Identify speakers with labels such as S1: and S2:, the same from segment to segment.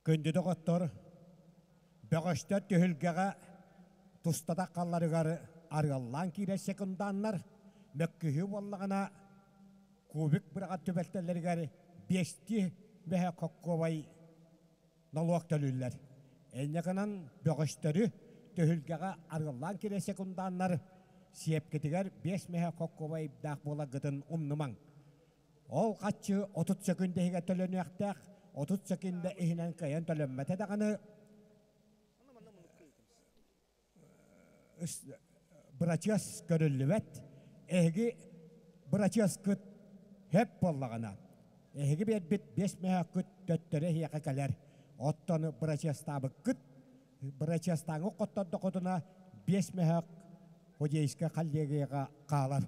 S1: Күндү доҕоттор, бөҕөстөр түһүлгэҕэ тустатах халларыгар арыаллаан киирэр секунданнар, мөккүһүү буоллаҕына кубик быраҕар түбэлтэлэригэр биэстии бэһэ хоккуобай нолуок төлүүллэр. Инньэ гынан бөҕөстөрү түһүлгэҕэ арыаллаан киирэр секунданнар сиэпкитигэр биэс мэһэ хоккуобайдаах буоларгытын умнумаҥ. Ол хаччы 30 сөкүндэ иһигэр төлөнүөхтээх, 30 сөкүндэ иһинэн кыайан төлөммөтө даҕаны бырачыас көрүллүбэт. Эһиги бырачыаскыт сөп буоллаҕына, эһиги биэрбит биэс мөһөөккүт төттөрү эһиэхэ кэлэр. Оттон бырачыастаабыккыт, бырачыастааҥҥы хоттордоххутуна биэс мөһөөк худейскай коллегияҕа хаалар.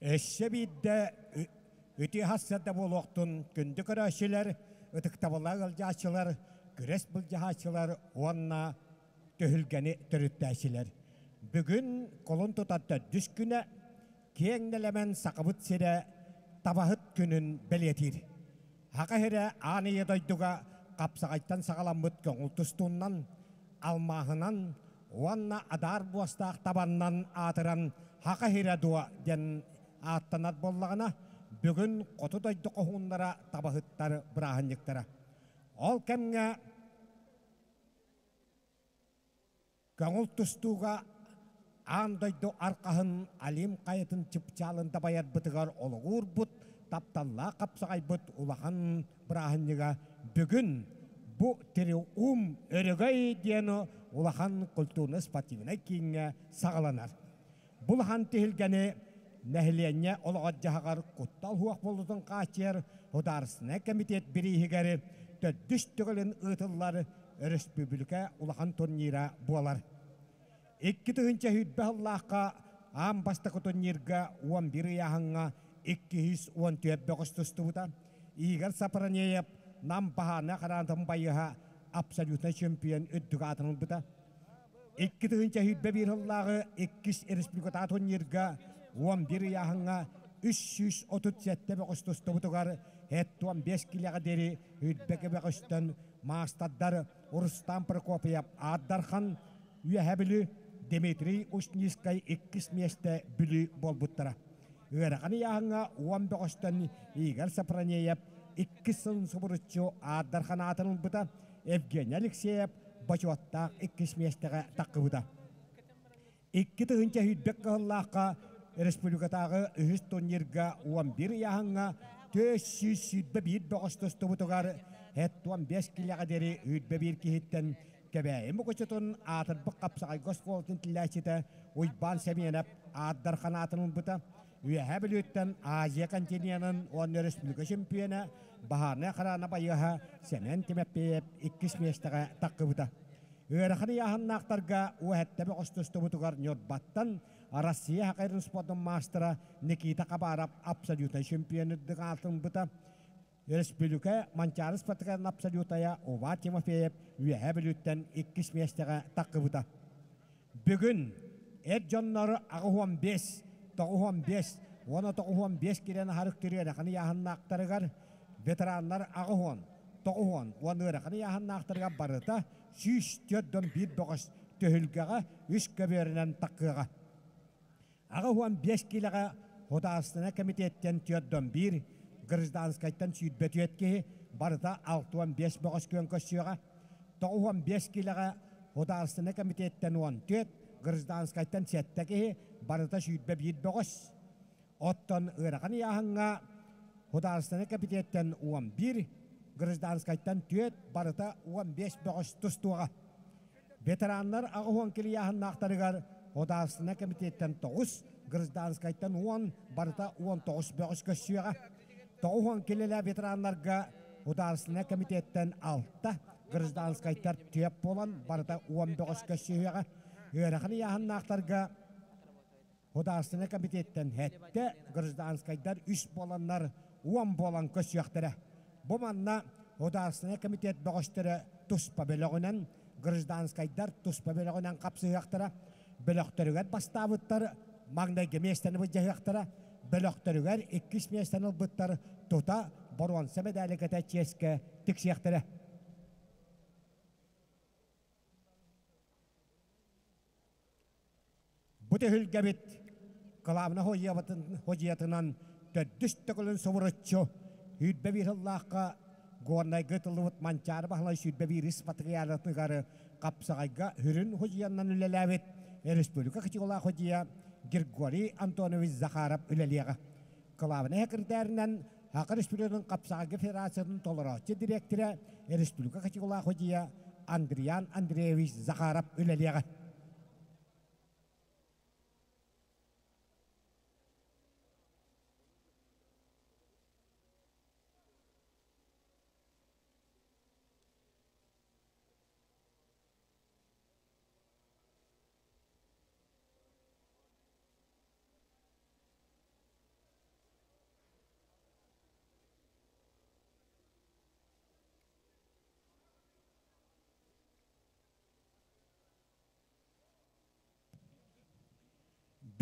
S1: Өссө биирдэ үтүө сарсыарда буолуохтун күндү көрөөччүлэр, ытыктабыллаах ыалдьааччылар, күрэс былдьаһааччылар уонна түһүлгэни төрүттээччилэр. Бүгүн кулун тутар төрдүс күнэ киэҥ нэлэмэн Сахабыт сирэ табаһыт күнүн бэлиэтиир. Саха сирэ аан ийэ дойдуга хапсаҕайтан саҕаламмыт көҥүл тустуунан, алмааһынан уонна адаар буостаах табаннан аатыран Саха сирэ дуо диэн ааттанар буоллаҕына, бүгүн хоту дойду хоһууннара табаһыттар бырааһынньыктара. Ол кэмҥэ Көҥүл тустууга аан дойду арҕаһын Алим хайатын чыпчаалын дабайарбытыгар олоҕуурбут, тапталлаах хапсаҕайбыт улахан бырааһынньыга бүгүн бу Триум Өрөгөй диэн улахан культурно-спортивнай кииҥҥэ саҕаланар. Бу улахан түһүлгэни нэһилиэнньэ олоҕор-дьаһаҕар куттал суох буолуутун хааччыйар Судаарыстыбаннай кэмитиэт бирииһигэр төрдүс төгүлүн ыытыллар өрөспүүбүлүкэ улахан турнира буолар. 2020 сыллаахха аан бастакы турнирга 11 ыйааһыҥҥа 214 бөҕөс тустубута. Игорь Сапранеев Нам баһаана хараантын байыһа абсолютнай чемпион үрдүк аатын ылбыта. 2021 сыллааҕы иккис республикатааҕы турнирга 11 ыйааһыҥҥа 337 бөҕөс тустубутугар 75 килэҕэ диэри үрбэкэ бөҕөстөн маастардар Рустам Прокопьев Аат Дархан, Үөһээ Бүлүү, Дмитрий Ушницкай иккис миэстэ Бүлүү буолбуттара. Ыарахан ыйааһыҥҥа уон бөҕөстөн Игорь Сапранеев иккис сылын субуруччу Аат Дархан аатын ылбыта, Евгений Алексеев бочуоттаах иккис миэстэҕэ таххыбыта. 2020 кыһыллаахха республикатааҕы үһүс турнирга 11 ыйааһыҥҥа 421 бөҕөс тустубутугар 75 килэҕэ диэри 21 киһиттэн Кэбээйи Мукучутун аатырбыт хапсаҕайга оскуолатын тиллээччитэ Уйбаан Сэмиэнэп Аат Дархан аатын ылбыта. Үөһээ Бүлүүттэн Азия континенын уонна өрөспүүбүлүкэ чемпиона, баһаарынай охрана байыаһа Сэмэн Тимофеев иккис миэстэҕэ таххыбыта. Ыарахан ыйааһыннаахтарга уоһэттэбэ хостустубутугар Ньурбаттан Россия хакайрын спордун маастара Никита Хабаров абсолютнай чемпион үрдүк аатырбыта. Өрөспүүбүлүкэ Манчаары спартакиадатын абсолютая Ува Тимофеев Үөһээ Бүлүүттэн иккис миэстэҕэ таххыбыта. Бүгүн эр дьоннор 85, 95 уонна 95 киирэн аһарык ыарахан ыйааһыннаахтарыгар, ветераннар 80, 90 уонна ыарахан ыйааһыннаахтарыгар барыта 141 бөҕөс түһүлгэҕэ үс көбүөрүнэн таххыаҕа. 85 киилэҕэ Художественнай комитеттэн 41, гражданскайтан 24 киһи, барыта 65 бөҕөс күөн көрсүөҕэ. 95 киилэҕэ Художественнай комитеттэн 14, гражданскайтан 7 киһи, барыта 21 бөҕөс. Оттон ыарахан ыйааһыҥҥа Художественнай комитеттэн 11, гражданскайтан 4, барыта 15 бөҕөс тустуоҕа. Ветераннар 80 килийааһыннаахтарыгар Художественнай комитеттэн 9, гражданскайтан 10, барыта 19 бөҕөс көрсүөҕэ. 90 килэлээх ветераннарга Художественнай комитеттэн 6, гражданскайтар 4 буолан барыта 10 бөҕөс көрсүһүөҕэ. Ыарахан ыйааһыннаахтарга Художественнай комитеттэн 7, гражданскайдар 3 буоланнар 10 буолан көрсүөхтэрэ. Бу манна Художественнай комитет бөҕөстөрө туспа бөлөҕүнэн, гражданскайдар туспа бөлөҕүнэн хапсыһыахтара. Бөлөхтөрүгэр бастаабыттар маҥнайгы миэстэни былдьаһыахтара, бөлөхтөрүгэр иккис миэстэни ылбыттар тута боруонса мэдээликэтэ чиэскэ тиксиэхтэрэ. Бу түһүлгэбит кылаабына ходьуйатынан төрдүс төгүлүн субуруччу 21 сыллаахха Горнайга ытыллыбыт Манчаары Баһылай 21 патриархатыгар хапсаҕайга сүрүн ходьуйаннан үлэлээбит республика кытыылаах ходьуйа Григорий Антонович Захаров үлэлиэҕэ. Кылаабынай секретарынан Саха Республикатын хапсаҕайга федерациятын толорооччу дириэктэрэ республика кытыылаах ходьуйа Андриан Андреевич Захаров үлэлиэҕэ.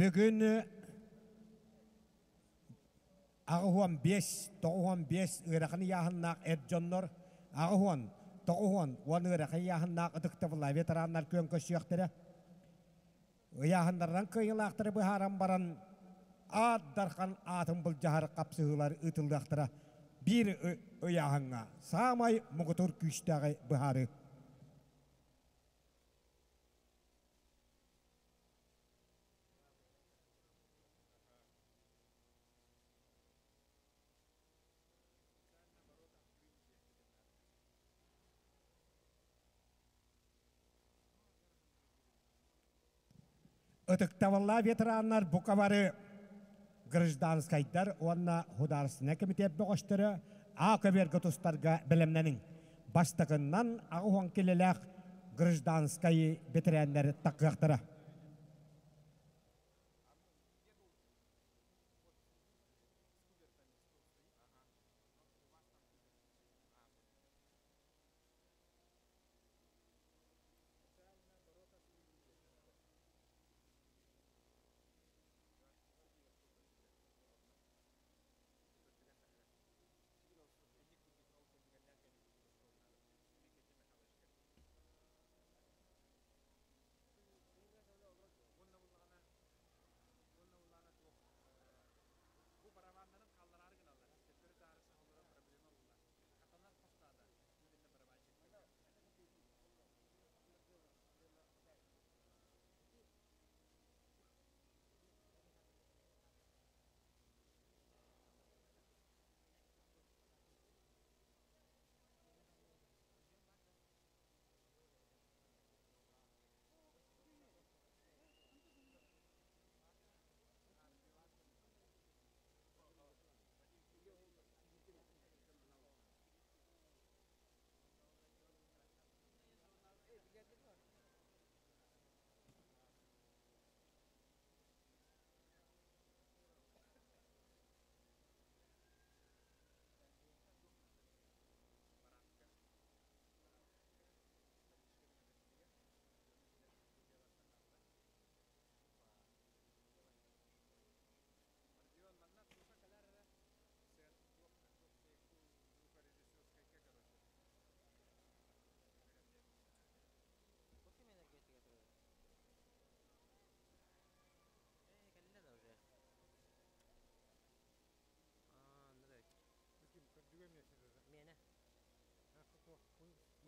S1: Бүгүн 85, 95 ыарахан ыйааһыннаах эр дьоннор, 80, 90 уон ыарахан ыйааһыннаах ытыктабыллаах ветераннар күөн көрсүөхтэрэ. Ыйааһыннарынан кыайыылаахтары быһааран баран, Аат Дархан аатын былдьаһар хапсыһыылар ыытыллыахтара. Биир ыйааһыҥҥа саамай муҥутуур күүстээҕи быһаарыы. Ытыктабыллаах ветераннар бука бары гражданскайдар уонна художественнай комитет бөҕөстөрө А көбүөргэ тустарга бэлэмнэниҥ. Бастакыннан 80 килэлээх гражданскай бэтэрээннэр такыахтара.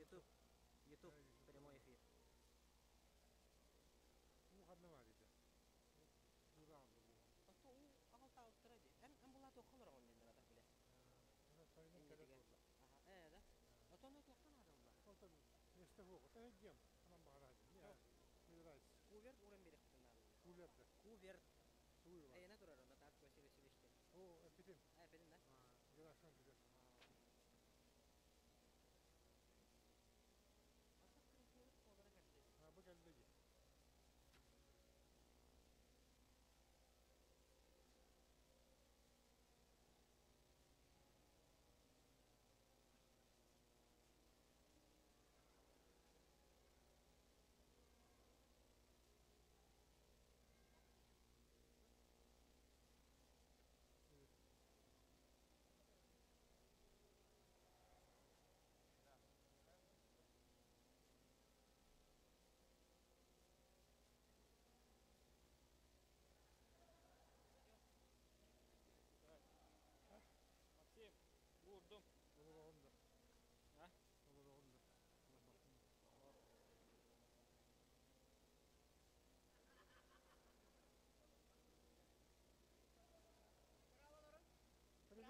S2: Ютуб, Ютуб, прямой эфир.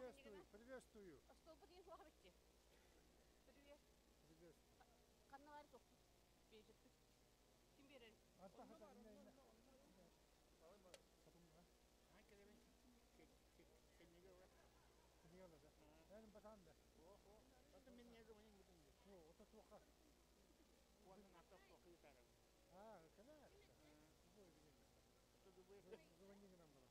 S3: Приветствую, приветствую.
S4: Остуолбут иин суох эбит дии. Привет.
S3: Приветствую.
S4: Ханна баар суохпут. Биэчэппит. Ким биэрэр?
S3: Арта хата инна инна. Эн батан да. О, ото туоха. А, кэлээр. Звони нам бара.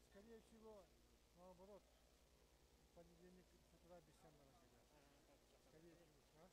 S3: Скорее всего, наоборот, в понедельник с утра без баран кэлээр. Скорее всего, а?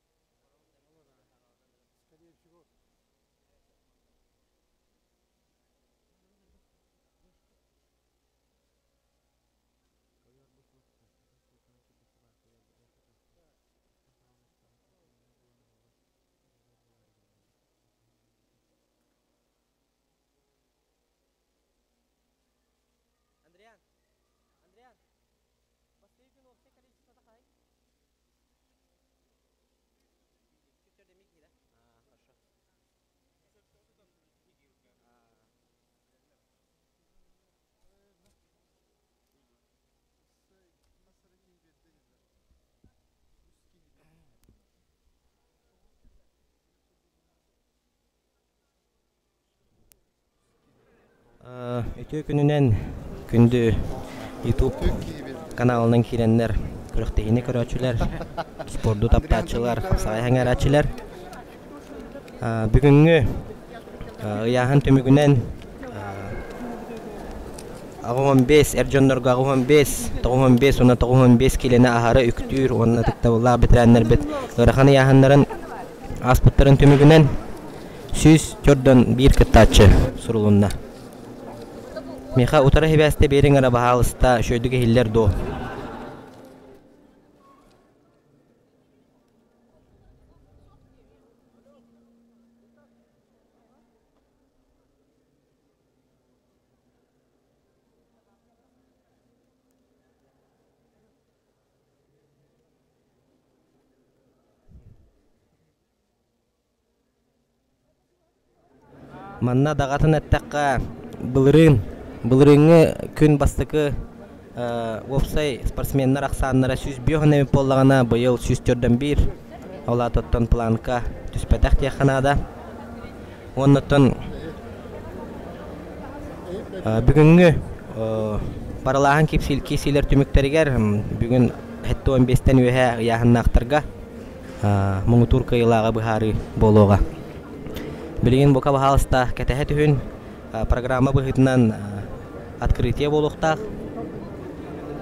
S2: Үтүө күнүнэн күндү YouTube каналынан киирэннэр күрэхтэһиини көрөөччүлэр, спорду таптааччылар, хапсаҕай сэҥээрээччилэр. Бүгүҥҥү ыйааһын түмүгүнэн 85 эр дьоннорго 85, 95 уонна 95 киилэни аһара үктүүр уонна ытыктабыллаах бэтэрээннэрбит ыарахан ыйааһыннарын ааспыттарын түмүгүнэн 141 кыттааччы сурулунна. Миэхэ утары сибээстэ биэриҥ эрэ баһаалыста, үчүгэйдик иһиллэр дуо? Манна даҕатан эттэххэ, былырыын, былырыыҥҥы күн бастакы уопсай спортсменнар ахсааннара 105 эбит буоллаҕына, быйыл 141, ол аата планка түспэтэх диэххэ наада. Уонна бүгүҥҥү паралааһын киирсиилэр түмүктэригэр бүгүн 75-тэн үөһэ ыйааһыннаахтарга муҥутуур кыайыылааҕы быһаарыы буолуоҕа. Билигин бука баһаалыста кэтэһэ түһүн, программа быһыытынан открытие буолуохтаах.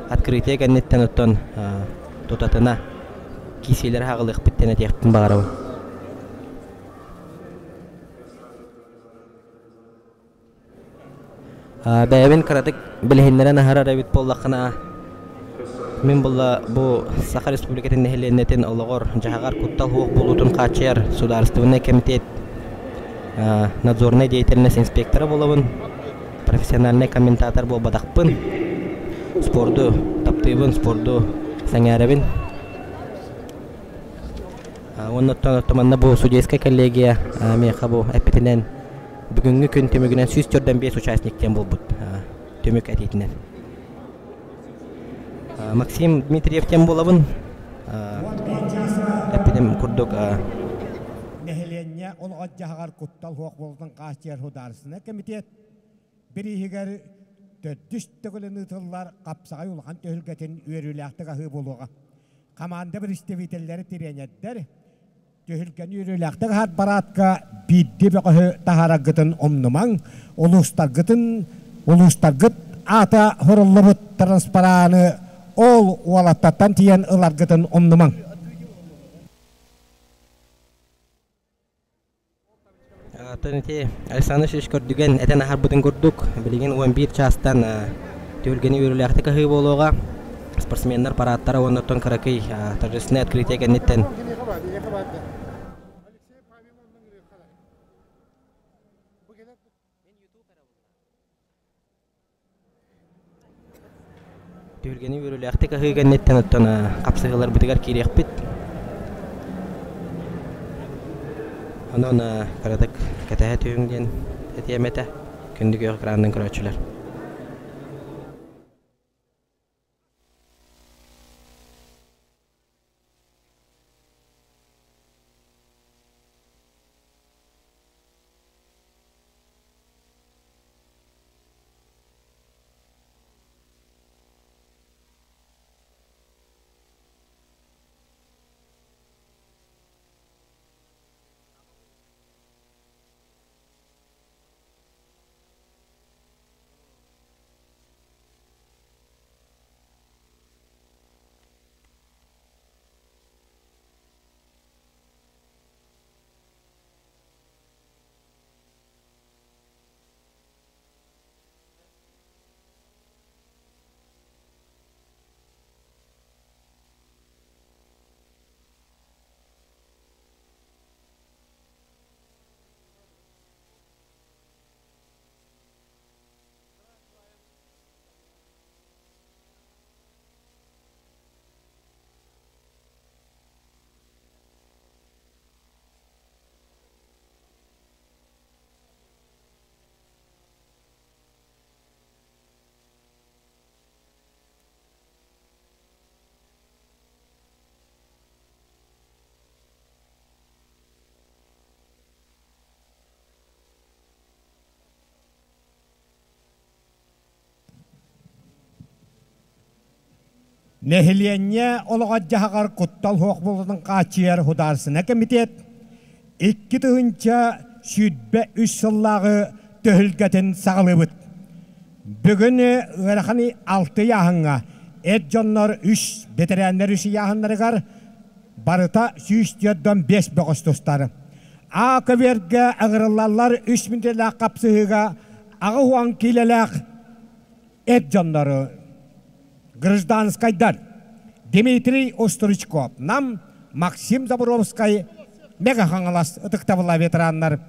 S2: Открытие кэнниттэн оттон тутатына киисиилэри хаҕылыахпыт диэн этиэхпин баҕарабын. Бэйэбин кыратык билиһиннэрэн аһарар эбит буоллаххына, мин буолла бу Саха Республикатын нэһилиэнньэтин олоҕор-дьаһаҕар куттал суох буолуутун хааччыйар судаарыстыбаннай кэмитиэт надзорнай деятельность инспектора буолабын, профессиональнай комментатор буолбатахпын, спорду таптыыбын, спорду сэҥээрэбин. Уонна оттон манна бу судейскай коллегия миэхэ бу эппитинэн бүгүҥҥү күн түмүгүнэн 145 участник диэн буолбут түмүк этиитинэн. Максим Дмитриев диэн буолабын. Эппитим курдук
S1: Нэһилиэнньэ олоҕор-дьаһаҕар куттал суох буолтун хааччыйар судаарыстыбаннай кэмитиэт бирииһигэр төрдүс төгүлүн ыытыллар хапсаҕай улахан түһүлгэтин үөрүүлээхтик аһыы буолуоҕа. Хамаанда представителлэри тириэньэрдэр түһүлгэни үөрүүлээхтик аһар параадка биирдии бөҕөһү таһаараргытын умнумаҥ, улуустаргытын улуустаргыт аата суруллубут транспараны ол уолаттартан тиийэн ыларгытын умнумаҥ.
S2: Оттон ити Александр Ильич көрдүгэн этэн аһарбытын курдук, билигин 11 чаастан түһүлгэни үөрүүлээхтик аһыы буолуоҕа. Спортсменнар параадтара уонна оттон кыракый торжественное открытие кэнниттэн Түһүлгэни үөрүүлээхтик аһыы кэнниттэн оттон хапсыһыыларбытыгар киириэхпит. Онон кыратык кэтэһэ түһүҥ диэн этиэм этэ. Күндү күөх экранынан көрөөччүлэр.
S1: Нэһилиэнньэ олоҕор-дьаһаҕар куттал суох буолуутун хааччыйар Судаарыстыбаннай кэмитиэт 2023 сыллааҕы түһүлгэтин саҕалыыбыт. Бүгүн ыарахан алты ыйааһыҥҥа эр дьоннор үс, бэтэрээннэр үс ыйааһыннарыгар барыта 145 бөҕөс тустар. А көбүөргэ ыҥырыллаллар үс мүнүүтэлээх хапсыһыыга 80 киилэлээх эр дьоннору гражданскайдар Дмитрий Остручков, Нам, Максим Заборовскай, Мэҥэ Хаҥалас ытыктабыллаах ветераннар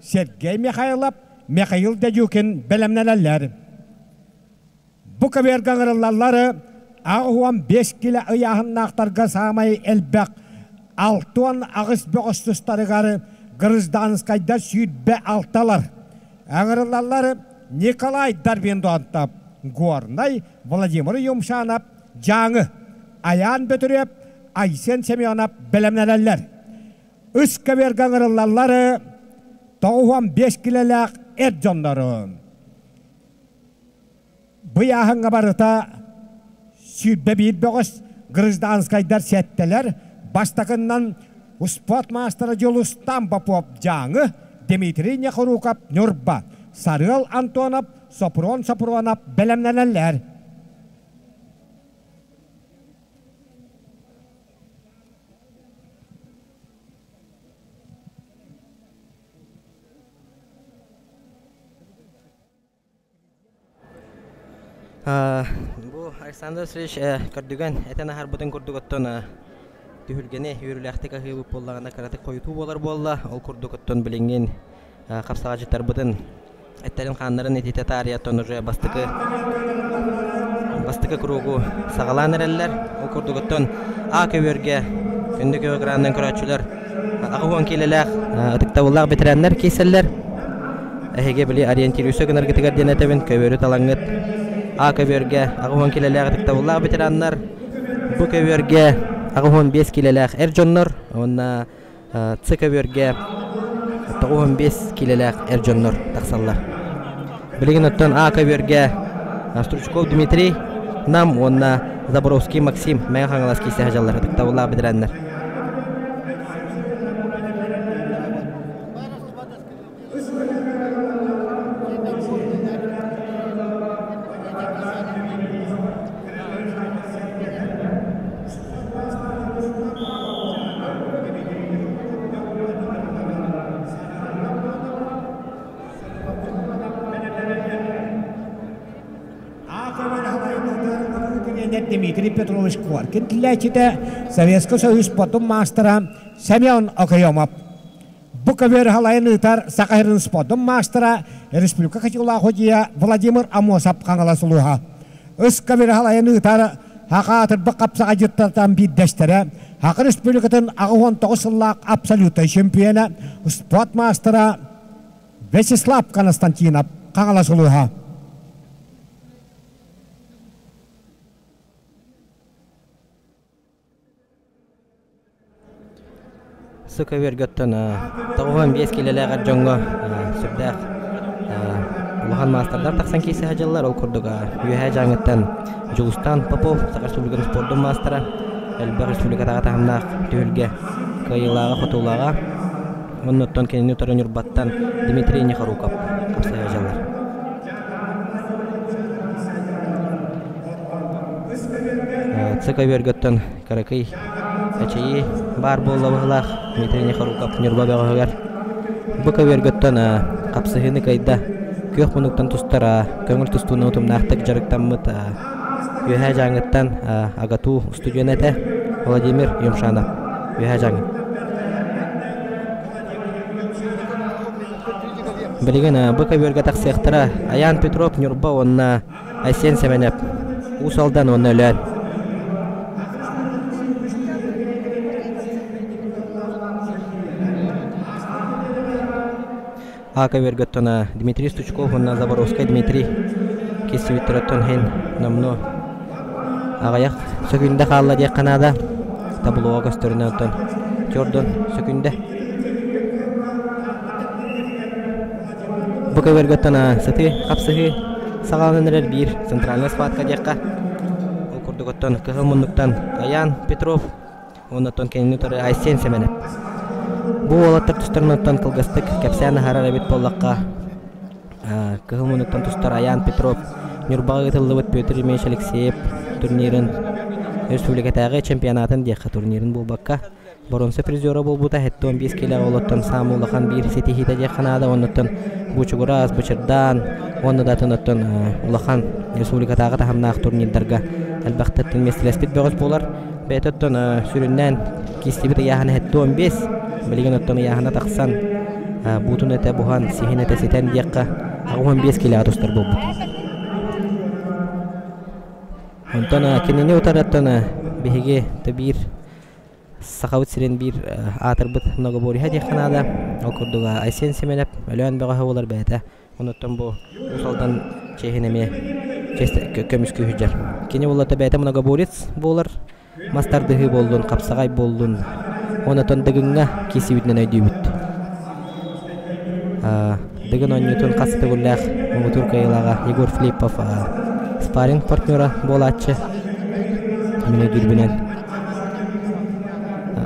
S1: Сергей Михайлов, Михаил Дедюкин бэлэмнэнэллэр. Бу көбүөргэ ыҥырыллаллар 85 килэ ыйааһыннаахтарга саамай элбэх 68 бөҕөс тустарыгар гражданскайдар 26-лар. Ыҥырыллаллар Николай Дарвиндонтов, Горнай, Владимир Юмшанов, Дьааҥы, Айаан Бөтүрүөп, Айсен Семенов бэлэмнэнэллэр. Үс көбүөргэ ыҥырыллаллар 95 килэлээх эр дьоннору. Бу ыйааһыҥҥа барыта 21 бөҕөс гражданскайдар сэттэлэр, бастакыннан успуорт маастара Дьулустан Попов Дьааҥы, Дмитрий Нехоруков Ньурба, Сарыал Антонов, Сопрун Сопрунов бэлэмнэнэллэр.
S2: Бу Александр Васильевич көрдүгэн этэн аһарбытын курдук оттон түһүлгэни үөрүүлээхтик аһыыбыт буоллаҕына кыратык хойутуу буолар буолла. Ол курдук оттон билиҥҥин хапсаҕадьыттарбытын эттэрин-хааннарын ититэ таарыйа оттон уже бастакы бастакы кругу саҕалаан эрэллэр. Ол курдук оттон А көбүөргэ күндү көбө гранынан көрөөччүлэр 80 киилэлээх ытыктабыллаах бэтэрээннэр киирсэллэр. Эһиги били ориентируйса гынаргытыгар диэн этэбин, көбүөрү талаҥҥыт. А көбүөргэ 80 киилэлээх ытыктабыллаах ветераннар, бу көбүөргэ 85 киилэлээх эр дьоннор уонна С көбүөргэ 95 киилэлээх эр дьоннор тахсаллар. Билигин оттон А көбүөргэ Стручков Дмитрий Нам уонна Заборовский Максим Мэҥэ Хаҥалас киирсэ сылдьаллар ытыктабыллаах бэтэрээннэр.
S1: Дмитрий Петрович Коркин киллээччитэ Советский Союз спортун маастара Семен Окоемов. Бу көбүөр халайын ыытар Саха сирин спордун маастара республика Хачылаах судьуйа Владимир Амосов Хаҥалас улууһа. Ыс көбүөр халайын ыытар Саха аатырбыт хапсаҕайдьыттартан биирдэстэрэ Саха Республикатын 89 сыллаах абсолютнай чемпиона, спорт маастара Вячеслав Константинов Хаҥалас улууһа.
S2: Сыкөбүөргөттөн 95 киилэлээх эр дьоҥҥо сүрдээх улахан маастардар тахсан киирсэ сылдьаллар. Ол курдук Үөһээ Дьааҥыттан Дьулустаан Попов, Саха Республикатын спордун маастара, элбэх республикатааҕы таһымнаах түһүлгэ кыайыылааҕа, хотуулааҕа. Оннуттан кинини утары Ньурбаттан Дмитрий Нехоруков хапсайа сылдьаллар. Цыкөбүөргөттөн кыракый эчэйии баар буолла быһыылаах Дмитрий Нехоруков Ньурба бөҕөһүгэр. Бу көбүөргөттөн хапсыһыыны кыайда. Күөх муннуктан тустар көҥүл тустууну утумнаахтык дьарыктаммыт Үөһээ Дьааҥыттан АГАТУ устудьуона этэ Владимир Юмшанов. Үөһээ Дьааҥы. Билигин бу көбүөргэ тахсыахтара Айаан Петров Ньурба уонна Айсен Сэмэнэп Уус Алдан уонна Өлөөн. А көбүөргөттөн Дмитрий Стучков уонна Заборовскай Дмитрий киирсибиттэртэн иһин номнуо аҕыйах сөкүүндэ хаалла диэххэ наада. Таблоҕа көстөрүнэн оттон Чордон сөкүүндэ. Бу көбүөргөттөн сытыы хапсыһыы саҕаланан эрэр биир центральная схватка диэххэ. Ол курдук курдук оттон кыһыл муннуктан Аян Петров уонна кэннини утары Айсен Сэмэнэп. Бу уолаттар тустарынан кылгастык кэпсээн аһарар эбит буоллахха, кыһыл муннуктан тустар Аян Петров Ньурбаҕа ыытыллыбыт Петр Ильич Алексеев турнирын республикатааҕы чемпионатын диэххэ турнирын буолбакка боруонса призера буолбута 75 киилэҕэ олоттон саамай улахан биир ситиһиитэ диэххэ наада оннуттан Бучугурас, Бычырдаан уонна да атын улахан республикатааҕы таһымнаах турнирдарга элбэхтэртэн миэстэлэспит бөҕөс буолар. Бэйэтэ оттон сүрүннээн киистибит ыйааһына 75, билигин оттон ыйааһына тахсан буутун этэ буһан, сиһин этэ ситэн диэххэ 85 киилэҕэ тустар буолбут. Онтон кинини утарыттан биһиги биир Сахабыт сирин биир аатырбыт многоборьеһа диэххэ наада. Ол курдук Айсен Семенов Өлөөн бөҕөһө буолар бэйэтэ. Онуттан бу Уус Алдан чиэһин эмиэ көмүскүү сылдьар. Кини буоллата бэйэтэ многоборец буолар. Мас тардыһыы буоллун, хапсаҕай буоллун. Онотон Дыгыҥҥа киирсибитинэн өйдүүбүт. Дыгын оонньуутун хас төгүллээх муҥутуур кыайыылааҕа Егор Филиппов спарринг партнера буолааччы. Мин өйдүүрбүнэн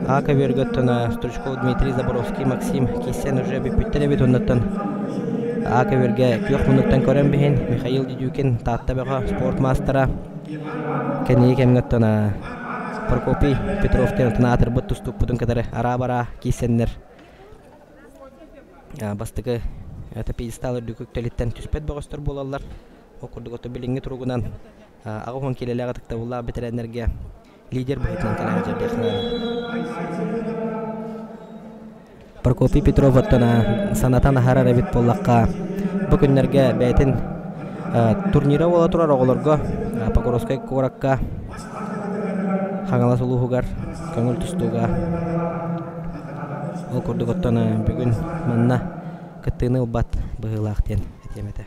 S2: А көбүөргэ оттон Стручков Дмитрий Заборовский Максим киирсэн уже бүппүттэр эбит оннуттан А көбүөргэ күөх муннуктан көрөн биһин Михаил Дедюкин Таатта бөҕө спорт маастара кэнники кэмҥэ оттон Прокопий Петров диэн аатырбыт тустуукпутун кытары араа-бараа киирсэннэр бастакы это пьедестал үрдүк үктэлиттэн түспэт бөҕөстөр буолаллар. Ол курдук ото билиҥҥи туругунан 80 киилэлээх ытыктабыллаах бэтэрээннэргэ лидер быһыытынан кэлэн сылдьар Прокопий Петров оттон санатан аһарар эбит буоллахха, бу күннэргэ бэйэтин турнира буола турар оҕолорго Покровскай куоракка Хаҥалас улууһугар көҥүл тустууга ол курдук оттон бүгүн манна кыттыыны ылбат быһыылаах диэн этиэм этэ.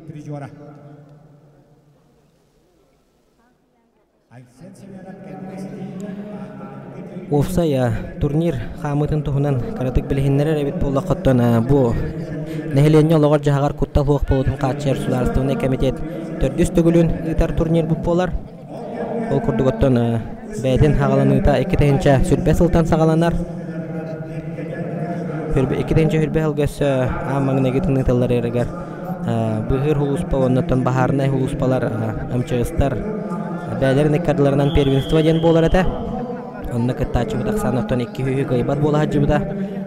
S1: Призера.
S2: Уопсай турнир хаамыытын туһунан кыратык билиһиннэрэр эбит буоллаххыттан бу нэһилиэнньэ олоҕор-дьаһаҕар куттал суох буолуутун хааччыйар судаарыстыбаннай комитет төрдүс төгүлүн ыытар турнирбыт буолар. Ол курдук оттон бэйэтин хаҕаланыыта 2020 сылтан саҕаланар. 2020 сылга өссө аан маҥнайгытын ыытылларыгар быыһыыр сулууспа уонна баһаарынай сулууспалар МЧС-тар бэйэлэрин ыккардыларынан первенство диэн буолар этэ. Онно кыттааччыбыт ахсаана оттон 200 кыайбат буола сылдьыбыта.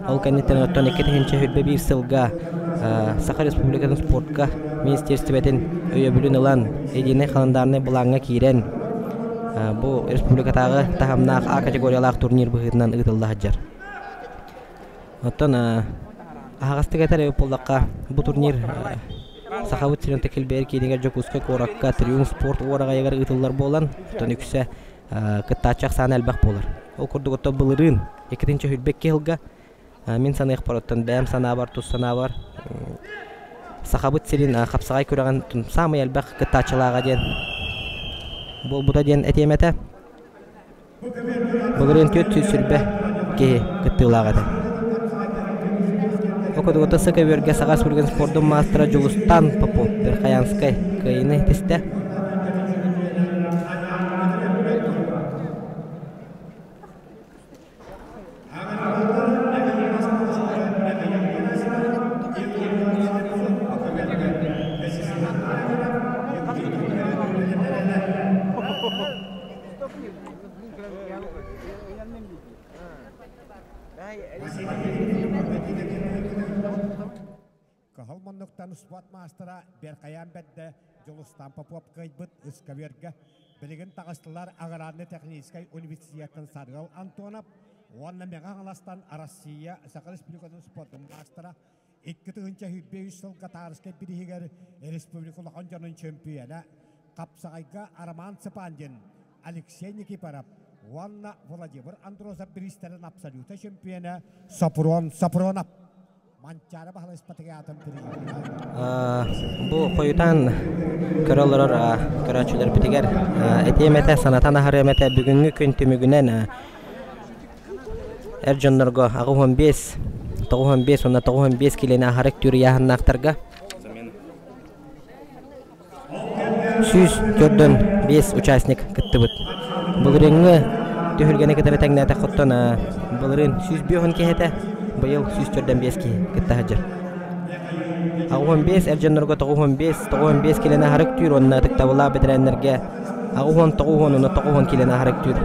S2: Ол кэнниттэн оттон 2021 сылга Саха Республикатын спортка министиэристибэтин өйөбүлүн ылан, единый халандаарнай былааҥҥа киирэн, бу республикатааҕы таһымнаах А категориялаах турнир быһыытынан ыытылла сылдьар. Оттон аһаҕастык этэр эбит буоллахха, бу турнир Сахабыт сирин килбэйэр киинигэр Дьокуускай куоракка Триумф спорт уораҕайыгар ыытыллар буолан, оттон үксэ кыттааччы ахсаана элбэх буолар. Ол курдук оттон былырыын 2022 сылга мин саныахпар оттон бэйэм санаабар, тус санаабар Сахабыт сирин хапсаҕай күрэҕин саамай элбэх кыттааччылааҕа диэн буолбута диэн этиэм этэ. Былырыын 420 киһи кыттыылаах этэ. Окудугута көбүөргэ Саха Республикатын спордун маастара Дьулустан Попов Верхоянскай кыайыыны тистэ.
S1: Кыһыл муннуктан спорт маастара Беркаян бэрдэ Дьулустан Попов кыайбыт ыскаверга билигин таҕыстылар Аграрнай техническай университеттан Саргыл Антонов уонна Мэҥэ Хаҥаластан Россия Саха Республикатын спордун маастара 2023 сылга Таарыскай бирииһигэр республика улахан дьонун чөмпүйэнэ Хапсаҕайга Роман Цыпандин, Алексей Никифоров уонна Владимир Андросов бириистэрин абсолюта чөмпүйэнэ Сопрун Сопрунов. Манчаары Баһылай Спартакиадатын
S2: Бу хойутаан көрө олорор көрөөччүлэрбитигэр этиэм этэ, санатан аһарыам этэ, бүгүҥҥү күн түмүгүнэн эр дьоннорго 85, 95 уонна 95 киилэни аһара үктүүр ыйааһыннаахтарга 145 участник кыттыбыт. Былырыыҥҥы түһүлгэни кытары тэҥнээтэххиттэн былырыын 105 киһи этэ, быйыл 145 киһи кытта сылдьар. 85 эр дьоннорго 95, 95 килэни аһары үктүүр уонна ытыктабыллаах бэтэрээннэргэ 89 уонна 90 килэни аһары үктүүр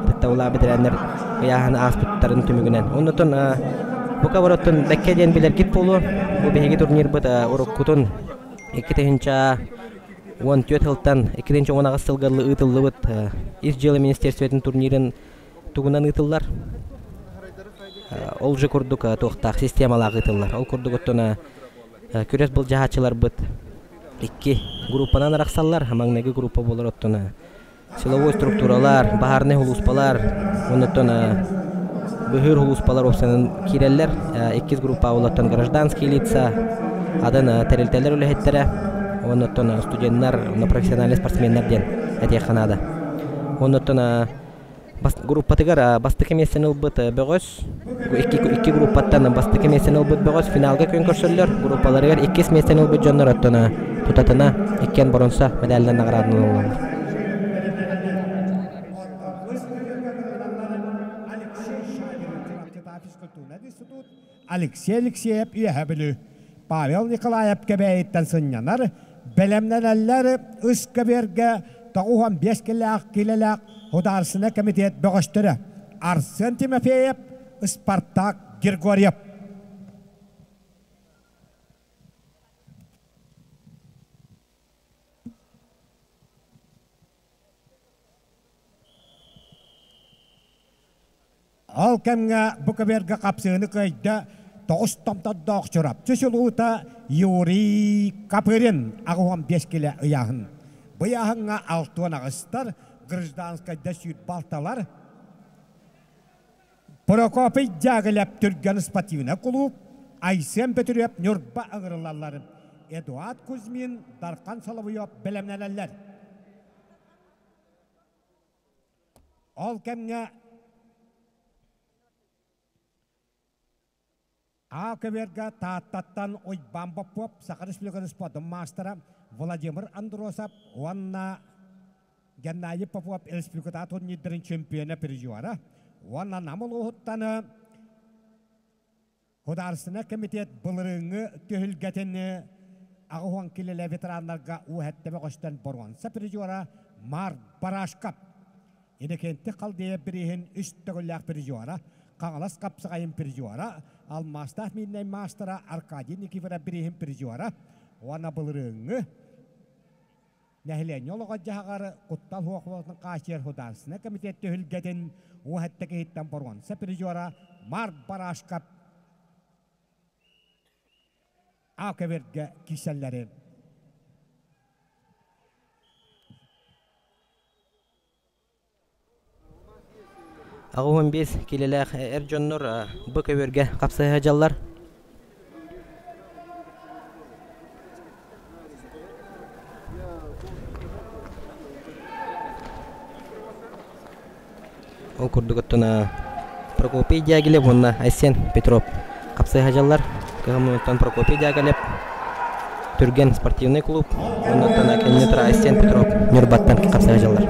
S2: ытыктабыллаах бэтэрээннэр ыйааһын ааспыттарын түмүгүнэн. Оннотон бука барыттан бэккэ диэн билэргит буолуо. Бу биһиги турнирбыт уруккутун 2014 сылтан 2018 сылга ыытыллыбыт Ис дьыала министерствотын турнирын тугунан ыытыллар. Ол же курдук туохтаах системалаах ыытыллар. Ол курдук оттон күрэс былдьаһааччыларбыт икки группанан арахсаллар. Маҥнайгы группа буолар оттон силовой структуралар, баһаарынай сулууспалар, оннуттан быһыыр сулууспалар уопсанан киирэллэр. Иккис группа олортон гражданские лица, атын тэрилтэлэр үлэһиттэрэ, оннуттан студеннар, профессиональный спортсменнар диэн этиэххэ наада. Оннуттан группатыгар бастакы миэстэни ылбыт бөҕөс, икки группаттан бастакы миэстэни ылбыт бөҕөс финалга күөн көрсөллөр. Группаларыгар иккис миэстэни ылбыт дьоннор оттон тутатына иккиэн боронса медалынан наҕараадаланаллар.
S1: Алексей Алексеев Үөһэ Бүлүү Павел Николаев Кэбээйиттэн сынньанар, бэлэмнэнэллэр ыскэбиэргэ 95 килэлээх килэлээх Художественнай комитет бөҕөстөрө Арсен Тимофеев, Спартак Григорьев. Ол кэмҥэ бу көбүөргэ хапсыһыыны кыайда тоҕус томтордоох Чурапчы чулуута Юрий Копырин 85 килэ ыйааһын. Бу ыйааһыҥҥа 68-тар, гражданскайда 26-лар, Прокопий Дягилев Түргэн спортивнай кулууп, Айсен Петров Ньурба ыҥырыллаллар. Эдуард Кузьмин, Дархан Соловьев бэлэмнэнэллэр. Ол кэмҥэ А көбүөргэ Тааттаттан Уйбаан Боппуоп, Саха Республикатын спордун маастара Владимир Андросов уонна Геннадий Попов республикатааҕы турнирдарын чемпиона призера уонна Нам улууһуттан Художественнай комитет былырыыҥҥы түһүлгэтин 80 килэлэ ветераннарга УХТ бөҕөстөн боруонса призера Марк Барашков. Иннокентий Халдеев бирииһин үс төгүллээх призера, Хаҥалас хапсаҕайын призера, Алмаастаах мииннэй маастара Аркадий Никифоров бирииһин призера уонна былырыыҥҥы Нэһилиэнньэ олоҕор-дьаһаҕар куттал суох хааччыйар Художественнай комитет түһүлгэтин уһэтте киһиттэн боруонса призера Марк Барашков А-көбүөргэ киирсэллэрин.
S2: 85 киилэлээх эр дьоннор бу көбүөргэ хапсыһа сылдьаллар. Ол курдук оттон Прокопий Дягилев уонна Айсен Петров хапсыһа сылдьаллар. Кыһаммыттан Прокопий Дягилев Түргэн спортивный клуб уонна оттон кэнники тура Айсен Петров Ньурбаттан хапсыһа сылдьаллар.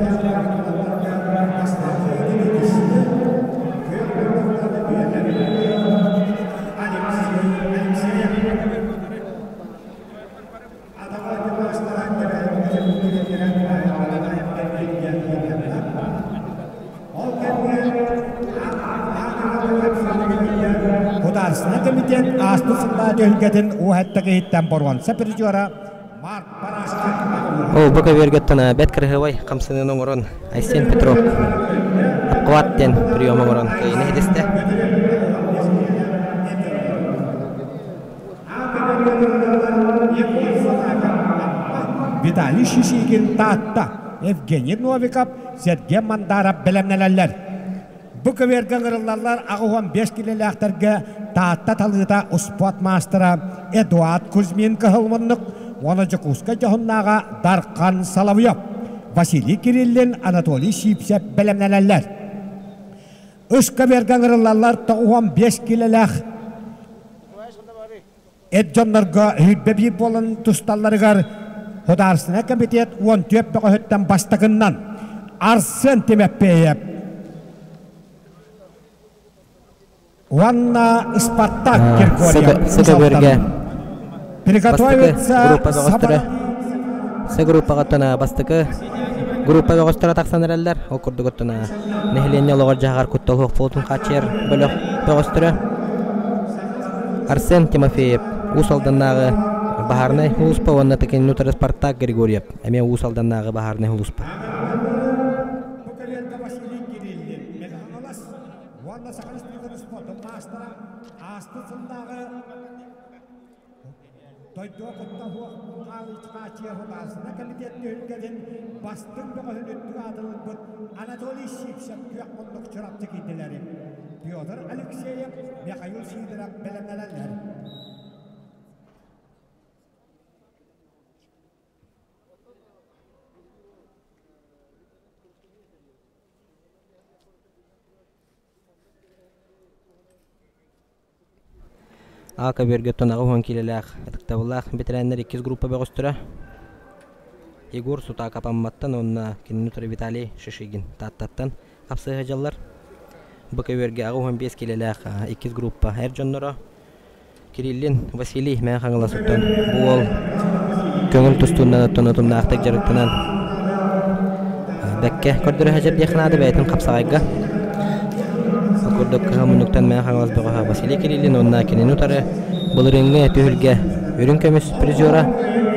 S1: Художественнай комитет ааспыт сыллаа түһүлгэтин уһэтта киһиттэн боруонса призера Марк Барашкин.
S2: Ол бу көбүөргэттэн бэт кырыһыбай хамсаныын оҥорон Айсен Петров обхват диэн прием оҥорон кыайыыны иһитистэ.
S1: Виталий Шишигин Таатта, Евгений Новиков, Сергей Мандаров бэлэмнэнэллэр. Бу көбүөргэ ыҥырыллаллар 85 килэлээхтэргэ Таатта талыыта успуорт маастара Эдуард Кузьмин кыһыл муннук уонна Дьокуускай дьоһуннааҕа Дархан Соловьев, Василий Кириллин, Анатолий Сивцев бэлэмнэнэллэр. Ыскаберга ыҥырыллаллар 95 килэлээх Эр дьоннорго 21 буолан тусталларыгар Художественнай комитет 14 бөҕөһүттэн бастакыннан Арсен Тимэппиэйэп уонна Спартак Григорьев
S2: Сыкабырга
S1: Приготовиться
S2: группа бөҕөстөрө С группаҕа бастакы группа бөҕөстөрө тахсан эрэллэр. Ол курдук оттон нэһилиэнньэ олоҕор дьаһаҕар куттал суох буолуутун хааччыйар бөлөх бөҕөстөрө Арсен Тимофеев Уус Алданнааҕы баһаарынай сулууспа уонна Тыкин утары Спартак Григорьев эмиэ Уус Алданнааҕы баһаарынай сулууспа.
S1: Уонна Саха Республикатын спордун маастара ааспыт сыллааҕы Дойдуга куттал хааччыйа Судаарыстыбаннай комитет түһүлгэтин бастыҥ бөҕөһүн үрдүк аатын ылбыт Анатолий Сивцев күөх муннук Чурапчы киирдилэри Петр Алексеев, Михаил Сидоров бэлэмнэнэллэр.
S2: А көбүөргэ 80 киилэлээх ытыктабыллаах бэтэрээннэр иккис группа бөҕөстөрө Егор Сутаков Амматтан уонна кинини утары Виталий Шишигин Тааттаттан хапсыһа сылдьаллар. Бу көбүөргэ 85 киилэлээх иккис группа эр дьонноро Кириллин Василий Мэҥэ Хаҥалас оттон бу уол көҥүл тустуунан оттон утумнаахтык дьарыктанан бэккэ көрдөрө сылдьар диэххэ наада бэйэтин хапсаҕайга. Ол курдук кыһыл муннуктан Мэҥэ Хаҥалас бөҕөһө Василий Кириллин уонна кинини утары былырыыҥҥы түһүлгэ үрүҥ көмүс призера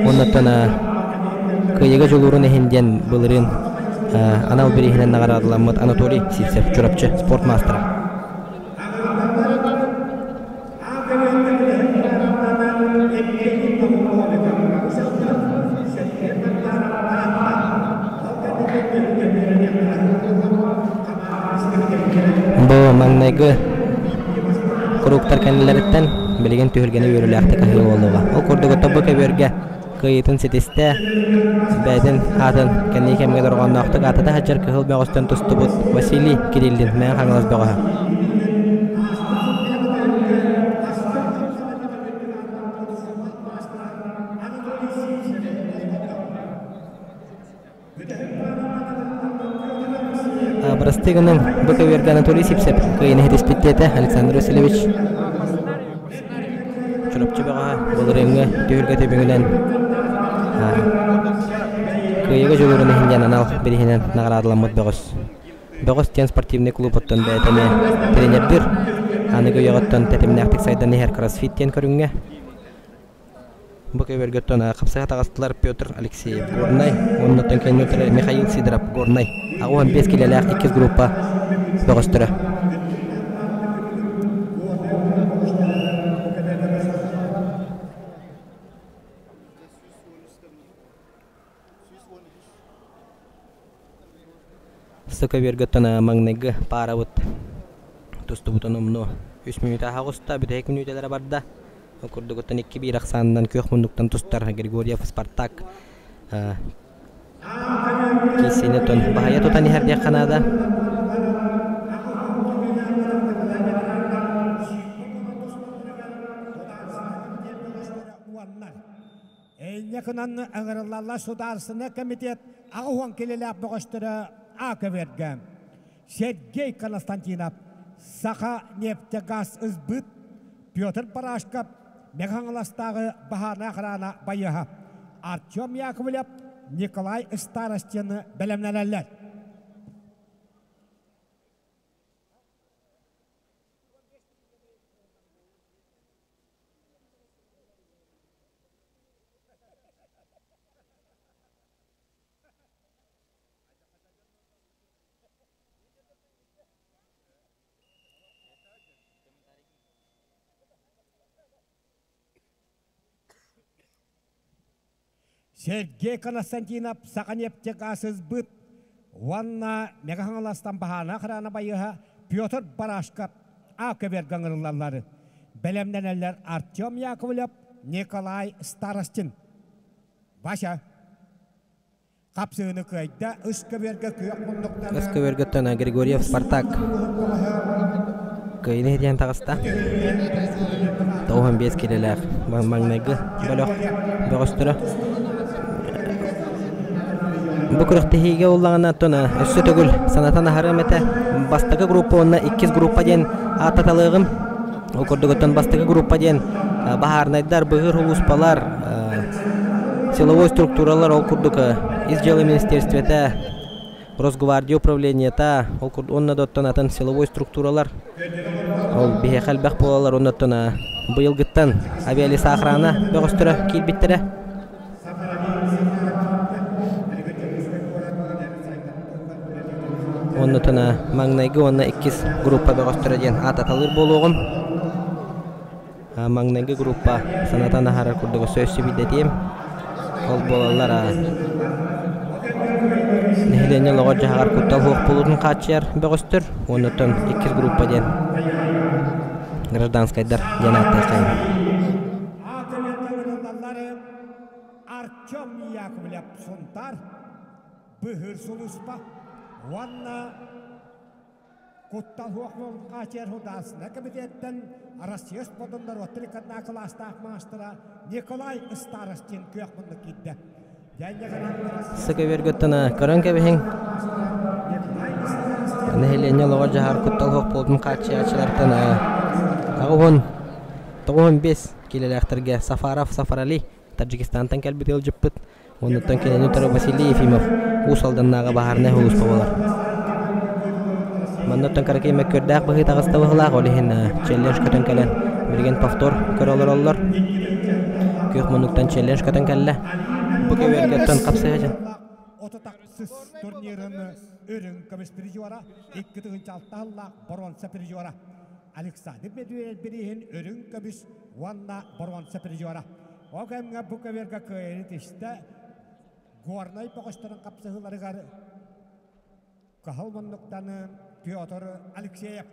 S2: уонна оттон кыайыыга дьулуурун иһин диэн былырыын анал бирииһинэн наҕараадаламмыт Анатолий Сивцев Чурапчы спорт маастара. Бу маҥнайгы куруктар кэннилэриттэн билигин түһүлгэни үөрүүлээхтик аһыы буолуоҕа. Ол курдук тобу көбүөргэ кыайыытын ситистэ, бэйэтин аатын кэнники кэмҥэ дорҕоонноохтук аатата сылдьар кыһыл бөҕөстөн тустубут Василий Кириллин Мэҥэ Хаҥалас бөҕөһө. Бырастыы гыныҥ, бу көбүөргэ Анатолий Сивцев кыайыыны ситиспит диэтэ Александр Васильевич. Чурапчы бөҕөһө былырыыҥҥы түһүлгэ түмүгүнэн кыайыыга дьулуурун иһин диэн анал бирииһинэн наҕараадаламмыт бөҕөс. Бөҕөс диэн спортивнай клубуттан бэйэтэ эмиэ тренердиир. Аныгы үйэҕиттэн тэтимнээхтик сайдан иһэр кроссфит диэн көрүҥҥэ Бу көбүөргөттөн хапсыһа таҕыстылар Петр Алексеев Горнай уонна кэнниттэн Михаил Сидоров Горнай 85 килэлээх иккис группа бөҕөстөрө. Сыкабиргаттан маҥнайгы паарабыт тустубутун умнуо. Үс мүнүүтэ аһаҕыста, бүтэһик мүнүүтэлэрэ барда. Ол курдугуттан 2-1 ахсаанынан күөх муннуктан тустар Григорьев Спартак киисини тон баһыйа тутан иһэр диэххэ наада.
S1: Эйньэ кынан ыҥырыллаллар Судаарыстыбаннай комитет 80 килэлээх бөҕөстөрө АКВР-гэ Сергей Константинов, Саха нефтегаз ысбыт Петр Барашков, Мэҥэ Хаҥаластааҕы баһаарынай охрана байыаһа Артем Яковлев, Николай Старостины бэлэмнэнэллэр. Сергей Константинов Саханефтегаз ысбыт уонна Мэҥэ Хаҥаластан баһаана охрана байыаһа Петр Барашков А көбүөргэ ыҥырыллаллар. Бэлэмнэнэллэр Артем Яковлев, Николай Старостин. Вася. Хапсыыны кыайда үс көбүөргэ күөх муннуктаны.
S2: Үс көбүөргөттөн Григорьев Спартак кыайыны иһитиэн таҕыста. 95 килэлээх маҥнайгы бөлөх бөҕөстөрө. Бу күрэхтэһиигэ уллаҕына оттон өссө төгүл санатан аһарыам этэ. Бастакы группа уонна иккис группа диэн ааттаталыаҕым. Ол курдук оттон бастакы группа диэн баһаарынайдар, быһыыр улууспалар, силовой структуралар, ол курдук ис дьыала министерствета, Росгвардия управлениета, ол курдук уонна да оттон атын силовой структуралар ол биһиэхэ элбэх буолалар уонна оттон быйылгыттан авиалесоохрана бөҕөстөрө киирбиттэрэ. Оннутуна маҥнайгы уонна иккис группа бөҕөстөрө диэн аататалыыр буолуоҕум. Маҥнайгы группа санатан аһарар курдук өссө өссө биирдэтиэм. Ол буолаллар нэһилиэнньэ олоҕор-дьаһаҕар куттал суох буолуутун хааччыйар бөҕөстөр. Уоннуттан иккис группа диэн гражданскайдар диэн ааттааххайым.
S1: Артем Яковлев Сунтаар быһыыр сулууспа уонна куттал суох хаачыйар судаарыстыбаннай кэмитиэттэн Россия спордун норуоттар иккардына кылаастаах маастара Николай Старостин күөх муннук киирдэ.
S2: Сыка көрөн кэбиһиҥ. Нэһилиэнньэ олоҕор дьаһар куттал суох буолтун хааччыйааччылартан 95 киилэлээхтэргэ Сафаров Сафарали Таджикистантан кэлбит ыалдьыппыт. Оннуттан кинини утары Василий Ефимов Уус Алданнааҕы баһаарынай сулууспа буолар. Манна оттон кыракый мөккүөрдээх быһыы таҕыста быһыылаах, ол иһин челлендж көтөн кэлэн билигин повтор көрө олороллор. Күөх муннуктан челлендж көтөн кэллэ. Бу көбүөргэ оттон хапсыһа дьон.
S1: Отутахсыс турнирын үрүҥ көмүс призера, 2 6 сыллаах боруонса призера. Александр Медведев бирииһин үрүҥ көмүс уонна боруонса призера. Ол кэмҥэ бу көбүөргэ кыайыыны тистэ Горнай бөҕөстөрүн хапсыһыыларыгар Кыһыл муннуктаны Петр Алексеев.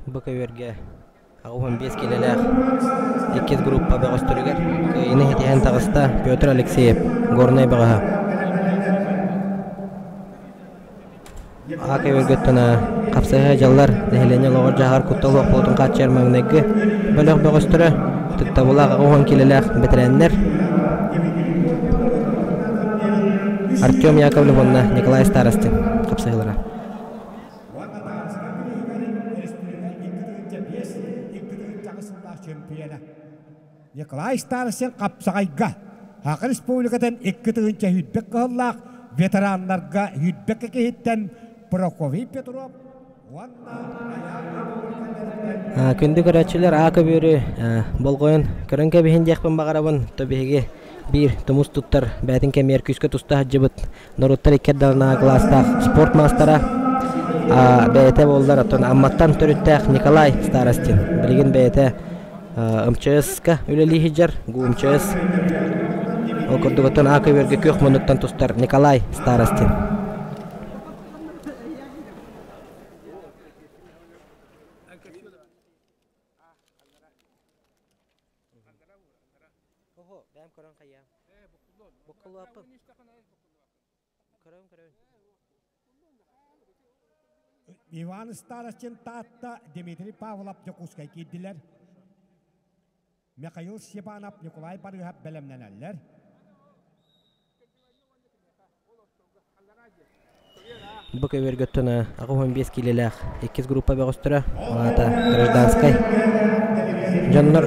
S2: Бу көбүөргэ 85 киилэлээх иккис группа бөҕөстөрүгэр кыайыыны ситиһэн таҕыста Петр Алексеев, Горнай бөҕөһө. Аҕа көбүөргөттөн хапсыһыы дьаллар нэһилиэнньэ олоҕор-дьаһаҕар куттал суох буолуутун хааччыйар маҥнайгы бөлөх бөҕөстөрө, ытыктабылаах 80 киилэлээх бэтэрээннэр Артем Яковлев уонна Николай Старостин хапсыһыылара.
S1: Николай Старостин хапсаҕайга Саха Республикатын 2 тыһыынча сүүрбэ кыһыллаах ветераннарга сүүрбэ киһиттэн Прокопий Петров уонна
S2: Күндү көрөөччүлэр, аа көбүөрү болҕойон көрөн кэбиһин диэхпин баҕарабын. То биһиги биир тумус туттар бэйэтин кэмигэр күүскэ туста сылдьыбыт норуоттар икки ардыларынааҕы кылаастаах спорт маастара бэйэтэ буоллар, оттон Амматтан төрүттээх Николай Старостин билигин бэйэтэ МЧС-ка үлэлии сылдьар, ГУ МЧС. Ол курдук оттон А көбүөргэ күөх муннуктан тустар Николай Старостин.
S1: Иван Старостин Таатта, Дмитрий Павлов Дьокуускай киирдилэр. Михаил Степанов, Николай Барыһап бэлэмнэнэллэр.
S2: Бу көбүөргөттөн 85 киилэлээх иккис группа бөҕөстөрө, ол аата гражданскай дьоннор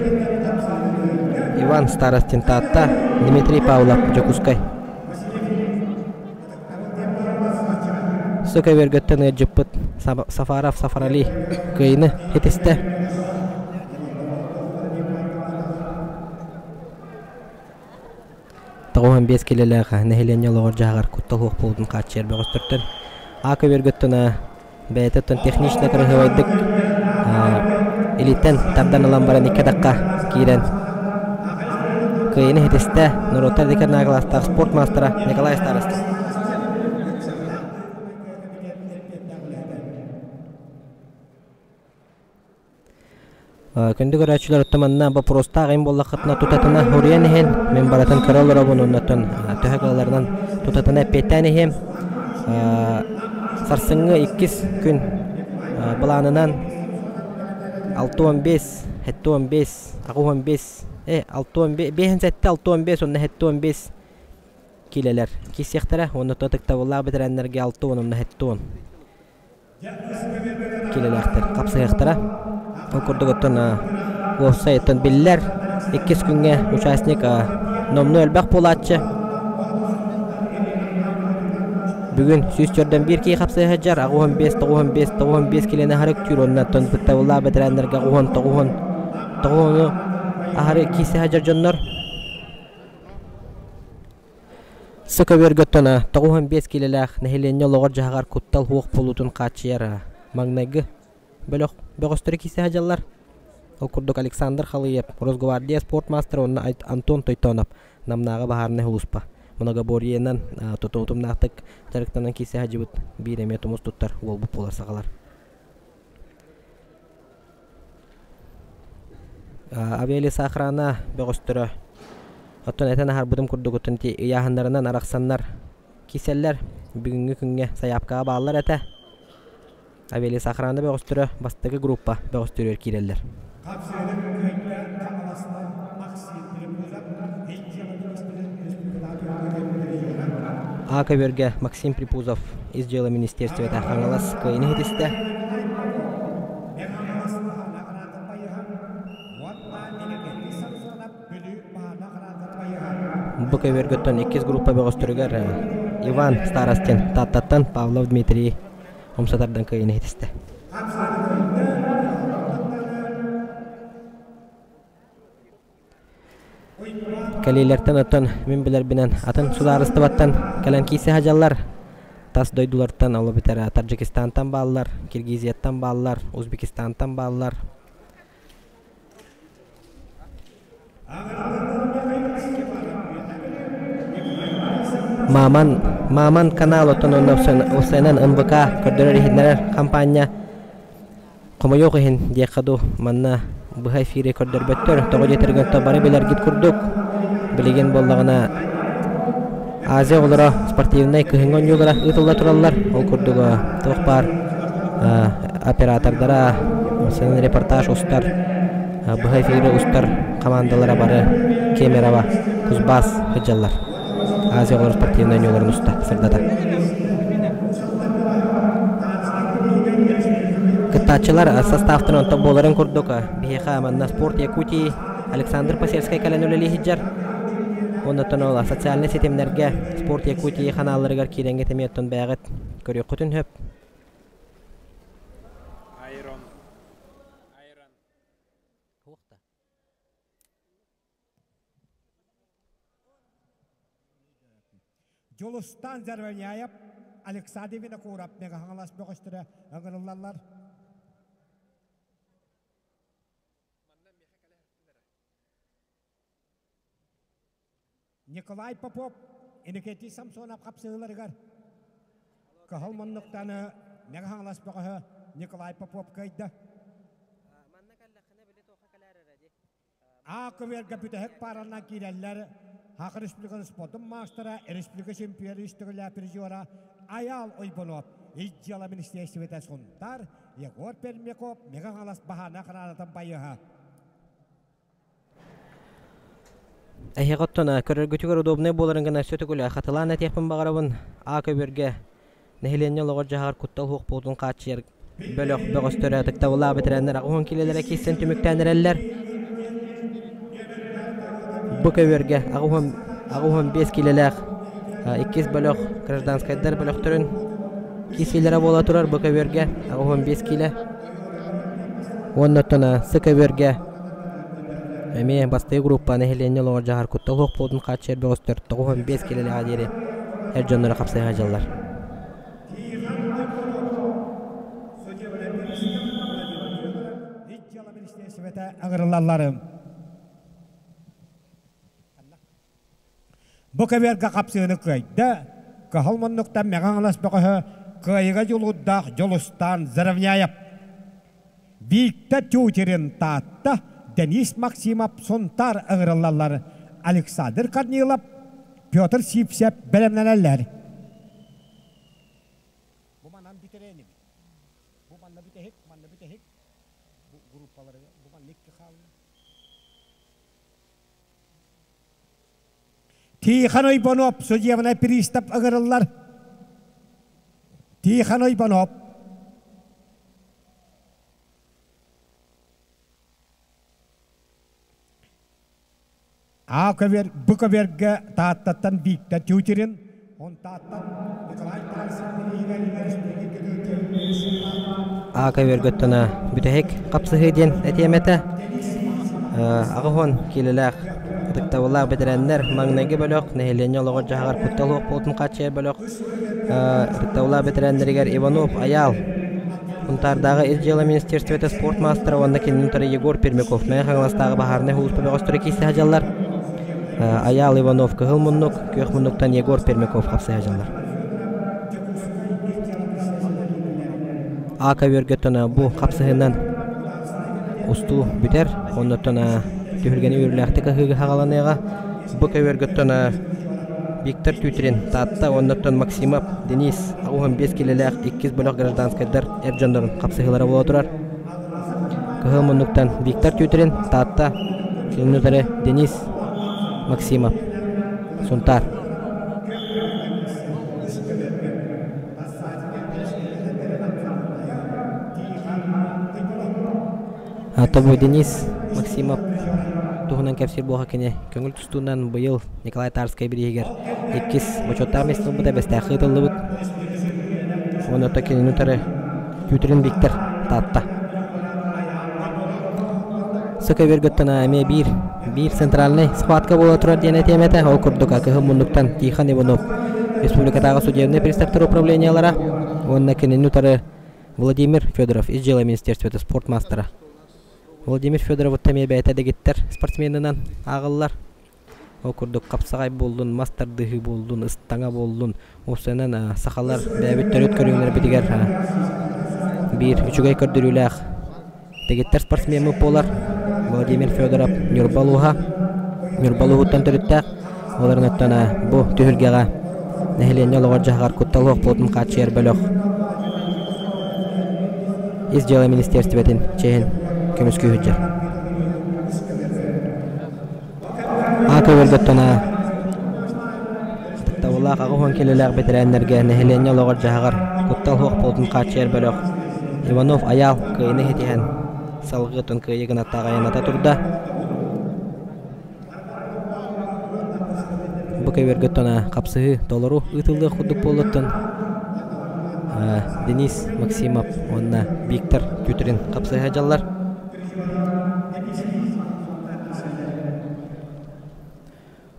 S2: Иван Старостин Таатта, Дмитрий Павлов Дьокуускай. Су көбүөргөттөн ыалдьыппыт Сафаров Сафарали кыайыны ситистэ. 95 киилэлээх нэһилиэнньэ олоҕор-дьаһаҕар куттал суох буолуутун хааччыйар бөҕөстөртөн А көбүөргөттөн бэйэтэ технично кыраһыабайдык илииттэн тардан ылан баран икки атахха киирэн кыайыыны ситистэ норуоттар деканаагалаастаах спорт маастара Николай Старостин. Күндү көрөөччүлэр оттон манна боппуруостаах им буоллаххытына тутатына уруйан иһин мин барытын көрө олоробун оннуттан төһө кыалларынан тутатына эппиэттээн иһиэм. Сарсыҥҥы иккис күн былаанынан 6-15, 7-15, 8-15, 6-15, 5-7, 6-15 уонна 7-15 киилэлэр киирсиэхтэрэ уонна ытыктабыллаах бэтэрээннэргэ 6 уонна 7 киилэлээхтэр хапсыһыахтара. Ол курдук оттон уопсай оттон биллэр иккис күҥҥэ участник номнуо элбэх буолааччы. Бүгүн 141 киһи хапсыһа сылдьар, 85, 95, 95 килени аһары үктүүр уонна оттон быттабыллаах бэтэрээннэргэ 10, 9, 9 аһары киирсэ сылдьар дьоннор. Сыкөбүөргөттөн 95 киилэлээх нэһилиэнньэ олоҕор-дьаһаҕар куттал суох буолуутун хааччыйар маҥнайгы бөлөх бөҕөстөрө киирсэ сылдьаллар. Ол курдук Александр Халыев, Росгвардия спорт маастара уонна Антон Тойтонов Намнааҕы баһаарынай сулууспа многоборьенан тутумнаахтык дьарыктанан киирсэ сылдьыбыт биир эмиэ тумус туттар уолбут буолар сахалар. Авиалесоохрана бөҕөстөрө оттон этэн аһарбытым курдук оттон ити ыйааһыннарынан арахсаннар киирсэллэр. Бүгүҥҥү күҥҥэ сайаапкаҕа бааллар этэ. Авиалесоохрана бөҕөстөрө бастакы группа бөҕөстөрүгэр киирэллэр. А көбүөргэ Максим Припузов Ис дьыала министерствота Хаҥалас кыайыыны иһитистэ. Бу көбүөргөттөн иккис группа бөҕөстөрүгэр Иван Старостин Тааттаттан Павлов Дмитрий умса тардан кыайыыны иһитистэ. Кэлиилэртэн оттон мин билэрбинэн атын судаарыстыбаттан кэлэн киирсэ сылдьаллар. Тас дойдулартан ол эбэтэр Таджикистантан бааллар, Киргизияттан бааллар, Узбекистантан бааллар. Маман, Маман канал оттон онно УСН НВК көрдөрөр-иһитиннэрэр хампаанньа Хомойуох иһин диэххэ дуу, манна быһа эфири көрдөрбөттөр, тоҕо диэтэргин то бары билэргит курдук, билигин буоллаҕына Азия оҕолоро спортивнай кыһыҥҥы оонньуулара ыытылла тураллар. Ол курдук туох баар оператордара, репортаж устар, быһа эфири устар хамаандалара бары Кемерово, Кузбасс сылдьаллар. Азия оҕолоро спортивнай оонньууларын уста сырдата. Кыттааччылар составтарын онтон буоларын курдук биһиэхэ манна Спорт Якутии Александр Посельскай кэлэн үлэлии сылдьар. Оннуттан ол социальнай ситимнэргэ Спорт Якутии ханаалларыгар киирэҥҥит эмиэ оттон бэйэҕит көрүөххүтүн сөп.
S5: Айрон. Айрон.
S1: Дьулустаан Зарваняев, Александр Винокуров Мегаһаҥалас бөҕөстөрө ыҥырыллаллар. Николай Попов, Иннокентий Самсонов хапсыһыыларыгар кыһыл муннуктаны Мегаһаҥалас бөҕөһө Николай Попов кыайда. А көбүөргэ бүтэһик пааранан киирэллэр Саха Республикатын спордун маастара, республика чемпиона үстүгүлэ призера Айаал Ойбонов, Ис дьыала министиэристибэтэ Сунтаар, Егор Пермяков, Мега Хаҥалас баһаана хараанатын байыһа.
S2: Эһиэхэ оттон көрөргүтүгэр удобнай буоларын гына сөтүгүлэ хатылаан этиэхпин баҕарабын. А көбүөргэ Нэһилиэнньэ олоҕор-дьаһаҕар куттал суох буолуутун хааччыйар бөлөх бөҕөстөрө ытыктабыллаах бэтэрээннэр 80 киилэлэрэ киирсэн түмүктээн эрэллэр. Бу көбүөргэ 85 киилэлээх иккис бөлөх гражданскайдар бөлөхтөрүн киирсиилэрэ буола турар бу көбүөргэ 85 киилэ. Уонна оттон сы көбүөргэ эмиэ бастакы группа нэһилиэнньэ олоҕор-дьаһаҕар куттал суох буолуутун хааччыйар бөҕөстөр 95 киилэлээх диэри эр дьонноро хапсыһа сылдьаллар.
S1: Бу көбүөргэ хапсыыны кыайда, кыһыл муннуктан Мэҥэ Хаҥалас бөҕөһө кыайыыга дьулуурдаах Дьулустаан Заровняев. Виктор Тютерин Таатта, Денис Максимов Сунтаар ыҥырыллаллар. Александр Корнилов, Петр Сивцев бэлэмнэнэллэр. Бу манан бүтэрээнимит. Бу манна бүтэһик, манна бүтэһик. Бу группаларыгар бу манна икки хаалла. Тихон Ойбонов судебный пристав ыҥырыллар. Тихон Ойбонов. А көбүөр, Б көбүөргэ Тааттаттан Виктор Тютерин, Онтааттан Николай Тарасов
S2: А көбүөргөттөн бүтэһик хапсыһыы диэн этиэм этэ. Аҕыс киилэлээх ытыктабыллаах бэтэрээннэр маҥнайгы бөлөх нэһилиэнньэ олоҕор-дьаһаҕар куттал суох буолтун хааччыйар бөлөх ытыктабыллаах бэтэрээннэригэр Иванов Айаал Сунтаардааҕы Ис дьыала министерствота спорт маастара уонна кинини утары Егор Пермяков Мэҥэ Хаҥаластааҕы баһаарынай сулууспа бөҕөстөрө киирсэ сылдьаллар. Айаал Иванов кыһыл муннук, күөх муннуктан Егор Пермяков хапсыһа сылдьаллар. А көбүөргөттөн бу хапсыһынан устуу бүтэр. Оннуттан түһүлгэни үөрүүлээхтик аһыыга хаҕаланыаҕа. Бу көбүөргөттөн Виктор Тютрин, Таатта уоннаттан Максимов, Денис 85 килэлээх иккис бөлөх гражданскайдар эр дьоннорун хапсыһыылара буола турар. Кыһыл муннуктан Виктор Тютрин, Таатта, кинини утары Денис Максимов, Сунтаар. Тобу Денис Максимов туһунан кэпсиир буолха кини көҥүл тустуунан быйыл Николай Тарскай бирииһигэр иккис бочуоттаах миэстэ ылбыта бэстээххэ ыытыллыбыт. Уонна то кинини утары Тютрин Виктор Таатта. Сыкабергөттөн эмиэ биир биир центральный схватка буола турар диэн этиэм этэ. Ол курдук кыһыл муннуктан Тихон Иванов республикатааҕы судебнай приставтар управлениелара уонна кинини утары Владимир Федоров ис дьыала министерствота спорт маастара. Владимир Федоровыттан эмиэ бэйэтэ дэгиттэр спортсменынан ааҕыллар. Ол курдук хапсаҕай буоллун, мас тардыһыы буоллун, ыстаҥа буоллун, уопсайынан сахалар бэйэбит төрүт көрүҥнэрбитигэр биир үчүгэй көрдөрүүлээх дэгиттэр спортсмеммыт буолар. Владимир Федоров Ньурба улууһа, Ньурба улууһуттан төрүттээх. Олорон оттон бу түһүлгэҕэ нэһилиэнньэ олоҕор-дьаһаҕар куттал суох буолуутун хааччыйар бөлөх Ис дьыала министиэристибэтин чиэһин көмүскүү сылдьар. Аа көбүргөттөн ытыктабыллаах 80 килэлээх бэтэрээннэргэ нэһилиэнньэ олоҕор-дьаһаҕар куттал суох буолуутун хааччыйар бөлөх Иванов Айаал кыайыыны ситиһэн салгыы оттон кыайыы гынаттаах айанната турда. Бу көбүөргөттөн хапсыһыы толору ыытыллыах курдук буолуоттан Денис Максимов уонна Виктор Тютрин хапсыһа дьаллар.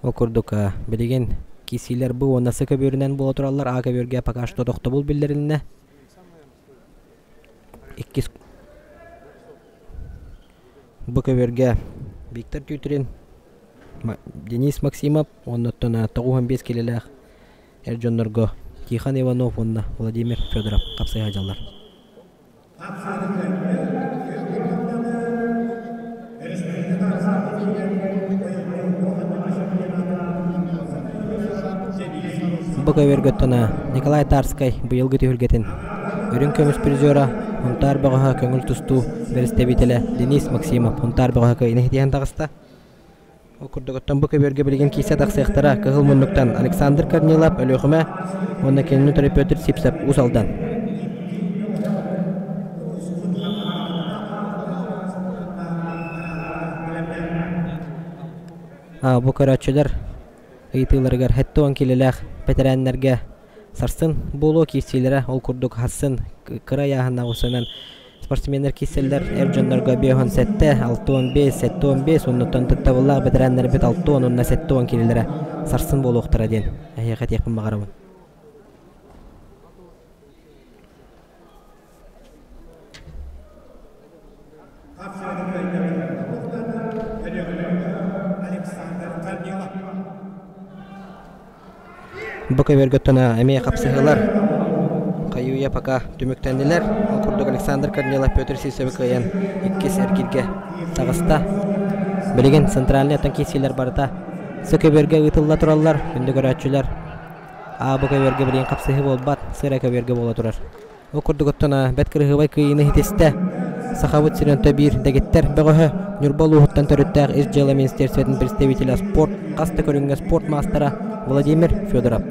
S2: Ол курдук билигин киирсиилэр бу уонна С көбүөрүнэн буола тураллар. А көбүөргэ пока что тохтобул биллэрилиннэ. Иккис Бу көбүөргэ Виктор Тютрин, Денис Максимов уонна 95 килэлээх эр дьоннорго Тихон Иванов уонна Владимир Федоров хапсыһа сылдьаллар. Бу көбүөргөттөн Николай Тарскай быйылгы түһүлгэтин Үрүҥ көмүс призера Һунтаар бөҕөһө көҥүл тустуу бэрэстэбиитэлэ Денис Максимов Һунтаар бөҕөһө кыайыыны ситиһэн таҕыста. Ол курдук оттон бу көбүөргэ билигин киирсэ тахсыахтара Кыһыл муннуктан Александр Корнилов Өлүөхүмэ уонна кинини утары Петр Сипсов Уус Алдан. Бу көрөөччүлэр ыйытыыларыгар 70 киилэлээх бэтэрээннэргэ Сарсын буолуо киирсиилэрэ ол курдук сарсын кыра ыйааһыннаах усунан спортсменнар киирсэллэр эр дьоннорго 57, 65, 75 уоннуттан туттабыллаах бэтэрээннэрбит 60 уонна 70 киилэлэрэ сарсын буолуохтара диэн эһиэхэ этиэхпин баҕарабын. Бу көбүөргөттөн эмиэ хапсыһыылар. Хайы-үйэ пока түмүктэннилэр. Ол курдук Александр Корнилов Петр Сивцевы кыайан иккис эргииргэ таҕыста. Билигин центральнай оттон киирсиилэр барыта сы көбүөргэ ыытылла тураллар. Күндү көрөөччүлэр, А бу көбүөргэ билигин хапсыһыы буолбат, сыра көбүөргэ буола турар. Ол курдук оттон бэрт кырыһыабай кыайыыны ситистэ. Сахабыт сирин биир дэгиттэр бөҕөһө Ньурба улууһуттан төрүттээх Ис дьыала министерствотын представителэ спорт хас да көрүҥҥэ спорт маастара Владимир Федоров.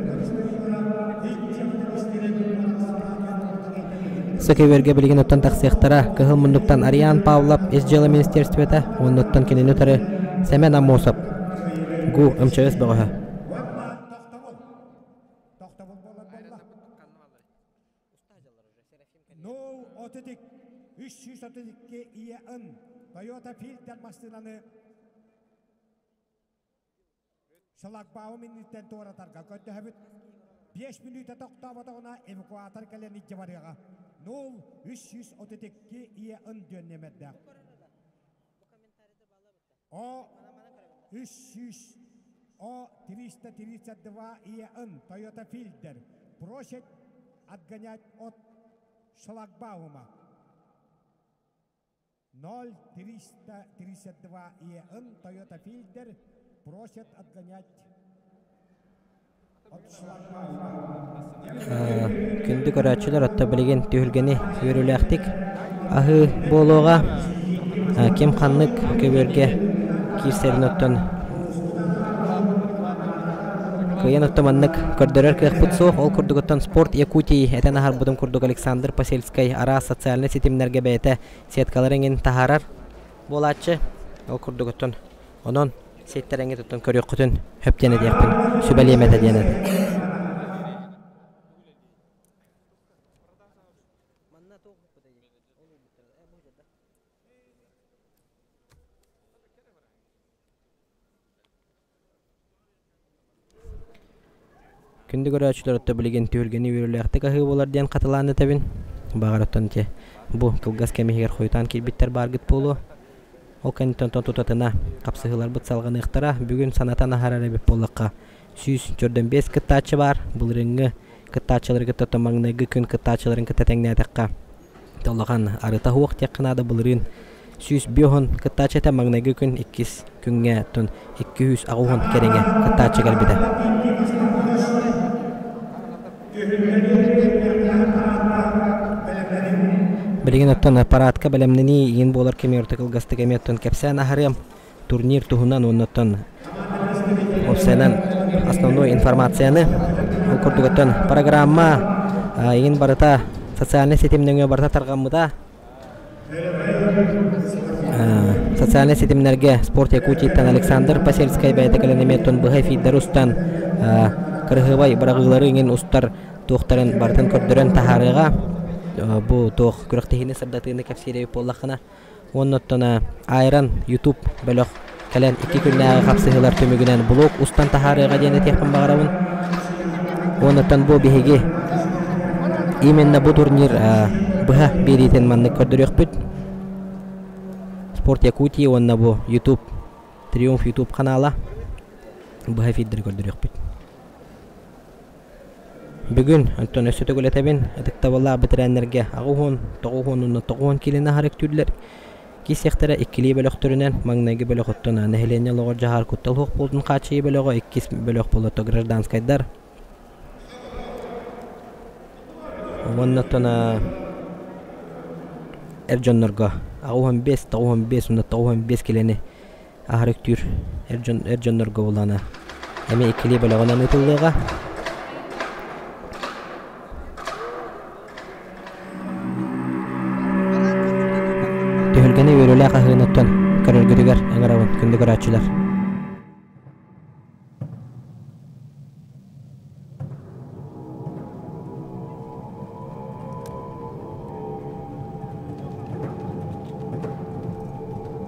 S2: Сөкөбүөргэ билигин оттон тахсыахтара Кыһыл муннуктан Ариан Павлов Ис дьыала министерствота уоннуттан кинини утары Сэмэн Аммосов ГУ МЧС бөҕөһө.
S1: Нол отутик 332 ИЭН Toyota Filter массыынаны шлагбаум инниттэн туоратарга көрдөһөбүт. 5 мүнүүтэ тохтооботоҕуна эвакуатор кэлэн илдьэ барыаҕа. Нол 332 ИЭН диэн нэмэрдээх. О 300 О 332 ИЭН Toyota Filter просит отгонять от шлагбаума. 0332 ИЭН Toyota Filter просят отгонять от шлагбаума.
S2: Күндү көрөөччүлэр отто билигин түһүлгэни үөрүүлээхтик аһыы буолуоҕа. Ким ханнык көбүөргэ киирсэрин оттон кыайан отто маннык көрдөрөр кыахпыт суох. Ол курдук оттон Спорт Якутии этэн аһарбытым курдук Александр Посельскай араас социальнай ситимнэргэ бэйэтэ сеткалар эҥин таһаарар буолааччы. Ол курдук оттон онон сиэттэрэҥҥит оттон көрүөххүтүн хөп диэн этиэхпин сүбэлиэм этэ диэн этэ. Күндү көрөөччүлэр отто билигин түһүлгэни үөрүүлээхтик аһыы буолар диэн хатылаан этэбин. Баҕар оттон ити бу кылгас кэм иһигэр хойутаан киирбиттэр бааргыт буолуо. Ол кэнниттэн онтон тутатына хапсыһыыларбыт салҕаныахтара. Бүгүн санатан аһарар эбит буоллахха, 145 кыттааччы баар. Былырыыҥҥы кыттааччылары кытта оттон маҥнайгы күн кыттааччыларын кытта тэҥнээтэххэ, улахан арыта суох диэххэ наада. Былырыын 105 кыттааччы этэ маҥнайгы күн, иккис күҥҥэ оттон 280 кэриҥэ кыттааччы кэлбитэ. Билигин оттон парадка бэлэмнэнии иин буолар кэми орто кылгастык эмиэ оттон кэпсээн аһарыам. Турнир туһунан уонна оттон уопсайынан основной информацияны ол курдук оттон программа иин барыта социальнай ситим нөҥүө барыта тарҕаммыта. Социальнай ситимнэргэ Спорт Якутиттан Александр Посельскай бэйэтэ кэлэн эмиэ оттон быһа эфирдэри устан кырыһыабай быраҕыылары иҥин устар туохтарын барытын көрдөрөн таһаарыаҕа. Бу туох күрэхтэһиини сырдатыыны кэпсиир эбит буоллаххына уонна оттон Айрон YouTube бөлөх кэлэн икки күннээҕи хапсыһыылар түмүгүнэн блог устан таһаарыаҕа диэн этиэхпин баҕарабын. Уонна оттон бу биһиги именно бу турнир быһа биэриитин маннык көрдөрүөхпүт. Спорт Якутии уонна бу YouTube Триумф YouTube канала быһа эфирдэри көрдөрүөхпүт. Бүгүн онтон өссө төгүл этэбин, ытыктабыллаах бэтэрээннэргэ аҕыс уон, тоҕус уон уонна тоҕус уон киилэни аһара үктүүллэр. Киирсиэхтэрэ иккилии бөлөхтөрүнэн, маҥнайгы бөлөх оттон нэһилиэнньэ олоҕор дьаһаар куттал суох буолтун хааччыйыы бөлөҕө, иккис бөлөх буолуо гражданскайдар. Уонна оттон эр дьоннорго 85, 95 уонна 95 киилэни аһара үктүүр эр дьон эр дьоннорго булана эмиэ иккилии бөлөҕүнэн ыытыллыаҕа. Түһүлгэни үөрүүлээх аһыыныттан көрөргүтүгэр ыҥырабын, күндү көрөөччүлэр.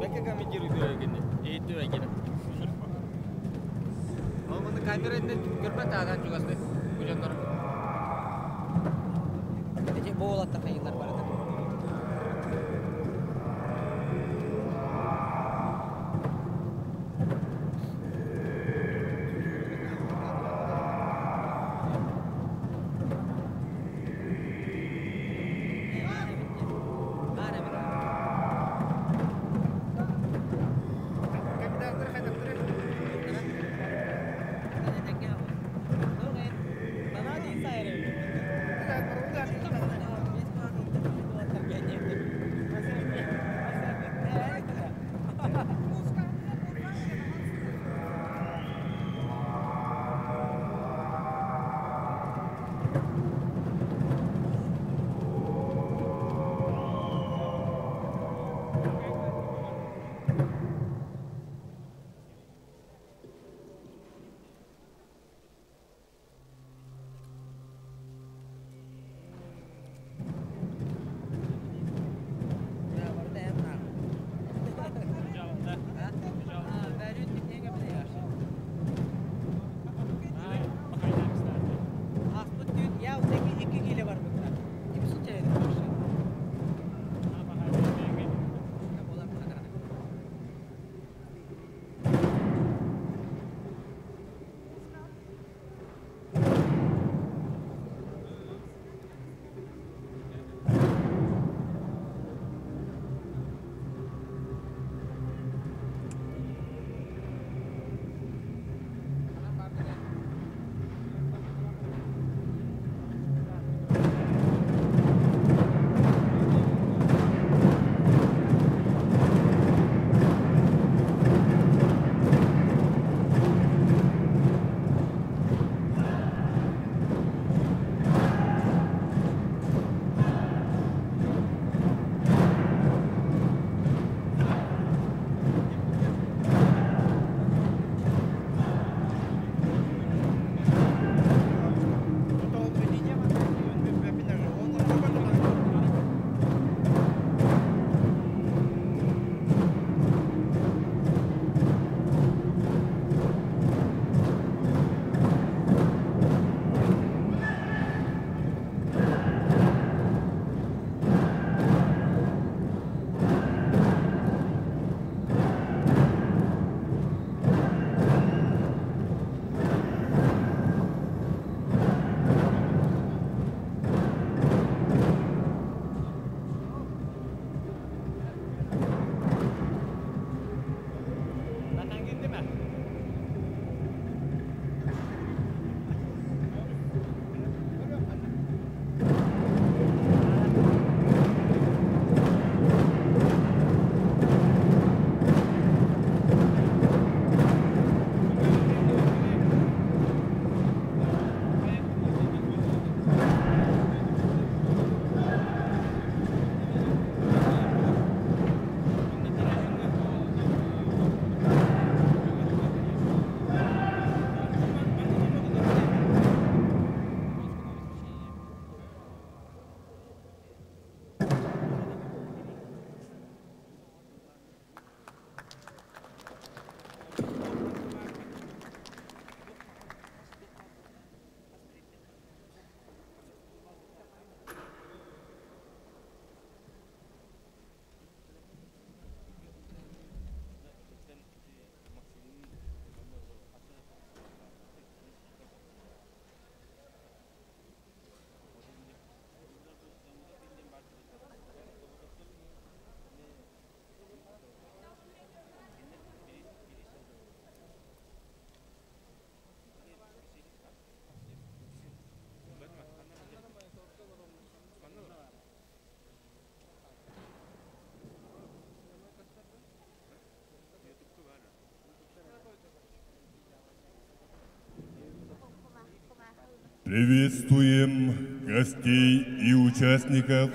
S5: Бэкэ комментируй гини. Иһиттү гини. Ол маны камера иннин көрбөт аадан чугасты бу дьоннор.
S2: Эти бу уолаттар хайыылар барыта.
S6: Приветствуем гостей и участников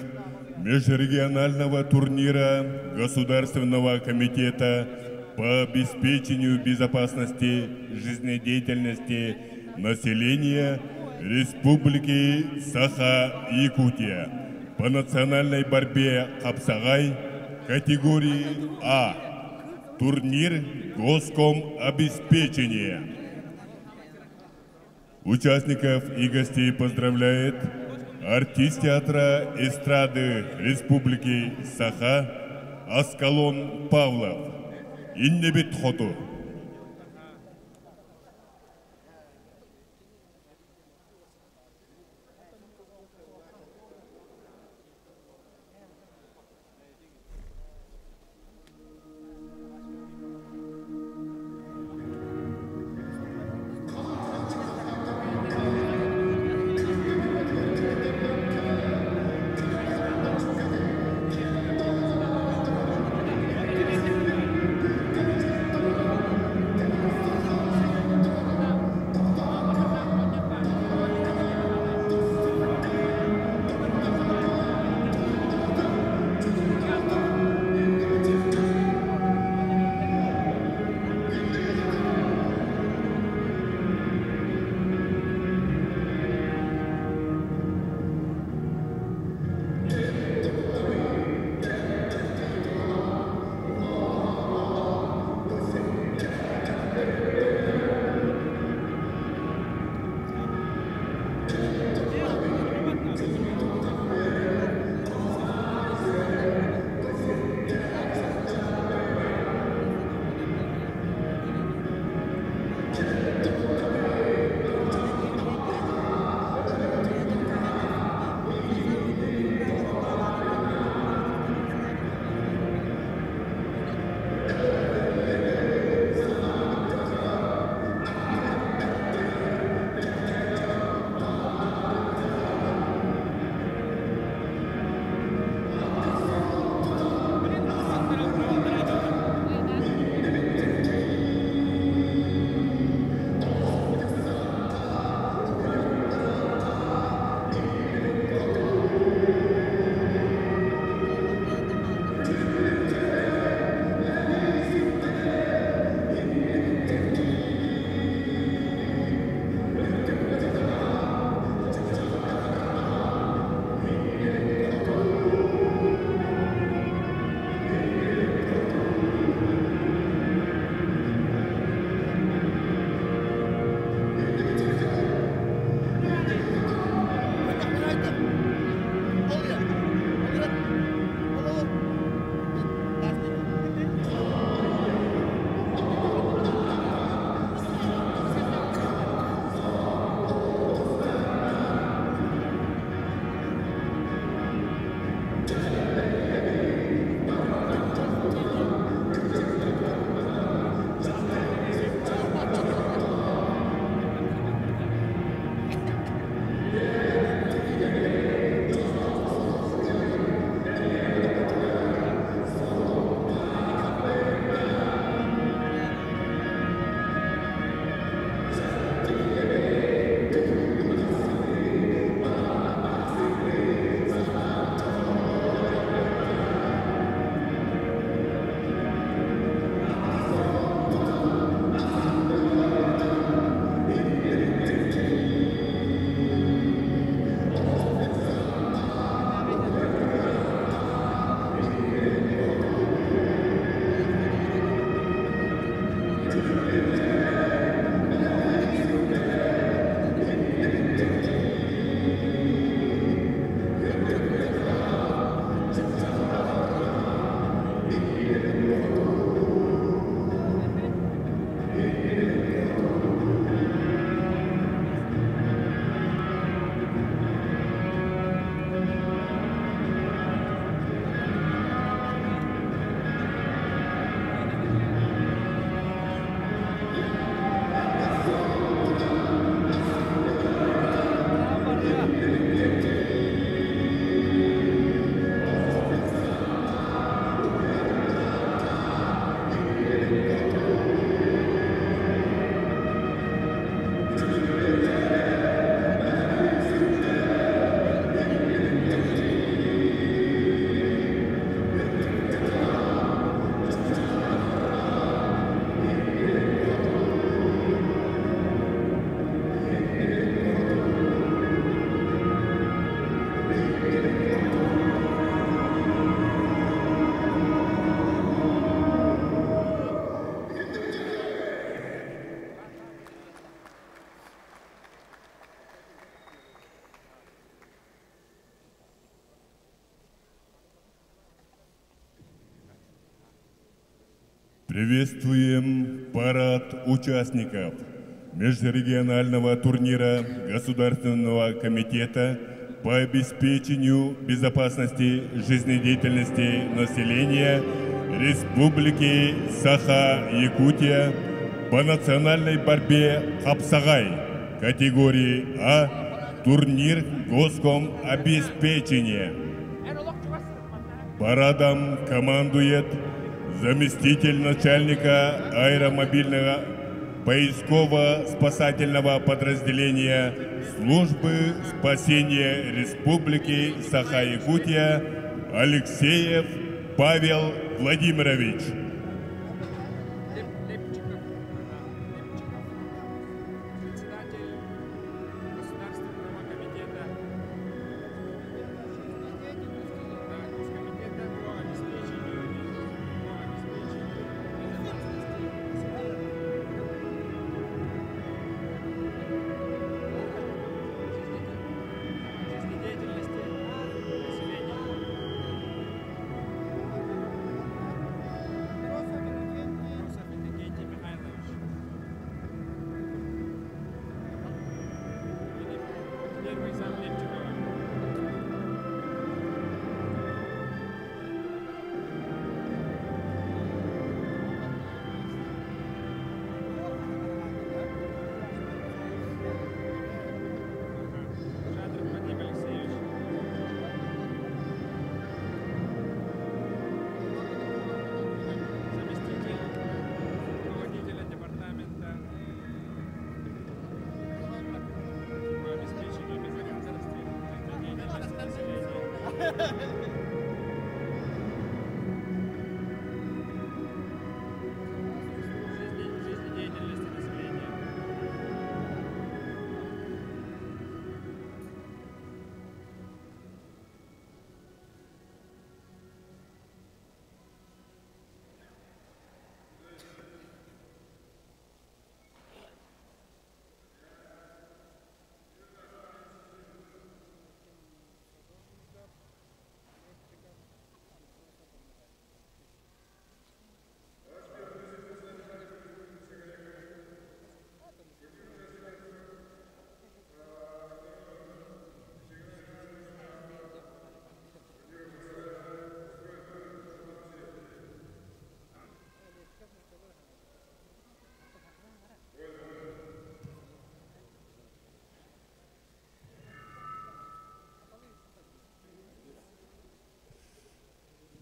S6: межрегионального турнира Государственного комитета по обеспечению безопасности жизнедеятельности населения Республики Саха-Якутия по национальной борьбе Хапсагай категории А. Турнир Госкомобеспечения. Участников и гостей поздравляет артист театра эстрады Республики Саха Аскалон Павлов. Иннебит хоту. Приветствуем парад участников межрегионального турнира Государственного комитета по обеспечению безопасности жизнедеятельности населения Республики Саха-Якутия по национальной борьбе «Хапсагай» категории А турнир госкомобеспечения. Парадом командует заместитель начальника аэромобильного поисково-спасательного подразделения Службы спасения Республики Саха-Якутия Алексеев Павел Владимирович.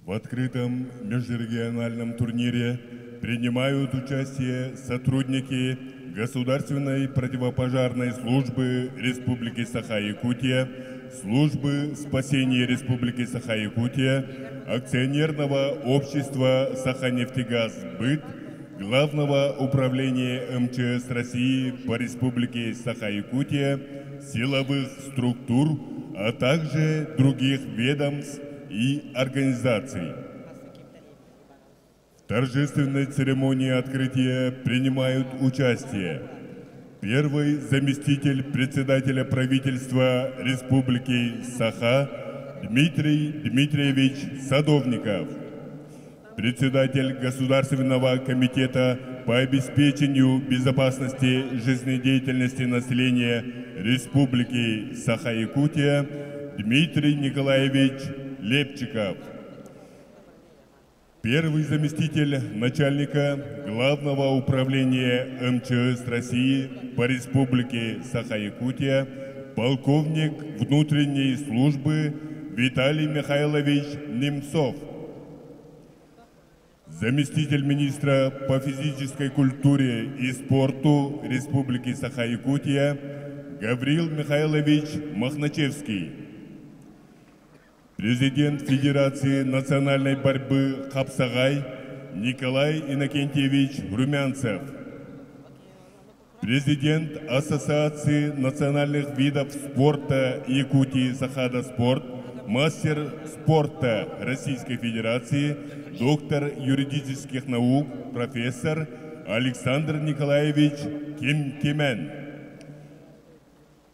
S6: В открытом межрегиональном турнире принимают участие сотрудники Государственной противопожарной службы Республики Саха-Якутия, Службы спасения Республики Саха-Якутия, Акционерного общества «Саханефтегазсбыт», Главного управления МЧС России по Республике Саха-Якутия, силовых структур, а также других ведомств и организаций. В торжественной церемонии открытия принимают участие первый заместитель председателя правительства Республики Саха Дмитрий Дмитриевич Садовников, председатель Государственного комитета по обеспечению безопасности жизнедеятельности населения Республики Саха-Якутия Дмитрий Николаевич Лепчиков. Первый заместитель начальника Главного управления МЧС России по Республике Саха-Якутия, полковник внутренней службы Виталий Михайлович Немцов. Заместитель министра по физической культуре и спорту Республики Саха-Якутия Гаврил Михайлович Мохначевский. Президент Федерации национальной борьбы Хапсагай Николай Иннокентьевич Румянцев. Президент Ассоциации национальных видов спорта Якутии Сахада Спорт, мастер спорта Российской Федерации, доктор юридических наук, профессор Александр Николаевич Ким Кимен.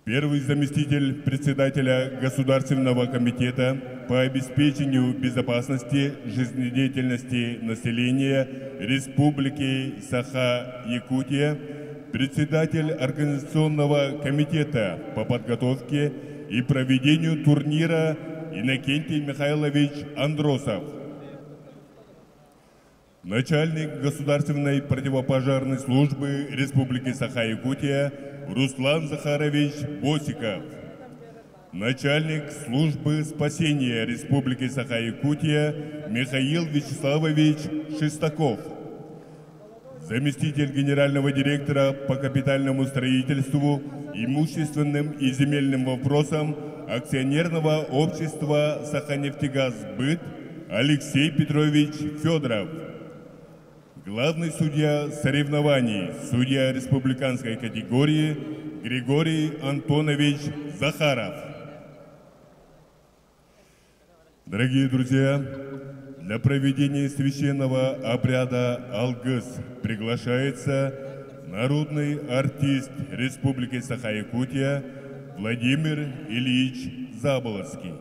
S6: Первый заместитель председателя Государственного комитета по обеспечению безопасности жизнедеятельности населения Республики Саха-Якутия, председатель Организационного комитета по подготовке и проведению турнира Иннокентий Михайлович Андросов. Начальник Государственной противопожарной службы Республики Саха-Якутия Руслан Захарович Босиков. Начальник службы спасения Республики Саха-Якутия Михаил Вячеславович Шестаков. Заместитель генерального директора по капитальному строительству, имущественным и земельным вопросам акционерного общества «Саханефтегазсбыт» Алексей Петрович Федоров. Главный судья соревнований, судья республиканской категории Григорий Антонович Захаров. Дорогие друзья, для проведения священного обряда Алгыс приглашается народный артист Республики Саха-Якутия Владимир Ильич Заболоцкий.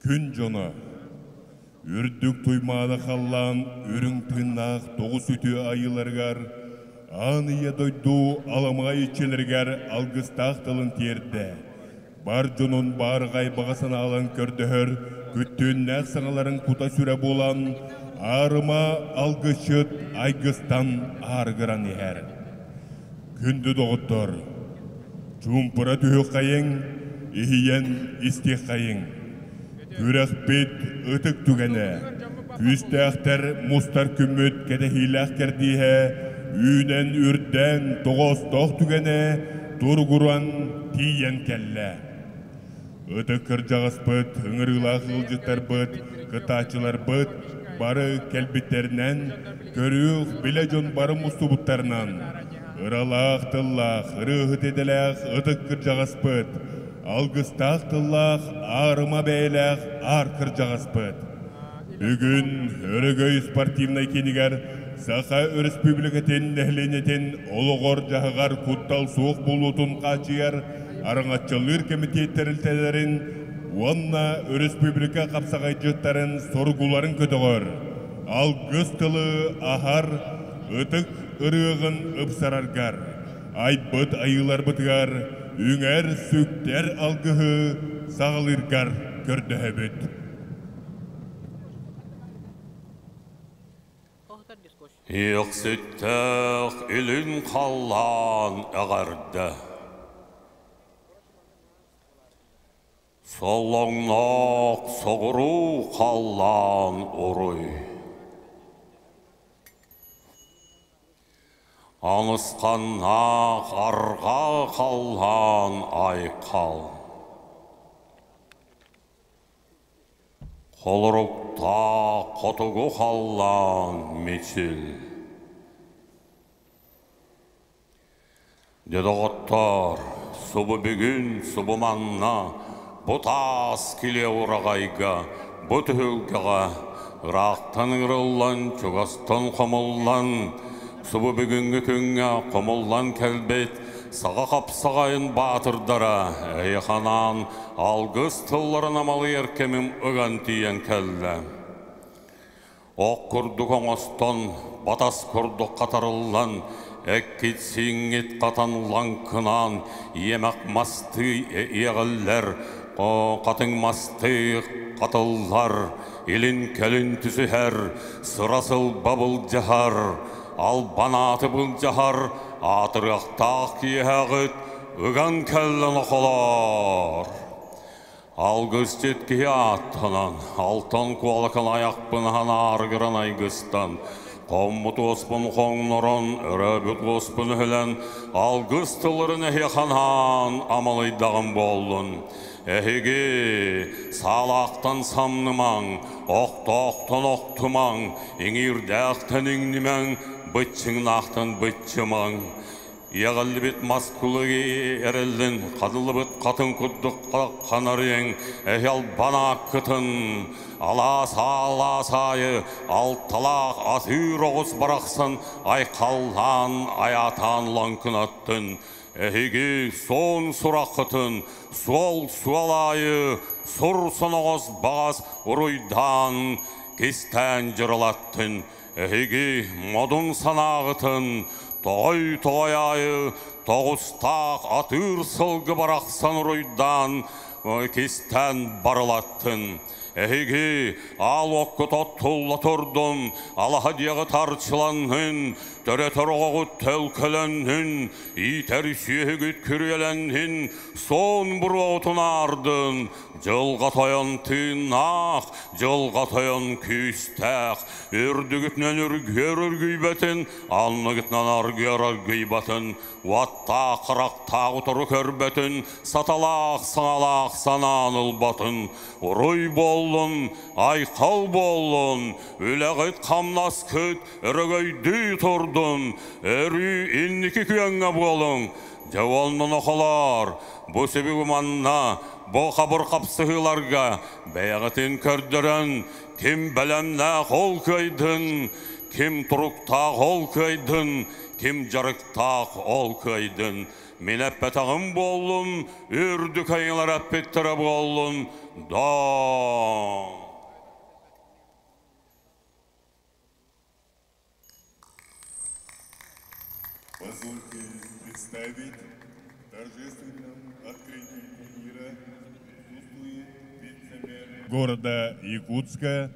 S6: Күн дьоно, үрдүк туймаада халлаан үрүҥ тыыннаах тоҕус үтүө айыыларыгар, аан ийэ дойду аламаҕай иччилэригэр алгыстаах тылын тиэрдэ. Бар дьонун баарҕай баҕа санааларын көрдөһөр күттүөннээх саҥаларын кута-сүрэ буолан, аарыма алгысчыт айгыстан аарыгыран иһэр. Күндү доҕоттор, чуумпура түһүөххэйиҥ, иһийэн истиэххэйиҥ. Күрэхпит ытык түгэнэ, күүстээхтэр мустар күммүт кэтэһиилээх кэрдииһэ, үүнэн үрдээн тоҕоостоох түгэнэ туругуран тиийэн кэллэ. Ытык кырдьаҕаспыт, ыҥырыылаах ыалдьыттарбыт, кытааччыларбыт бары кэлбиттэринэн, көрүөх билэ дьон бары мустубуттарынан, ыралаах тыллаах, ырыаһыт идэлээх ытык кырдьаҕаспыт, алгыстаах тыллаах, аарыма бэйэлээх аар кырдьаҕаспыт. Бүгүн Өрөгөй спортивнай киинигэр Саха Өрөспүүбүлүкэтин нэһилиэнньэтин олоҕор-дьаһаҕар куттал суох буолуутун хааччыйар араҥаччылыыр кэмитиэт тэрилтэлэрин уонна өрөспүүбүлүкэ хапсаҕайдьыттарын соругуларын көтөҕөр, алгыс тылы аһар ытык ырыаҕын ыпсараргар, айбыт айыыларбытыгар үҥэр-сүктэр алгыһы саҕалыыргар көрдөһөбүт.
S7: Иэхситтээх илин халлаан эҕэрдэ Солоҥноох соҕуруу халлаан уруй Анысханнаах арҕаа халлаан айхал Холоруктаах хотугу халлаан мичил Дьэ, доҕоттоор, субу бүгүн, субу манна, бу таас килиэ ураҕайга, бу түһүлгэҕэ ыраахтан ыҥырыллан, чугастан хомуллан, субу бүгүҥҥү күҥҥэ хомуллан кэлбит саха хапсаҕайын баатырдара эйэханаан алгыс тылларын амалыйар кэмим ыган тиийэн кэллэ. Ох курдук оҥостон, батас курдук хатарыллан, эккит-сииҥҥит хатан лаҥкынаан, иэмэх мастыы иэҕиллэр, хатыҥ мастыы хатыллар, илин-кэлин түсүһэр, сыра-сылба былдьаһар, албан ааты былдьаһар, аатырыахтаах киэһэҕит ыган кэллэ нохолоор. Алгысчыт киһи ааттанан, алтан куолакал айахпын аһан айгыстан, хоммут уоспун хоҥнорон, өрөөбүт уоспун өһүлэн, алгыс тылларын эһиэханаан амалыйдаҕым буоллун. Эһиги саалаахтан самнымаҥ, охтоохтон охтумаҥ, иҥиирдээхтэн иҥнимэҥ, быччыҥнаахтан быччымаҥ. Иэҕиллибит мас кулуги эрэллин, хатыллыбыт хатын курдук ханарыйыҥ, эһэл банааккытын, алаас алаас аайы алталаах атыыр оҕус барахсан айхаллаан айаатаан лоҥкунаттын. Эһиги суон сураххытын, суол суол аайы сур соноҕос баҕас уруйдаан, кистээн дьырылаттын. Эһиги модун санааҕытын тоҕой-тоҕой аайы тоҕустаах атыыр сылгы барахсан уруйдаан кистээн барылаттын. Эһиги аал оккут оттулла турдун, алаһа диэҕи тарчыланнын, төрөтөр оҕоҕут төлкөлөннүн, иитэр сүөһүгүт күрүөлэннин, суон буруоҕутун аардын, Дьылҕа тойон тыыннаах, дьылҕа тойон күүстээх, үрдүгүтүнэн үргүөр үргүйбэтин, анныгытынан аргыар аргыйбатын, уоттаах харахтаах утары көрбөтүн, саталаах саҥалаах санаан ылбатын, уруй буоллун, айхал буоллун, үлэҕит хамнаскыт өрөгөйдүү турдун, өрүү инники күөҥҥэ буолуҥ, Дьэ уонна нохолоор, бу сүбүгү манна, бу хабыр хапсыһыыларга бэйэҕитин көрдөрөн, ким бэлэмнээх ол кыайдын, ким туруктаах ол кыайдын, ким дьарыктаах ол кыайдын. Мин эппэтэҕим буоллун, үрдүк айыылар эппиттэрэ буоллун, доо.
S6: Позвольте представить в торжественном открытии турнира присутствует вице-мэр города Якутска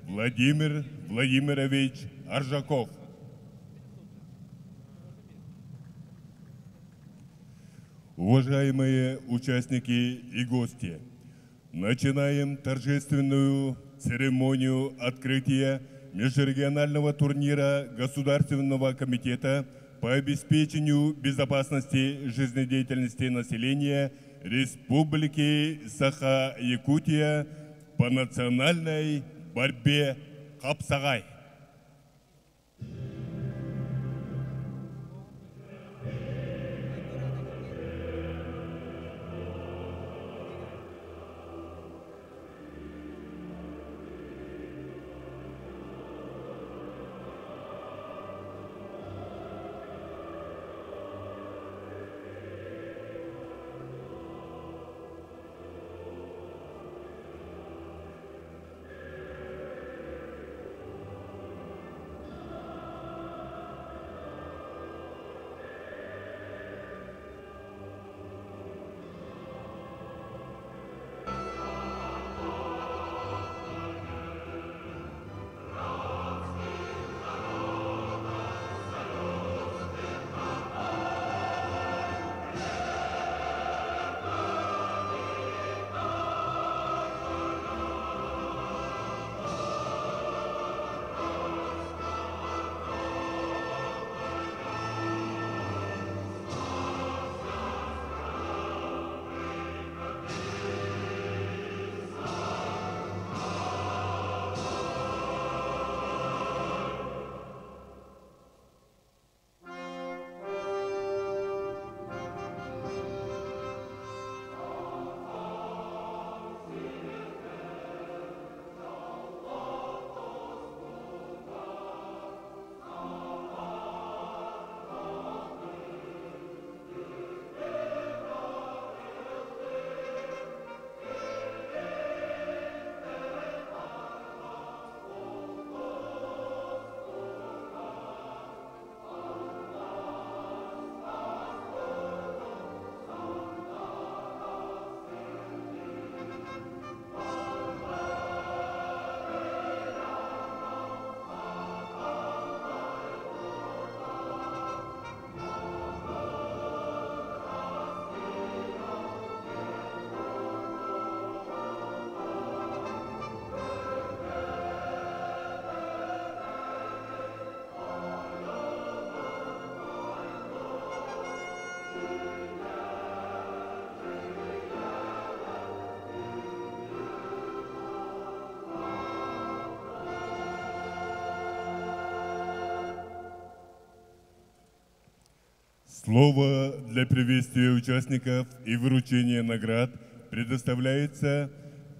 S6: Владимир Владимирович Аржаков. Уважаемые участники и гости, начинаем торжественную церемонию открытия межрегионального турнира Государственного комитета по обеспечению безопасности жизнедеятельности населения Республики Саха-Якутия по национальной борьбе Хапсагай. Слово для приветствия участников и вручения наград предоставляется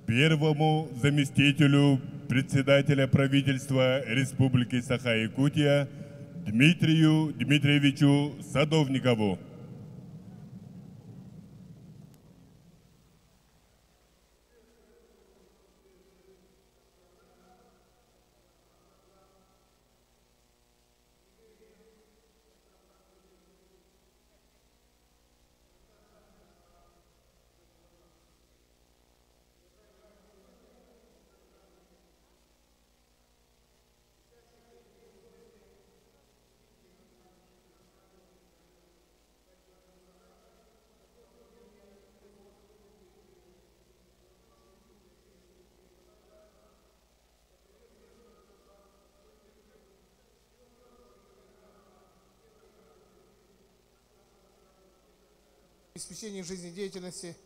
S6: первому заместителю председателя правительства Республики Саха-Якутия Дмитрию Дмитриевичу Садовникову.
S3: Обеспечении жизнедеятельности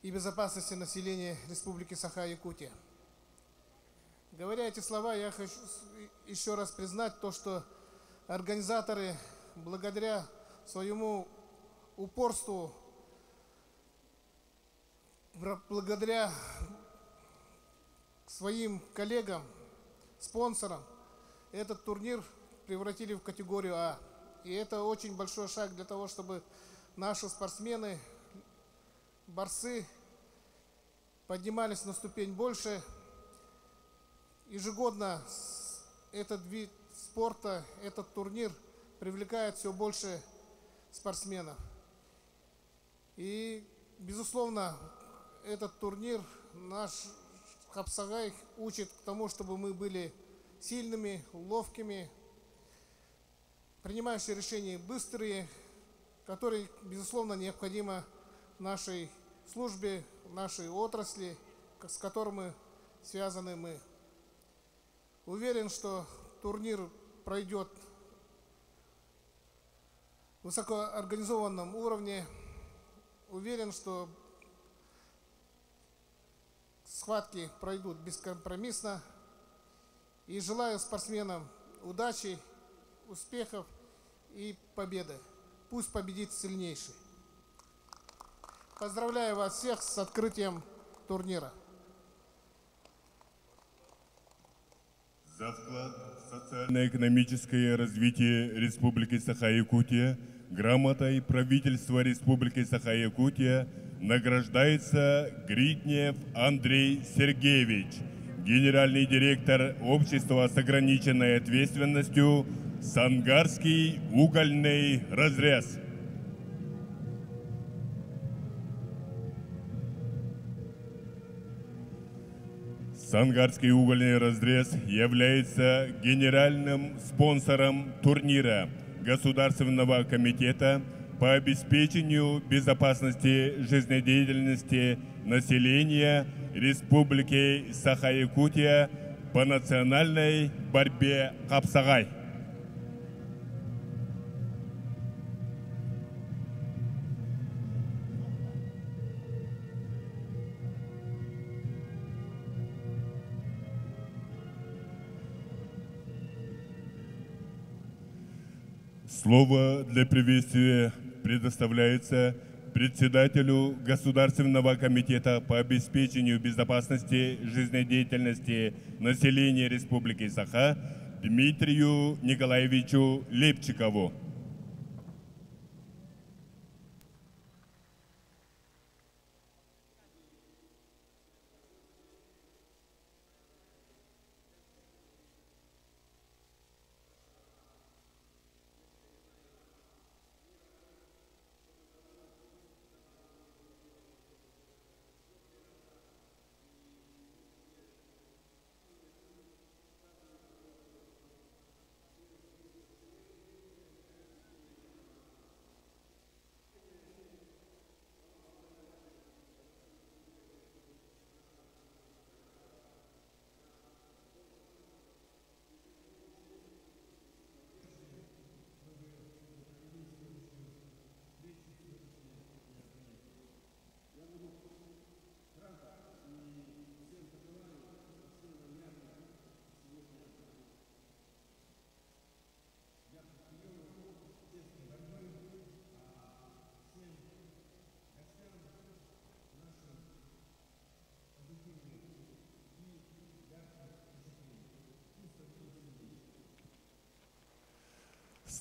S3: и безопасности населения Республики Саха-Якутия. Говоря эти слова, я хочу еще раз признать то, что организаторы, благодаря своему упорству, благодаря своим коллегам, спонсорам, этот турнир превратили в категорию А. И это очень большой шаг для того, чтобы наши спортсмены, борцы поднимались на ступень больше. Ежегодно этот вид спорта, этот турнир привлекает все больше спортсменов. И, безусловно, этот турнир наш Хапсагай учит к тому, чтобы мы были сильными, ловкими, принимающие решения быстрые, которые, безусловно, необходимы нашей службе, нашей отрасли, с которыми связаны мы. Уверен, что турнир пройдет в высокоорганизованном уровне. Уверен, что схватки пройдут бескомпромиссно. И желаю спортсменам удачи, успехов и победы. Пусть победит сильнейший. Поздравляю вас всех с открытием турнира.
S6: За вклад в социально-экономическое развитие Республики Саха-Якутия грамотой правительства Республики Саха-Якутия награждается Гриднев Андрей Сергеевич, генеральный директор общества с ограниченной ответственностью «Сангарский угольный разрез». Сангарский угольный разрез является генеральным спонсором турнира Государственного комитета по обеспечению безопасности жизнедеятельности населения Республики Саха-Якутия по национальной борьбе Хапсагай. Слово для приветствия предоставляется председателю Государственного комитета по обеспечению безопасности жизнедеятельности населения Республики Саха Дмитрию Николаевичу Лепчикову.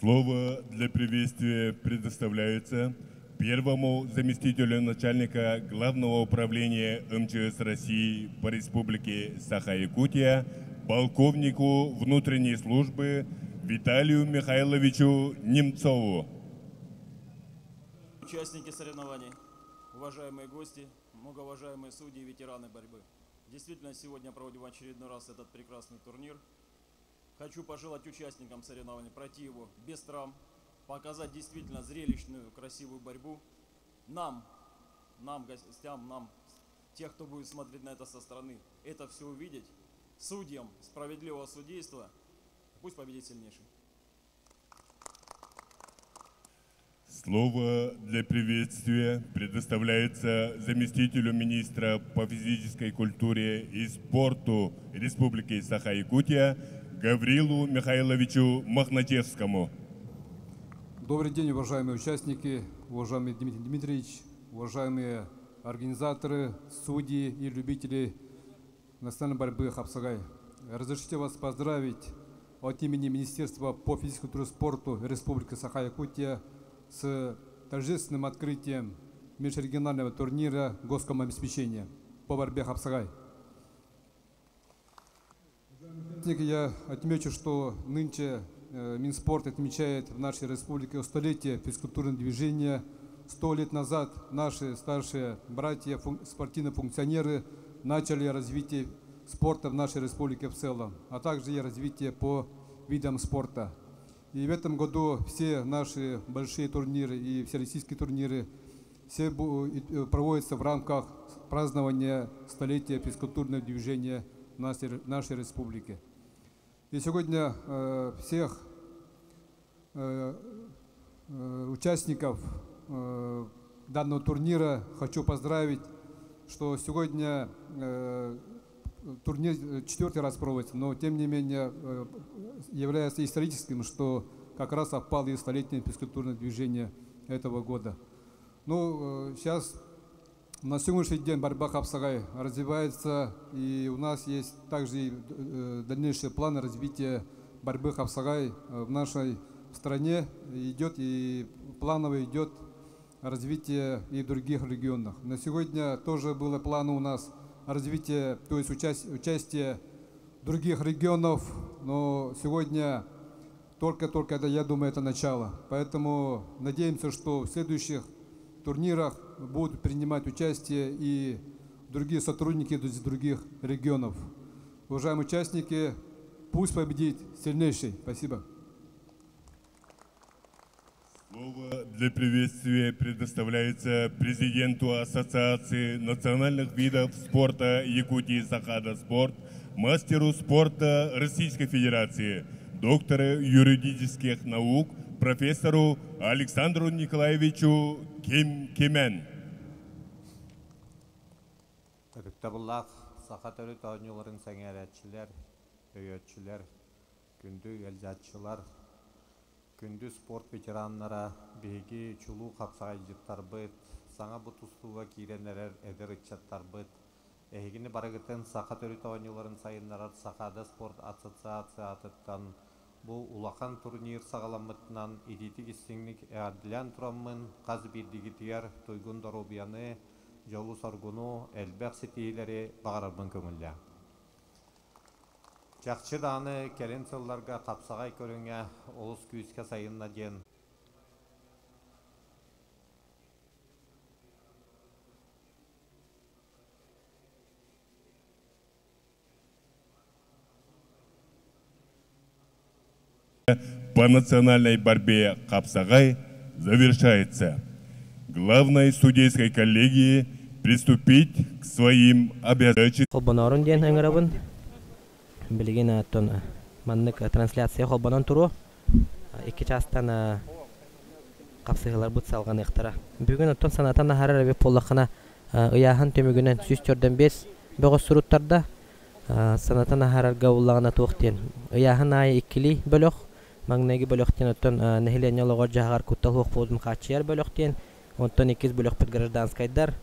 S6: Слово для приветствия предоставляется первому заместителю начальника Главного управления МЧС России по Республике Саха-Якутия, полковнику внутренней службы Виталию Михайловичу Немцову.
S8: Участники соревнований, уважаемые гости, многоуважаемые судьи и ветераны борьбы. Действительно, сегодня проводим очередной раз этот прекрасный турнир. Хочу пожелать участникам соревнований пройти его без травм, показать действительно зрелищную, красивую борьбу. Нам, нам, гостям, нам, тех, кто будет смотреть на это со стороны, это все увидеть. Судьям справедливого судейства, пусть победит сильнейший.
S6: Слово для приветствия предоставляется заместителю министра по физической культуре и спорту Республики Саха-Якутия Гаврилу Михайловичу Мохначевскому.
S9: Добрый день, уважаемые участники, уважаемый Дмитрий Дмитриевич, уважаемые организаторы, судьи и любители национальной борьбы Хапсагай. Разрешите вас поздравить от имени Министерства по физической культуре и спорту Республики Саха-Якутия с торжественным открытием межрегионального турнира госкомобеспечения по борьбе Хапсагай. Я отмечу, что нынче Минспорт отмечает в нашей республике столетие физкультурного движения. 100 лет назад наши старшие братья, спортивные функционеры, начали развитие спорта в нашей республике в целом, а также и развитие по видам спорта. И в этом году все наши большие турниры и всероссийские турниры все проводятся в рамках празднования столетия физкультурного движения нашей республики. И сегодня всех участников данного турнира хочу поздравить, что сегодня турнир четвертый раз проводится, но тем не менее является историческим, что как раз совпало и столетнее физкультурное движение этого года. Ну, сейчас на сегодняшний день борьба Хапсагай развивается, и у нас есть также и дальнейшие планы развития борьбы Хапсагай в нашей стране. Идет и планово идет развитие и в других регионах. На сегодня тоже было планы у нас развитие, то есть участие других регионов, но сегодня только-только, это, я думаю, это начало. Поэтому надеемся, что в следующих турнирах будут принимать участие и другие сотрудники из других регионов. Уважаемые участники, пусть победит сильнейший. Спасибо.
S6: Слово для приветствия предоставляется президенту Ассоциации национальных видов спорта Якутии Сахада Спорт, мастеру спорта Российской Федерации, доктору юридических наук, профессору Александру Николаевичу Ким Кимен.
S10: Ытыктабыллаах саха төрүт оонньууларын сэҥээрээччилэр, өйөөччүлэр, күндү ыалдьааччылар, күндү спорт ветераннара, биһиги чулуу хапсаҕайдьыттарбыт, саҥа бу тустууга киирэн эрэр эдэр ыччаттарбыт, эһигини барыгытын саха төрүт оонньууларын сайыннарар Сахаада спорт ассоциациятыттан бу улахан турнир саҕаламмытынан итиитик-истиҥник эҕэрдэлээн тураммын, хас биирдиигитигэр туйгун доруобуйаны, дьолу-соргуну, элбэх ситиһиилэри баҕарарбын көҥүллээҥ. Чахчы даҕаны кэлин сылларга хапсаҕай көрүҥэ олус күүскэ сайынна диэн
S6: По национальной борьбе Хапсагай завершается. Главной судейской коллегии приступить к своим обязанностям.
S2: Холбонорун диэн ыҥырабын. Билигин оттон маннык трансляция холбонон туруо. Икки чаастан хапсыһыыларбыт салҕаныахтара. Бүгүн оттон санатан аһарар эбит буоллаххына, ыйааһын түмүгүнэн 145 бөҕөс суруттарда. Санатан аһарарга буллаҕына туох диэн. Ыйааһын аайы иккилии бөлөх. Маҥнайгы бөлөх диэн оттон нэһилиэнньэ олоҕор дьаһаҕар куттал суох буолуутун хааччыйар бөлөх диэн. Онтон иккис бөлөхпүт гражданскайдар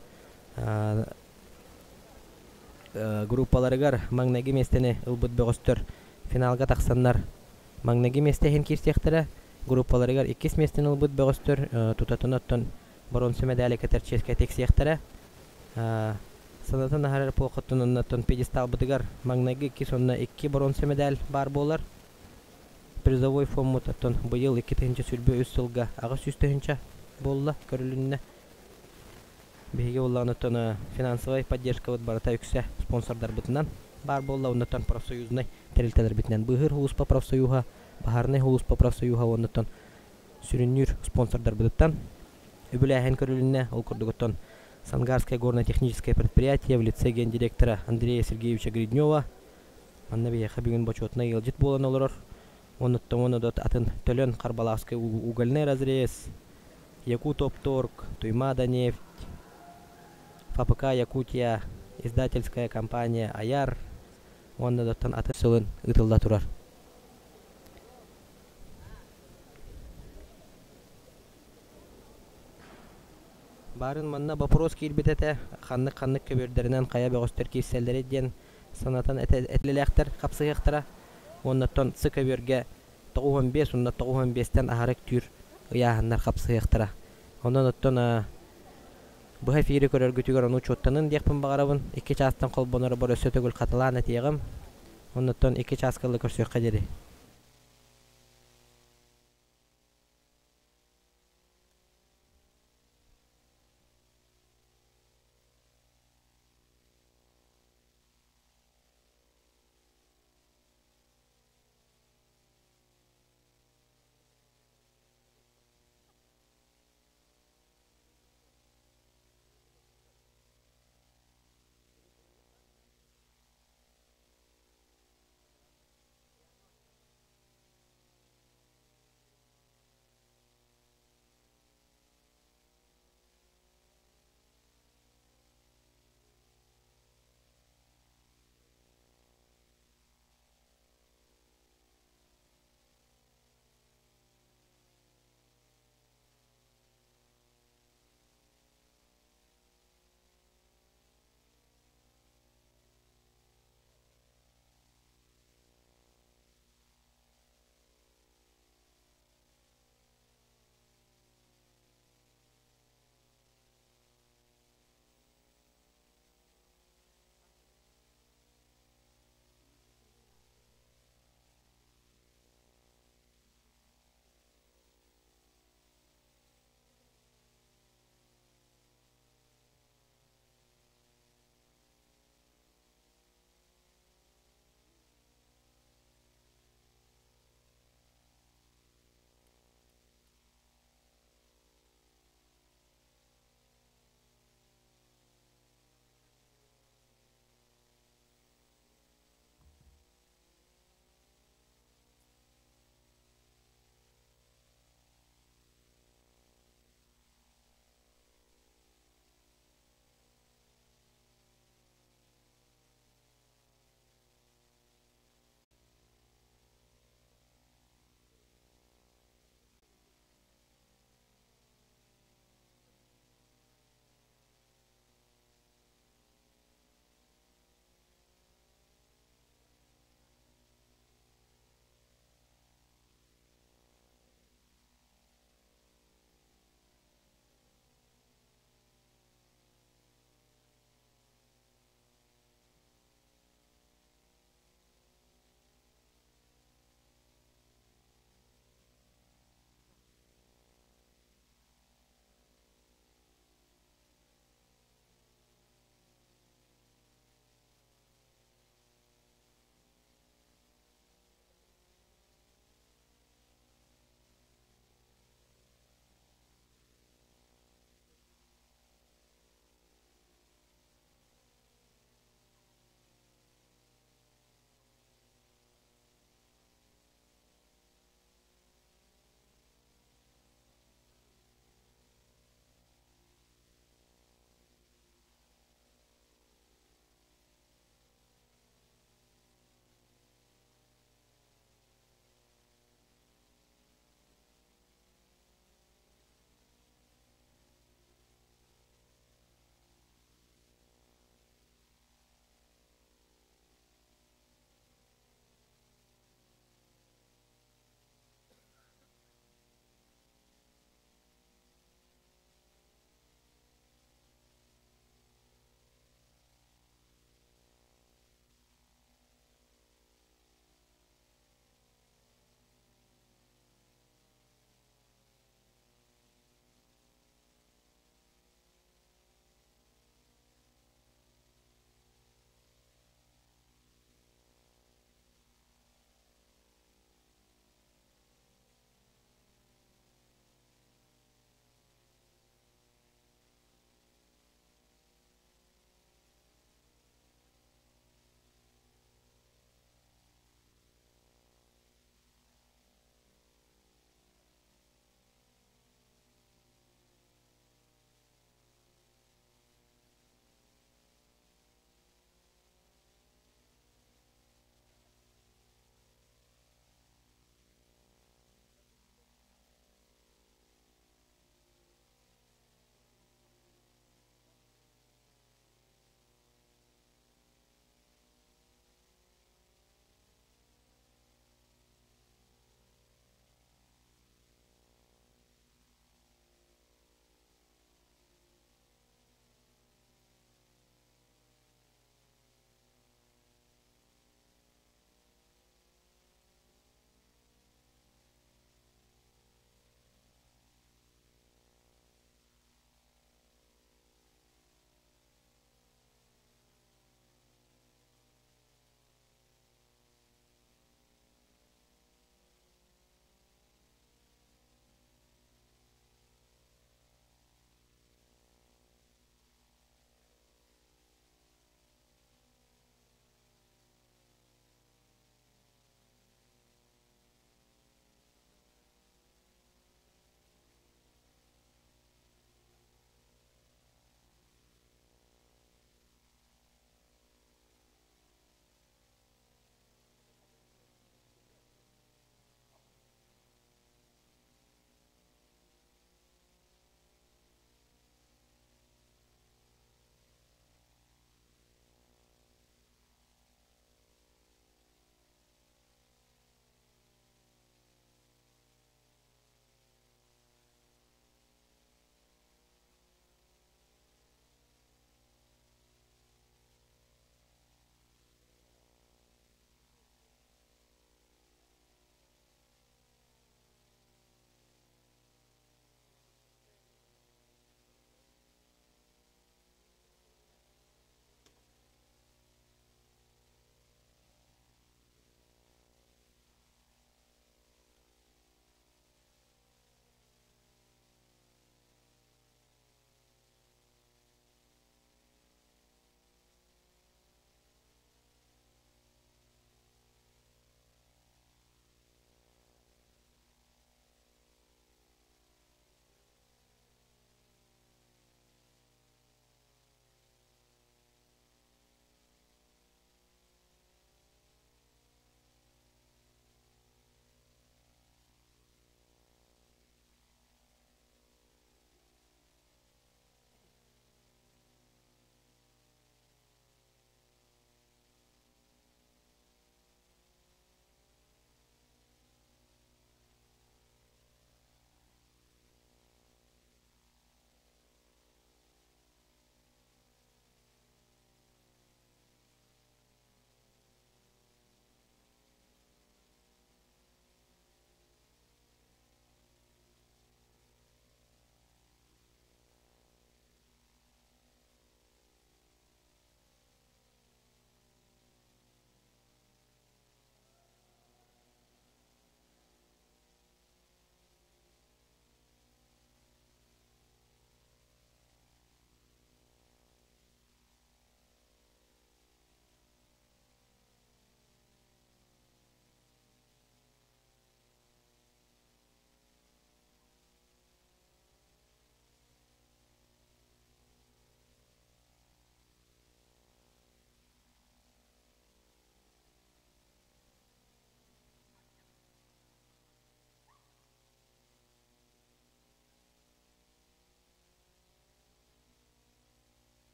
S2: группаларыгар маҥнайгы миэстэни ылбыт бөҕөстөр финалга тахсаннар маҥнайгы миэстэ иһин киирсиэхтэрэ. Группаларыгар иккис миэстэни ылбыт бөҕөстөр тутатына оттон боруонса мэдээли кэтэр чиэскэ тиксиэхтэрэ. Санатан аһарар эпохаттан оннуттан пьедесталбытыгар маҥнайгы иккис уонна икки боруонса мэдээл баар буолар. Призовой фоммут оттон быйыл 2023 сылга 800 тыһыынча буолла, көрүлүннэ. Биһиги буоллаҕына финансовай поддержкабыт барыта үксэ спонсордарбытынан баар буолла, оннуттан профсоюзнай тэрилтэлэрбитинэн быыһыыр улууспа профсоюһа, баһаарынай улууспа профсоюһа оннуттан сүрүннүүр спонсордарбытыттан үбүлээһин көрүлүннэ. Ол курдугуттан Сангарское горно-техническое предприятие в лице гендиректора Андрея Сергеевича Гриднева манна биһиэхэ бүгүн бочуотунай ыалдьыт буолан олорор. Оннуттан уонна атын Төлөн Харбалаахскай угольный разрез, Якутопторг, Туймаада нефть, ФАПК Якутия, издательская компания Аяр уонна да атын сылын ыытылла турар. Баарын манна вопрос киирбит этэ, ханнык-ханнык көбүөрдэринэн хайа бөҕөстөр киирсэллэрий диэн санатан этилэлээхтэр хапсыһыахтара. Уоннаттан сы көбүөргэ 95 уонна 95-тэн аһары үктүүр ыйааһыннар хапсыһыахтара. Онон оттон быһа эфири көрөргүтүгэр ону учуоттанын диэхпин баҕарабын. 2 чаастан холбонор бар өссө төгүл хатылаан этиэҕим. Оннуттан 2 чааска ылы көрсүөххэ диэри.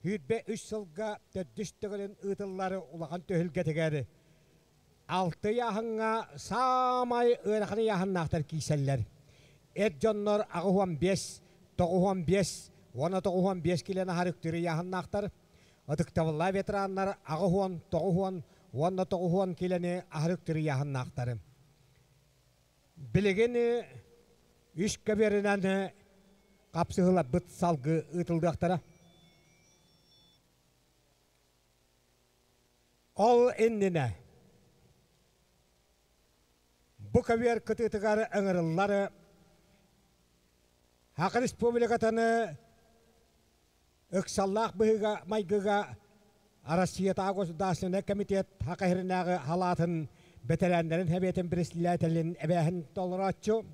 S1: 23 сылга төрдүс төгүлүн ыытыллар улахан түһүлгэтигэр алты ыйааһыҥҥа саамай ыарахан ыйааһыннаахтар киирсэллэр. Эр дьоннор 85, 95 уонна 95 килэни аһар үктүүр ыйааһыннаахтар. Ытыктабыллаах ветераннар 80, 90 уонна 90 килэни аһар үктүүр ыйааһыннаахтар. Билигин үс көбүөрүнэн хапсыһыыларбыт салгыы ыытыллыахтара. Ол иннинэ бу көбүөр кытыытыгар ыҥырыллар Саха Республикатын ыксаллаах быһыыга-майгыга Россиятааҕы государственнай комитет Саха сиринээҕи халаатын бэтэрээннэрин сэбиэтин председателин эбээһин толорооччу,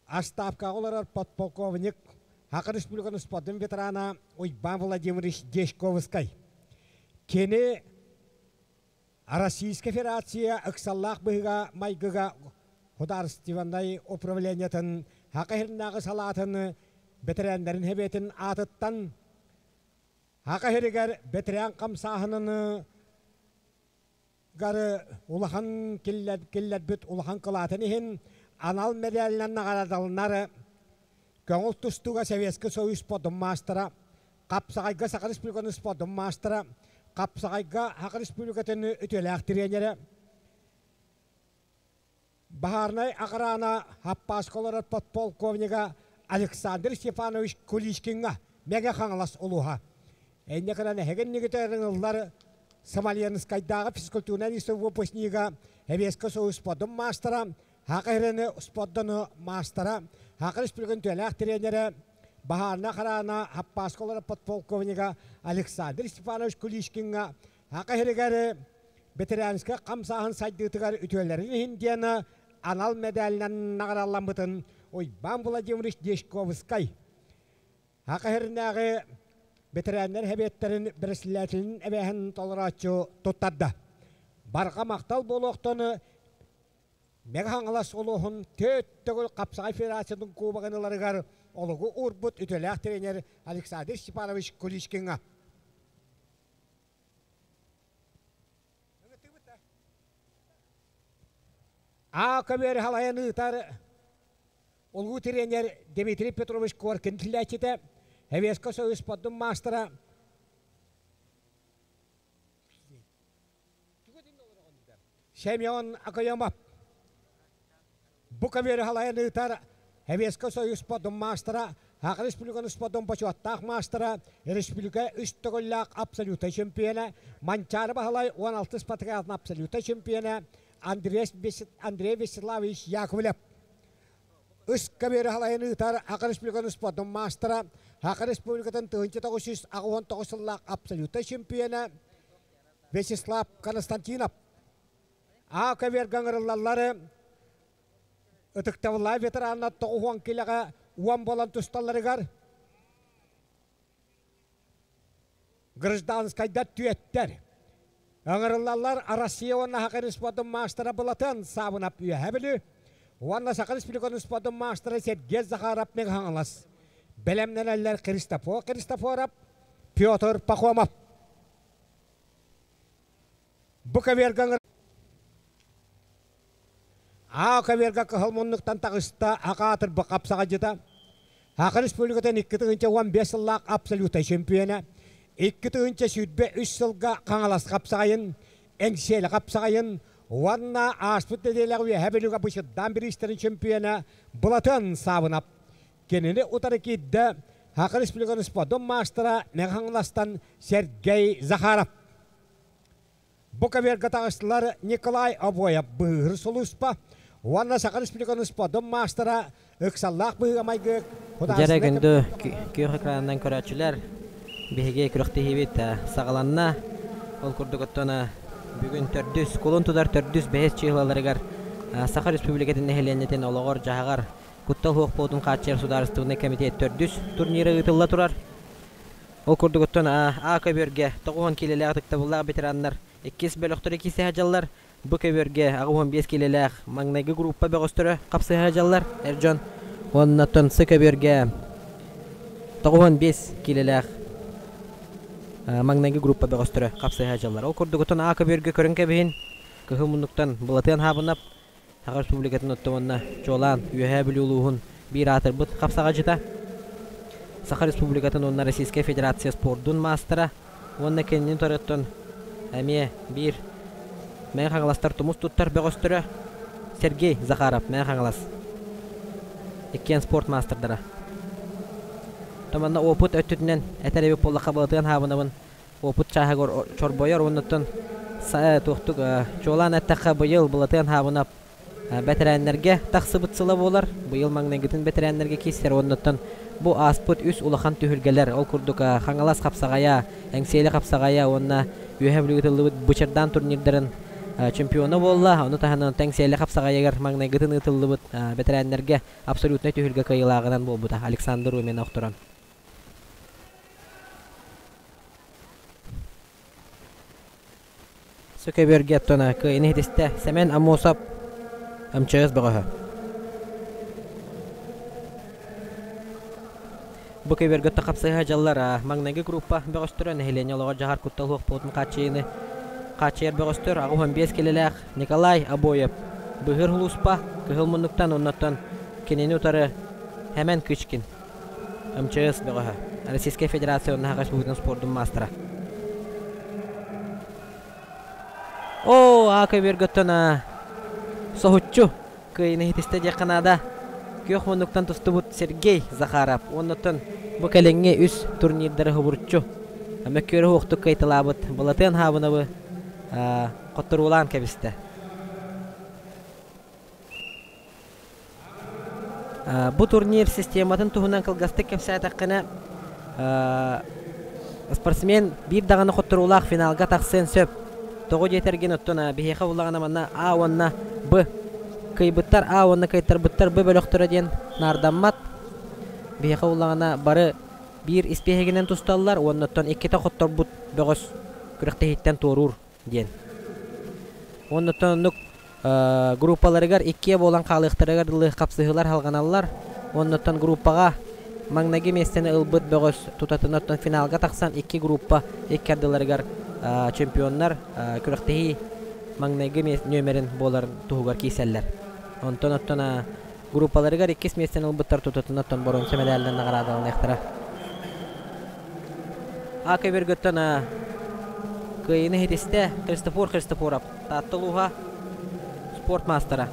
S1: Астаапкаҕа олорор подполковник, Саха Республикатын спордун ветерана Уйбаан Владимирович Дьячковскай. Кини Российскай Федерация ыксаллаах быһыыга-майгыга художественнай управлениетын Саха сиринээҕи салаатын бэтэрээннэрин сэбиэтин аатыттан Саха сиригэр бэтэрээн хамсааһынын гары улахан киллэрбит улахан кылаатын иһин анал мэдээлинэн наҕараадаланар көҥүл тустууга Советский Союз спордун маастара, Хапсаҕайга Саха Республикатын спордун маастара, Хапсаҕайга Саха Республикатын үтүөлээх тренерэ, Баһаарынай охрана Хаппааска олорор подполковнига Александр Степанович Куличкиҥҥа Мэҥэ Хаҥалас улууһа. Инньэ гынан эһигиннигитэ ыллар Смоленскайдааҕы физкультурнай лицей выпускнига, Советский Союз спордун маастара, Саха сирин спордун маастара, Саха Республикатын үтүөлээх тренерэ, баһаарынай охрана Хаппааска олорор подполковнига Александр Степанович Куличкиҥҥа Саха сиригэр ветеранскай хамсааһын сайдыытыгар үтүөлэрин иһин диэн анал мэдээлинэн наҕаралламмытын Уйбаан Владимирович Дьячковскай Саха сиринээҕи бэтэрээннэр сэбиэттэрин бэрэссэдээтэлин эбээһин толорооччу туттарда. Барҕа махтал буолуохтун Мэҥэ Хаҥалас улууһун төрт төгүл хапсаҕай федерациятын кубогын ыларыгар олугу уурбут үтүөлээх тренер Александр Степанович Куличкиҥҥа. А көбүөр халайан ыытар улуу тренер Дмитрий Петрович Коркин тиллээччитэ, Советский Союз спордун маастара Семен Акоемов. Бу көбүөрү халайан ыытар Советский Союз спордун маастара, Саха Республикатын спордун бочуоттаах маастара, республика үс төгүллээх абсолютнай чемпиона, Манчаары Баһылай 16 спартакиадатын абсолютнай чемпиона Андрей Вячеславович Яковлев. Үс көбүөрү халайан ыытар Саха Республикатын спордун маастара, Саха Республикатын 1989 сыллаах абсолютнай чемпиона Вячеслав Константинов. А көбүөргэ ыҥырыллаллары ытыктабыллаах ветераннар 90 килэҕэ уон буолан тусталларыгар гражданскайдар түөттэр ыҥырыллаллар Россия уонна Саха Республикатын маастара Былатыан Саабынап Үөһээ Бүлүү уонна Саха Республикатын спордун маастара Сергей Захаров Мэҥэ Хаҥалас бэлэмнэнэллэр Христофор Христофоров Петр Пахомов Бу көбүөргэ А көбүөргэ кыһыл муннуктан таҕыста аҕаатырбы хапсаҕайдьыта. Саха Республикатын 2015 сыллаах абсолютнай чемпиона, 2023 сылга Хаҥалас хапсаҕайын, Эҥсиэли хапсаҕайын уонна ааспыт нэдиэлэҕэ Үөһээ Бүлүүгэ Бычырдаан бириистэрин чемпиона Былатыан Саабынап. Кинини утары киирдэ Саха Республикатын спордун маастара Мэҥэ Хаҥаластан Сергей Захаров. Бу көбүөргэ таҕыстылар Николай Обоев быыһыыр сулууспа уонна Саха Республикатын спордун маастара ыксаллаах быһыыга-майгы
S2: Дьэрэ күндү күөх экранынан көрөөччүлэр, биһиги күрэхтэһиибит саҕаланна. Ол курдук оттон бүгүн төрдүс, кулун тутар төрдүс бэһис чыыһылаларыгар Саха Республикатын нэһилиэнньэтин олоҕор-дьаһаҕар куттал суох буолуутун хааччыйар судаарыстыбаннай комитет төрдүс турнира ыытылла турар. Ол курдук оттон А көбүөргэ 90 киилэлээх ытыктабыллаах ветераннар иккис бөлөхтөрө киирсэ сылдьаллар. Б көбүөргэ 85 киилэлээх маҥнайгы группа бөҕөстөрө хапсыһа сылдьаллар эр дьон. Уонна оттон С көбүөргэ 95 киилэлээх Маҥнайгы группа бөҕөстөрө хапсыһа дьаллар. Ол курдук отон А көбүөргэ көрөн кэбиһин, кыһыл муннуктан Былатыан Хаабынап, Саха Республикатын отто уонна чуолаан Үөһээ Бүлүү улууһун биир аатырбыт хапсаҕадьыта, Саха Республикатын уонна Российскай Федерация спордун маастара уонна кинини утарыттан эмиэ биир Мэҥэ Хаҥаластар тумус туттар бөҕөстөрө Сергей Захаров, Мэҥэ Хаҥалас. Иккиэн спорт маастардара. Томанна опыт өттүтүнэн этэр эбит буоллахха Былатыан Хаабынабын опыт чааһыгар чорбойор уоннаттан туохтук чуолаан эттэххэ быйыл Былатыан Хаабынап бэтэрээннэргэ тахсыбыт сыла буолар. Быйыл маҥнайгытын бэтэрээннэргэ киирсэр уоннаттан бу ааспыт үс улахан түһүлгэлэр ол курдук Хаҥалас хапсаҕайа, Эҥсиэли хапсаҕайа уонна Үөһээ Бүлүү ыытыллыбыт Бычардаан турнирдарын чемпиона буолла. Ону таһынан Эҥсиэли хапсаҕайыгар маҥнайгытын ыытыллыбыт бэтэрээннэргэ абсолютнай түһүлгэ кыайыылааҕынан буолбута Александр Румин охторон. Сөкөбүөргэ оттон кыайыны иһитистэ Сэмэн Аммосов МЧС бөҕөһө. Бу көбүөргэ хапсыһа дьаллар маҥнайгы группа бөҕөстөрө нэһилиэнньэ олоҕор дьаһар куттал суох буолуутун хааччыйыыны хааччыйар бөҕөстөр 85 килэлээх Николай Обоев быһыыр улууспа кыһыл муннуктан оннуттан кинини утары Хэмэн Кычкин МЧС бөҕөһө Российскай Федерация уонна Саха Республикатын спордун маастара. Оо, аа көбүөргөттөн соһуччу кыайыны иһитистэ диэххэ наада. Күөх муннуктан тустубут Сергей Захаров уоннаттан бу кэлиҥҥи үс турнирдары хобуруччу мөккүөрү уохтук кыайталаабыт Былатыан Хаабынабы хотторуулаан кэбистэ. Бу турнир систематын туһунан кылгастык кэпсээтэххинэ, спортсмен биир даҕаны хотторуулаах финалга тахсыан сөп. Тоҕо диэтэргин, оттон биһиэхэ буллаҕына манна А уонна Б кыайбыттар А уонна кыайтарбыттар Б бөлөхтөрө диэн наардаммат. Биһиэхэ буллаҕына бары биир испииһэгинэн тусталлар уонна оттон иккитэ хотторбут бөҕөс күрэхтэһииттэн туоруур диэн. Уонна оттон оннук группаларыгар иккиэ буолан хаалыахтарыгар дылы хапсыһыылар халҕаналлар. Уонна оттон группаҕа маҥнайгы миэстэни ылбыт бөҕөс тутатына оттон финалга тахсан икки группа икки ардыларыгар чемпионнар күрэхтэһии маҥнайгы нүөмэрин буоларын туһугар киирсэллэр. Онтон оттон группаларыгар иккис миэстэни ылбыттар тутатына оттон боруонса мэдээлинэн наҕараадаланыахтара. А көбүргөттөн кыайыыны иһитистэ Христофор Христофоров, Таатта улууһа, спорт маастара.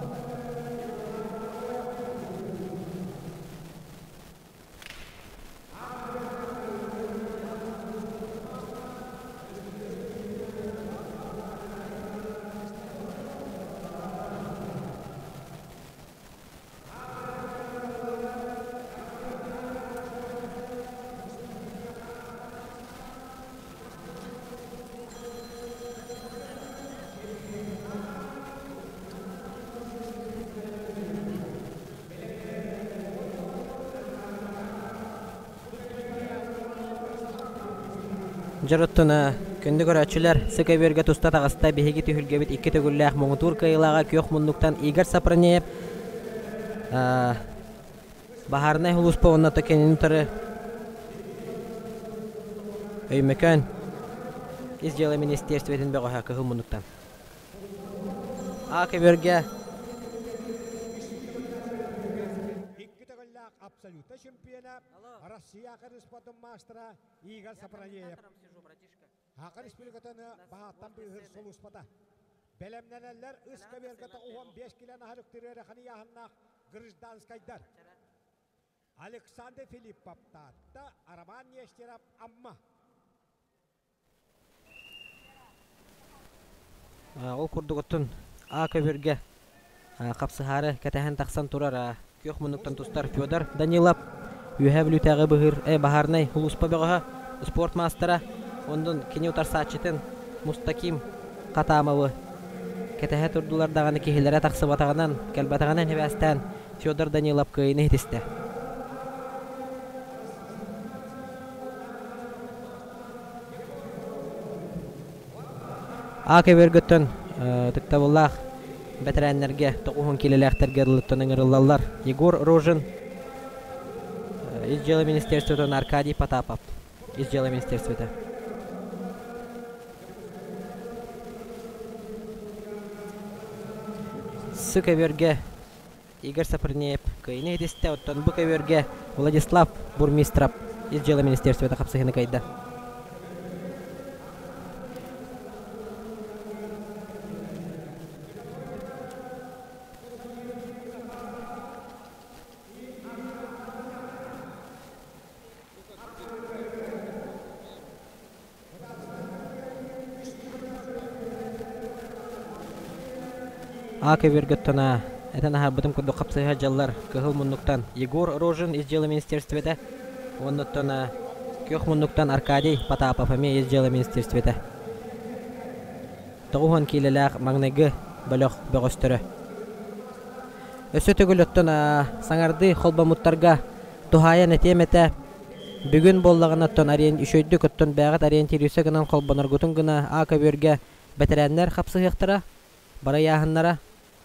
S2: Дьоруттун күндү көрөөччүлэр, сык өбүөргэ туста таҕыста биһиги түһүлгэбит икки төгүллээх муҥутуур кыайыылааҕа күөх муннуктан Игорь Сапронеев Баһаарынай сулууспа уонна кинини утары Өймөкөөн Ис дьыала министиэристибэтин бөҕөһө кыһыл муннуктан. А көбүөргэ
S1: Икки төгүллээх абсолютно чемпиона Россия спортун маастара Игорь Сапронеев. Саха Республикатын баһааттан быыһыыр сулууспата. Бэлэмнэнэллэр ыс көбүөргэ 95 килэн аһарыктыр ыарахан ыйааһыннаах гражданскайдар. Александр Филиппов Таатта, Роман Нестеров Амма.
S2: Ол курдук оттон А көбүргэ хапсыһаары кэтэһэн тахсан турар күөх муннуктан тустар Федор Данилов Үөһээ Бүлүүтээҕи быһыыр баһаарынай улууспа бөҕөһө, спорт маастара, онтон кини утарсааччытын Мустаким Хатамовы кэтэһэ турдулар даҕаны киһилэрэ тахсыбатаҕынан, кэлбэтэҕинэн сибээстээн Федор Данилов кыайыыны ситистэ. А көбүөргөттөн ытыктабыллаах бэтэрээннэргэ 90 киилэлээхтэргэ ылыттан ыҥырыллаллар. Егор Рожин, Ис дьыала министерствотын Аркадий Потапов, Ис дьыала министерствота. Сы көбүөргэ Игорь Сапрынеев кыайыыны ситистэ, оттон бу көбүөргэ Владислав Бурмистров Ис дьыала министерствота хапсыһыыны кыайда. А көбүөргэ оттон этэн аһарбытым курдук хапсыһа дьаллар кыһыл муннуктан Егор Рожин ис дьыала министерствота уонна оттон күөх муннуктан Аркадий Потапов эмиэ ис дьыала министерствота. 90 киилэлээх маҥнайгы бөлөх бөҕөстөрө. Өссө төгүл оттон саҥардыы холбоммуттарга туһаайан этиэм этэ, Бүгүн буоллаҕына оттон ариэн үчүгэйдик оттон бэйэҕит ориентируйса гынан холбоноргутун гына А көбүөргэ бэтэрээннэр хапсыһыахтара, барайааһыннара.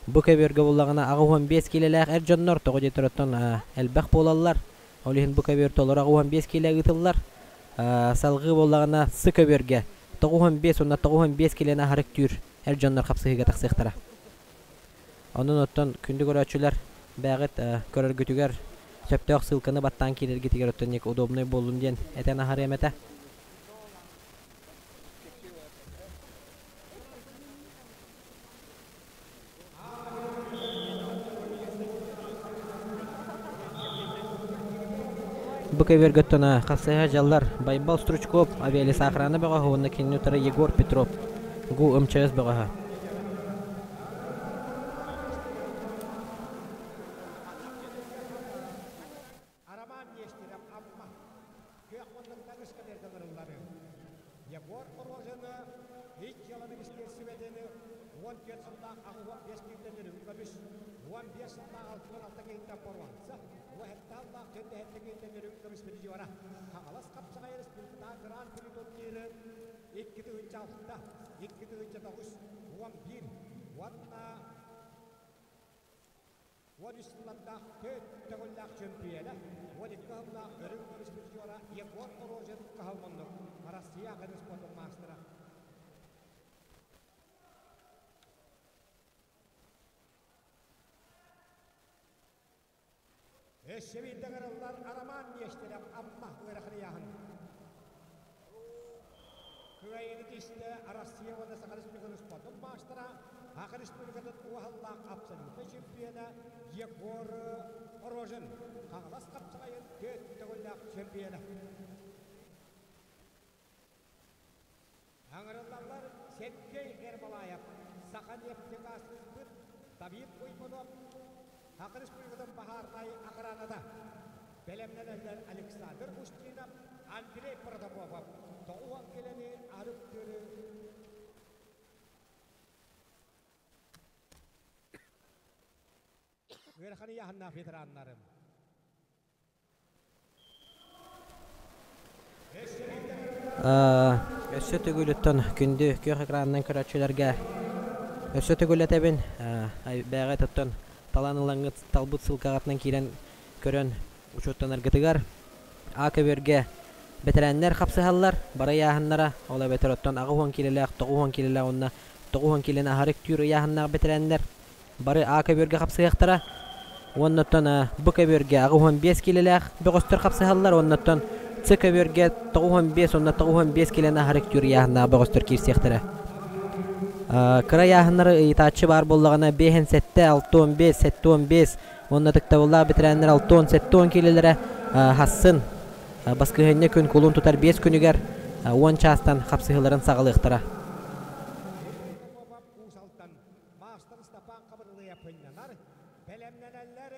S2: Бу көбүөргэ буоллаҕына 85 киилэлээх эр дьоннор тоҕо диэтэр оттон элбэх буолаллар. Ол иһин бу көбүөр толору 85 киилэ ыытыллар. Салҕыы буоллаҕына С көбүөргэ 95 уонна 95 киилэни аһары үктүүр эр дьоннор хапсыһыыга тахсыахтара. Онон оттон күндү көрөөччүлэр бэйэҕит көрөргүтүгэр сөптөөх ссылканы баттаан киирэргитигэр оттон удобнай буоллун диэн этэн аһарыам этэ. Бу көбүөргэ оттон хасыһа дьаллар Байбал Стручков авиалесоохрана бөҕөһө уонна кинини утары Егор Петров ГУ МЧС бөҕөһө.
S1: Арамаан Нестеров Амма күөх муннуктан ыскамыайка ыҥырыллары Егор Рожины ис дьыала министиэристибэтин 14 сыллаах 85 киһиттэн үрүҥ көмүс, 15 сыллаах 66 киһиттэн боруонса, 17 сыллаах 47 киһиттэн үрүҥ көмүс призера Хаҥалас хапсаҕай республикатааҕы гран-при турниры 2006, 2009, 11 уонна 13 сыллардаах төрт төгүллээх чөмпүйүөнэ, 12 сыллаах үрүҥ көмүс призера Егор Рожин Кыһыл муннук, Россия аҕа спордун маастара. Өссө биирдэ ыҥырыллар Арамаан Нестеров Амма ыарахан ыйааһын. Кыайыыны тистэ Россия уонна Саха Республикатын спордун маастара, Саха Республикатын уһаллаах абсолютнай чемпиона Егор Рожин, Хаҥалас хапсаҕайын төрт төгүллээх чемпиона. Аҥырыллаллар Сергей Ермолаев, Саха нефтегазсбыт Давид Уймунов, Саха Республикатын баһаарынай охраната, бэлэмнэнэллэр Александр Устинов, Андрей Протопопов, 90 килэни арык-түрү Ыарахан ыйааһыннаах ветераннарым.
S2: Өссө төгүлүттэн күндү күөх экранынан көрөөччүлэргэ өссө төгүл этэбин бэйэҕит оттон талан ылаҥҥыт талбыт ссылкаҕытынан киирэн көрөн учуоттанаргытыгар А көбүөргэ бэтэрээннэр хапсыһаллар бары ыйааһыннара ол эбэтэр оттон 80 киилэлээх 90 киилэлээх уонна 90 киилэни аһары үктүүр ыйааһыннаах бэтэрээннэр Бары А көбүөргэ хапсыһыахтара. Уонна оттон Б көбүөргэ 85 киилэлээх бөҕөстөр хапсыһаллар. Уонна оттон С көбүөргэ 95 уонна 95 киилэни аһары үктүүр ыйааһыннаах бөҕөстөр киирсиэхтэрэ. Кыра ыйааһыннары ыйытааччы баар буоллаҕына 5 7, 65, 75 уонна ытыктабыллаах бэтэрээннэр 60, 70 киилэлэрэ хассын баскыһыанньа күн кулун тутар 5 күнүгэр 10 чаастан хапсыһыыларын саҕалыахтара.
S1: Маастар Ыстапаан Хабырылыйап ынньанар, бэлэмнэнэллэр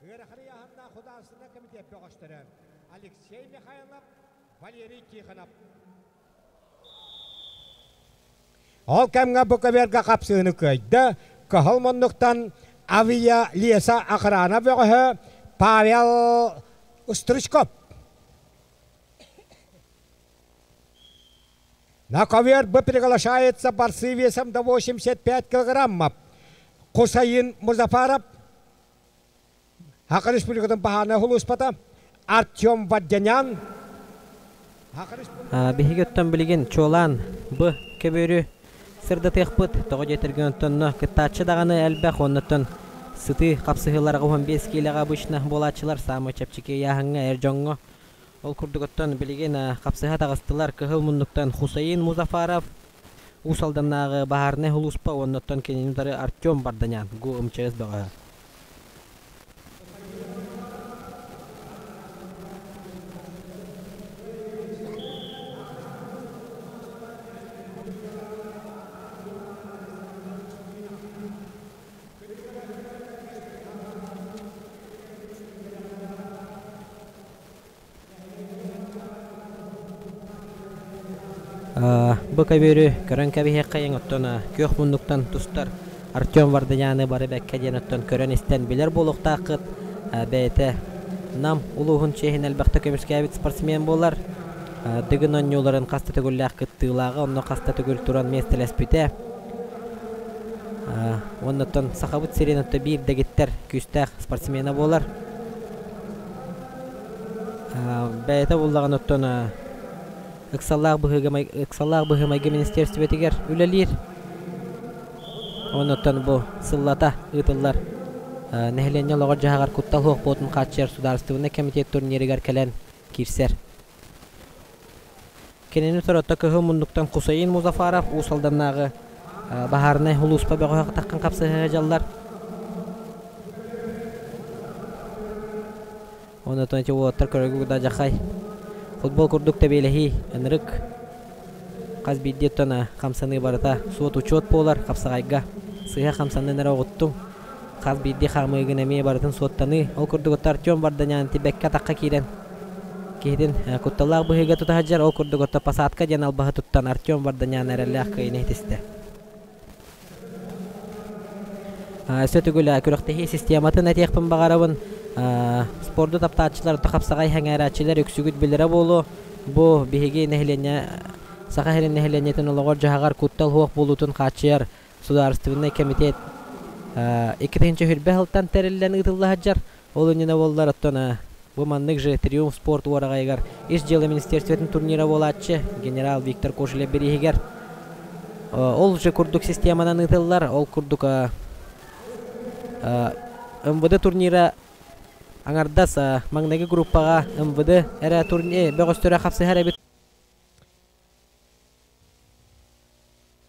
S1: ыарахан ыйааһыннаах художественнай комитет бөҕөстөрө Алексей Михайлов, Валерий Тихонов. Ол кэмҥэ бу көбүөргэ хапсыыны кыайда Кыһыл муннуктан авиа леса охрана бөҕөһө Павел Стручков. На ковер Б приглашается борцы весом до 85 килограммов. Хусаин Музафаров, Саха Республикатын баһаана улууспата, Артем Вадянян,
S2: Биһиги оттон билигин чуолаан Б көбүөрү сырдатыахпыт. Тоҕо диэтэргин онтонно кыттааччы даҕаны элбэх, оннуттан сытыы хапсыһыылар 15 киилэҕэ обычно буолааччылар саамай чэпчэки ыйааһыҥҥа эр дьоҥҥо. Ол курдук оттон билигин хапсыһа таҕыстылар кыһыл муннуктан Хусаин Музафаров, Уус Алданнааҕы баһаарынай сулууспа уонна оттон кинини утары Артем Барданян, ГУ МЧС бөҕөһө. Бу көбүөрү көрөн кэбиһиэххэйиҥ, оттон күөх муннуктан тустар Артем Варданяны бары бэккэ диэн оттон көрөн-истэн билэр буолуохтааххыт. Бэйэтэ Нам улууһун чиэһин элбэхтэ көмүскээбит спортсмен буолар. Дыгын оонньууларын хас да төгүллээх кыттыылааҕа, онно хас да төгүл туран миэстэлэспитэ. Уонна оттон Сахабыт сирин отто биир дэгиттэр күүстээх спортсмена буолар. Бэйэтэ буллаҕына оттон ыксаллаах быһыыга ыксаллаах быһыы-майгы министиэристибэтигэр үлэлиир. Оннуттан бу сыллата ыытыллар нэһилиэнньэ олоҕор-дьаһаҕар куттал суох буолуутун хааччыйар судаарыстыбаннай кэмитиэт турнирыгар кэлэн киирсэр. Кинини соротто кыһыл муннуктан Хусаин Музафаров Уус Алданнааҕы баһаарынай сулууспа бөҕөһө таххан хапсыһа дьаллар. Оннотон ити уолаттар көрөгү да дьахай футбол курдук тэбиэлэһии ынырык хас биирдии оттон хамсаныы барыта суот-учуот буолар хапсаҕайга сыыһа хамсанан эрэ оҕуттуҥ хас биирдии хаамыыгын эмиэ барытын суоттаныы ол курдук отто Артем Варданян тибэккэ атахха киирэн киһитин кутталлаах быһыыга тута сылдьар ол курдук отто посадка диэн албаһы туттан Артем Варданян эрэллээх кыайыыны ситистэ. Өссө төгүл күрэхтэһии систематын этиэхпин баҕарабын. Спорду таптааччылар, хапсаҕай сэҥээрээччилэр үксүгүт билэрэ буолуо. Бу биһиги нэһилиэнньэ Саха сирин нэһилиэнньэтин олоҕор-дьаһаҕар куттал суох буолуутун хааччыйар судаарыстыбаннай кэмитиэт 2020 сылтан тэриллэн ыытылла сылдьар. Ол иннинэ буоллар, оттон бу маннык же Триумф спорт уораҕайыгар Ис дьыала министерствотын турнира буолааччы генерал Виктор Кошелев бирииһигэр ол же курдук системанан ыытыллар. Ол курдук МВД турнира аҥардас маҥнайгы группаҕа МВД эрэ турнир бөҕөстөрө хапсыһар эбит.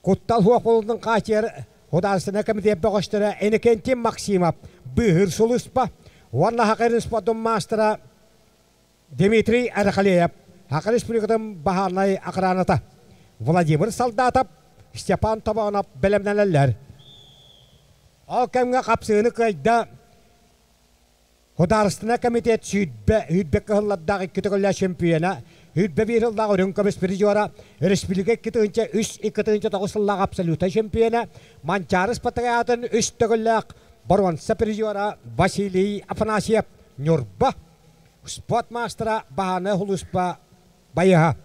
S1: Куттал суох буолуутун хааччыйар Художественнай комитет бөҕөстөрө Иннокентий Максимов быыһыыр сулууспа уонна Саха спордун маастара Дмитрий Арахалеев Саха Республикатын баһаарынай охраната Владимир Солдатов, Степан Тобонов бэлэмнэнэллэр. Ол кэмҥэ хапсыыны кыайда Судаарыстыбаннай комитет сүүрбэ, сүүрбэ кыһыллардаах икки төгүллээх чемпиона, 21 сыллаах үрүҥ көмүс призера, республика 2 3 2009 сыллаах абсолютнай чемпиона, Манчаары Спартакиадатын үс төгүллээх боруонса призера Василий Афанасьев Ньурба спорт маастара Баһааны сулууспа байыһа.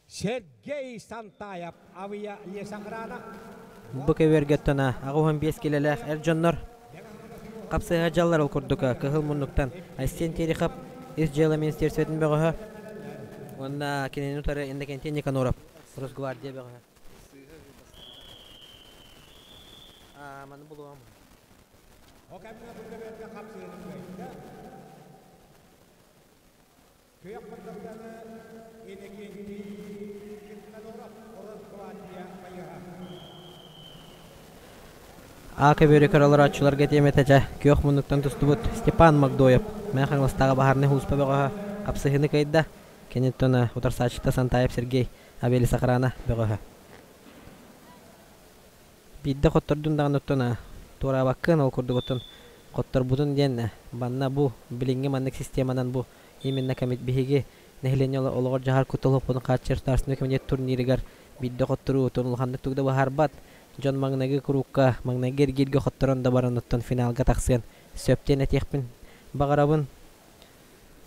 S1: Сергей Сантаев авиа лесохрана.
S2: Бу көбүөргэттэн 85 килэлээх эр дьоннор хапсыһа дьаллар ол курдук кыһыл муннуктан Айсен Терехов ис дьыала министерствотын бөҕөһө уонна кинини утары Иннокентий Никаноров Росгвардия бөҕөһө. Маны булуом.
S1: Күөх муннуктаны Иннокентий Никаноров Росгвардия байыһа.
S2: А көбүөрү көрө олорооччуларга тиэмэтэ дьэ күөх муннуктан тустубут Степан Магдоев Мэҥэ Хаҥаластааҕы баһаарынай сулууспа бөҕөһө хапсыһыыны кыайда. Кэнниттэн утарсааччыта Сантаев Сергей Авелис охрана бөҕөһө. Биирдэ хоттордун даҕаны оттон туораабаккын, ол курдук оттон хотторбутун диэн манна бу билиҥҥи маннык системанан бу именно биһиги нэһилиэнньэ олоҕор-дьаһар куттал хоппотун хааччыйар судаарыстыбаннай комитет турнирыгар биирдэ хотторуу оттон улаханнык тугу да быһаарбат. Дьон маҥнайгы куруукка, маҥнайгы эргииргэ хотторон да баран оттон финалга тахсыан сөп диэн этиэхпин баҕарабын.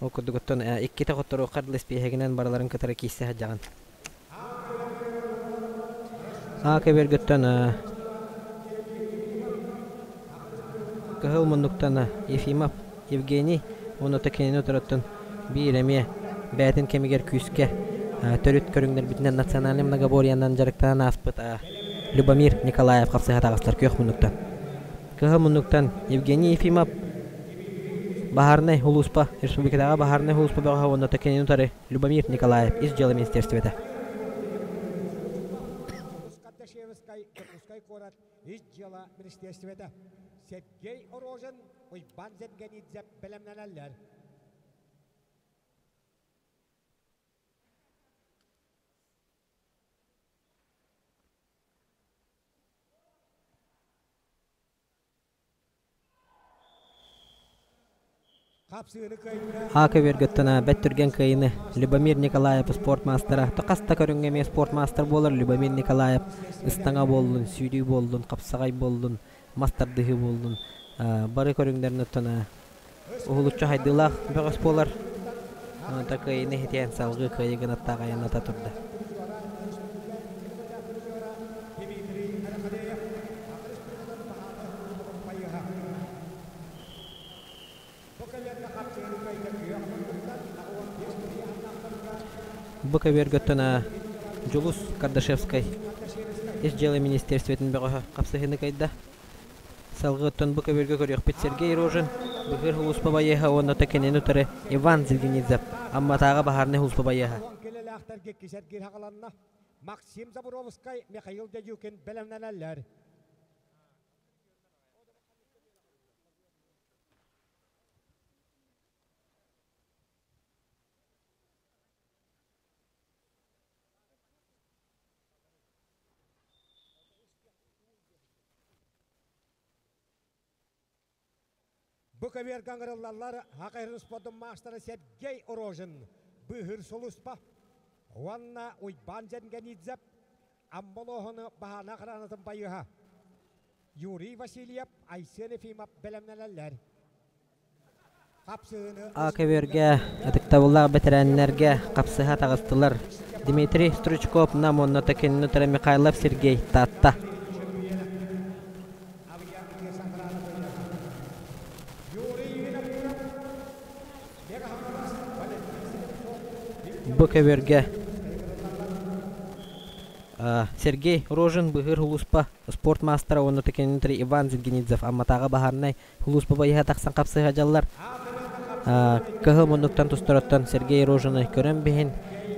S2: Ол курдук оттон иккитэ хотторуохха дылы испииһэгинэн барыларын кытары киирсэ сылдьаҕын. Аа көбүөргүттэн кыһыл муннуктан Ефимов Евгений уонна кинини утарыттан биир эмиэ бэйэтин кэмигэр күүскэ төрүт көрүҥнэрбитинэн национальнай многоборьенан дьарыктанан ааспыт Любомир Николаев хапсыһа таҕыстар күөх муннуктан. Кыһыл муннуктан Евгений Ефимов Баһаарынай улууспа республикатааҕы баһаарынай улууспа бөҕөһө уонна кинини утары Любомир Николаев ис дьыала министерствета.
S1: Кардашевскай Дьокуускай куорат ис дьыала министерствета Сергей Рожин, Уйбаан Зенгенидзе бэлэмнэнэллэр.
S2: А көбүөргөттөн бэт түргэн кыайыны Любомир Николаев спорт маастара хас да көрүҥҥэ эмиэ спорт маастар буолар Любомир Николаев ыстаҥа буоллун, сүүрүү буоллун, хапсаҕай буоллун, мас тардыһыы буоллун бары көрүҥнэрин оттон уһулуччу хайдыылаах бөҕөс буолар. Онон кыайыыны иһитиэн салгыы кыайыы гынаттаах айанната турда. Бу көбүөргөттөн Дьулус Кардашевскай Ис дьыала министерствотын бөҕөһө хапсыһыыны кыайда. Салгыы оттон бу көбүөргэ көрүөхпүт Сергей Рожин, Быһыыр улууспа байыаһа уонна кинини утары Иван Зильгинидзев, Амматааҕы баһаарынай улууспа байыаһа.
S1: Килэлээхтэргэ кисэргиир хаҕаланна. Максим Заборовскай, Михаил Дедюкин бэлэмнэнэллэр. Бу көбүөргэ ыҥырыллаллар Хакайрын спордун маастара Сергей Рожин, Быыһыыр сулууспа уонна Уйбаан Зенгенидзев, Амма баһаана охранатын байыһа Юрий Васильев, Айсен Ефимов бэлэмнэнэллэр.
S2: А көбүөргэ ытыктабыллаах бэтэрээннэргэ хапсыһа таҕыстылар Дмитрий Стручков Нам уонна кинини утары Михайлов Сергей Таатта. Бу көбүөргэ Сергей Рожин быһыыр улууспа спорт маастара уонна кинини Иван Зингенидзев Амматааҕы баһаарынай Улууспа байыһа тахсан хапсыһа дьаллар. Кыһыл муннуктан тустороттон Сергей Рожины көрөн биһин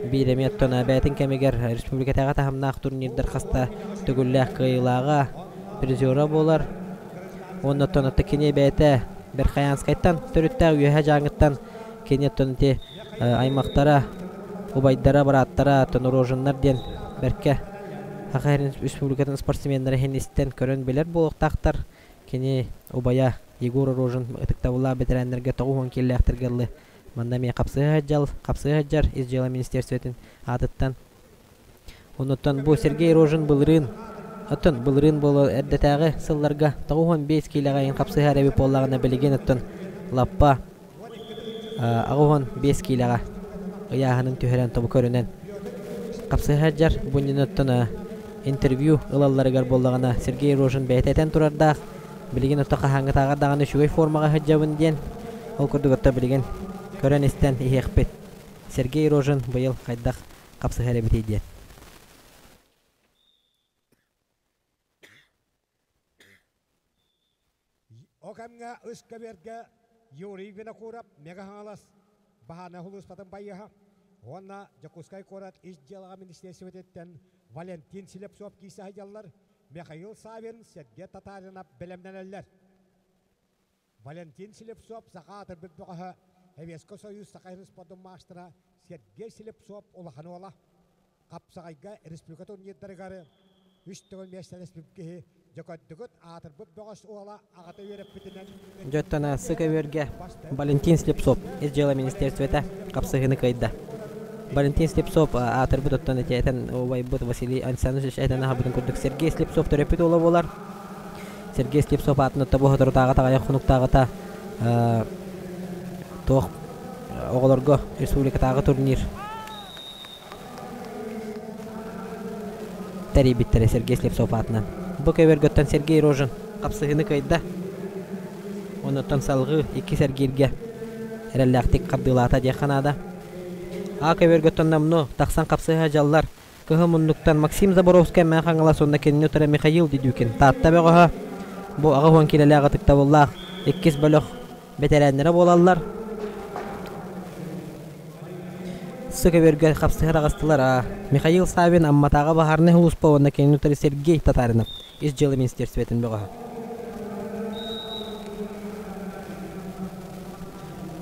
S2: биир эмиэ оттон бэйэтин кэмигэр республикатааҕы таһымнаах турнирдар хаста төгүллээх кыайыылааҕа, призера буолар. Уонна оттон отто кини бэйэтэ Верхоянскайтан төрүттээх Үөһэ Дьааҥыттан кини оттон ити аймахтара, убайдара, бырааттара оттон Рожиннар диэн бэркэ Саха Республикатын спортсменнара иһин истэн көрөн билэр буолуохтаахтар. Кини убайа Егор Рожин ытыктабыллаах бэтэрээннэргэ 90 киилэлээхтэргэ ыллы. Манна эмиэ хапсыһа сылдьал, хапсыһа сылдьар Ис дьыала министерствотын аатыттан. Онуттан бу Сергей Рожин былырыын оттон былырыын буола эрдэтээҕи сылларга 95 киилэҕэ иһин хапсыһар эбит буоллаҕына билигин оттон лаппа 85 киилэҕэ ыйааһынын түһэрэн тобу көрүнэн хапсыһа сылдьар. Бу иннинэ оттон интервью ылалларыгар буоллаҕына Сергей Рожин бэйэтэ этэн турардаах. Билигин отто хаһааҥҥытааҕар даҕаны үчүгэй формаҕа сылдьабын диэн. Ол курдук отто билигин көрөн-истэн иһиэхпит. Сергей Рожин быйыл хайдах хапсыһар эбитий диэн.
S1: О кэмҥэ үс көбүөргэ Юрий Винокуров Мега-Хаҥалас баһаана улууспатын байыаһа уонна Дьокуускай куорат ис дьыалаҕа министиэристибэтиттэн Валентин Слепцов киирсэ сылдьаллар, Михаил Савин, Сергей Татаринов бэлэмнэнэллэр. Валентин Слепцов саха аатырбыт бөҕөһө, Советскай Союз Саха спордун маастара Сергей Слепцов улахан уола. Хапсаҕайга республика турнирдарыгар үс төгүл миэстэлэспит киһи дьөкөддүгүт аатырбыт бөҕөс уола аҕата үөрэппитинэн
S2: Дьоттон СКВ-гэ Валентин Слепцов ис дьыала министерствота хапсыһыыны кыайда. Валентин Слепцов аатырбыт оттон ити этэн убайбыт Василий Александрович этэн аһабытын курдук Сергей Слепцов төрөппүт уола буолар. Сергей Слепцов аатын отто бу соторутааҕыта аҕыйах хонуктааҕыта туох оҕолорго республикатааҕы турнир тэрийбиттэрэ Сергей Слепцов аатынан. Бу көбөргөттөн Сергей Рожин хапсыһыыны кыайда. Онуттан салҕыы икки Сергейгэ эрэллээхтик хардыылаата диэххэ наада. А көбүөргэ оттон тахсан хапсыһа дьаллар. Кыһыл муннуктан Максим Заборовскай Мэҥэ Хаҥалас уонна кинини утары Михаил Дедюкин Таатта бөҕөһө. Бу 80 киилэлээх ытыктабыллаах иккис бөлөх бэтэрээннэрэ буолаллар. Сы көбүөргэ хапсыһар аҕыстылар Михаил Савин Амматааҕы баһаарынай сулууспа уонна кинини утары Сергей Татаринов Ис дьыала министиэристибэтин бөҕөһө.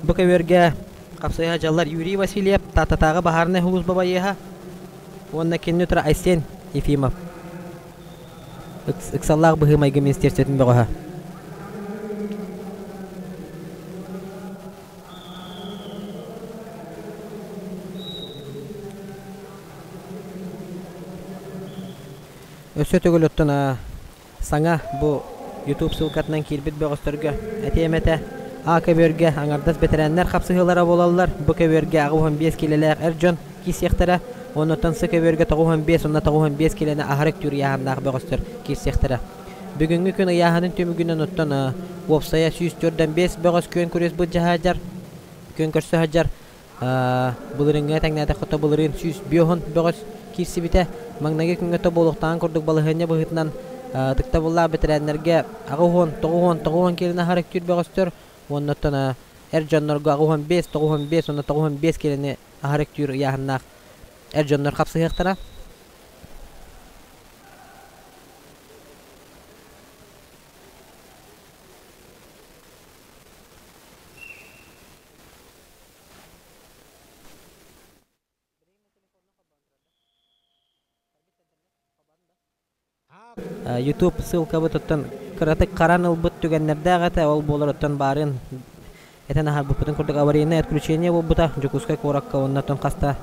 S2: Бу көбүөргэ хапсыһа дьаллар Юрий Васильев, Тааттатааҕы баһаарынай сулууспа байыаһа уонна кинини утары Айсен Ефимов ыксаллаах быһыы-майгы министиэристибэтин бөҕөһө. Өссө төгүл оттон саҥа бу YouTube ссылкатынан киирбит бөҕөстөргө этиэм этэ. А көбүөргэ аҥардас бэтэрээннэр хапсыһыылара буолаллар. Бу көбүөргэ 85 киилэлээх эр дьон киирсиэхтэрэ. Оннуттан С көбүөргэ 95 уонна 95 киилэни аһары үктүүр ыйааһыннаах бөҕөстөр киирсиэхтэрэ. Бүгүҥҥү күн ыйааһынын түмүгүнэн оттон уопсайа 145 бөҕөс күөн күрэс былдьаһаадьар күөн көрсө сылдьар Былырыыҥҥыга тэҥнээтэххэ былырыын 150 бөҕөс киирсибитэ. Маҥнайгы күҥҥэ тобуолуохтааҕын курдук балаһыанньа быһыытынан ытыктабыллаах бэтэрээннэргэ 80, 90, 90 киилэни аһар үктүүр бөҕөстөр уонна оттон эр дьоннорго 85, 95 уонна 95 киилэни аһар үктүүр ыйааһыннаах эр дьоннор хапсыһыахтара. YouTube ссылкабыт оттон кыратык харан ылбыт түгэннэрдээх этэ. Ол буолар оттон баарын этэн аһарбыппытын курдук аварийнай отключение буолбута Дьокуускай куоракка уонна оттон хаста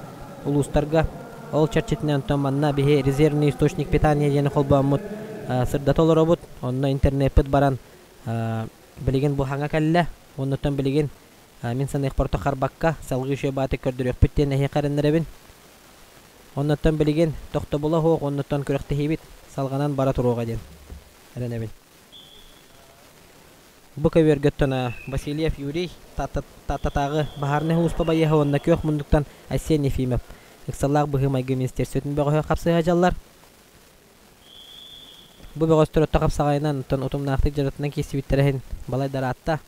S2: улуустарга. Ол чэрчитинэн оттон манна биһи резервный источник питания диэни холбооммут сырдата олоробут. Онно интернеппит баран билигин бу хаҥа кэллэ. Оннуттан билигин мин саныахпар харбакка салгыы үчүгэй бааты көрдөрүөхпүт диэн эһиэхэ эрэннэрэбин. Оннуттан билигин тохтобула суох оннуттан күрэхтэһиибит салҕанан бара туруоҕа диэн эрэнэбин. Бу көбүөргэ Васильев Юрий Тааттатааҕы баһаарынай сулууспа байыаһа уонна күөх муннуктан Айсен Ефимов ыксаллаах быһыы-майгы министиэристибэтин бөҕөһө хапсыһа дьаллар. Бу бөҕөстөр отто хапсаҕайынан, оттон утумнаахтык дьарыктанан киирсибиттэрэ иһин балай да ыраатта.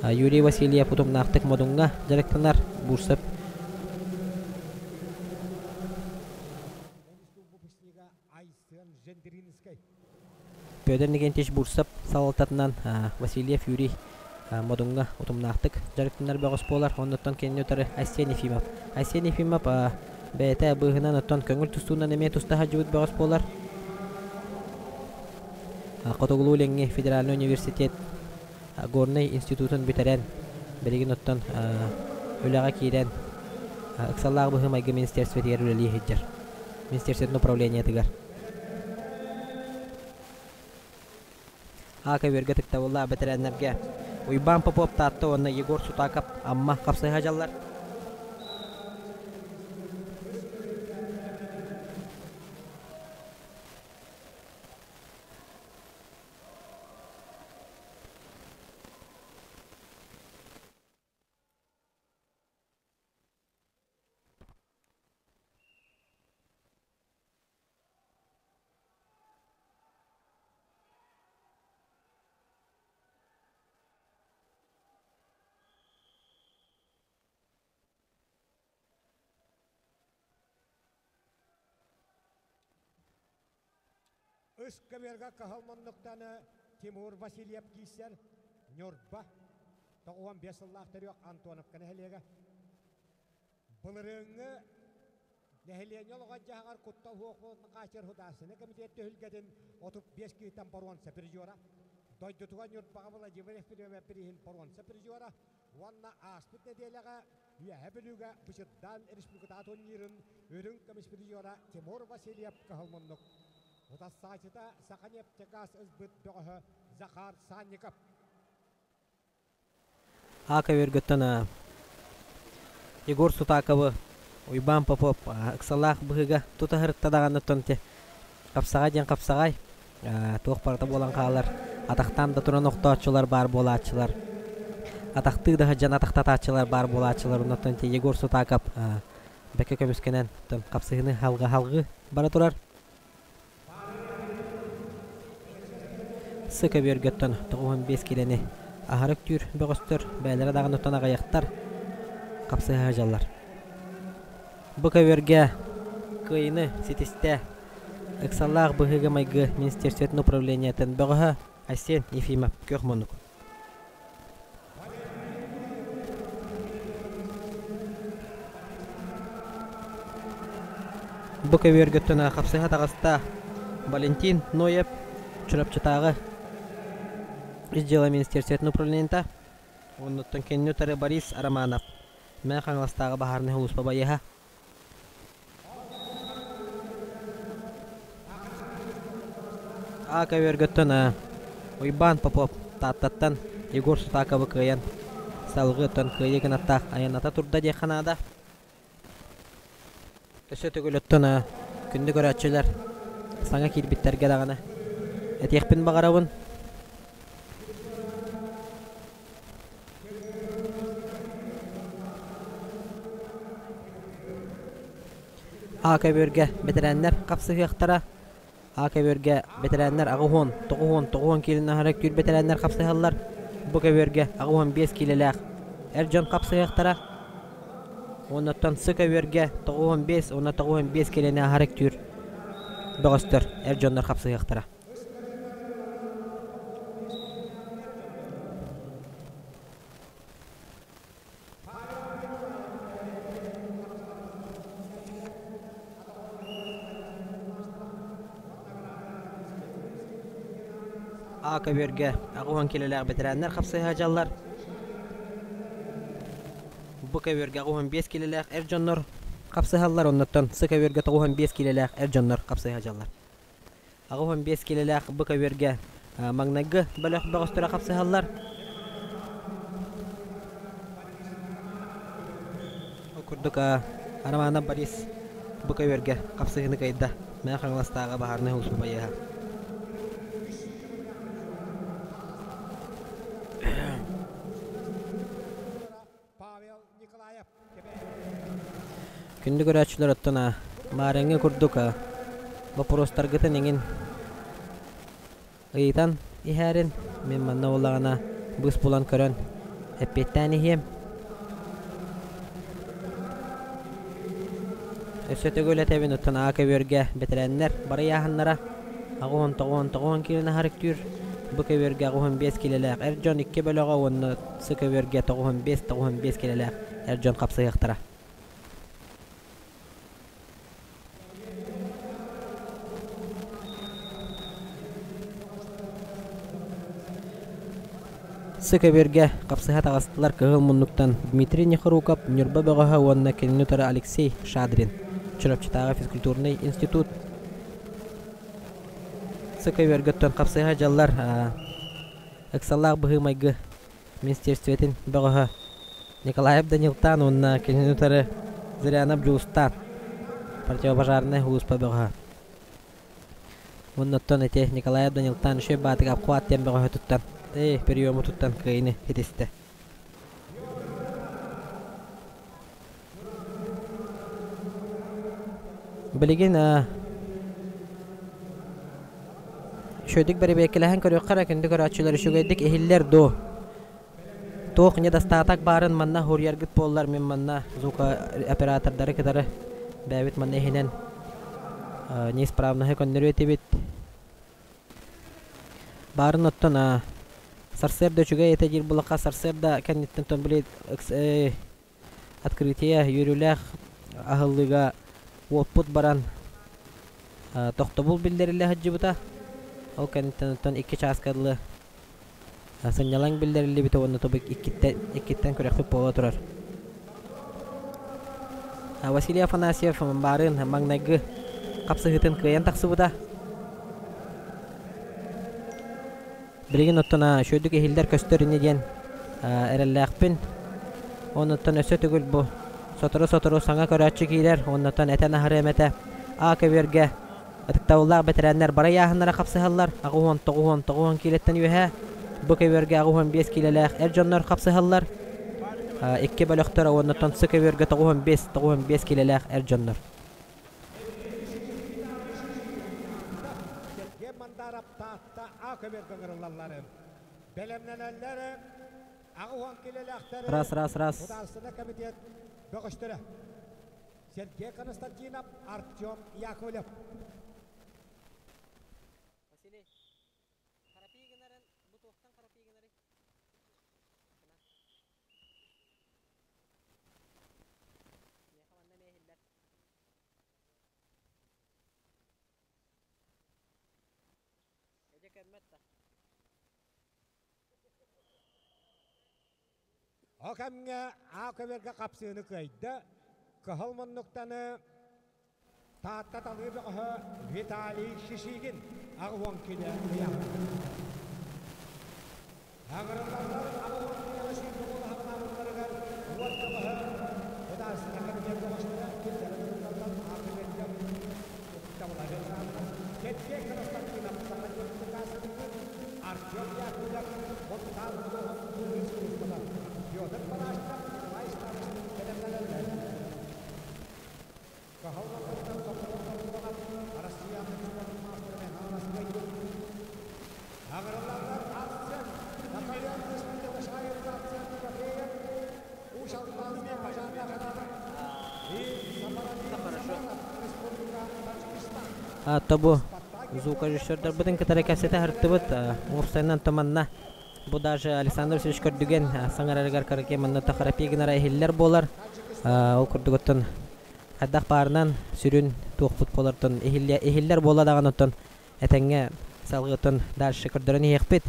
S2: Юрий Васильев утумнаахтык Модуҥҥа дьарыктанар, Бурцев Петр Никитич Бурцев салалтатынан Васильев Юрий Модуҥҥа утумнаахтык дьарыктанар бөҕөс буолар. Оннуттан кинини утары Айсен Ефимов. Айсен Ефимов бэйэтэ быыһынан оттон көҥүл тустуунан эмиэ туста сылдьыбыт бөҕөс буолар. Хотугулуу-Илиҥҥи федеральнай университет Горнай институтун бүтэрэн, билигин оттон үлэҕэ киирэн ыксаллаах быһыы-майгы министерствотыгар үлэлии сылдьар. Министерствотын управлениетыгар. А көбүөргэ ытыктабыллаах бэтэрээннэргэ Уйбаан Попов Таатта уонна Егор Сутаков Амма хапсыһа дьаллар.
S1: Ыскамерга кыһыл муннуктаны Тимур Васильев киирсэр Ньурба 95 сыллаах төрүөх Антоновка нэһилиэгэ. Былырыыҥҥы Нэһилиэнньэ олоҕор-дьаһаҕар куттал суох буолуутун хааччыйар Судаарыстыбаннай кэмитиэт түһүлгэтин 35 киһиттэн боруонса призера, дойдутугар Ньурбаҕа Владимир Ефремов бирииһин боруонса призера уонна ааспыт нэдиэлэҕэ Үөһээ Бүлүүгэ Бычырдаан республикатааҕы турнирын үрүҥ көмүс призера Тимур Васильев кыһыл муннук. Утарсааччыта Саханефтегаз ылбыт бөҕөһө Захар Санников.
S2: А көбүөргүттэн Егор Сутаковы Уйбаан Попов ыксалаах быһыыга тута сырытта даҕаны оттон ити хапсаҕай диэн хапсаҕай туох барыта буолан хаалар атахтаан да туран охтооччулар баар буолааччылар. атахтыы да сылдьан атахтатааччылар баар буолааччылар. Оннуттан Егор Сутаков бэккэ көмүскэнэн хапсыһыны халҕы-халҕы бара турар. Сы көбүөргөттөн 95 киилэни аһары үктүүр бөҕөстөр бэйэлэрэ даҕаны оттон аҕыйахтар хапсыһа сылдьаллар. Бу көбүөргэ кыайыыны ситистэ ыксаллаах быһыыга-майгы министерствотын управлениетын бөҕөһө Айсен Ефимов күөх муннук. Бу көбүөргөттөн хапсыһа таҕыста Валентин Ноев Чурапчытааҕы Ис дьыала министерствотын управлениета, оннуттан кинини утары Борис Романов Мэҥэ Хаҥаластааҕы баһаарынай сулууспа байыаһа. А көбүөргөттөн Уйбаан Попов Тааттаттан Егор Сутаковы кыайан салгыы оттон кыайыы гынаттаах айанната турда диэххэ наада. Өссө төгүл оттон күндү көрөөччүлэр саҥа киирбиттэргэ даҕаны этиэхпин баҕарабын. А көбүөргэ бэтэрээннэр хапсыһыахтара. А көбүөргэ бэтэрээннэр 80, 90, 90 киилэни аһара үктүүр бэтэрээннэр хапсыһаллар. Бу көбүөргэ 85 киилэлээх эр дьон хапсыһыахтара. Уоннаттан С көбүөргэ 95 уонна 95 киилэни аһара үктүүр бөҕөстөр эр дьоннор хапсыһыахтара. А көбүөргэ 80 килэлээх бэтэрээннэр хапсыһа дьаллар. Бу көбүөргэ 85 килэлээх эр дьоннор хапсыһаллар, оннуттан С көбүөргэ 95 килэлээх эр дьоннор хапсыһа дьаллар. 85 килэлээх бу көбүөргэ маҥнайгы бөлөх бөҕөстөрө хапсыһаллар. Ол курдук Романов Борис бу көбүөргэ хапсыһыыны кыайда. Мэҥэ Хаҥаластааҕы баһаарынай сулууспа байыаһа. Күндү көрөөччүлэр оттон маарыҥҥы курдук боппуруостаргытын эҥин ыйытан иһээрин мин манна буоллаҕына быыс булан көрөн эппиэттээн иһиэм. Өссө төгүл этэбин оттон Аа көбүөргэ бэтэрээннэр бары ыйааһыннара 89 киилэни аһар үктүүр. Бу көбүөргэ 85 киилэлээх эр дьон икки бөлөҕө уонна С көбүөргэ 95-95 килэлээх эр дьон хапсыһыахтара. С көбүөргэ хапсыһа таҕыстылар кыһыл муннуктан Дмитрий Нехоруков, Ньурба бөҕөһө уонна кинини утары Алексей Шадрин, Чурапчытааҕы физкультурнай институт. С көбүөргөттөн хапсыһа дьаллар ыксаллаах быһыы-майгы министиэристибэтин бөҕөһө Николаев Данилтаан уонна кинини утары Зырянов Дьулустаан противопожарнай сулууспа бөҕөһө. Уонна оттон ити Николаев Данилтаан үчүгэй баатык обхват диэн бөҕөһө туттан, эй, приему туттан кыайыыны ситистэ. Билигин үчүгэйдик бэрэбиэркэлэһэн көрүөххэ эрэ күндү көрөөччүлэр үчүгэйдик иһиллэр дуо? Туох недостаток баарын манна суруйаргыт буоллар мин манна звукооператордары кытары бэйэбит манна иһинэн неисправноһы көннөрүө этибит. Баарын оттон сарсыарда үчүгэй этэ диир булахха сарсыарда кэнниттэн тон били Открытие үөрүүлээх аһыллыыга уоппут баран тохтобул биллэриллэ сылдьыбыта. Ол кэнниттэн оттон икки чааска дылы сынньалаҥ биллэриллибитэ уонна тобук иккиттэн, иккиттэн күрэхпит буола турар. Василий Афанасьев баарын маҥнайгы хапсыһыытын кыайан тахсыбыта. Билигин оттон үчүгэйдик иһиллэр көстөр ини диэн эрэллээхпин. Оннуттан өссө төгүл бу сотору-сотору саҥа көрөөччү киирэр, оннуттан этэн аһарыам этэ. А көбүөргэ ытыктабыллаах бэтэрээннэр бары ыйааһыннара хапсыһаллар, 89 90 киилэттэн үөһэ. Бу көбүөргэ 85 киилэлээх эр дьоннор хапсыһаллар. Икки бөлөхтөр уонна С көбүөргэ 95 киилэлээх эр дьоннор. Раз, раз, раз.
S1: Сергей Константинов, Артем Яковлев.
S2: Василий, харапии гынарын, бу туохтан харапии гынарый? Миэхэ манна эмиэ иһиллэр. Эдьэ көммөт да.
S1: Ол кэмҥэ аа көбүөргэ хапсыыны кыайда, кыһыл муннуктаны Таатта талыы бөҕөһө Виталий Шишигин 80 килэ ыйаҕа. Аҥырыллаллар 80 килэҕэ сүүрбэ куолаһаҕынаабыттарыгар уот бөҕөһө Художественнай комитет бөҕөстөрө кинилэри ырыталлар аа көбүөргэ Сергей Константинов Саха Республикасытыгар Артем Яковлев Монтан улууһун быыһыыр сулууспата Петр Барашков Николай Старостин бэлэмнэнэллэр. Кыһалҕаларыттан соппуруон Россияны спорт маастара Михаил Аҕырыллаллар Арсен Наполеон Республика Арсен Тимофеев Уус Алданскай пожарная и Республика Таджикистан.
S2: Тобу звукорежиссердарбытын кытары кэпсэтэ сырыттыбыт. Уопсайынан туманна. Бу даже Александр Васильевич көрдүгэн саҥарарыгар караке манна тахарапи гынара иһиллэр буолар. Ол курдугуттан хайдах баарынан сүрүн туохпут буолартан иһиллэр буолла даҕаны оттон этэҥҥэ салгыттан дальше көрдөрөн иһиэхпит.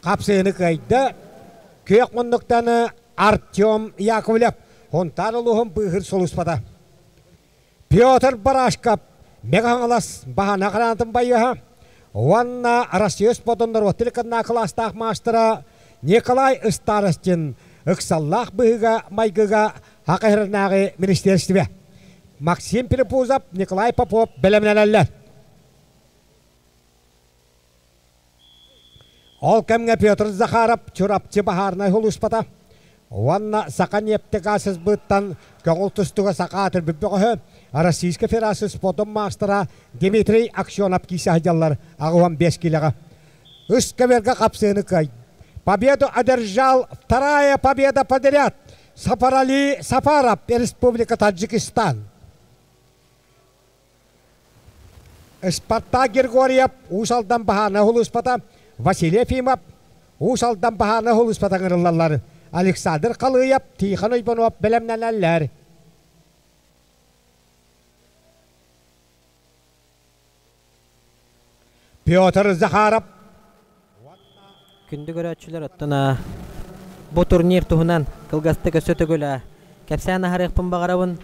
S1: Хапсыыны кыайда күөх муннуктаны Артем Яковлев Хонтаар улууһун быыһыыр сулууспата. Петр Барашков Мэҥэ-Хаҥалас баһана хараантын байыаһа уонна Россия спордун норуот телеканал кылаастаах маастара Николай Старостин ыксаллаах быһыыга-майгыга Хакаһырынааҕы министиэристибэ Максим Перепузов, Николай Попов бэлэмнэнэллэр. Ол кэмҥэ Петр Захаров Чурапчы баһаарынай сулууспата уонна Саха нефтегазсбыттан көҥүл тустууга саха аатырбыт бөҕөһө Российскай Федерация спордун маастара Дмитрий Аксенов киирсэ сылдьаллар 85 килоҕа. Үс көбүөргэ хапсыыны кыай. Победу одержал вторая победа подряд Сафарали Сафаров, Республика Таджикистан. Спартак Григорьев Уус Алдан баһаана улууспата, Василий Ефимов Уус Алдан баһаана улууспата ыҥырыллаллар. Александр Халыев, Тихон Иванов бэлэмнэнэллэр. Петр Захаров
S2: Күндү көрөөччүлэр, оттон бу турнир туһунан кылгастык өссө төгүл кэпсээн аһарыахпын баҕарабын.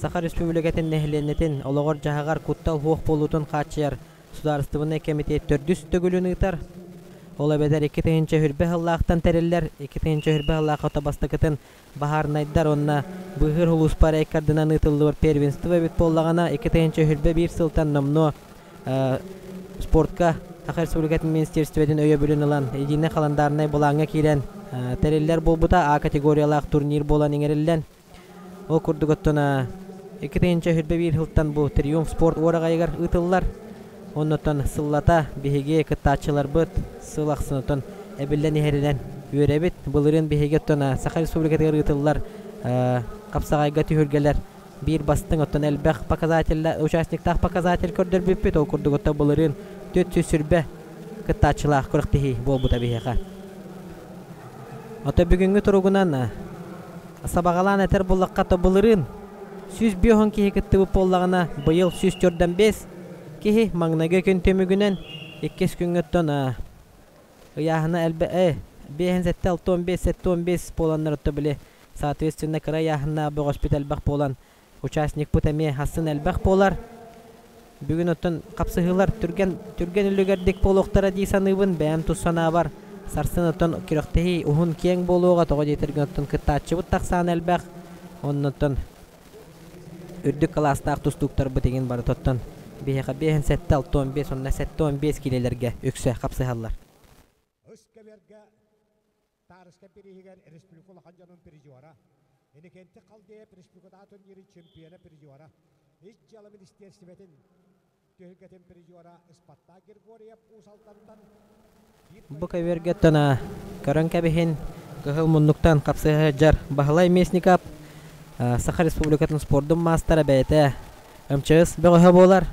S2: Саха Республикатын нэһилиэнньэтин олоҕор-дьаһаҕар куттал суох буолуутун хааччыйар Судаарыстыбаннай кэмитиэт төрдүс төгүлүн ыытар. Ол эбэтэр 2020 сыллаахтан тэриллэр, 2020 сыллаахха бастакытын баһаарынайдар уонна быыһыыр сулууспа эрэ ыытыллыбыт первенство эбит буоллаҕына, 2021 сылтан номнуо спортка Саха Республикатын министерствотын өйөбүлүн ылан, единый халандаарынай былааҥҥа киирэн тэриллэр буолбута, А категориялаах турнир буолан иҥэриллэн. Ол курдук оттон 2021 сылтан бу Триумф спорт уораҕайыгар ыытыллар. Оннуттан сыллата биһиги кыттааччыларбыт сыл ахсын оттон эбиллэн иһэринэн үөрэбит. Былырыын биһиги оттон Саха Республикатыгар ыытыллар хапсаҕайга түһүлгэлэр биир бастыҥ оттон элбэх показатель участниктаах показатель көрдөрбүппүт. Ол курдук оттон былырыын 420 кыттааччылаах күрэхтэһии буолбута биһиэхэ. Ото бүгүҥҥү туругунан сабаҕалаан этэр буллахха былырыын 105 киһи кыттыбыт буоллаҕына, быйыл 145 киһи маҥнайгы күн түмүгүнэн иккис күҥҥүттэн ыйааһына элбэ 5 65 75 буоланнар отто били соответственно кыра ыйааһыннаах бөҕөспүт элбэх буолан участникпыт эмиэ хассын элбэх буолар. Бүгүн оттон хапсыһыылар түргэн түргэн үлүгэрдик буолуохтара дии саныыбын. Бэйэм тус санаабар сарсын оттон күрэхтэһии уһун киэҥ буолуоҕа. Тоҕо диэтэргин оттон кыттааччыбыт тахсаан элбэх. Оннуттан үрдүк кылаастаах тустууктарбыт игин барыта оттон биһиэхэ биэһин сэттэ алта уон биэс уонна сэттэ уон биэс киилэлэргэ үксэ хапсыһаллар.
S1: Ыскэбэргэ Таарыска бирииһигэр республика улахан дьонун призера, Иннокентий Халдеев республикатааҕы турнирын чемпиона призера, Ис дьыала министиэристибэтин түһүлгэтин призера Ыспаттаах Григорьев Уус Алдантан
S2: Бу көбүөргэ тона көрөн кэбиһин, кыһыл муннуктан хапсыһа сылдьар Баһылай Местников Саха Республикатын спордун маастара бэйэтэ МЧС бөҕөһө буолар.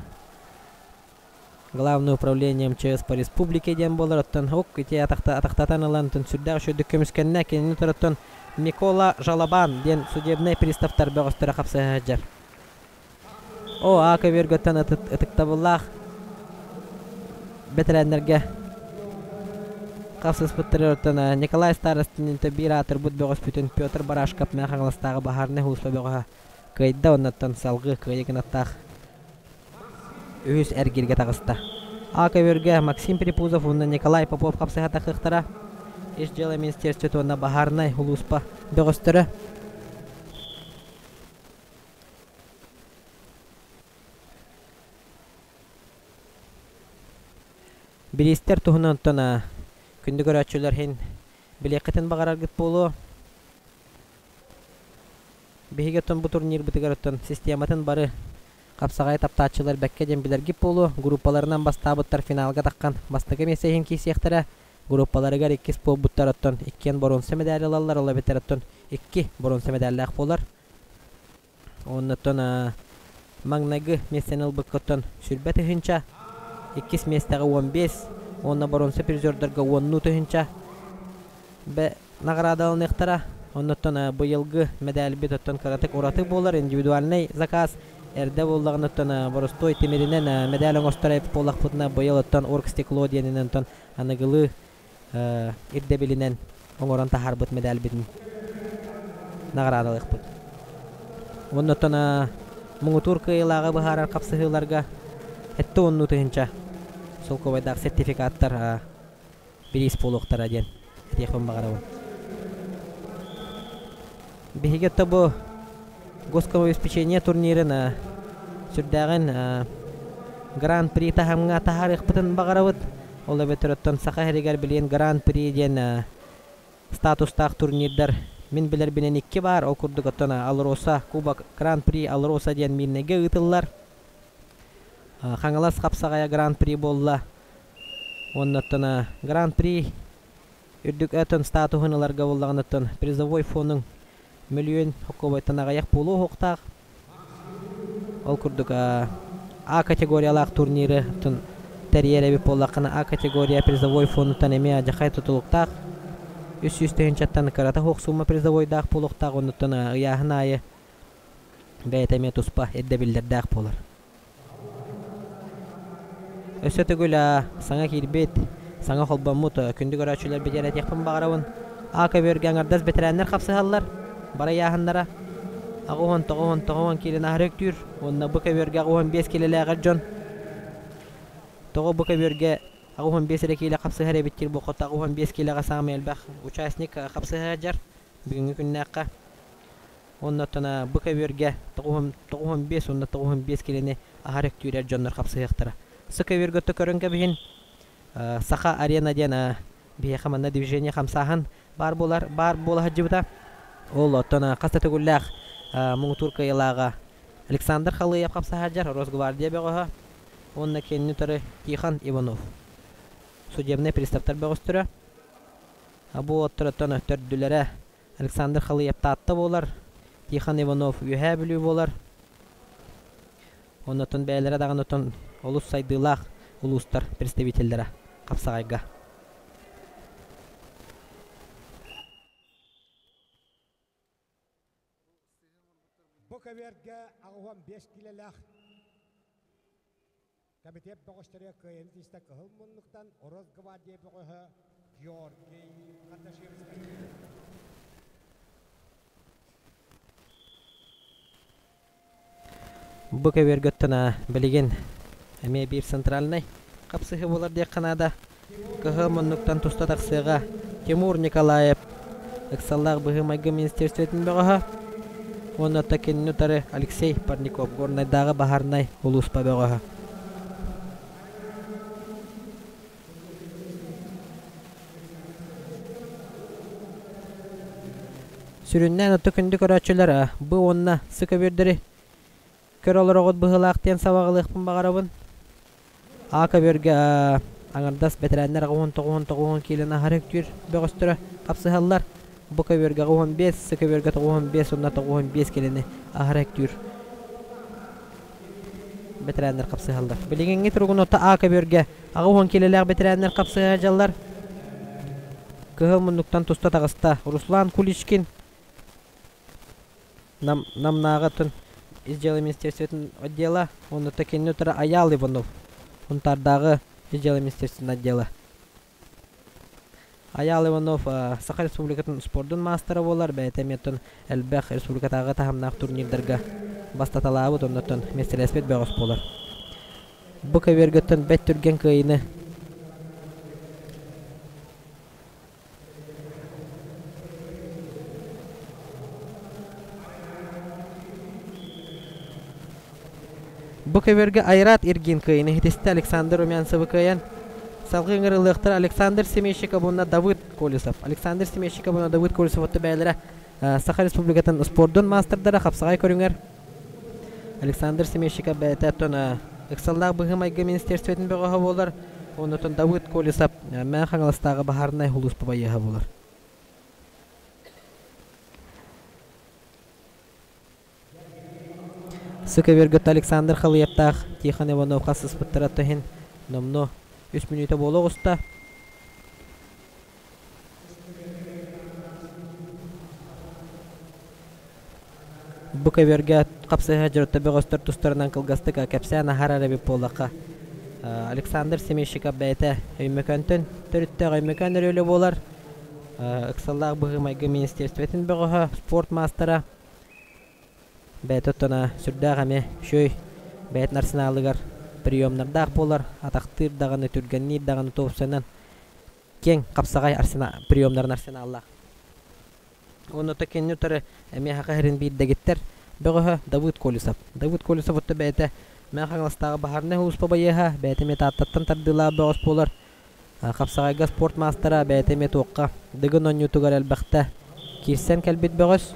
S2: Главное управление МЧС по республике диэн буолар, оттон ок ити атахтатан ылан сүрдээх үчүгэйдик көмүскэннэ. Кинини туруттан Микола Жалобан диэн судебнай приставтар бөҕөстөрө хапсыһа сылдьар. О, А көбүөргөттөн ытыктабыллаах бэтэрээннэргэ хапсыспыттарыттан Николай Старостин биир аатырбыт бөҕөспүтүн Петр Барашков Мэҥэ Хаҥаластааҕы баһаарынай сулууспа бөҕөһө кыайда оннуттан салгыы кыайыы гынаттаах үһүс эргииргэ таҕыста. А көбүөргэ Максим Перепузов уонна Николай Попов хапсыһа тахыахтара. Ис дьыала министерствота уонна баһаарынай сулууспа бөҕөстөрө. Бириистэр туһунан оттон күндү көрөөччүлэр иһин билиэххитин баҕараргыт буолуо. Биһиги оттон бу турнирбытыгар оттон систематын бары хапсаҕайы таптааччылар бэккэ диэн билэргит буолуо. Группаларынан бастаабыттар финалга таххан бастакы миэстэ иһин киирсиэхтэрэ. Группаларыгар иккис буолбуттар оттон иккиэн боруонса медали ылаллар, ол эбэтэр оттон икки боруонса медаллаах буолар. Оннуттан маҥнайгы миэстэни ылбыккыттан сүүрбэ тыһыынча, иккис миэстэҕэ уон биэс уонна боруонса призердарга уоннуу тыһыынча наҕараадаланыахтара. Оннуттан быйылгы мэдээлбит оттон кыратык ураты буолар, индивидуальнай заказ эрдэ буоллаҕына оттон боростуой тимиринэн мэдээл оҥостор эбит буоллахпытына, быйыл оттон оргстекло диэнинэн оттон аныгылыы ирдэбилинэн оҥорон таһаарбыт мэдээлбитин наҕараадалыахпыт. Оннуттан муҥутуур кыайыылааҕы быһаарар хапсыһыыларга сэттэ уоннуу тыһыынча солкуобайдаах сертификаттар бириис буолуохтара диэн этиэхпин баҕарабын. Биһиги это бу госкомобеспечение турнирын сүрдээҕин Гран-при таһымҥа таһаарыахпытын баҕарабыт. Ол эбэтэр оттон Саха сиригэр билигин Гран-при диэн статустаах турнирдар мин билэрбинэн икки баар. Ол курдук оттон Алроса Кубок Гран-при Алроса диэн Мирнэйгэ ыытыллар. Хаҥалас хапсаҕайа Гран-при буолла. Уонна оттон Гран-при үрдүк өтөн статуһун ыларга буоллаҕына оттон призовой фонуҥ мөлүйүөн хокуобайтан аҕыйах буолуо уһуктаах. Ол курдук А категориялаах турниры тэрийэр эбит буоллаххына А категория призовой фонуттан эмиэ адьахай тутулуктаах. 300 тыһыынчаттан кырата суох сумма призовойдаах буолуохтаах оннуттан ыйааһын аайы бэйэтэ эмиэ туспа ирдэбиллэрдээх буолар. Өссө төгүл саҥа киирбит, саҥа холбоммут күндү көрөөччүлэрбитигэр этиэхпин баҕарабын. А көбүөргэ аҥардас бэтэрээннэр хапсыһаллар, бары ыйааһыннара аҕыс уон тоҕус уон тоҕус уон киилэни аһары үктүүр уонна бу көбүөргэ аҕыс уон биэс киилэлээҕэр дьон тоҕо бу көбүөргэ аҕыс уон биэс эрэ киилэ хапсыһар эбит диир буолхото аҕыс уон биэс киилэҕэ саамай элбэх участник хапсыһа сылдьар бүгүҥҥү күннээххэ. Уонна оттон бу көбүөргэ тоҕус уон биэс уонна тоҕус уон биэс киилэни аһар өктүүрэр дьоннор хапсыһыахтара. Сы көбүөргэ отто көрөн кэбиһин Саха арена диэн биһиэхэ манна движение хамсааһын баар буолар баар буола сылдьыбыта. Ол оттон хас да төгүллээх муҥутуур кыайыылааҕа Александр Халыев хапсаһаадьар Росгвардия бөҕөһө уонна кинини утары Тихон Иванов судебнай приставтар бөҕөстөрө. Бу оттор төрдүлэрэ Александр Халыев Таатта буолар, Тихон Иванов Үөһээ Бүлүү буолар. Оннотон бэйэлэрэ даҕаны оттон олус сайдыылаах улуустар представителлэрэ хапсаҕайга.
S1: Бу көбүөргэ аҕыс уон биэс киилэлээх комитет бөҕөстөрө кыайан тиистэ кыһыл муннуктан Росгвардия бөҕөһө Георгий Кардашевский.
S2: Бу көбүөргэ оттон билигин Эмиэ биир центральнай хапсыһыы буолар диэххэ наада. Кыһыл муннуктан туста тахсыаҕа Тимур Николаев, ыксаллаах быһыы-майгы министиэристибэтин бөҕөһө уонна кинини утары Алексей Парников, Горнайдааҕы баһаарынай улууспа бөҕөһө. Сүрүннээн отто күндү көрөөччүлэр бу уонна сы көбүөрдэри көрө олороҕут быһыылаах диэн сабаҕалыахпын баҕарабын. А көбүөргэ аҥардас бэтэрээннэр 89 киилэни аһары үктүүр бөҕөстөрө хапсыһаллар. Бу көбүөргэ 85, С көбүөргэ 95 уонна 95 киилэни аһары үктүүр бэтэрээннэр хапсыһаллар. Билиҥҥи туругун отто А көбүөргэ 80 киилэлээх бэтэрээннэр хапсыһа сылдьаллар. Кыһыл муннуктан туста таҕыста Руслан Куличкин Нам Намнааҕы ис дьыала министерствотын отдела уонна кинини утары Айаал Иванов Сунтаардааҕы ис дьыала министерствотын отдела. Айаал Иванов Саха Республикатын спордун маастара буолар, бэйэтэ эмиэ элбэх республикатааҕы таһымнаах турнирдарга бастаталаабыт, оннуттан миэстэлэспит бөҕөс буолар. Бу көбүөргөттөн бэт түргэн кыайыыны Бу көбүөргэ Айрат Иргин кыайыыны иһитистэ Александр Румянцевы кыайан, салгыы ыҥырыллыахтара Александр Семейщиков уонна Давыд Колесов. Александр Семейщиков уонна Давыд Колесов отто бэйэлэрэ Саха Республикатын спордун маастардара хапсаҕай көрүҥэр Александр Семейщиков бэйэтэ оттон ыксаллаах быһыы-майгы министерствотын бөҕөһө буолар, оннотон Давыд Колесов Мэҥэ Хаҥаластааҕы баһаарынай сулууспа байыаһа буолар. Сыка Вергөттө Александр Халыевтаах Тихон Иванов хасыспыттара иһин номнуо үс мүнүүтэ буола оҕуста. Бу көбүөргэ хапсыһа дьарыкта бөҕөстөр тустарынан кылгастык кэпсээн аһарар эбит буоллахха, Александр Семейщиков бэйэтэ Өймөкөөнтөн төрүттээх Өймөкөөн өрүөлэ буолар. Ыксаллаах быһыы-майгы министиэристибэтин бөҕөһө, спорт маастара. Бэйэтэ оттон сүрдээх эмиэ үчүгэй бэйэтин арсеналыгар приемнардаах буолар, атахтыыр даҕаны, түргэнниир даҕаны туопсайынан киэҥ хапсаҕай приемнарын арсеналлаах. Уонна кинини утары эмиэ саха сирин биир дэгиттэр бөҕөһө Давыд Колесов. Давыд Колесов отто бэйэтэ Мэҥэ Хаҥаластааҕы баһаарынай сулууспа байыаһа, бэйэтэ эмиэ Тааттаттан тардыылаах бөҕөс буолар. Хапсаҕайга спорт маастара, бэйэтэ эмиэ туохха Дыгын оонньуутугар элбэхтэ киирсэн кэлбит бөҕөс.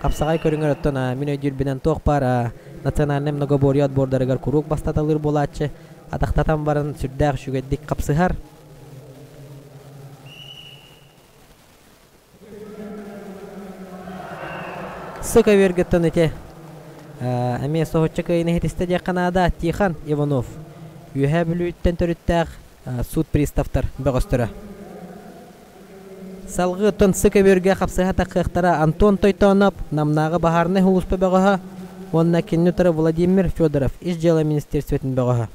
S2: Хапсаҕай көрүҥэр оттон мин өйдүүрбүнэн туох баар национальнай многоборье отбордарыгар куруук бастаталыыр буолааччы. Атахтатан баран сүрдээх үчүгэйдик хапсыһар. Сык өбүөргүттэн ити эмиэ соһуччу кыайыыны иһитистэ диэххэ наада Тихон Иванов Үөһээ Бүлүүттэн төрүттээх суут приставтар бөҕөстөрө. Салгыы оттон сык өбүөргэ хапсыһа таххыахтара Антон Тойтооноп, Намнааҕы баһаарынай сулууспа бөҕөһө уонна кинини утары Владимир Федоров, Ис дьыала министерствотын бөҕөһө.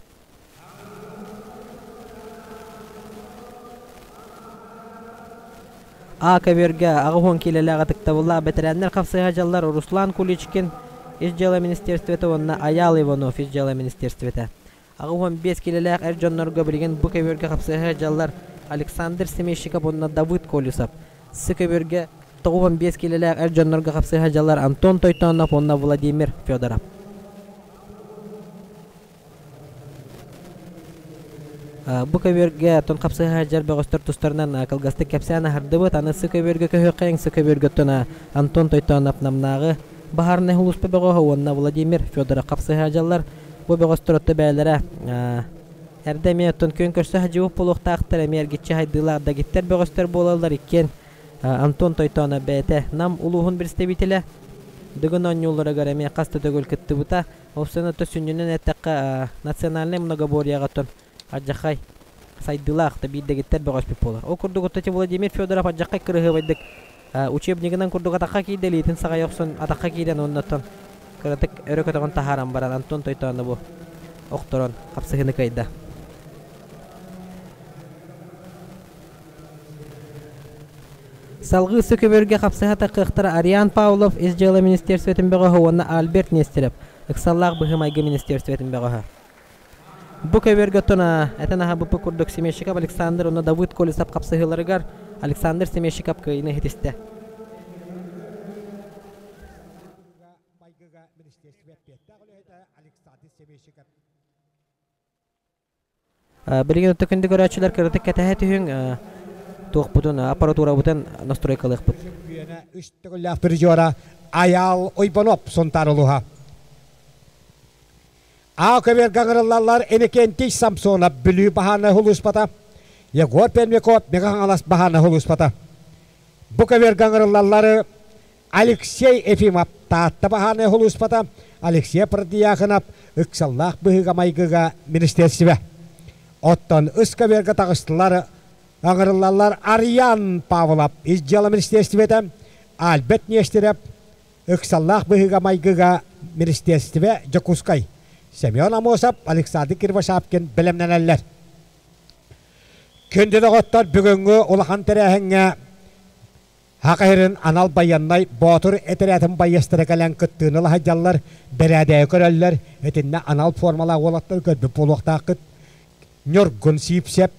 S2: А көбүөргэ 80 киилэлээх ытыктабыллаах бэтэрээннэр хапсыһа дьаллар Руслан Куличкин, Ис дьыала министерствота уонна Айаал Иванов Ис дьыала министерствота. 85 киилэлээх эр дьоннорго билигин бу көбүөргэ хапсыһа дьаллар Александр Семейщиков уонна Давыд Колесов. Сы көбүөргэ 95 киилэлээх эр дьоннорго хапсыһа дьаллар Антон Тойтонов уонна Владимир Федоров. Бу көбүөргэ оттон хапсыһа сылдьар бөҕөстөр тустарынан кылгастык кэпсээн аһардыбыт. Аны сы көбүөргэ көһүөххэйиҥ, сы көбүөргэ Антон Тойтоонов Намнааҕы баһаарынай сулууспа бөҕөһө уонна Владимир Федоров хапсыһа сылдьаллар. Бу бөҕөстөр отто бэйэлэрэ эрдэ эмиэ оттон күөн көрсө сылдьыбыт буолуохтаахтар, эмиэ эргиччи хайдыылаах дэгиттэр бөҕөстөр буолаллар иккиэн Антон Тойтоонов бэйэтэ Нам улууһун представителэ Дыгын оонньууларыгар эмиэ хас да төгүл кыттыбыта. Ол сыната сүнньүнэн эттэххэ, национальнай многоборьеҕа оттон алдьархай сайдыылаах да биир дэгиттэр бөҕөспүт буолар. Ол курдук оттон Владимир Федоров алдьархай кырыһыабайдык учебнигынан курдук атахха киирдэ, илиитин саҕайа охсон атахха киирэн уонна оттон кыратык өрө көтөҕөн таһааран баран Антон Тойтоонову охторон хапсыһыыны кыайда. Салгыы Сөкөбөргө хапсыһа таххыахтара Ариан Павлов Ис дьыала министерствотын бөҕөһө уонна Альберт Нестерев Ыксаллаах быһыы-майгы министерствотын бөҕөһө. Бу көбүөргэ оттон этэн аһарбыппыт курдук Семещиков Александр уонна Давыд Колесов хапсыһыыларыгар Александр Семещиков кыайыыны иһитистэ. Билигин отто күндү көрөөччүлэр кыратык кэтэһэ түһүҥ туохпутун аппаратурабытын настройкалыахпыт.
S1: Үс төгүллээх призера Айаал Уйбаноп Сунтаар улууһа. А көбүөргэ ыҥырыллаллар Иннокентий Самсонов Бүлүү баһаарынай сулууспата, Егор Пермяков Мэҥэ Хаҥалас баһаарынай сулууспата. Бу көбүөргэ ыҥырыллаллар Алексей Ефимов Таатта баһаарынай сулууспата, Алексей Продьяконов ыксаллаах быһыыга-майгыга министиэристибэ. Оттон ыс көбүөргэ таҕыстылар ыҥырыллаллар Арьян Павлов ис дьыала министиэристибэтэ, Альберт Нестерев Ыксаллаах быһыыга-майгыга министиэристибэ Дьокуускай, Семен Амосов, Александр Кривошапкин бэлэмнэнэллэр. Күндү доҕоттор, бүгүҥҥү улахан тэрээһиҥҥэ Саха сирин анал байыаннай Боотур этэрээтин байыастара кэлэн кыттыыны ыла сылдьаллар, бэрээдэги көрөллөр, итиннэ анал формалаах уолаттары көрбүт буолуохтааххыт. Ньургун Сиипсэп,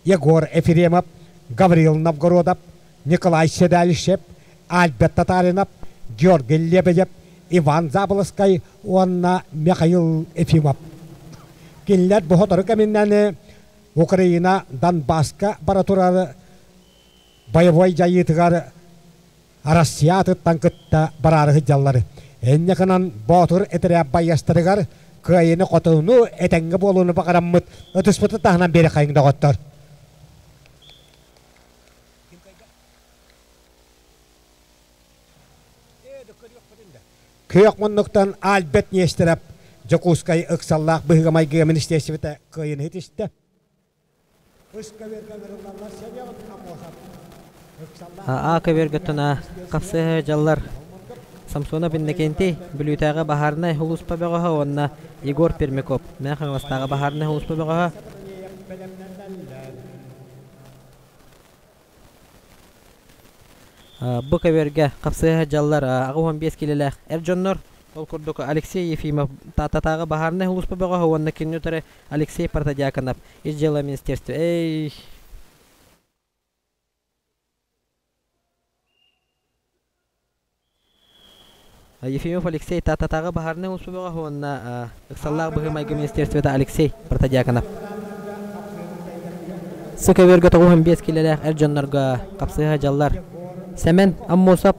S1: Егор Ефремов, Гаврил Новгородов, Николай Седалищев, Альберт Татаринов, Георгий Лебедев, Иван Заболоцкай уонна Михаил Ефимов. Кинилэр бу сотору кэминэн Украина Донбасска бара турар боевой дьайыытыгар Россия атыттан кытта бараары сылдьаллар. Инньэ гынан Боотур этэрээт байыастарыгар кыайыыны-хотууну, этэҥҥэ буолууну баҕараммыт ытыспытын таһынан биэрэхэйиҥ доҕоттор. Күөх муннуктан Альберт Нестеров Дьокуускай ыксаллаах быһыыга-майгыга министиэристибэтэ кыайыыны ситистэ.
S2: А көбүөргэ туна хапсыһа дьаллар Самсонов Иннокентий Бүлүүтээҕи баһаарынай сулууспа бөҕөһө уонна Егор Пермяков Мэҥэ Хаҥаластааҕы баһаарынай сулууспа бөҕөһө. Бу көбүөргэ хапсыһа дьаллар 85 киилэлээх эр дьоннор, ол курдук Алексей Ефимов Тааттатааҕы баһаарынай сулууспа бөҕөһө уонна кинини утары Алексей Протодьяконов Ис дьыала министерство эй Ефимов Алексей Тааттатааҕы баһаарынай сулууспа бөҕөһө уонна ыксаллаах быһыы-майгы министерствота Алексей Протодьяконов. Сы көбүөргэ 95 киилэлээх эр дьоннорго хапсыһа дьаллар Сэмэн Аммосов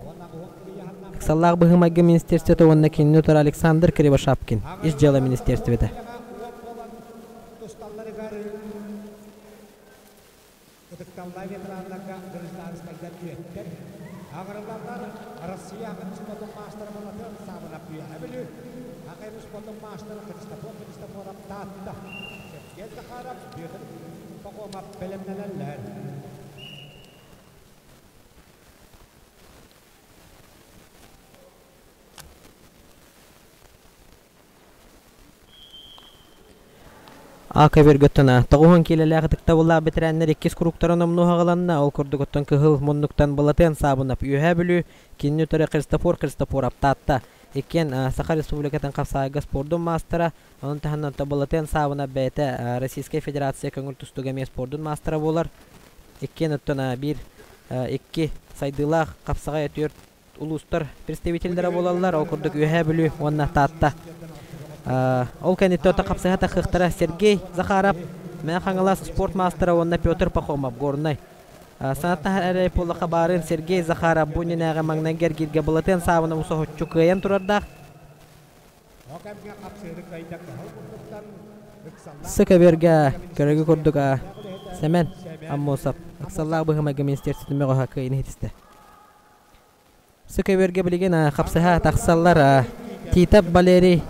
S2: ыксаллаах быһыы-майгы министерствота уонна кинини утары Александр Кривошапкин Ис дьыала министерствота.
S1: Ытыкталлаах ветераннарга гражданскайдар үөттэр, аҕырыллаллар Россия аҕын спортун маастара Малатыан Саабынап Үөһэ Бүлүү, Аҕай спортун маастара Христофор Христофоров Таатта, Сергей Захаров, Петр Пахомов бэлэмнэнэллэр.
S2: А көбүөргөттөн 90 киилэлээх ытыктабыллаах бэтэрээннэр иккис куруктара номнуо аҕаланна. Ол курдук оттон кыһыл муннуктан Былатыан Саабынап Үөһээ Бүлүү, кинини утары Христофор Христофоров Таатта. Иккиэн Саха Республикатын хапсаайга спордун маастара, онон таһынан Былатыан Саабынап бэйэтэ Российскай Федерация көҥүл тустууга эмиэ спордун маастара буолар. Иккиэн оттон биир икки сайдыылаах хапсаҕай түөрт улуустар представителлэрэ буолаллар, ол курдук Үөһээ Бүлүү уонна Таатта. Ол кэнниттэн ото хапсыһа тахыахтара Сергей Захаров, Мэҥэ Хаҥалас спорт маастара уонна Петр Пахомов, Горнай. Санаттаһар эрэ буоллахха баарын Сергей Захаров бу иннинээҕи маҥнайгы эргииргэ Былатыан Саабыновы соһуччу кыайан турардаах. Сыкаберга көрөгү курдук Сэмэн Аммосов ыксаллаах быһымайга министерствотын мөҕөһө кыайын иһитистэ. Сыкөбүөргэ билигин хапсыһа тахсаллар Титов Валерий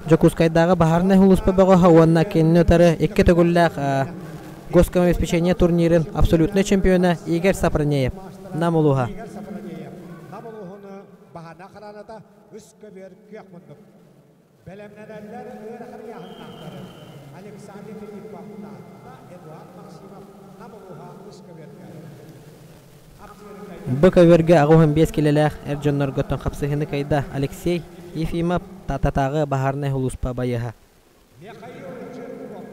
S2: Дьокуускайдааҕы баһаарынай сулууспа бөҕөһө уонна кинини утары икки төгүллээх госкомобеспечение турнирын абсолютнай чемпиона Игорь Сапронеев Нам улууһа.
S1: Бэлэмнэнэллэр ыарахан ыйааһыннаахтары Александр Филиппов Таатта, Эдуард Максимов Нам улууһа үс көбүөргэ.
S2: Бу көбүөргэ 85 килэлээх эр дьоннорго хапсыһыыны кыайда Алексей Ефимов Тааттатааҕы баһаарынай сулууспа байыаһа.
S1: Михаил Жирков.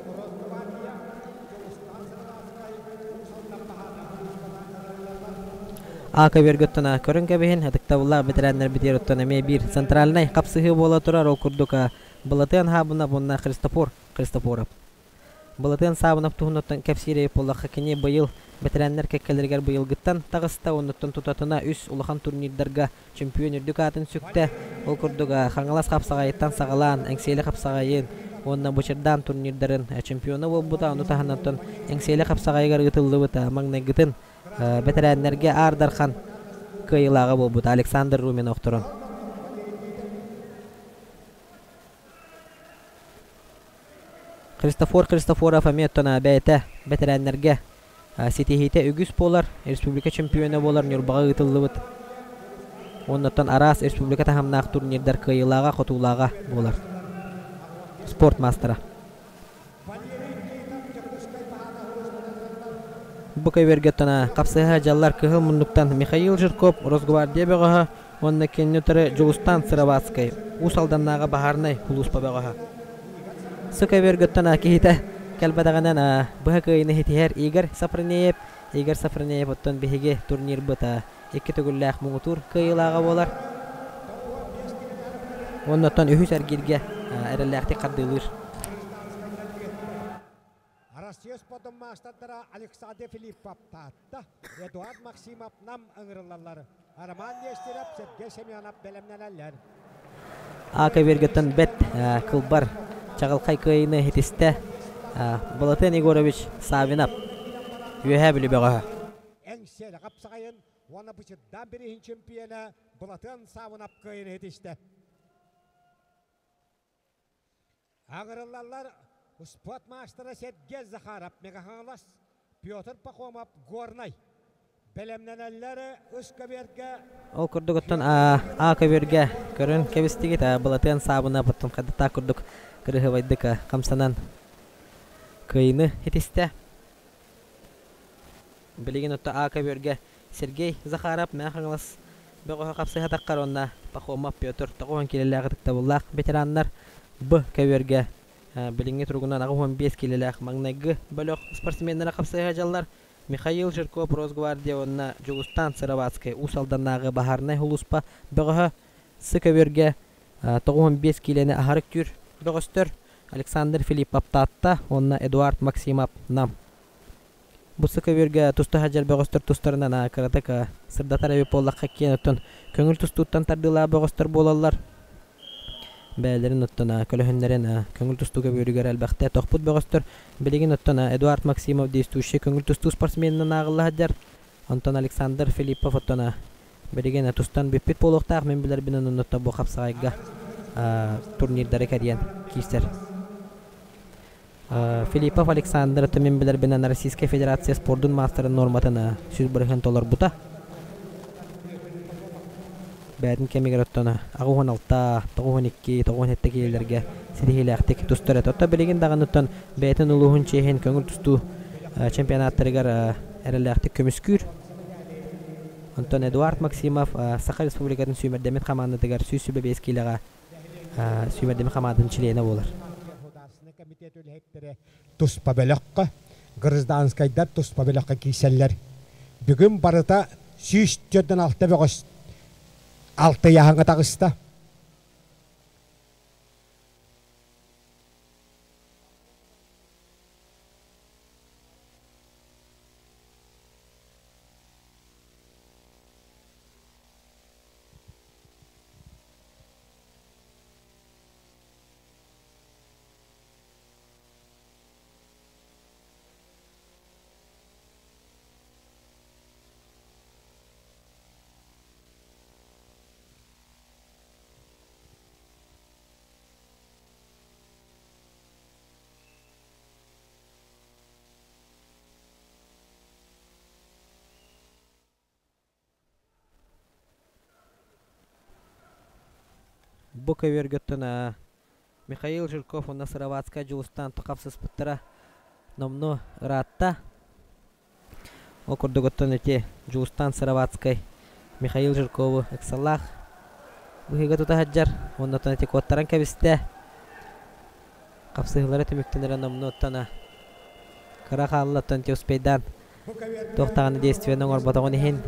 S2: А көбүөргэ оттон көрөн кэбиһин, ытыктабыллаах бэтэрээннэрбитигэр оттон эмиэ биир центральнай хапсыһыы буола турар, ол курдук Былатыан Хаабынап уонна Христофор Христофоров. Былатыан Саабынап туһунан кэпсиир эбит буоллахха, кини быйыл бэтэрээннэр кэккэлэригэр быйылгыттан таҕыста, оннуттан тутатына үс улахан турнирдарга чөмпүйүөн үрдүк аатын сүктэ. Ол курдук Хаҥалас хапсаҕайыттан саҕалаан Эҥсиэли хапсаҕайын уонна Бучырдаан турнирдарын чемпиона буолбута. Ону таһынан Эҥсиэли хапсаҕайыгар ыытыллыбыт маҥнайгытын бэтэрээннэргэ Аар Дархан кыайыылааҕа буолбута Александр Румин охторон. Христофор Христофоров эмиэ оттон бэйэтэ бэтэрээннэргэ ситиһиитэ үгүс буолар, республика чемпиона буолар Ньурбаҕа ыытыллыбыт уонна араас республика таһымнаах турнирдар кыайыылааҕа, хотуулааҕа буолар. Спорт маастара. Бу көбүөргэ хапсыһа дьаллар кыһыл муннуктан Михаил Жирков, Росгвардия бөҕөһө уонна кинини утары Дьулустаан Сыроватскай, Уус Алданнааҕы баһаарынай сулууспа бөҕөһө. Су көбүөргэ киһитэ кэлбэтэҕинэн быһа кыайыыны ситиһэр Игорь Сафронеев. Игорь Сафронеев оттон биһиги турнирбыт икки төгүллээх муҥутуур кыайыылааҕа буолар. Уонна оттон үһүс эргииргэ эрэллээхтик хардыылыыр.
S1: Россия спордун маастардара Александр Филиппов Таатта, Эдуард Максимов Нам ыҥырыллаллар. Роман Нестеров, Сергей Семенов бэлэмнэнэллэр.
S2: А көбүөргөттөн бэт кылбар чаҕылхай кыайыыны ситистэ Балатыан Егорович Савинов Үөһээ Бүлүү бөҕөһө.
S1: Эҥсиэли хапсаҕайын уонна бычырдаан бирииһин чемпиона Былатыан Савинов кыайыыны ситистэ. Аҕырыллаллар спорт маастара Сергей Захаров Мегаһаҥалас, Петр Пахомов Горнай. Бэлэмнэнэллэр үс көбүөргэ.
S2: Ол курдук оттон А көбүөргэ көрөн кэбистигит Былатыан Саабынап оттон хаддатаах курдук кырыһыбайдык хамсанан кыайыыны ситистэ. Билигин отто А көбүөргэ Сергей Захаров Мэҥэ Хаҥалас бөҕөһө хапсыһатаххар уонна Пахомов Петр 90 киилэлээх ытыктабыллаах ветераннар Б көбүөргэ билиҥҥи туругунан 85 киилэлээх маҥнайгы бөлөх спортсменнара хапсыһа дьаллар Михаил Жирков Росгвардия уонна Дьулустаан Сыроватскай Уус Алданнааҕы баһаарынай сулууспа бөҕөһө С көбүөргэ 95 киилэни аһары үктүүр бөҕөстөр Александр Филиппов Таатта уонна Эдуард Максимов Нам. Бу С көбүөргэ туста сылдьар бөҕөстөр тустарынан кыратык сырдатар эбит буоллахха киэн оттон көҥүл тустууттан тардыылаах бөҕөстөр буолаллар. Бэйэлэрин оттон көлөһүннэрин көҥүл тустуу көбүөрүгэр элбэхтэ тохпут бөҕөстөр. Билигин оттон Эдуард Максимов действующий көҥүл тустуу спортсменынан ааҕылла сылдьар. Онтон Александр Филиппов оттон билигин тустан бүппүт буолуохтаах. Мин билэрбинэн оннуттан бу хапсаҕайга турнирдары кэрийэн киирсэр. Филиппов Александр оттон мин билэрбинэн Российскай Федерация спордун маастарын нуорматын 100% толорбута. Бэйэтин кэмигэр оттон 86, 92, 97 киилэлэргэ ситиһиилээхтик тустар этэ. Оттон билигин даҕаны оттон бэйэтин улууһун чиэһин көҥүл тустуу чемпионаттарыгар эрэллээхтик көмүскүүр. Онтон Эдуард Максимов Саха Республикатын сүүмэрдэммит хамаандатыгар 125 киилэҕэ сүүмэрдэммит хамаандатын чилиэнэ буолар.
S1: Государственный комитет үлэһиттэрэ туспа бөлөххө, гражданскайдар туспа бөлөххө киирсэллэр. Бүгүн барыта 146 бөҕөс алта ыйааһыҥҥа таҕыста.
S2: Бу көбүөргэ оттон Михаил Жирков уонна Сыроватскай Дьулустаан хапсыспыттара номнуо ыраатта. Ол курдук оттон ити Дьулустаан Сыроватскай Михаил Жиркову ыксаллаах быһыыга тута сылдьар уонна оттон ити куоттаран кэбистэ. Хапсыһыылара түмүктэнэрэ номнуо оттон кыра хаалла оттон ити успейдаан туох даҕаны действиены оҥорботоҕун иһин.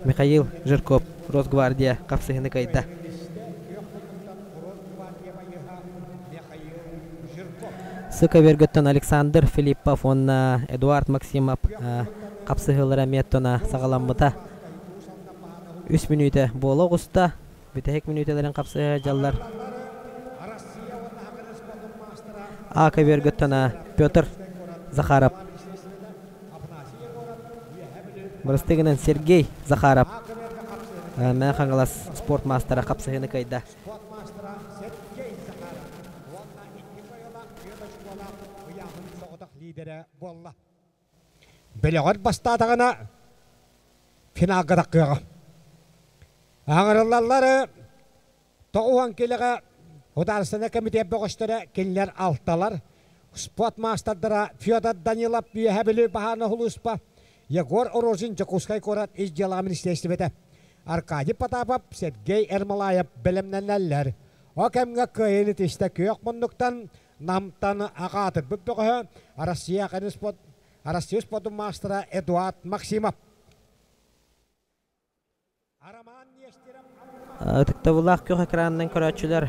S2: Михаил Жирков, Росгвардия хапсыһыны кыайда. Сыка Вергөттөн Александр Филиппов уонна Эдуард Максимов хапсыһыылара эмиэ оттон саҕаламмыта. Үс мүнүүтэ буола оҕуста. Бүтэһик мүнүүтэлэрин хапсыһа дьаллар. А көбүөргөттөн Петр Захаров. Бырастыы гынан Сергей Захаров. Мэҥэ Хаҥалас спорт маастара хапсыһыыны кыайда.
S1: Бөлөҕөр бастаатаҕына финалга таххыаҕа. Аҥырыллаллар тоҕуһан килэҕэ Художественнай комитет бөҕөстөрө кинилэр алталар, спорт маастардара Федор Данилов Үөһээ Бүлүү баһаарынай сулууспа, Егор Рожин Дьокуускай куорат ис дьыалаҕа министиэристибэтэ, Аркадий Потапов, Сергей Ермолаев бэлэмнэнэллэр. Ол кэмҥэ кыайыыны тистэ күөх муннуктан Намтан аҕаатырбыт бөҕөһө Россия Россия спордун маастара Эдуард Максимов.
S2: Ытыктабыллаах күөх экранынан көрөөччүлэр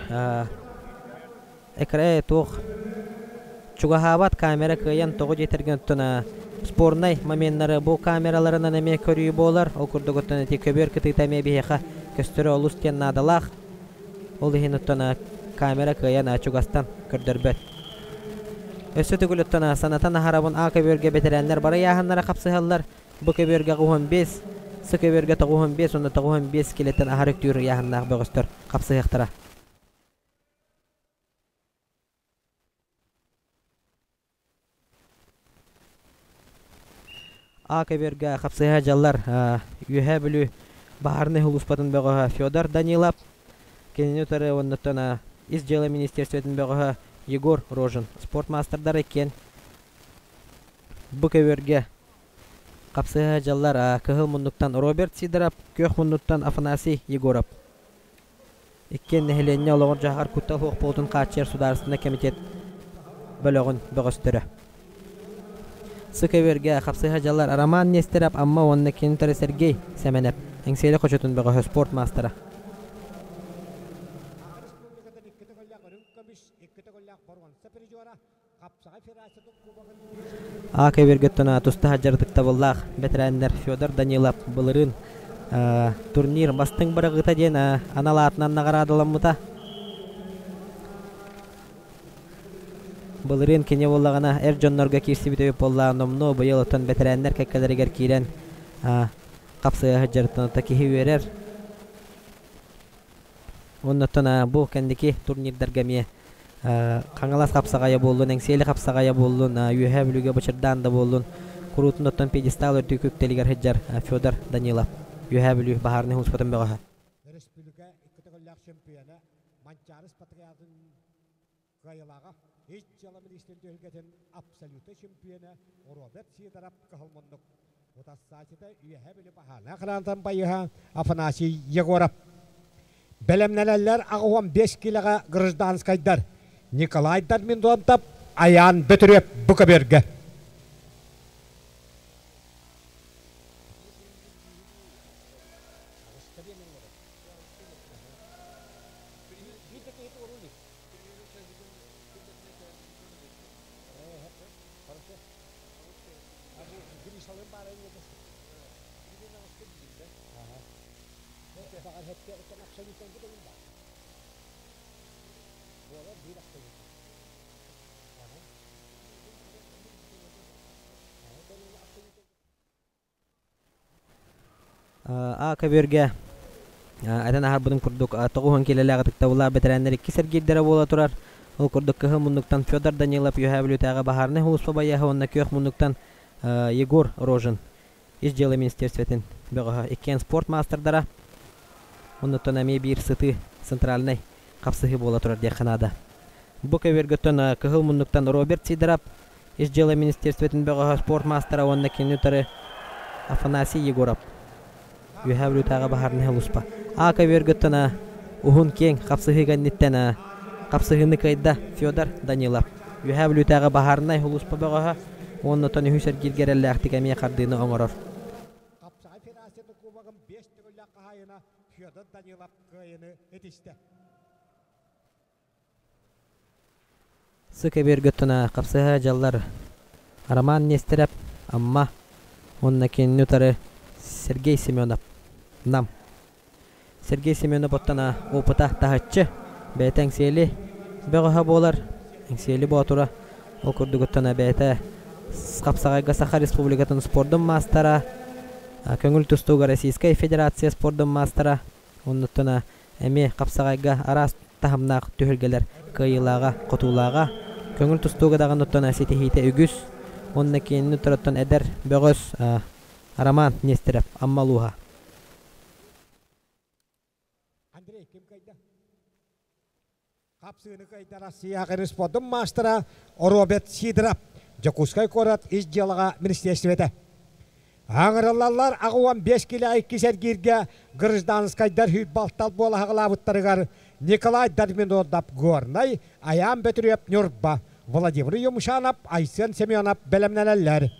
S2: экран туох чугаһаабат камера кыайан тоҕо диэтэргин оттон спорнай моменнары бу камераларынан эмиэ көрүү буолар. Ол курдук оттон ити көбүөр кытыыта эмиэ биһиэхэ көстөрө олус диэн наадалаах. Ол иһин оттон камера кыайан чугастан көрдөрбөт. Өссө төгүл оттон санатан аһарабын А көбүөргэ бэтэрээннэр бары ыйааһыннара хапсыһаллар. Бу көбүөргэ 15, С көбүөргэ 95 уонна 95 килэттэн аһары үктүүр ыйааһыннаах бөҕөстөр хапсыһыахтара. А көбүөргэ хапсыһа дьаллар Үөһээ Бүлүү баһаарынай сулууспатын бөҕөһө Федор Данилов, кинини утары уоннаттан Ис дьыала министерствотын бөҕөһө Егор Рожин спорт маастардара иккиэн бу көбүөргэ хапсыһа дьаллар кыһыл муннуктан Роберт Сидоров, күөх муннуктан Афанасий Егоров. Иккиэн нэһилиэнньэ олоҕор-дьаһаҕар куттал суох буолуутун хааччыйар судаарыстыбаннай кэмитиэт бөлөҕүн бөҕөстөрө. Сыкөбүөргэ хапсыһа дьаллар Роман Нестеров Амма уонна кинитэрэ Сергей Сэмэнэп Эҥсиэли хочотун бөҕөһө спорт маастара. А көбүөргөттөн тустаах дьарыктабыллаах бэтэрээннэр Федор Данилов былырыын турнир бастыҥ быраҕыыта диэн анал аатынан наҕараадаламмыта. Былырыын кини буоллаҕына эр дьоннорго киирсибит өйүп буоллаҕа номнуо быйыл оттон бэтэрээннэр кэккэлэригэр киирэн хапсыһа сылдьарыттан киһи үөрэр. Оннуттан бу кэнники турнирдарга эмиэ Хаҥалас хапсаҕайа буоллун, Эҥсиэли хапсаҕайа буоллун, Үөһээ Бүлүүгэ Бычырдаан да буоллун, куруутун оттон пьедестал үрдүк үктэлигэр сылдьар Федор Данилов, Үөһээ Бүлүү баһаарынай сулууспатын бөҕөһө.
S1: Өрөспүүбүлүкэ икки төгүллээх чемпиона Манчаары Спартакиадатын кыайыылааҕа, ис дьыала миниистирин түһүлгэтин абсолютнай чемпиона Роберт Сидоров кыһыл муннук утарсааччыта Үөһээ Бүлүү баһаарынай хараантан байыһа Афанасий Егоров. Бэлэмнэнэллэр 85 киилэҕэ гражданскайдар Николай Дарминдонтов, Айаан Бөтүрүөп бу көбүөргэ.
S2: А көбүөргэ этэн аһарбытым курдук 90 киилэлээх ытыктабыллаах бэтэрээннэр иккис эргиирдэрэ буола турар. Ол курдук кыһыл муннуктан Федор Данилов Үөһээ Бүлүүтээҕи баһаарынай сулууспа байыаһа уонна күөх муннуктан Егор Рожин Ис дьыала министерствотын бөҕөһө иккиэн спорт маастардара. Оннуттан эмиэ биир сытыы центральнай хапсыһыы буола турар диэххэ наада. Бу көбүөргөттөн кыһыл муннуктан Роберт Сидоров Ис дьыала министерствотын бөҕөһө спорт маастара уонна кинини утары Афанасий Егоров Үөһээ Бүлүүтээҕи баһаарынай сулууспа. А көбүөргөттөн уһун киэҥ хапсыһыы кэнниттэн хапсыһыыны кыайда Федор Данилов. Үөһээ Бүлүүтээҕи баһаарынай сулууспа бөҕөһө уонна оттон үһүс эргииргэ эрэллээхтик эмиэ хардыыны оҥорор.
S1: хаһаайына Федор Данилов кыайыны итистэ.
S2: Сы кэбиэргэ хапсыһа дьаллар Роман Нестерев, Амма, уонна кинини утары Сергей Семенов, Нам. Сергей Семенов оттон опыта таһыччы, бэйэтэ Эҥсиэли бөҕөһө буолар, Эҥсиэли Боотура. Ол курдугуттан бэйэтэ хапсаҕайга Саха Республикатын спордун маастара, көҥүл тустууга Российскай Федерация спордун маастара, оннуттан эмиэ хапсаҕайга араас таһымнаах түһүлгэлэр кыайыылааҕа, хотуулааҕа, көҥүл тустууга даҕаны оттон ситиһиитэ үгүс. Уонна кинини тураттан эдэр бөҕөс Роман Нестеров, Амма улууһа.
S1: Андрей, ким кайда? Хапсыыны кыайда Россия спордун маастара Роберт Сидоров, Дьокуускай куорат ис дьыалаҕа министиэристибэтэ. Аҥырыллаллар 85 килэ иккис эргииргэ гражданскайдар сүүрбалтал буола хаҕылаабыттарыгар Николай Дарминордов Горнай, Айаан Бөтүрүөп Ньурба, Владимир Юмшанов, Айсен Семенов бэлэмнэнэллэр.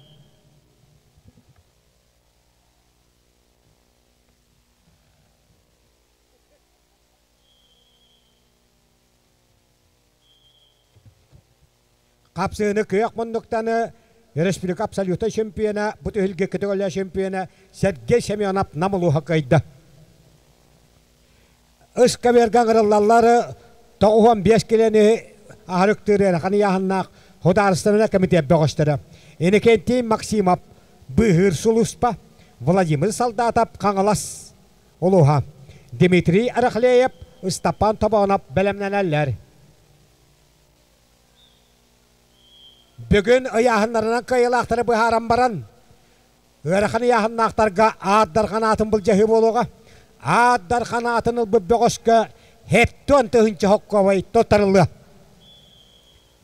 S1: Хапсыыны күөх муннуктаны республика абсолютнай чемпиона, бу түһүлгэ көтөҕөлөө чемпиона Сергей Семенов Нам улууһа кыайда. Ыскаверга ыҥырыллаллар 95 килени аһарыктыыр ыарахан ыйааһыннаах Судаарыстыбаннай комитет бөҕөстөрө Иннокентий Максимов Быыһыыр сулууспа, Владимир Солдатов Хаҥалас улууһа, Дмитрий Рахлеев, Ыстапаан Тобоонов бэлэмнэнэллэр. Бүгүн ыйааһыннарынан кыайыылаахтары быһааран баран, ыарахан ыйааһыннаахтарга Аар Дархан аатын былдьаһыы буолуоҕа. Аар Дархан аатын ылбыт бөҕөскө 70 тыһыынча хоккуобай туттарыллыа.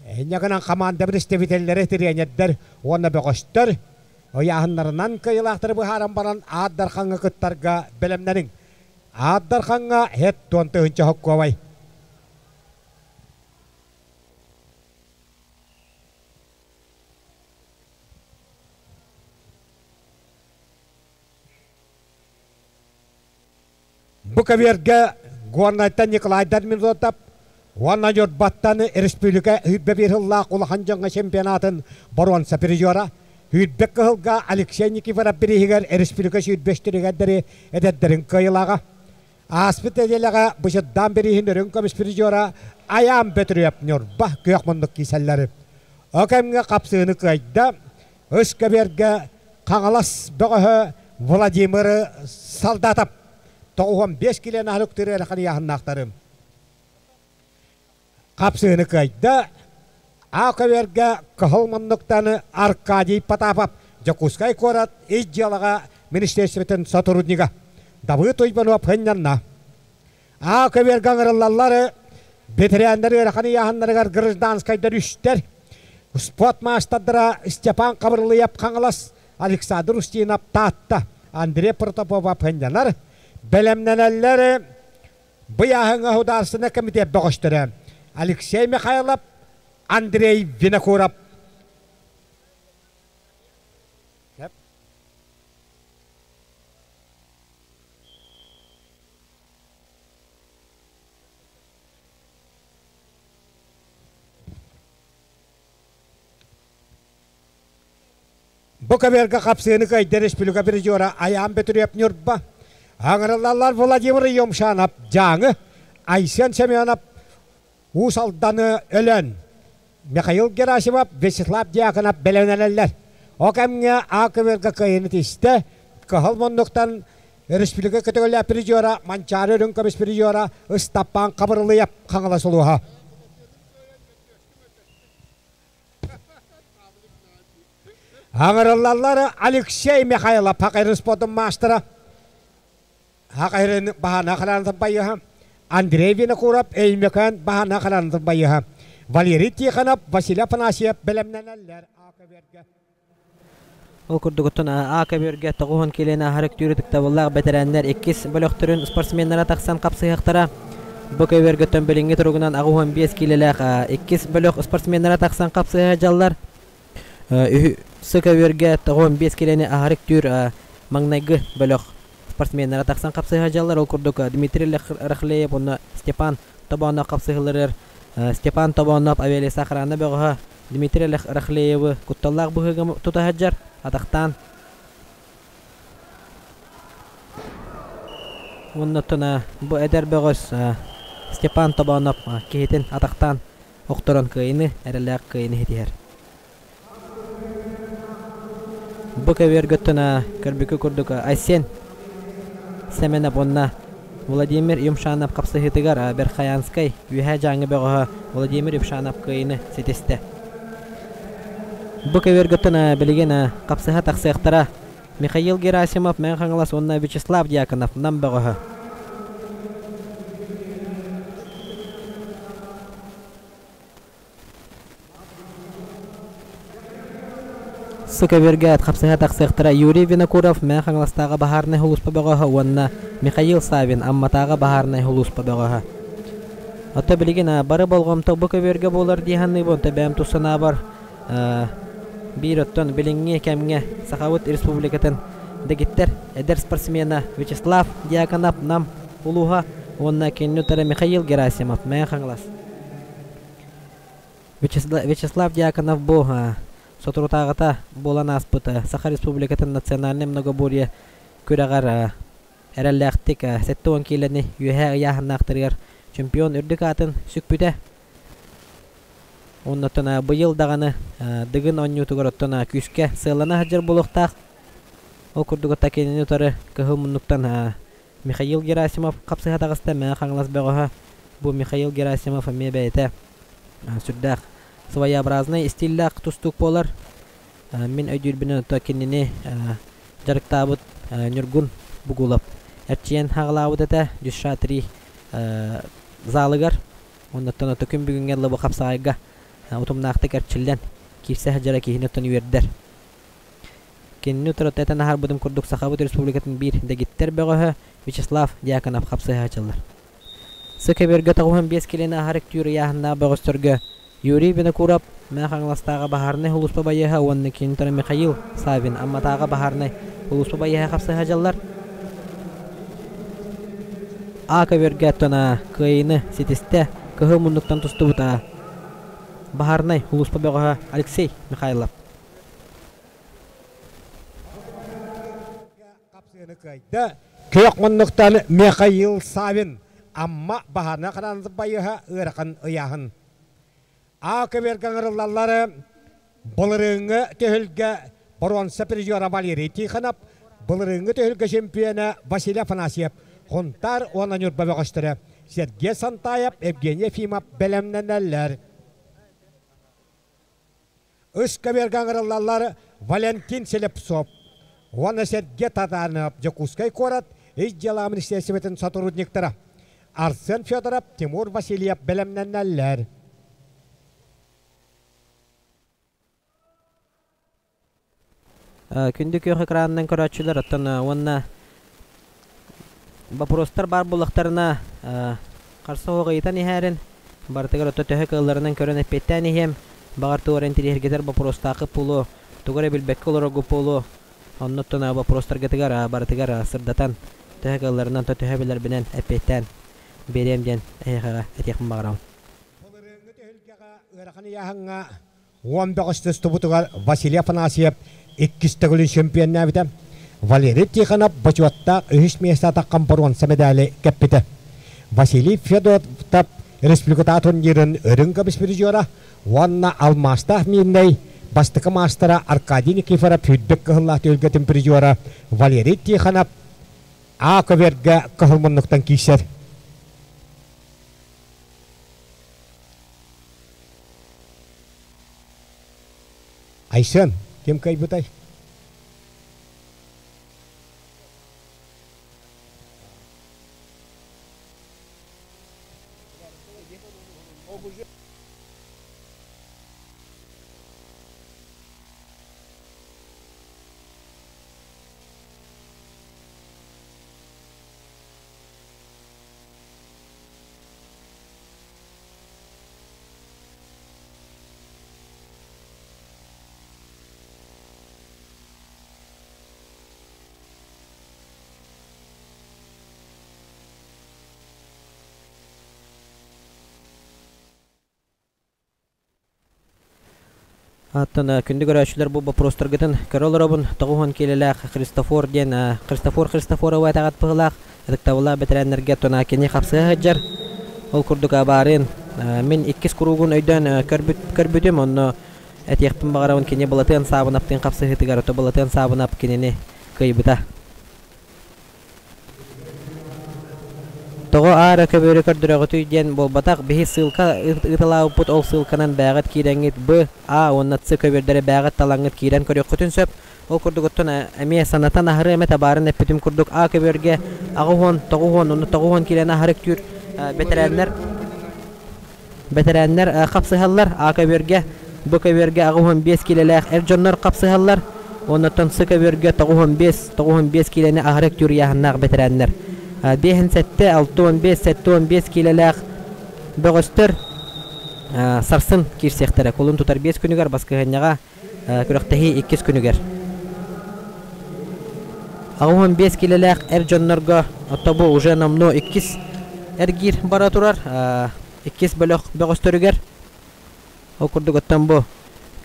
S1: Инньэ гынан хамаанда представителлэрэ, тириэньэрдэр уонна бөҕөстөр ыйааһыннарынан кыайыылаахтары быһааран баран Аар Дархаҥҥа кыттарга бэлэмнэниҥ. Аар Дархаҥҥа 70 тыһыынча хоккуобай. Бу көбүөргэ Горнайтан Николай Дарминзотов уонна Ньурбаттан республика 101 сыллаах улахан дьоҥҥо чемпионатын боруонса призера, 101 кыһылга Алексей Никифоров бирииһигэр республика 105 эдэрдэрин кыайыылааҕа. Ааспыт нэдиэлэҕэ Бычырдаан бирииһин үрүҥ көмүс призера Айаан Бөтүрүөп Ньурба күөх муннук киисэллэри. О кэмҥэ хапсыыны кыайда, Үс көбүөргэ Хаҥалас бөҕөһө Владимир Солдатов 95 килиэн аһылыктыыр ыарахан ыйааһыннаахтарым. Хапсыыны кыайда. А көбүөргэ кыһыл муннуктан Аркадий Потапов, Дьокуускай куорат ис дьыалаҕа министерствотын сотруднига Давыд Уйбанов хынньанна. А көбүөргэ ыҥырыллаллар ветераннар ыарахан ыйааһыннарыгар гражданскайдар үстэр. Спорт маастардара Степан Хабырылыйап Хаҥалас, Александр Устинов Таатта, Андрей Протопопов хынньанар. Бэлэмнэнэллэр Быйааһыҥҥа Судаарыстыбаннай комитет бөҕөстөрө Алексей Михайлов, Андрей Винокуров. Бу көбүөргэ хапсыыны кыайда республика призера Айаан Бөтүрүөп Ньурба, аҥырыллаллар Владимир Юмшанов Дьааҥы, Айсен Семенов Уус Алданы Өлөөн, Михаил Герасимов, Вячеслав Дьяконов бэлэмнэнэллэр. Ол кэмҥэ А көбүөргэ кыайыыны тистэ, кыһыл муннуктан республика көтөҕүллээх призера Манчаары үрүҥ көмүс призера Ыстаппаан Хабырылыйап Хаҥалас улууһа. Аҥырыллаллар Алексей Михайлов Хакайрын спортун маастара Хакайрын баһана хараанытын байыһа Андрей Винокуров Өймөкөөн баһана хараанытын байыһа Валерий Тихонов Василий Афанасьев бэлэмнэнэллэр А-көбүөргэ.
S2: Ол курдугуттан А көбүөргэ 90 килиэни аһар өктүүрү ытыктабыллаах бэтэрээннэр иккис бөлөхтөрүн спортсменнара тахсан хапсыһыахтара. Бу көбүөргөттөн билиҥҥи туругунан 85 киилэлээх иккис бөлөх спортсменнара тахсан хапсыһа дьаллар. Үһү көбүөргэ 95 килиэни аһар өктүүр маҥнайгы бөлөх. спортсменнара тахсан хапсыһа дьаллар. Ол курдук Дмитрий Рахлеев уонна Степан Тобоонов хапсыһыларыгар Степан Тобоонов авиалеса охрана бөҕөһө Дмитрий Рахлеевы кутталлаах быһыыга тута сылдьар, атахтаан Уонна оттон бу эдэр бөҕөс Степан Тобоонов киһитин атахтаан охторон кыайыны, эрэллээх кыайыны ситиһэр. Бу көбүөргөттөн көрбүккэ курдук Айсен Сэмэнэп уонна Владимир Юмшанов хапсыһыытыгар Верхоянскай Үөһээ Дьааҥы бөҕөһө Владимир Юмшанов кыайыыны ситистэ. Бу көбүөргөттөн билигин хапсыһа тахсыахтара Михаил Герасимов, Мэҥэ Хаҥалас уонна Вячеслав Дьяконов, Нам бөҕөһө. Сыкөбүөргэ хапсыһа тахсыахтара Юрий Винокуров, Мэҥэ Хаҥаластааҕы баһаарынай сулууспа бөҕөһө уонна Михаил Савин, Амматааҕы баһаарынай сулууспа бөҕөһө. Оттон билигин бары болҕомто бу көбүөргэ буолар дии саныыбын, бэйэм тус санаабар биир оттон билиҥҥи кэмҥэ Сахабыт Республикатын дэгиттэр эдэр спортсмена Вячеслав Дьяконов Нам улууһа уонна кинини утары Михаил Герасимов, Мэҥэ Хаҥалас. Вячеслав Дьяконов бу соторутааҕыта буолан ааспыт Саха Республикатын национальнай многоборье күрэҕэр эрэллээхтик 70 киилэни үөһээ ыйааһыннаахтарыгар чемпион үрдүк аатын сүкпүтэ. Оннуттан быйыл даҕаны Дыгын оонньуутугар оттон күүскэ сыаллана сылдьар буолуохтаах. Ол курдук кинини утары кыһыл муннуктан Михаил Герасимов хапсыһа таҕыста Мэҥэ Хаҥалас бөҕөһө. Бу Михаил Герасимов эмиэ бэйэтэ сүрдээх своеобразный стиллээх тустуук буолар. Мин өйдүүрбүнэн ото кинини дьарыктаабыт Ньургун Бугулов эрчийэн хаҕылаабыт этэ Дюша 3 залыгар. Оннуттан ото күн бүгүҥҥэ дылы бу хапсаҕайга утумнаахтык эрчиллэн киирсэ сылдьара киһини оттон үөрдэр. Кинини утарыта этэн аһарбытым курдук Сахабыт Республикатын биир дэгиттэр бөҕөһө Вячеслав Дьяконов хапсыһааччылар. Сыкөбүөргэ 95 килини аһар үктүүр ыйааһыннаах бөҕөстөргө Юрий Винокуров, Мэҥэ Хаҥаластааҕы баһаарынай сулууспа байыаһа уонна кини утары Михаил Саввин Амматааҕы баһаарынай сулууспа байыаһа хапсыһааччылар. А көбүөргэ оттон кыайыыны ситистэ кыһыл муннуктан тустубут баһаарынай сулууспа бөҕөһө Алексей Михайлов.
S1: Хапсыаны кыайда. Күөх муннуктан Михаил Савин Амма баһаарына хараансы байыһа ыарахан ыйааһын. А көбүөргэ ыҥырыллаллары былырыыҥҥы түһүлгэ боруонса призера Валерий Тихонов, былырыыҥҥы түһүлгэ чемпиона Василий Афанасьев, Хунтаар уонна Ньурба бөҕөстөрө Сергей Сантаев, Евгений Ефимов бэлэмнэнэллэр. Үс көбүөргэ ыҥырыллаллар Валентин Слепцов уонна Сергей Татаринов Дьокуускай куорат Ис дьыала министиэристибэтин сотрудниктара Арсен Федоров, Тимур Васильев бэлэмнэнэллэр.
S2: Күндү күөх экранынан көрөөччүлэр оттон уонна боппуруостар баар буоллахтарына харса суох ыйытан иһээрин барытыгар отто төһө кыалларынан көрөн эппиэттээн иһиэм баҕар тугу эрэ интириэһиргэтэр боппуруостааххыт буолуо тугу эрэ билбэккэ олороргут буолуо оннуттан боппуруостаргытыгар барытыгар сырдатан төһө кыалларынан то төһө билэрбинэн эппиэттээн биэриэм диэн эһиэхэҕэ этиэхпин баҕарабын.
S1: Былырыыҥҥы түһүлгэҕэ ыарахан ыйааһыҥҥа Уон бөҕөс тустубутугар Василий Афанасьев иккис төгүлүн чемпионнаабыта. Валерий Тихонов бочуоттаах үһүс миэстэ атаххан боруонса мэдээли кэппитэ. Василий Федотов республикатааҕы турнирын үрүҥ көмүс призера уонна алмаастаах миирнэй бастакы маастара Аркадий Никифоров сүүрбэт кыһыллаах түһүлгэтин призера Валерий Тихонов А көбүөргэ кыһыл муннуктан киирсэр. Айсен, ким кыайбытай?
S2: Оттон күндү көрөөччүлэр бу боппуруостаргытын көрө олоробун. 90 киилэлээх Христофор диэн Христофор Христофорова этэҕэт быһыылаах ытыктабыллаах бэтэрээннэргэ оттон кини хапсыһа сылдьар. Ол курдук абаарыын мин иккис куруугун өйдөөн көрбүтүм, онно этиэхпин баҕарабын кини Былатыан Саабынаптыын хапсыһыытыгар, ото Былатыан Саабынап кинини кыайбыта. Тоҕо аара көбүөрү көрдөрөҕүтүй диэн буолбатах, биһи ссылка ыыталаабыппыт ол ссылканан бээҕит киирэҥҥит Б, А уонна Ц көбүөрдэри бээҕит талаҥҥыт киирэн көрүөххүтүн сөп. Ол курдук оттон эмиэ санатан аһары эмэ табаарын эппитим курдук А көбүөргэ 80, 90 уонна 90 киилэни аһары үктүүр бэтэрээннэр Бэтэрээннэр хапсыһаллар, А көбүөргэ, Б көбүөргэ 85 киилэлээх эр дьоннор хапсыһаллар, оннуттан С көбүөргэ 95, 95 киилэни аһары үктүүр ыйааһыннаах бэтэрээннэр. 57, 65, 75 киилэлээх бөҕөстөр сарсын киирсиэхтэрэ. Кулун тутар 5 күнүгэр баскыһыанньаҕа күрэхтэһии иккис күнүгэр. 85 киилэлээх эр дьоннорго отто бу уже номнуо иккис эргиир бара турар. Иккис бөлөх бөҕөстөрүгэр ол курдук оттон бу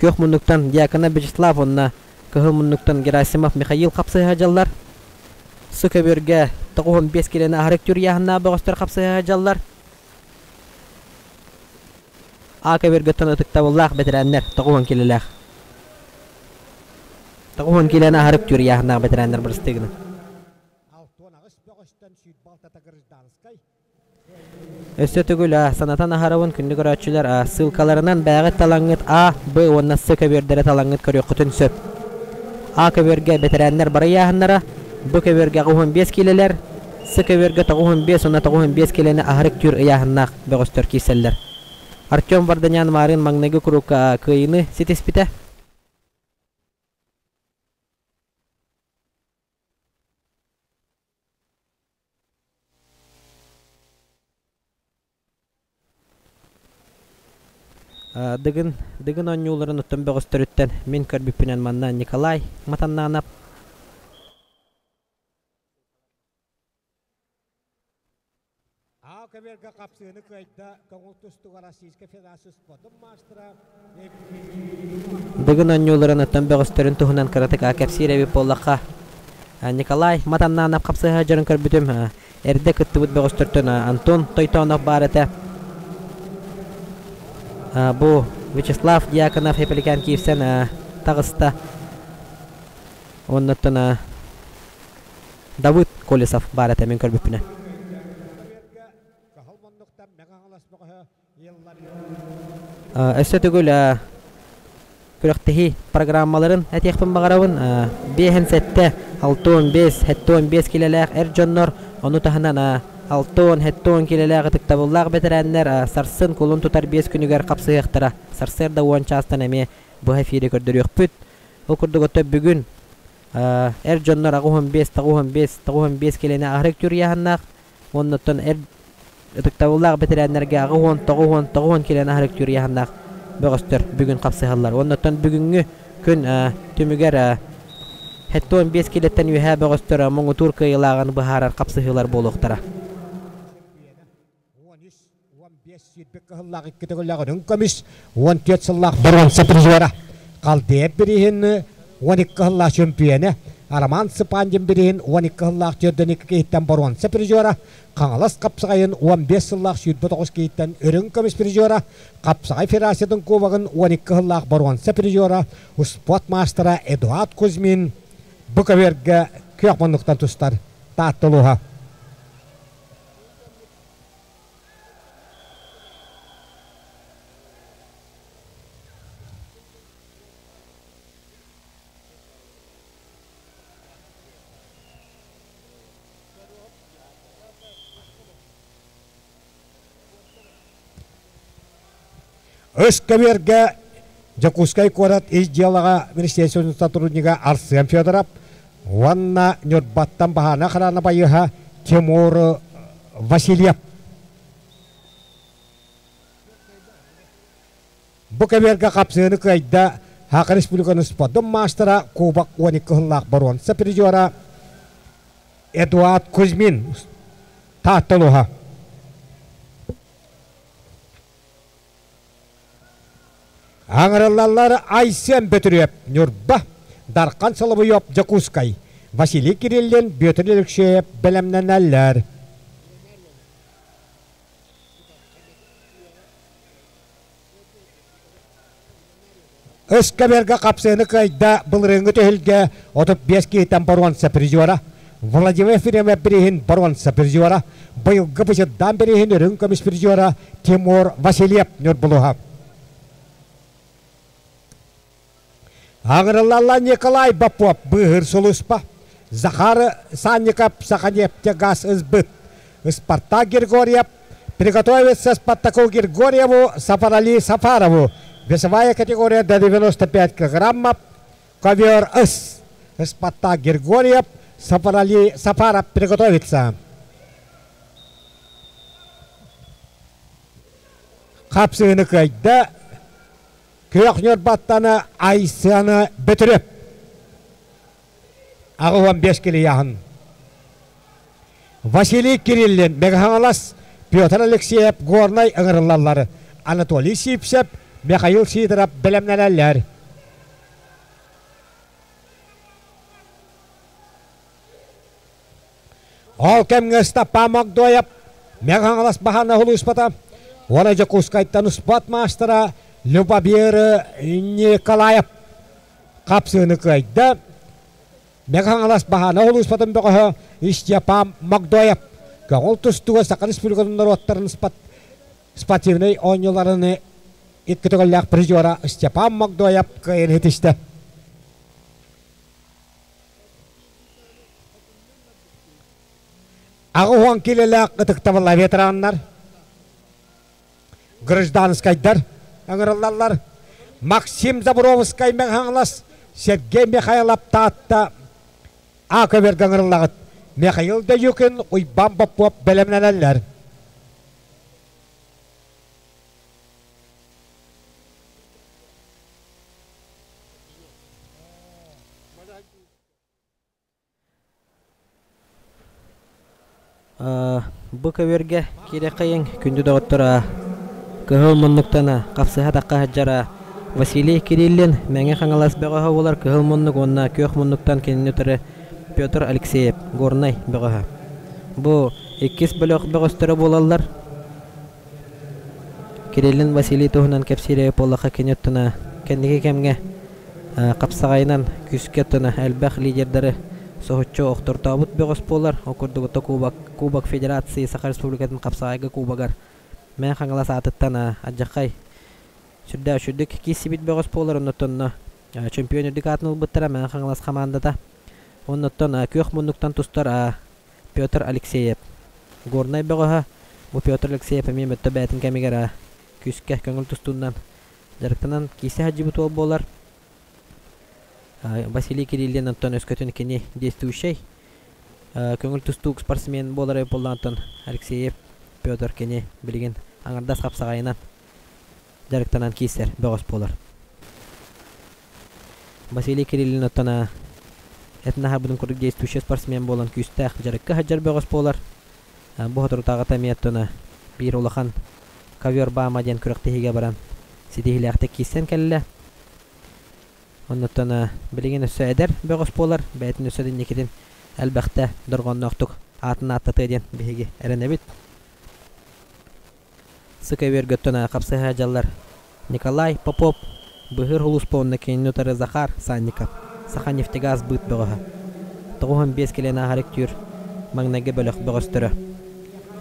S2: күөх муннуктан Дьяконов Вячеслав уонна кыһыл муннуктан Герасимов Михаил хапсыһа дьаллар. Су көбүөргэ 95 киилэни аһары үктүүр ыйааһыннаах бөҕөстөр хапсыһа дьаллар. А көбүөргөттөн ытыктабыллаах бэтэрээннэр 90 киилэлээх. 90 киилэни аһары үктүүр ыйааһыннаах бэтэрээннэр бырастыы гынан. Өссө төгүл санатан аһарабын күндү көрөөччүлэр ссылкаларынан бэйэҕит талаҥҥыт А, Б уонна С көбүөрдэрэ талаҥҥыт көрүөххүтүн сөп. А көбүөргэ бэтэрээннэр бары ыйааһыннара, Б көбүөргэ 85 киилэлэр, С көбүөргэ 95 уонна 95 киилэни аһары үктүүр ыйааһыннаах бөҕөстөр киирсэллэр. Артем Варданян маарыын маҥнайгы куруука кыайыыны ситиспитэ. Дыгын Дыгын оонньууларын оттон бөҕөстөрүттэн мин көрбүппүнэн манна Николай Матаннанов
S1: А көбүөргэ хапсыыны кыайда көҥүл тустууга Российскай Федерация спордун маастара
S2: Дыгын оонньууларын оттон бөҕөстөрүн туһунан кыратык кэпсиир эбит буоллахха Николай Матаннанов хапсыһа дьонун көрбүтүм эрдэ кыттыбыт бөҕөстөртөн Антон Тойтонов баар этэ. Бу Вячеслав Дьяконов Эпиликан киирсэн таҕыста. Оннуттан Давыд Колесов баар этэ мин көрбүппүнэн. Өссө төгүл күрэхтэһии программаларын этиэхпин баҕарабын. Биэһин сэттэ, 65, 75 килэлээх эр дьоннор, ону таһынан 60, 70 килэлээх ытыктабыллаах бэтэрээннэр сарсын кулун тутар биэс күнүгэр хапсыһыахтара. Сарсыарда уон чаастан эмиэ быһа эфири көрдөрүөхпүт. Ол курдук оттон бүгүн эр дьоннор 85, 95, 95 килэни аһарык түрүйаһаннаах, Оннуттан эр ытыктабыллаах бэтэрээннэргэ 89 90 килэни аһарык түрүйаһаннаах бөҕөстөр бүгүн хапсыһаллар. Оннуттан бүгүҥҥү күн түмүгэр 75 килэттэн үөһээ бөҕөстөр муҥутуур кыайыылааҕын быһаарар хапсыһыылар буолуохтара.
S1: 15 сүүрбэ кыһыллаах икки төгүллээх үрүҥ көмүс, 14 сыллаах боруонса призера, Халдеев бирииһин 12 кыһыллаах чөмпүйүөнэ, Роман Цыпандин бирииһин 12 кыһыллаах төрдөн икки киһиттэн боруонса призера, Хаҥалас хапсаҕайын 15 сыллаах 29 киһиттэн үрүҥ көмүс призера, Хапсаҕай Федерациятын кубогын 12 кыһыллаах боруонса призера, успуорт маастара Эдуард Кузьмин бу көбүөргэ күөх муннуктан тустар Таатта улууһа. Өс көбүөргэ Дьокуускай куорат ис дьыалаҕа министерствотын сотруднига Арсен Федоров уонна Ньурбаттан баһаана охрана байыһа Тимур Васильев. Бу көбүөргэ хапсыыны кыайда Саха Республикатын спордун маастара Кубок 12 сыллаах боруонса призера Эдуард Кузьмин Таатта улууһа. Аҥырыллаллар Айсен Бөтүрүөп, Ньурба, Дархан Соловьев, Дьокуускай, Василий Кириллин, Бүөтүр Өлөксөйөп бэлэмнэнэллэр. Өскөбөргө хапсыыны кыайда былырыыҥҥы түһүлгэ 35 киһиттэн боруонса призера, Владимир Ефремов бирииһин боруонса призера, быйылгы Бычырдаан бирииһин үрүҥ көмүс призера Тимур Васильев Ньурбулуһа. Аҥырыллалла Николай Попов быыһыыр сулууспа, Захар Санников Саханефтегаз СБыт, Спартак Григорьев приготовиться Спартаку Григорьеву, Сафарали Сафарову. Весовая категория до 95 килограммов. Ковер С. Спартак Григорьев, Сафарали Сафаров приготовиться. Хапсыыны кыайда Күөх Ньурбаттаны Айсыаны Бөтүрүп. 85 килияһын. Василий Кириллин, Мегаһаҥалас, Петр Алексеев, Горнай ыҥырыллаллар. Анатолий Сивцев, Михаил Сидоров бэлэмнэнэллэр. Ол кэмҥэ Ыстапаан Магдоев Мэҥэ-Хаҥалас баһаана улууспата уонна Дьокуускайтан спорт маастара Любомир Николаев хапсыыны кыайда. Мэҥэ-Хаҥалас баһаана улууспатын бөҕөһө Степан Магдоев көҥүл тустууга Саха Республикатын норуоттарын спортивнай оонньууларын икки төгүллээх призера Степан Магдоев кыайан ситистэ. 80 килэлээх ытыктабылла ветераннар, гражданскайдар ыҥырыллаллар. Максим Забровскай Мэҥэ-Хаҥалас, Сергей Михайлов Таатта А көбөргө ыҥырыллаҕыт. Михаил Даюкин, Уйбаан Боппуоп бэлэмнэнэллэр.
S2: Бу көбүөргэ киириэххэйиҥ күндү доҕоттор кыһыл муннуктан хапсыһа тахха сылдьар Василий Кириллин Мэҥэ Хаҥалас бөҕөһө буолар кыһыл муннук уонна күөх муннуктан кинини утары Петр Алексеев Горнай бөҕөһө. Бу иккис бөлөх бөҕөстөрө буолаллар. Кириллин Василий туһунан кэпсиирэ буоллахха кини оттуна кэнники кэмҥэ хапсаҕайынан күүскэ оттуна элбэх лидердары соһуччу охтортообут бөҕөс буолар. Ол курдук Кубок, Кубок Федерации Саха Республикатын хапсаҕайга кубогар Мэҥэ Хаҥалас аатыттан алдьархай сүрдээх үчүгдүк киирсибит бөҕөс буолар. Оннуттан чемпион үрдүк аатын ылбыттара Мэҥэ Хаҥалас хамаандата. Оннуттан күөх муннуктан тустар Петр Алексеев. Горнай бөҕөһө бу Петр Алексеев эмиэ мөттө бэйэтин кэмигэр күүскэ көҥүл тустуунан дьарыктанан киирсэ сылдьыбыт уол буолар. Василий Кириллин онтон өскөтүн кини действующай көҥүл тустуук спортсмен буолар буоллаҕыттан Алексеев Петр кини билигин аҥардас хапсаҕайынан дьарыктанан киирсэр бөҕөс буолар. Василий Кириллин оттон этнаһабытын курдук действующий спортсмен буолан күүстээх дьарыкка сылдьар бөҕөс буолар. Бу соторутааҕыта эмиэ оттон биир улахан ковер баама диэн күрэхтэһиигэ баран ситиһиилээхтик киирсэн кэллэ. Оннуттан билигин өссө эдэр бөҕөс буолар, бэйэтин өссө да инникитин элбэхтэ дорҕоонноохтук аатын ааттатыа диэн биһиги эрэнэбит. Сыка үөргөттөн хапсыһа дьаллар Николай Попов, Быһыыр улууспа уонна кинини утары Захар Санников, Саханефтегаз быыт бөҕөһө. 95 килиэн ааһар үктүүр маҥнайгы бөлөх бөҕөстөрө.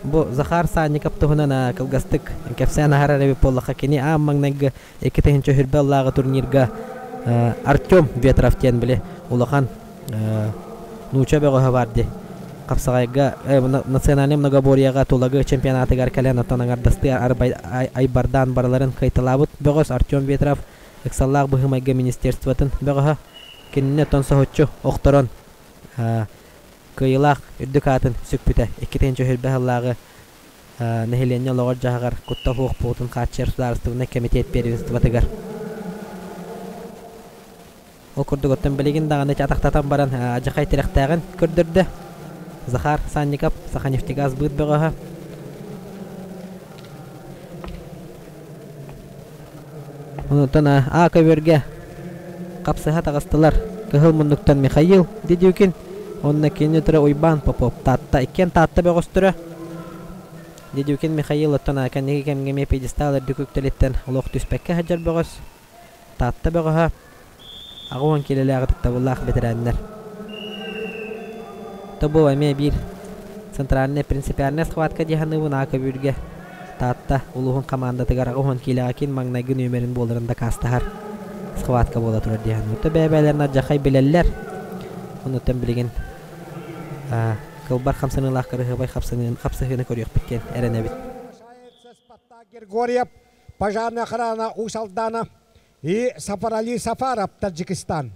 S2: Бу Захар Санников туһунан кылгастык кэпсээн аһарар эбит буоллахха, кини аан маҥнайгы 2020 ыллааҕы турнирга Артем Ветров диэн били улахан нууча бөҕөһө баар дии. Хапсаҕайга национальнай многоборьеҕа Тулагы чемпионатыгар кэлэн оттон аҥардастыы айбардаан барыларын кыайталаабыт бөҕөс Артем Ветров ыксаллаах быһыы-майгы министерствотын бөҕөһө. Кинини оттон соһуччу охторон кыайыылаах үрдүк аатын сүкпүтэ. 2020 сыллааҕы нэһилиэнньэ олоҕор-дьаһаҕар куттал суох буолуутун хааччыйар судаарыстыбаннай кэмитиэт первенствотыгар. Ол курдук оттон билигин даҕаны атахтатан баран адьахай тирэхтээҕин көрдөрдө. Захар Санников, Саханефтегаз быыт Онтон А көбүөргэ хапсыһа таҕыстылар. Кыһыл муннуктан Михаил Дедюкин уонна кини утары Уйбаан Попов Таатта иккиэн Таатта бөҕөстөрө. Дедюкин Михаил оттон кэнники кэмҥэ эмиэ пьедестал үрдүк үктэлиттэн олох түспэккэ сылдьар бөҕөс. Таатта бөҕөһө 80 киилэлээх ытыктабыллаах бэтэрээннэр. Тобо эмиэ биир центральная принципиальная схватка дии саныыбын А көбүүргэ Таатта улууһун хамаандатыгар 80 киилэҕэ кин маҥнайгы нүөмэрин буоларын дакаастаһар схватка буола турар дии саныыбын. То бэйэ-бэйэлэрин алдьархай билэллэр. Онуттан билигин кылбар хамсаныылаах кырыһыабай хапсыһыыны көрүөхпүт диэн эрэнэбит.
S1: Григорьев, пожарная охрана Уус Алдана и Сафарали Сафаров, Таджикистан.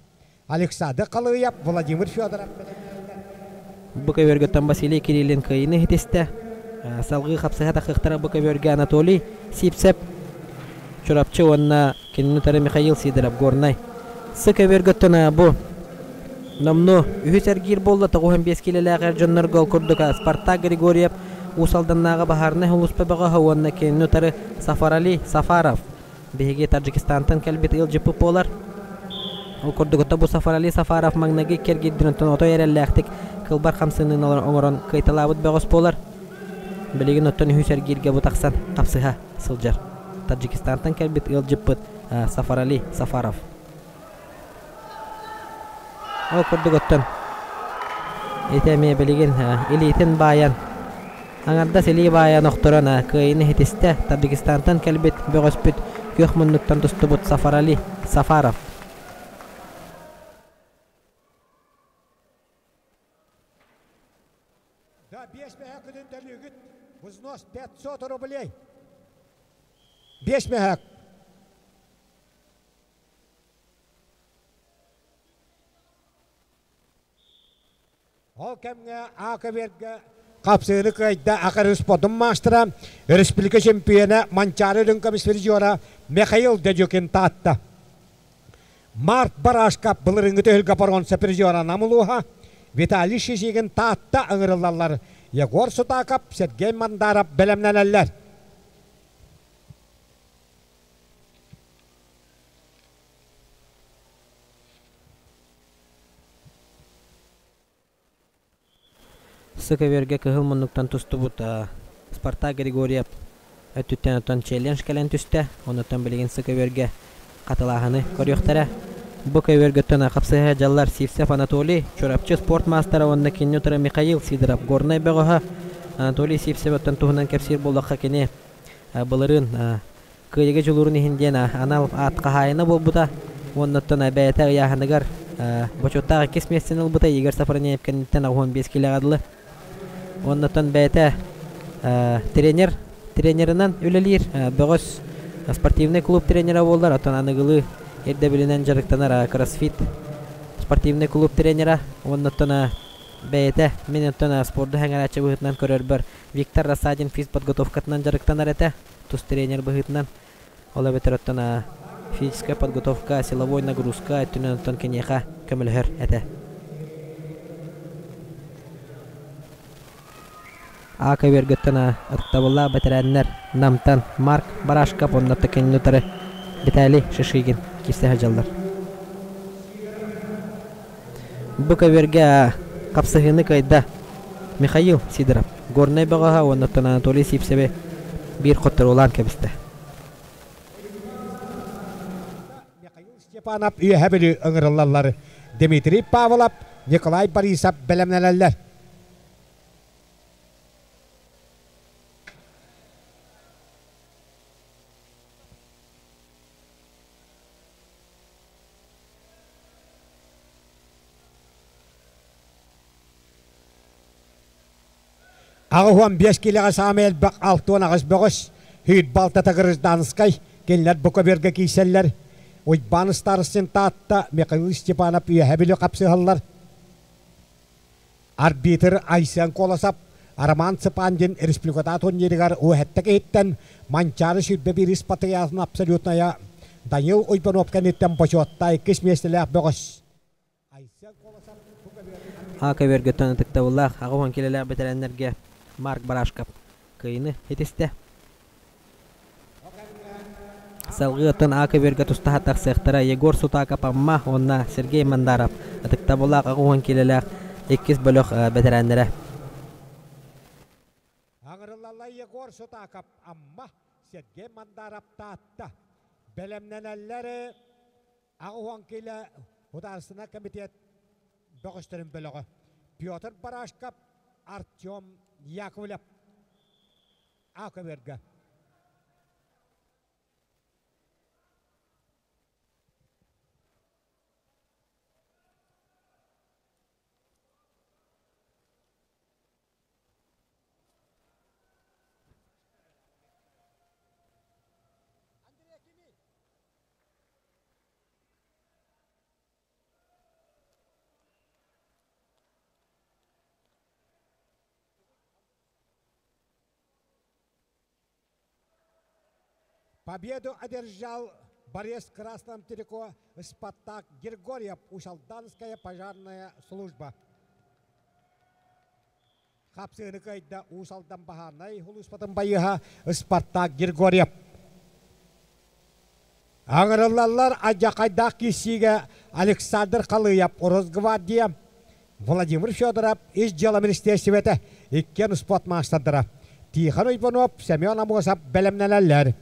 S1: Александр Халыев, Владимир Федоров.
S2: Бу көбүөргөттөн Василий Кириллин кыайыыны иһитистэ. Салгыы хапсыһа тахыахтара бу көбүөргэ Анатолий Сипсеп, Чурапчы уонна кинини утары Михаил Сидоров, Горнай. Сы көбүөргөттөн бу номнуо үһүс эргиир буолла 95 киилэлээх эр дьоннорго ол курдук Спартак Григорьев Уус Алданнааҕы баһаарынай сулууспа бөҕөһө уонна кинини утары Сафарали Сафаров Биһиги Таджикистантан кэлбит ыалдьыппыт буолар. Ол курдук бу Сафарали Сафаров маҥнайгы икки онтон отой эрэллээхтик кылбар хамсаныыны оҥорон кыайталаабыт бөҕөс буолар. Билигин оттон үһүс эргииргэ бу тахсан хапсыһа сылдьар. Таджикистантан кэлбит ыалдьыппыт Сафарали Сафаров. Ол курдук оттон ити эмиэ билигин илиитин баайан аҥардас илии баайан охторон кыайыыны иһитистэ Таджикистантан кэлбит бөҕөспүт күөх муннуктан тустубут Сафарали Сафаров.
S1: Да, 5 мөһөк күнүн төлүүгүт. Взнос 500 рублей. 5 мөһөк. Ол кэмҥэ АКВР-га хапсыыны кыайда Акарыс спордун маастара, республика чемпиона Манчаары үрүҥ көмүс призера Михаил Дедюкин таатта. Март Барашкап былырыыҥҥы түһүлгэ боруонса призера Нам улууһа, Виталий Шишигин Таатта ыҥырыллаллар, Егор Сутаков, Сергей Мандаров бэлэмнэнэллэр.
S2: Сыкөбүөргэ кыһыл муннуктан тустубут Спартак Григорьев өттүттэн оттон челлендж кэлэн түстэ. Онуттан билигин Сыкөбүөргэ хатылааһыны көрүөхтэрэ. Бу көбүөргөттөн хапсыһа дьаллар Сивцев Анатолий, Чурапчы спорт маастара уонна кинини утары Михаил Сидоров, Горнай бөҕөһө. Анатолий Сивцев оттон туһунан кэпсиир буоллахха кини былырыын Кыайыыга дьулуурун иһин диэн анал аат хаһаайына буолбута уонна оттон бэйэтэ ыйааһыныгар бочуоттаах иккис миэстэни ылбыта Игорь Сафронеев кэнниттэн 85 киилэҕэ дылы. Уонна оттон бэйэтэ тренер тренеринэн үлэлиир бөҕөс спортивный клуб тренера буоллар, оттон аныгылыы ирдэбилинэн дьарыктанар кроссфит спортивный клуб тренера. Уонна оттон бэйэтэ мин оттон спорду сэҥээрээччи быһыытынан көрөрбөр Виктор Рассадин физподготовкатынан дьарыктанар этэ. Тус тренер быһыытынан. Ол эбэтэр оттон физическая подготовка, силовой нагрузка өттүнэн оттон киниэхэ көмөлөһөр этэ. А көбүөргөттөн ытыктабыллаах бэтэрээннэр Намтан Марк Барашков уонна кинини утары Виталий Шишигин киирсэ сылдьаллар. Бу көбүөргэ хапсыһыыны кыайда Михаил Сидоров, Горнай бөҕөһө уонна Анатолий Сивцеви биир хотторуулаан кэбистэ.
S1: Михаил Степанов Үөһэ Бүлүү ыҥырыллаллар. Дмитрий Павлов, Николай Борисов бэлэмнэнэллэр. 85 киилэҕэ саамай элбэх 68 бөҕөс, Һүүт балтата Гражданскай, кинилэр бу көбүөргэ киирсэллэр. Уйбаан Старостин Таатта, Михаил Степанов Үөһэ Бүлүү хапсыһаллар. Арбитр Айсен Колосов Роман Цыпандин республиката турнирыгар уһэттэ киһиттэн Манчаары сүүрбэ биирис патриотын абсолютная Данил Уйбанов кэнниттэн бочуоттай иккис миэстэлээх бөҕөс. Айсен Колосов бу көбүөрү
S2: А көбүөргөттөн ытыктабыллаах 80 килэлээх бэтэрээннэргэ Марк Барашков кыайыыны ситистэ. Салгыы оттон А көбүөргэ тустаһа тахсыахтара Егор Сутаков Амма уонна Сергей Мандаров ытыктабыллаах 80 киилэлээх иккис бөлөх бэтэрээннэрэ.
S1: Аҥырылалла Егор Сутаков Амма, Сергей Мандаров Таатта. Бэлэмнэнэллэр 80 киилэ Художественнай комитет бөҕөстөрүн бөлөҕө. Петр Барашков, Артем Яковлев. А көбүөргэ. Победу одержал борец в красном трико Спартак Григорьев, Усалданская пожарная служба. Хапсыыны кыайда Уус Алдан баһаарынай улууспатын байыһа Спартак Григорьев. Аҥырыллаллар алдьархайдаах киирсиигэ Александр Халыев, Росгвардия, Владимир Федоров, Ис дьыала министиэристибэтэ, иккиэн спорт маастардара Тихон Уйбанов, Семен Амосов бэлэмнэнэллэр.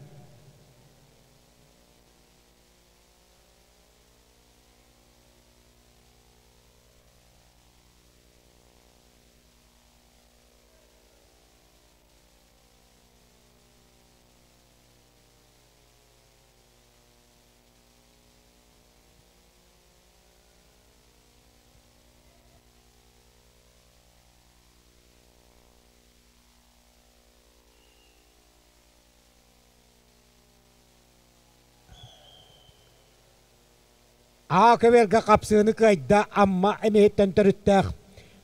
S1: Аа көбүөргэ хапсыыны кыайда Амма эмиһиттэн төрүттээх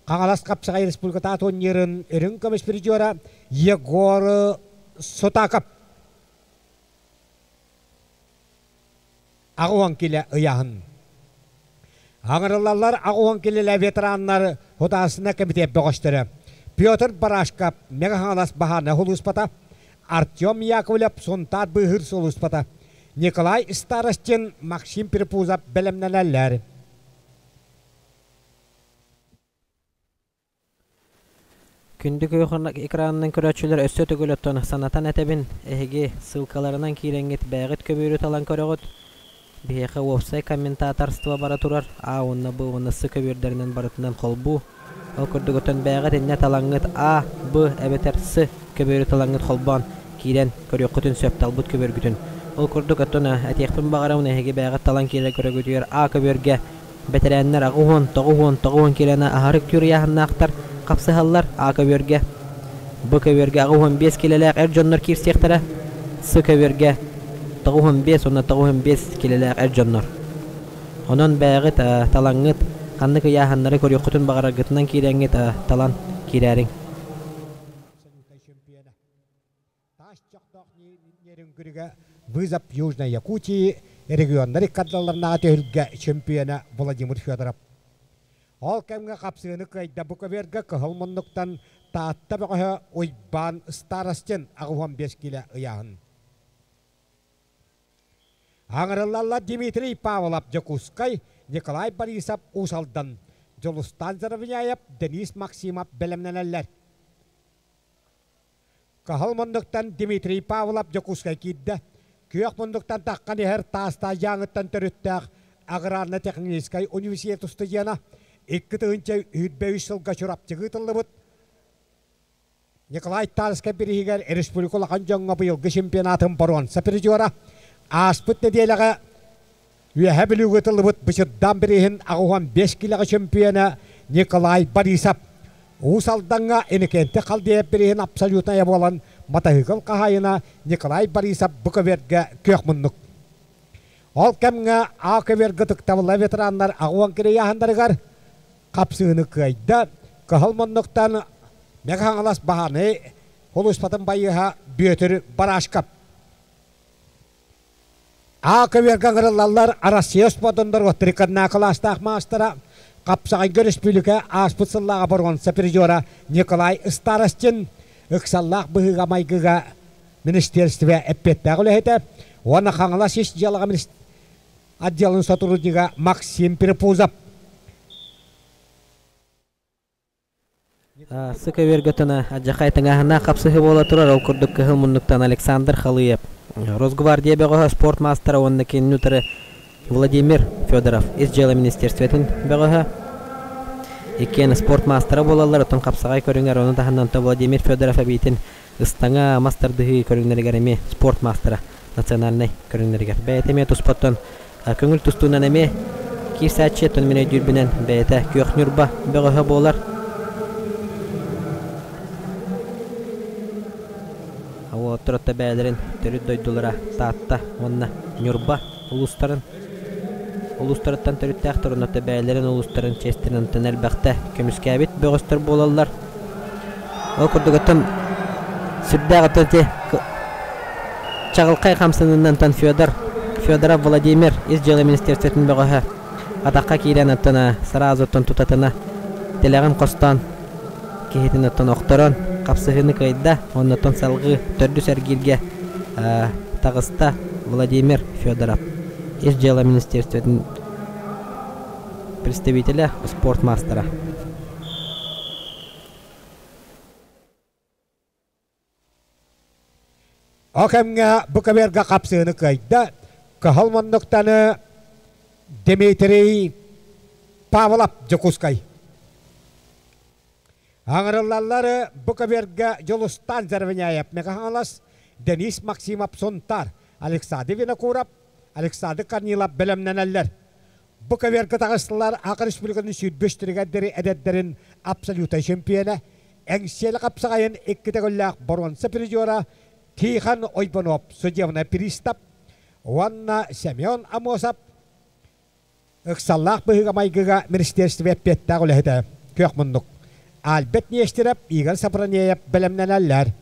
S1: Хаҥалас Хапсаҕай Республиката турнирын үрүҥ көмүс призера Егор Сутаков. 80 килэ ыйааһын. Аҥырыллаллар 80 килэлэ ветераннар Художественнай комитет бөҕөстөрө Петр Барашков Мэҥэ Хаҥалас баһаарынай сулууспата, Артем Яковлев Сунтаар быыһыыр сулууспата, Николай Старостин, Максим Перепузов бэлэмнэнэллэр.
S2: Күндү күөх экранынан көрөөччүлэр өссө төгүл оттон санатан этэбин, эһиги ссылкаларынан киирэҥҥит бэйэҕит көбүөрү талан көрөҕүт. Биһиэхэ уопсай комментаторство бара турар, А уонна Б уонна С көбүөрдэринэн барытынан холбуу. Ол курдук оттон бэйэҕит иннэ талаҥҥыт А, Б эбэтэр С көбүөрү талаҥҥыт холбоон киирэн көрүөххүтүн сөп талбыт көбүөргүтүн. Ол курдук оттон этиэхпин баҕарабын эһиги бэйэҕит талан киирэр көрөгүтүгэр А көбүөргэ Бэтэрээннэр 80, 90, 90 киилэни аһары үктүүр ыйааһыннаахтар хапсыһаллар А көбүөргэ. Б көбүөргэ 85 киилэлээх эр дьоннор киирсиэхтэрэ. С көбүөргэ 95 уонна 95 киилэлээх эр дьоннор. Онон бэйэҕит талаҥҥыт, ханнык ыйааһыннары көрүөххүтүн баҕараргытынан киирэҥҥит талан киирээриҥ.
S1: Таас чохтоох Нерюнгрига Вызов Южной Якутии регионнар иккардаларынааҕы түһүлгэ чемпиона Владимир Федоров. Ол кэмҥэ хапсыыны кыайда бу көбүөргэ кыһыл муннуктан Таатта бөҕөһө Уйбаан Старостин 85 киилэ ыйааһын. Аҥырыллаллар Дмитрий Павлов Дьокуускай, Николай Борисов Уус Алдан, Дьулустаан Заровняев, Денис Максимов бэлэмнэнэллэр. Кыһыл муннуктан Дмитрий Павлов Дьокуускай киирдэ. Күөх муннуктан таххан иһэр Таастаах Дьааҥыттан төрүттээх аграрно-техническай университет устудьуона 2023 сылга Чурапчыга ыытыллыбыт Николай Тарскай бирииһигэр республика улахан дьоҥҥо быйылгы чемпионатын боруонса призера ааспыт нэдиэлэҕэ Үөһээ Бүлүүгэ ыытыллыбыт Бычырдаан бирииһин 85 киилэҕэ чөмпүйүөнэ Николай Борисов Уус Алдаҥҥа Иннокентий Халдеев бирииһин абсолютнайа буолан матаһыыкыл хаһаайына Николай Борисов бу көбүөргэ күөх муннук. Ол кэмҥэ А көбүөргэ ытыктабыллаах ветераннар 80 киилэ ыйааһыннарыгар хапсыыны кыайда. Кыһыл муннуктан Мэҥэ Хаҥалас баһаарынай сулууспатын байыаһа Бүөтүр Барашков. А көбүөргэ ыҥырыллаллар Россия спордун норуоттарыккарнаа кылаастаах маастара, Хапсаҕайга өрөспүүбүлүкэ ааспыт сыллааҕы боруонса призера Николай Старостин, ыксаллаах быһыыга-майгыга министиэристибэ эппиэттээх үлэһитэ, уонна Хаҥалас ис дьыалаҕа отделын сотруднига Максим Перепузов.
S2: Сыка үөргөтүнэ адьахай тыҥааһыннаах хапсыһыы буола турар, ол курдук кыһыл муннуктан Александр Халыев, Росгвардия бөҕөһө спорт маастара уонна кинини утары Владимир Федоров, Ис дьыала министерствотын бөҕөһө. Иккиэн спорт маастара буолаллар, оттон хапсаҕай көрүҥэр ону таһынан Владимир Федоров эбиитин ыстаҥа, мас тардыһыы көрүҥнэригэр эмиэ спорт маастара национальнай көрүҥнэригэр. Бэйэтэ эмиэ туспаттан көҥүл тустуунан эмиэ киирсээччи, оттон мин өйдүүрбүнэн бэйэтэ Күөх Ньурба бөҕөһө буолар. Уолаттар отто бэйэлэрин төрүт дойдулара Таатта уонна Ньурба улуустарын улуустарыттан төрүттээхтэр уонна бэйэлэрин улуустарын чиэстэрин онтон элбэхтэ көмүскээбит бөҕөстөр буолаллар. Ол курдук оттон сүрдээх оттон ити чаҕылхай хамсаныннан Федор Федоров Владимир ис дьыала министерствотын бөҕөһө атахха киирэн оттон сразу оттон тутатына тилэҕин хостоон киһитин оттон охторон хапсыһыыны кыайда оннуттан салгыы төрдүс эргииргэ таҕыста Владимир Федоров ис дьыала министерствотын представителэ спорт маастара.
S1: Ол кэмҥэ бу кэмэргэ хапсыыны кыайда Кыһыл муннуктаны Дмитрий Павлов Дьокуускай. Аҥырыллаллары бу көбүөргэ Дьулустаан Заровняев Мегаһаҥалас, Денис Максимов Сунтаар, Александр Винокуров, Александр Корнилов бэлэмнэнэллэр. Бу көбүөргэ таҕыстылар Ака Республикатын сүүрбүс тригердери эдэрдэрин абсолютнай чемпиона, Эҥсиэли хапсаҕайын икки төгүллээх боруонса призера Тихон Ойбонов судебный пристав уонна Семен Амосов ыксаллаах быһыыга-майгыга министиэристибэ эппиэттээх үлэһитэ күөх муннук Альберт Нестеров, Игорь Сапронеев бэлэмнэнэллэр.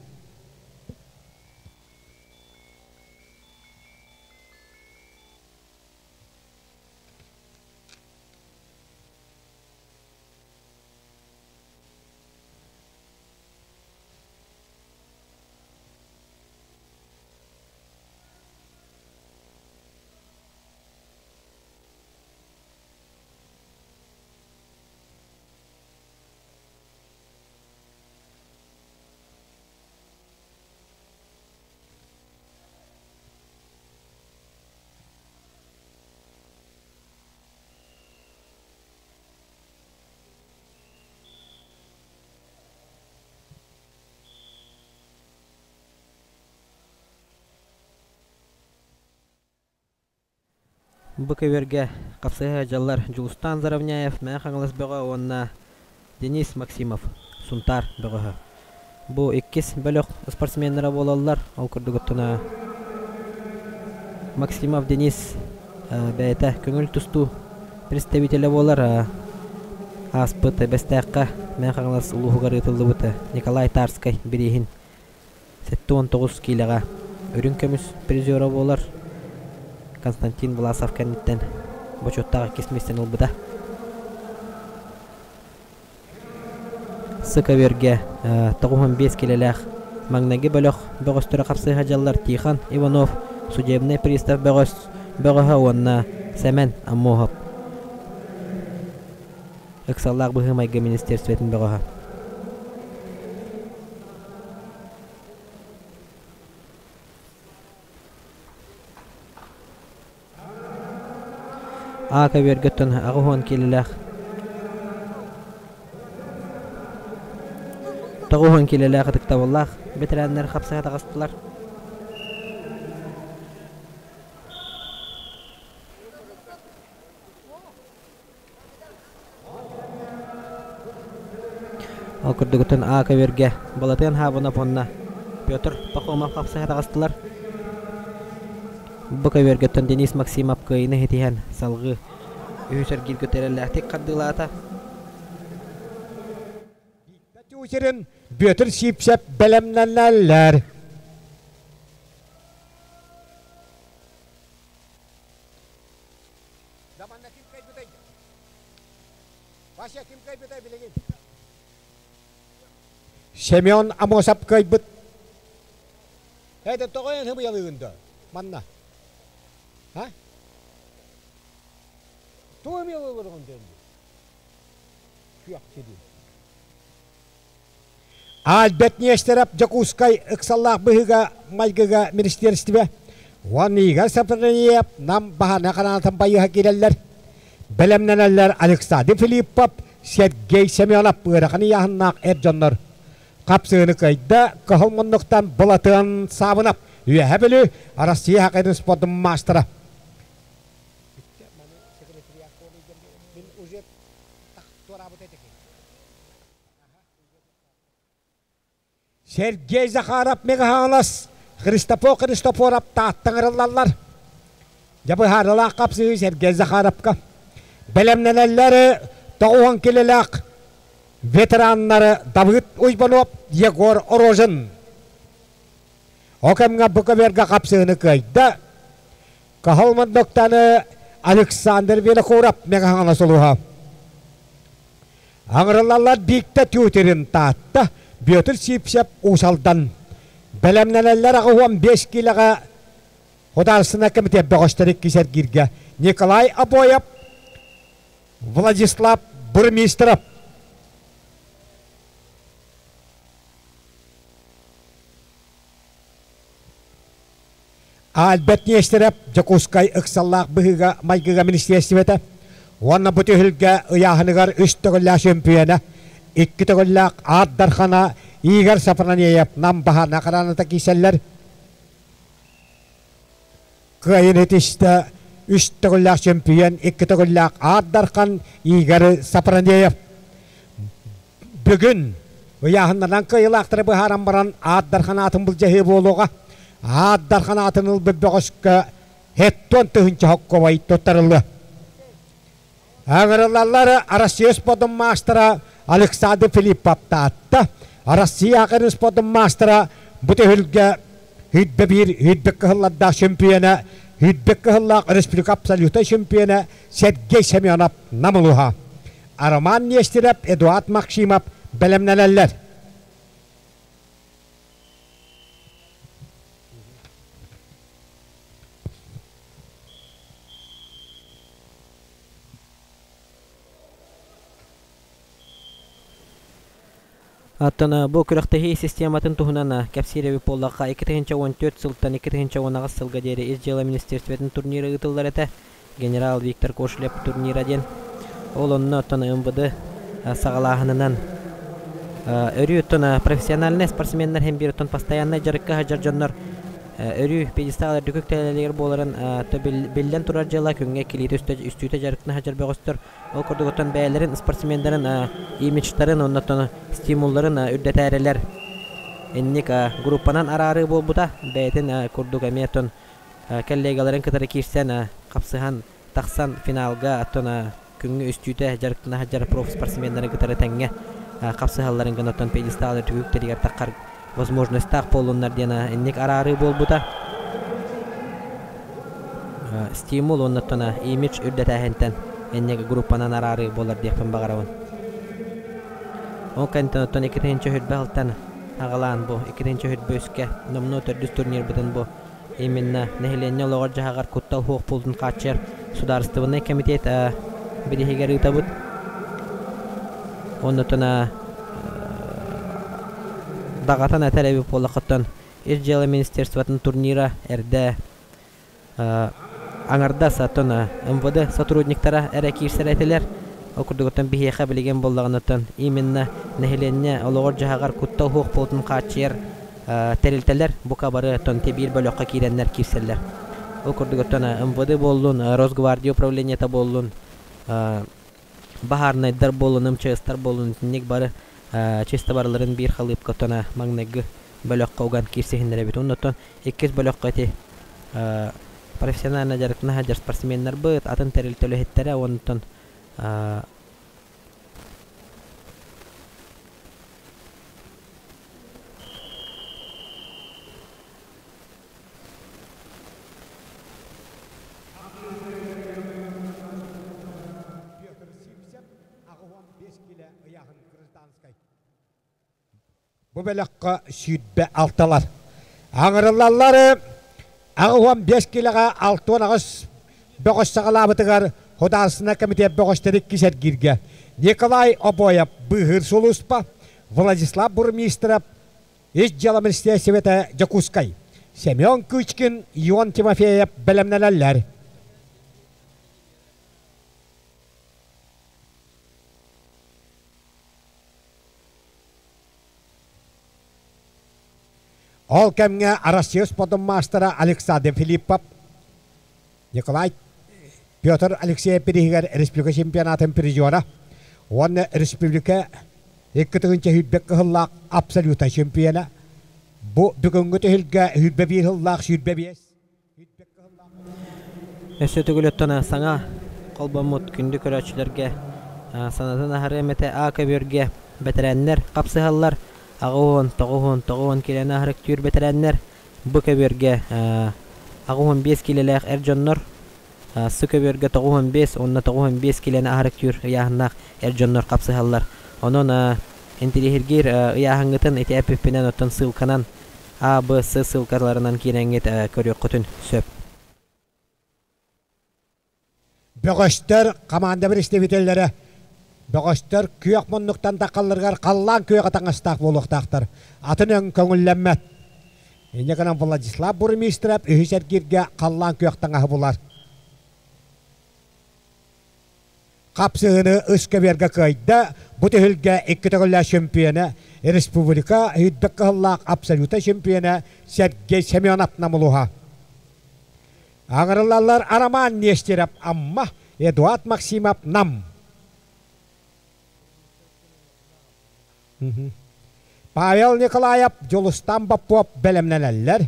S2: Бу көбүөргэ хапсыһа дьаллар Дьулустаан Заровняев, Мэҥэ Хаҥалас бөҕө уонна Денис Максимов, Сунтаар бөҕөһө. Бу иккис бөлөх спортсменнара буолаллар. Ол курдук оттон Максимов Денис бэйэтэ көҥүл тустуу представителэ буолар. Ааспыт Бэстээххэ Мэҥэ Хаҥалас улууһугар ыытыллыбыт Николай Тарскай бирииһин 79 киилэҕэ үрүҥ көмүс призера буолар Константин Власов кэнниттэн бочуоттаах иккис миэстэни ылбыта. Сыковергэ 95 килэлээх маҥнайгы бөлөх бөҕөстөрө хапсыһа дьаллар Тихон Иванов, судебный пристав бөҕөс бөҕөһө уонна Сэмэн Аммоһов. Ыксаллаах быһыы-майгы министерствотын бөҕөһө. А көбүөргөттөн 80 киилэлээх 90 киилэлээх ытыктабыллаах бэтэрээннэр хапсыһа таҕыстылар. Ол курдугутун А көбүөргэ Балатыан Хаабынов уонна Петр Пахомов хапсыһа таҕыстылар. Бу көбүөргэттэн Денис Максимов кыайыыны ситиһэн салгыы үһүс эргииргэ тэрэллээхтик хардыылаата.
S1: Тютерин Бүөтүр Сиипсэп бэлэмнэнэллэр. Даманна ким кайбытай? Вася ким кайбытай билигин? Семен Амосов кайбыт. Это тоҕо эн хымыйалыгын да? Манна. А? Тугу эмиэ олорон дэнди? Күөх сирин. Альберт Нестеров Дьокуускай ыксаллаах быһыыга майгыга министиэристибэ уонна Игорь Сапрыев Нам баһаарынай хараанатын байыһа киирэллэр. Бэлэмнэнэллэр Александр Филиппов, Сергей Семенов ыарахан ыйааһыннаах эр дьоннор. Хапсыыны кыайда Кыһыл муннуктан Былатыан Саабынап, Үөһэ Бүлүү, Россия хоккейын спордун маастара. Сергей Захаров Мегаһаҥалас, Христофор Христофоров Тааттаҥ ырыллаллар. Дьэ быһаарылаах хапсыһыы Сергей Захаровка. Бэлэмнэнэллэр 90 килэлээх ветераннары Давыд Уйбанов, Егор Рожин. О кэмҥэ бу көбүөргэ хапсыһыыны кыайда. Каһыл Мордоктаны Александр Винокуров Мегаһаҥалас улууһа. Аҥырылаллар Бииктэ Тютерин Таатта, Бүөтүр Сиипсэп Уус Алдан. Бэлэмнэнэллэр 85 киилэҕэ Художественнай комитет бөҕөстөр иккис эргииргэ Николай Обоев, Владислав Бурмистров. Альберт Нестеров Дьокуускай ыксаллаах быһыыга-майгыга министиэристибэтэ уонна бу түһүлгэ ыйааһыныгар үс төгүллээх чөмпүйүөнэ, икки төгүллээх Аат Дархана Игорь Сафронеев Нам баһаарынай хараната киирсэллэр. Кыайын итистэ үс төгүллээх чөмпүйүөн, икки төгүллээх Аат Дархан Игорь Сафронеев. Бүгүн ыйааһыннарынан кыайыылаахтары быһааран баран Аат Дархан аатын былдьаһыы буолуоҕа. Аат Дархан аатын ылбыт бөҕөскө хеттон тыһыынча хоккобай туттарыллыа. Ыҥырыллаллар Россия спордун маастара Александр Филиппов Таатта, Россия академия спордун маастара бу түһүлгэ Хүйбэ биир Хүйбэ кыһыллардаах чемпиона, Хүйбэ кыһыллаах республика абсолютнай чемпиона Сергей Семенов Нам улууһа. Роман Нестеров, Эдуард Максимов бэлэмнэнэллэр.
S2: Оттон бу күрэхтэһии систематын туһунан кэпсиир эбит буоллахха, 2014 сылтан 2018 сылга диэри Ис дьыала министерствотын турнира ыытыллар этэ. Генерал Виктор Кошелев турнира диэн. Ол онно оттон МВД саҕалааһынынан өрүү оттон профессиональнай спортсменнар иһин биир оттон постояннай дьарыкка сылдьар дьоннор өрүү пьедестал үрдүк үктэлэлигэр буоларын биллэн турар дьыала күҥҥэ иккилиитэ үстүүтэ дьарыктана сылдьар бөҕөстөр Ол курдук оттон бэйэлэрин спортсменнарын имиджтарын уонна оттон стимулларын үрдэтээрилэр инник группанан араарыы буолбута. Бэйэтин курдук эмиэ оттон коллегаларын кытары киирсэн хапсыһан тахсан финалга оттон күҥҥэ үстүүтэ дьарыктана сылдьар профспортсменнары кытары тэҥҥэ хапсыһалларын гына оттон пьедестал үрдүк таххар возможностьтаах буоллуннар диэн инник араарыы буолбута. Стимул уонна имидж үрдэтээһинтэн инник группанан араарыы буолар диэхпин баҕарабын. Ол кэнниттэн оттон иккитинчи хүрбэ алтан аҕалаан бу иккитинчи хүрбэ үскэ номнуо төрдүс турнирбытын бу именно нэһилиэнньэ олоҕор-дьаһаҕар куттал суох буолуутун хааччыйар судаарыстыбаннай кэмитиэт бирииһигэр ыытабыт. Оннуттан даҕатан этэр эбит буоллаххыттан Ис дьыала министерствотын турнира эрдэ аҥардас оттон МВД сотрудниктара эрэ киирсэр этилэр. Ол курдук оттон биһиэхэ билигин буоллаҕына именно нэһилиэнньэ олоҕор-дьаһаҕар куттал суох буолуутун хааччыйар тэрилтэлэр бука бары оттон биир бөлөххө киирэннэр киирсэллэр. Ол курдук оттон МВД буоллун, Росгвардия управлениета буоллун, баһаарынайдар буоллун, МЧСтар буоллун итинник бары чисто барыларын биир халыыпка оттон маҥнайгы бөлөххө уган киирсиһиннэрэбит. Уонна оттон иккис бөлөххө ити профессионально дьарыктана сылдьар спортсменнарбыт, атын тэрилтэ үлэһиттэрэ уонна оттон
S1: Петр Сивцев 85 килэ ыйааһын гражданскай. Бу бөлөххө 26-лар. Аҥырыллаллар. 85 килэҕэ 68 бөҕөс саҕалаабытыгар Худаарсына комитет бөҕөстөрү кисэргииргэ Николай Обоев быыһыыр сулууспа, Владислав Бурмистров Ис дьыала министиэристибэтэ Дьокуускай, Семен Кычкин, Ион Тимофеев бэлэмнэнэллэр. Ол кэмҥэ Россия спордун маастара Александр Филиппов, Николай Петр Алексеев бирииһигэр республика чемпионатын призера уонна республика 2 тыһыынча сүүрбэ кыһыллаах абсолютнай чемпиона. Бу бүгүҥҥү түһүлгэ 21 сыллаах 25
S2: Өссө төгүл саҥа холбоммут күндү көрөөччүлэргэ санатан аһарыам этэ А көбүөргэ бэтэрээннэр хапсыһаллар 89 90 киилэни аһарыктыыр бэтэрээннэр Б көбүөргэ 85 киилэлээх эр дьоннор С көбүөргэ 95 уонна 95 киилэни аһарыктыыр ыйааһыннаах эр дьоннор хапсыһаллар. Онон интириэһиргиир ыйааһыҥҥытын ити эппиппинэн оттон ссылканан А, Б, С ссылкаларынан киирэҥҥит көрүөххүтүн сөп.
S1: Бөҕөстөр команда представителлэрэ бөҕөстөр күөх муннуктан таххалларыгар халлаан күөҕэ таҥастаах буолуохтаахтар. Атын өҥ көҥүллэммэт. Инньэ гынан Владислав Бурмистров үһүс эргииргэ халлаан күөх таҥаһы булар. Хапсыһыыны үс көбүөргэ кыайда. Бу түһүлгэ икки төгүллээх чемпиона, республика үрдүк кыһыллаах абсолютнай чемпиона Сергей Семенов Намулуһа. Аҥырыллаллар Роман Нестеров Амма, Эдуард Максимов Нам. Павел Николаев, Дьулустан Боппуоп бэлэмнэнэллэр.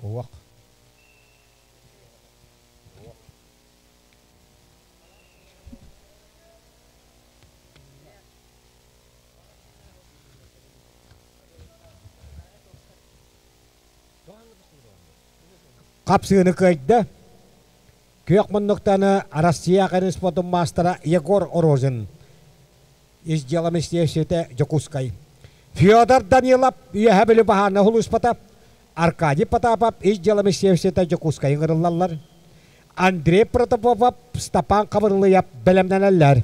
S1: Уох. Хапсыыны кыайда. Күөх муннуктаны Россия спортун маастара Егор Рожин. Ис дьыала министиэристибэтэ Дьокуускай. Федор Данилов Үөһэ Бүлүү баһаарынай сулууспата, Аркадий Потапов Ис дьыала министиэристибэтэ Дьокуускай ыҥырыллаллар. Андрей Протопопов, Степан Хабырылыйап бэлэмнэнэллэр.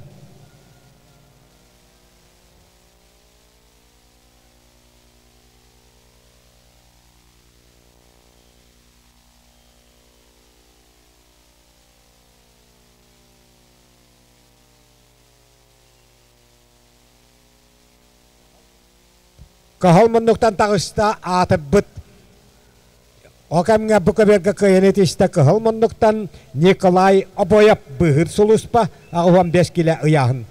S1: Кыһыл муннуктан таҕыста аатырбыт Ол кэмҥэ бу көбүөргэ кыайан итистэ кыһыл муннуктан Николай Обоев быыһыыр сулууспа 85 килэ ыйааһын.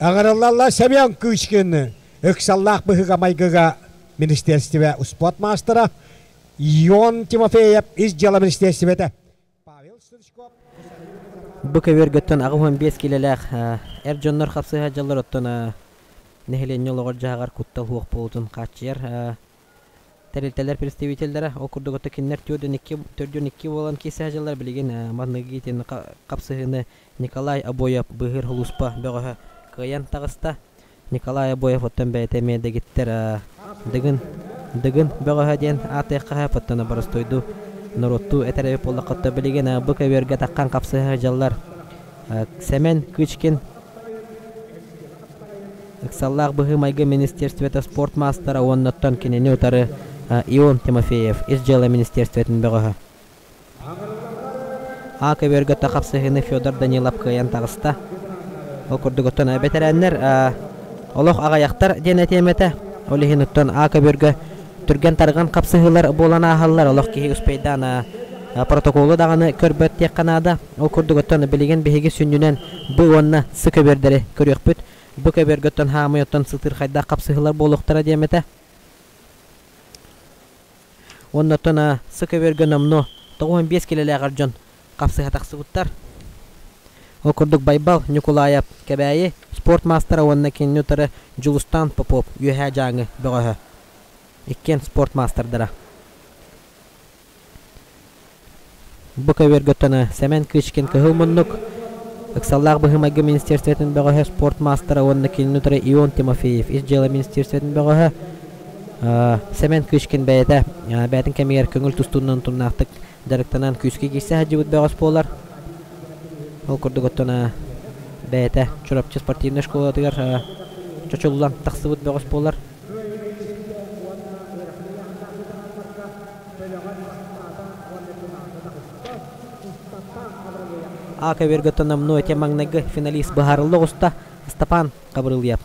S1: Ыҥырыллаллар Семен Кычкин ыксаллаах быһыыга-майгыга министиэристибэ успуорт маастара Ион Тимофеев ис дьыала министиэристибэтэ Павел Стручков
S2: Бу көбүөргөттөн 85 киилэлээх эр дьоннор хапсыһа дьаллар оттон нэһилиэнньэ олоҕор-дьаһаҕар куттал суох буолуутун хааччыйар тэрилтэлэр представителлэрэ ол курдук ото кинилэр 42 буолан киирсэ дьаллар билигин манныгы итин хапсыһыыны Николай Обоев быыһыыр сулууспа бөҕөһө кыайан таҕыста. Николай Обоев оттон бэйэтэ эмиэ дэгиттэр Дыгын Дыгын бөҕөһө диэн аатыахха сөп оттон боростуойдуу норуоттуу этэр эбит буоллахха билигин бу көбүөргэ таххан хапсыһа сылдьаллар Сэмэн Кычкин ыксаллаах быһыы-майгы министерствота спорт маастара уонна оттон кинини утары Ион Тимофеев ис дьыала министерствотын бөҕөһө. А көбүөргэ хапсыһыыны Федор Данилов кыайан таҕыста. Ол курдук оттон бэтэрээннэр олох аҕыйахтар диэн этиэм этэ. Ол иһин оттон А көбүөргэ түргэн-тарҕан хапсыһыылар буолан ааһаллар. Олох киһи успейдаан протоколу даҕаны көрбөт диэххэ наада. Ол курдук оттон билигин биһиги сүнньүнэн Б уонна С көбүөрдэри көрүөхпүт. Б көбүөргэ оттон хаамый оттон сытыырхайдаах хапсыһыылар буолуохтара диэм этэ. Уонна оттон С көбүөргэ номнуо 95 килэлээх эр дьон хапсыһа тахсыбыттар. Ол курдук Байбал Ньукулаайап Кэбээйи спорт маастара уонна кинини утары Дьулустаан Попов Үөһээ Дьааҥы бөҕөһө. Иккиэн спорт маастардара. Бу көбүөргөттөн Сэмэн Кычкин кыһыл муннук, ыксаллаах быһыы-майгы министерствотын бөҕөһө спорт маастара уонна кинини утары Ион Тимофеев ис дьыала министерствотын бөҕөһө Сэмэн Кычкин бэйэтэ бэйэтин кэмигэр көҥүл тустуунан утумнаахтык дьарыктанан күүскэ киирсэ сылдьыбыт бөҕөс буолар. Ол курдук оттон бэйэтэ Чурапчы спортивнай школатыгар чочуллан тахсыбыт бөҕөс буолар. А көбүөргэ номнуо ити маҥнайгы финалист быһаарылла оҕуста Степан Хабырылыйап.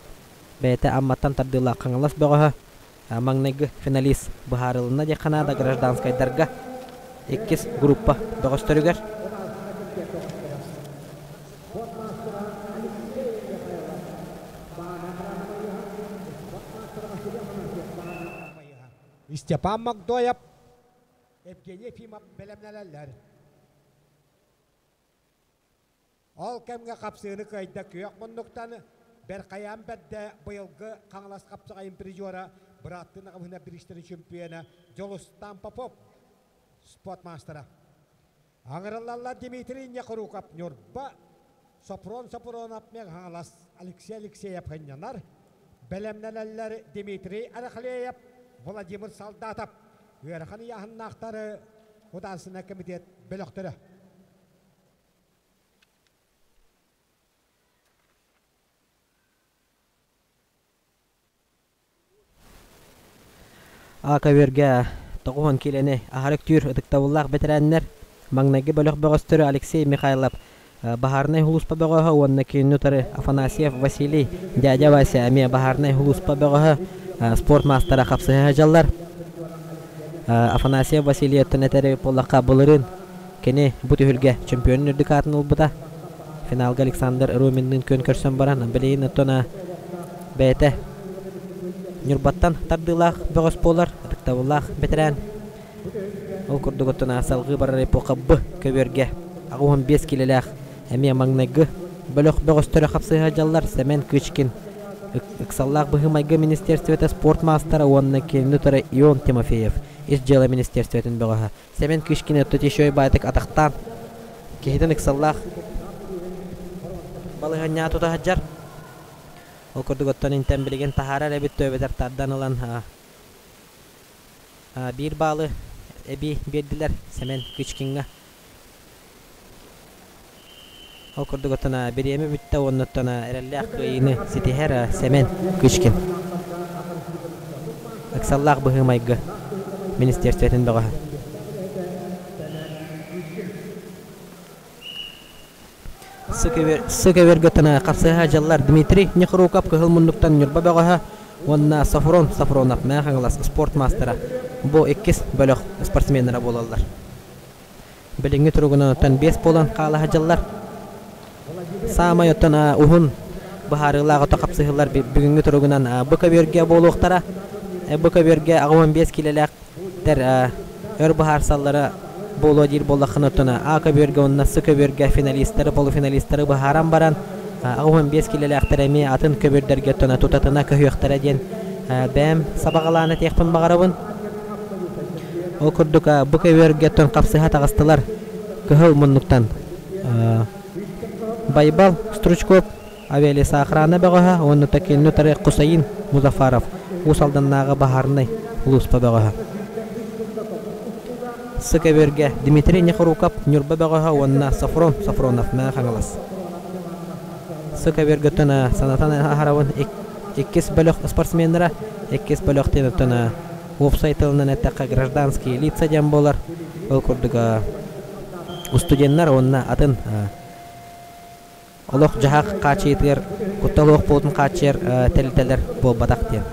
S2: Бэйэтэ Амматтан тардыылаах Хаҥалас бөҕөһө маҥнайгы финалист быһаарылынна диэххэ наада гражданскайдарга иккис группа бөҕөстөрүгэр.
S1: Степан Магдоев, Евгений Ефимов бэлэмнэнэллэр. Ол кэмҥэ хапсыыны кыайда күөх муннуктан Бэрхайаан бэрдэ быйылгы Хаҥалас хапсаҕайын призера бырааттыы аҕабыһына бириистэрин чемпиона Дьулустаан Попов спорт маастара. Аҥырыллаллар Дмитрий Нехруков Ньурба, Сопрон Сопронов Хаҥалас Алексей Алексеев хынньанар, бэлэмнэнэллэр Дмитрий Арахлеев, Владимир Солдатов ыарахан ыйааһыннаахтары Художественнай комитет бөлөхтөрө.
S2: А көбүөргэ 90 киилэни аһары үктүүр ытыктабыллаах бэтэрээннэр маҥнайгы бөлөх бөҕөстөрө Алексей Михайлов баһаарынай сулууспа бөҕөһө уонна кинини утары Афанасьев Василий дядя Вася эмиэ баһаарынай сулууспа бөҕөһө спорт маастара хапсыһа сылдьаллар. Афанасьев Василий өттүн этэр буоллахха былырыын кини бу түһүлгэ чемпионун үрдүк аатын ылбыта. Финалга Александр Руминныын күөн көрсөн баран билигин оттон бэйэтэ Ньурбаттан тардыылаах бөҕөс буолар, ытыктабыллаах бэтэрээн. Ол курдук оттон салҕыы барар эпоха Б көбүөргэ 85 киилэлээх эмиэ маҥнайгы бөлөх бөҕөстөрө хапсыһа дьаллар Сэмэн Кычкин ыксаллаах быһыы-майгы министерствота спорт маастара уонна кинини утары Ион Тимофеев ис дьыала министерствотын бөҕөһө Сэмэн Кычкин өттө баайтык атахтаан киһитин ыксаллаах балаһыанньаҕа тута сылдьар. Ол курдук оттон интэн билигин таһаарар эбит төбөтөр тардан ылан биир баалы эбии биэрдилэр Сэмэн Кычкиҥҥа. Ол курдук оттон бириэмэ бүттэ уонна оттон эрэллээх кыайыыны ситиһэр Сэмэн Кычкин. Ыксаллаах быһыы-майгы министерствотын бөҕөһө. Сыкөбөргөтөн хапсыһа дьыллар Дмитрий Нехруков кыһыл муннуктан Ньурба бөҕөһө уонна Софрон Софронов Мэҥэ Хаҥалас спорт маастара бу иккис бөлөх спортсменнара буолаллар. Билиҥҥи туругунан оттон биэс буолан хаалаһа дьыллар. Саамай оттон уһун быһаарыылаах ото хапсыһыылар бүгүҥҥү туругунан бу көбүөргэ буолуохтара. Бу көбүөргэ 85 киилэлээх тэр өр быһаарсаллара буолуо диир буоллаххына оттон А көбүөргэ уонна С көбүөргэ финалистары, полуфиналистары быһааран баран 85 киилэлээхтэр эмиэ атын көбүөрдэргэ оттон тутатына көһүөхтэрэ диэн бэйэм сабаҕалаан этиэхпин баҕарабын. Ол курдук бу көбүөргэ оттон хапсыһа таҕыстылар кыһыл муннуктан Байбал Стручков авиалесоохрана бөҕөһө уонна Такельну утары Кусаин Музафаров Уус Алданнааҕы баһаарынай улууспа бөҕөһө. Сыкөбүөргэ Дмитрий Нехруков Ньурба бөҕөһө уонна Софрон Софронов Мэҥэ Хаҥалас. Сыкөбүөргөттөн санатан аһарабын иккис бөлөх спортсменнара, иккис бөлөх диэн уопсай тылынан эттэххэ гражданские лица диэн буолар. Ол курдук студеннар уонна атын олох-дьаһах хааччыйыытыгар куттал суох буолуутун хааччыйар тэрилтэлэр буолбатах диэн.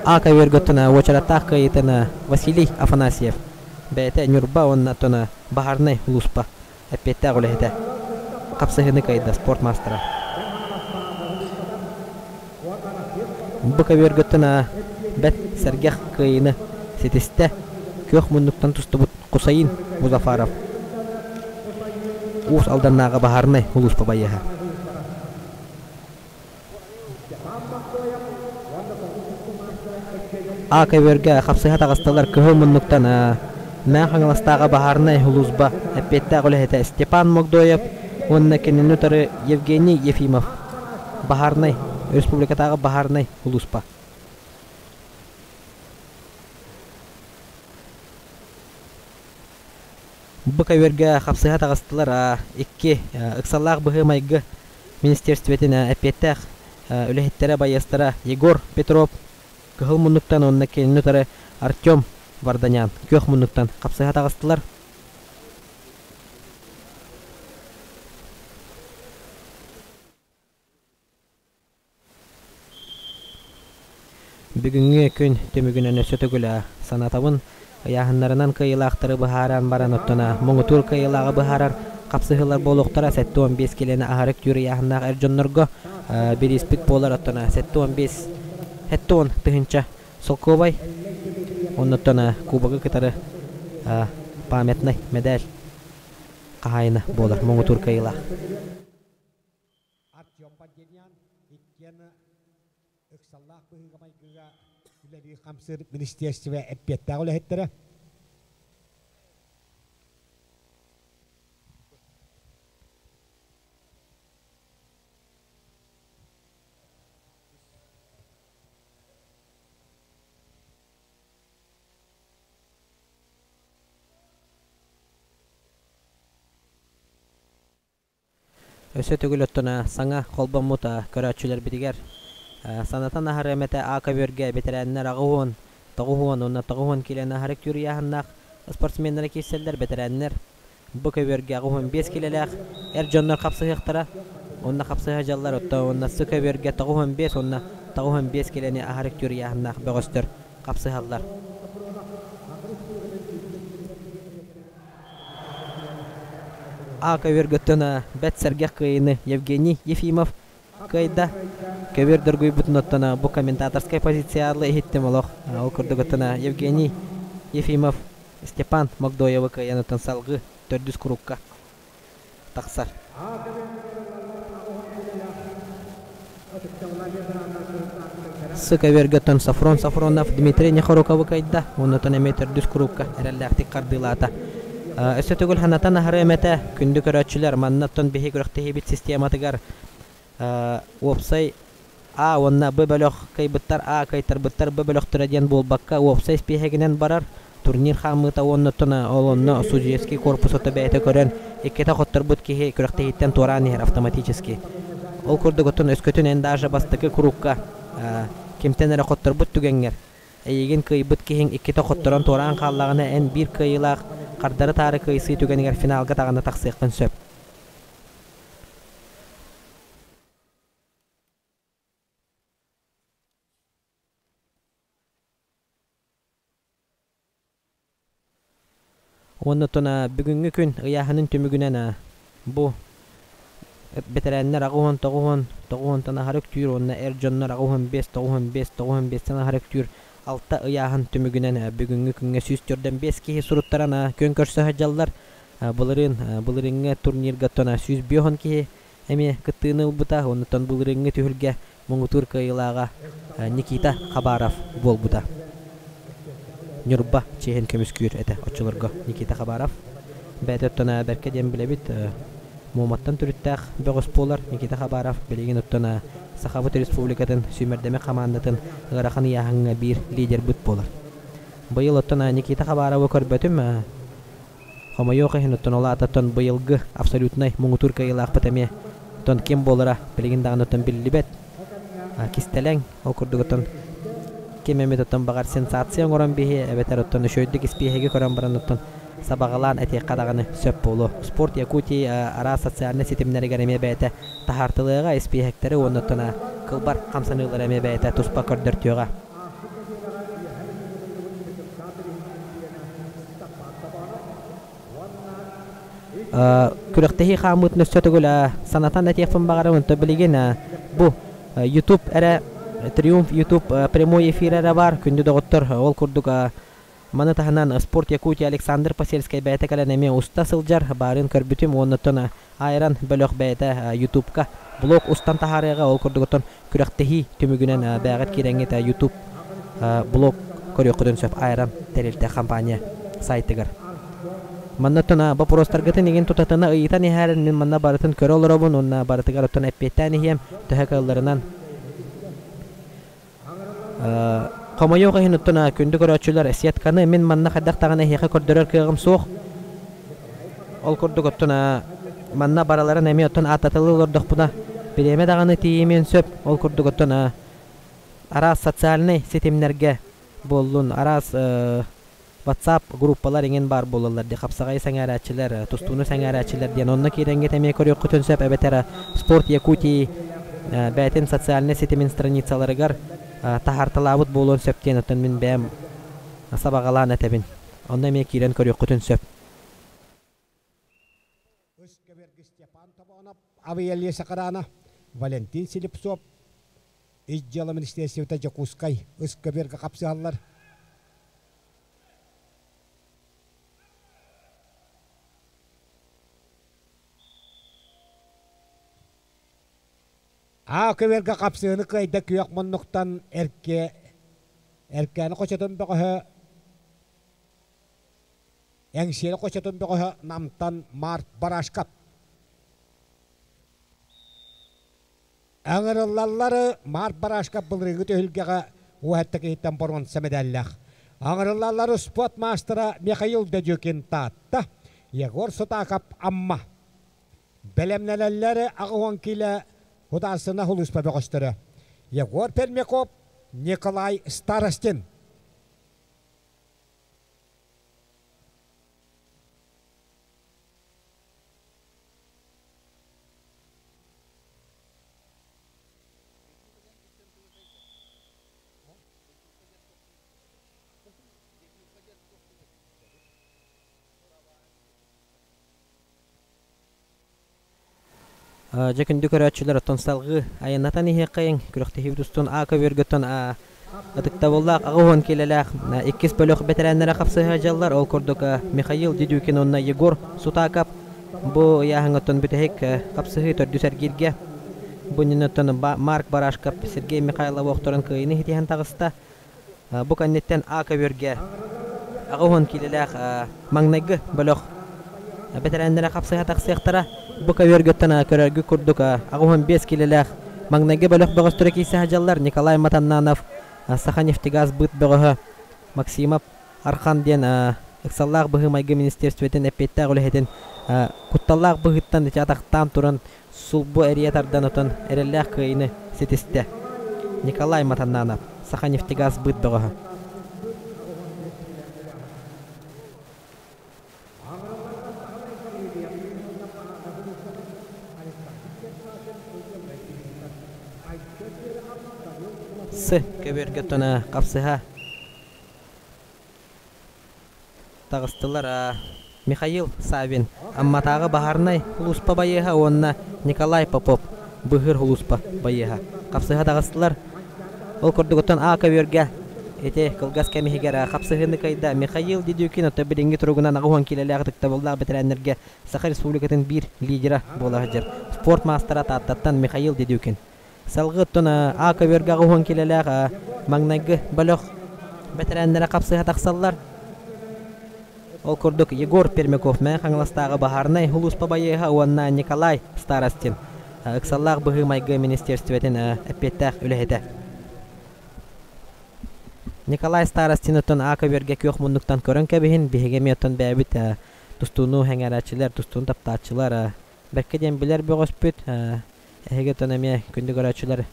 S2: А көбүөргөттөн уочараттаах кыайыытын Василий Афанасьев бэйэтэ Ньурба уонна оттон Баһаарынай улууспа эппиэттээх үлэһитэ хапсыһыыны кыайда спорт маастара. Бу көбүөргөттөн бэрт сэргэх кыайыыны ситистэ күөх муннуктан тустубут Кусаин Музафаров Уус Алданнааҕы баһаарынай улууспа байыаһа. А көбүөргэ хапсыһа таҕыстылар кыһыл муннуктан Мэҥэ Хаҥаластааҕы баһаарынай сулууспа эппиэттээх үлэһитэ Степан Могдоев уонна кинини утары Евгений Ефимов баһаарынай республикатааҕы баһаарынай сулууспа. Бу көбүөргэ хапсыһа таҕыстылар икки ыксаллаах быһыы-майгы министерствотын эппиэттээх үлэһиттэрэ байыастара Егор Петров кыһыл муннуктан уонна кинини утары Артем Варданян күөх муннуктан хапсыһа таҕыстылар. Бүгүҥҥү күн түмүгүнэн өссө төгүл санатабын, ыйааһыннарынан кыайыылаахтары быһааран баран оттон муҥутуур кыайыылааҕы быһаарар хапсыһыылар буолуохтара 75 киилэни аһары үктүүр ыйааһыннаах эр дьоннорго бирииспит буолар оттон 75 70 тыһыынча солкуобай оннуттан кубогы кытары памятнай мэдээл хаһаайына буолар муҥутуур кыайыылаах.
S1: Артем Поддельян иккиэн ыксаллаах быһыыга-майгыга үлэлиир-хамсыыр министиэристибэ эппиэттээх үлэһиттэрэ.
S2: Өссө төгүл оттон саҥа холбоммут көрөөччүлэрбитигэр санатан аһарыам этэ А көбүөргэ бэтэрээннэр аҕыс уон, тоҕус уон уонна 90 киилэни аһары үктүүр ыйааһыннаах спортсменнара киирсэллэр. Бэтэрээннэр бу көбүөргэ 85 киилэлээх эр дьоннор хапсыһыахтара уонна хапсыһа дьаллар оттон уонна С көбүөргэ 95 уонна 95 киилэни аһары үктүүр ыйааһыннаах бөҕөстөр хапсыһаллар. А көбүөргөттөн бэрт сэргэх кыайыыны Евгений Ефимов кыайда. Көбүөр доргуйбутун оттон бу комментаторскай позициялы иһиттим олох. Ол курдук оттон Евгений Ефимов Степан Могдоевы кыайан оттон салгыы төрдүс курукка тахсар. Сы көбүөргөттөн Софрон Софронов Дмитрий Нехоруковы кыайда, оннотон эмиэ төрдүс курукка эрэллээхтик хардыылаата. Өссө төгүл ханатан аһарыам этэ, күндү көрөөччүлэр, манна оттон биһи күрэхтэһиибит систематыгар уопсай А уонна Б бөлөх кыайбыттар А кыайтарбыттар Б бөлөхтөрө диэн буолбакка, уопсай испииһэгинэн барар турнир хаамыыта уонна оттон ол онно судьуйский корпус ото бэйэтэ көрөн иккитэ хотторбут киһи күрэхтэһииттэн туораан иһэр автоматически. Ол курдук оттон өскөтүн эн даже бастакы курукка кимтэн эрэ хотторбут түгэҥҥэр эйигин кыайбыт киһиҥ иккитэ хотторон туораан хааллаҕына эн биир кыайыылаах хардары-таары кыайсыы түгэнигэр финалга даҕаны тахсыаххын сөп. Уонна оттон бүгүҥҥү күн ыйааһынын түмүгүнэн бу бэтэрээннэр аҕыс уон тоҕус уон тоҕус уонтан аһары үктүүр уонна эр дьоннор аҕыс уон биэс тоҕус уон биэс тоҕус уон биэстэн аһары үктүүр алта ыйааһын түмүгүнэн бүгүҥҥү күҥҥэ сүүс төрдөн биэс киһи суруттаран күөн көрсө сылдьаллар. Былырыын былырыыҥҥы турнирга оттон сүүс биэс уон киһи эмиэ кыттыыны ылбыта. Оннуттан былырыыҥҥы түһүлгэ муҥутуур кыайыылааҕа Никита Хабаров буолбута. Ньурба чиэһин көмүскүүр этэ оччолорго Никита Хабаров. Бэйэтэ оттон бэркэ диэн билэбит Муоматтан төрүттээх бөҕөс буолар Никита Хабаров билигин оттон Сахабыт Республикатын сүүмэрдэмэ хамаандатын ыарахан ыйааһыҥҥа биир лидербыт буолар. Быйыл оттон Никита Хабаровы көрбөтүм. Хомойуох иһин оттон ол аата оттон быйылгы абсолютнай муҥутуур кыайыылаахпыт эмиэ оттон ким буолара билигин даҕаны оттон биллибэт. Кистэлэҥ ол курдук оттон ким эмит оттон баҕар сенсация оҥорон биһиэ эбэтэр оттон үчүгэйдик испииһэги көрөн баран оттон сабаҕалаан этиэххэ даҕаны сөп буолуо. Спорт Якутии араас социальнай ситимнэригэр эмиэ бэйэтэ таһаартылыаҕа испииһэктэри уонна оттон кылбар хамсаныылары эмиэ бэйэтэ туспа көрдөртүөҕэ. Күрэхтэһии хаамыытын өссө төгүл санатан этиэхпин баҕарабын. То билигин бу YouTube эрэ Триумф YouTube прямой эфир эрэ баар. Күндү доҕоттор, ол курдук маны таһынан Спорт Якутия Александр Посельскай бэйэтэ кэлэн эмиэ уста сылдьар баарын көрбүтүм уонна оттон Айран бөлөх бэйэтэ Ютубка блог устан таһаарыаҕа. Ол курдук оттон күрэхтэһии түмүгүнэн бэйэҕит киирэҥҥит YouTube блог көрүөххүтүн сөп Айран тэрилтэ компания сайтыгар. Манна оттон боппуруостаргытын игин тутатына ыйытан иһээрин мин манна барытын көрө олоробун уонна барытыгар оттон эппиэттээн иһиэм төһө кыалларынан. Хомойуох иһин оттон күндү көрөөччүлэр сетканы мин манна хайдах даҕаны эһиэхэ көрдөрөр кыаҕым суох. Ол курдук оттон манна бараларын эмиэ оттон ааттатылыы олордохпуна бириэмэ даҕаны тиийимиэн сөп. Ол курдук оттон араас социальнай ситимнэргэ буоллун, араас WhatsApp группалар иҥин баар буолаллар дии хапсаҕайы сэҥээрээччилэр, тустууну сэҥээрээччилэр диэн онно киирэҥҥит эмиэ көрүөххүтүн сөп эбэтэр Спорт Якутии бэйэтин социальнай ситимин страницаларыгар таһаарталаабыт буолуон сөп диэн оттон мин бэйэм сабаҕалаан этэбин. Онно эмиэ киирэн көрүөххүтүн сөп.
S1: Степан Тобонов, Авиалия Сакарана, Валентин Слепцов, Ис дьыала министерствота Дьокуускай ыс-көбүөргэ хапсыһаллар. Аа көбүөргэ хапсыһыны кыайда күөх муннуктан эрке Эркээни хочотун бөҕөһө Эҥсиэли хочотун бөҕөһө Намтан Март Барашков. Аҥырыллаллары Март Барашков былырыыҥҥы түһүлгэҕэ уоһэтта киһиттэн боруонса мэдээллээх. Аҥырыллаллары спорт маастара Михаил Дедюкин Таатта, Егор Сутаков Амма. Бэлэмнэнэллэри 80 киилэ Худаарсына Хулуспа бөҕөстөрө. Егор Пермяков, Николай Старостин.
S2: Дьэ күндү көрөөччүлэр оттон салгыы айаннатан иһиэххэйиҥ күрэхтэһиибит устун А көбүөргөттөн ытыктабыллаах 80 киилэлээх иккис бөлөх бэтэрээннэрэ хапсыһа дьаллар. Ол курдук Михаил Дедюкин уонна Егор Сутаков бу ыйааһыҥҥыттан бүтэһик хапсыһыы төрдүс эргииргэ. Бу иннинэ Марк Барашков Сергей Михайлов охторон кыайыыны ситиһэн таҕыста. Бу кэнниттэн А көбүөргэ 80 киилэлээх маҥнайгы бөлөх бэтэрээннэрэ хапсыһа тахсыахтара. Бу көбүөргөттөн көрөргү курдук 85 киилэлээх маҥнайгы бөлөх бөҕөстөрө киирсэ сылдьаллар. Николай Матаннанов, Саханефтегаз быт бөҕөһө Максимов Архан диэн ыксаллаах быһыы-майгы министиэристибэтин эппиэттээх үлэһитин кутталлаах быһыыттан ити атахтаан туран сулбу эрийэ тардан отон эрэллээх кыайыыны ситистэ. Николай Матаннанов, Саханефтегаз быт бөҕөһө. С көбүөргэ тона хапсыһа таҕыстылар Михаил Савин, Амматааҕы баһаарынай сулууспа байыаһа уонна Николай Попов, Быыһыыр сулууспа байыаһа хапсыһа таҕыстылар. Ол курдугуттан А көбүөргэ ити кылгас кэм иһигэр хапсыһыыны кыайда Михаил Дедюкин, оттон билиҥҥи туругунан 80 киилэлээх ытыктабыллаах бэтэрээннэргэ Саха Республикатын биир лидера буола сылдьар спорт маастара Тааттаттан Михаил Дедюкин. Салгыы оттон А көбүөргэ 80 киилэлээх маҥнайгы бөлөх бэтэрээннэрэ хапсыһа тахсаллар. Ол курдук Егор Пермяков Мэҥэ Хаҥаластааҕы баһаарынай сулууспа байыаһа уонна Николай Старостин ыксаллаах быһыы-майгы министиэристибэтин эппиэттээх үлэһитэ. Николай Старостин оттон А көбүөргэ күөх муннуктан көрөн кэбиһин, биһиги эмиэ оттон бэйэбит тустууну сэҥээрээччилэр, тустууну таптааччылар бэркэ диэн билэр бөҕөспүт. Эһиги оттон эмиэ күндү көрөөччүлэр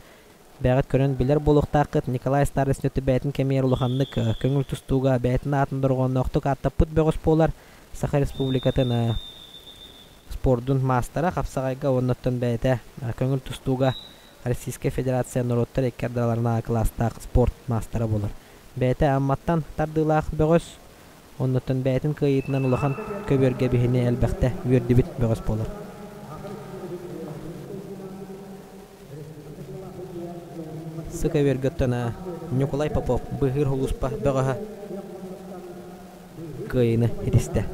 S2: бэйэҕит көрөн билэр буолуохтааххыт. Николай Старостин бэйэтин кэмигэр улаханнык көҥүл тустууга бэйэтин аатын дорҕоонноохтук ааттаппыт бөҕөс буолар. Саха Республикатын спордун маастара хапсаҕайга уонна оттон бэйэтэ көҥүл тустууга Российскай Федерация норуоттар икки ардыларынааҕы кылаастаах спорт маастара буолар. Бэйэтэ Амматтан тардыылаах бөҕөс, оннуттан бэйэтин кыайыытынан улахан көбүөргэ биһини элбэхтэ үөрдүбүт бөҕөс буолар. Сы көбүөргэ оттон Ньукулай Попов быыһыыр сулууспа бөҕөһө кыайыыны ситистэ.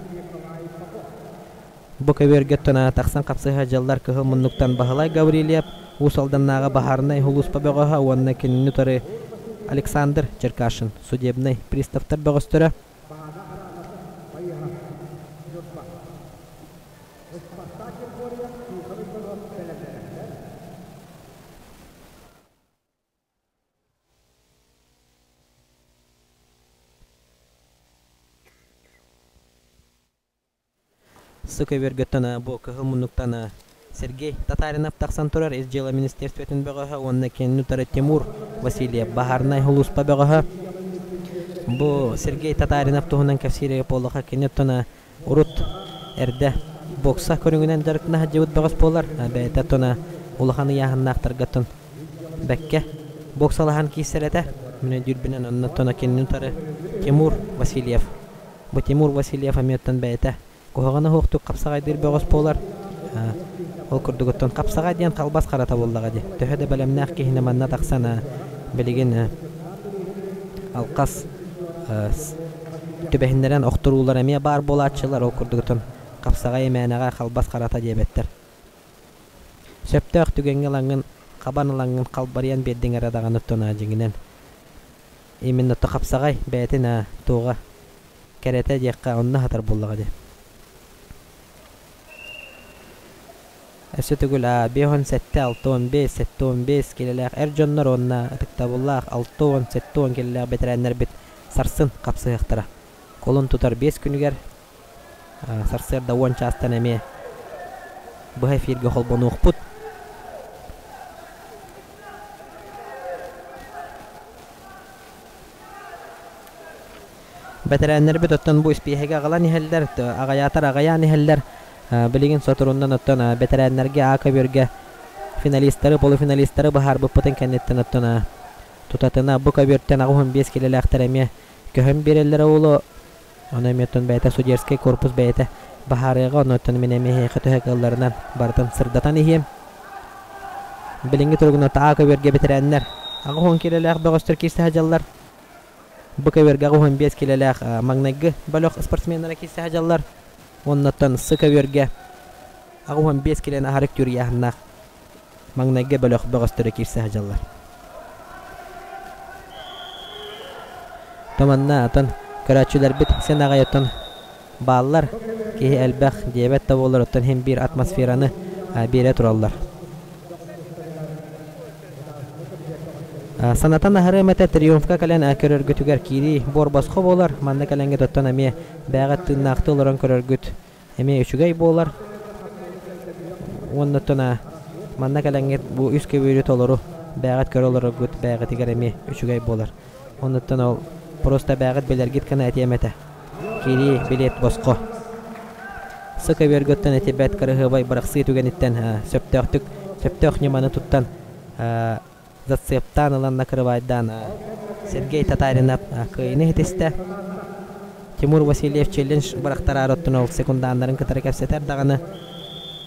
S2: Бу көбүөргэ оттон тахсан хапсыһа дьыллар кыһыл муннуктан Баһылай Гаврильев, Уус Алданнааҕы баһаарынай сулууспа бөҕөһө уонна кинини утары Александр Черкашин судебнай приставтар бөҕөстөрө. Сы көбүөргөттөн бу кыһыл муннуктан Сергей Татаринов тахсан турар Ис дьыала министерствотын бөҕөһө уонна кинини утары Тимур Васильев баһаарынай сулууспа бөҕөһө. Бу Сергей Татаринов туһунан кэпсииргэ буоллахха кини оттон урут эрдэ бокса көрүҥүнэн дьарыктана сылдьыбыт бөҕөс буолар. Бэйэтэ оттон улахан ыйааһыннаахтарга оттон бэккэ боксалаһан киирсэр этэ. Мин өйдүүрбүнэн онно оттон кинини утары Тимур Васильев Бу Тимур Васильев эмиэттэн бэйэтэ куһаҕана суохтук хапсаҕайдыыр бөҕөс буолар. Ол курдук оттон хапсаҕай диэн халбас харата буоллаҕа дии. Төһө да бэлэмнээх киһини манна тахсан билигин алхас түбэһиннэрэн охторуулар эмиэ баар буолааччылар. Ол курдук оттон хапсаҕай мээнэҕэ халбас харата диэбэттэр. Сөптөөх түгэҥҥэ ылаҥҥын хабан ылаҥҥын халбарыйан биэрдиҥ эрэ даҕаны оттон дьиҥинэн Именно то хапсаҕай бэйэтин туоҕа кэрэтэ диэххэ онно сатар буоллаҕа дии. Өссө төгүл 57, 65, 75 килэлээх эр дьоннор уонна ытыктабыллаах 60, 70 килэлээх бэтэрээннэрбит сарсын хапсыһыахтара. Кулун тутар биэс күнүгэр сарсыарда уон чаастан эмиэ быһа эфиргэ холбонуохпут. Бэтэрээннэрбит оттон бу испииһэги аҕалан иһэллэр, аҕайаатар аҕайаан иһэллэр. Билигин соторунан оттон бэтэрээннэргэ А көбүөргэ финалистары, полуфиналистары быһаарбыппытын кэнниттэн оттон тутатына бу көбүөртэн 85 килэлээхтэр эмиэ көһөн биэрэллэрэ уолу. Ону эмиэ оттон бэйэтэ судьерскай корпус бэйэтэ баһаарыаҕа, ону оттон мин эмиэ эһиэхэ төһө кыалларынан барытын сырдатан иһиэм. Билиҥҥи туругунан А көбүөргэ бэтэрээннэр 80 килэлээх бөҕөстөр киирсэ сылдьаллар. Б көбүөргэ 85 килэлээх маҥнайгы бөлөх спортсменнара киирсэ сылдьаллар. Уоннаттан С көбүөргэ 85 килэни аһары үктүүр ыйааһыннаах маҥнайгы бөлөх бөҕөстөрө киирсэ сылдьаллар. Туманна атын көрөөччүлэрбит син аҕай оттон бааллар, киһи элбэх диэбэт да буоллар оттон иһин биир атмосфераны биэрэ тураллар. Санатан аһарыам этэ Триумфка кэлэн көрөргүтүгэр киирии буор босхо буолар, манна кэлэҥҥит оттон эмиэ бэйэҕит тыыннаахтыы олорон көрөргүт эмиэ үчүгэй буолар. Уонна оттон манна кэлэҥҥит бу үс көбүөрү толору бэйэҕит көрө олороргут бэйэҕитигэр эмиэ үчүгэй буолар. Оннуттан ол просто бэйэҕит билэргит гына этиэм этэ. Киирии билиэт босхо. Сы көбүөргүттэн ити бэрт кырыһыабай бырахсыы түгэниттэн сөптөөхтүк сөптөөх ньыманы туттан зацептаан ылан накрывайдаан Сергей Татаринов кыайыыны ситистэ. Тимур Васильев челлендж бырахтараары оттон ол секундааннарын кытары кэпсэтэр даҕаны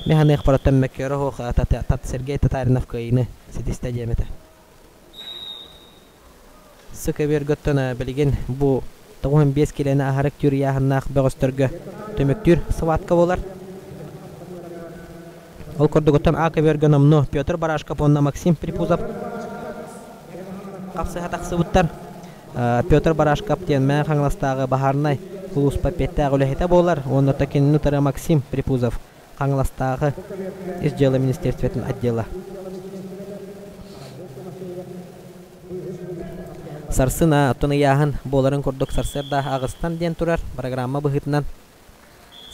S2: мин саныахпар оттон мөккүөрэ суох Сергей Татаринов кыайыыны ситистэ диэм этэ. Сы көбүөргэ оттон билигин бу 95 килэни аһарык түүр ыйааһыннаах бөҕөстөргө түмүктүүр схватка буолар. Ол курдук оттон А көбүөргэ номнуо Петр Барашков уонна Максим Припузов хапсыһа тахсыбыттар. Петр Барашков диэн Мэҥэ Хаҥаластааҕы баһаарынай сулууспа эппиэттээх үлэһитэ буолар уонна кинини утары Максим Припузов Хаҥаластааҕы Ис дьыала министерствотын отдела. Сарсын оттон ыйааһын буоларын курдук сарсыарда аҕыстан диэн турар программа быһыытынан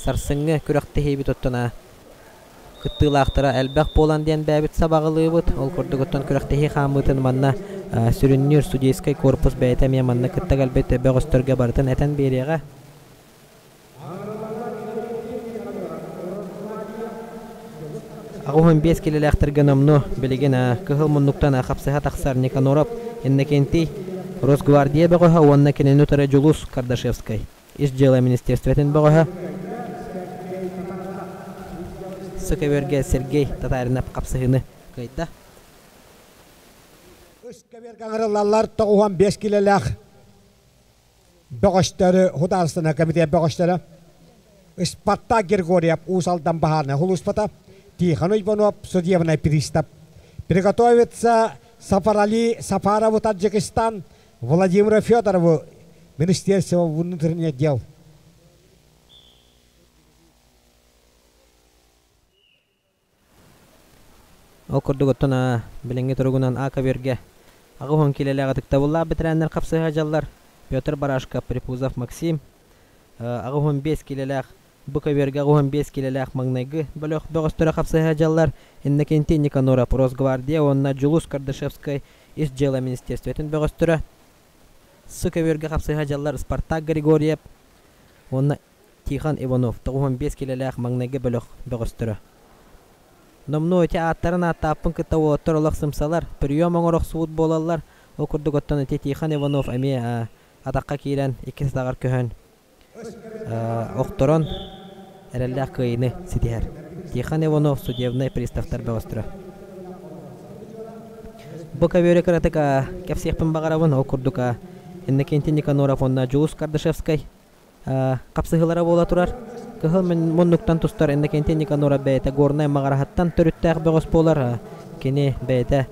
S2: сарсыҥҥы күрэхтэһиибит оттон кыттыылаахтара элбэх буолан диэн бэйэбит сабаҕалыыбыт. Ол курдук оттон күрэхтэһии хаамыытын манна сүрүннүүр судейскай корпус бэйэтэ эмиэ манна кытта кэлбит бөҕөстөргө барытын этэн биэриэҕэ. 85 килэлээхтэргэ номнуо билигин кыһыл муннуктан хапсыһа тахсар Никаноров Иннокентий Росгвардия бөҕөһө уонна кинини утары Дьулус Кардашевскай Ис дьыала министерствотын бөҕөһө Сыкөбүөргэ Сергей Татаринов хапсыһыыны кыайда.
S1: Үс көбүөргэ ыҥырыллаллар 95 килэлээх бөҕөстөрү Художественнай комитет бөҕөстөрө Спартак Григорьев Уус Алдан баһаарынай сулууспата Тихон Уйбанов судебный пристав. Приготовиться Сафарали Сафарову Таджикистан. Владимира Федорову, Министерство внутренних дел.
S2: Ол курдук оттон билиҥҥи туругунан А көбүөргэ 80 киилэлээх ытыктабыллаах бэтэрээннэр хапсыһа дьаллар Петр Барашков, Припузов Максим, 85 киилэлээх Бу көбүөргэ 85 киилэлээх маҥнайгы бөлөх бөҕөстөрө хапсыһа дьаллар Иннокентий Никаноров, Росгвардия уонна Дьулус Кардашевскай Ис дьыала министерствотын бөҕөстөрө. Сы көбүөргэ хапсыһа дьаллар Спартак Григорьев уонна Тихон Иванов 95 киилэлээх маҥнайгы бөлөх бөҕөстөрө. Номнуо ити ааттарын ааттааппын кытта уолаттар олох сымсалар, прием оҥоро охсубут буолаллар. Ол курдук оттон ити Тихон Иванов эмиэ атахха киирэн иккис атаҕар көһөн охторон эрэллээх кыайыыны ситиһэр. Тихон Иванов судебнай приставтар бөҕөстөрө. Бу көбүөрү кыратык кэпсиэхпин баҕарабын. Ол курдук Иннокентий Никаноров уонна Дьулус Кардашевскай хапсыһыылара буола турар. Кыһыл муннуктан тустар Иннокентий Никаноров бэйэтэ Горнай Маҕараһыттан төрүттээх бөҕөс буолар. Кини бэйэтэ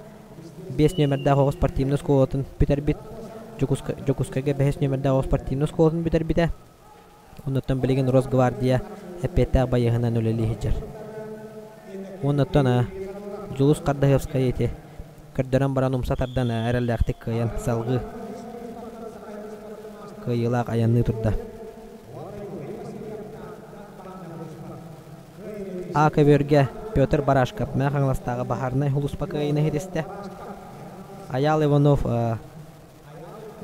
S2: 5 нүөмэрдээх оҕо спортивнай оскуолатын бүтэрбит. Дьокуускайга бэһис нүөмэрдээх оҕо спортивнай оскуолатын бүтэрбитэ. Оннуттан билигин Росгвардия эппиэттээх байыаһынан үлэлии сылдьар. Уоннаттан Дьулус Хардаһыапскай ити көрдөрөн баран умса тардан эрэллээхтик кыайан салҕыы кыайыылаах айанныы турда. А көбүөргэ Петр Барашков Мэҥэ Хаҥаластааҕы баһаарынай сулууспа кыайыыны ситистэ. Айаал Иванов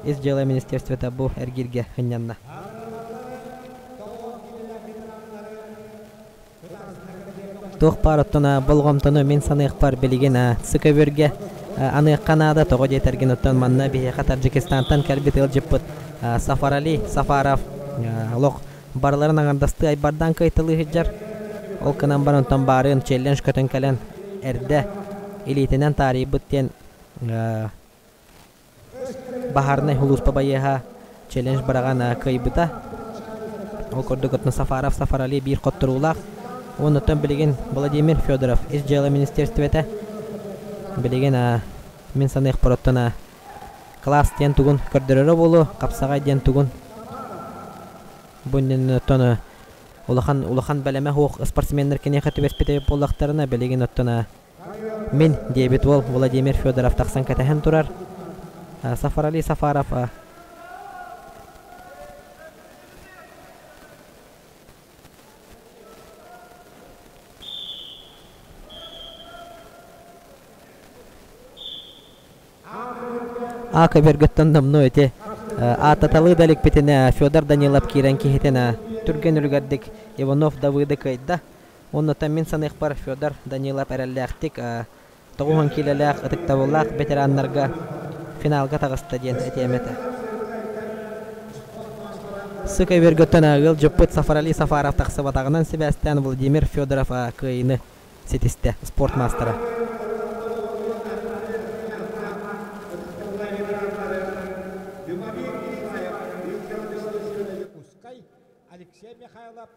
S2: Ис дьыала министерствота бу эргииргэ сынньанна. Туох баар оттон болҕомтону мин саныахпар билигин сы көбүөргэ аныахха наада тоҕо диэтэргин оттон манна биһиэхэ Таджикистантан кэлбит ыалдьыппыт Сафарали Сафаров олох барыларын аҥардастыы айбардаан кыайталыы сылдьар. Ол гынан баран онтон баарыан челлендж көтөн кэлэн эрдэ илиитинэн таарыйбыт диэн Баһаарынай сулууспа байыаһа челлендж быраҕан кыайбыта. Ол курдук оттон Сафаров Сафарали биир хотторуулаах. Уонна билигин Владимир Федоров Ис дьыала министерствота билигин мин саныахпар оттон класс диэн тугун көрдөрөрө буолуо, хапсаҕай диэн тугун бу иннинэ оттон улахан улахан бэлэмэ суох спортсменнар киниэхэ түбэспит буоллахтарына билигин оттон Мин, диэбит уол Владимир Федоров тахсан кэтэһэн турар. Сафарали Сафаров А көбөргөттөн номнуо ити ааттаталыы да иликпитинэ Федор Данилов киирэн киһитин түргэн үлүгэрдик Иванов Давыды кыайда. Оннуттан мин саныахпар Федор Данилов эрэллээхтик 90 киилэлээх ытыктабыллаах ветераннарга финалга таҕыста диэн этиэм этэ. Сык өбүргөттөн ыалдьыппыт Сафарали Сафаров тахсыбатаҕынан сибээстээн Владимир Федоров кыайыыны ситистэ спорт маастара.
S1: Алексей Михайлов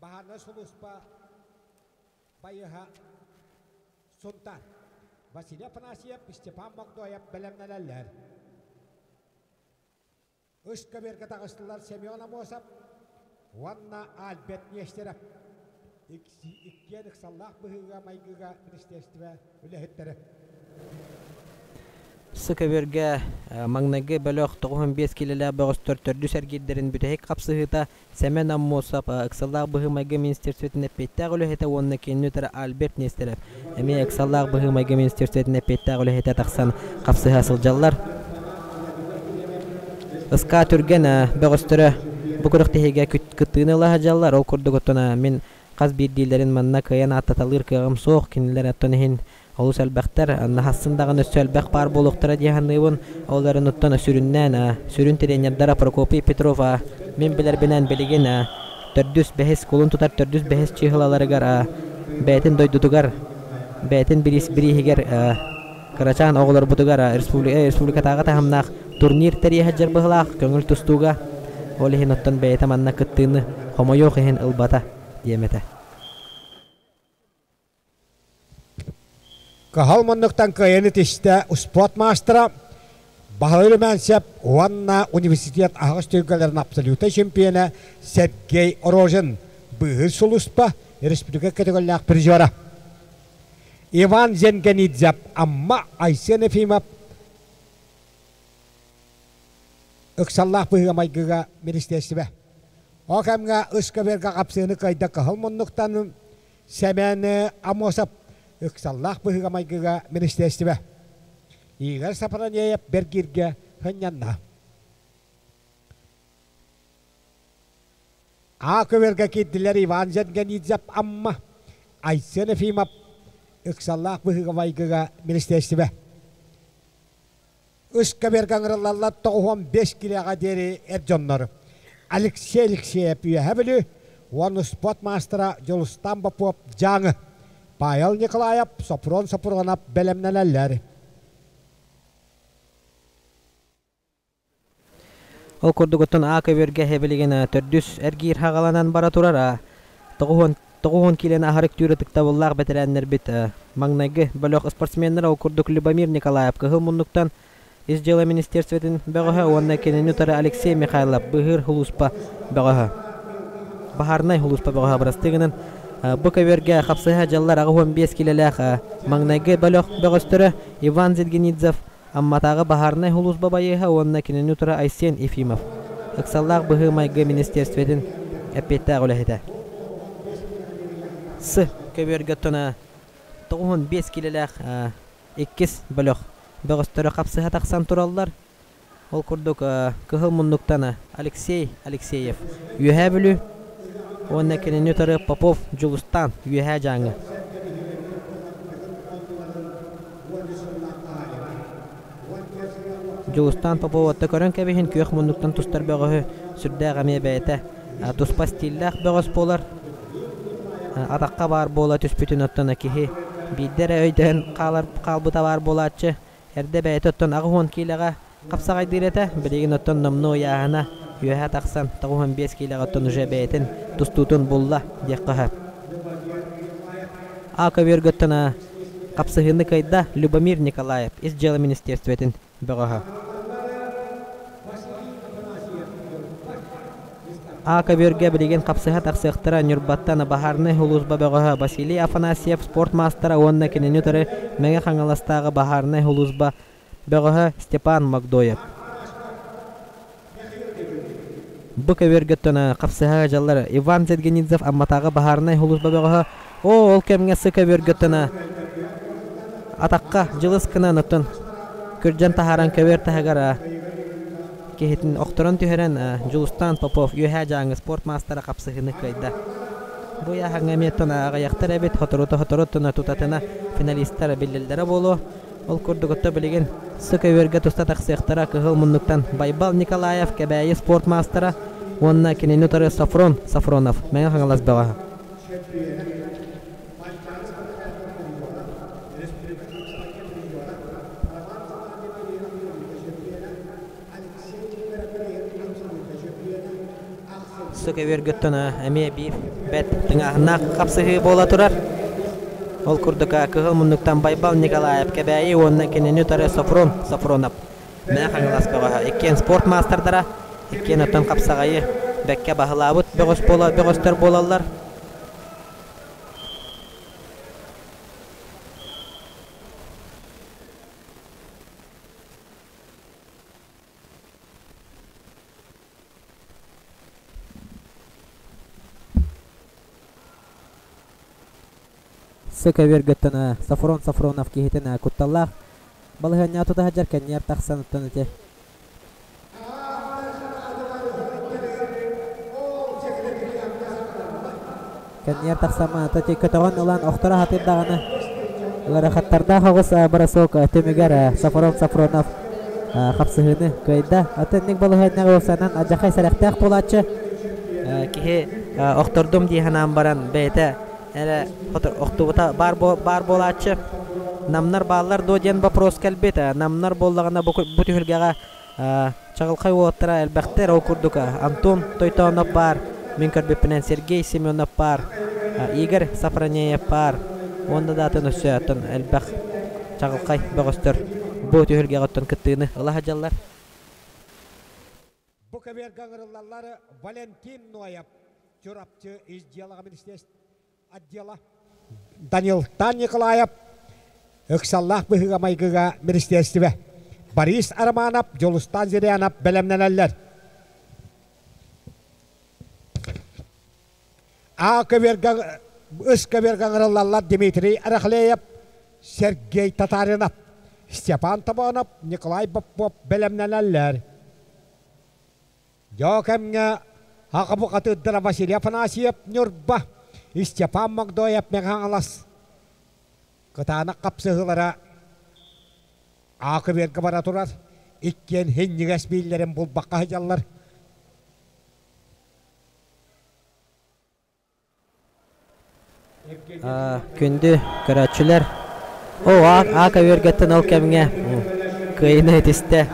S1: Баһаарынай сулууспа байыһа Сунтаар Василий Афанасьев, Степан Богдоев бэлэмнэнэллэр. Үс көбүөргэ таҕыстылар Семен Амосов уонна Альберт Нестеров. Иккиэн ыксаллаах быһыыга-майгыга министерство үлэһиттэрэ.
S2: Сы көбүөргэ маҥнайгы бөлөх 95 киилэлээх бөҕөстөр төрдүс эргиирдэрин бүтэһик хапсыһыыта Сэмэн Аммосов ыксаллаах быһыы-майгы министерствотын эппиэттээх үлэһитэ уонна кинини утары Альберт Нестеров эмиэ ыксаллаах быһыы-майгы министерствотын эппиэттээх үлэһитэ тахсан хапсыһа сылдьаллар. Ыскаа түргэн бөҕөстөрө бу күрэхтэһиигэ кыттыыны ыла сылдьаллар. Ол курдук оттон мин хас биирдиилэрин манна кыайан ааттаталыыр кыаҕым суох. Кинилэр оттон иһин олус элбэхтэр. Наһассын даҕаны өссө элбэх баар буолуохтара дии саныыбын. Ол эрэн оттон сүрүннээн сүрүн тренердара Прокопий Петров мин билэрбинэн билигин төрдүс бэһис кулун тутар төрдүс бэһис чыыһылаларыгар бэйэтин дойдутугар бэйэтин бирииһигэр кырачаан оҕолорбутугар республикатааҕы таһымнаах турнир тэрийэ сылдьар быһыылаах көҥүл тустууга. Ол иһин оттон бэйэтэ манна кыттыыны хомойуох иһин ылбата диэм этэ.
S1: Кыһыл муннуктан кыайан итистэ спорт маастара. Баһылай Румянцев уонна университет аһаҕас түһүлгэлэрин абсолютнай чемпиона Сергей Рожин быыһыыр сулууспа республика көтөҕөллөөх призера. Иван Зенгенидзев Амма Айсен Ефимов ыксаллаах быһыыга-майгыга министиэристибэ. Ол кэмҥэ ыскаверга хапсыыны кыайда кыһыл муннуктан Сэмэн Амосов ыксаллаах быһыыга-майгыга министиэристибэ. Игорь Сапронеев бэргииргэ сынньанна. А көбөргө киирдилэр Иван Зенгенидзев Амма, Айсен Ефимов ыксаллаах быһыыга-майгыга министиэристибэ. Ыскаверга ыҥырыллаллар 95 килэҕэ диэри эр дьоннор. Алексей Алексеев Үөһэ Бүлүү уонна спорт маастара Дьулустан Попов Дьааҥы, Павел Николаев, Сопрон Сопронов бэлэмнэнэллэр.
S2: Ол курдук оттон А көбүөргэ эһэбилигин төрдүс эргиир хаҕаланан бара турар. 90 киилэни аһарык түүр ытыктабыллаах бэтэрээннэрбит маҥнайгы бөлөх спортсменнара ол курдук Любомир Николаев кыһыл муннуктан Ис дьыала министерствотын бөҕөһө уонна кинини утары Алексей Михайлов быыһыыр сулууспа бөҕөһө. Баһаарынай сулууспа бөҕөһө бырастыы гынан бу көбүөргэ хапсыһа дьаллар 85 киилэлээх маҥнайгы бөлөх бөҕөстөрө Иван Зедгенидзев Амматааҕы баһаарынай сулууспа байыаһа уонна кинини утары Айсен Ефимов ыксаллаах быһыы-майгы министерствотын эппиэттээх үлэһитэ. С көбүөргэ оттон 95 киилэлээх иккис бөлөх бөҕөстөрө хапсыһа тахсан тураллар. Ол курдук Кыһыл муннуктан Алексей Алексеев Үөһээ Бүлүү уонна кинини утары Попов Дьулустаан Үөһээ Дьааҥы. Дьулустаан Попов отто көрөн кэбиһин күөх муннуктан тустар бөҕөһү сүрдээх эмиэ бэйэтэ туспа стиллээх бөҕөс буолар. Атахха баар буола түспүтүн оттон киһи биирдэ эрэ өйдөөн хаалар хаалбыта баар буолааччы. Эрдэ бэйэтэ оттон 80 киилэҕэ хапсаҕайдыыр этэ. Билигин оттон номнуо ыйааһына үөһэ тахсан 95 киилэҕэ оттон уже бэйэтин тустуутун булла диэххэ сөп. А көбүөргэ оттон хапсыһыыны кыайда Любомир Николаев Ис дьыала министерствотын бөҕөһө. А көбүөргэ билигин хапсыһа тахсыахтара Ньурбаттан баһаарынай сулууспа бөҕөһө Василий Афанасьев спорт маастара уонна кинини утары Мэҥэ Хаҥаластааҕы баһаарынай сулууспа бөҕөһө Степан Магдоев. Бу көбүөргэ оттон хапсыһа дьаллар Иван Зедгенидзев Амматааҕы баһаарынай сулууспа бөҕөһө Оо, ол кэмҥэ сы көбүөргэ оттон атахха дьылыс гынан оттон күрдьэн таһааран көбүөр таһыгар киһитин охторон түһэрэн Дьулустаан Попов Үөһээ Дьааҥы спорт маастара хапсыһыыны кыайда. Бу ыйааһыҥҥа эмиэ оттон аҕыйахтар эбит, соторута-сотору оттон тутатына финалистар биллэллэрэ буолуо. Ол курдук отто билигин сы көбүөргэ туста тахсыахтара кыһыл муннуктан Байбал Николаев Кэбээйи спорт маастара уонна кинини утары Софрон Софронов Мэҥэ Хаҥалас бөҕөһө. Сыкөбүөргүттэн эмиэ биир бэрт тыҥааһыннаах хапсыһыы буола турар. Ол курдук кыһыл муннуктан Байбал Николаев Кэбээйи уонна кинини утары Софрон Софронов Мэҥэ Хаҥалас бөҕөһө. Иккиэн спорт маастардара, иккиэн оттон хапсаҕайы бэккэ баһылаабыт бөҕөс буола бөҕөстөр буолаллар. Сыкөбүөргөттөн Софрон Софронов киһитин кутталлаах балаһыанньаҕа тута сылдьар кэнниэр тахсан оттон ити Кэнниэр тахсаммын ата көтөҕөн ылан охторо сатыыр даҕаны ыарахаттардаах оҕус бросок түмүгэр Софрон Софронов хапсыһыыны кыайда. Атын балаһыанньаҕа уопсайынан алдьархай сэрэхтээх буолааччы. Киһи охтордум дии санаан баран бэйэтэ эрэ охтубута баар, баар буолааччы. Намнар бааллар дуо диэн вопрос кэлбит. Намнар буоллаҕына бу, бу түһүлгэҕэ чаҕылхай уолаттара элбэхтэр. Ол курдук Антон Тойтоонов баар, мин көрбүппүнэн Сергей Семенов баар, Игорь Сафронеев баар уонна да атын өссө оттон элбэх чаҕылхай бөҕөстөр. Бу түһүлгэҕэ оттон кыттыыны ыла сылдьаллар.
S1: Бу көбүөргэ ыҥырыллаллар Валентин Ноев, Чурапчы ис дьыалаҕа министерство отдела, Данил Тан Николаев, ыксаллаах быһыыга-майгыга министиэристибэ, Борис Романов, Дьулустан Зырянов бэлэмнэнэллэр. А көбүөргэ ыс көбүөргэ ыҥырыллаллар Дмитрий Рахлеев, Сергей Татаринов, Степан Тобонов, Николай Попов бэлэмнэнэллэр. Дьоо кэмҥэ аҕа бухатыырдара Василий Афанасьев Ньурба, Степан Магдоев Мэҥэ Хаҥалас кытаанах хапсыһыылара А көбүөргэ бара турар. Иккиэн һинньигэс бииллэрин булбакка сылдьаллар.
S2: Күндү көрөөччүлэр, о аа көбүөргэттэн ол кэмҥэ кыайыыны этистэ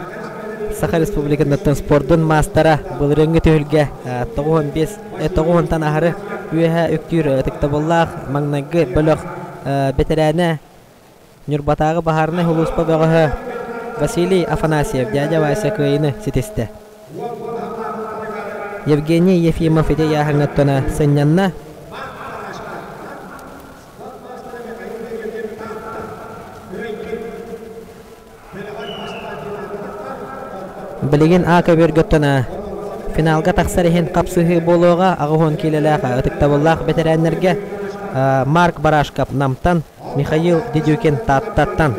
S2: Саха Республикатыттан спордун маастара былырыыҥҥы түһүлгэ 95 90-тан аһары үөһэ үктүүр ытыктабыллаах маҥнайгы бөлөх бэтэрээнэ Ньурбатааҕы баһаарынай сулууспа бөҕөһө Василий Афанасьев дядя Вася кыайыыны ситистэ. Евгений Ефимов ити ыйааһыҥҥа сынньанна. Билигин А көбүөргөттөн финалга тахсар иһин хапсыһыы буолуоҕа 80 киилэлээх ытыктабыллаах бэтэрээннэргэ Марк Барашков Намтан, Михаил Дедюкин Тааттаттан.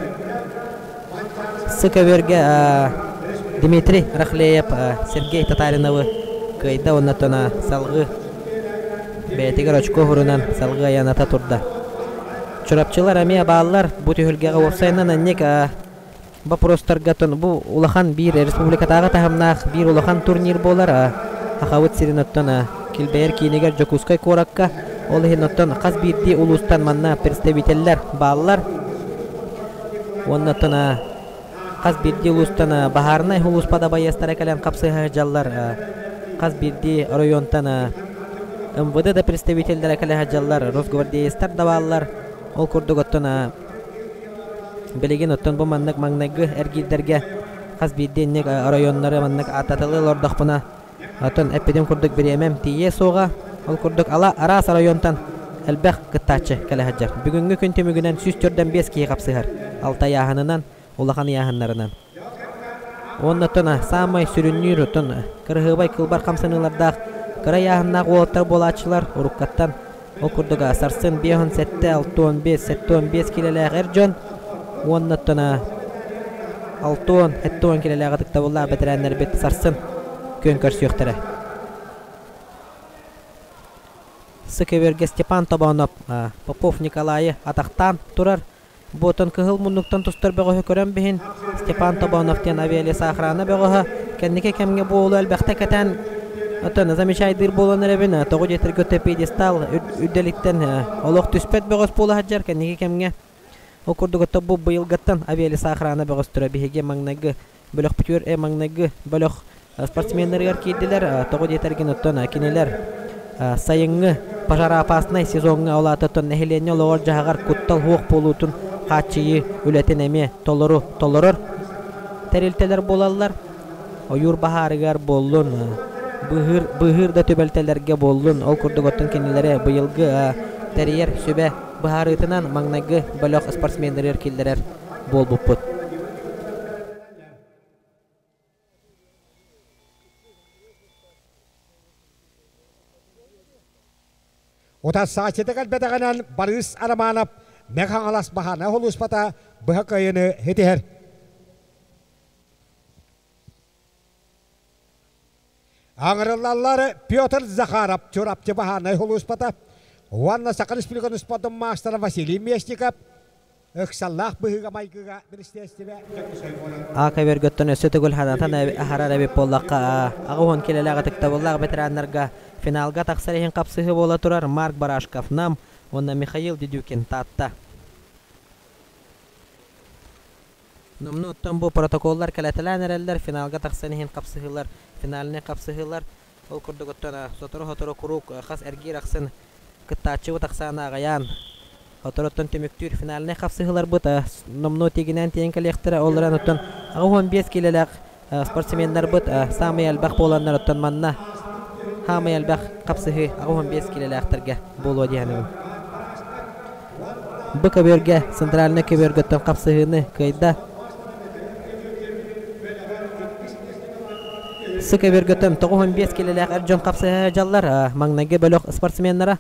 S2: Сы көбүөргэ Дмитрий Рахлеев Сергей Татариновы кыайда уонна салгыы бэйэтигэр очко уһурунан салгыы айаната турда. Чурапчылар эмиэ бааллар. Бу түһүлгэҕэ уопсайынан анньык боппуруостарга бу улахан биир республикатааҕы таһымнаах биир улахан турнир буолар. Сахабыт сирин оттон килбэйэр киинигэр Дьокуускай куоракка. Ол иһин оттон хас биирдии улуустан манна представителлэр бааллар. Уонна оттон хас биирдии улуустан баһаарынай улууспада байыастара кэлэн хапсыһа сылдьаллар. Хас биирдии оройуонтан МВД да представителлэрэ кэлэ сылдьаллар, росгвардеецтар да бааллар. Ол курдук оттон билигин оттон бу маннык маҥнайгы эргиирдэргэ хас биирдии инник оройуоннары маннык ааттаталыы олордохпуна оттон эппитим курдук бириэмэм тиийиэ суоҕа. Ол курдук ала араас оройуонтан элбэх кыттааччы кэлэ сылдьар. Бүгүҥҥү күн түмүгүнэн 145 киһи хапсыһар. Алта ыйааһынынан, улахан ыйааһыннарынан. Уонна оттон саамай сүрүннүүр оттон кыраһыабай кылбар хамсаныылардаах кыра ыйааһыннаах уолаттар буолааччылар уруккаттан ол курдук сарсын 57, 65, 75 килэлээх эр дьон уонна оттон 60, 70 килэлээх ытыктабыллаах бэтэрээннэрбит сарсын күөн көрсүөхтэрэ. Сыкыбергэ Степан Тобоноп Попов Николайы атахтаан турар. Буотун кыһыл муннуктан тустар бөҕөһү көрөн биһин Степан Тобонов диэн авиалесоохрана бөҕөһө кэнники кэмҥэ бу уолу элбэхтэ кэтээн оттон замечайдыыр буолан эрэбин тоҕо диэтэргэ өттө пьедестал үрдэлиттэн олох түспэт бөҕөс буола сылдьар кэнники кэмҥэ ол курдук отто бу быйылгаттан авиалесоохрана бөҕөстөрө биһиги маҥнайгы бөлөхпүтүгэр маҥнайгы бөлөх спортсменнарыгар киирдилэр. Тоҕо диэтэргин оттон кинилэр сайыҥҥы пожароопаснай сезоҥҥа ол аата оттон нэһилиэнньэ олоҕор-дьаһаҕар куттал суох буолуутун хааччыйыы үлэтин эмиэ толору толорор тэрилтэлэр буолаллар. Ойуур баһаарыгар буоллун, быыһыыр, быыһыыр да түбэлтэлэргэ буоллун, ол курдук оттон кинилэри быйылгы тэрийэр сүбэ быһаарыытынан маҥнайгы бөлөх спортсменнарыгар киллэрэр буолбуппут.
S1: Утарсааччыта кэлбэтэҕинэн Барыыс Романов Мэҥэ-Хаҥалас Баһаана сулууспата быһа кыайыыны ситиһэр. Аҥырыллаллар Петр Захаров Чурапчы баһаарынай сулууспата уонна Саха Республикатын спордун маастара Василий Местников ыксаллаах быһыыга-майгыга министиэристибэ Дьокуускай куорат
S2: А көбүөргөттөн өссө төгүл ханатан аһарар эбит буоллахха, 80 килэлээх ытыктабыллаах ветераннарга финалга тахсар иһин хапсыһыы буола турар Марк Барашков Нам уонна Михаил Дедюкин Таатта. Номнуо оттон бу протоколлар кэлэтэлээн эрэллэр, финалга тахсан иһин хапсыһыылар, финальнай хапсыһыылар. Ол курдук оттон сотору-сотору куруук хас эргиир ахсын кыттааччыбыт ахсаана аҕыйаан. Оттон түмүктүүр финальнай хапсыһыыларбыт номнуо тигинээн тиийэн кэлиэхтэрэ. Ол эрэн оттон 85 киилэлээх спортсменнарбыт саамай элбэх буоланнар оттон манна хаамай элбэх хапсыһыы 85 киилэлээхтэргэ буолуо диэхинэбин. Бу көбүөргэ центральнай көбүөргөттөн хапсыһыыны кыайда. Сы көбүөргөттөн 95 киилэлээх эр дьон хапсыһа сылдьаллар. Маҥнайгы бөлөх спортсменнара.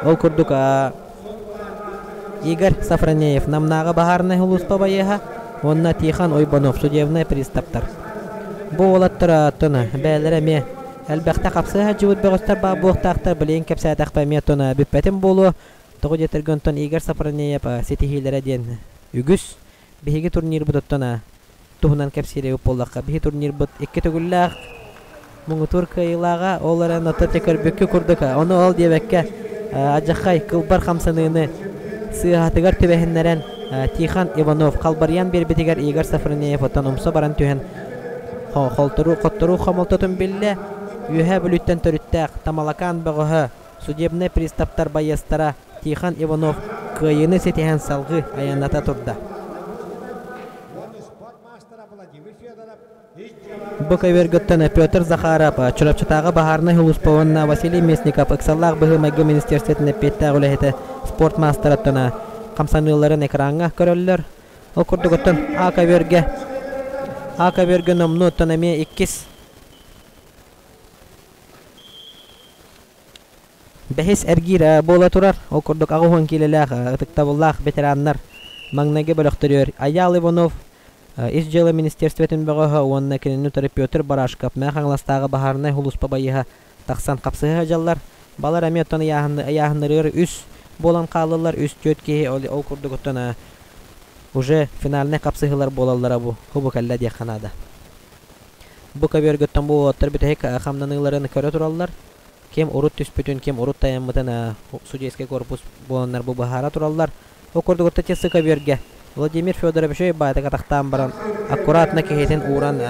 S2: Ол курдук Игорь Сафронеев Намнааҕы баһаарынай сулууспа байыаһа уонна Тихон Ойбонов судебнай приставтар. Бу уолаттар оттон бэйэлэрэ эмиэ элбэхтэ хапсыһа сылдьыбыт бөҕөстөр баар буолуохтаахтар. Билигин кэпсээтэхпэ эмиэ оттон бүппэтим буолуо. Тоҕо диэтэргэ онтон Игорь Сафронеев ситиһиилэрэ диэн үгүс. Биһиги турнирбыт оттон туһунан кэпсиир эбит буоллахха, биһи турнирбыт икки төгүллээх муҥутуур кыайыылааҕа, ол эрэн ото көрбүккэ курдук, ону ол диэбэккэ адьаххай кылбар хамсаныыны сыыһатыгар түбэһиннэрэн Тихон Иванов халбарыйан биэрбитигэр Игорь Сафронеев оттон умса баран түһэн холторуу хотторуу хомолтотун биллэ. Үөһээ Бүлүүттэн төрүттээх Тамалакаан бөҕөһө судебнай приставтар байыастара Тихон Иванов кыайыыны ситиһэн салгыы айанната турда. Бу көбүөргүттэн Петр Захаров, Чурапчытааҕы баһаарынай сулууспа уонна Василий Местников ыксаллаах быһыы-майгы министиэристибэтин эппиэттээх үлэһитэ спорт маастарыттан хамсаныыларын экраҥҥа көрөллөр. Ол курдук оттон А көбүөргэ А көбүөргэ номнуо оттон эмиэ иккис Бэһис эргиир буола турар. Ол курдук 80 киилэлээх ытыктабыллаах ветераннар маҥнайгы бөлөхтөрүгэр Айаал Иванов, Ис дьыала министерствотын бөҕөһө уонна кинини утары Петр Барашков, Мэҥэ Хаҥаластааҕы баһаарынай сулууспа байыаһа тахсан хапсыһа сылдьаллар. Балар эмиэ оттон ыйааһыннарыгар үс буолан хааллылар, үс-түөрт киһи ол курдук оттон уже финальнай хапсыһыылар буолаллара бу хубу кэллэ диэххэ наада. Бу көбүөргүттэн бу уолаттар бүтэһик хамнаныыларын көрө тураллар. Ким урут түспүтүн, ким урут тайаммытын судейскай корпус буоланнар бу быһаара тураллар. Ол курдук орточасы көбүөргэ Владимир Федорович өй-баайтык атахтаан баран аккуратно киһитин ууран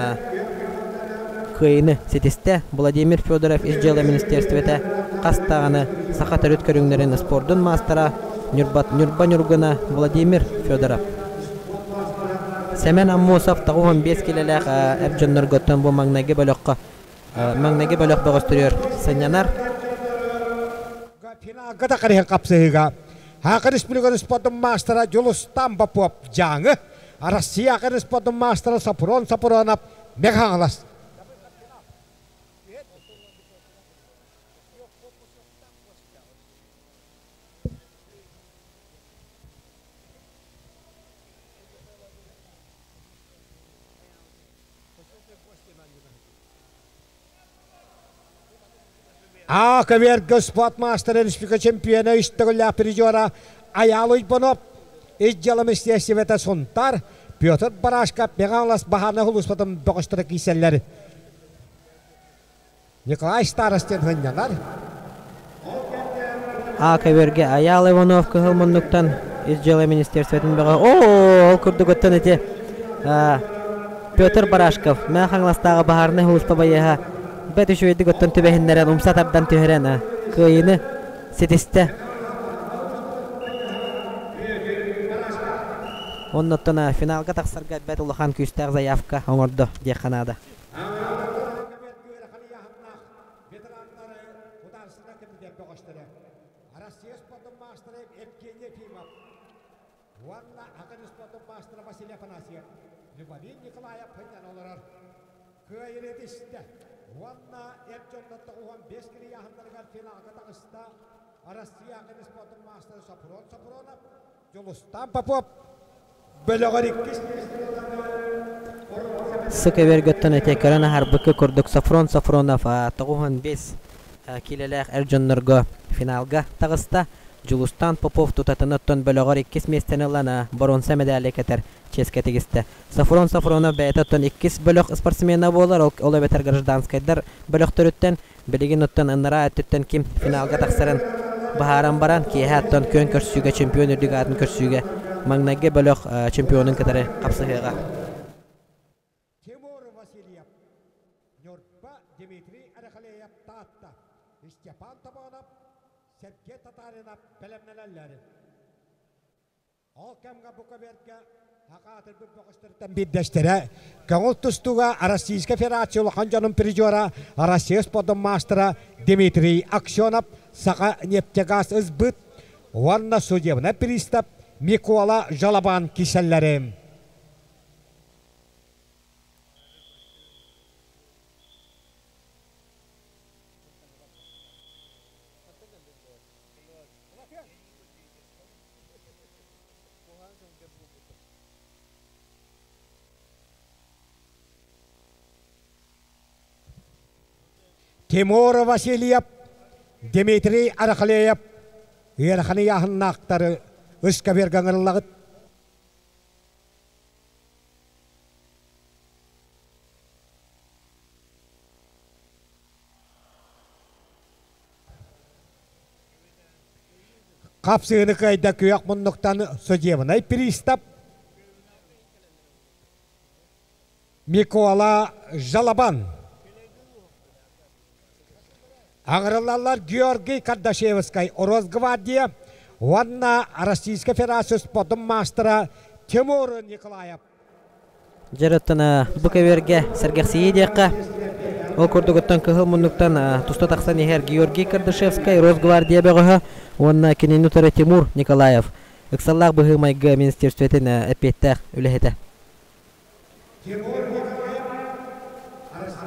S2: кыайыыны ситистэ. Владимир Федоров Ис дьыала министерствота хас даҕаны саха төрүт көрүҥнэрин спордун маастара Ньурба, Ньурба Ньургуна Владимир Федоров. Сэмэн Аммосов 95 килэлээх эр дьоннорготтон бу маҥнайгы бөлөххө маҥнайгы бөлөх бөҕөстөрүгэр сынньанар.
S1: Финалга да карыһын хапсыһыыга Саха Республикатын спордун маастара Дьулустан Попов Дьааҥы, Россия спордун маастара Сопрон Сопронов Мэҥэ Хаҥалас. А көбүөргэ спорт маастара республика чемпиона үс төгүллээх призера Айаал Уйбанов, ис дьыала министиэристибэтэ Сунтаар, Петр Барашков Мэҥэ баһаарынай сулууспатын бөҕөстөрө киирсэллэр. Николай Старостин сынньанар.
S2: А көбүөргэ Айаал Иванов кыһыл муннуктан ис дьыала министерствотын бөҕө оо ол курдук оттон ити Петр Барашков Мэҥэ Хаҥаластааҕы баһаарынай сулууспа байыаһа бэрт үчүгэйдик оттон түбэһиннэрэн умса тардан түһэрэн кыайыыны ситистэ. Оннуттан финалга тахсарга бэрт улахан күүстээх заявка оҥордо диэххэ наада.
S1: Россия спортун маастара Евгений Ефимов уонна атын спортун маастара Василий Афанасьев Любовин Николаев хынньан олорор. Кыайыны истэ уонна эр дьоннор 95 килийааһыннарыгар финалга таҕыста Россия атын спортун маастара Сопрон Сопронов Дьулустаан Попов бөлөҕөр иккис
S2: Сык эбэргэттэн этэ көрөн аһарбыкка курдук Софрон Софронов 95 киилэлээх эр дьоннорго финалга таҕыста. Дьулустаан Попов тутатына оттон бөлөҕөр иккис миэстэни ылан боруонса медали кэтэр чиэскэ тигистэ. Софрон Софронов бэйэтэ оттон иккис бөлөх спортсмена буолар, ол эбэтэр гражданскайдар бөлөхтөрүттэн Билигин оттон ынараа өттүттэн ким финалга тахсарын быһааран баран, киэһэ оттон күөн көрсүүгэ чемпион үрдүк аатын көрсүүгэ маҥнайгы бөлөх чемпионун кытары хапсыһыаҕа.
S1: Тимур Васильев, Ньурба Дмитрий Арахалеев Таатта, Степан Тобонов, Сергей Татаринов бэлэмнэнэллэр. Ол кэмҥэ бу көбүөргэ саха аатырбыт бөҕөстөрүттэн биирдэстэрэ, көҥүл тустууга Российскай Федерация улахан дьонун призера, Россия спордун маастара Дмитрий Аксенов, Саха нефтегаз СБыт уонна судебнай пристав Микола Жалобан киселлэри. Тимур Васильев, Дмитрий Арахлеев ыарахан ыйааһыннаахтары ыскаберга ыҥырыллаҕыт. Хапсыыны кыайда күөх муннуктан судебнай пристав Микола Жалобан. Аҥырыллаллар Георгий Кардашевскай Росгвардия уонна Российскай Федерация спордун маастара Тимур Николаев.
S2: Дьарыттан бу кэбиэргэ сэргэхсийии диэххэ. Ол курдугуттан кыһыл муннуктан туста тахсан иһэр Георгий Кардашевскай Росгвардия бөҕөһө уонна кинини утары Тимур Николаев ыксаллаах быһыы-майгы министерствотын эппиэттээх үлэһитэ.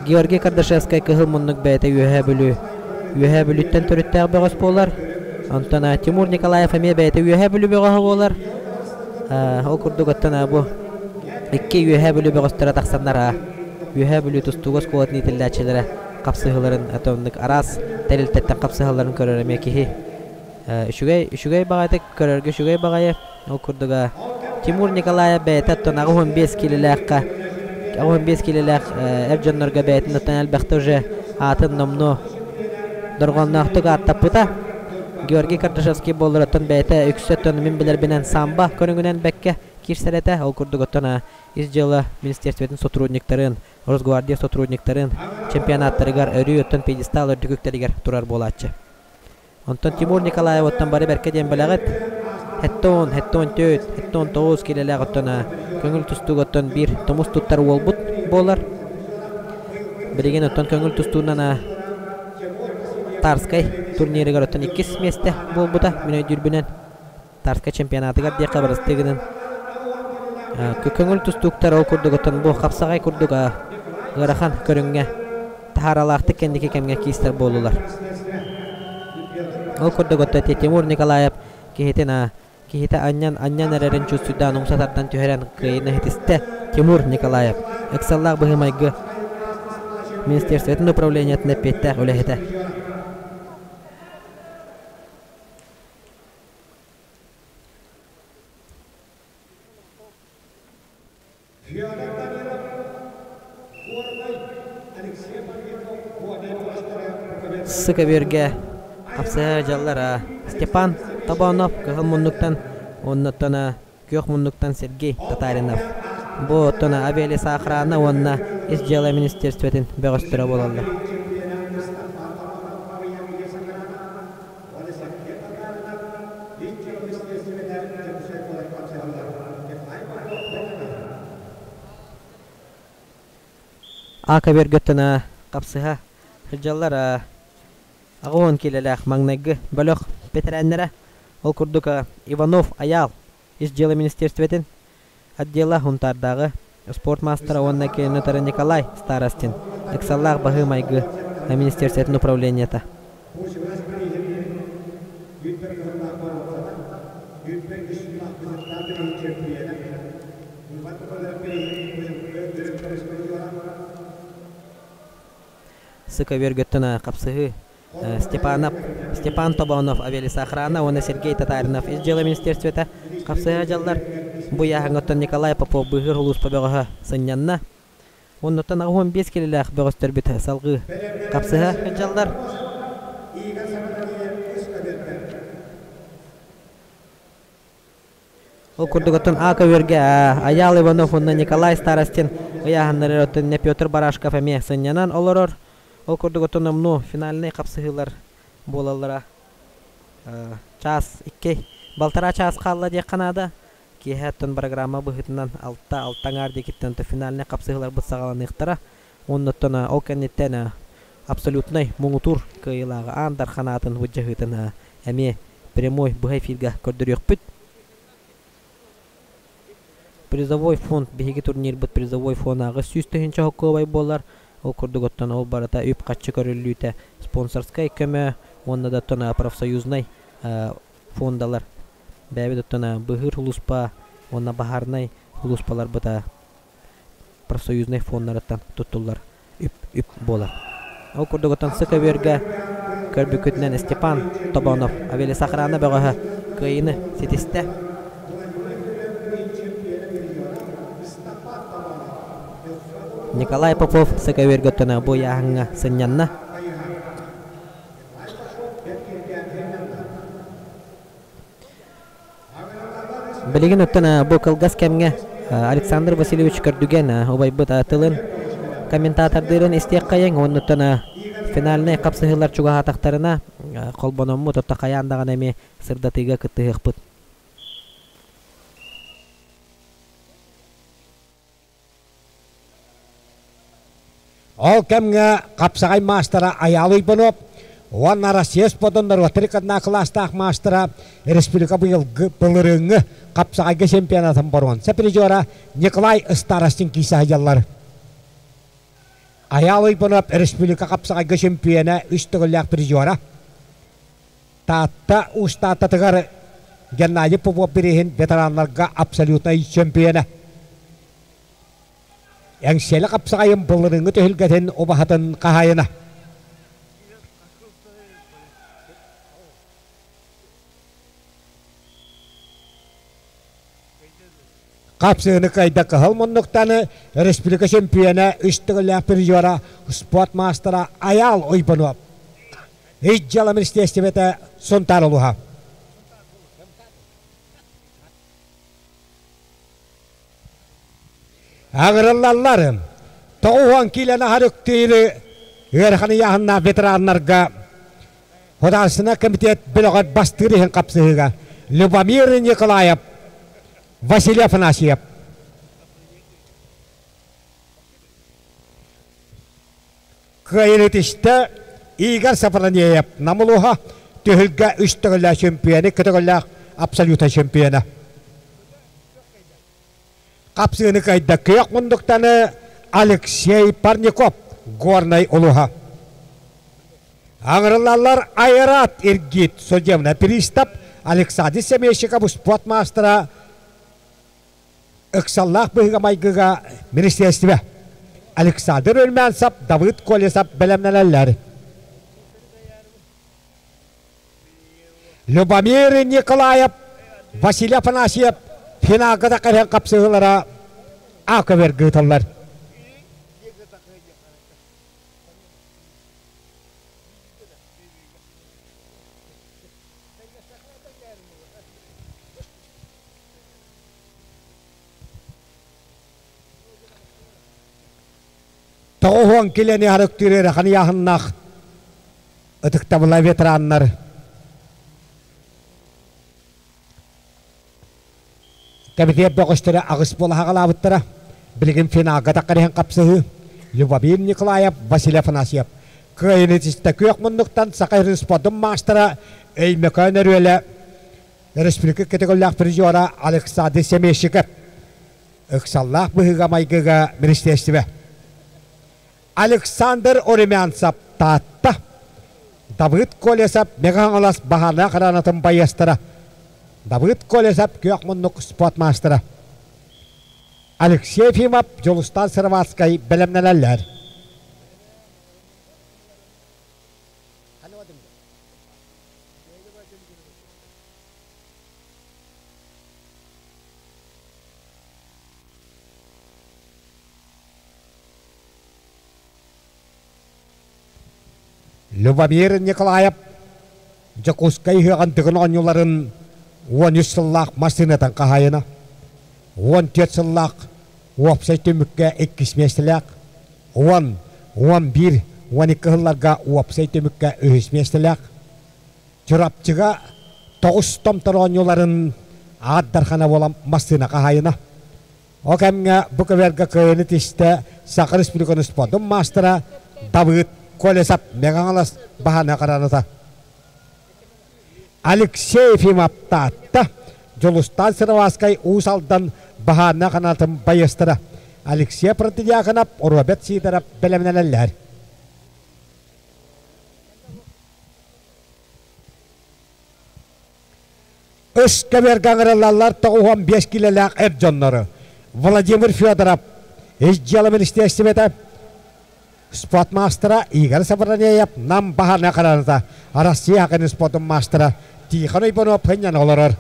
S2: Георгий Кардашевскай кыһыл муннук бэйэтэ Үөһээ Бүлүү Үөһээ Бүлүүттэн төрүттээх бөҕөс буолар. Онтон Тимур Николаев эмиэ бэйэтэ Үөһээ Бүлүү бөҕөһө буолар. Ол курдук оттон бу икки Үөһээ Бүлүү бөҕөстөрө тахсаннар Үөһээ Бүлүү тустууга оскуолатын иитиллээччилэрэ хапсыһыыларын атомнык араас тэрилтэттэн хапсыһалларын көрөр эмиэ киһи үчүгэй үчүгэй баҕайытык көрөргө үчүгэй баҕайы. Ол курдуга Тимур Николаев бэйэтэ оттон 85 киилэлээххэ 85 киилэлээх эр дьоннорго бэйэтин оттон элбэхтэ уже аатын номнуо дорҕоонноохтук ааттаппыта. Георгий Кардашевский буоллар оттон бэйэтэ үксэ оттон мин билэрбинэн самбо көрүҥүнэн бэккэ киирсэр этэ. Ол курдук оттон ис дьыала министерствотын сотрудниктарын, Росгвардия сотрудниктарын чемпионаттарыгар өрүү оттон пьедестал үрдүк үктэлигэр турар буолааччы. Онтон Тимур Николаев оттон бары бэркэ диэн бэлэҕит. Хэттон, хэттон төрт, хэттон тоҕус киилэлээх оттон көҥүл тустууга оттон биир тумус туттар уолбут буолар. Билигин оттон көҥүл тустуунан Тарскай турнирыгар оттон иккис миэстэ буолбута мин өйдүүрбүнэн. Тарскай чемпионатыгар диэххэ барыстыы гынан көҥүл тустууктар ол курдук оттон бу хапсаҕай курдук ыарахан көрүҥҥэ таһааралаахтык кэнники кэмҥэ киистэр буоллулар. Ол курдук оттон Тимур Николаев киһитин киһитэ анньан анньан эрэрин чувствуйдаан умса тардан түһэрэн кыайыыны ситистэ Тимур Николаев ыксаллаах быһыы-майгы министерствотын управлениетын эппиэттээх үлэһитэ.
S1: Федор Данилов, Горнай, Алексей Маргинов, Горнай бөҕөстөрө
S2: Сыкабүөргэ хапсыһа дьаллар Степан Тобонов кыһыл муннуктан уонна күөх муннуктан Сергей Татаринов. Бу оттон авиалесоохрана уонна ис дьыала министерствотын бөҕөстөрө буолаллар. Ака бөргөттөн хапсыһа сылдьаллар 80 киилэлээх маҥнайгы бөлөх бэтэрээннэрэ. Ол курдук Иванов Айаал ис дьыала министерствотын отдела Һунтаардааҕы спорт маастара уонна кинотары Николай Старостин ыксаллаах баһыы-майгы министерствотын управлениета. Сыка үөргөттөн хапсыһыы Степанов, Степан Тобонов авиалесоохрана уонна Сергей Татаринов ис дьыала министерствота хапсыһа дьаллар. Бу ыйааһыҥҥа Николай Попов быыһыыр улууспа бөҕөһө сынньанна. Оннуттан 85 килэлээх бөҕөстөрбүт салгыы хапсыһа дьаллар. Ол курдук оттон А көбүөргэ Айаал Иванов уонна Николай Старостин ыйааһыннары оттон Петр Барашков эмиэ сынньанан олорор. Ол курдук оттон номнуо финальнай хапсыһыылар буолаллара. Чаас икки, балтараа чаас хаалла диэххэ наада. Киэһэ оттон программа быһыытынан алта, алта аҥаар диэкиттэн финальнай хапсыһыыларбыт саҕаланыахтара. Оннуттан ол кэнниттэн абсолютнай муҥутуур кыайыылааҕы Аан Дархан аатын былдьаһыытын эмиэ прямой быһа эфиргэ көрдөрүөхпүт. Призовой фонд биһиги турнирбыт призовой фонааҕы 100 000 холкуобай буолар. Ол курдук оттон ол барыта үп-харчы көрүллүүтэ спонсорскай көмө уонна да оттон профсоюзнай фондалар бэйэбит оттон быыһыыр улууспа уонна баһаарынай улууспаларбыт профсоюзнай фоннарыттан туттуллар үп үп буолар. Ол курдук оттон СКВРга көрбүккүтүнэн Степан Тобонов авиалесохрана бөҕөһө кыайыыны ситистэ. Николай Попов СКВРга оттон бу ыйааһыҥҥа сынньанна. Билигин оттон бу кылгас кэмҥэ Александр Васильевич Көрдүгэн убайбыт тылын комментатордыырын истиэххэйиҥ уоннуттан финальнай хапсыһыылар чугаһаатахтарына холбономмут отто хайаан даҕаны эмиэ сырдатыыга кыттыһыахпыт.
S1: Ол кэмҥэ хапсаҕай маастара Айаал Уйбанов уонна Россия спордун норуоттар иккардынан кылаастаах маастара республика быйылгы былырыыҥҥы хапсаҕайга чемпионатын боруонса призера Николай Старостин киирсэ сылдьаллар. Айаал Уйбанов республика хапсаҕайга чемпиона үс төгүллээх призера. Таатта Уус-Тааттатыгар Геннадий Попов бирииһин ветераннарга абсолютнай чемпиона. Эҥсиэли хапсаҕайын былырыыҥҥы түһүлгэтин убаһатын хаһаайына. Хапсыыны кыайда кыһыл муннуктаны республика чемпиона үс төгүллээх призера спорт маастара Айаал Уйбанов. Ис дьыала министиэстибэтэ Сунтаар улууһа. Аҥырыллаллар. 90 киилэни аһар үктүүрү ыарахан ыйааһыннаах ветераннарга Художественнай комитет бөлөҕөр бастыыр иһин хапсыһыыга Любомир Николаев, Василий Афанасьев. Кыайыытыста Игорь Сафронеев Нам улууһа түһүлгэ үс төгүллээх чемпионы, икки төгүллээх абсолютнай чемпиона. Хапсыыны кыайда күөх мундуктаны Алексей Парников, Горнай улууһа. Аҥырыллаллар Айрат Иргит, судебный пристав Александр Семейщиков, спорт маастара ыксаллаах быһыыга-майгыга министиэристибэ Александр Өлмянцев, Давыд Колесов бэлэмнэнэллэр. Любомир Николаев, Василий Афанасьев финалга да кэлэн хапсыһыылара аакы ыыталлар. 90 килэни харыктыыр ыарахан ыйааһыннаах ытыктабыла ветераннар кэмитиэт бөҕөстөрө аҕыс буола хаҕалаабыттара. Билигин финалга таххар хапсыһыы Любомир Николаев, Василий Афанасьев. Кыайыны ситистэ күөх муннуктан Саха сирин спордун маастара Өймөкөөн Өрүөлэ Республика категориялаах призера Александр Семещиков ыксаллаах быһыыга-майгыга министиэстибэ. Александр Румянцев Таатта, Давыд Колесов Мэҥэ-Хаҥалас баһаарынай хараанатын байыастара, Давыд Колесов күөх муннук спорт маастара, Алексей Ефимов Дьулустан Сыроватскай бэлэмнэнэллэр. Любомир Николаев Дьокуускай ыһыаҕын Дыгын оонньууларын 13 сыллаах массыынатын хаһаайына, 14 сыллаах уопсай түмүккэ иккис миэстэлээх, 10, 11, 12 сылларга уопсай түмүккэ үһүс миэстэлээх, Чурапчыга Тоҕус томтор оонньууларын аат дархана буолан массыына хаһаайына. Ол кэмҥэ бу көбүөргэ кыайыыны тистэ Саха Республикатын спордун маастара Давыд Колесов Мэҥэ-Хаҥалас баһаана хараната. Алексей Ефимов Таатта, Дьулустаан Сыроватскай Уус Алдан баһаана ханаатын байыастара Алексей Протодьяконов, Роберт Сидоров бэлэмнэнэллэр. Үс көбүөргэ ыҥырыллаллар 95 киилэлээх эр дьоннору Владимир Федоров, Ис дьыала министиэристибэтэ, спорт маастара Игорь Савранеев, Нам баһаарынай хараната, Россия хакын спордун маастара Тихон Иванов сынньана олорор.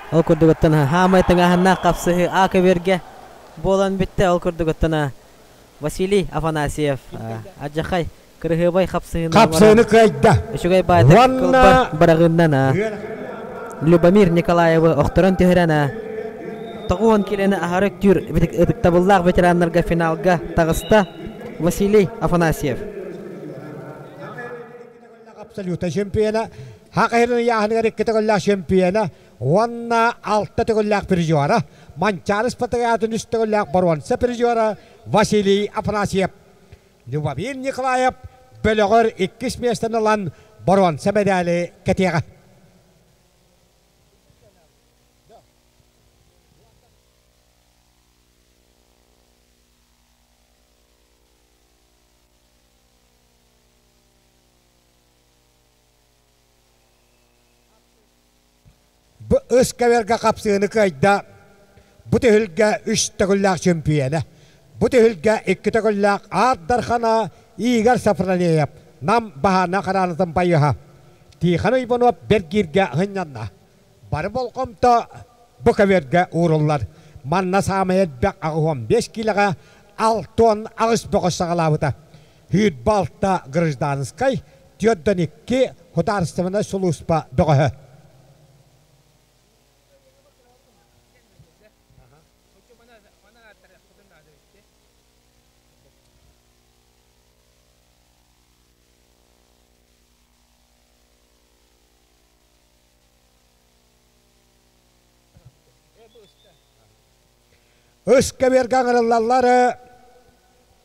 S2: Ол курдугуттан хаамай тыҥааһыннаах хапсыһыы А көбүөргэ буолан бүттэ. Ол курдугуттан Василий Афанасьев адьахай кырыһыабай хапсыһыыны
S1: Хапсыһыыны кыайда.
S2: Үчүгэй баайдык кылбар быраҕыыннан Любомир Николаевы охторон түһэрэн 90 килени аһары үктүүр ытыктабыллаах ветераннарга финалга таҕыста Василий Афанасьев.
S1: Абсолюта чемпиона, Хакайрын ыйааһыныгар икки төгүллээх чемпиона уонна алта төгүллээх призера, Манчаары Спартакиадатын үс төгүллээх боруонса призера Василий Афанасьев. Любомир Николаев бөлөҕөр иккис миэстэни ылан боруонса мэдээли кэтиэҕэ. Бу ыскаверга хапсыыны кыайда бу түһүлгэ үс төгүллээх чөмпүйүөнэ. Бу түһүлгэ икки төгүллээх Аар Дархана Игорь Сафронеев Нам баһаана хараанатын байыһа. Тихон Иванов бэргииргэ сынньанна. Бары болҕомто бу көбүөргэ ууруллар. Манна саамай элбэх 85 киилэҕэ 68 бөҕө саҕалаабыта. Сүүрбэ алта гражданскай, 42 судаарыстыбаннай сулууспа бөҕөһө. Ыскэбиэргэ ыҥырыллаллар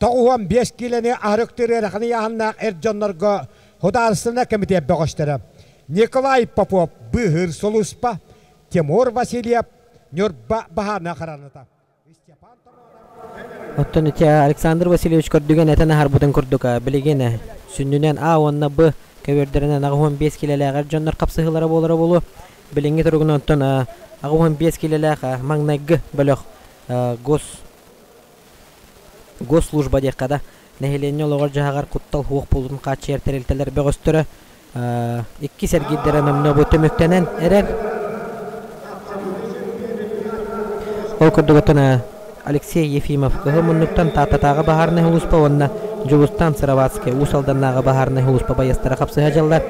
S1: 95 киилэни аһарыктыыр ыарахан ыйааһыннаах эр дьоннорго Судаарыстыбаннай кэмитиэт бөҕөстөрө Николай Попов быыһыыр сулууспа, Тимур Васильев Ньурба баһаарынай хараната.
S2: Оттон ити Александр Васильевич көрдүгэн этэн аһарбытын курдук, билигин сүнньүнэн А уонна Б көбүөрдэринэн 85 киилэлээх эр дьоннор хапсыһыылара буолара буолуо. Билиҥҥи туругунан оттон 85 киилэлээх маҥнайгы бөлөх гос госслужба диэххэ да, нэһилиэнньэ олоҕор-дьаһаҕар куттал суох буолуутун хааччыйар тэрилтэлэр бөҕөстөрө иккис эргиирдэрэ номнуо бу түмүктэнэн эрэр. Ол курдук оттон Алексей Ефимов Кыһыл муннуктан Тааттатааҕы баһаарынай сулууспа уонна Дьулустаан Сыроватскай Уус Алданнааҕы баһаарынай сулууспа байыастара хапсыһа дьаллар.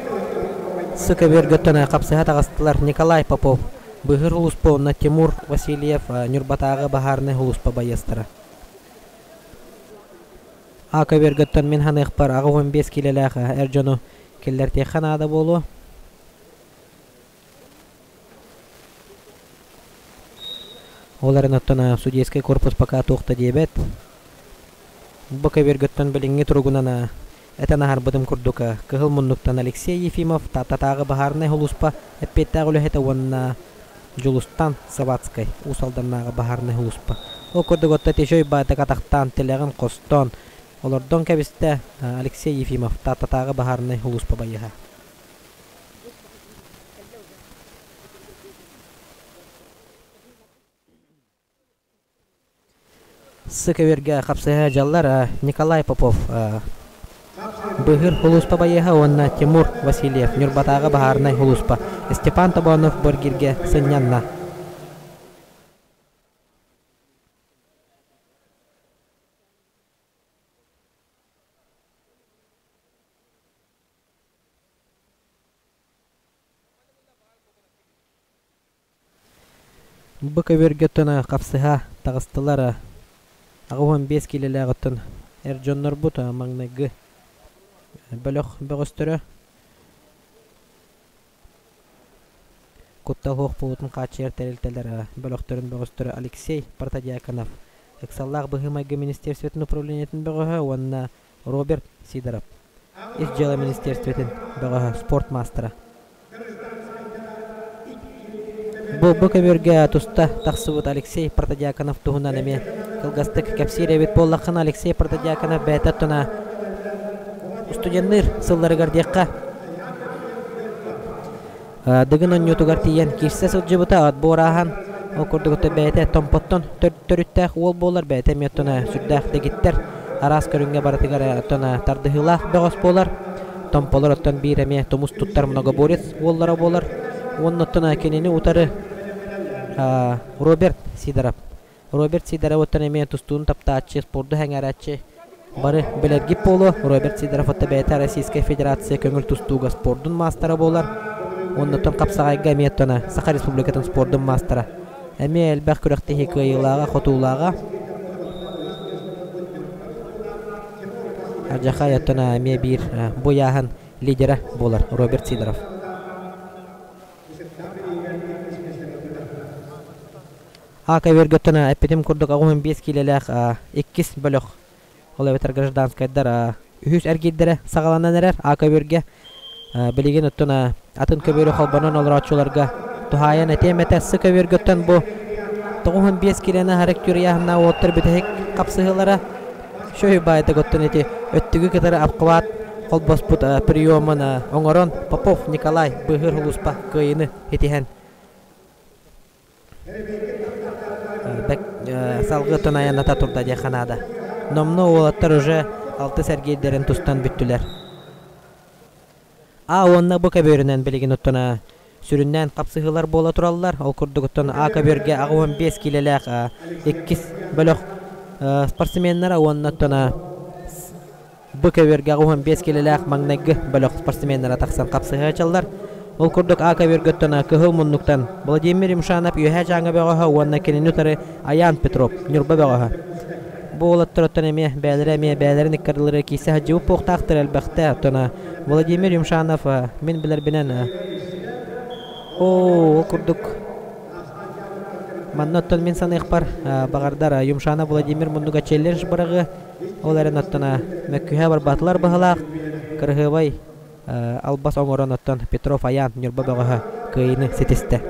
S2: Сы көбүөргөттөн хапсыһа таҕыстылар Николай Попов, Быыһыыр сулууспа уонна Тимур Васильев Ньурбатааҕы баһаарынай сулууспа байыастара. А көбүөргөттөн мин ханыахпар 85 киилэлээх эр дьону киллэртиэххэ наада буолуо. Ол эрэн оттон судейскай корпус пока туох да диэбэт. Бу көбүөргөттөн билиҥҥи туругунан этэн аһарбытым курдук Кыһыл муннуктан Алексей Ефимов, Тааттатааҕы баһаарынай сулууспа эппиэттээх үлэһитэ уонна Дьулустан Савацкай, Уус Алданнааҕы баһаарынай сулууспа. Ол курдук отто Тишой баатык атахтаан, тилэҕин хостоон, олордон кэбистэ Алексей Ефимов, Тааттатааҕы баһаарынай сулууспа байыһа. Сыкөбүөргэ хапсыһа дьаллар Николай Попов. Быыһыыр улууспа байыаһа уонна Тимур Васильев Ньурбатааҕы баһаарынай улууспа Степан Тобонов Боргиргэ сынньанна. Бу көбүөргэ оттон хапсыһа таҕыстылар 85 киилэлээх оттон эр дьоннорбут маҥнайгы бөлөх бөҕөстөрө Куттал суох буолуутун хааччыйар тэрилтэлэр бөлөхтөрүн бөҕөстөрө Алексей Протодьяконов, ыксаллаах быһыы-майгы министиэристибэтин управлениетын бөҕөһө уонна Роберт Сидоров, Ис дьыала министиэристибэтин бөҕөһө, спорт маастара. Бу бу көбүөргэ туста тахсыбыт Алексей Протодьяконов туһунан эмиэ кылгастык кэпсиир эбит буоллаххына, Алексей Протодьяконов бэйэтэ оттона студенныыр сылларыгар диэххэ Дыгын онньуутугар тиийэн киирсэ сылдьыбыта, отбор ааһан, ол курдук бэйэтэ Томпоттон төрүттээх уол буолар, бэйэтэ эмиэ оттон сүрдээх дэгиттэр, араас көрүҥҥэ барытыгар оттон тардыһыылаах бөҕөс буолар. Томполор оттон биир эмиэ тумус туттар многоборец уоллара буолар. Уонна оттон кинини утары Роберт Сидоров. Роберт Сидоров оттон эмиэ тустууну таптааччы, спорду сэҥээрээччи бары билэргит буолуо. Роберт Сидоров отто бэйэтэ Российскай Федерация көҥүл тустууга спордун маастара буолар. Уонна оттон хапсаҕайга эмиэ оттон Саха Республикатын спордун маастара. Эмиэ элбэх күрэхтэһии кыайыылааҕа, хотуулааҕа. Алдьархай оттон эмиэ биир бу ыйааһын лидера буолар Роберт Сидоров. АК-вергөттөн эппитим курдук 85 киилэлээх иккис бөлөх, ол эбэтэр гражданскайдар үһүс эргиирдэрэ саҕаланан эрэр АК-вергэ. Билигин оттон атын көбүөрү холбонон олорооччуларга туһаайан этиэм этэ, С көбүөргөттөн бу 95 киилэни аһара күрүйааһыннаах уоттар бүтэһик хапсыһыылара шөй баайдык оттон ити өттүгү кытары обхват холбоспут приемун оҥорон Попов Николай быыһыыр улууспа кыайыыны итиһэн салгыы оттон айанната турда диэххэ наада. Номнуо уолаттар уже алтыс эргиирдэрин тустан бүттүлэр. А уонна бу көбүөрүнэн билигин оттон сүрүннээн хапсыһыылар буола тураллар. Ол курдук оттон А көбүөргэ 85 киилэлээх иккис бөлөх спортсменнара уонна оттон Бу көбүөргэ 85 киилэлээх маҥнайгы бөлөх спортсменнара тахсан хапсыһааччылар. Ол курдук А көбүөргөттөн кыһыл муннуктан Владимир Юмшанов Үөһээ Дьааҥы бөҕөһө уонна кинини утары Айаан Петров Ньурба бөҕөһө. Бу уолаттар оттон эмиэ бэйэлэрэ эмиэ бэйэлэрин ыккардылары киирсэ сылдьыбыт буолуохтаахтар элбэхтэ. Оттон Владимир Юмшанов мин билэрбинэн оо ол курдук манна оттон мин саныахпар баҕардар Юмшанов Владимир муннуга челлендж быраҕыа Ол эрэн оттон мөккүһэ барбатылар быһылаах, кыраһыабай албас оҥорон оттон Петров Айаан Ньурба бөҕөһө кыайыыны ситистэ.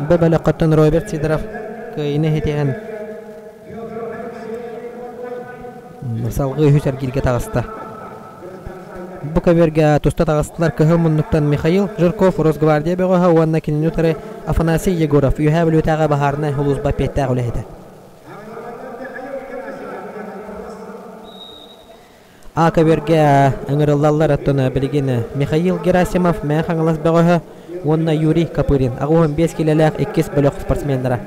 S2: Бу бөлөххөттөн Роберт Сидоров кыайыыны ситиһэн салгыы үһүс эргииргэ таҕыста. Бу көбүөргэ туста таҕыстылар кыһыл муннуктан Михаил Жирков Росгвардия бөҕөһө уонна кинини утары Афанасий Егоров Үөһээ Бүлүүтээҕи баһаарынай сулууспа эппиэттээх үлэһитэ. А көбүөргэ ыҥырыллаллар оттон билигин Михаил Герасимов Мэҥэ Хаҥалас бөҕөһө уонна Юрий Копырин 85 киилэлээх иккис бөлөх спортсменнара.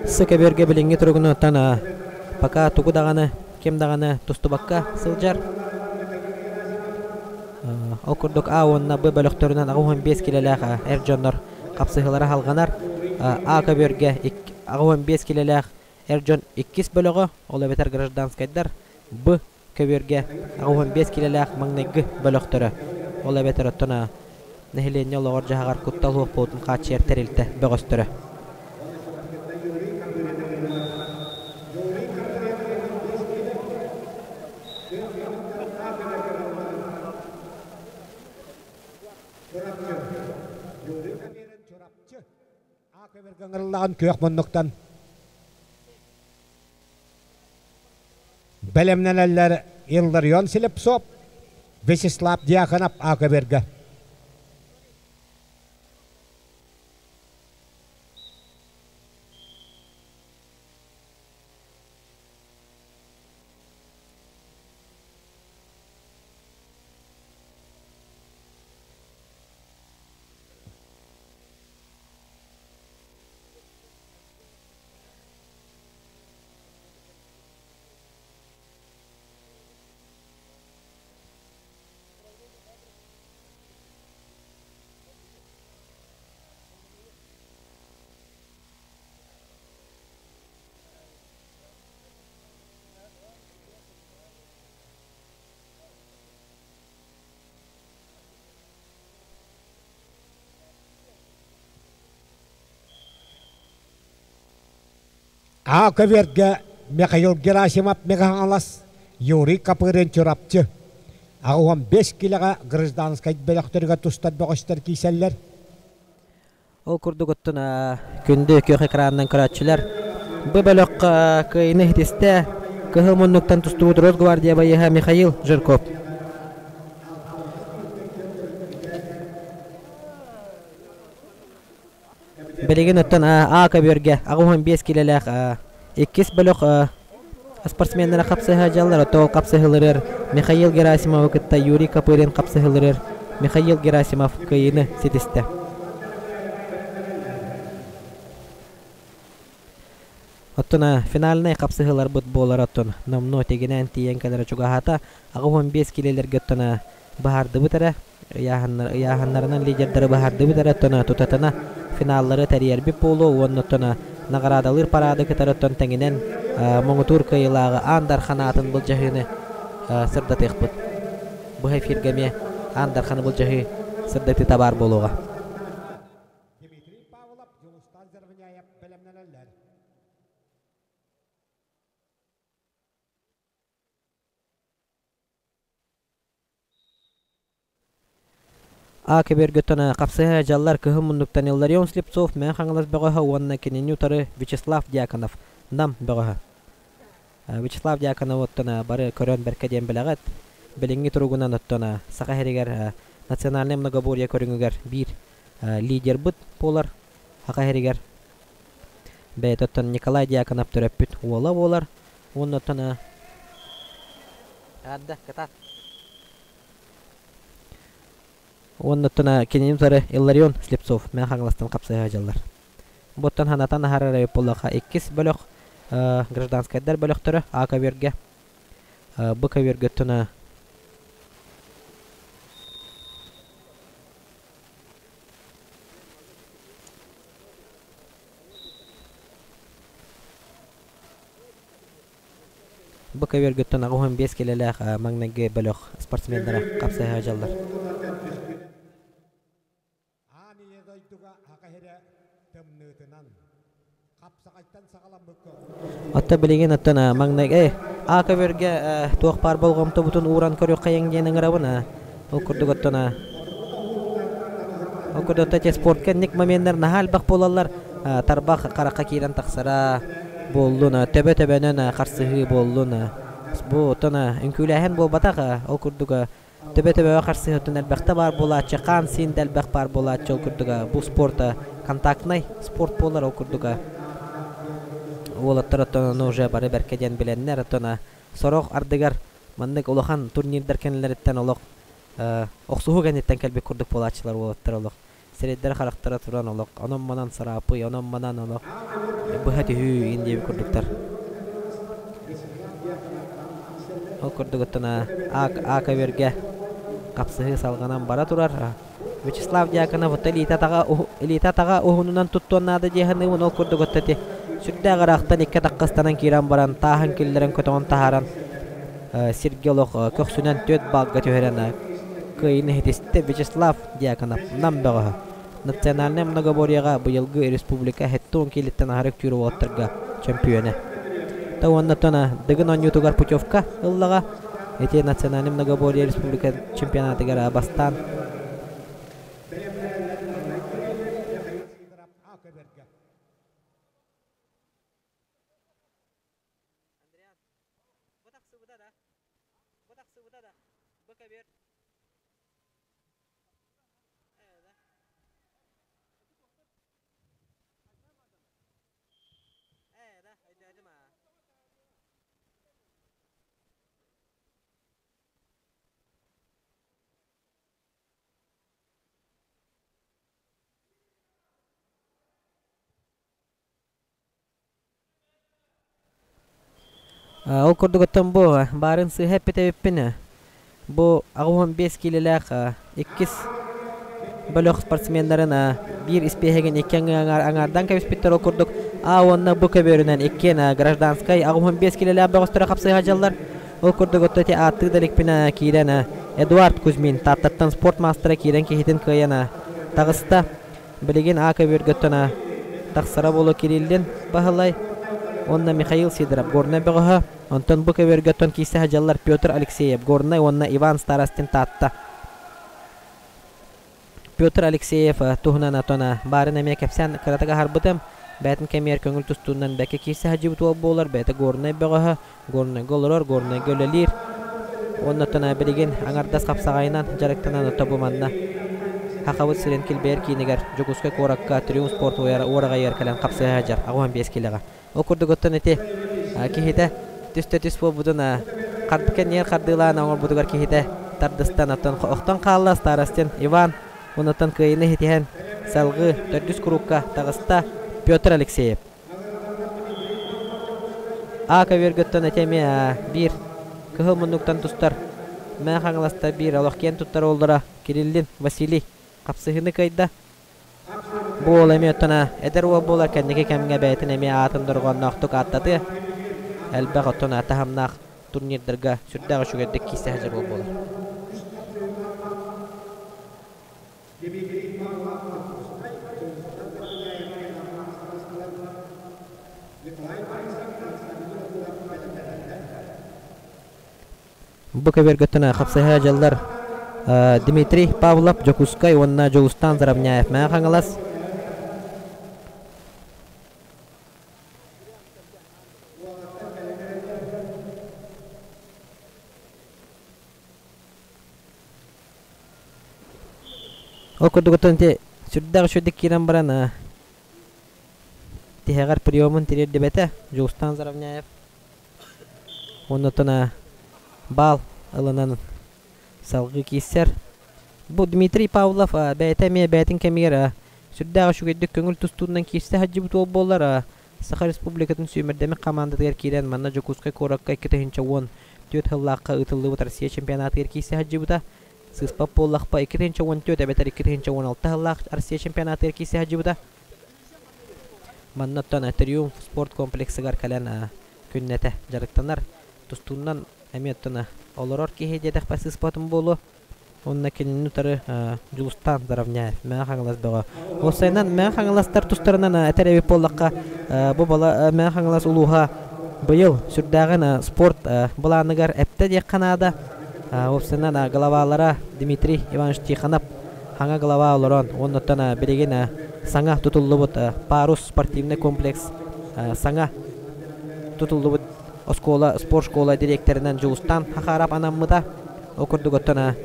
S2: Сыкэбиэргэ билиҥҥи туругунан пока тугу даҕаны, ким даҕаны тустубакка сылдьар. Ол курдук А уонна Б бөлөхтөрүнэн 85 килэлээх эр дьоннор хапсыһыылара салҕанар. А көбүөргэ 85 килэлээх эр дьон иккис бөлөҕө, ол эбэтэр гражданскайдар, Б көбүөргэ 85 киилэлээх маҥнайгы бөлөхтөрө, ол эбэтэр оттон нэһилиэнньэ олоҕор-дьаһаҕар куттал суох буолуутун хааччыйар тэрилтэ бөҕөстөрө.
S1: Ыҥырыллаҕын күөх муннуктан бэлэмнэнэллэр Илларион Слепцов. Вячеслав Дьяконов А көбүөргэ. А көбүөргэ Михаил Герасимов Мегаһаҥалас, Юрий Копырин Чурапчы. 85 килэҕэ гражданскай бөлөхтөрүгэр тустар бөҕөстөр киирсэллэр.
S2: Ол курдук оттон күндү күөх экранынан көрөөччүлэр бу бөлөххө кыайыыны иһитистэ кыһыл муннуктан тустубут Росгвардия байыаһа Михаил Жирков. Билигин оттон А көбүөргэ 85 килэлээх иккис бөлөх спортсменнара хапсыһа дьаллар отол хапсыһылырыр Михаил Герасимовы кытта Юрий Копырин хапсыһылырыр Михаил Герасимов кыайыыны ситистэ. Оттон финальнай хапсыһыыларбыт буолар оттон номнуо тигинээн тиийэн кэлэрэ чугаһаата. 85 килэлэргэ оттон быһаардыбыт эрэ, ыйааһыннарынан лидердары быһаардыбыт эрэ оттон тутатына финаллары тэрийэрбит буолуо уонна оттон наҕараадалыыр параады кытары оттон тэҥинэн муҥутуур кыайыылааҕы Аан Дархан аатын былдьаһыыны сырдатыахпыт. Быһа эфиргэ эмиэ Аан Дарханы былдьаһыы сырдатыыта баар буолуоҕа.
S1: Дмитрий Павлов, Дьулустан Заровняев бэлэмнэнэллэр.
S2: А көбүөргөттөн хапсыһа дьаллар кыһын муннуктан Илларион Слепцов Мэҥэ Хаҥалас бөҕөһө уонна кинини утары Вячеслав Дьяконов Нам бөҕөһө. Вячеслав Дьяконов оттон бары көрөн бэркэ диэн билэҕит. Билиҥҥи туругунан оттон Саха сиригэр национальнай многоборье көрүҥүгэр биир лидербыт буолар Саха сиригэр. Бэйэтэ оттон Николай Дьяконов төрөппүт уола буолар. Уонна оттон Арда, кытаат. Уонна оттон кинини утары Илларион Слепцов Мэҥэ Хаҥаластан хапсыһа сылдьаллар. Бу оттон санатан аһарар эбит буоллахха иккис бөлөх гражданскайдар бөлөхтөрө А көбүөргэ. Б көбүөргэ оттон Бу көбүөргүттэн 85 килэлээх маҥнайгы бөлөх спортсменнара хапсыһа сылдьаллар.
S1: Аан ийэ дойдуга аха иһирэ тымныытынан хапсаҕайтан саҕаламмыкка
S2: Оттон билигин оттон маҥнай А көбүөргэ туох баар болҕомтобутун ууран көрүөххэйиҥ диэн ыҥырабын. Ол курдук оттон ол курдук оттон спортка инник моменнар наһаа элбэх буолаллар. Тарбах харахха киирэн тахсара буоллун, төбө-төбөнөн харсыһыы буоллун. Бу оттон үҥкүүлээһин буолбатах, ол курдук төбө-төбөҕө харсыһыытын элбэхтэ баар буолааччы, хаан-сиин да элбэх баар буолааччы, ол курдук бу спорт контактнай спорт буолар, ол курдук уолаттар оттон ону уже бары бэркэ диэн билэннэр, оттон сорох ардыгар маннык улахан турнирдар кэннилэриттэн олох охсуһуу кэнниттэн кэлбит курдук буолааччылар уолаттар олох сирэйдэрэ-харахтара туран олох онон-манан сараапый, онон-манан олох быһа түһүү иин диэбит курдуктар. Ол курдук оттон А көбүөргэ хапсыһыы салҕанан бара турар. Вячеслав Дьяконов оттон илиитэ-атаҕа уһунунан туттуон наада дии саныыбын. Ол курдук оттон ити сүрдээх ыраахтан икки атахха ыстанан киирэн баран тааһын киллэрэн көтөҕөн таһааран сиргэ олох көхсүнэн түөрт балга түһэрэн кыайыыны иһитистэ Вячеслав Дьяконов Нам бөҕөһө. Национальнай многоборьеҕа быйылгы республика 70 киилиттэн аһары үктүүр уолаттарга чөмпүйүөнэ. Та уонна тона Дыгын оонньуутугар путевка ыллаҕа. Ити национальнай многоборье республика чемпионатыгар бастаан Ол курдук оттон бу баарын сыыһа эппит эбиппин. Бу 85 киилэлээх иккис бөлөх спортсменнарын биир испиэһэгин икки аҥаардаан кэбиспиттэр. Ол курдук А уонна Б көбүөрүнэн иккиэн гражданскай 85 киилэлээх бөҕөстөрө хапсыһа дьаллар. Ол курдук отто ити ааттыы да иликпинэ киирэн Эдуард Кузьмин Тааттаттан спорт маастара киирэн киһитин кыайан таҕыста. Билигин А көбүөргөттөн тахсара буолуо Кириллин Баһылай уонна Михаил Сидоров Горнай бөҕөһө. Онтон бу көбүөргөттөн киирсэ сылдьаллар Петр Алексеев Горнай уонна Иван Старостин Таатта. Петр Алексеев туһунан отон баарын эмиэ кэпсээн кыратык аһарбытым. Бэйэтин кэмигэр көҥүл тустуунан бэккэ киирсэ сылдьыбыт уол буолар. Бэйэтэ Горнай бөҕөһө, Горнайга олорор, Горнайга үлэлиир. Уонна оттон билигин аҥардас хапсаҕайынан дьарыктанан ото бу манна Хахабыт сирин килбэйэр киинигэр Дьокуускай куоракка Триумф спорт уораҕайыгар кэлэн хапсыһа сылдьар 85 киилэҕэ. Ол курдук оттон ити киһитэ түстэ түс буолбутун кэннигэр хардыылаан оҥорбутугар киһитэ тардыстан оттон охтон хаалла Старостин Иван онуттан кыайыыны ситиһэн салгыы төрдүс курукка таҕыста Петр Алексеев. А көбүөргөттөн ити эмиэ биир кыһыл муннуктан тустар Мэҥэ Хаҥаласта биир олох киэн туттар уоллара Кириллин Василий хапсыһыыны кыайда. Бу уол эмиэ оттон эдэр уол буолар кэнники кэмҥэ бэйэтин эмиэ аатын дорҕоонноохтук ааттатыа. Элбэх оттон таһымнаах турнирдарга сүрдээх үчүгэйдик киирсэ сылдьар уол буолар. Бу көбүөргөттөн хапсыһа дьыллар Дмитрий Павлов Дьокуускай уонна Дьулустаан Заровняев Мэҥэ Хаҥалас Ол курдук оттон ити сүрдээх үчүгэйдик киирэн баран тиһэҕэр приемун тириэрдибэтэ Дьулустаан Заровняев. Оннуттан баал ылынан салгыы киирсэр. Бу Дмитрий Павлов бэйэтэ эмиэ бэйэтин кэмигэр сүрдээх үчүгэйдик көҥүл тустуунан киирсэ сылдьыбыт уол буоллар, Саха Республикатын сүүмэрдэммит хамаандатыгар киирэн манна Дьокуускай куоракка 2014 сыллаахха ыытыллыбыт Россия чемпионатыгар киирсэ сылдьыбыта. Сыыспат буоллахпа, 2014 эбэтэр 2016 сыллаах Россия чемпионатыгар киирсэ сылдьыбыта. Манна оттон Триумф спорт комплексыгар кэлэн күннэтэ дьарыктанар. Тустуунан эмиэ оттон олорор киһи диэтэхпэ сыыспатым буолуо. Уонна кинини утары Дьулустаан Заровняев, Мэҥэ Хаҥалас бөҕө. Уопсайынан Мэҥэ Хаҥаластар тустарынан этэр эбит буоллахха, бу бала Мэҥэ Хаҥалас улууһа быйыл сүрдээҕин спорт былааныгар эптэ диэххэ наада. Уопсайынан главалара Дмитрий Иванович Тихонов хаҥа глава олорон, уоннаттан билигин саҥа тутуллубут Парус спортивный комплекс саҥа тутуллубут оскуола спорт школа дириэктэринэн Дьулустаан Хахаров анаммыта. Ол курдук оттон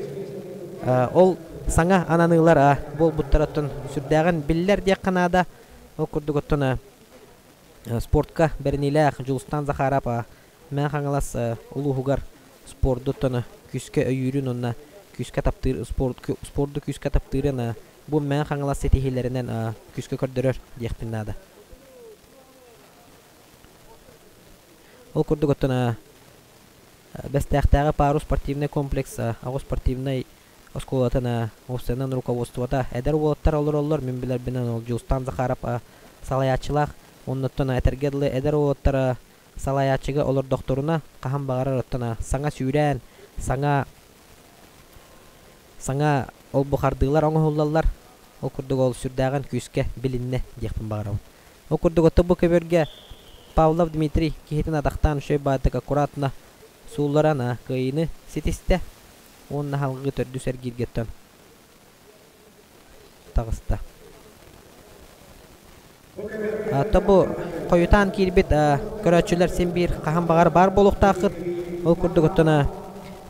S2: ол саҥа ананыылар буолбуттарыттан сүрдээҕин биллэр диэххэ наада. Ол курдук оттон спортка бэриниилээх Дьулустаан Захаров Мэҥэ Хаҥалас улууһугар спорду оттон күүскэ өйүүрүн уонна күүскэ таптыыр спорду күүскэ таптыырын бу Мэҥэ Хаҥалас ситиһиилэринэн күүскэ көрдөрөр диэхпин наада. Ол курдук оттон Бэстээхтээҕи Парус спортивнай комплекс оҕо спортивнай оскуолатын уопсайынан руководствота эдэр уолаттар олороллор. Мин билэрбинэн ол Дьулустаан Захаров салайааччылаах. Оннуттан этэргэ дылы эдэр уолаттар салайааччыга олордохторуна хаһан баҕарар оттон саҥа сүүрээн, саҥа саҥа ол-бу хардыылар оҥоһуллаллар. Ол курдук ол сүрдээҕин күүскэ билиннэ диэхпин баҕарабын. Ол курдук оттон бу көбүөргэ Павлов Дмитрий киһитин атахтаан үчүгэй баайдык аккуратно суулларан кыайыыны ситистэ уонна салгыы төрдүс эргииргэттэн таҕыста. То бу хойутаан киирбит көрөөччүлэр син биир хаһан баҕар баар буолуохтааххыт. Ол курдук оттон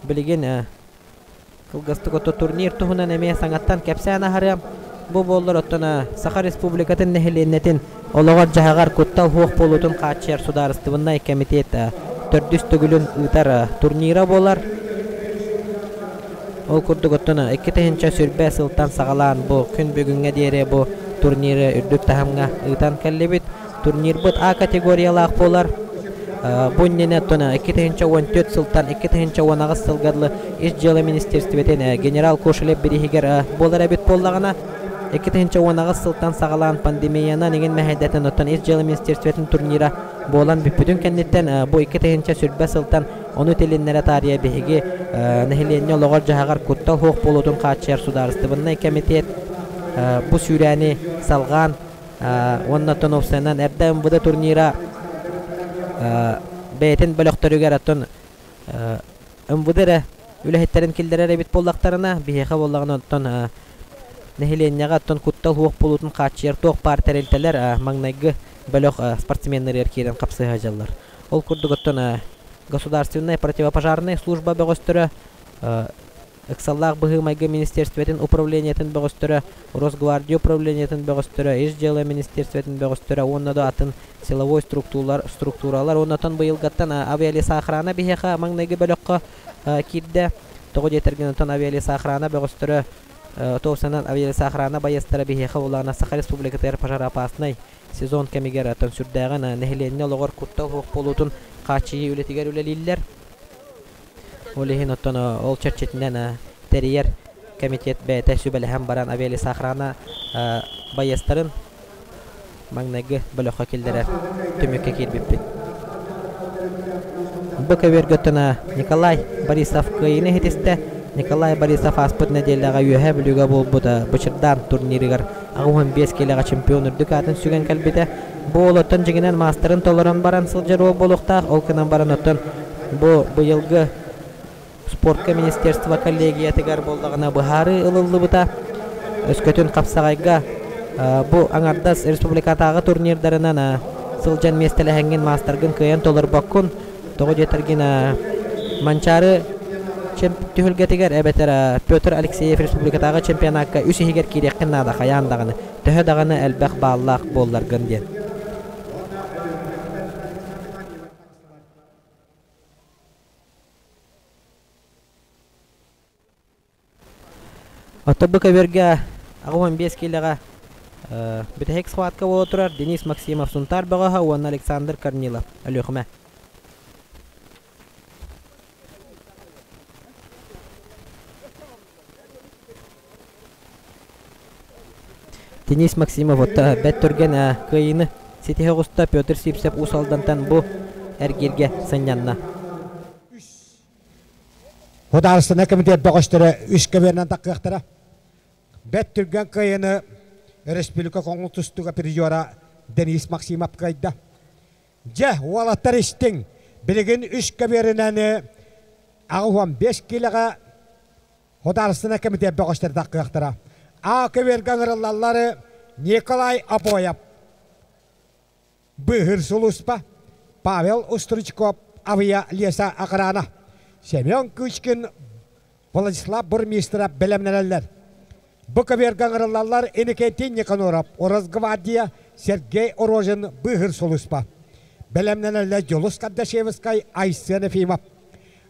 S2: билигин Кылгастык ото турнир туһунан эмиэ саҥаттан кэпсээн аһарыам. Бу буоллар оттон Саха Республикатын нэһилиэнньэтин олоҕор-дьаһаҕар куттал суох буолуутун хааччыйар судаарыстыбаннай кэмитиэт төрдүс төгүлүн ыытар турнира буолар. Ол курдук оттон 2020 сылтан саҕалаан бу күн бүгүҥҥэ диэри бу турниры үрдүк таһымҥа ыытан кэллибит. Турнирбыт А категориялаах буолар. Бу иннинэ оттон 2014 сылтан 2018 сылга дылы Ис дьыала министиэристибэтин генерал Кошелев бирииһигэр буолар эбит буоллаҕына, 2018 сылтан саҕалаан пандемиянан иҥин мэһэйдэтэн оттон Ис дьыала министиэристибэтин турнира буолан бүппүтүн кэнниттэн бу 2020 сылтан ону тилиннэрэ таарыйа биһиги нэһилиэнньэ олоҕор-дьаһаҕар куттал суох буолуутун хааччыйар судаарыстыбаннай кэмитиэт бу сүүрээни салҕаан уонна оттон уопсайынан эрдэ МВД турнира бэйэтин бөлөхтөрүгэр оттон МВД эрэ үлэһиттэрин киллэрэр эбит буоллахтарына, биһиэхэ буоллаҕына оттон нэһилиэнньэҕэ оттон куттал суох буолуутун хааччыйар туох баар тэрилтэлэр маҥнайгы бөлөх спортсменнарыгар киирэн хапсыһа сылдьаллар. Ол курдук оттон государственная противопожарная служба бөҕөстөрө Ыксаллаах быһыы-майгы министиэристибэтин управлениетын бөҕөстөрө, Росгвардия управлениетын бөҕөстөрө, Ис дьыала министиэристибэтин бөҕөстөрө уонна да атын силовой структуралар, структуралар уонна оттон быйылгаттан авиалесоохрана биһиэхэ маҥнайгы бөлөххө киирдэ. Тоҕо диэтэргин оттон авиалесоохрана бөҕөстөрө туосанан авиалесоохрана байыастара биһиэхэ улаана Саха Республикатыгар пожароопаснай сезон кэмигэр оттон сүрдээҕин нэһилиэнньэ олоҕор куттал суох буолуутун хааччыйыы үлэтигэр үлэлииллэр. Ол иһин оттон ол чэрчитинэн тэрийэр комитет бэйэтэ сүбэлэһэн баран авиалесоохрана байыастарын маҥнайгы бөлөххө киллэрэр түмүккэ киирбиппит. Бу көбүөргэ оттон Николай Борисов кыайыыны иһитистэ. Николай Борисов ааспыт нэдиэлэҕэ Үөһээ Бүлүүгэ буолбут Бычырдаан турнирыгар 85 киилэҕэ чемпион үрдүк аатын сүгэн кэлбитэ. Бу уол оттон дьиҥинэн маастарын толорон баран сылдьар уол буолуохтаах. Ол гынан баран оттон Бу быйылгы спортка министерство коллегиятыгар буоллаҕына быһаарыы ылыллыбыта. Өскөтүн хапсаҕайга бу аҥардас республикатааҕы турнирдарынан сылдьан миэстэлэһэҥҥин маастаргын кыайан толорбоккун. Тоҕо диэтэргин Манчаары түһүлгэтигэр эбэтэр Петр Алексеев республикатааҕы чемпионакка үс иһигэр киириэххин наада хайаан даҕаны төһө даҕаны элбэх бааллаах буолларгын диэн. Оттон бу көбүөргэ 85 киилэҕэ бүтэһик схватка буола турар Денис Максимов Сунтаар бөҕөһө уонна Александр Корнилов Өлүөхүмэ. Денис Максимов отто бэт түргэн кыайыыны ситиһэ оҕуста Петр Сивцев Уус Алдантан бу эргииргэ сынньанна.
S1: Художественнай комитет бөҕөстөрө үс көбүөрүнэн таххыахтара. Бэт түргэн кыайыыны республика коҥул тустууга призера Денис Максимов кыайда. Дьэ, уолаттар истиҥ, билигин үс көбүөрүнэн 85 киилэҕэ Художественнай комитет бөҕөстөр таххыахтара. А көбүөргэ ыҥырыллаллар Николай Обоев, Быыһыыр сулууспа, Павел Устручков, Авия Леса охрана, Семен Кычкин, Владислав Бурмистров бэлэмнэнэллэр. Бу көбүөргэ ыҥырыллаллар Иннокентий Никаноров, Росгвардия, Сергей Рожин, Быыһыыр сулууспа. Бэлэмнэнэллэр Дьулус Кардашевскай, Айсен Ефимов.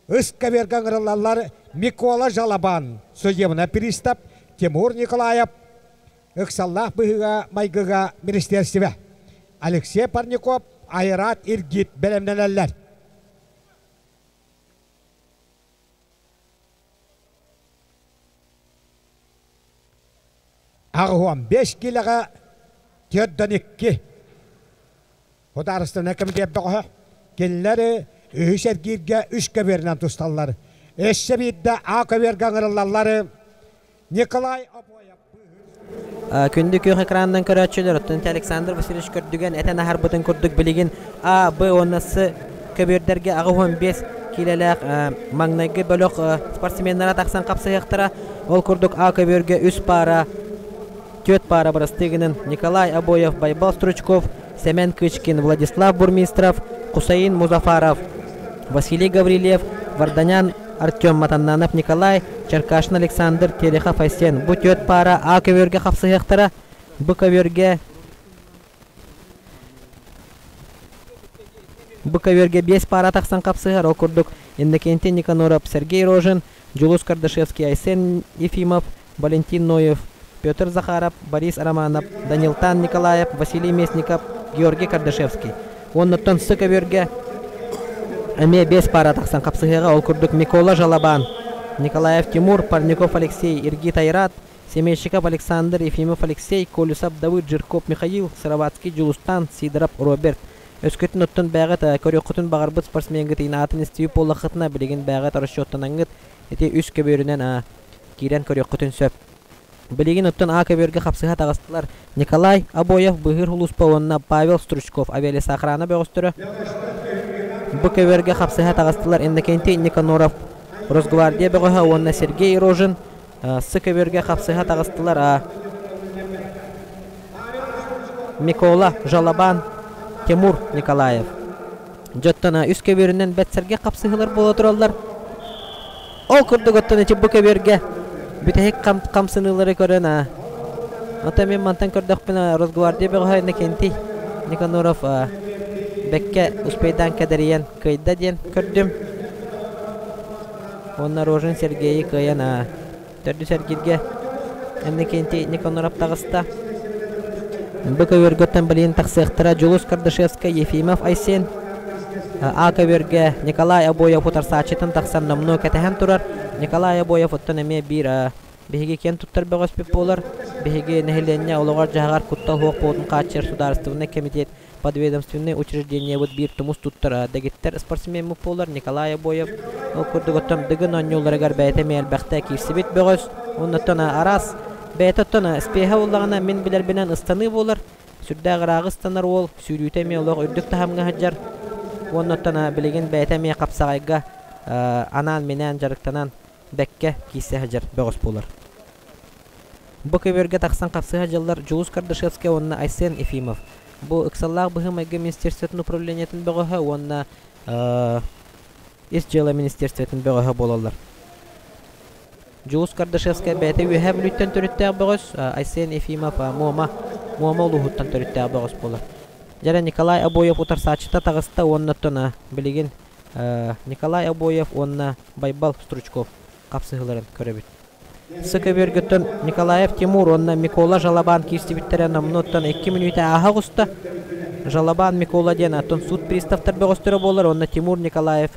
S1: Ыс көбүөргэ ыҥырыллаллар Микола Жалабан, судебный пристав Тимур Николаев, ыксаллаах быһыыга-майгыга министиэристибэ Алексей Парников, Айрат Иргит бэлэмнэнэллэр. 85 киилэҕэ 42 Художественнай комитет бөҕөһө. Кинилэр үһүс эргииргэ үс көбүөрүнэн тусталлар. Өссө биирдэ А көбүөргэ ыҥырыллаллар Николай Обоев.
S2: Күндү күөх экранынан көрөөччүлэр, оттон Александр Васильевич көрдүгэн этэн аһарбытын курдук билигин А, Б уонна С көбүөрдэргэ 85 киилэлээх маҥнайгы бөлөх спортсменнара тахсан хапсыһыахтара. Ол курдук А көбүөргэ үс паара түөрт паара бырастыы гынан Николай Обоев, Байбал Стручков, Сэмэн Кычкин, Владислав Бурмистров, Кусаин Музафаров, Василий Гаврильев, Варданян Артем Матаннанов Николай, Черкашин Александр, Терехов Айсен. Бу түөрт паара А көбүөргэ хапсыһыахтара. Бу көбүөргэ Бу көбүөргэ биэс паара тахсан хапсыһар. Ол курдук Иннокентий Никаноров, Сергей Рожин, Дьулус Кардашевский, Айсен Ефимов, Валентин Ноев, Петр Захаров, Борис Романов, Данилтан Николаев, Василий Местников, Георгий Кардашевский. Уоннаттан сы көбүөргэ Эмиэ 5 пара тахсан хапсыһыаҕа. Ол курдук Микола Жалабан, Николаев Тимур, Парников Алексей, Иргит Айрат, Семейщиков Александр, Ефимов Алексей, Колесов Давыд, Жирков Михаил, Сыроватский Дьулустан, Сидоров Роберт. Өскөтүн оттон бэйэҕит көрүөххүтүн баҕарбыт спортсменгыт аатын истибит буоллаххытына, билигин бэйэҕит расчеттанаҥҥыт ити үс көбүөрүнэн киирэн көрүөххүтүн сөп. Билигин оттон А көбүөргэ хапсыһа таҕыстылар Николай Обоев Быһыыр Улууспа уонна Павел Стручков авиалесоохрана бөҕөстөрө. Бу көбүөргэ хапсыһа таҕыстылар Иннокентий Никаноров Росгвардия бөҕөһө уонна Сергей Рожин С көбүөргэ хапсыһа таҕыстылар А. Микола Жалабан Тимур Николаев. Дьоттон үс көбүөрүнэн бэрт сэргэх хапсыһыылар буола тураллар. Ол курдук оттон ити бу көбүөргэ бүтэһик хамсаныылары көрөн а Оттон мин мантан көрдөхпүнэ Росгвардия бөҕөһө Иннокентий Никаноров бэккэ успейдаан кэдэрийэн кыайда диэн көрдүм. Уонна Рожин Сергейи кыайан төрдүс эргииргэ Иннокентий Никаноров таҕыста. Бу көбүөргөттөн билигин тахсыахтара Дьулус Кардашевскай, Ефимов Айсен, А көбүөргэ Николай Обоев утарсааччытын тахсан номнуо кэтэһэн турар. Николай Обоев оттон эмиэ биир биһиги киэн туттар бөҕөспүт буолар. Биһиги нэһилиэнньэ олоҕор-дьаһаҕар куттал суох буолуутун хааччыйар судаарыстыбаннай кэмитиэт подведомственнай учреждениебыт биир тумус туттар дэгиттэр спортсмеммыт буолар Николай Обоев. Ол курдук оттон Дыгын оонньууларыгар бэйэтэ эмиэ элбэхтэ киирсибит бөҕөс. Оннуттан араас бэйэтэ оттон спеһа буоллаҕына мин билэрбинэн ыстаныы буолар. Сүрдээх ырааҕы ыстанар уол, сүүрүүтэ эмиэ олох үрдүк таһымҥа сылдьар. Уонна билигин бэйэтэ эмиэ хапсаҕайга анаан-минээн дьарыктанан бэккэ киирсэ сылдьар бөҕөс буолар. Бу көбүөргэ тахсан хапсыһа дьыллар Дьулус Кардашевскай уонна Айсен Ефимов. Бу ыксаллаах быһыы-майгы министерствотын управлениетын бөҕөһө уонна Ис дьыала министерствотын бөҕөһө буолаллар. Дьулус Кардашевскай бэйэтэ Үөһээ Бүлүүттэн төрүттээх бөҕөс, Айсен Ефимов Муома, Муома улууһуттан төрүттээх бөҕөс буолар. Дьэрэ Николай Обоев утарсааччыта таҕыста уонна оттон билигин Николай Обоев уонна Байбал Стручков хапсыһыыларын көрөбүт. Сы көбүөргүттэн Николаев Тимур уонна Микола Жалабан киирсибиттэрэ номнуоттан 2 мүнүүтэ ааһа оҕуста. Жалабан Микола диэн оттон суут приставтар бөҕөстөрө буолар уонна Тимур Николаев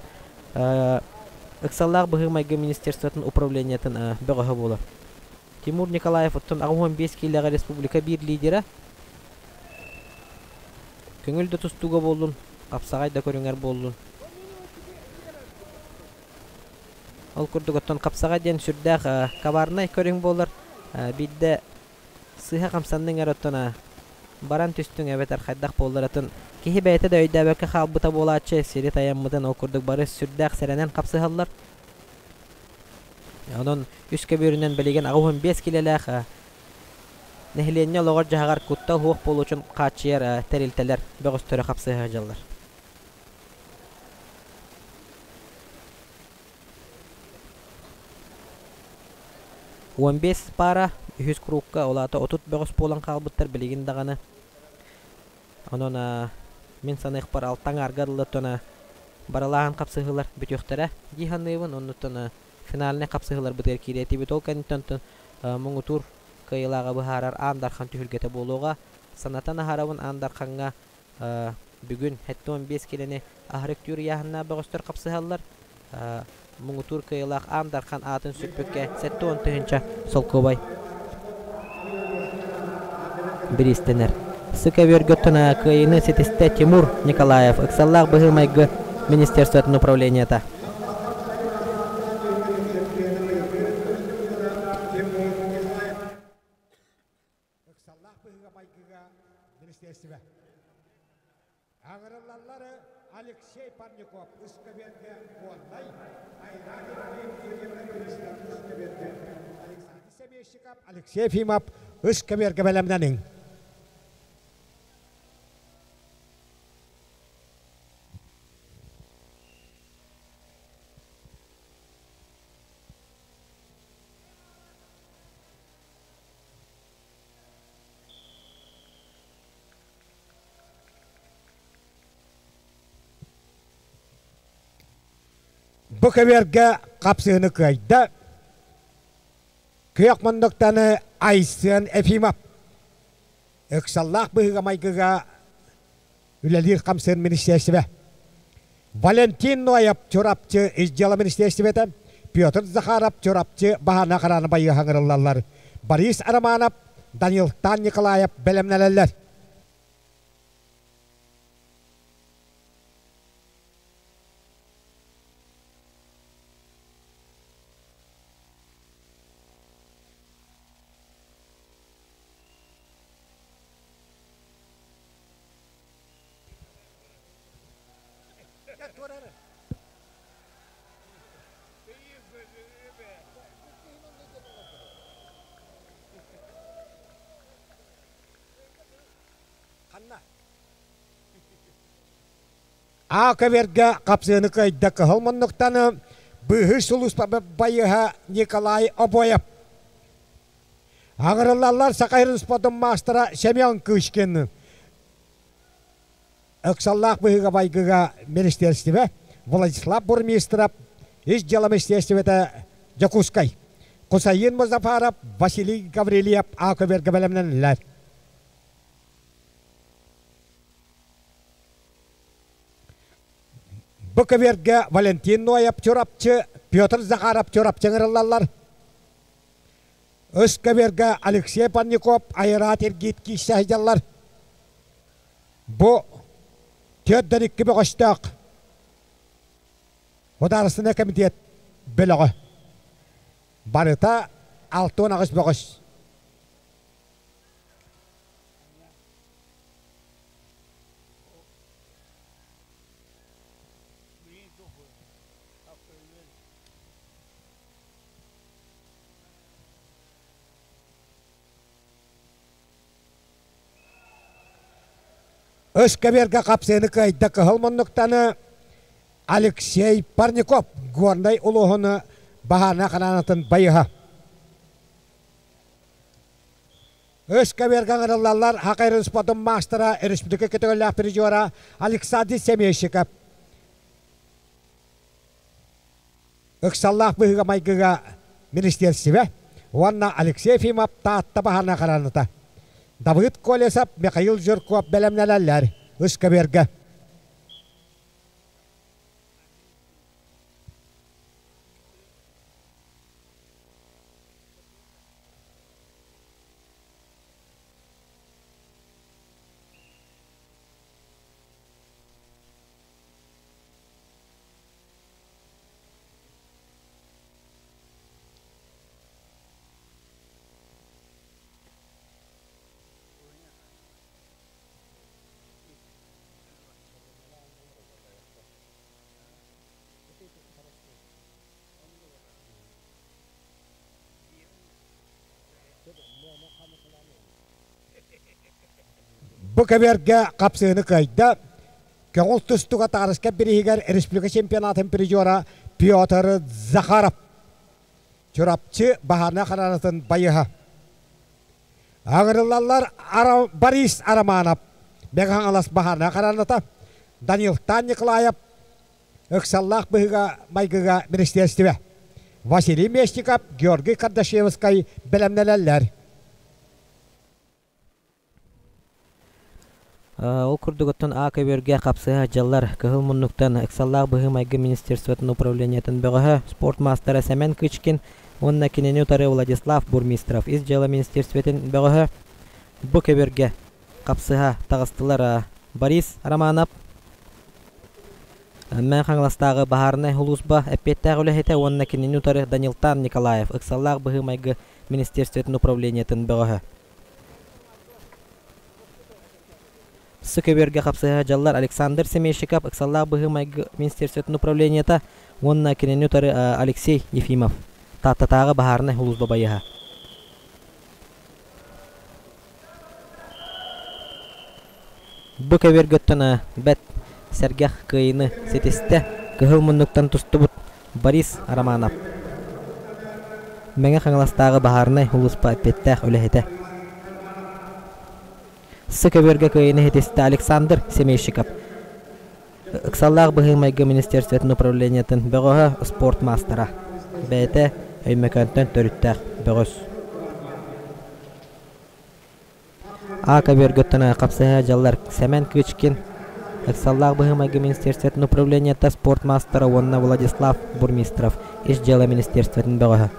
S2: ыксаллаах быһыы-майгы министерствотын управлениетын бөҕөһө буолар. Тимур Николаев оттон 85 киилэҕэ республика биир лидера. Көҥүл да тустууга буоллун, хапсаҕай да көрүҥэр буоллун. Ол курдук оттон хапсаҕай диэн сүрдээх коварнай көрүҥ буолар. Биирдэ сыыһа хамсанныҥ эрэ оттон баран түстүҥ эбэтэр хайдах буоллар атын киһи бэйэтэ да өйдөөбөккө хаалбыта буолааччы сири тайаммытын ол курдук бары сүрдээх сэрэнэн хапсыһаллар. Онон үс көбүөрүнэн билигин 85 килэлээх нэһилиэнньэ олоҕор-дьаһаҕар куттал суох буолуутун хааччыйар тэрилтэлэр бөҕөстөрө хапсыһа сылдьаллар. 15 паара үһүс кругка ол аата 30 бөҕөс буолан хаалбыттар билигин даҕаны. Онон мин саныахпар алта аҥаарга дылы барылааһын хапсыһыылар бүтүөхтэрэ дии саныыбын. Оннуттан финальнай хапсыһыыларбытыгар киириэтибит. Ол кэнниттэн муҥутуур кыайыылааҕы быһаарар Аан Дархан түһүлгэтэ буолуоҕа. Санатан аһарабын Аан Дархаҥҥа Бүгүн 75 киилэни аһары үктүүр ыйааһыннаах бөҕөстөр хапсыһаллар. Муҥутуур кыайыылаах Аан Дархан аатын сүкпүккэ 70 тыһыынча солкуобай бириистэнэр. Сыка Бөргөттөн кыайыыны ситистэ Тимур Николаев, ыксаллаах быһыы-майгы министерствотын управлениета.
S1: Ыксаллаах быһыыга-майгыга министиэристибэ. Аҥырыллаллары Алексей Парников Ыскабергэ Горнай, Александр Семейщиков, Алексей Ефимов Ыскабергэ бэлэмнэниҥ. Бу көбүөргэ хапсыһыны кыайда Күөх муннуктаны Айсен Ефимов ыксаллаах быһыыга-майгыга үлэлиир хамсыыр министиэристибэ. Валентин Ноев Чурапчы ис дьыала министиэристибэтэ, Петр Захаров Чурапчы баһаана харааны байыаһа ыҥырыллаллар. Борис Романов, Данилтан Николаев бэлэмнэнэллэр. А көбүөргэ хапсыыны кыайда кыһыл муннуктан быыһыыр сулууспа байыаһа Николай Обоев. Аҕырыллаллар Саха сирин спордун маастара Семен Кычкин. Ыксаллаах быһыыга-майгыга министиэристибэ Владислав Бурмистров, Ис дьыала министиэристибэтэ Дьокуускай. Кусаин Музафаров, Василий Гаврильев А көбүөргэ бэлэмнэнэллэр. Бу көбүөргэ Валентин Ноев Чурапчы, Петр Захаров Чурапчы ыҥырыллаллар. Өс көбүөргэ Алексей Парников, Айраат Иргит киирсэ сылдьаллар. Бу 42 бөҕөстөөх Художественнай комитет бөлөҕө. Барыта 68 бөҕөс. Өс кэбиэргэ хапсыыны кыайда кыһыл муннуктаны Алексей Парников Горнай улууһун баһаарынай хараанатын байыһа. Өс кэбиэргэ ыҥырыллаллар Хакайрын спортун маастара, республика көтөҕүллээх призера Александр Семейщиков. Ыксаллаах быһыыга-майгыга министиэристибэ уонна Алексей Ефимов Таатта баһаарынай хараҥата. Давыд Колесов, Михаил Жирков бэлэмнэнэллэр ыскэбиэргэ. Бу кэбиэргэ хапсыыны кыайда Көҥүл тустууга таарыска бирииһигэр республика чемпионатын призера Петр Захаров. Чурапчы баһаарынай хараанатын байыһа. Аҕырыллаллар Борис Романов, Мэҥэ Хаҥалас баһаарынай хараната, Данилтан Николаев, ыксаллаах быһыыга-майгыга министиэристибэ. Василий Местников, Георгий Кардашевскай бэлэмнэнэллэр.
S2: Ол курдук оттон А көбүөргэ хапсыһа дьаллар Кыһыл муннуктан ыксаллаах быһыы-майгы министерствотын управлениетын бөҕөһө, спорт маастара Сэмэн Кычкин уонна кинини утары Владислав Бурмистров ис дьыала министерствотын бөҕөһө бу көбүөргэ хапсыһа таҕыстылар Борис Романов, Мэҥэ Хаҥаластааҕы баһаарынай сулууспа эппиэттээх үлэһитэ уонна кинини утары Данилтан Николаев ыксаллаах быһыы-майгы министерствотын управлениетын бөҕөһө. Сы көбүөргэ хапсыһа дьаллар Александр Семейщиков ыксаллаах быһыы-майгы министерствотын управлениета уонна кинини утары Алексей Ефимов Тааттатааҕы баһаарынай сулууспа байыһа. Бу көбүөргөттөн бэт сэргэх кыайыыны ситистэ кыһыл муннуктан тустубут Борис Романов. Мэҥэ Хаҥаластааҕы баһаарынай сулууспа эппиэттээх үлэһитэ. Сы көбүөргэ кыайыыны ситистэ Александр Семейщиков. Ыксаллаах быһыы-майгы министерствотын управлениетын бөҕөһө спорт маастара. Бэйэтэ Өймөкөөнтөн төрүттээх бөҕөс. А көбүөргөттөн хапсыһа дьаллар Сэмэн Кычкин, Ыксаллаах быһыы-майгы министерствотын управлениета спорт маастара уонна Владислав Бурмистров Ис дьыала министерствотын бөҕөһө.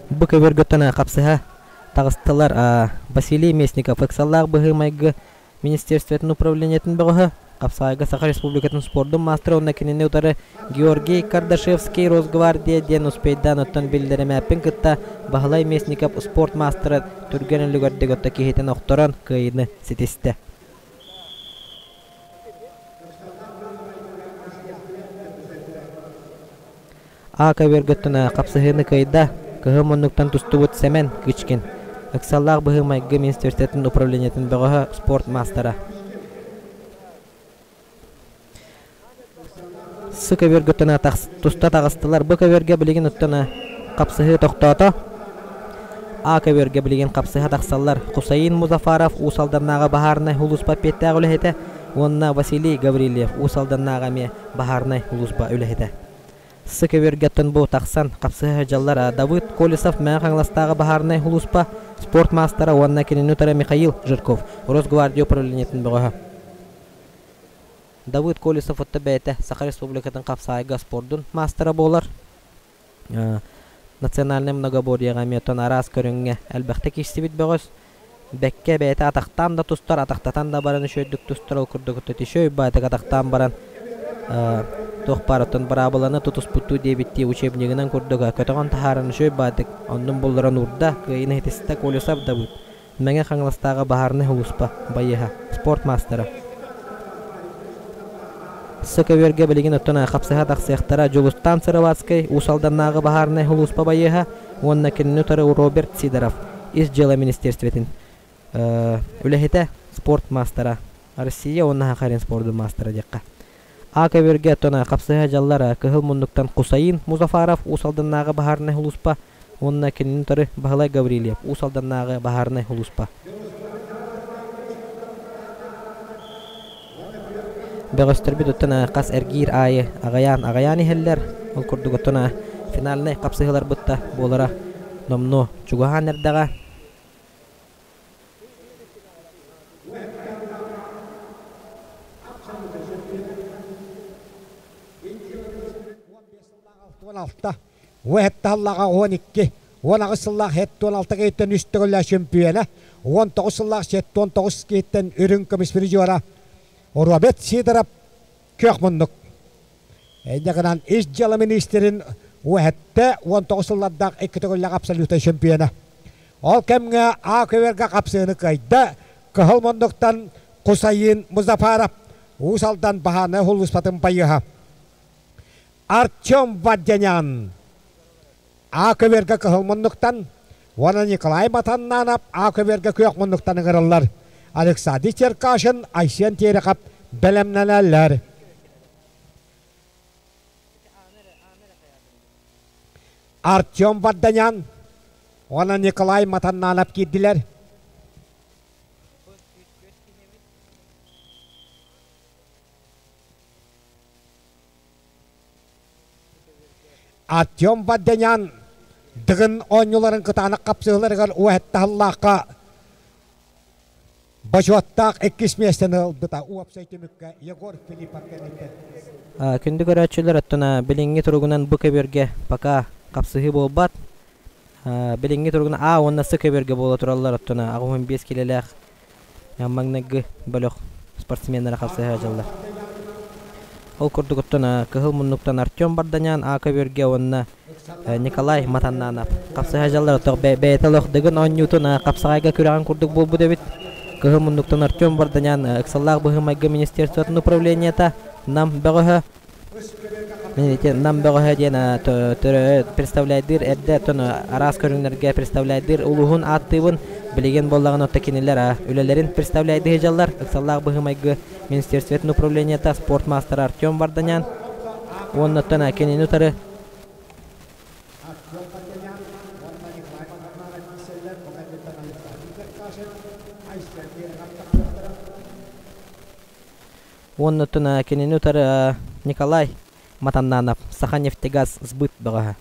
S2: Бу көбүөргөттөн хапсыһа таҕыстылар Василий Местников ыксаллаах быһыы-майгы министерствотын управлениетын бөҕөһө, Хапсаайга Саха Республикатын спордун маастара уонна кинини утары Георгий Кардашевский Росгвардия диэн успейдаан оттон биллэримээппин кытта Баһылай Местников спорт маастара түргэн үлүгэрдик отто киһитин охторон кыайыыны ситистэ. А көбүөргөттөн хапсыһыыны кыайда, кыһыл муннуктан тустубут Сэмэн Кычкин, ыксаллаах быһыы-майгы министерствотын управлениетын бөҕөһө, спорт маастара. Сы көбүөргөттөн туста таҕыстылар. Бу көбүөргэ билигин оттон хапсыһыы тохтоото. А көбүөргэ билигин хапсыһа тахсаллар. Хусаин Музафаров Уус Алданнааҕы баһаарынай сулууспа эппиэттээх үлэһитэ уонна Василий Гаврильев Уус Алданнааҕы эмиэ баһаарынай сулууспа үлэһитэ. Сы көбүөргэттэн бу тахсан хапсыһа сылдьаллар Давыд Колесов Мэҥэ Хаҥаластааҕы баһаарынай сулууспа спорт маастара уонна кинини утары Михаил Жирков Росгвардия управлениетын бөҕөһө. Давыд Колесов отто бэйэтэ Саха Республикатын хапсаайга спордун маастара буолар. Национальнай многоборьеҕа эмиэ оттон араас көрүҥҥэ элбэхтэ киирсибит бөҕөс. Бэккэ бэйэтэ атахтаан да тустар, атахтатан да баран үчүгэйдик тустар, ол курдук үчүгэй баайдык атахтаан баран туох баар оттон быраабыланы тутуспуттуу диэбиттии учебнигынан курдук көтөҕөн таһааран үчүгэй баайдык оннун булларан уурда, кыайыыны ситистэ Колесов Давыд. Мэҥэ Хаҥаластааҕы баһаарынай сулууспа байыаһа, спорт маастара. Сы көбүөргэ билигин оттон хапсыһа тахсыахтара Дьулустаан Сыроватскай, Уус Алданнааҕы баһаарынай сулууспа байыаһа уонна кинини утары Роберт Сидоров, Ис дьыала министерствотын үлэһитэ, спорт маастара, Россия уонна Сахалин спордун маастара диэххэ. А көбүөргэ оттон хапсыһа дьаллар Кыһыл муннуктан Хусаин Музафаров, Уус Алданнааҕы баһаарынай сулууспа уонна кинини утары Баһылай Гаврильев, Уус Алданнааҕы баһаарынай сулууспа. Бөҕөстөрбүт оттон хас эргиир аайы аҕыйаан-аҕыйаан иһэллэр. Ол курдук оттон финальнай хапсыһыыларбыт да буолара номнуо чугаһаан эрдэҕэ.
S1: Алта, уон сыллааҕа 12, 18 сыллаах 76 киһиттэн үс төгүллээх чөмпүйүөнэ, 19 сыллаах 79 киһиттэн үрүҥ көмүс призера Роберт Сидоров күөх муннук. Инньэ гынан ис дьыала министрин уһэтте 19 сыллардаах икки төгүллээх абсолютнай чемпиона. Ол кэмҥэ А көбүөргэ хапсыыны кыайда Кыһыл муннуктан Кусайын Музафаров, Уус Алдан баһааны сулууспатын байыһа. Артем Вадянян А көбүөргэ кыһыл муннуктан уонна Николай Матаннанов А көбүөргэ күөх муннуктан ыҥырыллар. Александр Черкашин, Айсен Терехов бэлэмнэнэллэр. Артем Варданян уонна Николай Матаннанов киирдилэр. Артем Варданян Дыгын оонньууларын кытаанах хапсыһыыларыгар уоһэттаһыллаахха Бочуоттаах иккис миэстэни ылбыта уопсай түмүккэ Егор Филиппов кэнниттэн.
S2: Күндү көрөөччүлэр, оттон билиҥҥи туругунан бу көбүөргэ пока хапсыһыы буолбат. Билиҥҥи туругунан А уонна С көбүөргэ буола тураллар, оттон 85 килэлээх маҥнайгы бөлөх спортсменнара хапсыһа сылдьаллар. Ол курдук оттон кыһыл муннуктан Артем Барданян А көбүөргэ уонна Николай Матаннанов хапсыһа дьаллар оттох бэйэтэ олох Дыгын оонньуутун хапсаҕайга күрэҕин курдук буолбут эбит. Кыһыл муннуктан Артем Варданян ыксаллаах быһыы-майгы министерствотын управлениета Нам бөҕөһө Нам бөҕөһө диэн представляйдыыр эрдэ оттон араас көрүҥнэргэ представляйдыыр улууһун ааттыыбын. Билигин буоллаҕына отто кинилэр үлэлэрин представляйдыы сылдьаллар. Ыксаллаах быһыы-майгы министерствотын управлениета спорт маастара Артем Варданян уонна оттон кинини утары Уонна оттон кинини утары Николай Матаннанов Саханефтегаз сбыт бөҕөһө.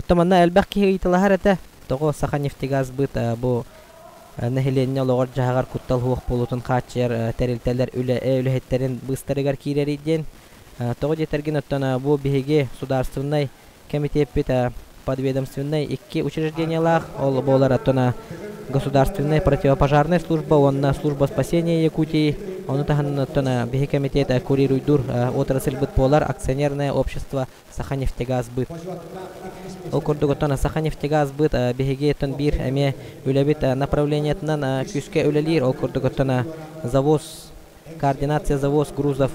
S2: Оттон манна элбэх киһи ыйыталаһар этэ. Тоҕо Саханефтегазбыт бу нэһилиэнньэ олоҕор-дьаһаҕар куттал суох буолуутун хааччыйар тэрилтэлэр үлэ үлэһиттэрин быыстарыгар киирэрий диэн. Тоҕо диэтэргин оттон бу биһиги судаарственнай кэмитиэппит подведомственнай икки учреждениелаах, ол буолар оттон государственная противопожарная служба уонна служба спасения Якутии, ону таһынан оттон биһи кэмитиэт курируйдуур отрасльбыт буолар акционерное общество Саханефтегазбыт. Ол курдук оттон Саханефтегазбыт биһиги оттон биир эмиэ үлэбит направлениетынан күүскэ үлэлиир, ол курдук оттон завоз координация завоз грузов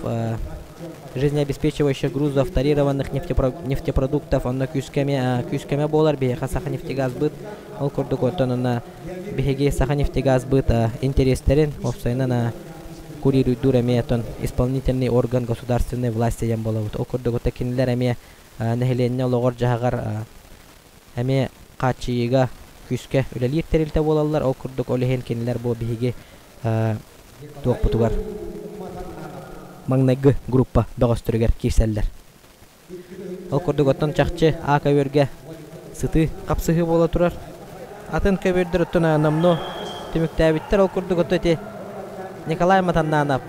S2: жизнеобеспечивающих грузов, тарированных нефтепродуктов онно күүскэ күүскэмэ буолар биһиэхэ Саханефтегазбыт ол курдук оттон онно биһиги Саханефтегазбыт интэриэстэрин уопсайынан курируйдуур эмиэ оттон исполнительный орган государственной власти диэн буолабыт. Ол курдук оттон кинилэр эмиэ нэһилиэнньэ олоҕор-дьаһаҕар эмиэ хааччыйыыга күүскэ үлэлиир тэрилтэ буолаллар. Ол курдук ол иһин кинилэр бу биһиги туохпутугар маҥнайгы группа бөҕөстөрүгэр киирсэллэр. Ол курдук оттон чахчы А көбүөргэ сытыы хапсыһыы буола турар. Атын көбүөрдэр оттон номнуо түмүктээбиттэр. Ол курдук оттон ити Николай Матаннанов.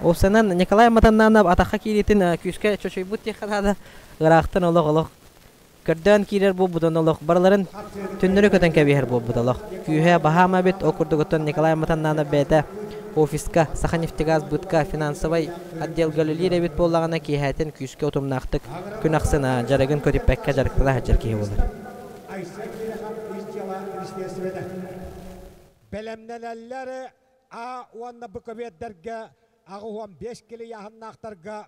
S2: Уопсайынан Николай Матаннанов атахха киириитин күүскэ чочуйбут диэххэ наада. Ыраахтан олох-олох Көрдөөн киирэр буолбутун олох барыларын түннэри көтөн кэбиһэр буолбут олох. Күүһэ баһаам эбит, ол курдук оттон Николай Матаннанов бэйэтэ офиска, Саханефтегазбытка финансовай отделга үлэлиир эбит буоллаҕына киэһээтин күүскэ утумнаахтык күн ахсын дьарыгын көтүппэккэ дьарыктана сылдьар киһи буолар.
S1: Бэлэмнэнэллэр А уонна Б көбүөрдэргэ 85 килийааһыннаахтарга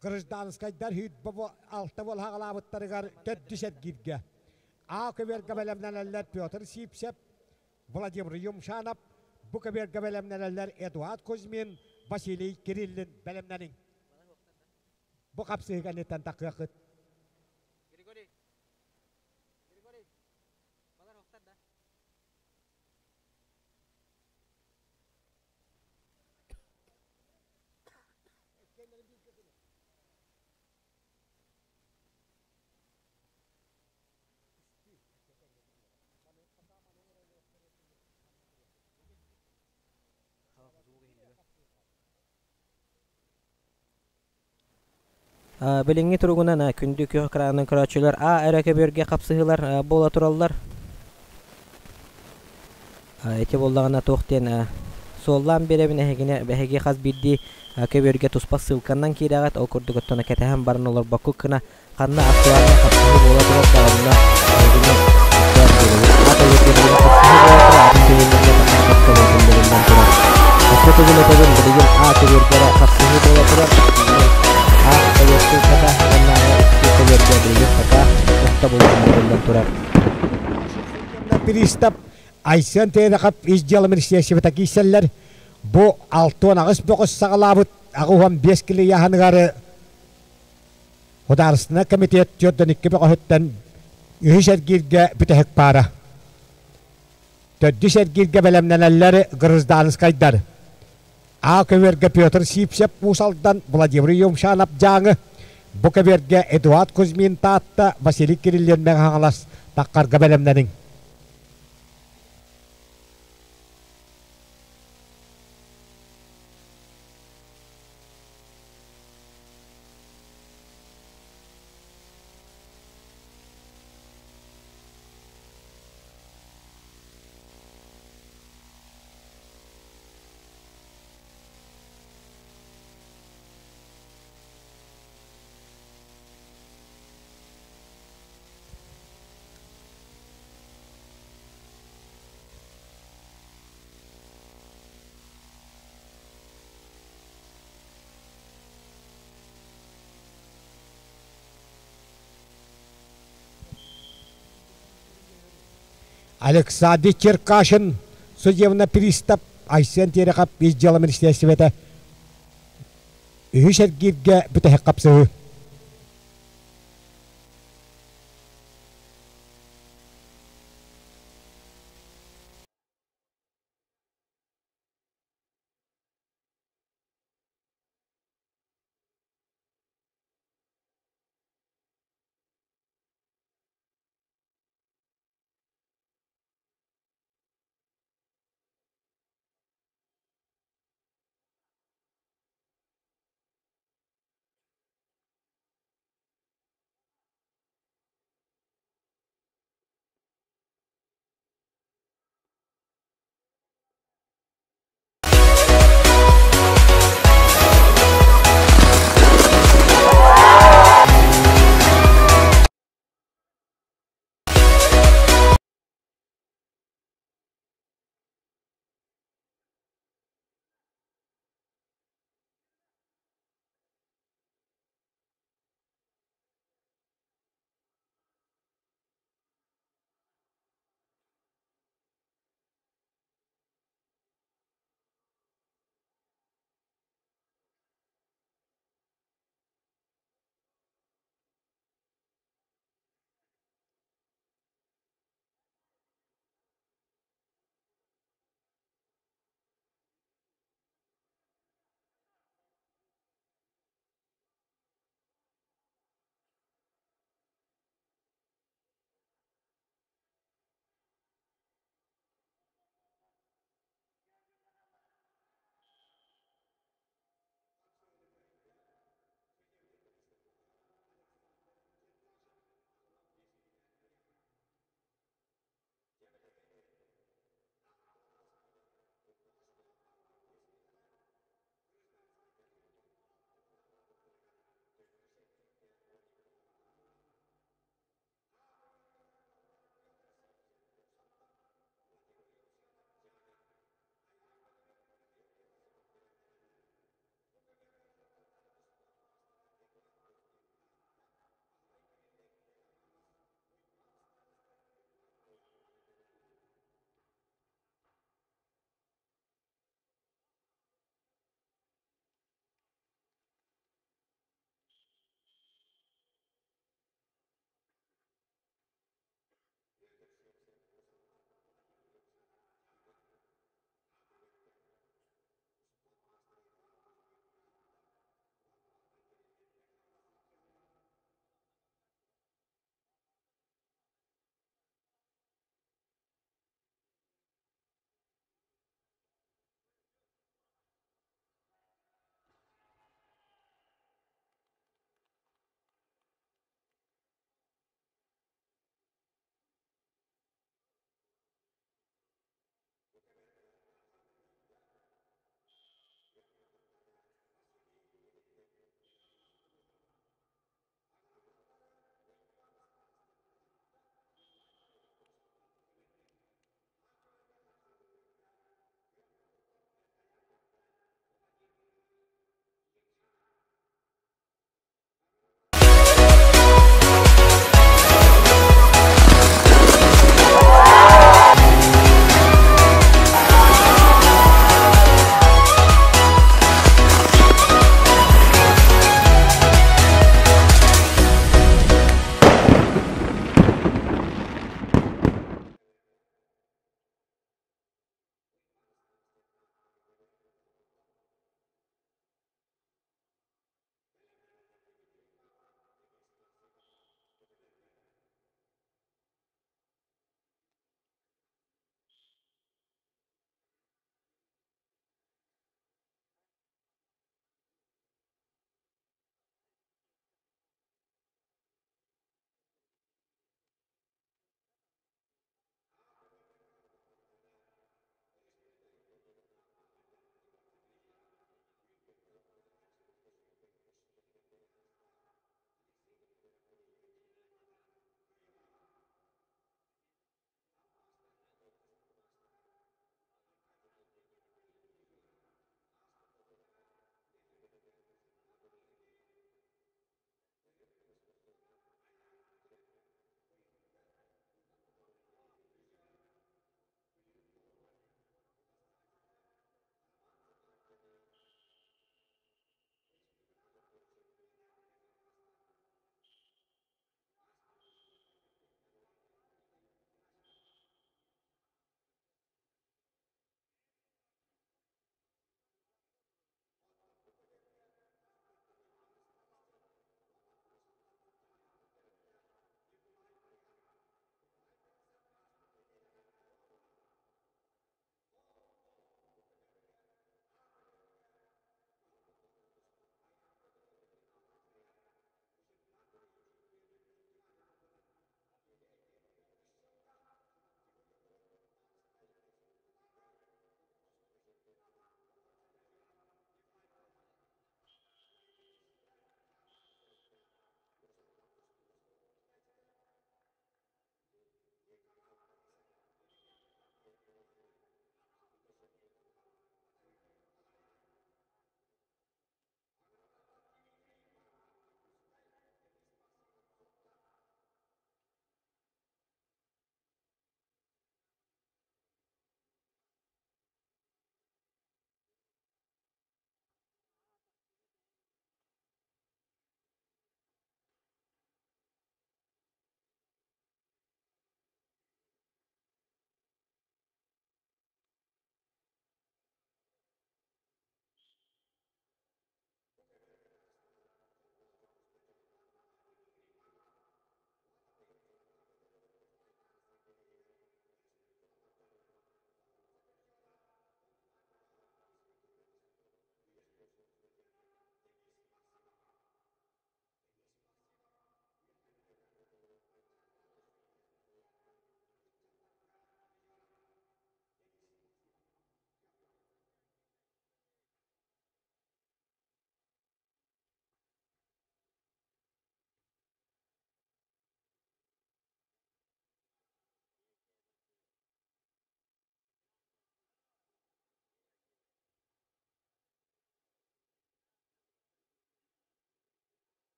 S1: Гражданскайдар 26 буол хаҕалаабыттарыгар төрдүс эргииргэ А көбүөргэ бэлэмнэнэллэр Петр Сипсев, Владимир Юмшанов, бу көбүөргэ бэлэмнэнэллэр Эдуард Кузьмин, Василий Кириллин бэлэмнэниҥ. Бу хапсыһыы кэнниттэн тахыаххыт.
S5: Григорий, Григорий, балар охтар да?
S2: Билиҥҥи туругунан күндү күөх экранын көрөөччүлэр А эрэ көбүөргэ хапсыһыылар буола тураллар. Ити буоллаҕына туох диэн суоллаан биэрэбин эһигини эһиги хас биирдии көбүөргэ туспа ссылканнан киирэҕит ол курдук оттон кэтэһэн баран олорбоккут гына ханна актуальнай хапсыһыы буола турар да онно эһигини өйдөөн биэрэбит. А көбүөргэ билигин хапсыһыы буола турар атын көбүөрдэргэ тахсыбакка биллэриллэн турар. Өссө төгүл этэбин билигин А көбүөргэ эрэ хапсыһыы буола турар. А көбүөр ссылката уоннааҕы икки көбүөргэ билигин пока тохтобуллан турар.
S1: Пристав Айсен Терехов ис дьыала министиэристибэтэ киирсэллэр. Бу 68 бөҕөс саҕалаабыт 85 килийааһыныгар Судаарыстыбаннай комитет 42 бөҕөһүттэн үһүс эргииргэ бүтэһик паара. Төрдүс эргииргэ бэлэмнэнэллэр гражданскайдар. А көбүөргэ Петр Сипсев Уус Алдан, Владимир Юмшанов Дьааҥы, бу көбүөргэ Эдуард Кузьмин Таатта, Василий Кириллин Мэҥэ Хаҥалас Таххарга бэлэмнэниҥ. Александр Черкашин судебный пристав Айсен Терехов ис дьыала министиэристибэтэ үһүс эргииргэ бүтэһик хапсыһыы.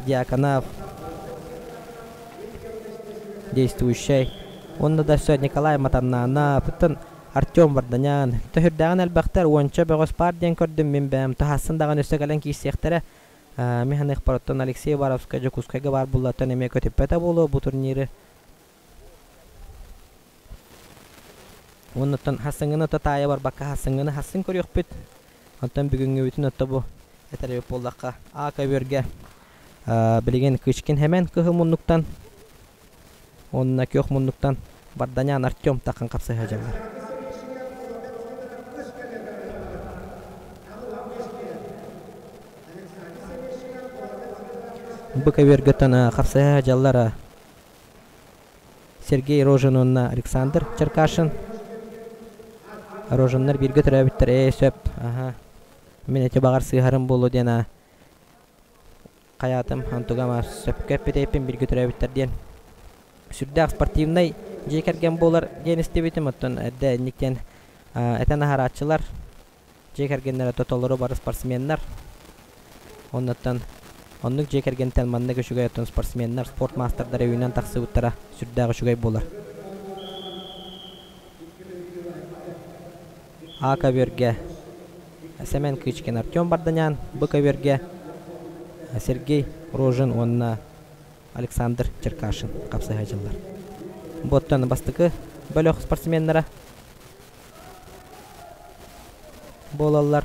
S2: Дьяконов, действующай. Уонна да өссө Николай Матаннаанап, оттон Артем Варданян. Төһүрдээҕин элбэхтэр, уонча бөҕөс баар диэн көрдүм мин бэйэм. Таһаассын даҕаны өссө кэлэн киирсиэхтэрэ. Мин саныахпар, оттон Алексей Уваровскай Дьокуускайга баар буоллаттан эмиэ көтүппэтэ буолуо бу турниры. Уонна оттон хассыҥҥыны ото таайа барбакка хассыҥҥыны хассын көрүөхпүт. Оттон бүгүҥҥүбүтүн ото бу этэр эбит буоллахха А көбүөргэ билигин Кычкин Хэмэн кыһыл муннуктан уонна күөх муннуктан Барданян Артем таххан хапсыһа дьаллар. Бу көбүөргөттөн хапсыһа дьаллар Сергей Рожин уонна Александр Черкашин. Рожиннар бииргэ төрөөбүттэр ээ сөп аха мин эти баҕар сыыһарым буолуо диэн а хайаатым онтугам сөпкө эппитэйпин бииргэ төрөөбүттэр диэн сүрдээх спортивнай дьиэ кэргэн буолар диэн истибитим оттон эрдэ инник диэн этэн аһарааччылар Дьиэ кэргэннэрэ толору бары спортсменнар. Оннуттан оннук дьиэ кэргэнтэн маннык үчүгэй оттон спортсменнар, спорт маастардара үүнэн тахсыбыттара сүрдээх үчүгэй буолар. А көбүөргэ Сэмэн Кычкин, Артем Барданян, Б көбүөргэ Сергей Рожин уонна Александр Черкашин хапсыһааччылар. Бу оттон бастакы бөлөх спортсменнара буолаллар.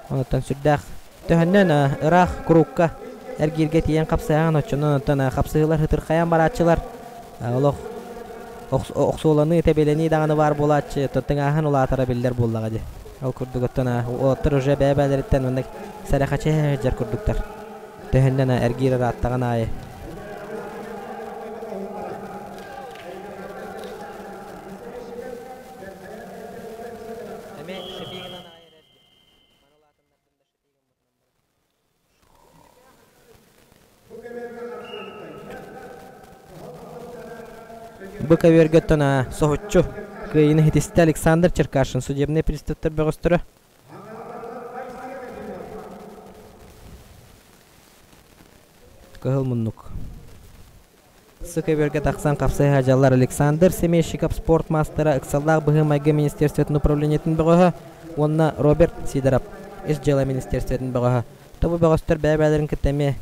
S2: Онуттан сүрдээх төһөннөн ыраах курукка эргииргэ тиийэн хапсыһаҕын оччонон оттон хапсыһыылар ытырхайан барааччылар олох охсуоланыы тэбилэнии даҕаны баар буолааччы тыҥааһын улаатара биллэр буоллаҕа дии ол курдук оттон уолаттар уже бэйэ-бэйэлэриттэн маннык сэрэхэчиһэ сылдьар курдуктар төһөннөн эргиир ырааттаҕын аайы Бу көбүөргэ оттон соһуччу кыайыыны ситистэ Александр Черкашин судебнай приставтар бөҕөстөрө. Кыһыл муннук. Сы көбүөргэ тахсан хапсыһа дьаллар Александр Семейщиков спорт маастара ыксаллаах быһыы-майгы министерствотын управлениетын бөҕөһө уонна Роберт Сидоров ис дьыала министерствотын бөҕөһө. Тобу бөҕөстөр бэйэ-бэйэлэрин кытта эмиэ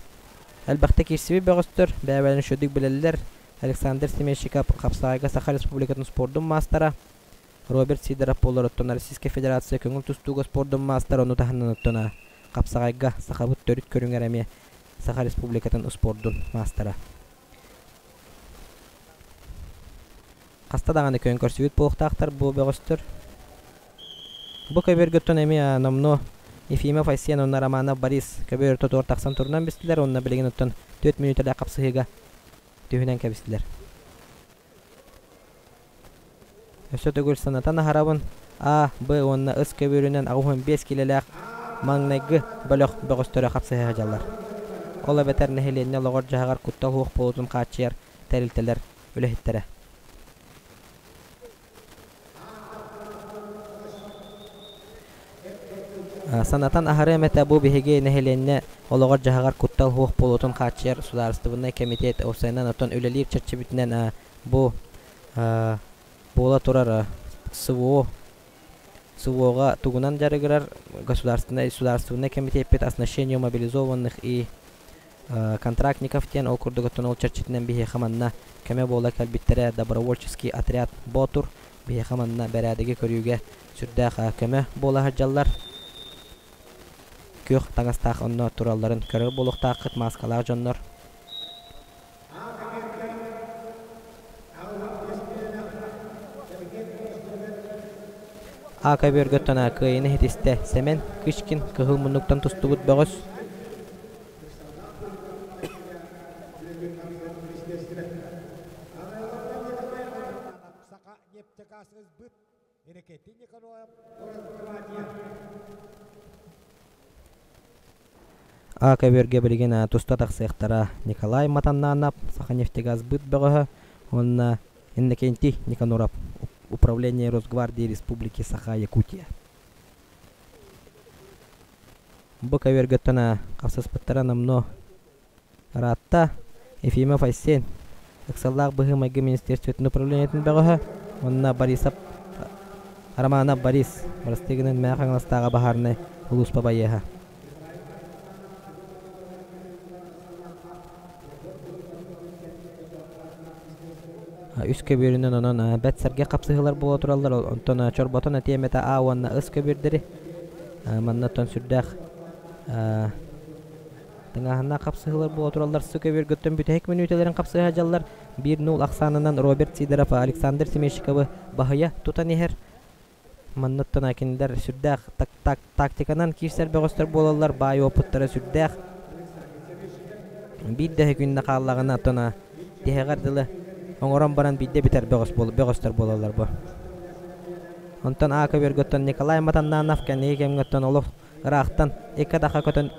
S2: элбэхтэ киирсибит бөҕөстөр, бэйэ-бэйэлэрин үчүгэйдик билэллэр. Александр Семейщиков хапсаҕайга Саха Республикатын спордун маастара, Роберт Сидоров буолар оттон Российскай Федерация көҥүл тустууга спордун маастара ону таһынан оттон хапсаҕайга сахабыт төрүт көрүҥэр эмиэ Саха Республикатын успуордун маастара. Хаста даҕаны күөн көрсүбүт буолуохтаахтар бу бөҕөстөр. Бу көбүөргөттөн эмиэ номнуо Ефимов Айсен уонна Романов Борис көбүөр ортотугар тахсан турунан бистилэр уонна билигин оттон 4 мүнүүтэлээх хапсыһыыга түһүнэн кэбистилэр. Өссө төгүл санатан аһарабын, А, Б уонна С көбүөрүнэн 85 киилэлээх маҥнайгы бөлөх бөҕөстөрө хапсыһа сылдьаллар. Ол эбэтэр нэһилиэнньэ олоҕор-дьаһаҕар куттал суох буолуутун хааччыйар тэрилтэлэр үлэһиттэрэ. Санатан аһарыам этэ, бу биһиги нэһилиэнньэ олоҕор-дьаһаҕар куттал суох буолуутун хааччыйар судаарыстыбаннай кэмитиэт уопсайынан оттон үлэлиир чэрчибитинэн бу буола турар СВО СВО-ҕа тугунан дьарыгырар государственнай судаарыстыбаннай кэмитиэппит оснащению мобилизованных и контрактников диэн ол курдук оттон ол чэрчитинэн биһиэхэ манна көмө буола кэлбиттэрэ добровольческий отряд Боотур биһиэхэ манна бэрээдэги көрүүгэ сүрдээх көмө буола сылдьаллар күөх таҥастаах онно туралларын көрөр буолуохтааххыт мааскалаах дьоннор А көбүөргэ кыайыыны ситистэ Сэмэн Кычкин кыһыл муннуктан тустубут бөҕөс А көбүөргэ билигин туста тахсыахтара Николай Матаннанов, Саханефтегазбыт бөҕөһө уонна Иннокентий Никаноров, Управление Росгвардии Республики Саха-Якутия. Бу көбүөргөттөн хапсыспыттара номнуо ыраатта. Ефимов Айсен, ыксаллаах быһыы-майгы министерствотын управлениетын бөҕөһө уонна Борисов Романов Борис, бырастыы гынан Мэҥэ Хаҥаластааҕы баһаарынай улууспа байыаһа. Үс көбүөрүнэн онон бэт сэргэ хапсыһыылар буола тураллар. Онтон чорботон этиэм этэ А уонна Ыс көбүөрдэри. Манна оттон сүрдээх тыҥааһыннаах хапсыһыылар буола тураллар. Сы көбүөргөттөн бүтэһик мүнүүтэлэрин хапсыһа дьаллар. 1-0 ахсаанынан Роберт Сидоров Александр Семещиковы баһыйа тутан иһэр. Манныттан кинилэр сүрдээх тактиканан киирсэр бөҕөстөр буолаллар, баай уопуттара сүрдээх. Биир да күннэ хааллаҕына, оттон тиһэҕэр дылы оҥорон баран биирдэ бүтэр бөҕөстөр буолаллар бу. Онтон А көбүөргөттөн Николай Матаннанов кэнники кэмҥэ олох ыраахтан икки атахха көтөн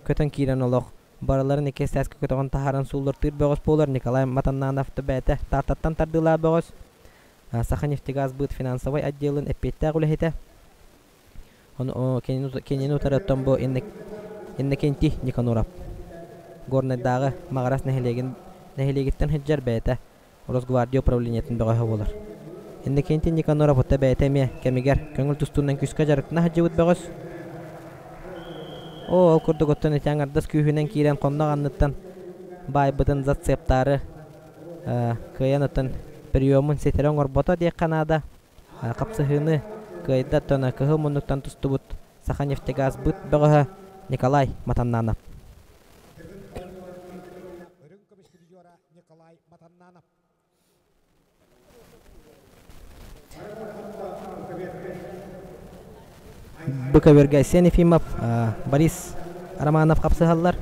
S2: көтөн киирэн олох барыларын икки сээскэ көтөҕөн таһааран сууллартыыр бөҕөс буолар Николай Матаннанов бэйэтэ Тааттаттан тардыылаах бөҕөс. Саханефтегазбыт финансовай отделын эппиэттээх үлэһитэ. Ону кинини утары оттон бу Иннокентий Никаноров Горнайдааҕы Маҕарас нэһилиэгин нэһилиэгиттэн сылдьар бэйэтэ Росгвардия управлениетын бөҕөһө буолар. Иннокентий Никаноров отто бэйэтэ эмиэ кэмигэр көҥүл тустуунан күүскэ дьарыктана сылдьыбыт бөҕөс. Оо, ол курдук оттон ити аҥардас күүһүнэн киирэн хоннох анныттан баайбытын зацептаары кыайан оттон приемун ситэрэ оҥорбото диэххэ наада. Хапсыһыыны кыайда оттон кыһыл муннуктан тустубут Саханефтегазбыт бөҕөһө Николай Матаннанов. Бу көбүөргэ Айсен Ефимов, Борис Романов хапсыһаллар.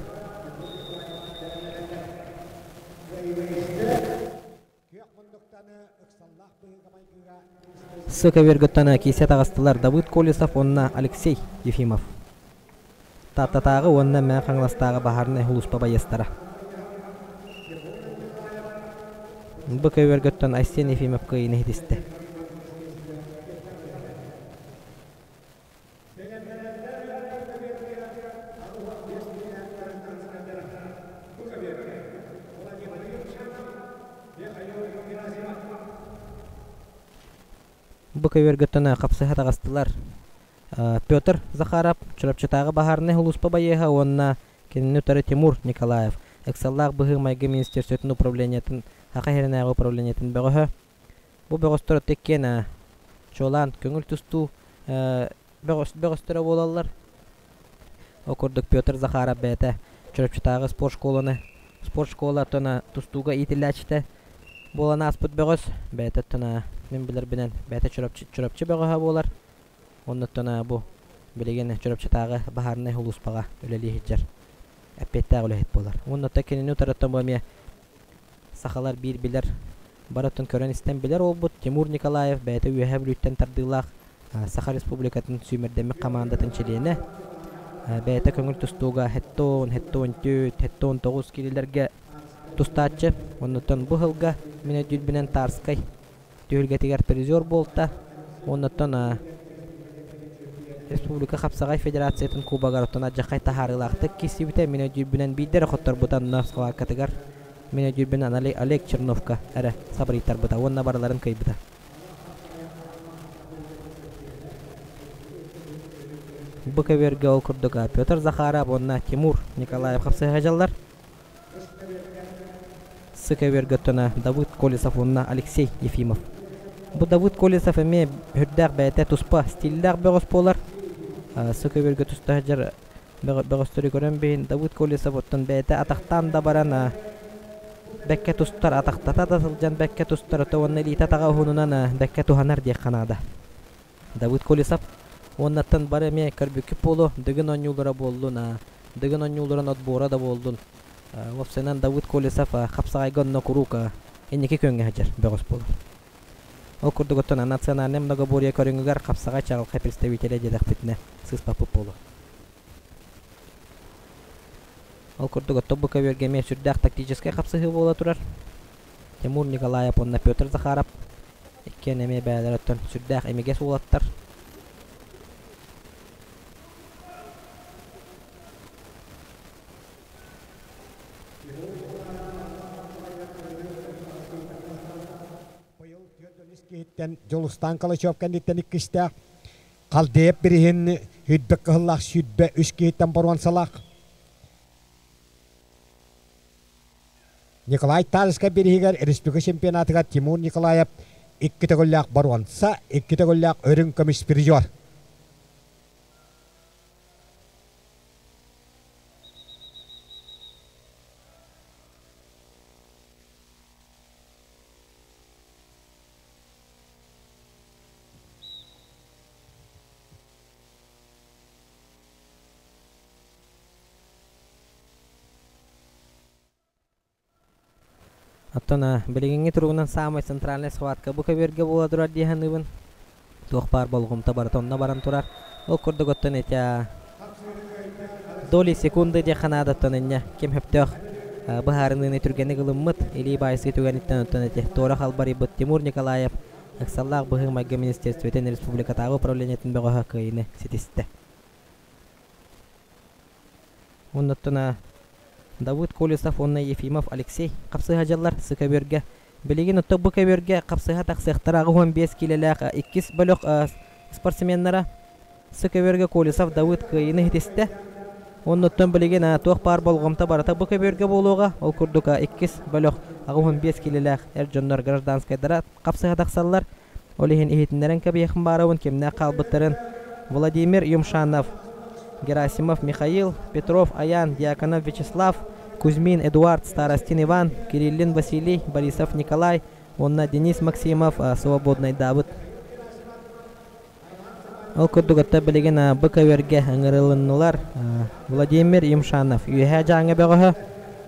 S2: Сы көбүөргөттөн киисэ таҕыстылар Давыд Колесов уонна Алексей Ефимов. Тааттатааҕы уонна Мэҥэ Хаҥаластааҕы баһаарынай сулууспа байыастара. Бу көбүөргөттөн Айсен Ефимов кыайыыны ситистэ. Бу көбүөргөттөн хапсыһа таҕыстылар Петр Захаров, Чурапчытааҕы баһаарынай сулууспа байыаһа уонна кинини утары Тимур Николаев, ыксаллаах быһыы-майгы министерствотын управлениетын Саха сиринээҕи управлениетын бөҕөһө. Бу бөҕөстөр иккиэн чуолаан көҥүл тустуу бөҕөстөрө буолаллар. Ол курдук Петр Захаров бэйэтэ Чурапчытааҕы спорт школаны спорт школа оттон тустууга иитиллээччитэ буолан ааспыт бөҕөс. Бэйэтэ оттон мин билэрбинэн бэйэтэ Чурапчы Чурапчы бөҕөһө буолар. Оннуттан бу билигин Чурапчытааҕы баһаарынай сулууспаҕа үлэлии сылдьар эппиэттээх үлэһит буолар. Уонна кинини утарыттан бу эмиэ сахалар биир билэр барытын көрөн-истэн билэр уолбут Тимур Николаев бэйэтэ Үөһээ Бүлүүттэн тардыылаах Саха Республикатын сүүмэрдэммит хамаандатын чилиэнэ. Бэйэтэ көҥүл тустууга хеттон, хеттон түөрт, хеттон тоҕус киилэлэргэ тустааччы. Оннуттан бу сылга мин өйдүүрбүнэн Тарскай түһүлгэтигэр призер буолта. Оннуттан Республика Хапсаҕай Федерациятын кубогар оттон алдьархай таһаарыылаахтык киирсибитэ. Мин өйдүүрбүнэн биирдэ эрэ хотторбута онно схваткатыгар. Мин өйдүүрбүнэн Олег Черновка эрэ сабырыйтарбыта уонна барыларын кыайбыта. Бу көбүөргэ ол курдук Петр Захаров уонна Тимур Николаев хапсыһа дьаллар. Сы көбүөргэ оттон Давыд Колесов уонна Алексей Ефимов. Бу Давыд Колесов эмиэ үрдээх бэйэтэ туспа стиллээх бөҕөс буолар. Сы көбүөргэ туста сылдьар бөҕөстөрү көрөн биһин Давыд Колесов оттон бэйэтэ атахтаан да баран бэккэ тустар, атахтата да сылдьан бэккэ тустар, ото уонна илиитэ атаҕа уһунунан бэккэ туһанар диэххэ наада. Давыд Колесов уоннаттан бары эмиэ көрбүккүт буолуо, Дыгын оонньуулара буоллун, Дыгын оонньууларын отбора да буоллун. Уопсайынан Давыд Колесов хапсаҕайга онно куруук инники күөҥҥэ сылдьар бөҕөс буолар. Ол курдук оттон национальнай многоборье көрүҥүгэр хапсаҕай чаҕылхай представителэ диэтэхпитинэ сыыспаппыт буолуо. Ол курдук оттон бу көбүөргэ эмиэ сүрдээх тактическай хапсыһыы буола турар. Тимур Николаев уонна Петр Захаров иккиэн эмиэ бэйэлэрэ оттон сүрдээх имигэс уолаттар.
S1: кэнниттэн Дьулустаан Калачев кэнниттэн иккистээх. Халдеев бириһин Хүрбэ кыһыллаах 23 киһиттэн боруонсалаах. Николай Тарскай бириһигэр республика чемпионатыгар Тимур Николаев икки төгүллээх боруонса, икки төгүллээх үрүҥ көмүс призер.
S2: Оттон билигиҥҥи туругунан саамай центральнай схватка бу көбүөргэ буола турар дии саныыбын. Туох баар болҕомто барыта онно баран турар. Ол курдук оттон ити доли секунды диэххэ наадаттан инньэ ким сөптөөх быһаарыныыны түргэнник ылыммыт илии баайсыы түгэниттэн оттон ити туора халбарыйбыт Тимур Николаев ыксаллаах быһыы-майгы министерствотын республикатааҕы управлениетын бөҕөһө кыайыыны ситистэ. Оннуттан Давыд Колесов уонна Ефимов Алексей хапсыһа дьаллар Сыкөбүөргэ. Билигин оттон бу көбүөргэ хапсыһа тахсыахтара 85 киилэлээх иккис бөлөх спортсменнара. Сыкөбүөргэ Колесов Давыд кыайыыны ситистэ. Оннуттан билигин туох баар болҕомто барыта бу көбүөргэ буолуоҕа. Ол курдук иккис бөлөх 85 киилэлээх эр дьоннор гражданскайдара хапсыһа тахсаллар. Ол иһин иһитиннэрэн кэбиһиэххин баарабын кимнээх хаалбыттарын Владимир Юмшанов, Герасимов Михаил, Петров Аян, Дьяконов Вячеслав, Кузьмин Эдуард, Старостин Иван, Кириллин Василий, Борисов Николай уонна Денис Максимов свободнайдаабыт. Ол курдук отто билигин бу көбүөргэ ыҥырылыннылар Владимир Юмшанов, Үөһээ Дьааҥы бөҕөһө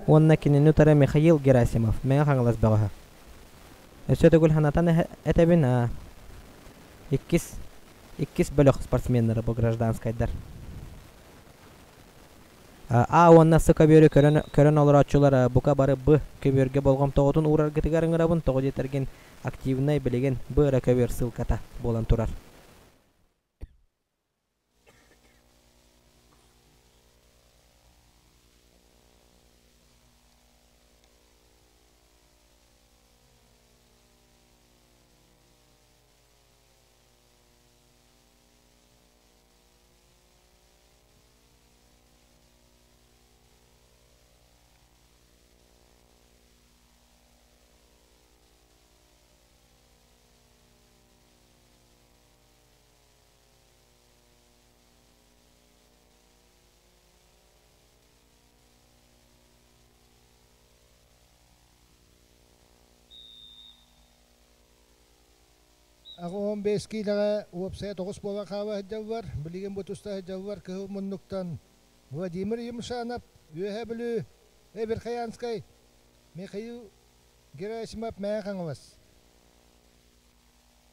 S2: уонна кинини утары Михаил Герасимов, Мэҥэ Хаҥалас бөҕөһө. Өссө төгүл санатан этэбин, иккис иккис бөлөх спортсменнара бу гражданскайдар. А уонна С көбүөрү көрөн, көрөн олорооччулар бука бары Б көбүөргэ болҕомтоҕутун уураргытыгар ыҥырабын, тоҕо диэтэргин активнай билигин Б эрэ көбүөр ссылката буолан турар.
S11: 85 киилэҕэ уопсайа тоҕус буола хаала сылдьаллар. Билигин бу туста сылдьаллар кыһыл муннуктан Владимир Емшанов, Үөһээ Бүлүү, Верхоянскай, Михаил Герасимов, Мэҥэ Хаҥалас.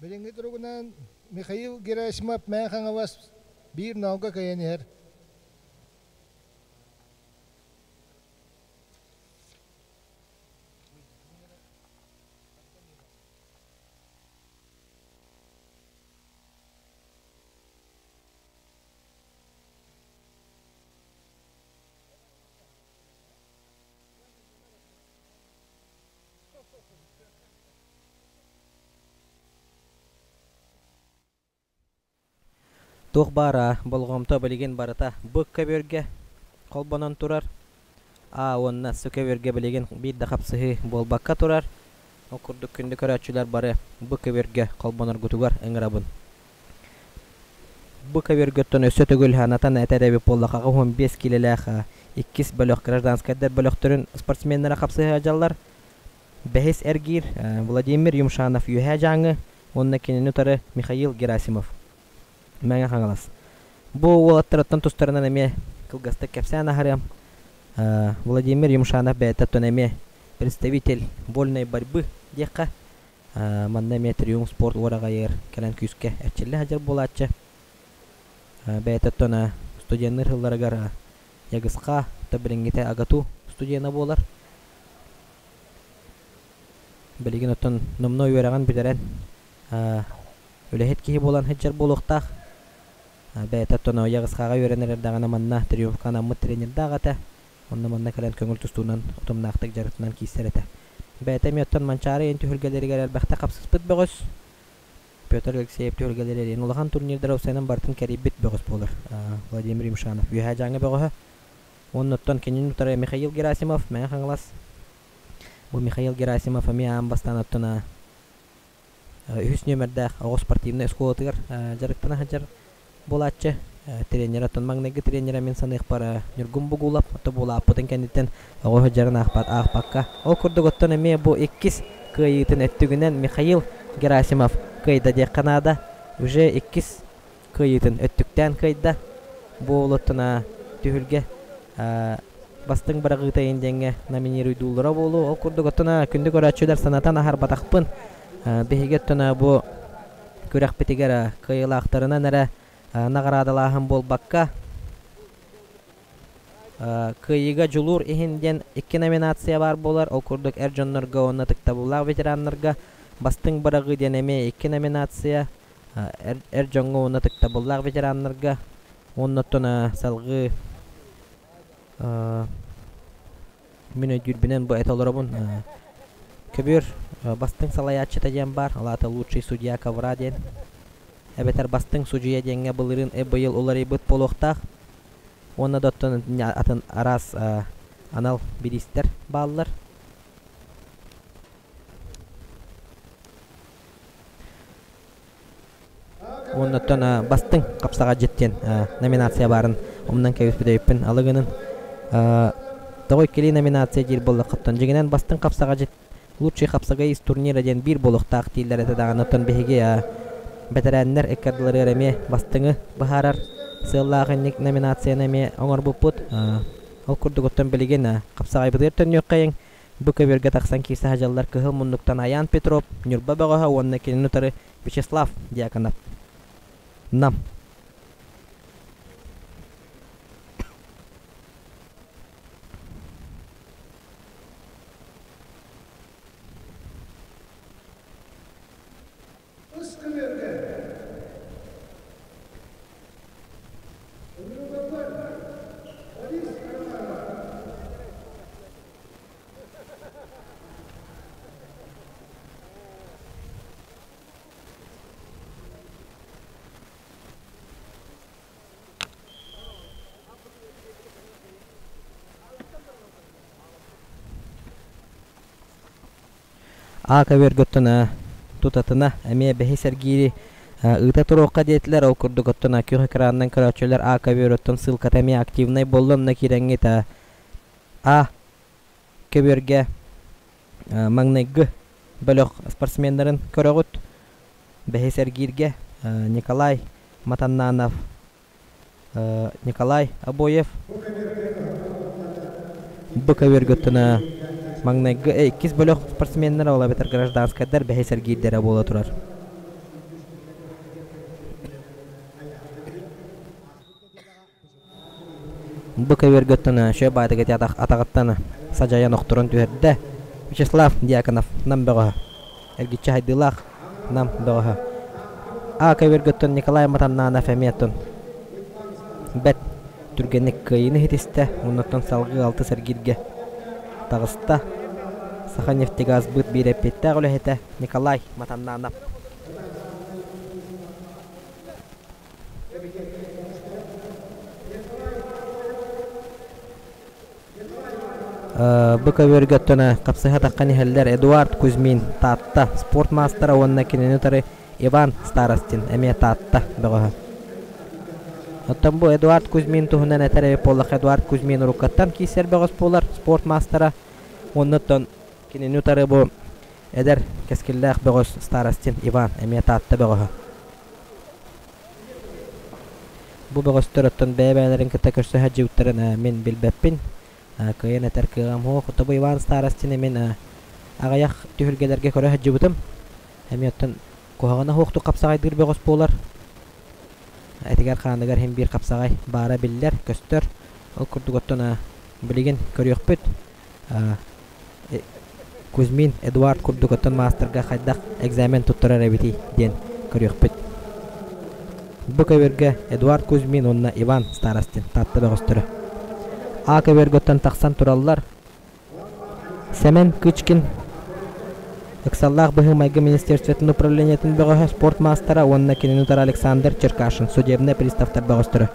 S11: Билиҥҥи туругунан Михаил Герасимов Мэҥэ Хаҥалас биир ноолго кыайан иһэр.
S2: Туох баара болҕомто билигин барыта бу көбүөргэ холбонон турар. А уонна С көбүөргэ билигин биир да хапсыһыы буолбакка турар. Ол курдук күндү көрөөччүлэр бары бу көбүөргэ холбоноргутугар ыҥырабын. Бу көбүөргөттөн өссө төгүл санатан этэр эбит буоллахха 15 киилэлээх иккис бөлөх гражданскайдар бөлөхтөрүн спортсменнара хапсыһа дьаллар. Бэһис эргиир Владимир Юмшанов Үөһээ Дьааҥы уонна кинини утары Михаил Герасимов Мэҥэ Хаҥалас. Бу уолаттарыттан тустарынан эмиэ кылгастык кэпсээн аһарыам. Владимир Юмшанов бэйэтэ оттон эмиэ представитель вольной борьбы диэххэ. Манна эмиэ Триумф спорт уораҕайыгар кэлэн күүскэ эрчиллэ сылдьар буолааччы. Бэйэтэ оттон студенныыр сылларыгар Ягысха, билиҥҥитэ АГАТУ студена буолар. Билигин оттон номнуо үөрэҕин бүтэрэн үлэһит киһи буолан сылдьар буолуохтаах. Бэйэтэ оттон Ягысхаҕа үөрэнэр эрдэҕинэ манна Триумфка анаммыт тренердээх этэ. Онно манна кэлэн көҥүл тустуунан утумнаахтык дьарыктанан киирсэр этэ. Бэйэтэ эмиэ оттон Манчаары иһин түһүлгэлэригэр элбэхтэ хапсыспыт бөҕөс. Петр Алексеев түһүлгэлэри эрийэн улахан турнирдары уопсайынан барытын кэрийбит бөҕөс буолар Владимир Юмшанов. Үөһээ Дьааҥы бөҕөһө. Оннуттан кинини утары Михаил Герасимов, Мэҥэ Хаҥалас. Бу Михаил Герасимов эмиэ аан бастаан оттон үһүс нүөмэрдээх оҕо спортивнай оскуолатыгар дьарыктана сылдьар буолааччы. Тренер оттон маҥнайгы тренерэ мин саныахпар Ньургун Бугулов ото буолааппытын кэнниттэн оҕо сылдьарын аахпат аахпакка. Ол курдук оттон эмиэ бу иккис кыайыытын өттүгүнэн Михаил Герасимов кыайда диэххэ наада. Уже иккис кыайыытын өттүктээн кыайда. Бу олоттон түһүлгэ бастыҥ быраҕыыта иһин диэҥҥэ номинируйдууллара буолуо. Ол курдук оттон күндү көрөөччүлэр санатан аһарбатахпын. Биһиги оттон бу күрэхпитигэр кыайыылаахтарынан эрэ наҕараадалааһын буолбакка, Кыайыыга дьулуур иһин диэн икки номинация баар буолар. Ол курдук эр дьоннорго уонна ытыктабыллаах ветераннарга бастыҥ быраҕыы диэн эмиэ икки номинация. Эр дьоҥҥо уонна ытыктабыллаах ветераннарга уонна оттон салгыы мин өйдүүрбүнэн бу этэ олоробун. Көбүөр бастыҥ салайааччыта диэн баар, ол аата лучший судья ковра диэн. Эбэтэр бастыҥ судьуйа диэҥҥэ былырыын быйыл уларыйбыт буолуохтаах. Уонна да оттон атын араас анал бириистэр бааллар. Уоннаттан бастыҥ хапсаҕа дьит диэн номинация баарын умнан кэбиспит эбиппин. Алыгынын тоҕо иккилии номинация диир буоллаххыттан дьиҥинэн бастыҥ хапсаҕа дьит лучший хапсагай из турнира диэн биир буолуохтаах дииллэр этэ даҕаны оттон биһиги бэтэрээннэр ыккардыларыгар эмиэ бастыҥы быһаарар сыаллаах инник номинацияны эмиэ оҥорбуппут. Ол курдук оттон билигин хапсаҕайбытыгар төннүөххэйиҥ. Бу көбүөргэ тахсан киирсэ сылдьаллар кыһыл муннуктан Айаан Петров, Ньурба бөҕөһө уонна кинини утары Вячеслав Дьяконов. Нам.
S11: Ыс көбүөргэ Өнүрүкөкөр Борис Романов.
S2: А көбүөргөттөн тутатына эмиэ бэһис эргиири ыыта туруохха диэтилэр. Ол курдук оттон күөх экранынан көрөөччүлэр А көбүөрөттөн ссылката эмиэ активнай буолла. Онно киирэҥҥит А көбүөргэ маҥнайгы бөлөх спортсменнарын көрөҕүт. Бэһис эргииргэ Николай Матаннанов, Николай Обоев бу көбүөргөттөн маҥнайгы иккис бөлөх спортсменнара ол эбэтэр гражданскайдар бэһис эргиирдэрэ буола турар. Бу көбүөргөттөн шө баатыгы атаҕыттан садьайан охторон түһэрдэ. Вячеслав Дьяконов Нам бөҕөһө. Эргиччи хайдыылаах Нам бөҕөһө. А көбүөргөттөн Николай Матаннанов эмиэ оттон бэрт түргэнник кыайыыны ситистэ. Оннуттан салгыы алтыс эргииргэ таҕыста. Саханефтегазбыт биир эппиэттээх үлэһитэ Николай Матаннанов. Бу көбүөргэ оттон хапсыһа таххан иһэллэр Эдуард Кузьмин Таатта спорт маастара уонна кинини утары Иван Старостин эмиэ Таатта бөҕөһө. Оттон бу Эдуард Кузьмин туһунан этэр эбит буоллахха Эдуард Кузьмин уруккаттан киирсэр бөҕөс буолар спорт маастара уонна оттон кинини утары бу эдэр кэскиллээх бөҕөс Старостин Иван эмиэ Таатта бөҕөһө. Бу бөҕөстөр оттон бэйэ-бэйэлэрин кытта көрсө сылдьыбыттарын мин билбэппин. Кыайан этэр кыаҕым суох. Оттон Иван Старостины мин аҕыйах түһүлгэлэргэ көрө сылдьыбытым. Эмиэ оттон куһаҕана суохтук хапсаҕайдыыр бөҕөс буолар. Этигэр-хааныгар иһин биир хапсаҕай баара биллэр, көстөр. Ол курдук оттон билигин көрүөхпүт. Кузьмин Эдуард курдук оттон маастарга хайдах экзамен туттарар эбитий диэн көрүөхпүт. Бу көбүөргэ Эдуард Кузьмин уонна Иван Старостин Таатта бөҕөстөрө. А көбүөргөттөн тахсан тураллар. Сэмэн Кычкин, Ыксаллаах быһыы-майгы министерствотын управлениетын бөҕөһө спорт маастара уонна кинини утары Александр Черкашин, судебнай приставтар бөҕөстөрө.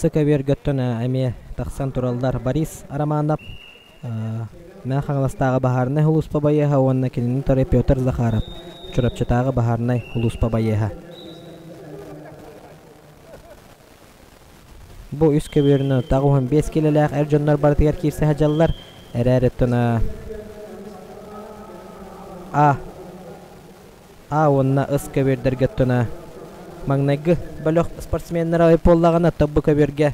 S2: Сыкөбүөргөттөн эмиэ тахсан тураллар Борис Романов, Мэҥэ Хаҥаластааҕы баһаарынай сулууспа байыаһа уонна кинини утары Петр Захаров, Чурапчытааҕы баһаарынай сулууспа байыаһа. Бу үс көбүөрүнэн 95 киилэлээх эр дьоннор барытыгар киирсэ сылдьаллар. Эрээри А А уонна С көбүөрдэргэ оттон маҥнайгы бөлөх спортсменнара ой буоллаҕына, оттон бу көбүөргэ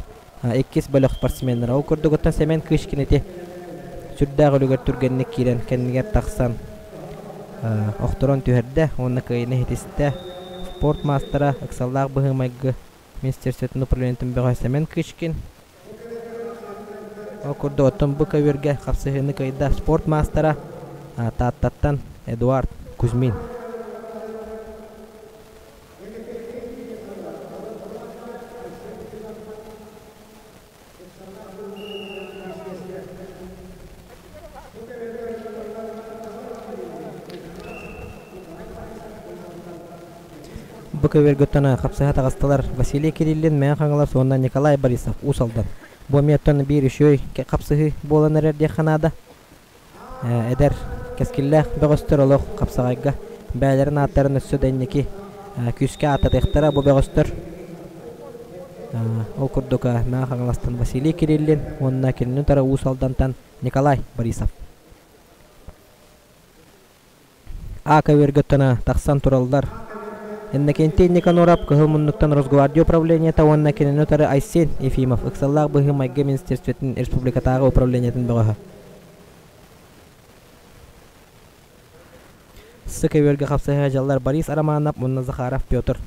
S2: иккис бөлөх спортсменнара. Ол курдук оттон Сэмэн Кычкин ити сүрдээх үлүгэр түргэнник киирэн кэннигэр тахсан охторон түһэрдэ уонна кыайыыны иһитистэ. Спорт маастара, ыксаллаах быһыы-майгы министерствотын управлениетын бөҕө Сэмэн Кычкин. Ол курдук оттон бу көбүөргэ хапсыһыыны кыайда спорт маастара Тааттаттан Эдуард Кузьмин. Бу көбүөргүттэн хапсыһа таҕыстылар Василий Кириллин, Мэҥэ Хаҥалас уонна Николай Борисов, Уус Алдан. Бу эмиэ оттон биир үчүгэй хапсыһыы буолан эрэр диэххэ наада. Эдэр, кэскиллээх бөҕөстөр олох хапсаҕайга бэйэлэрин ааттарын өссө да инники күүскэ ааттатыахтара бу бөҕөстөр. Ол курдук Мэҥэ Хаҥаластан Василий Кириллин уонна кинини утары Уус Алдантан Николай Борисов. А көбүөргөттөн тахсан тураллар. Иннокентий Никаноров Кыһыл муннуктан Росгвардия управлениета уонна кинини утары Айсен Ефимов ыксаллаах быһыы-майгы министерствотын республикатааҕы управлениетын бөҕөһө. С көбүөргэ хапсыһа дьаллар Борис Романов уонна Захаров Петр.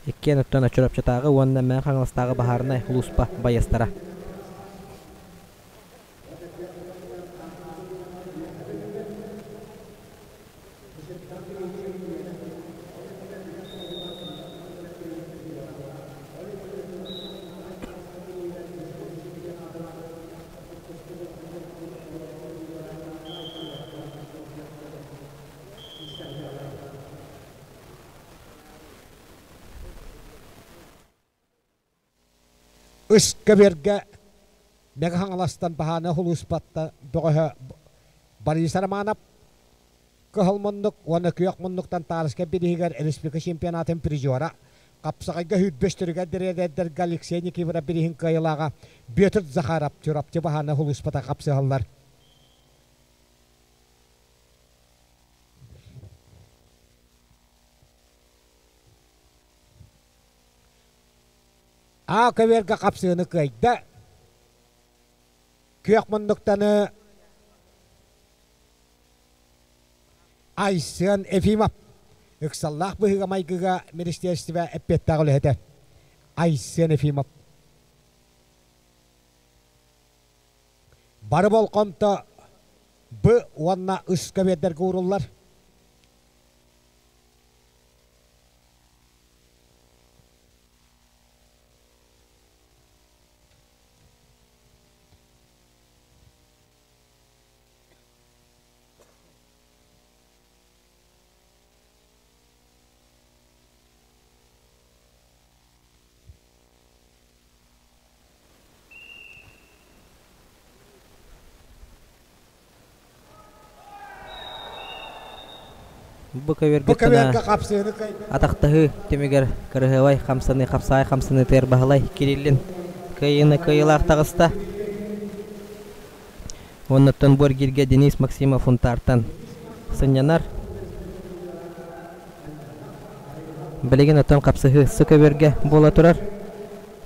S2: Иккиэн оттон Чурапчытааҕы уонна Мэҥэ Хаҥаластааҕы баһаарынай сулууспа байыастара.
S1: Ыскэбиэргэ Мэҥэ Хаҥаластан Баһаана Улууспаттан бөҕөһө Борис Романов Кыһыл муннук уонна Күөх муннуктан Таарыска бирииһигэр республика чемпионатын призера, хапсаҕайга сүүрбэстэригэр дириэдэрдэргэ Алексей Никифоров бирииһин кыайыылааҕа Бүөтүр Захаров Чурапчы Баһаана Улууспата хапсыһаллар. А көбүөргэ хапсыыны кыайда. Күөх муннуктаны Айсен Ефимов ыксаллаах быһыыга-майгыга министиэристибэ эппиэттээх үлэһитэ Айсен Ефимов бары болҕомто Б уонна Ыс көбүөрдэргэ ууруллар.
S2: Бу көбүөргэ атахтаһыы түмүгэр кырыһыабай хамсаныы хапсаҕай хамсаныытыгар Баһылай Кириллин кыайыыны кыайыылаах таҕыста. Уоннаттан бу эргииргэ Денис Максимов Унтаартан сынньанар. Билигин оттон хапсыһыы сы көбүөргэ буола турар.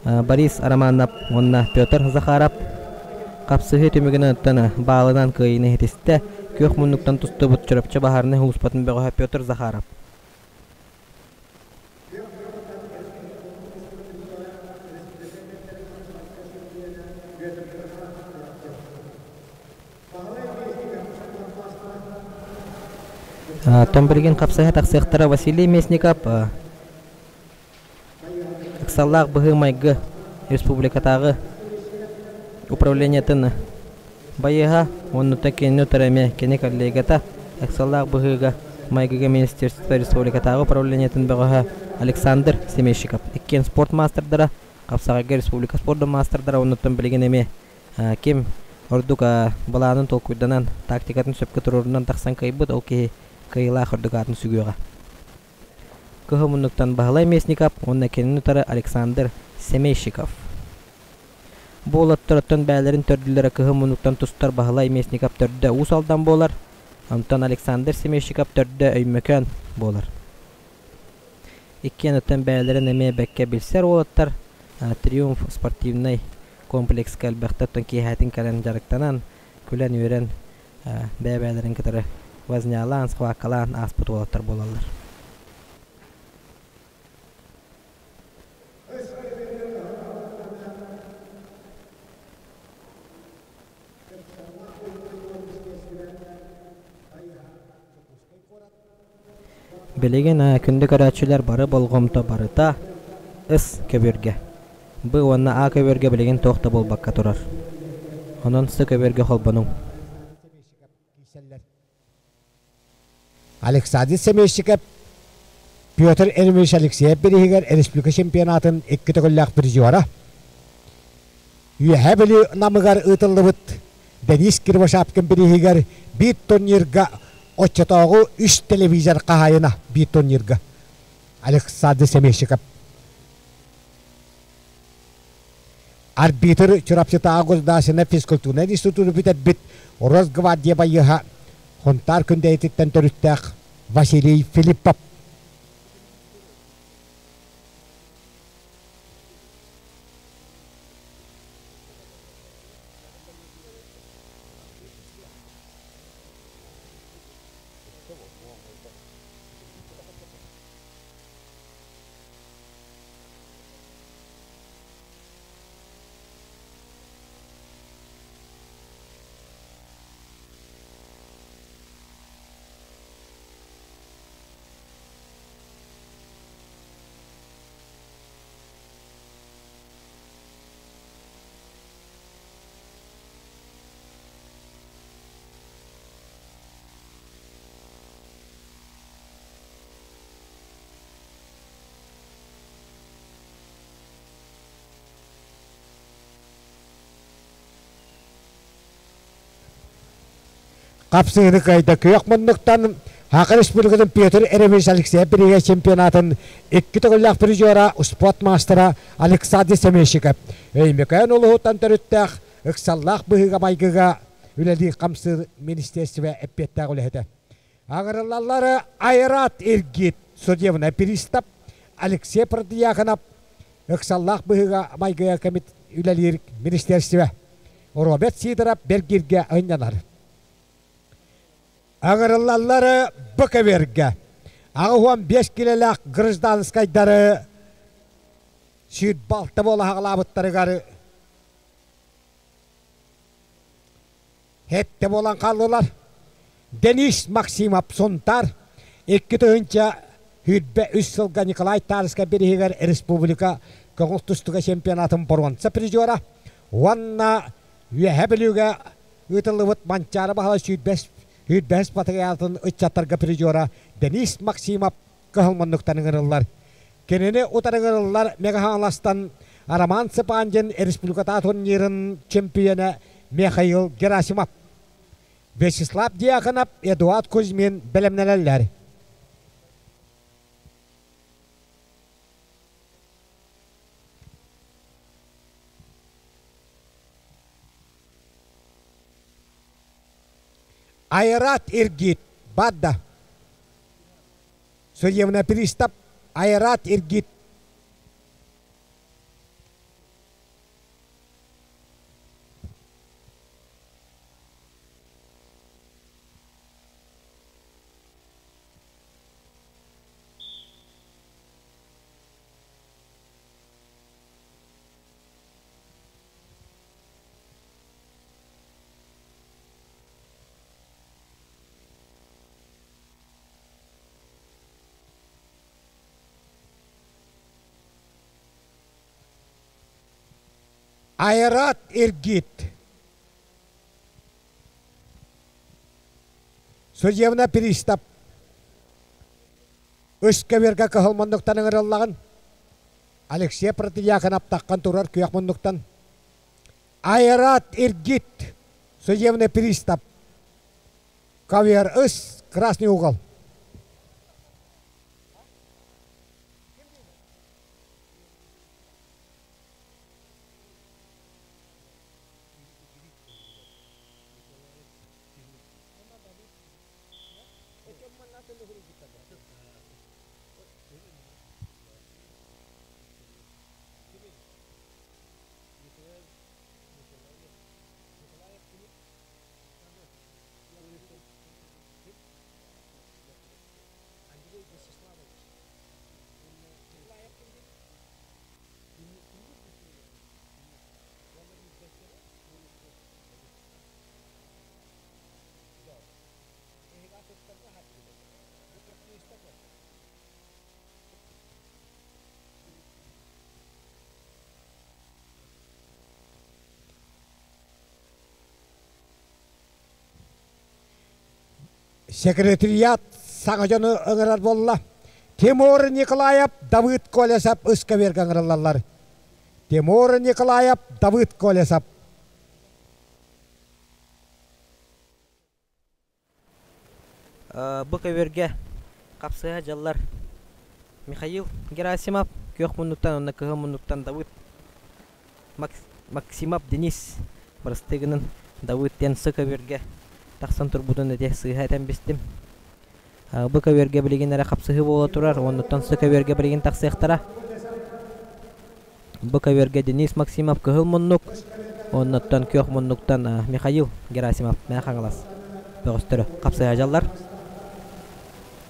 S2: Борис Романов уонна Петр Захаров хапсыһыы түмүгүнэн оттон баалынан кыайыыны иһитистэ. Күөх муннуктан тустубут Чурапчы баһаарынай сулууспатын бөҕөһө Петр Захаров. Оттон билигин хапсыһа тахсыахтара Василий Местников ыксаллаах быһыы-майгы республикатааҕы управлениетын байыаһа уонна кинини утары эмиэ кини коллегата ыксаллаах быһыыга майгыга министерство республикатааҕы управлениетын бөҕөһө Александр Семейщиков. Иккиэн спорт маастардара, хапсаҕайга республика спордун маастардара уонна билигин эмиэ ким ордук былаанын толкуйданан, тактикатын сөпкө туруорунан тахсан кыайбыт, ол киһи кыайыылаах ордук аатын сүгүөҕэ. Кыһыл муннуктан Баһылай Местников уонна кинини утары Александр Семейщиков. Бу уолаттар оттон бэйэлэрин төрдүлэрэ кыһыл муннуктан тустар Баһылай Местников төрдө Уус Алдан буолар, онтон Александр Семейщиков төрдө Өймөкөөн буолар. Иккиэн оттон бэйэлэрин эмиэ бэккэ билсэр уолаттар Триумф спортивнай комплекска элбэхтэ оттон киэһээтин кэлэн дьарыктанан, күлэн-үөрэн бэйэ-бэйэлэрин кытары вознялаан, схваткалаан ааспыт уолаттар буолаллар. Билигин күндү көрөөччүлэр бары болҕомто барыта С көбүөргэ. Б уонна А көбүөргэ билигин туох да буолбакка турар. Онон С көбүөргэ холбонуҥ.
S1: Александр Семейщиков Петр Еремеевич Алексеев бирииһигэр республика чемпионатын икки төгүллээх призера. Үөһээ Бүлүү Намыгар ыытыллыбыт Денис Кривошапкин бирииһигэр биир турнирга оччотооҕу үс телевизор хаһаайына биир турнирга Александр Семейщиков. Арбитр Чурапчытааҕы государственнай физкультурнай институту бүтэрбит Росгвардия байыаһа Хонтаар Күндэйэтиттэн төрүттээх Василий Филиппов. Хапсыһыыны кыайда күөх муннуктан Саха Республикатын Петр Еремеевич Алексеев бириигэ чемпионатын икки төгүллээх призера, спорт маастара Александр Семейщиков Өймөкөөн улууһуттан төрүттээх ыксаллаах быһыыга-майгыга үлэлиир-хамсыыр министиэристибэ эппиэттээх үлэһитэ. Аҥырыллаллары Айрат Иргит судебный пристав Алексей Протодьяконов ыксаллаах быһыыга-майгыга кэмит үлэлиир министиэристибэ Роберт Сидоров бэргиргэ ынньанар. Аҥырыллаллары БКВРгэ 85 килэлээх гражданскайдары сүүрбэ буола хаҕалаабыттарыгар Хэттэ буолан хааллылар. Денис Максимов Сунтаар 2023 сылга Николай Тарскай бирииһигэр республика көҥүл тустууга чемпионатын боруонса призера уонна Үөһээ Бүлүүгэ ыытыллыбыт Манчаары Баһылай 105 батареятын ыччаттарга призера Денис Максимов кыһыл муннуктан ыҥырыллар. Кинини утары ыҥырыллар Мегаһаҥаластан Роман Цыпандин республикатааҕы турнирын чемпиона Михаил Герасимов, Вячеслав Дьяконов, Эдуард Кузьмин бэлэмнэнэллэр. Айрат Иргит Бадда Судебный пристав Айрат Иргит Айрат Иргит. Судебный пристав үс көбүөргэ кыһыл муннуктан ыҥырыллаҕын. Алексей Протодьякон аптаххан турар күөх муннуктан. Айрат Иргит, судебный пристав. Ковер ыс, красный угол. Секретариат саҥа дьону ыҥырар буолла. Тимур Николаев, Давыд Колесов ыскаверга ыҥырыллаллар. Тимур Николаев, Давыд Колесов.
S2: Бу көбүөргэ хапсыһа дьаллар Михаил Герасимов күөх муннуктан уонна кыһыл муннуктан Давыд Максимов Денис бырастыы гынан Давыд диэн сы көбүөргэ тахсан турбутун ити сыыһа этэн бистим. Бу көбүөргэ билигин эрэ хапсыһыы буола турар, оннуттан сы көбүөргэ билигин тахсыахтара. Бу көбүөргэ Денис Максимов кыһыл муннук, оннуттан күөх муннуктан Михаил Герасимов Мэҥэ Хаҥалас бөҕөстөрө хапсыһа дьаллар.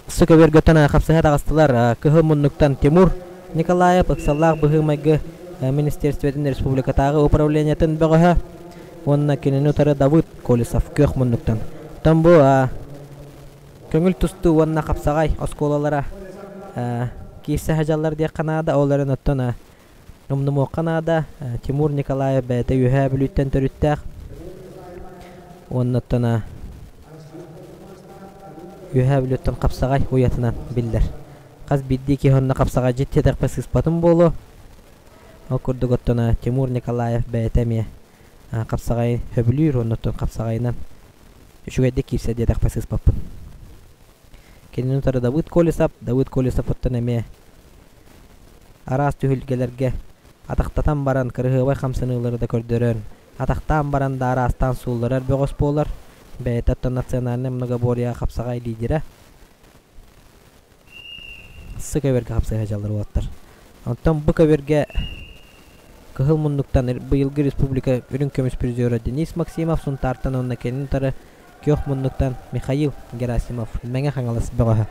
S2: Сы көбүөргөттөн хапсыһа таҕыстылар кыһыл муннуктан Тимур Николаев ыксаллаах быһыы-майгы министерствотын республикатааҕы управлениетын бөҕөһө уонна кинини утары Давыд Колесов күөх муннуктан. Оттон бу көҥүл тустуу уонна хапсаҕай оскуолалара киирсэ сылдьаллар диэххэ наада. Ол эрэн оттон умнумуохха наада. Тимур Николаев бэйэтэ Үөһээ Бүлүүттэн төрүттээх. Уонна оттон Үөһээ Бүлүүттэн хапсаҕай уйатынан биллэр. Хас биирдии киһи онно хапсаҕайдьыт диэтэхпэ сыыспатым буолуо. Ол курдук оттон Тимур Николаев бэйэтэ эмиэ хапсаҕайы сөбүлүүр уонна оттон хапсаҕайынан үчүгэйдик киирсэр диэтэхпэ сыыспаппын. Кинини утары Давыд Колесов, Давыд Колесов оттон эмиэ араас түһүлгэлэргэ атахтатан баран кырыһыабай хамсаныылары да көрдөрөн, атахтаан баран да араастаан суулларар бөҕөс буолар. Бэйэтэ оттон национальнай многоборьеҕа хапсаҕай лидерэ. Сы көбүөргэ хапсыһа дьаллар уолаттар. Онтон бу көбүөргэ Кыһыл муннуктан быйылгы республика үрүҥ көмүс призера Денис Максимов Сунтаартан уонна кэлин утары күөх муннуктан Михаил Герасимов Мэҥэ Хаҥалас бөҕөһө.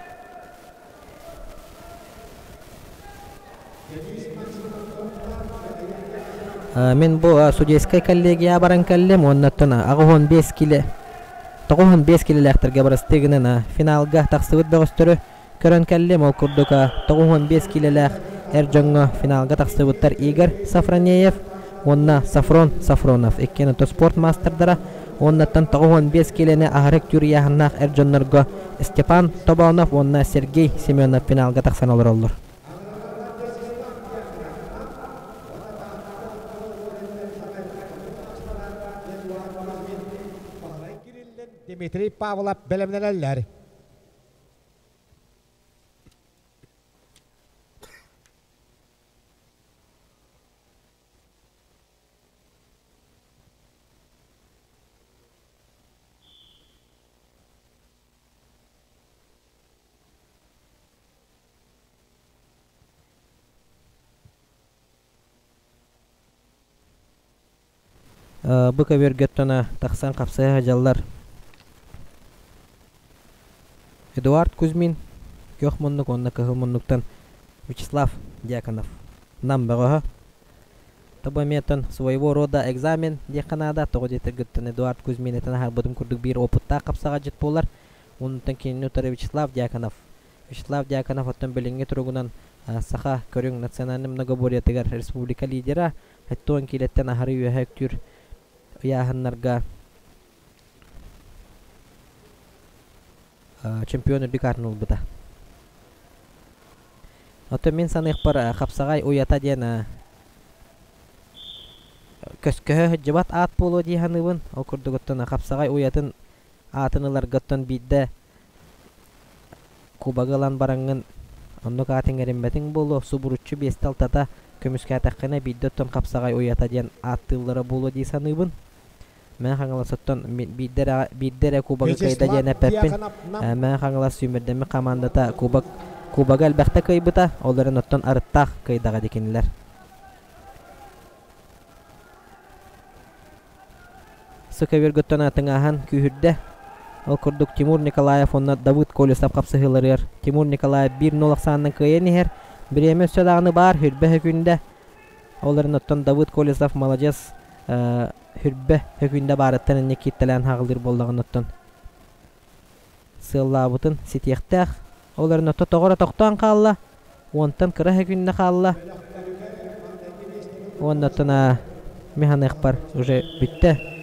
S2: Мин бу судейскай коллегия баран кэллим уонна оттон 85 киле 95 килэлээхтэргэ бырастыы гынан финалга тахсыбыт бөҕөстөрү көрөн кэллим. Ол курдук 95 килэлээх эр дьоҥҥо финалга тахсыбыттар Игорь Сафронеев уонна Сафрон Сафронов иккиэн ото спорт маастардара уоннаттан 95 килэни аһарык тюрьяһыннаах эр дьоннорго Степан Тобонов уонна Сергей Семенов финалга тахсан олороллор.
S1: Дмитрий Павлов бэлэмнэнэллэр.
S2: Бу көбүөргэттэн тахсан хапсыһа сылдьаллар Эдуард Кузьмин күөх муннук уонна кыһыл муннуктан Вячеслав Дьяконов Нам бөҕөһө Тобо эмиэ своего рода экзамен диэххэ наада. Тоҕо диэтэргиттэн Эдуард Кузьмин этэн аһарбытым курдук биир опыттаах хапсаҕайдьыт буолар. Онтон кинини утары Вячеслав Дьяконов. Вячеслав Дьяконов оттон билиҥҥи туругунан Саха көрүҥ национальнай многоборьетыгар республика лидера, 70 киилэттэн аһары үөһэ үктүүр ыйааһыннарга чемпион үрдүк аатын ылбыта. Оттон мин саныахпар хапсаҕай уйата диэн көскөһө сылдьыбат аат буолуо дии саныыбын. Ол курдук оттон хапсаҕай уйатын аатын ыларгыттан биирдэ кубогы ылан бараҥҥын оннук аат иҥэриммэтиҥ буолуо, субуруччу биэстэ алтата көмүскээтэххинэ биирдэ оттон хапсаҕай уйата диэн ааттыыллара буолуо дии саныыбын. Мэҥэ Хаҥалас оттон биирдэ эрэ, биирдэ эрэ кубогы кыайда диэн
S1: Вячеслав
S2: эппэппин.
S1: Дьяконов Нам
S2: Мэҥэ Хаҥалас сүүмэрдэммит хамаандата кубок кубогы элбэхтэ кыайбыта, ол эрэн оттон арыттаах кыайдаҕа дии кинилэр. Сыкөбүргүттэн атыҥааһан күүһүрдэ. Ол курдук Тимур Николаев уонна Давыд Колесов хапсыһыыларыгар Тимур Николаев 1-0 ахсаанынан кыайан иһэр. Бириэмэ өссө даҕаны баар, хүрбэ хөкүндэ. Ол эрэн оттон Давыд Колесов маладьыас хүрбэ хөкүндэ баарыттан инньэ кииртэлээн хаҕылыыр буоллаҕына оттон сыаллаабытын ситиэхтээх. Ол эрэн отто тоҕо эрэ тохтоон хаалла. Уонтан кыра хөкүндэ хаалла. Уонна оттон механыахпар уже бүттэ.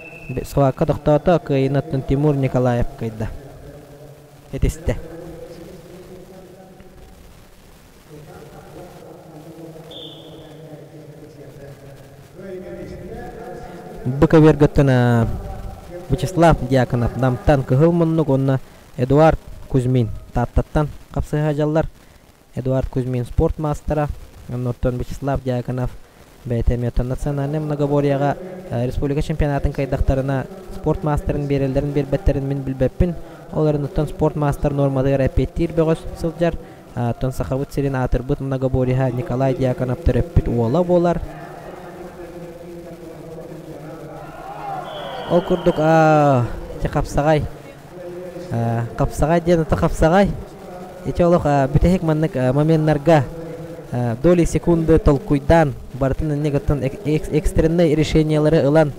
S2: Схватка тохтоото, кыайыыны оттон Тимур Николаев кыайда. Этистэ. Бу көбүөргөттөн Вячеслав Дьяконов Намтан Кыһыл Муннук уонна Эдуард Кузьмин Тааттаттан хапсыһа дьаллар. Эдуард Кузьмин спорт маастара, оннуттан Вячеслав Дьяконов бэйэтэ эмиэ национальнай многоборьеҕа республика чемпионатын кыайдахтарына спорт маастарын биэрэллэрин биэрбэттэрин мин билбэппин. Ол эрэн оттон спорт маастар нуорматыгар эппиэттиир бөҕөс сылдьар. Оттон Сахабыт сирин аатырбыт многоборьеһа Николай Дьяконов төрөппүт уола буолар. Ол курдук ити хапсаҕай хапсаҕай диэн ата хапсаҕай ити олох бүтэһик маннык моменнарга доли секунды толкуйдаан барытын инник оттон экстреннай решениялары ылан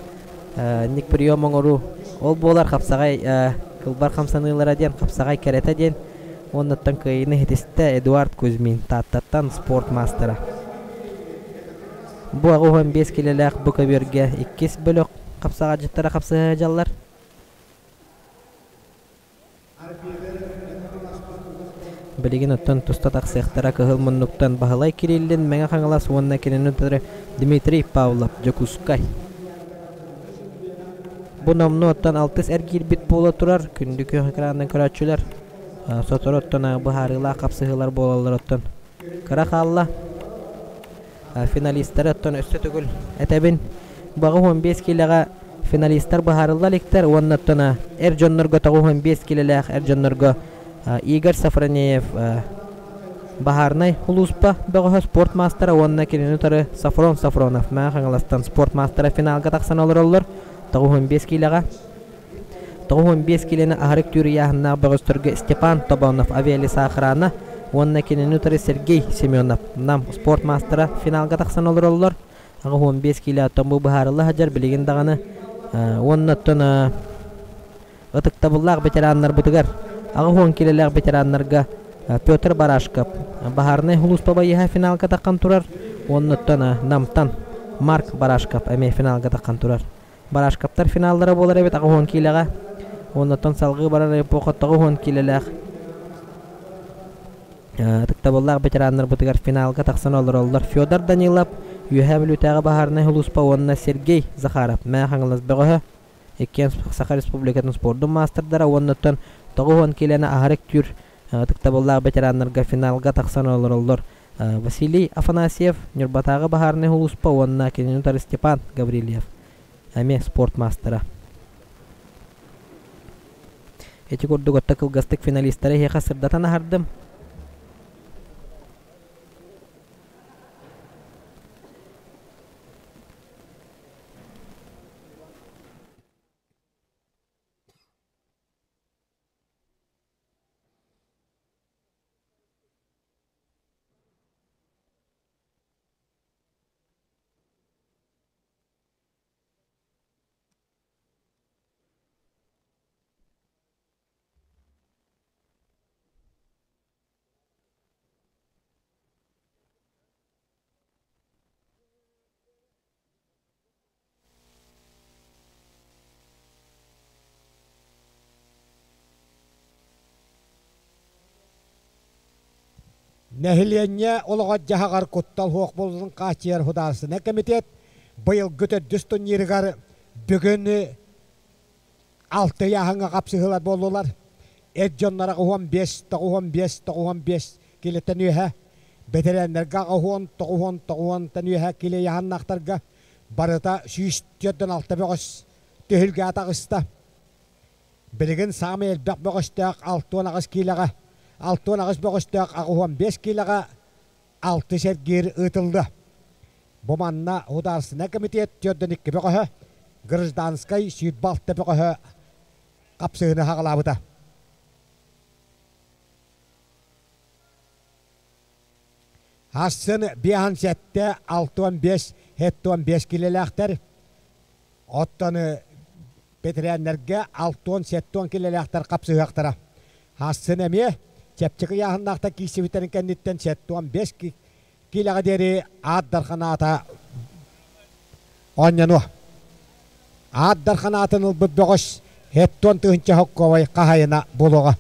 S2: ник прием оҥоруу ол буолар хапсаҕай кылбар хамсаныылара диэн хапсаҕай кэрэтэ диэн уоннаттан кыайыыны иһитистэ Эдуард Кузьмин Тааттаттан спорт маастара. Бу 85 килэлээх бу көбүөргэ иккис бөлөх хапсаҕайдьыттара хапсыһа сылдьаллар. Билигин оттон туста тахсыахтара Кыһыл Муннуктан Баһылай Кириллин, Мэҥэ Хаҥалас уонна кинини утары Дмитрий Павлов, Дьокуускай. Бу номнуо оттон алтыс эргиирбит буола турар күндү күөх экранынан көрөөччүлэр сотору оттон быһаарыылаах хапсыһыылар буолаллар оттон кыра хаалла. Финалистары оттон өссө төгүл этэбин. Баҕа 15 киилэҕэ финалистар быһаарылла иликтэр уонна оттон эр дьоннорго 95 киилэлээх эр дьоннорго Игорь Сафронеев Баһаарынай улууспа бөҕөһө спорт маастара уонна кинини утары Сафрон Сафронов Мэҥэ Хаҥаластан спорт маастара финалга тахсан олороллор 95 киилэҕэ. 95 киилэни аһарык түүр ыйааһыннаах бөҕөстөргө Степан Тобонов авиалеса охрана уонна кинини утары Сергей Семенов Нам спорт маастара финалга тахсан олороллор. 85 киилэ оттон бу быһаарылла сылдьар билигин даҕаны уонна оттон ытыктабыллаах ветераннарбытыгар 80 киилэлээх ветераннарга Петр Барашков баһаарынай сулууспа байыһа финалга таххан турар уонна оттон Намтан Марк Барашков эмиэ финалга таххан турар. Барашковтар финаллара буолар эбит 80 киилэҕэ. Уоннаттан салгыы барар эпоха 90 киилэлээх ытыктабыллаах ветераннарбытыгар финалга тахсан олороллор Федор Данилов, Үөһээ Бүлүүтээҕи баһаарынай сулууспа уонна Сергей Захаров, Мэҥэ Хаҥалас бөҕөһө, иккиэн Саха Республикатын спордун маастардара уоннаттан 90 киилэни аһары үктүүр ытыктабыллаах ветераннарга финалга тахсан олороллор Василий Афанасьев, Ньурбатааҕы баһаарынай сулууспа уонна кинини утары Степан Гаврильев, эмиэ спорт маастара. Ити курдук отто кылгастык финалистары эһиэхэ сырдатан аһардым.
S1: Нэһилиэнньэ олоҕор-дьаһаҕар куттал суох буолуутун хааччыйар судаарыстыбаннай кэмитиэт быйылгы төрдүс турнирыгар бүгүн алта ыйааһыҥҥа хапсыһыылар буоллулар. Эр дьоннор 85, 95, 95 килиттэн үөһэ, бэтэрээннэргэ 80, 90, 90-тан үөһэ килэ ыйааһыннаахтарга барыта 146 бөҕөс түһүлгэ таҕыста. Билигин саамай элбэх бөҕөстөөх 68 киилэҕэ, 68 бөҕөстөөх 85 киилэҕэ алтыс эргиир ыытыллыа. Бу манна Судаарыстыбаннай комитет 42 бөҕөһө, Гражданскай 26 бөҕөһө хапсыһыыны саҕалаабыта. Сарсын 57, 65, 75 килэлээхтэр. Оттон бэтэрээннэргэ 60-70 килэлээхтэр хапсыһыахтара. Сарсын эмиэ чэпчэки ыйааһыннаахтар киирсибиттэрин кэнниттэн 75 киилэҕэ диэри Аат Дархан аата оонньонуо. Аат Дархан аатын ылбыт бөҕөс 70 тыһыынча хоккуобай хаһайына буолуоҕа.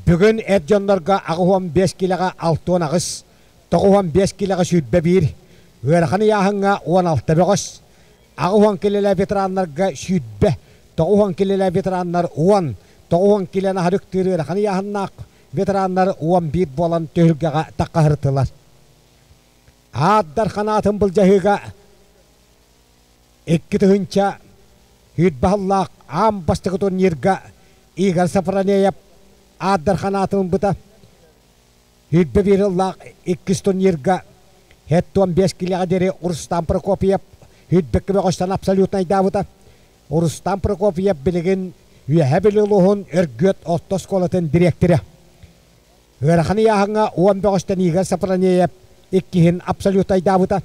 S1: Бүгүн эр дьоннорго 85 киилэҕэ 68, 95 киилэҕэ 21, ыарахан ыйааһыҥҥа 16 бөҕөс, 80 киилэлээх ветераннарга 20, 90 киилэлээх ветераннар 10, 90 киилэни аһарыктыыр ыарахан ыйааһыннаах ветераннар 11 буолан түһүлгэҕэ таххаһыртылар. Аат Дархан аатын былдьаһыыга 2000 сүүрбэ аан бастакы турнирга Игорь Сафронеев Аат Дархан аатын ылбыта. 21 сыллаах иккис турнирга 75 килэҕэ диэри Рустам Прокопьев 102 бөҕөстөн абсолютнайдаабыта. Рустам Прокопьев билигин Үөһээ Бүлүү улууһун Өргүөт орто оскуолатын дириэктэрэ. Ыарахан ыйааһыҥҥа 10 бөҕөстөн Игорь Сафронеев иккиһин абсолютнайдаабыта.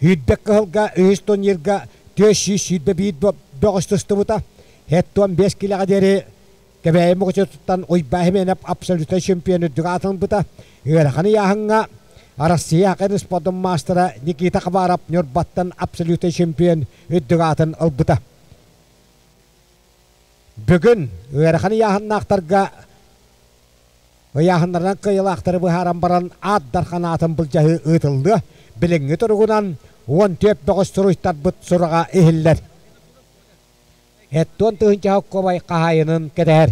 S1: Сүүрбэ кыһылга үһүс турнирга 421 бөҕөс тустубута. 75 килэҕэ диэри Кэбээйи Мукучутуттан Уйбаа Хименов абсолютнай чемпион үрдүк аатын ылбыта. Ыарахан ыйааһыҥҥа Россия Акын спордун маастара Никита Хабаров Ньурбаттан абсолютнай чемпион үрдүк аатын ылбыта. Бүгүн ыарахан ыйааһыннаахтарга Ыйааһыннарынан кыайыылаахтары быһааран баран Аат Дархан аатын былдьаһыы ыытыллыа. Билиҥҥи туругунан 14 бөҕөс суруйтарбыт сураҕа иһиллэр. 70 тыһыынча хоккуобай хаһаайынын кэтэһэр.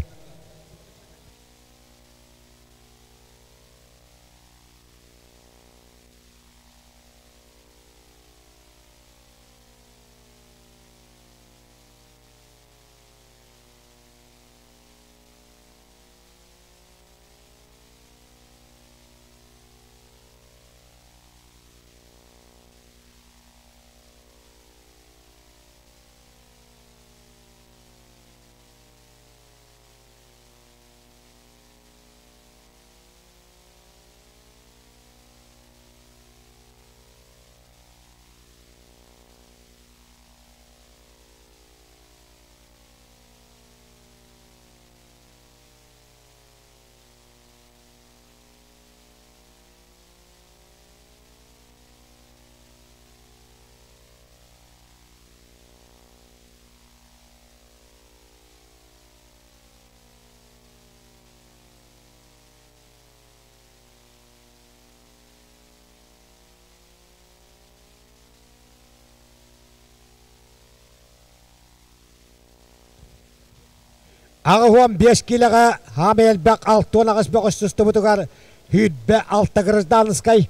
S1: 85 киилэҕэ хаамай элбэх 68 бөҕөс сыстыбытыгар 26 гражданскай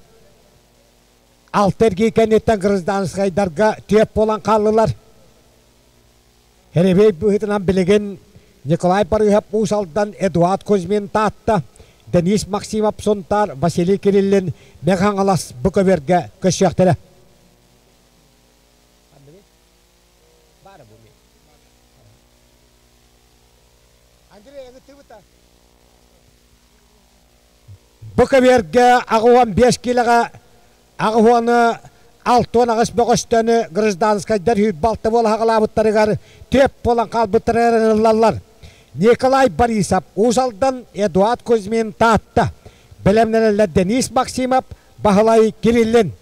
S1: алта эргии кэнниттэн гражданскайдарга түөп буолан хааллылар. Эребей быһыытынан билигин Николай Барыһап Уус Алдан, Эдуард Кузьмин Таатта, Денис Максимов Сунтаар, Василий Кириллин Мэҥэ Хаҥалас бу көбүөргэ көрсүөхтэрэ. Бу көбүөргэ 85 киилэҕэ аҕыс 68 бөҕөстөнү гражданскайдар 26 буола хаҕалаабыттарыгар түөп буолан хаалбыттарыгар ылыллаллар. Николай Борисов Уус Алдан, Эдуард Кузьмин Таатта. Бэлэмнэнэллэр Денис Максимов, Баһылай Кириллин.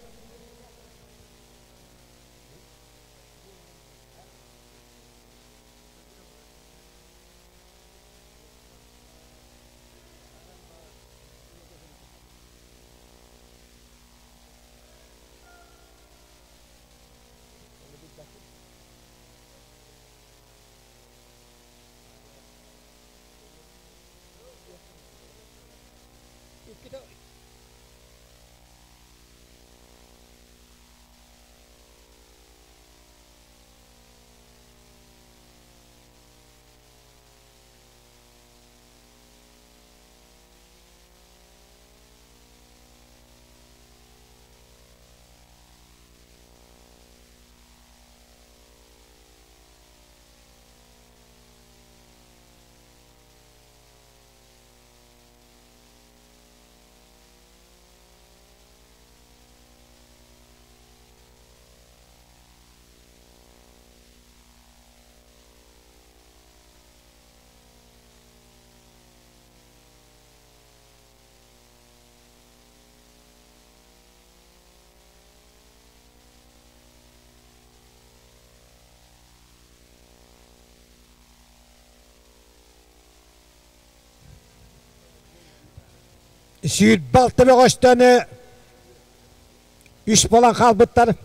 S11: Иккитэ
S1: Сүүрбэ алта бөҕөстөнү үс буолан хаалбыттар.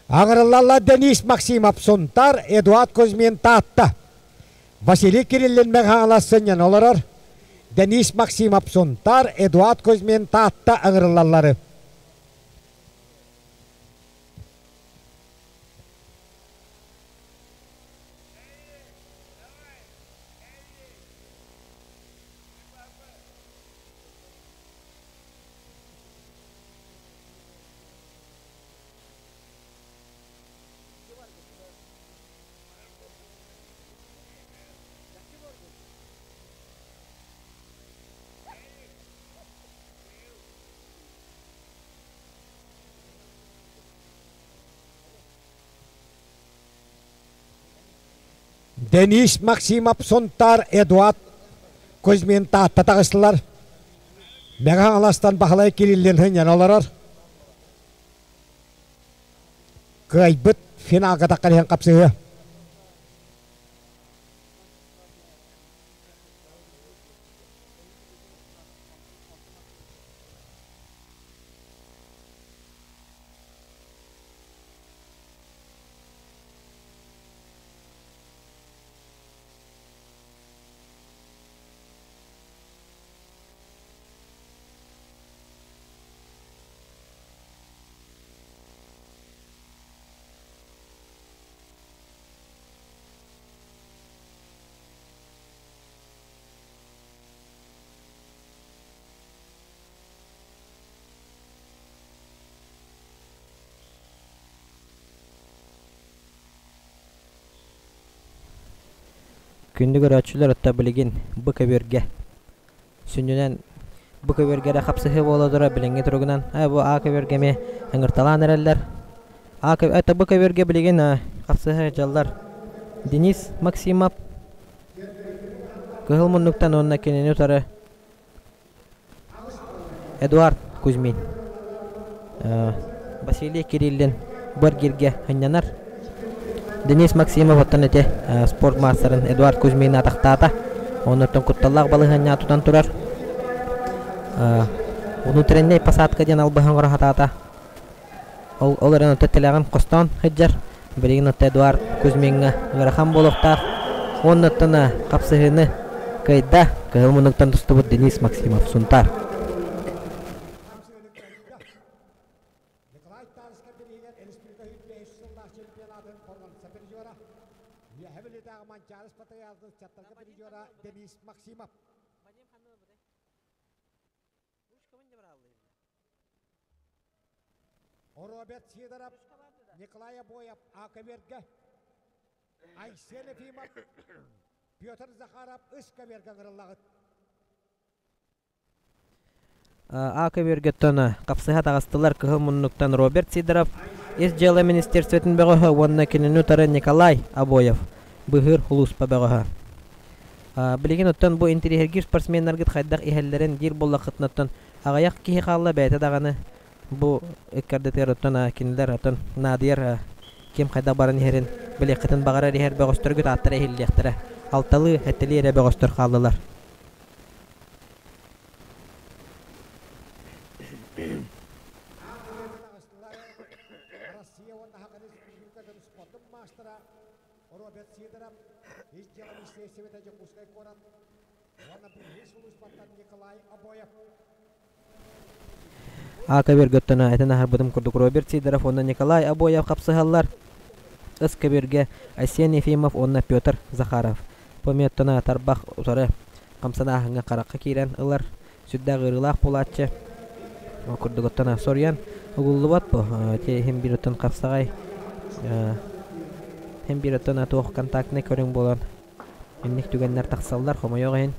S1: Аҥырыллаллар Денис Максимов Сунтар, Эдуард Кузьмин Таатта. Василий Кириллин Мэҥэ сынньана олорор. Денис Максимов Сунтар, Эдуард Кузьмин Таатта ыҥырыллаллары. Денис Максимов Сунтаар Эдуард Кузьмин Таатта таҕыстылар. Мэҥэ Хаҥаластан Баһылай Кириллин сынньана олорор. Кыайбыт финалга таххан иһэн хапсыһыа.
S2: Күндү көрөөччүлэр отто билигин бу көбүөргэ сүнньүнэн бу көбүөргэ эрэ хапсыһыы буола турар билиҥҥи туругунан бу А көбүөргэ эмиэ ыҥырталаан эрэллэр. А это бу көбүөргэ билигин хапсыһа сылдьаллар Денис Максимов Кыһыл муннуктан уонна кинини утары Эдуард Кузьмин, Василий Кириллин бу эргииргэ сынньанар. Денис Максимов оттон ити спорт маастарын Эдуард Кузьмины атахтаата. Оннуттан кутталлаах балаһыанньаҕа тутан турар. Внутренняй посадка диэн албаһын оҥоро сатаата. Ол, ол эрэн оттон тилэҕин хостоон сылдьар. Билигин оттон Эдуард Кузьмиҥҥа ыарахан буолуохтаах. Уонна оттон хапсыһыыны кыайда. Кыһыл муннуктан тустубут Денис Максимов, Сунтаар.
S1: Николай Тарскай бирииһигэр республика 105 сыллаах чемпионатын боруонса призера, Үөһэ Бүлүүтээҕи Манчаары спартакиадатын ыччаттарга призера Денис Максимов. Роберт Сидоров, Николай Обоев Акаверга, Айсен Ефимов, Петр Захаров Ыскаверга ыҥырыллаҕыт.
S2: А көбүөргэттэн хапсыһа таҕыстылар кыһыл муннуктан Роберт Сидоров, Ис дьыала министерствотын бөҕөһө уонна кинини утары Николай Обоев, быыһыыр улууспа бөҕөһө. Билигин оттон бу интириэһиргиир спортсменнаргыт хайдах иһэллэрин диир буоллаххытына оттон аҕыйах киһи хаалла бэйэтэ даҕаны бу ыккардытыгар оттон кинилэр оттон наадыйар ким хайдах баран иһэрин билиэххитин баҕарар иһэр бөҕөстөргүт ааттара иһиллиэхтэрэ. Алталыы, сэттэлии эрэ бөҕөстөр хааллылар.
S1: Россия уонна Саха Республикатын спордун маастара Роберт Сидоров, Ис дьыала министиэристибэтэ Дьокуускай куорат уонна Бүлүү сулууспаттан Николай Обоев.
S2: А көбүөргөттөн этэн аһарбытым курдук Роберт Сидоров уонна Николай Обоев хапсыһаллар. Ыс көбүөргэ Айсен Ефимов уонна Петр Захаров. Пометтона тарбах утары хамсанааһыҥҥа харахха киирэн ылар сүрдээх ыарыылаах буолааччы. Ол курдугуттан соруйан угуллубат бу. Ити иһин биир оттон хапсаҕай иһин биир оттон туох контактнай көрүҥ буолан инник түгэннэр тахсаллар хомойуох иһин.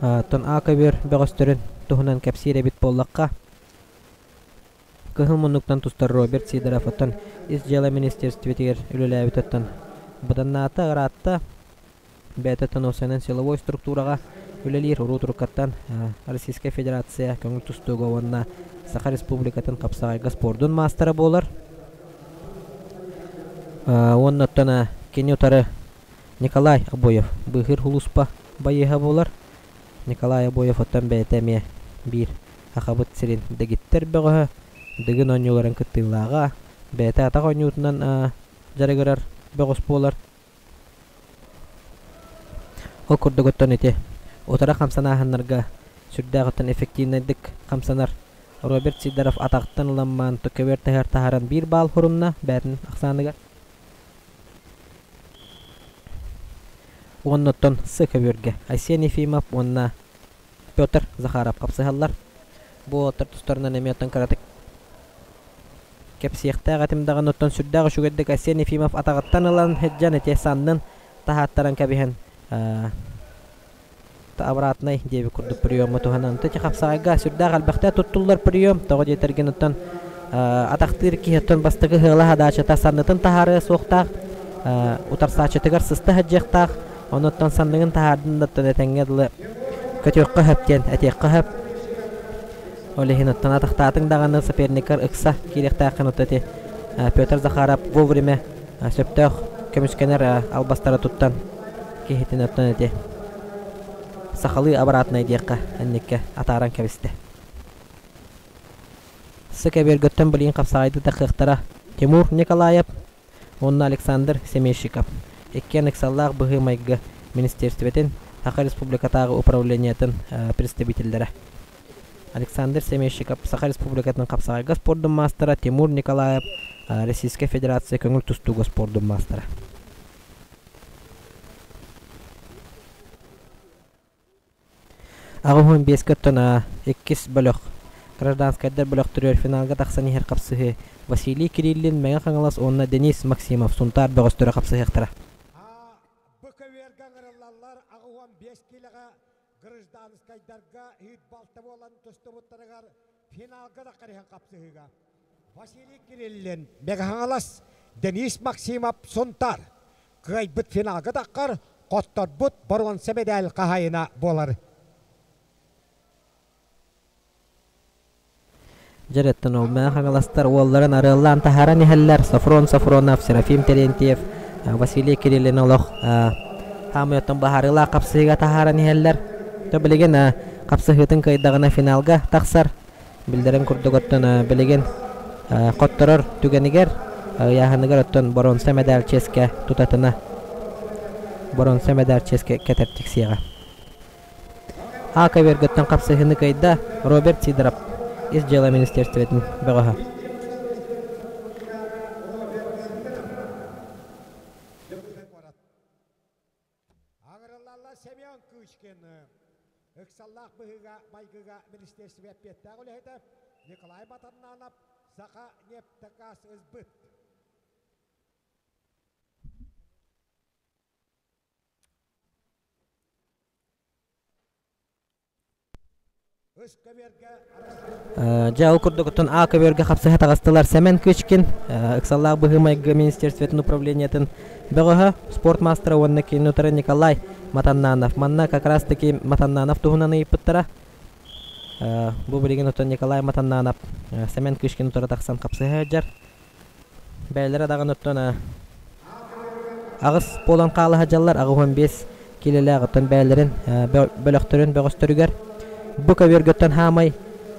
S2: Оттон А көбүөр бөҕөстөрүн туһунан кэпсиир эбит буоллахха, Кыһыл муннуктан тустар Роберт Сидоров оттон Ис дьыала министиэристибэтигэр үлэлээбит оттон быданнаата ыраатта бэйэтэ тоносынан силовой структураҕа үлэлиир уруу туруккаттан Российскай Федерация көҥүл тустууга уонна Саха Республикатын хапсаҕайга спордун маастара буолар. Уонна оттон кини утары Николай Обоев быыһыыр сулууспа байыаһа буолар. Николай Обоев оттон бэйэтэ эмиэ биир Сахабыт сирин дэгиттэр бөҕөһө, Дыгын оонньууларын кыттыылааҕа, бэйэтэ атах оонньуутунан дьарыгырар бөҕөс буолар. Ол курдук оттон ити утары хамсанааһыннарга сүрдээх оттон эффективнайдык хамсанар Роберт Сидоров атаҕыттан ыламмаан көбүөр таһыгар таһааран биир баал хорунна бэйэтин ахсааныгар. Уонна оттон С көбүөргэ Айсен Ефимов уонна Петр Захаров хапсыһаллар. Бу уолаттар тустарынан эмиэ оттон кыратык кэпсиэхтээх этим даҕаны оттон сүрдээх үчүгэйдик Айсен Ефимов атаҕыттан ылан сылдьан ити саннын таһааттаран кэбиһэн обратный диэбит курдук приемы туһанан ити хапсаҕайга сүрдээх элбэхтэ туттуллар прием тоҕо диэтэргин оттон атахтыыр киһи оттон бастакы ыала хадаачата саннытын таһаарыа суохтаах утарсааччытыгар сыста сылдьыахтаах онуттан санныгын таһаардын да оттон этэҥҥэ дылы көтүөххэ сөп диэн этиэххэ сөп ол иһин оттон атахтаатыҥ даҕаны соперниккар ыкса киириэхтээххин оттон ити Петр Захаров вовремя сөптөөх көмүскэнэр албастары туттан киһитин оттон ити сахалыы обратнай диэххэ инниккэ атааран кэбистэ. Сыкэбиэргэттэн билигин хапсаҕайдыы тахыахтара Тимур Николаев уонна Александр Семейщиков. Иккиэн ыксаллаах быһыы-майгы министиэристибэтин Саха Республикатааҕы управлениетын представителлэрэ. Александр Семейщиков Саха Республикатын хапсаҕайга спордун маастара, Тимур Николаев Российскай Федерация көҥүл тустууга спордун маастара. 85-кэ оттон иккис бөлөх гражданскайдар бөлөхтөрүгэр финалга тахсан иһэр хапсыһыы Василий Кириллин Мэҥэ Хаҥалас уонна Денис Максимов Сунтаар бөҕөстөрө хапсыһыахтара.
S1: БКВ-га ыҥырыллаллар 85 киилэҕэ гражданскайдарга иһит балта буолан тустубуттарыгар финалга да карыһан хапсыһыыга Василий Кириллин Мэҥэ Хаҥалас, Денис Максимов Сунтаар кыайбыт финалга таххар хотторбут боруонса мэдээл хаһаайына буолар.
S2: Дьэрэттэн ол Мэҥэ Хаҥаластар уолларын арыаллаан таһааран иһэллэр Софрон Софронов, Серафим Терентьев, Василий Кириллин олох хаамыйаттан быһаарыылаах хапсыһыыга таһааран иһэллэр. То билигин хапсыһыытын кыайдаҕына финалга тахсар. Биллэрин курдук оттон билигин хотторор түгэнигэр ыйааһыныгар оттон боруонса мэдээль чиэскэ тутатына боруонса мэдээль чиэскэ кэтэр тиксиэҕэ. А көбүөргөттөн хапсыһыыны кыайда Роберт Сидоров Ис дьыала министиэристибэтин бөҕөһө.
S1: Аҕырыллалла Семен Кычкин ыксаллаах быһыыга-майгыга министиэристибэ эппиэттээх үлэһитэ Николай Матаннанов Саха нефтегаз ылбыт.
S2: Дьэ, ол курдук оттон А көбүөргэ хапсыһа таҕыстылар Сэмэн Кычкин, ыксаллаах быһыы-майгы министерствотын управлениетын бөҕөһө, спорт маастара уонна кини утары Николай Матаннанов. Манна как раз таки Матаннанов туһунан ыйыппыттара. Бу билигин оттон Николай Матаннанов Сэмэн Кычкин утары тахсан хапсыһа сылдьар. Бэйэлэрэ даҕаны оттон аҕыс буолан хаала сылдьаллар, 85 киилэлээх оттон бэйэлэрин бөлөхтөрүн бөҕөстөрүгэр бу көбүөргөттөн хаамай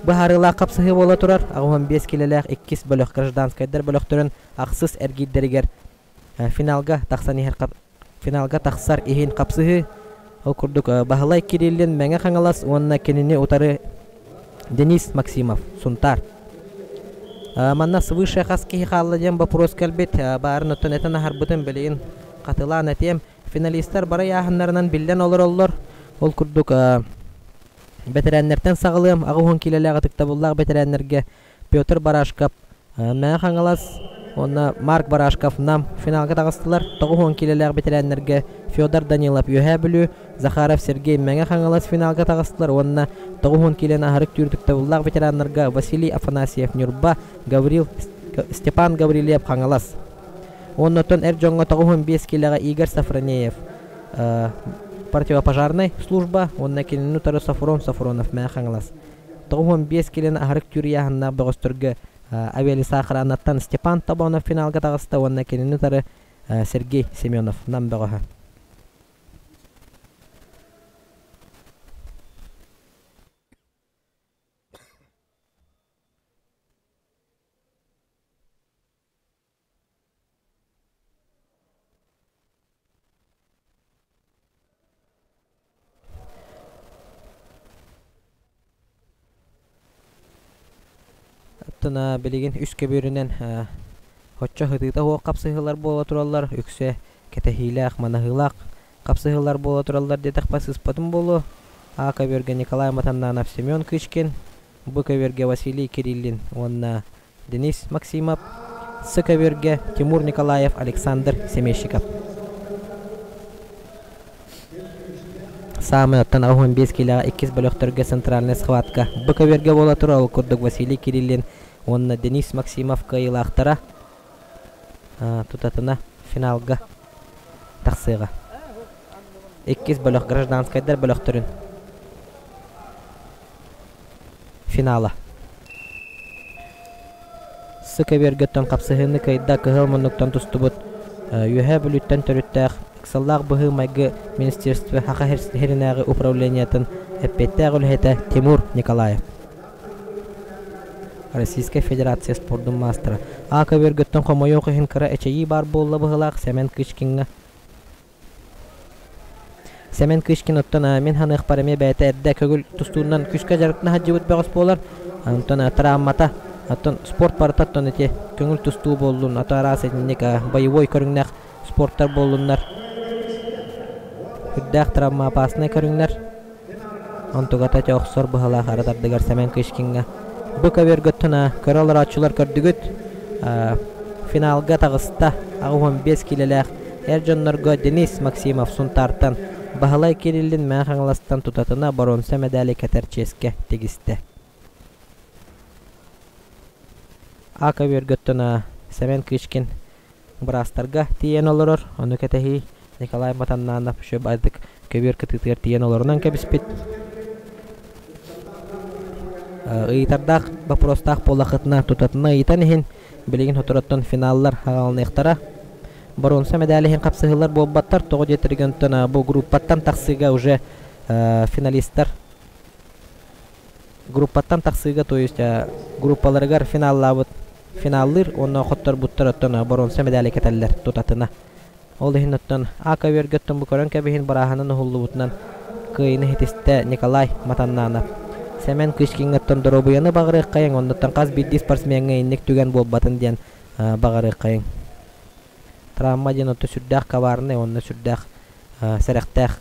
S2: быһаарыылаах хапсыһыы буола турар. 85 киилэлээх иккис бөлөх гражданскайдар бөлөхтөрүн ахсыс эргиирдэригэр финалга тахсан иһэр. Финалга тахсар иһин хапсыһыы. Ол курдук Баһылай Кириллин Мэҥэ Хаҥалас уонна кинини утары Денис Максимов, Сунтаар. Манна свыше хас киһи хаалла диэн боппуруос кэлбит. Баарын оттон этэн аһарбытым билигин хатылаан этиэм. Финалистар бары ыйааһыннарынан биллэн олороллор. Ол курдук бэтэрээннэртэн саҕалыам. 80 киилэлээх ытыктабыллаах бэтэрээннэргэ Петр Барашков, Мэҥэ Хаҥалас уонна Марк Барашков Нам финалга таҕыстылар. 90 киилэлээх бэтэрээннэргэ Федор Данилов Үөһээ Бүлүү, Захаров Сергей Мэҥэ Хаҥалас финалга таҕыстылар уонна 90 киилэни аһарык түүрдүктабыллаах ветераннарга Василий Афанасьев Ньурба, Гаврил Степан Гаврильев Хаҥалас. Уонна оттон эр дьоҥҥо 95 киилэҕэ Игорь Сафронеев противопожарнай служба уонна кинини утары Софрон Софронов Мэҥэ Хаҥалас. 95 килин аһарык түүр ыйааһыннаах бөҕөстөргө Авиалесоохранаттан Степан Тобонов финалга таҕыста уонна кинини утары Сергей Семенов Нам бөҕөһө. Оттон билигин үс көбүөрүнэн оччо сытыыта суох хапсыһыылар буола тураллар, үксэ кэтэһиилээх, манаһыылаах хапсыһыылар буола тураллар диэтэхпэ сыыспатым буолуо. А көбүөргэ Николай Матаннанов, Семен Кычкин, Б көбүөргэ Василий Кириллин уонна Денис Максимов, С көбүөргэ Тимур Николаев, Александр Семещиков. Саамай оттон 85 киилэҕэ иккис бөлөхтөргө центральная схватка Б көбүөргэ буола турар, ол курдук Василий Кириллин уонна Денис Максимов кыайыылаахтара тутатына финалга тахсыаҕа. Иккис бөлөх гражданскайдар бөлөхтөрүн финала. Сы көбүөргөттөн хапсыһыыны кыайда кыһыл муннуктан тустубут Үөһээ Бүлүүттэн төрүттээх ыксаллаах быһыы-майгы министерство Саха сиринээҕи управлениетын эппиэттээх үлэһитэ Тимур Николаев. Российскай Федерация спордун маастара. А көбүөргөттөн хомойуох иһин кыра эчэйии баар буолла быһыылаах Сэмэн Кычкиҥҥа. Сэмэн Кычкин оттон мин ханыахпар эмиэ бэйэтэ эрдэ көгүл тустуунан күүскэ дьарыктана сылдьыбыт бөҕөс буолар. Онтон травмата, оттон спорт барыта оттон ити көҥүл тустуу буоллун, ото араас итинник боевой көрүҥнээх спорттар буоллуннар. Үрдээх травма опасный көрүҥнэр. Онтугата ити охсор быһалаах арыт ардыгар Сэмэн Кычкиҥҥа. Бу көбүөргөттөн көрө олорооччулар көрдүгүт. Финалга таҕыста 85 киилэлээх эр дьоннорго Денис Максимов Сунтаартан, Баһылай Кириллин Мэҥэ Хаҥаластан тутатына боруонса мэдээли кэтэр чиэскэ тигистэ. А көбүөргөттөн Сэмэн Кычкин быраастарга тиийэн олорор, ону кэтэһии Николай Матаннанов үчүгэйдик көбүөр кытыытыгар тиийэн олорунан кэбиспит. Ыйытардаах боппуруостаах буоллаххытына тутатына ыйытан иһин, билигин соторуттан финаллар аҕалыныахтара. Боруонса мэдээли иһин хапсыһыылар буолбаттар, тоҕо диэтэргэ онтон бу группаттан тахсыыга уже финалистар группаттан тахсыыга, то есть группаларыгар финаллаабыт финаллыыр уонна хотторбуттар оттон боруонса мэдээли кэтэллэр тутатына. Ол иһин оттон А көбүөргэ оттон бу көрөн кэбиһин бырааһынан уһуллубутунан кыайыыны ситистэ Николай Матаннанов. Сэмэн Кычкиҥҥа оттон доруобуйаны баҕарыаххайыҥ, оннуттан хас биирдии спортсмеҥҥа инник түгэн буолбатын диэн баҕарыаххайыҥ. Травма диэн отто сүрдээх коварный уонна сүрдээх сэрэхтээх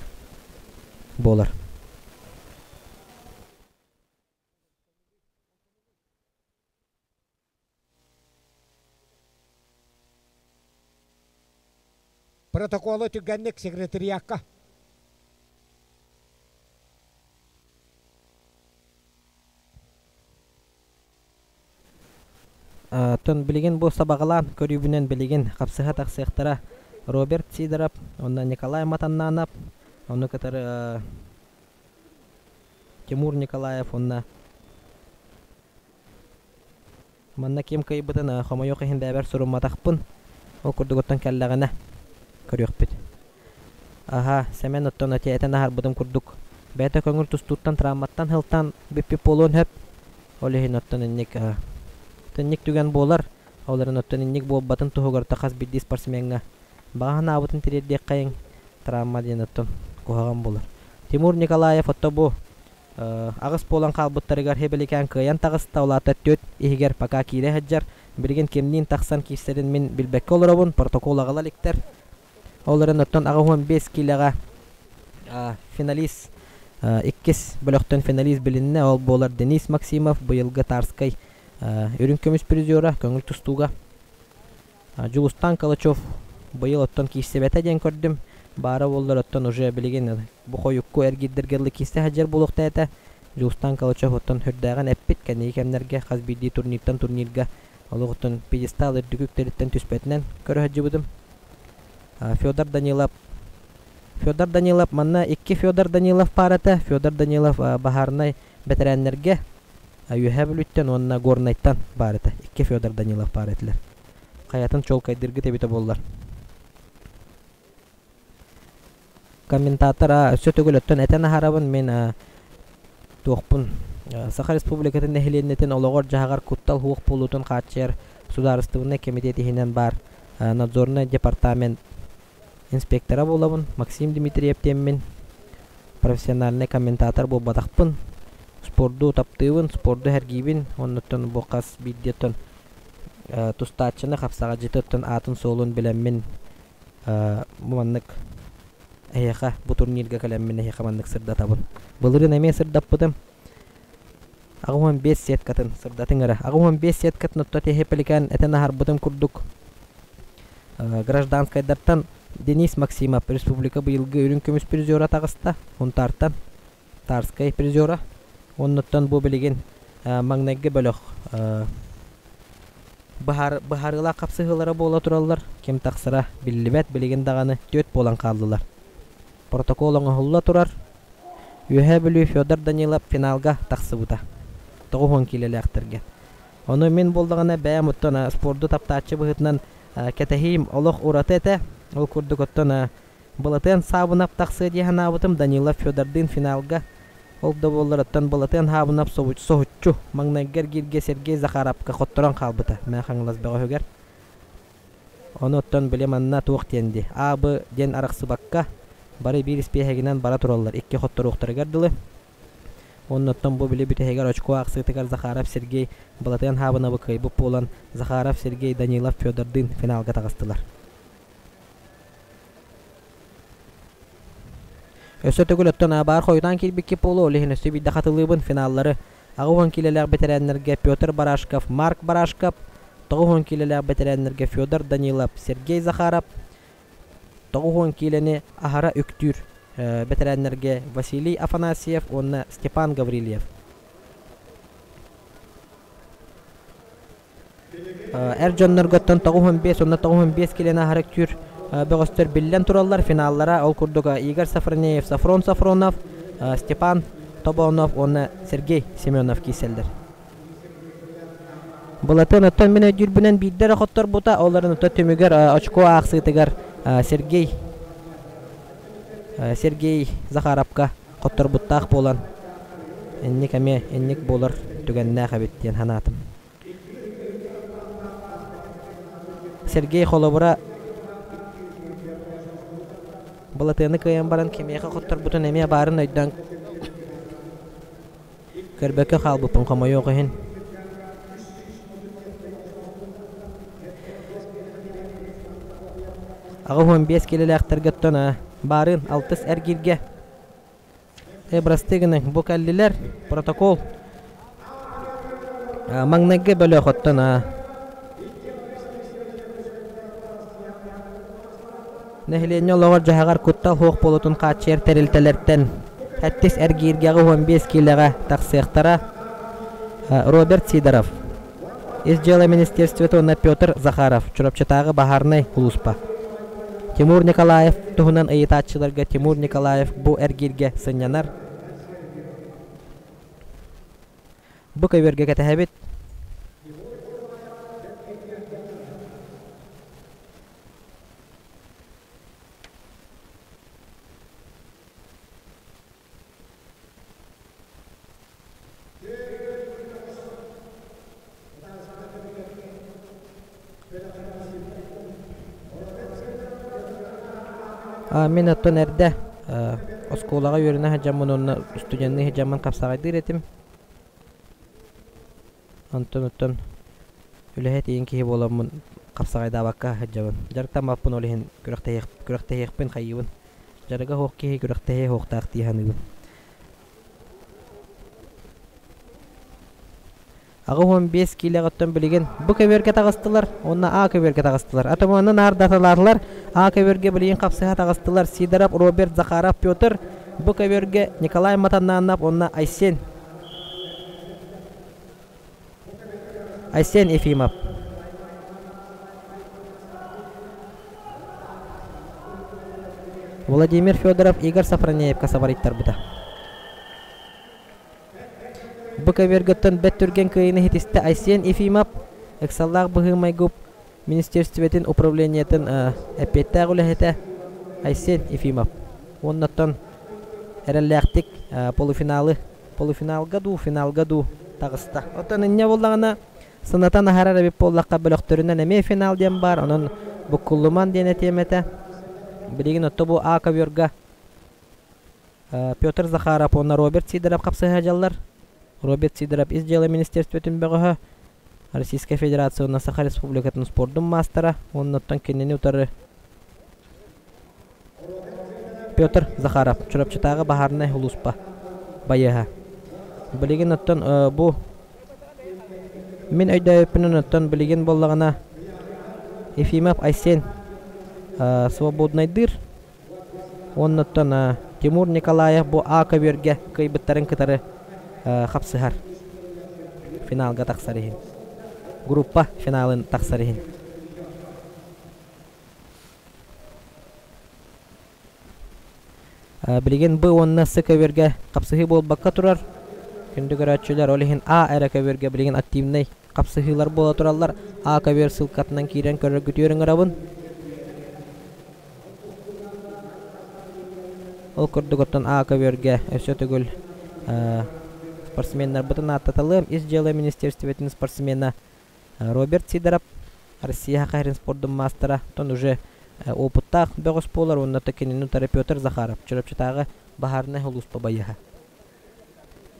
S2: буолар.
S1: Протоколу түргэнник секретариакка.
S2: Оттон билигин бу сабаҕалаан көрүүбүнэн билигин хапсыһа тахсыахтара Роберт Сидоров уонна Николай Матаннанов, ону кытары Тимур Николаев уонна манна ким кыайбытын хомойуох иһин бэйэбэр сурумматахпын. Ол курдугуттан кэллэҕинэ көрүөхпүт. Аһа, Сэмэн оттон ити этэн аһарбытым курдук бэйэтэ көҥүл тустууттан травматтан сылтаан бүппүт буолуон сөп. Ол иһин оттон инник инник түгэн буолар. Ол эрэн оттон инник буолбатын туһугар та хас биирдии спортсмеҥҥа баҕа санаабытын тириэрдиэххэйиҥ. Травма диэн оттон куһаҕан буолар. Тимур Николаев отто бу аҕыс буолан хаалбыттарыгар Хебеликээн кыайан таҕыста, ол аата түөрт иһигэр пока киирэ сылдьар. Билигин кимниин тахсан киирсэрин мин билбэккэ олоробун, протокол аҕала иликтэр. Ол эрэн оттон 85 киилэҕэ финалист иккис бөлөхтөн финалист билиннэ, ол буолар Денис Максимов, быйылгы Тарскай үрүҥ көмүс призера көҥүл тустууга. Дьулустаан Калачев быйыл оттон киирсибэтэ диэн көрдүм. Баара буоллар оттон уже билигин бу хойукку эргиирдэргэ дылы киирсэ сылдьар буолуохтаах этэ. Дьулустаан Калачев оттон сүрдээҕин эппит кэнники кэмнэргэ хас биирдии турниртан турнирга олох оттон пьедестал үрдүк үктэриттэн түспэтинэн көрө сылдьыбытым. Федор Данилов Федор Данилов манна икки Федор Данилов паар этэ. Федор Данилов баһаарынай бэтэрээннэргэ Үөһээ Бүлүүттэн уонна Горнайтан баар этэ. Икки Федор Данилов баар этилэр. Хайатын чуолкайдыыргыт эбитэ буоллар. Комментатор өссө төгүл өттөн этэн аһарабын мин туохпун Саха Республикатын нэһилиэнньэтин олоҕор-дьаһаҕар куттал суох буолуутун хааччыйар судаарыстыбаннай кэмитиэт иһинэн баар надзорнай департамент инспектора буолабын. Максим Дмитриев диэммин. Профессиональнай комментатор буолбатахпын. Спорду таптыыбын, спорду сэргиибин. Оннуттан бу хас биирдиэттэн тустааччыны хапсаҕадьытыттан аатын-суолун билэммин бу маннык эһиэхэ бу турнирга кэлэммин эһиэхэ маннык сырдатабын. Былырыын эмиэ сырдаппытым. 85 сеткатын сырдатыҥ эрэ. 85 сеткатын отто тиһипиликэн этэн аһарбытым курдук гражданскайдартан Денис Максимов республика быйылгы үрүҥ көмүс призера таҕыста. Хунтаартан Тарскай призера. Оннуттан бу билигин маҥнайгы бөлөх быһаарыылаах хапсыһыылара буола тураллар. Ким тахсара биллибэт, билигин даҕаны түөрт буолан хааллылар. Протокол оҥоһулла турар. Үөһээ Бүлүү Федор Данилов финалга тахсыбыта. 90 киилэлээхтэргэ. Ону мин буоллаҕына бэйэм оттон спорду таптааччы быһыытынан кэтэһиим олох ураты этэ. Ол курдук оттон Былатыан Саабынап тахсыа дии санаабытым Данилов Федордыын финалга. Ол да буоллар оттон Былатыан Саабынап соһуччу маҥнайгы эргииргэ Сергей Захаровка хотторон хаалбыта Мэҥэ Хаҥалас бөҕөһүгэр. Ону оттон били манна туох диэн дии А-Б диэн арахсыбакка бары биир испиэһэгинэн бара тураллар икки хотторуохтарыгар дылы. Уонна оттон бу били бүтэһигэр очко аахсыытыгар Захаров Сергей Былатыан Хаабынабы кыайбыт буолан Захаров Сергей Данилов Федордыын финалга таҕыстылар. Өссө төгүл оттон баар хойутаан киирбиккит буолуо, ол иһин өссө биирдэ хатылыыбын финаллары 80 киилэлээх бэтэрээннэргэ Петр Барашков, Марк Барашков, 90 киилэлээх бэтэрээннэргэ Федор Данилов, Сергей Захаров, 90 киилэни аһара үктүүр бэтэрээннэргэ Василий Афанасьев уонна Степан Гаврильев. Эр дьоннорготтон 95 уонна 95 килэни аһара үктүүр бөҕөстөр биллэн тураллар. Финаллара ол курдук Игорь Сафронеев, Сафрон Сафронов, Степан Тобонов уонна Сергей Семенов киирсэллэр. Былатын оттон мин өйдүүрбүнэн биирдэ эрэ хотторбута, ол эрэн оттон түмүгэр очко аахсыытыгар Сергей Сергей Захаровка хотторбуттаах буолан инник эмиэ инник буолар түгэннээх эбит диэн санаатым. Сергей холобура Былатыаны кыайан баран кимиэхэ хотторбутун эмиэ баарын өйдөөн көрбөккө хаалбыппын хомойуох иһин. 85 киилэлээхтэргэ оттон баарын алтыс эргииргэ Бырастыы гыныҥ, бу кэллилэр, протокол. Маҥнайгы бөлөх оттон нэһилиэнньэ олоҕор-дьаһаҕар куттал суох буолуутун хааччыйар тэрилтэлэртэн сэттис эргииргэҕэ 15 киилэҕэ тахсыахтара. Роберт Сидоров, Ис дьыала министерствота уонна Петр Захаров, Чурапчытааҕы баһаарынай сулууспа. Тимур Николаев туһунан ыйытааччыларга Тимур Николаев бу эргииргэ сынньанар. Бу көбүөргэ кэтэһэбит. Мин оттон эрдэ оскуолаҕа үөрэнэ сылдьаммын уонна студенныы сылдьаммын хапсаҕайдыыр этим. Онтон оттон үлэһит ийин киһи буоламмын хапсаҕайдаабакка сылдьабын. Дьарыктаммаппын ол иһин күрэхтэһиэхпин хайыыбын. Дьарыга суох киһи күрэхтэһиэ суохтаах дии саныыбын. 85 киилэҕиттэн билигин бу көбүөргэ таҕыстылар уонна А көбүөргэ таҕыстылар. Атаманы наардаталаатылар. А көбүөргэ билигин хапсыһа таҕыстылар Сидоров Роберт, Захаров Петр. Бу көбүөргэ Николай Матаннанов уонна Айсен Айсен Ефимов. Владимир Федоров Игорь Сафронеевка сабарыйтарбыта. Бу көбүөргөттөн бэт түргэн кыайыыны иһитистэ Айсен Ефимов, ыксаллаах быһыы-майгы министиэристибэтин управлениетын эппиэттээх үлэһитэ Айсен Ефимов. Уоннаттан эрэллээхтик полуфиналы полуфиналга дуу, финалга дуу таҕыста. Оттон инньэ буоллаҕына сынатан аһарар эбит буоллахха бөлөхтөрүнэн эмиэ финал диэн баар, онон буккуллуман диэн этиэм этэ. Билигин отто бу А ковёрга Петр Захаров уонна Роберт Сидоров хапсыһа дьаллар. Роберт Сидоров ис дьыала министерствотын бөҕөһө, Российскай Федерация уонна Саха Республикатын спордун маастара, уонна оттон кинини утары Петр Захаров, Чурапчытааҕы баһаарынай улууспа байыаһа. Билигин оттон бу мин өйдөөбүппүнэн оттон билигин буоллаҕына Ефимов Айсен свободнайдыыр Уонна оттон Тимур Николаев бу А көбүөргэ кыайбыттарын кытары хапсыһар. Финалга тахсар иһин. Группа финалын тахсар иһин. Билигин Б уонна С көбүөргэ хапсыһыы буолбакка турар. Күндү көрөөччүлэр, ол иһин А эрэ көбүөргэ билигин активнай хапсыһыылар буола тураллар. А көбүөр ссылкатынан киирэн көрөргүтүгэр ыҥырабын. Ол курдук оттон А көбүөргэ өссө төгүл спортсменнарбытын ааттаталыам. Ис дьыала министерствотын спортсмена Роберт Сидоров, Россия Саха спордун маастара, оттон уже опыттаах бөҕөс буолар уонна кинини утары Петр Захаров, Чурапчытааҕы баһаарынай сулууспа байыаһа.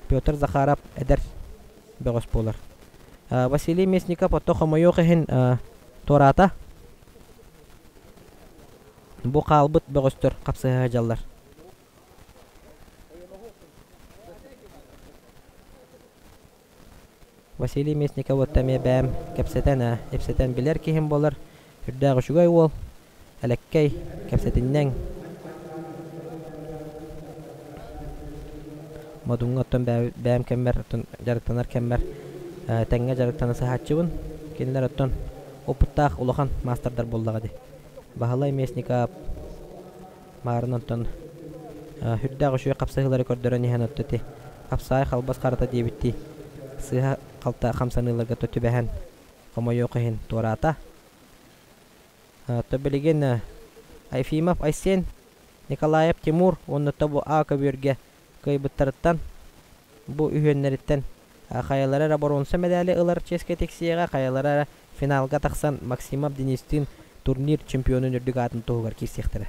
S2: Петр Захаров эдэр бөҕөс буолар. Василий Местников ото хомойуох иһин туораата. Бу хаалбыт бөҕөстөр хапсыһа сылдьаллар. Василий Местников уотта эмиэ бэйэм кэпсэтэн, ипсэтэн билэр киһим буолар. Үрдээх үчүгэй уол, элэккэй, кэпсэтинньэҥ. Модуҥҥа оттон бэйэм кэммэр, оттон дьарыктанар кэммэр тэҥҥэ дьарыктана сыһааччыбын. Кинилэр оттон опыттаах улахан маастардар буоллаҕа дии. Баһылай Местников маарын онтон сүрдээх үчүгэй хапсыһыылары көрдөрөн иһэн отто ити хапсаай халбас харата диэбиттии сыыһа халта хамсаныыларга түбэһэн хомойуох иһин туораата. То билигин Ефимов Айсен, Николаев Тимур уонна бу А көбүөргэ кыайбыттарыттан бу үһүөннэриттэн хайалара эрэ боруонса мэдээли ылар чиэскэ тиксиэҕэ, хайалара эрэ финалга тахсан Максимов Денистиин турнир чемпионун үрдүк аатын туһугар киирсиэхтэрэ.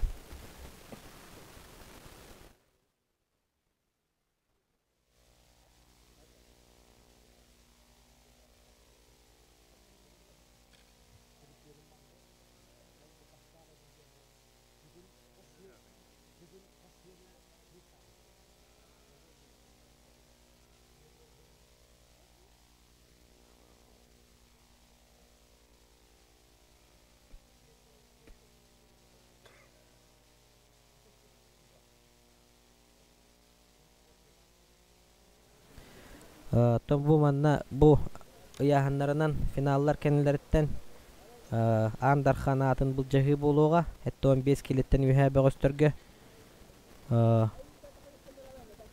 S2: Оттон бу манна бу ыйааһыннарынан финаллар кэннилэриттэн Аан Дархан аатын былдьаһыы буолуоҕа. 75 килиттэн үөһээ бөҕөстөргө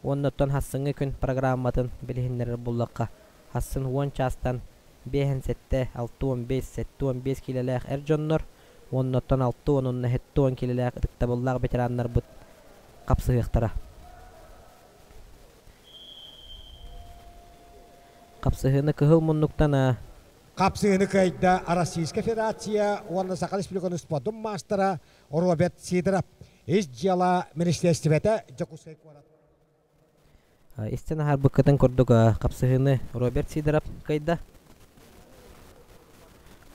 S2: Уонна оттон хассыҥҥы күн программатын билиһиннэрэр буллахха, хассын 10 чаастан 57, 65, 75 киилэлээх эр дьоннор уонна оттон 60 уонна 70 киилэлээх ытыктабыллаах ветераннарбыт хапсыһыахтара. Хапсыһыыны кыһыл муннуктан
S1: Хапсыһыыны кыайда Российскай Федерация уонна Саха Республикатын спордун маастара Роберт Сидоров. Ис дьыала министиэристибэтэ Дьокуускай куорат.
S2: Истэн аһарбыккытын курдук хапсыһыыны Роберт Сидоров кыайда.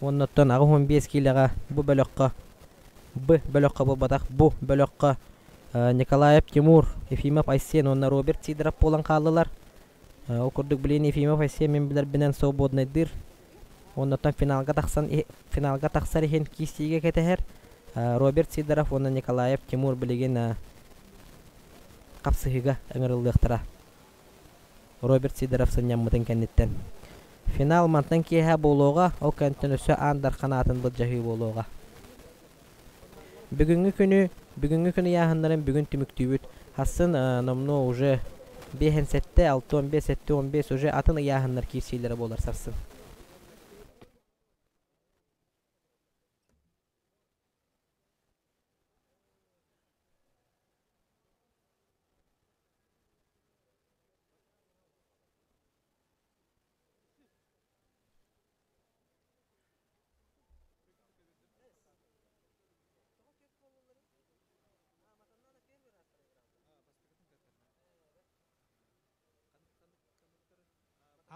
S2: Уоннаттан 85 киилэҕэ бу бөлөххө Б бөлөххө буолбатах бу бөлөххө Николаев Тимур, Ефимов Айсен уонна Роберт Сидоров буолан хааллылар. Ол курдук билигин Ефимов Айсен мин билэрбинэн свободнайдыыр. Оннуттан финалга тахсан финалга тахсар иһин киирсиигэ кэтэһэр. Роберт Сидоров уонна Николаев Тимур билигин хапсыһыыга ыҥырыллыахтара. Роберт Сидоров сынньаммытын кэнниттэн. Финал мантан киэһэ буолуоҕа, ол кэнниттэн өссө Аан Дархан аатын былдьаһыы буолуоҕа. Бүгүҥҥү күнү, бүгүҥҥү күн ыйааһыннарын бүгүн түмүктүүбүт. Хассын номнуо уже 5-7, 6-15, 7-15 уже атын ыйааһыннар киирсиилэрэ буолар сарсын.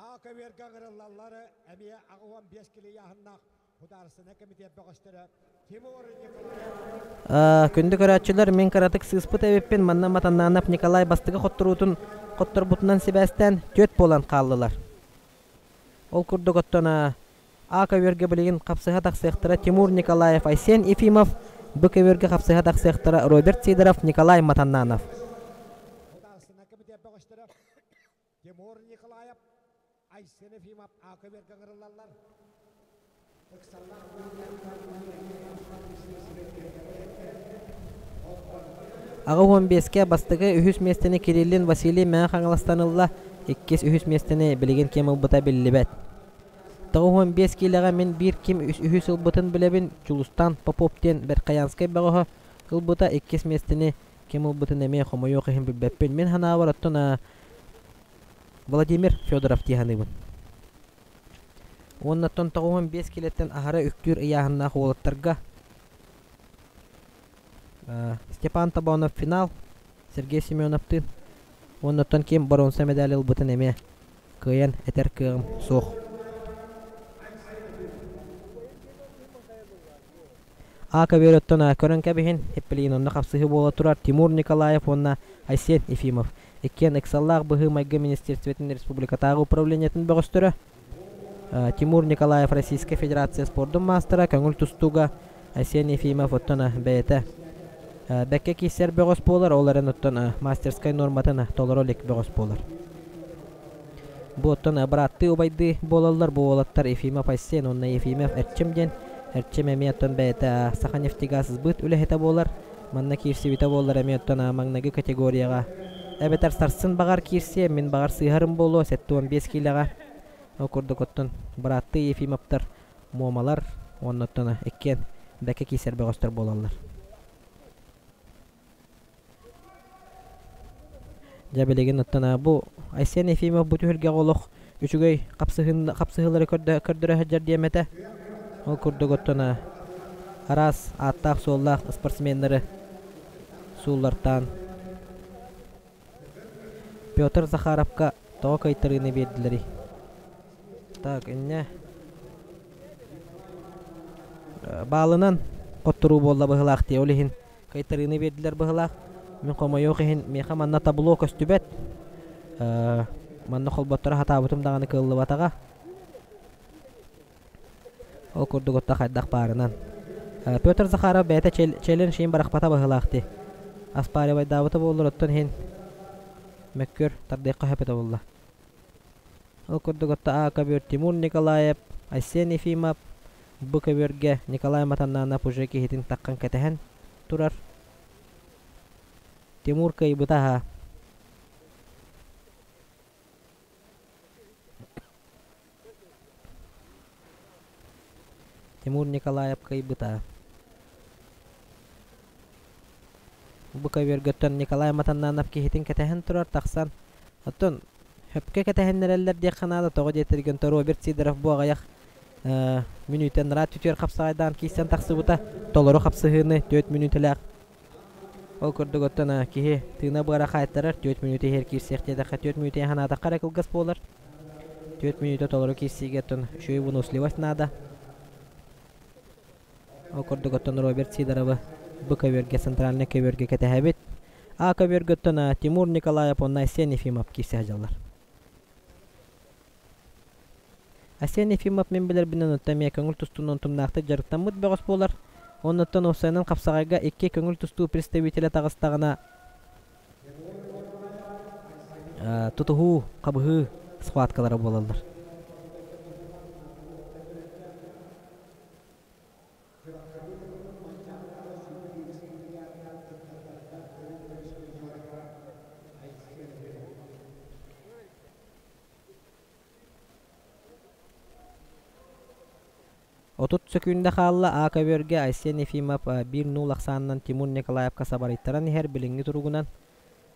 S1: А көбүөргэ ыҥырыллаллар эмиэ 85 кило ыйааһыннаах Худаарыстына комитет бөҕөстөрө Тимур Николаев.
S2: Күндү көрөөччүлэр, мин кыратык сыыспыт эбиппин. Манна Матаннанов Николай бастакы хотторуутун хотторбутунан сибээстээн түөрт буолан хааллылар. Ол курдук оттон А көбүөргэ билигин хапсыһа тахсыахтара Тимур Николаев, Айсен Ефимов, Б көбүөргэ хапсыһа тахсыахтара Роберт Сидоров, Николай Матаннанов.
S1: Худаарыстына комитет бөҕөстөрө Тимур Николаев, Айсен Ефимов А көбүөргэ ыҥырыллаллар.
S2: 85-кэ бастакы үһүс миэстэни Кириллин Василий Мэҥэ Хаҥаластан ылла, иккис үһүс миэстэни билигин ким ылбыта биллибэт. 95 киилэҕэ мин биир ким үһүс ылбытын билэбин, Дьулустан Попов диэн Верхоянскай бөҕөһө ылбыта, иккис миэстэни ким ылбытын эмиэ хомойуох иһин билбэппин. Мин санаабар оттон Владимир Федоров дии саныыбын. Уоннаттан 95 киилэттэн аһара үктүүр ыйааһыннаах уолаттарга Степан Тобонов финал, Сергей Семеновтыын уоннаттан ким боруонса медали ылбытын эмиэ кыайан этэр кыаҕым суох. А көбүөр көрөн кэбиһин, Иппилиин онно хапсыһыы буола турар Тимур Николаев уонна Айсен Ефимов. Иккиэн ыксаллаах быһыы-майгы министерствотын республикатааҕы управлениетын бөҕөстөрө. Тимур Николаев Российскай Федерация спордун маастара, көҥүл тустууга Айсен Ефимов оттон бэйэтэ бэккэ киирсэр бөҕөс буолар, ол эрэн оттон мастерскай нуорматын толоро илик бөҕөс буолар. Бу оттон бырааттыы убайдыы буолаллар, бу уолаттар Ефимов Айсен уонна Ефимов Эрчим диэн. Эрчим эмиэ оттон бэйэтэ Саханефтегаз сбыт үлэһитэ буолар. Манна киирсибитэ буоллар эмиэ оттон маҥнайгы категорияҕа эбэтэр сарсын баҕар киирсиэ, мин баҕар сыыһарым буолуо, 75 киилэҕэ. Ол курдук оттон бырааттыы Ефимовтар Муомалар уонна оттон иккиэн бэккэ киирсэр бөҕөстөр буолаллар. Дьэ билигин оттон бу Айсен Ефимов бу түһүлгэҕэ олох үчүгэй хапсыһыылары көрдөрө сылдьар диэм этэ. Ол курдук оттон араас ааттаах-суоллаах спортсменнары сууллартаан Петр Захаровка тоҕо кыайтарыыны биэрдилэрий? Так, инньэ баалынан хотторуу буолла быһыылаах дии, ол иһин кыайтарыыны биэрдилэр быһыылаах. Мин хомойуох иһин, миэхэ манна табло көстүбэт. Манна холботторо сатаабытым даҕаны кыаллыбатаҕа. Ол курдук отто хайдах баарынан. Петр Захаров бэйэтэ челлендж иһин бырахпата быһыылаах дии. Оспаривайдаабыта буоллар оттон иһин мөккүөр тардыахха сөп этэ буолла. Ол курдук отто А көбүөр Тимур Николаев, Айсен Ефимов, Б көбүөргэ Николай Матаннанов уже киһитин таххан кэтэһэн турар. Тимур кыайбыта аһа. Тимур Николаев кыайбыта. Бу көбүөргөттөн Николай Матаннанов киһитин кэтэһэн турар тахсан, оттон хөпкө кэтэһиннэрэллэр диэххэ наада, тоҕо диэтэргин Роберт Сидоров бу аҕыйах мүнүүтэ нара түтүөр хапсаҕайдаан киирсэн тахсыбыта, толору хапсыһыыны 4 мүнүүтэлээх. Ол курдук оттон киһи тыына быара хаайтарар, 4 мүнүүтэ иһэр киирсиэх диэтэххэ, 4 мүнүүтэ санаатахха эрэ кылгас буолар. 4 мүнүүтэ толору киирсиигэ оттон үчүгэй выносливость наада. Ол курдук оттон Роберт Сидоровы Б көбүөргэ центральнай көбүөргэ кэтэһэбит. А көбүөргэ оттон Тимур Николаев уонна Айсен Ефимов киирсэ сылдьаллар. Айсен Ефимов мин билэрбинэн оттон эмиэ көҥүл тустуунан утумнаахтык дьарыктаммыт бөҕөс буолар. Оннуттан уопсайынан хапсаҕайга икки көҥүл тустуу представителэ таҕыстаҕына тутуһуу, хабыһыы схваткалара буолаллар. 30 сөкүүндэ хаалла А көбүөргэ Айсен Ефимов 1-0 ахсаанынан Тимур Николаевка сабарыйтаран иһэр билиҥҥи туругунан.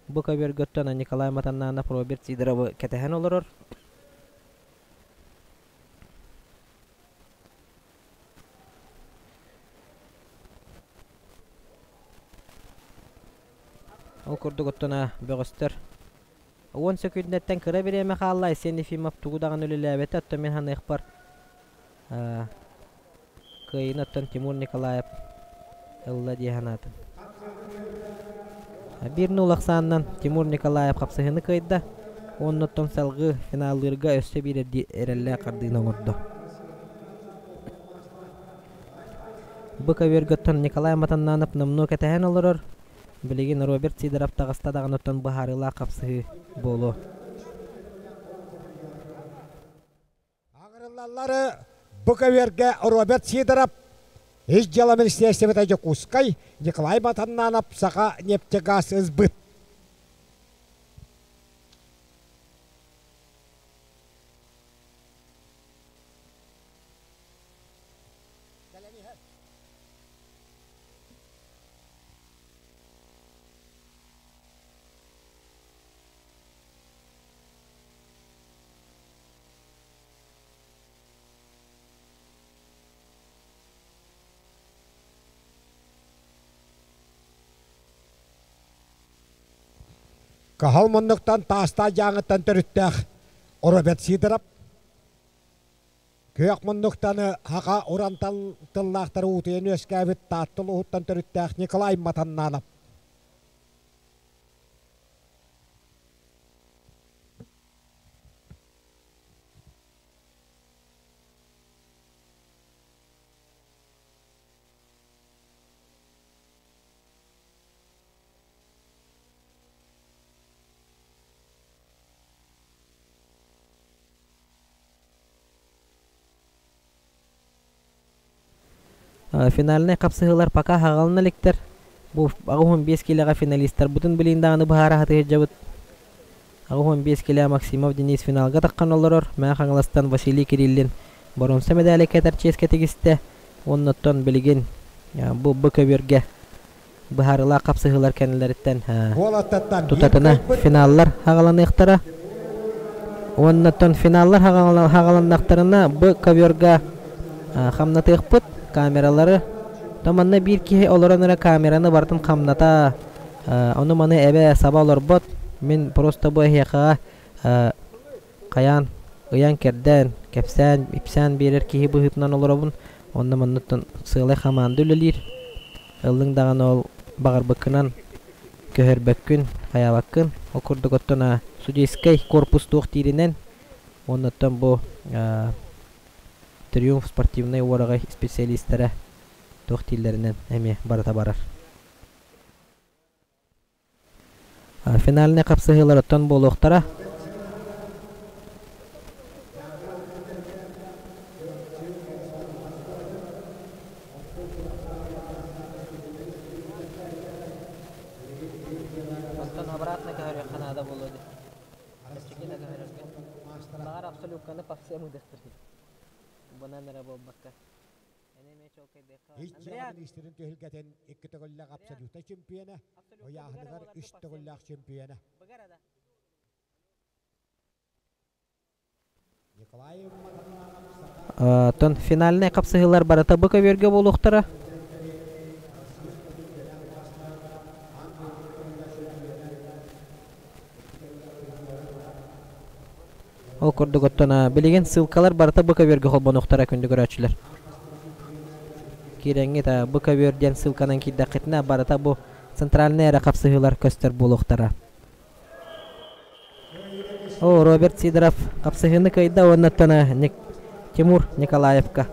S2: Бу көбүөргэ оттон Николай Матаннанов Роберт Сидоровы кэтэһэн олорор. Ол курдук оттон бөҕөстөр 10 сөкүүндэттэн кыра бириэмэ хаалла Айсен Ефимов тугу даҕаны үлэлээбэтэ оттон мин саныахпар кыайыыны оттон Тимур Николаев ылла дии санаатым. 1-0 ахсаанынан Тимур Николаев хапсыһыыны кыайда уонна оттон салгыы финаллыырга өссө биир эрэллээх хардыыны оҥордо. Бу көбүөргэ оттон Николай Матаннанов номнуо кэтэһэн олорор. Билигин Роберт Сидоров таҕыста даҕаны оттон быһаарыылаах хапсыһыы буолуо.
S1: Аҕырыллаллары бу көбүөргэ Роберт Сидоров, Ис дьыала министиэристибэтэ Дьокуускай, Николай Матаннанов, Саха нефтегаз ызбыт. Каһал муннуктан таастаах дьааҥыттан төрүттээх Роберт Сидоров Күөх муннуктаны хаха уран тыллаахтары уутуйан үөскээбит Таатта улууһуттан төрүттээх Николай Матаннанов.
S2: Финальнай хапсыһыылар пока хаҕалана иликтэр. Бу 85 киилэҕэ финалистарбытын билигин даҕаны быһаара сатыһыдьабыт. 85 килэ Максимов Денис финалга таххан олорор. Мэҥэ Хаҥаластан Василий Кириллин боруонса медали кэтэр чиэскэ тигистэ. Уонна оттон билигин бу бу көбүөргэ быһаарыылаах хапсыһыылар кэннилэриттэн тутатына финаллар хаҕаланыахтара. Уонна оттон финаллар хаҕаланнахтарына бу ковёрга хамнатыахпыт камералары. То манна биир киһи олорон эрэ камераны барытын хамната, ону маны эбэ саба олорбот. Мин просто бу эһиэхэҕэ хайаан ыйан-кэрдэн, кэпсээн, ипсээн биэрэр киһи быһыытынан олоробун. Онно манныттан сыалай хамаанда үлэлиир. Ыллыҥ даҕаны ол баҕарбыккынан көһөрбөккүн, хайаабаккын. Ол курдук оттон судейскай корпус туох дииринэн, уонна оттон бу Триумф спортивнай уораҕай специалистара туох дииллэринэн эмиэ барыта барар. Финальнай хапсыһыылар оттон буолуохтара. Онтон обратно көһөрүөххэ наада буолуо дии. Чэпчэки да көһөрөргө. Баҕар абсолютканы по всем ыдыахтар. Бынан эрэ буолбакка.
S1: Ис дьыала миниистирин түһүлгэтин икки төгүллээх абсолютнай чемпиона, ыйааһыныгар үс төгүллээх чемпиона.
S2: Оттон финальнай хапсыһыылар барыта бу көбүөргэ буолуохтара. Ол курдук оттон билигин ссылкалар барыта бу көбүөргэ холбонуохтара күндү көрөөччүлэр. Киирэҥҥит бу көбүөр диэн ссылканан киирдэххитинэ барыта бу центральнай эрэ хапсыһыылар көстөр буолуохтара. О, Роберт Сидоров хапсыһыыны кыайда уонна оттон Тимур Николаевка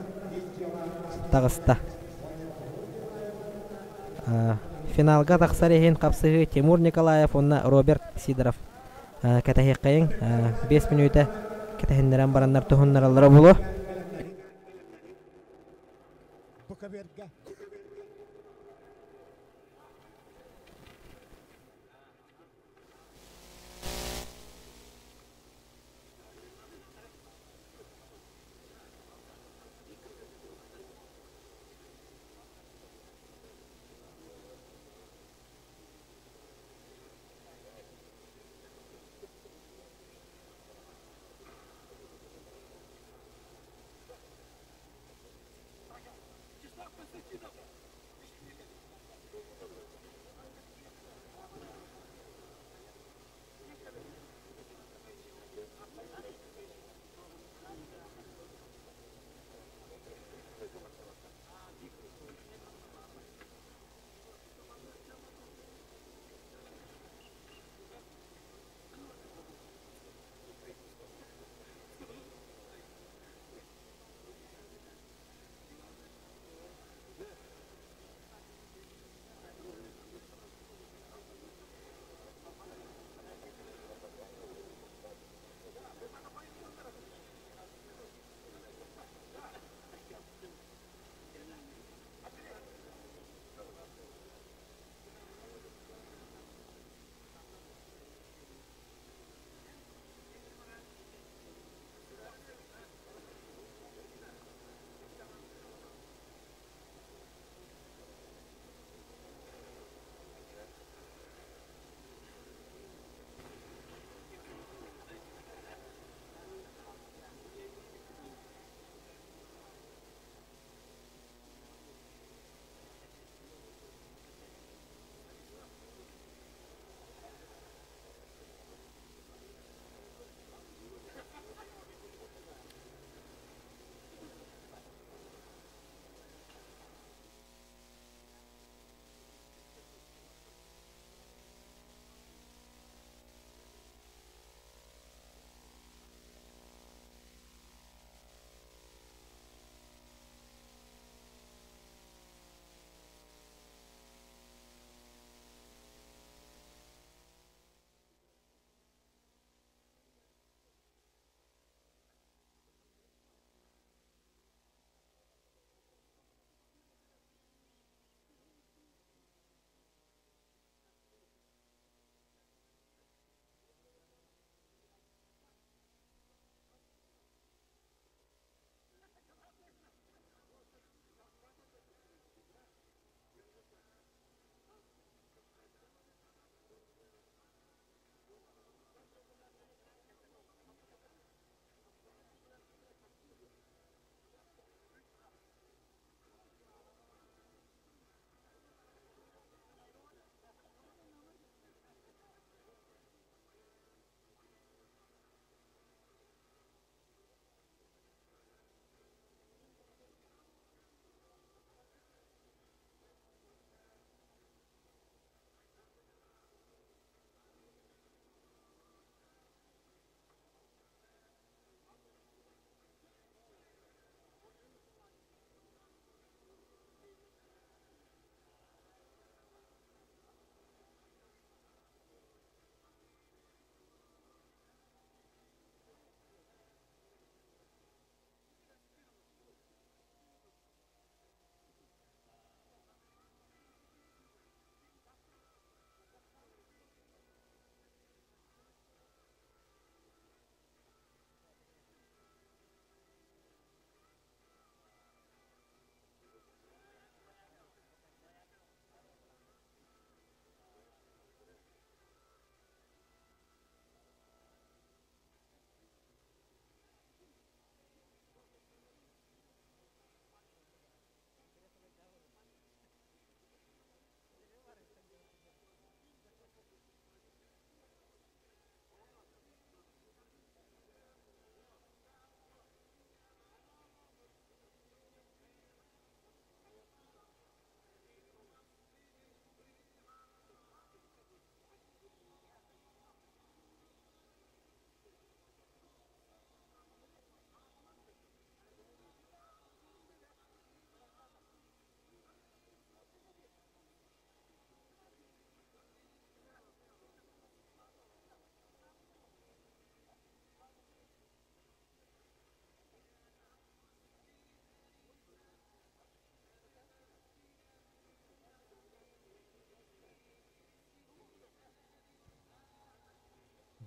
S2: таҕыста. Финалга тахсар иһин хапсыһыы Тимур Николаев уонна Роберт Сидоров кэтэһиэххэйиҥ. 5 мүнүүтэ кэтэһиннэрэн бараннар туһуннараллара буолуо.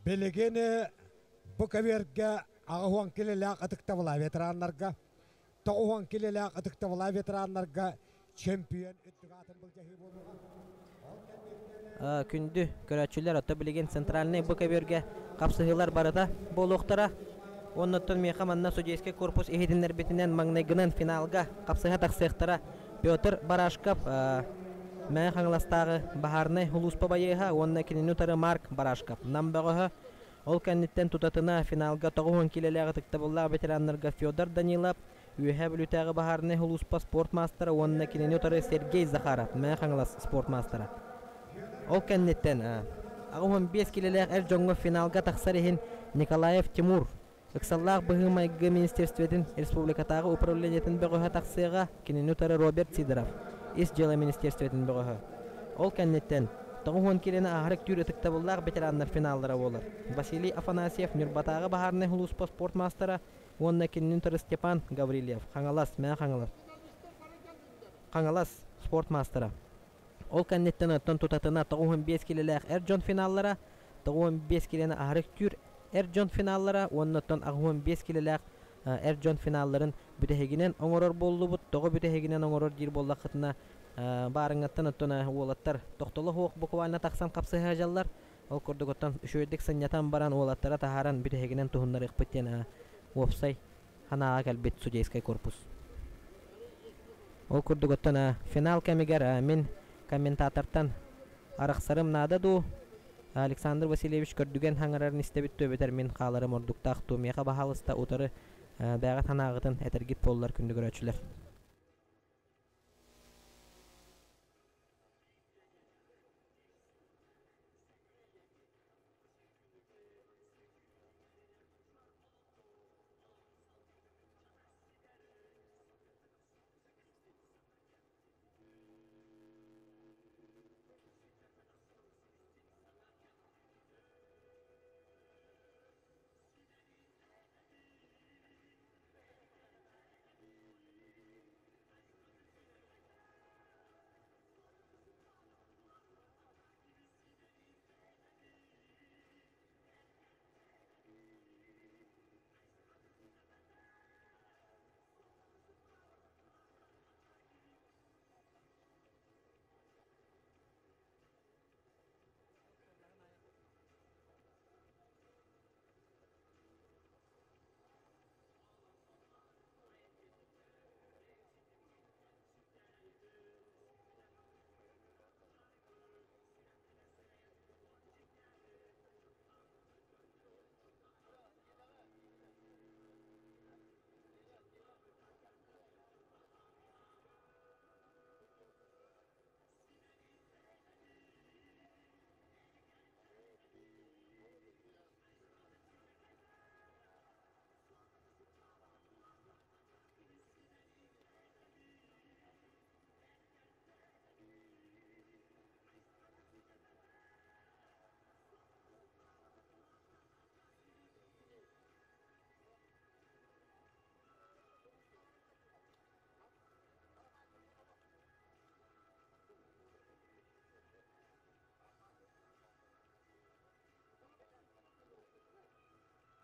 S1: Билигин бу көбүөргэ 80 килэлээх ытыктабыла ветераннарга, 90 килэлээх ытыктабыла ветераннарга чемпион үрдүк аатын былдьаһыы буолуоҕа.
S2: Күндү көрөөччүлэр, ото билигин центральнай бу көбүөргэ хапсыһыылар барыта буолуохтара. Оннуттан миэхэ манна судейский корпус иһитиннэрбитинэн маҥнайгынан финалга хапсыһа тахсыахтара Петр Барашков, Мэҥэ Хаҥаластааҕы баһаарынай сулууспа байыаһа уонна кинини утары Марк Барашков, Нам бөҕөһө. Ол кэнниттэн тутатына финалга 90 киилэлээх ытыктабыллаах ветераннарга Федор Данилов, Үөһээ Бүлүүтээҕи баһаарынай сулууспа спорт маастара уонна кинини утары Сергей Захаров, Мэҥэ Хаҥалас спорт маастара. Ол кэнниттэн 85 киилэлээх эр дьоҥҥо финалга тахсар иһин Николаев Тимур, Ыксаллаах быһыы-майгы министерствотын республикатааҕы управлениетын бөҕөһө тахсыаҕа, кинини утары Роберт Сидоров, Ис дьыала министерствотын бөҕөһө. Ол кэнниттэн 90 киилэни ааһар үктүүр ытыктабыллаах ветераннар финаллара буолар. Василий Афанасьев Ньурбатааҕы баһаарынай сулууспа спорт маастара уонна кинини утары Степан Гаврильев, Хаҥалас, Мэҥэ Хаҥалас, Хаҥалас спорт маастара. Ол кэнниттэн оттон тутатына 95 киилэлээх эр дьон финаллара, 95 киилэни аһары үктүүр эр дьон финаллара уонна оттон 85 киилэлээх эр дьон финалларын бүтэһигинэн оҥорор буоллубут. Тоҕо бүтэһигинэн оҥорор диир буоллаххытына, баарыҥҥаттан оттон уолаттар тохтоло суох буквально тахсан хапсыһа сылдьаллар. Ол курдук оттон үчүгэйдик сынньатан баран уолаттара таһааран бүтэһигинэн туһуннарыахпыт диэн уопсай санааҕа кэлбит судейскай корпус. Ол курдук оттон финал кэмигэр мин комментатортан арахсарым наада дуу, Александр Васильевич көрдүгэн хаҥарарын истэбит дуу эбэтэр мин хааларым ордуктаах дуу, миэхэ баһаалыста утары бэйэҕит санааҕытын этэргит буоллар күндү көрөөччүлэр.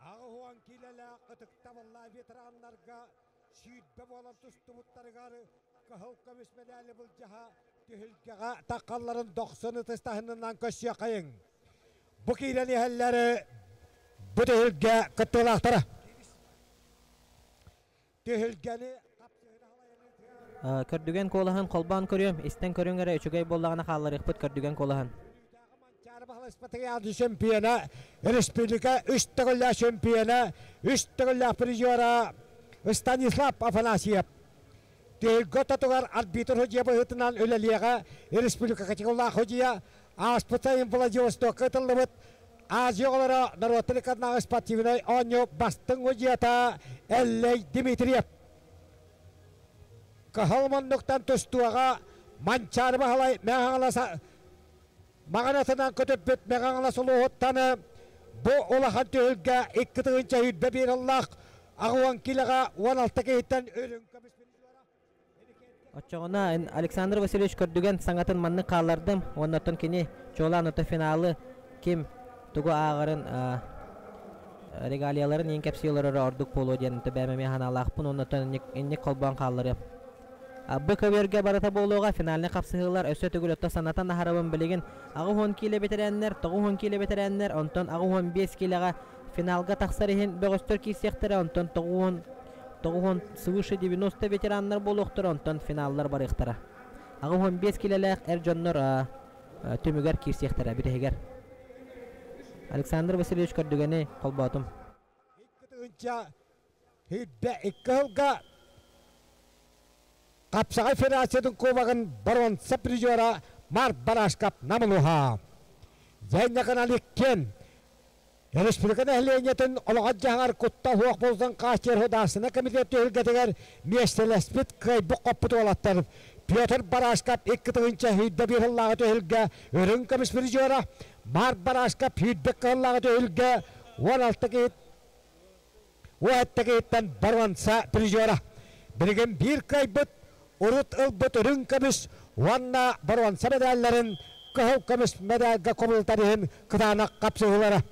S1: Аҕыс киилэлээх ытыктабыллаах ветераннарга 20 буолан тустубуттарыгар кыһыл көмүс мэдээли былдьаһа түһүлгэҕэ таххалларын дохсун ытыс таһынынан көрсүөххэйиҥ. Бу киирэн иһэллэри бу түһүлгэ кыттыылаахтара. Түһүлгэни
S2: Көрдүгэн куолаһын холбоон көрүөм, истэн көрүҥ эрэ үчүгэй буоллаҕына хаалларыахпыт көрдүгэн куолаһын.
S1: Манчаары чемпиона, республика үс төгүллээх чемпиона, үс төгүллээх призера Станислав Афанасьев. Түһүлгэ ортотугар арбитр судья быһыытынан үлэлиэҕэ республика категориялаах судья ааспыт сайын Владивостокка ытыллыбыт Азия оҕолоро норуоттар иккардынааҕы спортивнай оонньуу бастыҥ судьята Эллэй Дмитриев. Кыһыл муннуктан тустууга Манчаары Баһылай Мэҥэ Маҕанатынан көтүппүт Мэҥэ улууһуттан бу улахан түһүлгэ 2 121 ыллаах 80 килоҕа 16 киһиттэн үрүҥ көмүс
S2: Оччоҕуна Александр Васильевич көрдүгэн саҥатын маннык хааллардым уонна оттон кини чуолаан ото финалы ким тугу ааҕарын регалияларын иин кэпсии олороро ордук буолуо диэн бэйэм эмиэ санаалаахпын уонна оттон инник холбоон хаалларыам. Бу көбүөргэ барыта буолуоҕа финальнай хапсыһыылар өссө төгүл отто санатан аһарабын билигин 80 киилэ бэтэрээннэр, 90 киилэ бэтэрээннэр, онтон 85 киилэҕэ финалга тахсар иһин бөҕөстөр киирсиэхтэрэ, онтон 90 90 свыше 90 ветераннар буолуохтара, онтон финаллар барыахтара. 85 киилэлээх эр дьоннор түмүгэр киирсиэхтэрэ бүтэһигэр. Александр Васильевич Көрдүгэни холбоотум.
S1: Икки Хүйбэ икки сылга Хапсаҕай Федерациятын кубогын боруонса призера Марк Барашков Намылуха. Дьэнньэканал иккиэн Республика нэһилиэнньэтин олоҕор-дьаһаҕар куттал суох буолсан хааччыйар Судаарыстыбаннай комитет түһүлгэтигэр миэстэлэспит кыайбыт-хоппут уолаттар Петр Барашков 2001 сыллааҕы түһүлгэ үрүҥ көмүс призера, Марк Барашков 22 сыллааҕы түһүлгэ 16 киһи 17 киһиттэн боруонса призера. Билигин биир кыайбыт, урут ылбыт үрүҥ көмүс уонна боруонса медалларын кыһыл көмүс медальга кубулутар иһин кытаанах хапсыһыылара.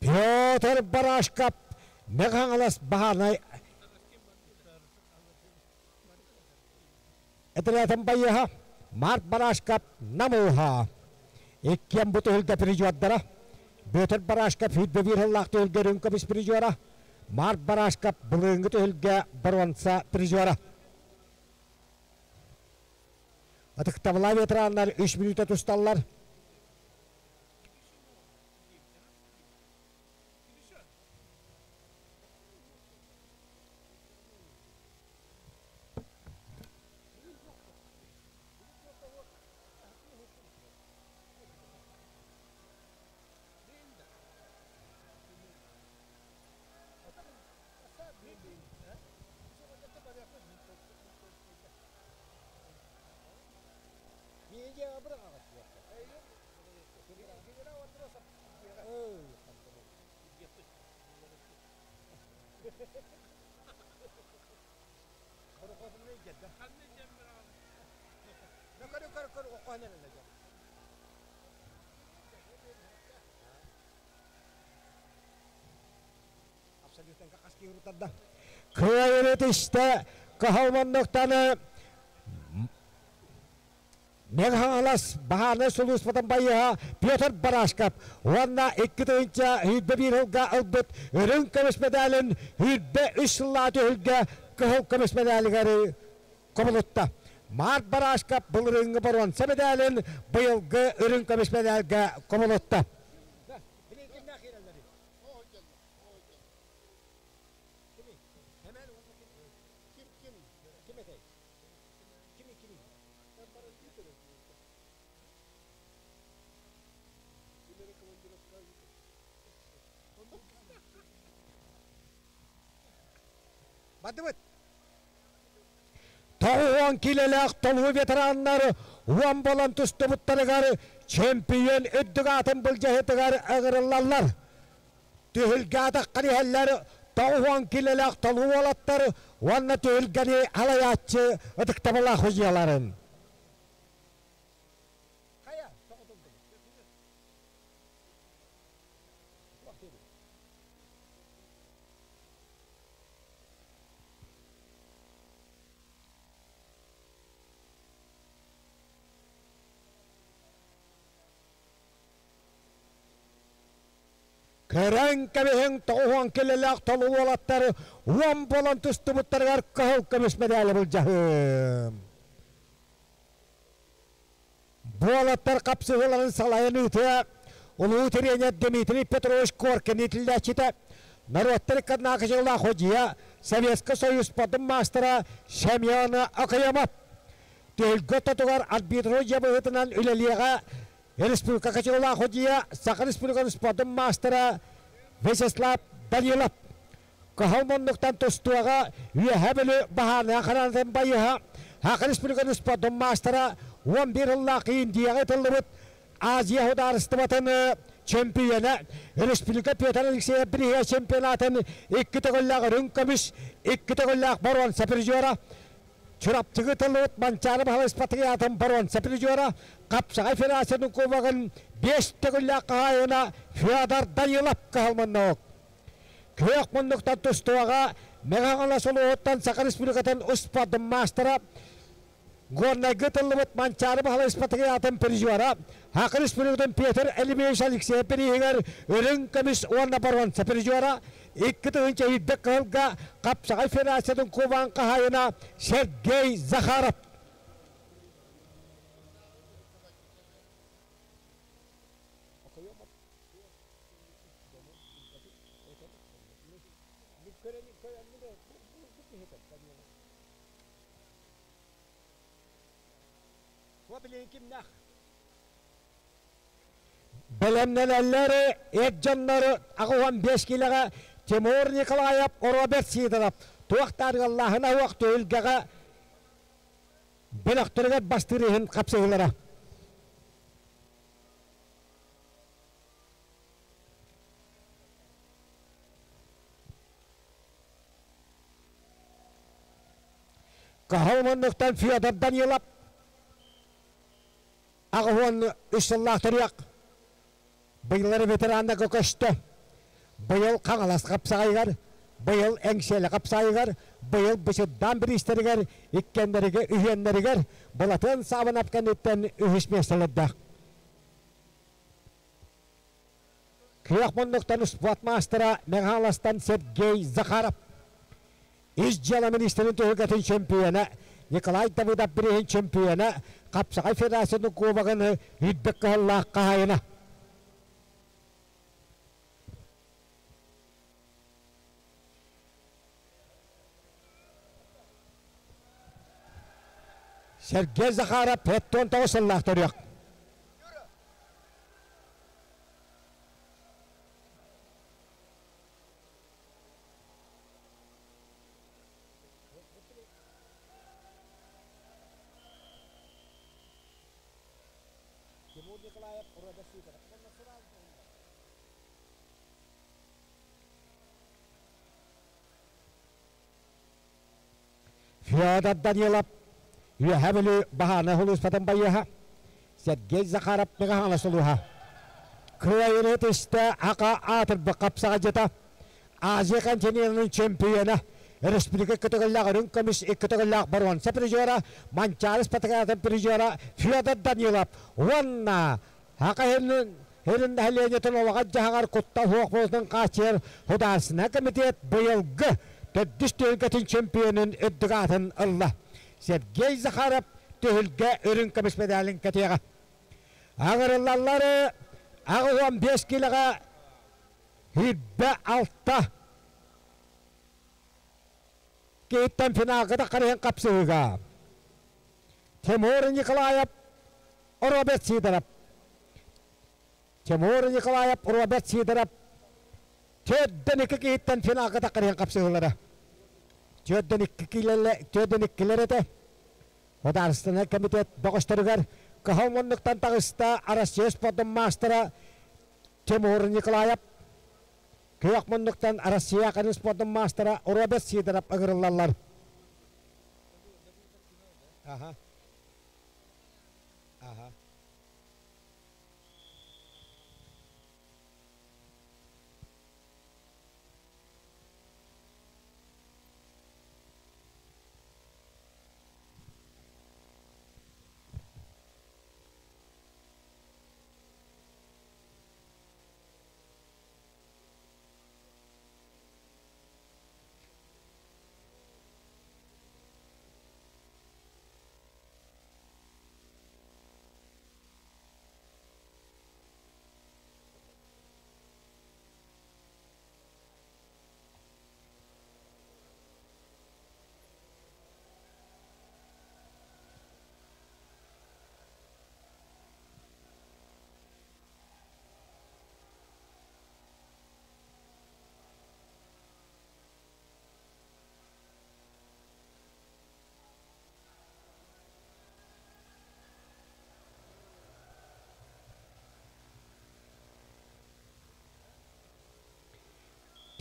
S1: Петр Барашков Мэҥэ Баһаарынай Этэлээтин байыаһа Марк Барашков Намыһа. Иккиэн бу түһүлгэ призердара. Бүөтүр Барашков 101 сыллаах түһүлгэ үрүҥ көмүс призера. Марк Барашков былырыыҥҥы түһүлгэ боруонса призера. Ытыктабыллаах ветераннар үс мүнүүтэ тусталлар. Кыайырыт истэ кыһалманныктаны Мэҥэ-Хаҥалас баһаарынай сулууспатын байыаһа Петр Барашков уонна 2021 сылга ылбыт үрүҥ көмүс мэдээлин 23 сыллаах түһүлгэ кыһыл көмүс мэдээлигэр кубулутта. Марк Барашков былырыыҥҥы боруонса мэдээлин быйылгы үрүҥ көмүс мэдээлгэ кубулутта. Бардыбыт. 90 килэлээх толуу ветераннар уон болон тустубуттарыгар чемпион үрдүк аатын былдьаһытыгар ыҥырыллаллар. Түһүлгэ атаххар иһэллэр 90 килэлээх толуу уолаттар уонна түһүлгэни халайааччы ытыктабылаах судьуйаларын. Көрөн кэбиһиҥ 90 килэлээх толу уолаттар уон буолан тустубуттарыгар кыһыл көмүс мэдээли былдьаһыым. Буолаттар хапсыһыыларын салайан ыытыа улуу тренер Дмитрий Петрович Коркин иитиллээччитэ, норуоттар иккардынаахы ходьуйа, Советскай Союз спордун маастара Семен Окоемов. Түһүлгэ ортотугар арбитр дьиэ быһыытынан үлэлиэҕэ Республика Кочеволаах ходьуйа, Саха Республикатын спордун маастара Вячеслав Данилов. Кыһыл муннуктан тустууга Үөһээ Бүлүү баһаарынай хараанатын байыһа, Саха Республикатын спордун маастара, 11 сыллаах Индияҕа ытыллыбыт Азия судаарыстыбатын чөмпүйүөнэ, Республика Петр Алексеев бирииһэ чемпионатын икки төгүллээх үрүҥ көмүс, икки төгүллээх боруонса призера, Чурапчыга ытыллыбыт Манчаары Баһылай Спартакиадатын боруонса призера, Хапсаҕай Федерациятын кубогын биэс төгүллээх хаһаайына Федор Данилов кыһыл муннук. Күөх муннуктан тустууга Мэҥэ Хаҥалас улууһуттан Саха Республикатын успуордун маастара, Горнайга ытыллыбыт Манчаары Баһылай Спартакиадатын призера, Саха Республикатын Петр Елимеевич Алексеев бирииһигэр үрүҥ көмүс уонна боруонса призера, 2007 кыһылга Хапсаҕай Федерациятын кубогын хаһаайына Сергей Захаров. Бэлэмнэнэллэр эр дьоннору 85 киилэҕэ Тимур Николаев, Роберт Сидоров туох да арыаллааһына суох түһүлгэҕэ бөлөхтөрүгэр бастыыр иһин хапсыһыылара. Кыһыл муннуктан Федор Данилов 83 сыллаах төрүөх быйылары ветераннарга көстө. Быйыл Хаҥалас хапсаҕайыгар, быйыл Эҥсиэлэ хапсаайыгар, быйыл Бычырдаан бириистэригэр, иккиэннэригэр, үһүөннэригэр Былатыан Саабынап кэнниттэн үһүс миэстэлэрдээх. Күөх муннуктан спорт маастара Мэҥэ Сергей Захаров, Ис дьыала министрин түһүлгэтин чемпиона Николай Давыдов бирииһин чемпиона, Хапсаҕай Федерациятын кубогын үрдүк кыһыллаах хаһаайына. Сергей Захаров 79 сыллаах төрүөх. Тимур Николаев Федор Данилов Үөһээ Бүлүү баһаарынай сулууспатын байыаһа Сергей Захаров Мэҥэ сулуһа Кыайыыны түстэ Ака аатырбыт хапсаҕайдьыта Азия континенын чемпиона республика икки үрүҥ көмүс икки төгүллээх боруонса призера Манчаары спартакиадатын призера Федор Данилов уонна Ака Хирин нэһилиэнньэтин олоҕор-дьаһаҕар куттал суох буолуутун хааччыйар Художественнай комитет быйылгы төрдүс түһүлгэтин чемпионун үрдүк аатын ылла. Сергей Захаров түһүлгэ үрүҥ көмүс медалын кэтиэҕэ. Аҕырыллаллары 85 килоҕа 26 киһиттэн финалга таххарыһын хапсыһыыга Тимур Николаев, Роберт Сидоров. Тимур Николаев, Роберт Сидоров төрдөн икки киһиттэн финалга таххарыһын хапсыһыылара. Төрдөн икки төрдөн иккилэр этэ. Художественнай комитет бөҕөстөрүгэр кыһыл муннуктан таҕыста Россия спордун маастара Тимур Николаев, күөх муннуктан Россия кэлин спордун маастара Роберт Сидоров ыҥырыллаллар. Ага. Ага.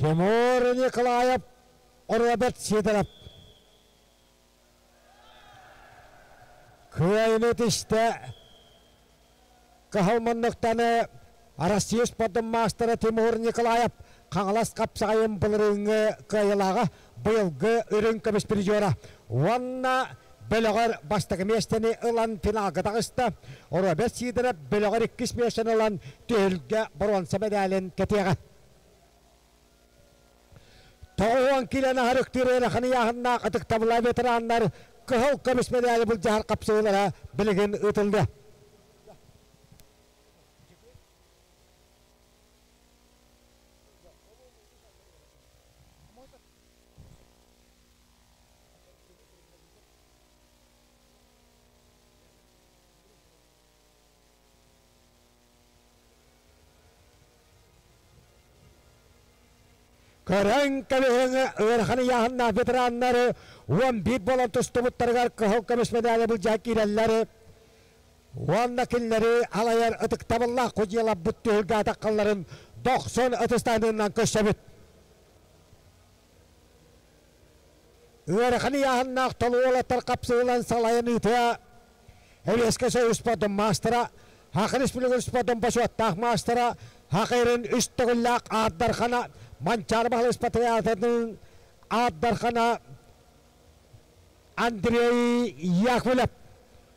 S1: Тимур Николаев, Роберт Сидоров. Кыайыны тистэ Кыһыл муннуктаны Россия спордун маастара Тимур Николаев Хаҥалас хапсаҕайын былырыыҥҥы кыайыылааҕа, быйылгы үрүҥ көмүс призера уонна бөлөҕөр бастакы миэстэни ылан финалга таҕыста. Роберт Сидоров бөлөҕөр иккис миэстэни ылан түһүлгэ боруонса мэдээлин кэтиэҕэ. 90 киилэни аһарыктыыр ыарахан ыйааһыннаах ытыктабыллаах ветераннар кыһыл көмүс мэдээли былдьаһар хапсыһыылара билигин ыытыллыа. Көрөн кэбиһиҥ ыарахан ыйааһыннаах ветераннары 11 буолан тустубуттарыгар кыһыл көмүс мэдээли былдьаан киирэллэр. Уонна кинилэри алайар ытыктабыллаах судьуйаларбыт түһүлгэ атаххалларын дохсун ытыстаныынан көрсөбүт. Ыарахан ыйааһыннаах толуу уолаттар хапсыһыылан салайан ыытыа Эбиэскэ Союз спордун маастара, Саха Республикатын спордун бочуоттаах маастара, Саха Ирин үс төгүллээх Аат Дархана, Манчаары Баһылай патриотатын Аат Дархана Андрей Яковлев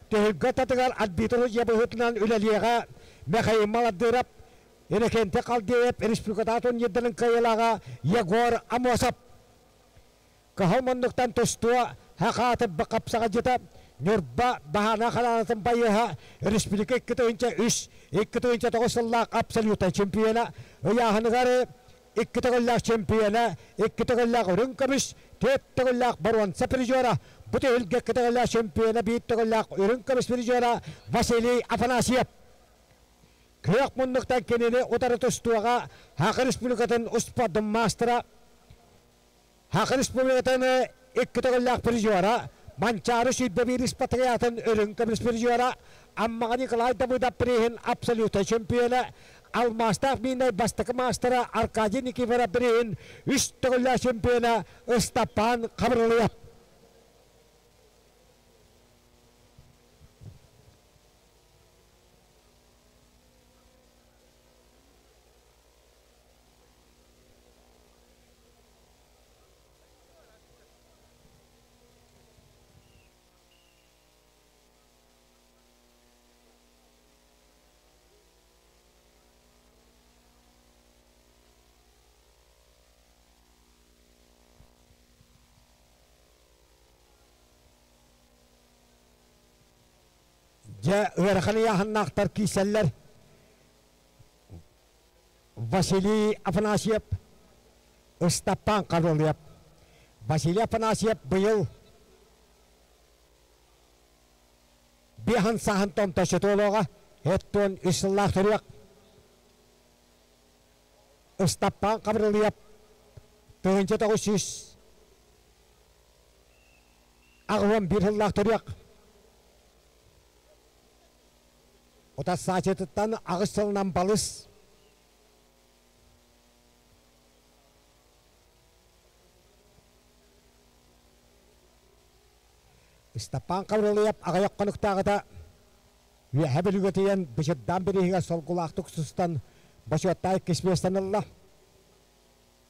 S1: түһүлгэ татыгар арбитр судьуйа быһыытынан үлэлиэҕэ Михаил Маладыров, Иннокентий Халдеев республикатааҕы турнирдарын кыайыылааҕа Егор Амосов. Кыһыл муннуктан тустуо Хахаатып хапсаҕайдьыта Ньурба Баһаана Хараанатын байыаһа республика 2-3, 2-9 сыллаах абсолютнай чемпиона ыйааһыныгар икки төгүллээх чемпиона, икки төгүллээх үрүҥ көмүс, түөрт төгүллээх боруонса призера, бу түһүлгэ икки төгүллээх чемпиона, биир төгүллээх үрүҥ көмүс призера Василий Афанасьев. Күөх муннуктан кинини утары тустууга Саха Республикатын успуордун маастара, Саха Республикатын икки төгүллээх призера, Манчаары 121 патриотын үрүҥ көмүс призера, Аммаҕа Николай Давыдов приһин абсолютнай чемпиона, алмаастаах миинэй бастакы маастара Аркадий Никифоров приһин үс төгүллээх чемпиона Ыстапаан Хабырылыев. Дьэ, ыарахан ыйааһыннаахтар киирсэллэр. Василий Афанасьев, Ыстаппаан Каролуев. Василий Афанасьев быйыл биэһин сааһын томточутуолуоҕа, эттуон үс сыллаах төрүөх. Ыстаппаан Хабырылыйап 1981 сыллаах төрүөх. Утарсааччытыттан аҕыс сылынан балыс. Ыстапаан Хабырылыйап аҕыйах хонуктааҕыта Үөһэ Бүлүүгэ тиийэн Бычырдаан бирииһигэр солгулаахтык сустан бочуоттаах иккис миэстэни ылла.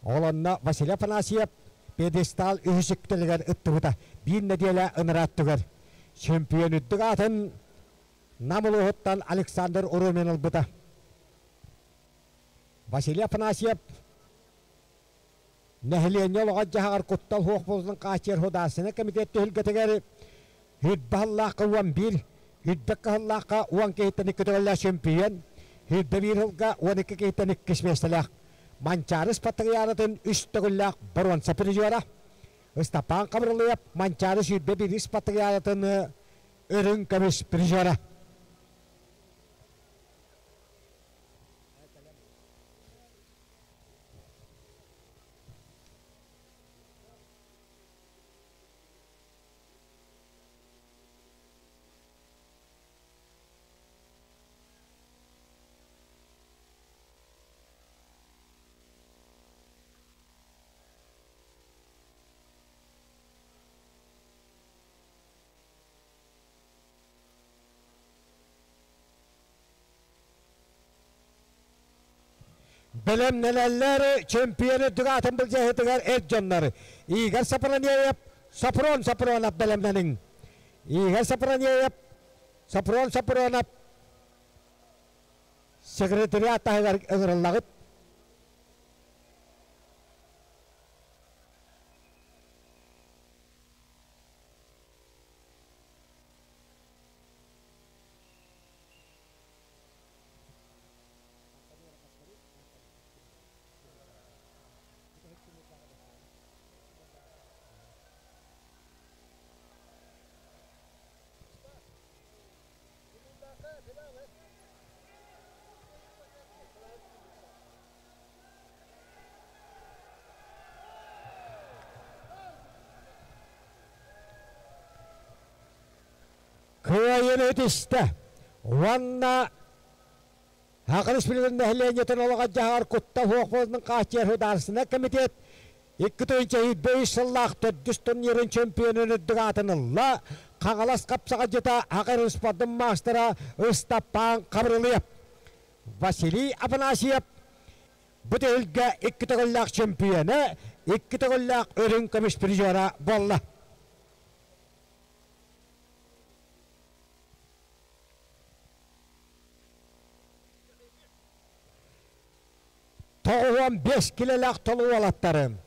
S1: Ол онно Василий Афанасьев пьедестал үһүс үктэлигэр ыттыбыта. Биир нэдиэлэ ыныраа өттүгэр. Чемпион үрдүк аатын Нам улууһуттан Александр Урумин ылбыта. Василий Афанасьев нэһилиэнньэ олоҕор-дьаһаҕар куттал суох буолуутун хааччыйар Судаарыстыбаннай комитет түһүлгэтигэр Үрбэ сыллаахха 11, үрбэ кыһыллаахха 10 киһиттэн икки төгүллээх чемпион, үрбэ биир сылга 12 киһиттэн иккис миэстэлээх. Манчаары Спартакиадатын үс төгүллээх боруонса призера. Ыстапаан Хабырылыйап Манчаары 21 Спартакиадатын үрүҥ көмүс призера. Бэлэмнэнэллэр чемпион үрдүк аатын былдьаһыытыгар эр дьоннор Игорь Сапронеев, Сопрон Сапронов бэлэмнэниҥ. Игорь Сапронеев, Сопрон Сапронов секретариат таһыгар ыҥырыллаҕыт. Кыайыыны итистэ уонна Саха Республикатын нэһилиэнньэтин олоҕо-дьаһаҕар куттал суох буоларын хааччыйар судаарыстыбаннай комитет 2005 сыллаах төрдүс турнирын чемпионун үрдүк аатын ылла Хаҥалас хапсаҕайдьыта Саха спордун маастара Ыстапаан Хабырылыев. Василий Афанасьев бу түһүлгэ икки төгүллээх чемпиона, икки төгүллээх үрүҥ көмүс призера буолла. 95 килэлээх толу уолаттарым.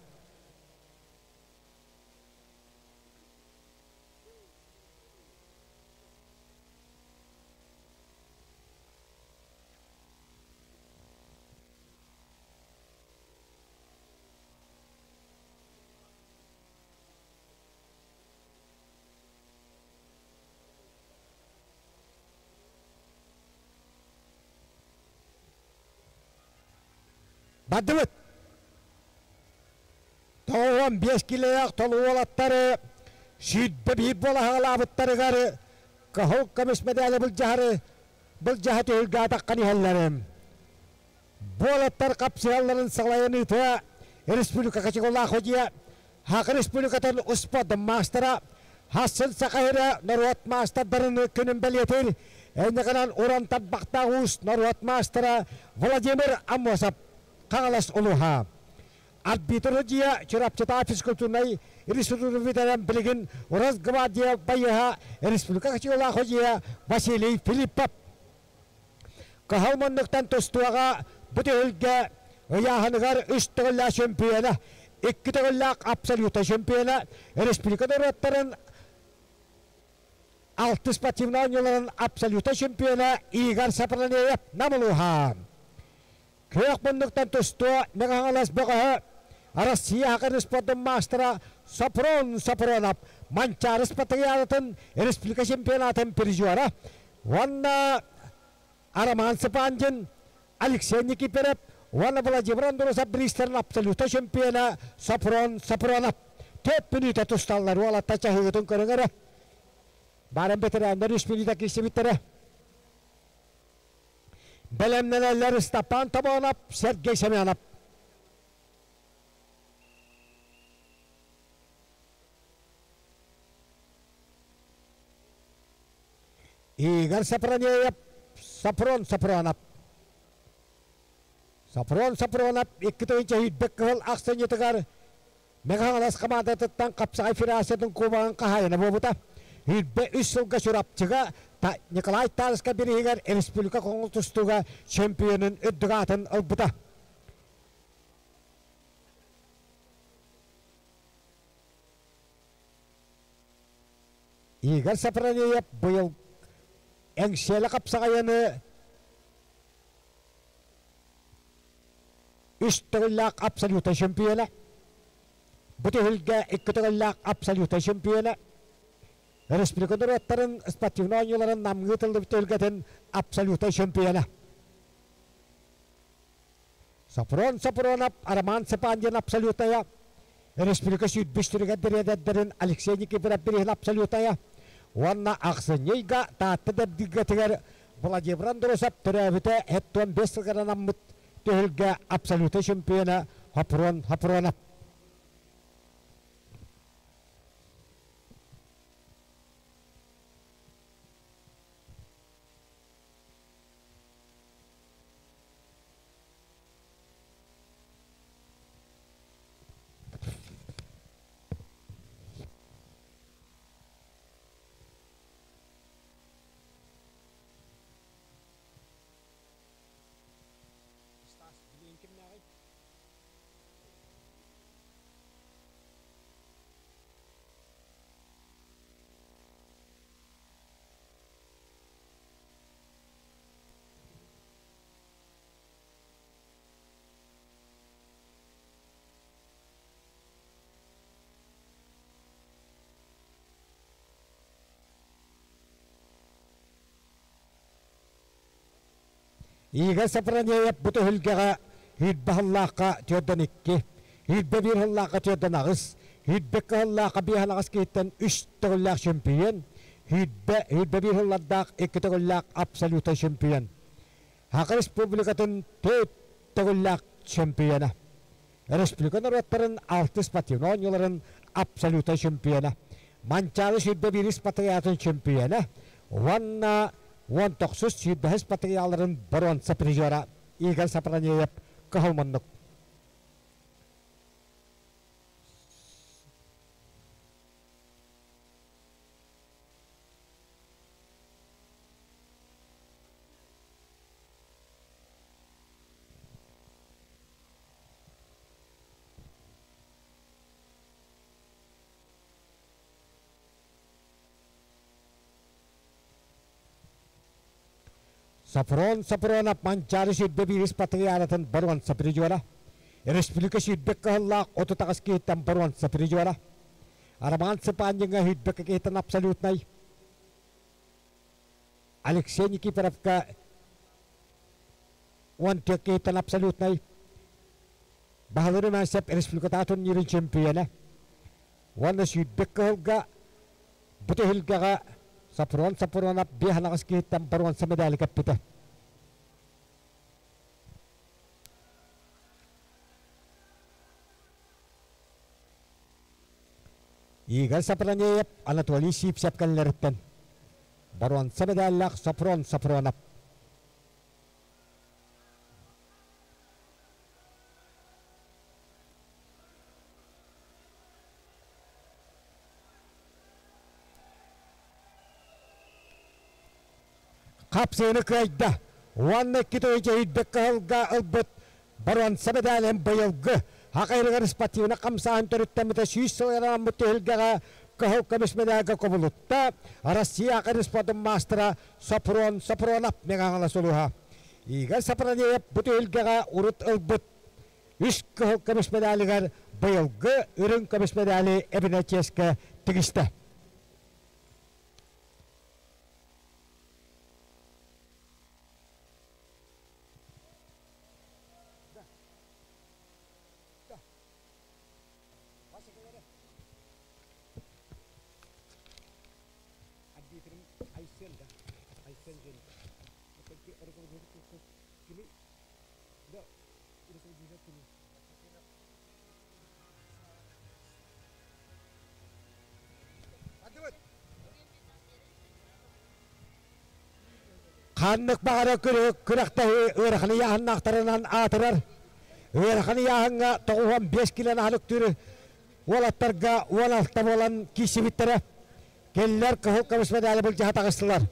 S1: Бардыбыт. 95 килэлээх толу уолаттары 21 буола хаалаабыттарыгар кыһыл көмүс мэдээли былдьаһары былдьаһа түһүлгэ атаххан иһэллэрим. Буолаттар хапсыһалларын салайан ыытыа республика Качеголаах дьиэ Саха Республикатын успуордун маастара Хассын Саха сирэ норуот маастардарын күнүн бэлиэтиир Эйнэҕинэн уран тарбахтаах уус норуот маастара Владимир Аммосов Хаҥалас улууһа. Арбитр дьиэ Чурапчытаа физкультурнай институтун бүтэрэн билигин Росгвардия байыаһа республика Качеголаах дьиэ Василий Филиппов Кыһыл муннуктан тустууга бу түһүлгэ ыйааһыныгар үс төгүллээх чемпиона, икки төгүллээх абсолютнай чемпиона, республика норуоттарын алтыс спортивнай оонньууларын абсолютнай чемпиона Игорь Сапронеев Нам улууһа. Күөх муннуктан тустуо Мэҥэ Хаҥалас бөҕөһө Россия Саха спордун маастара Сопрон Сопронов Манчаары спартакиадатын республика чемпионатын призера уонна Роман Цыпандин, Алексей Никифоров уонна Владимир Андросов бириистэрин абсолютнай чемпиона Сопрон Сопронов төрт мүнүүтэ тусталлар уолаттар чаһыытын көрүҥ эрэ. Баран бэтэрээннэр үс мүнүүтэ киирсибиттэрэ. Бэлэмнэнэллэр Степан Тобонов, Сергей Семенов. Игорь Сапронеев, Сопрон Сапронов. Сопрон Сапронов 2 тыһыынча кыһыл ахсынньытыгар Мэҥэ Хаҥалас хамаандатыттан хапсаҕай федерациятын кубогын хаһаайына буолбута. 23 сылга Чурапчыга Николай Тарска бирииһигэр республика көҥүл тустууга чемпионун үрдүк аатын ылбыта. Игорь Сапронеев быйыл Эҥсиэлэ хапсаҕайыны үс төгүллээх абсолютнай чемпиона, бу түһүлгэ икки төгүллээх абсолютнай чемпиона, республика норуоттарын спортивнай оонньууларын намҥыы тыллыбыт түһүлгэтин абсолютнай чемпиона. Сопрон Сопронов, Роман Цыпандин абсолютная, республика сүүрбүс түрүгэр дириэдэрдэрин Алексей Никифоров бириһин абсолютная уонна ахсынньыйга Таатта Дэбдиргэтигэр Владимир Андросов төрөөбүтэ 75 сылгар анаммыт түһүлгэ абсолютнай чемпиона Хопрон Хопронов. Игорь Сапранеев бу түһүлгэҕэ сүүрбэ сыллаахха түөрдэн икки, 21 сыллаахха түөрдэн аҕыс, 22 сыллаахха биэс аҕыс киһиттэн үс төгүллээх чөмпүйүөн, сүүрбэ, 21 сыллардаах икки төгүллээх абсолютнай чөмпүйүөн. Саха Республикатын төрт төгүллээх чөмпүйүөнэ. Республика норуоттарын алтыс спортивнай оонньууларын абсолютнай чөмпүйүөнэ. Манчаары 21 спартакиадатын чөмпүйүөнэ уонна 19 сүүрбэһис спартакиадаларын боруонса призера Игорь Сапранеев кыһыл муннук. Сафрон Сафронов Манчаары сүүрбэ биирис патриаратын боруонса призера. Республика сүүрбэ кыһыллаах 38 киһиттэн боруонса призера. Роман Цыпандиҥҥа сүүрбэ киһиттэн абсолютнай. Алексей Никифоровка 14 киһиттэн абсолютнай. Баһылыыр Ымаансап республикатааҕы турнирын чемпиона. Уонна сүүрбэ кыһылга бу түһүлгэҕэ Сафрон Сафронов биэс анаҕас киһиттэн боруонса медали кэппитэ. Игорь Сапронеев Анатолий Сивцев кэллэриттэн боруонса медаллаах Сафрон Сафронов. Хапсыыны кыайда уонна икки төһүчэ кыһылга ылбыт боруонса медалин быйылгы Хакайрыгар спортивнай хамсааһын төрүттэммитэ 100 сыл ырааммыт түһүлгэҕэ кыһыл көмүс медальга кубулутта Россия Академия спордун маастара Сопрон Сопронов Мэҥэ сулуһа. Игорь Сапронеев бу түһүлгэҕэ урут ылбыт үс кыһыл көмүс медалигар быйылгы үрүҥ көмүс медали эбинэ чиэскэ тигистэ. Ханнык баҕара күрэхтэһии ыарахан ыйааһыннаахтарынан аатырар. Ыарахан ыйааһыҥҥа 95 килоны аһылыктыыр уолаттарга 16 буолан киирсибиттэрэ. Кинилэр кыһыл көмүс медали былдьаһа таҕыстылар.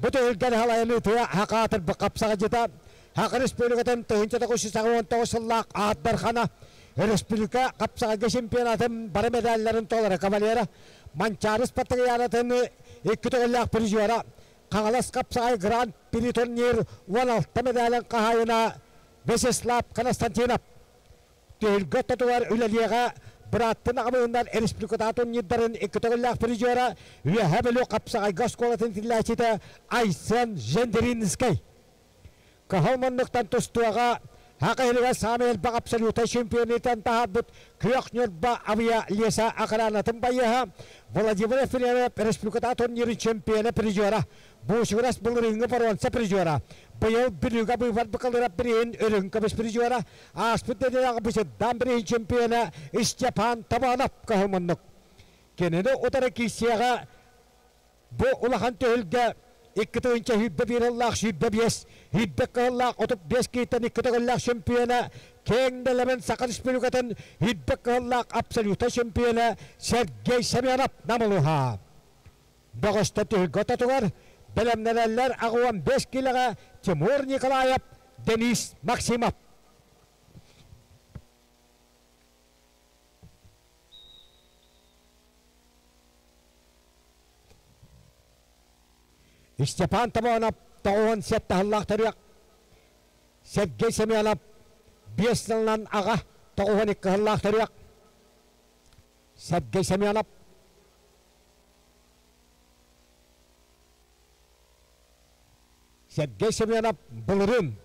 S1: Бу түһүлгэни халайан ыытыа хакаатырбыт хапсаҕадьыта Саха Республикатын 1989 сыллаах Аат Дархана, республика хапсаҕайга чемпионатын бары медалларын толоро кавалера, Манчаары спартакиадатын икки төгүллээх призера, Хаҥалас хапсаҕай Гран-при турнир 16 медалын хаһаайына Вячеслав Константинов. Түһүлгэ ортотугар үлэлиэҕэ бырааттын аҕабыһыннар республикатааҕы турнирдарын икки төгүллээх призера, Үөһээ Бүлүү хапсаҕайга оскуолатын иитиллээччитэ Айсен Жендринскэй. Кыһыл муннуктан тустууга Саха иһигэр саамай элбэх абсолютнай чемпионитан таһаарбыт Күөх Ньурба Авиа Леса охранатын байыаһа Владимир Ефремов республикатааҕы турнирын чемпиона призера, Буучугурас былырыыҥҥы боруонса призера, быйыл Бүлүүгэ быыбар быкалыра бирииһин үрүҥ көмүс призера, ааспыт нэдиэлэҕэ Бычырдаан бирииһин чемпиона Степан Табанов кыһыл муннук. Кинини утары киирсиэҕэ Бу улахан түһүлгэ 2 121 сыллаах 105, 105 кыһыллаах 35 киһиттэн икки төгүллээх чемпиона, киэҥ нэлэмэн Саха Республикатын 105 кыһыллаах абсолютнай чемпиона Сергей Семенов Намылыха. Бөҕөстө түһүлгэ ортотугар бэлэмнэнэллэр 85 киилэҕэ Тимур Николаев, Денис Максимов. Степан Табонов 97 сыллаах төрүөх, Сергей Семенов 5 сылынан аҕа 92 сыллаах төрүөх. Сергей Семенов Сергей Семенов былырыын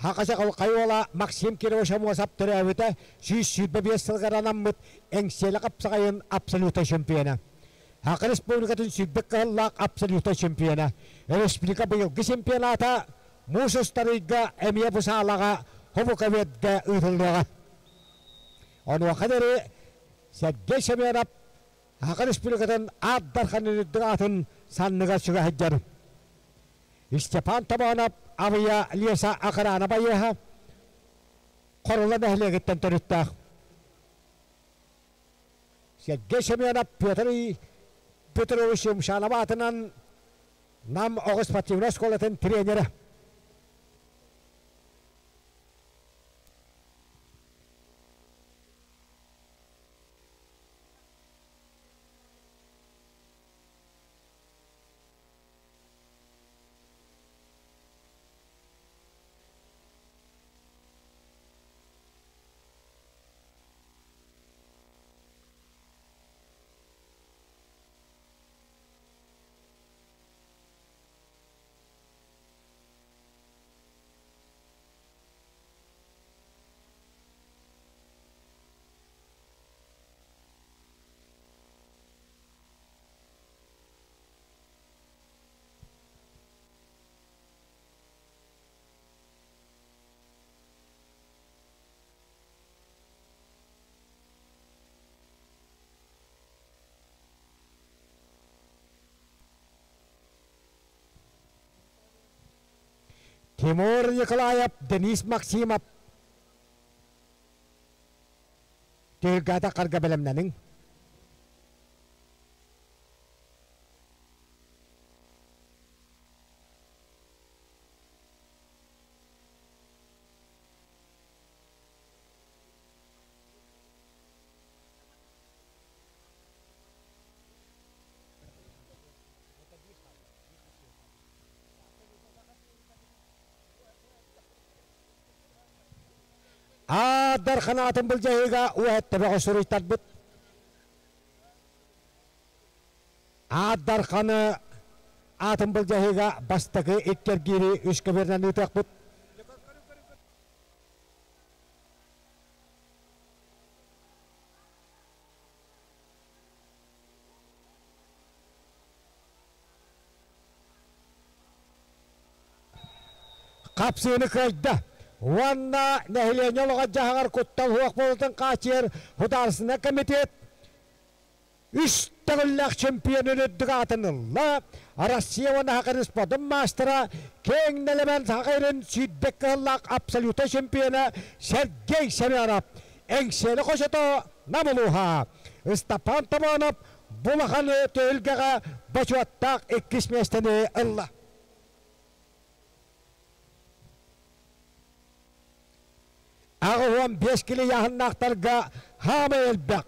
S1: Саха чаҕылхай уола Максим Кирович Амуосап төрөөбүтэ 125 сылыгар анаммыт Эҥсиэлэ хапсаҕайын абсолютнай чемпиона. Саха Республикатын сүүрбэ кыһыллаах абсолютнай чемпиона. Республика быйылгы чемпионата муус устар ыйга эмиэ бу саалаҕа Хобуковедга ыытыллыаҕа. Онуоха диэри Сергей Семенов Саха Республикатын Аат Дархан үрдүк аатын санныгар сүгэ сылдьар. Степан Тобоонов Абыйа Леса Акырана байыаһа Хорула нэһилиэгиттэн төрүттээх. Сергей Семенов Петр Петрович Юмшанов аатынан Нам оҕо спортивнай оскуолатын тренерэ. Тимур Николаев, Денис Максимов Түһүлгээтэ харга бэлэмнэниҥ. Аадар ханаатын былдьаһыыга уһэттэ суруйтарбыт. Аадар ханы аатын былдьаһыыга бастакы иккэргиири үс көбүөрүнэн ыытыахпыт. Хапсыыны кыайда уонна нэһилиэнньэ олоҕор-дьаһаҕар куттал суох буолуутун хааччыйар Судаарыстыбаннай комитет үс төгүллээх чемпионун үрдүк аатын ылла. Россия уонна Саха республикатын маастара, киэҥ нэлэмэн Саха сирин 120 кыһыллаах абсолютнай чемпиона Сергей Семенов, Эҥсиэли хочото Нам улууһа. Ыстапаан Томонов бу улахан түһүлгэҕэ бочуоттаах иккис миэстэни ылла. 85 кило ыйааһыннаахтарга хаамай элбэх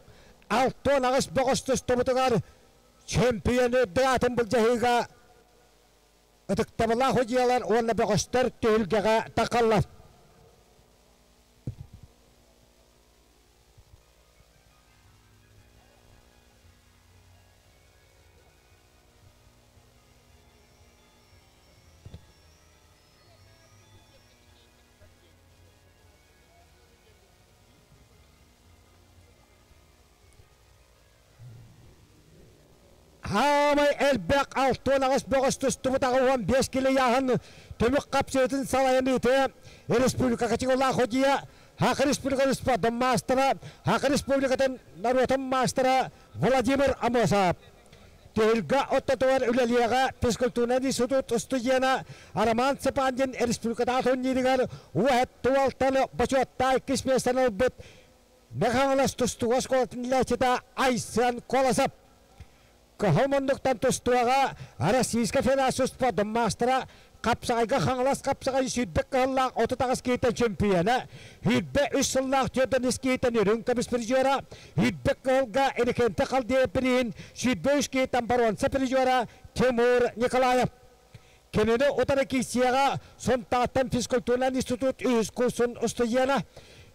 S1: 68 бөҕөс тустубутугар чемпион үрдүк аатын былдьаһыыга ытыктабыллаах судьуйалар уонна бөҕөстөр түһүлгэҕэ тахаллар. Хаамай элбэх 68 бөҕөс тустубут 85 кило ыйааһын түмүк хапсыытын салайан ыытыа республика категориялаах судьуйа Саха Республикатын спордун маастара, Саха Республикатын норуотун маастара Владимир Амосов. Түһүлгэ ортотугар үлэлиэҕэ физкультурнай институт студена Роман Цыпандин республикатааҕы турнирыгар уоһэт туалтан бочуоттаах иккис миэстэни ылбыт Мэхаҥалас тустууга оскуолатын үлэһитэ Айсен Колосов. Кыһыл муннуктан тустууга Российскай Федерация спордун маастара хапсаҕайга Хаҥалас хапсаҕай сүүрбэ кыһыллаах 38 киһиттэн чемпиона, 23 сыллаах түөртэн үс киһиттэн үрүҥ көмүс призера, сүүрбэ кыһылга Иннокентий Халдеев бирииһин 23 киһиттэн боруонса призера Тимур Николаев. Кинини утары киирсиэҕэ Сунтаартан физкультурнай институт үһүс курсун устудьуона,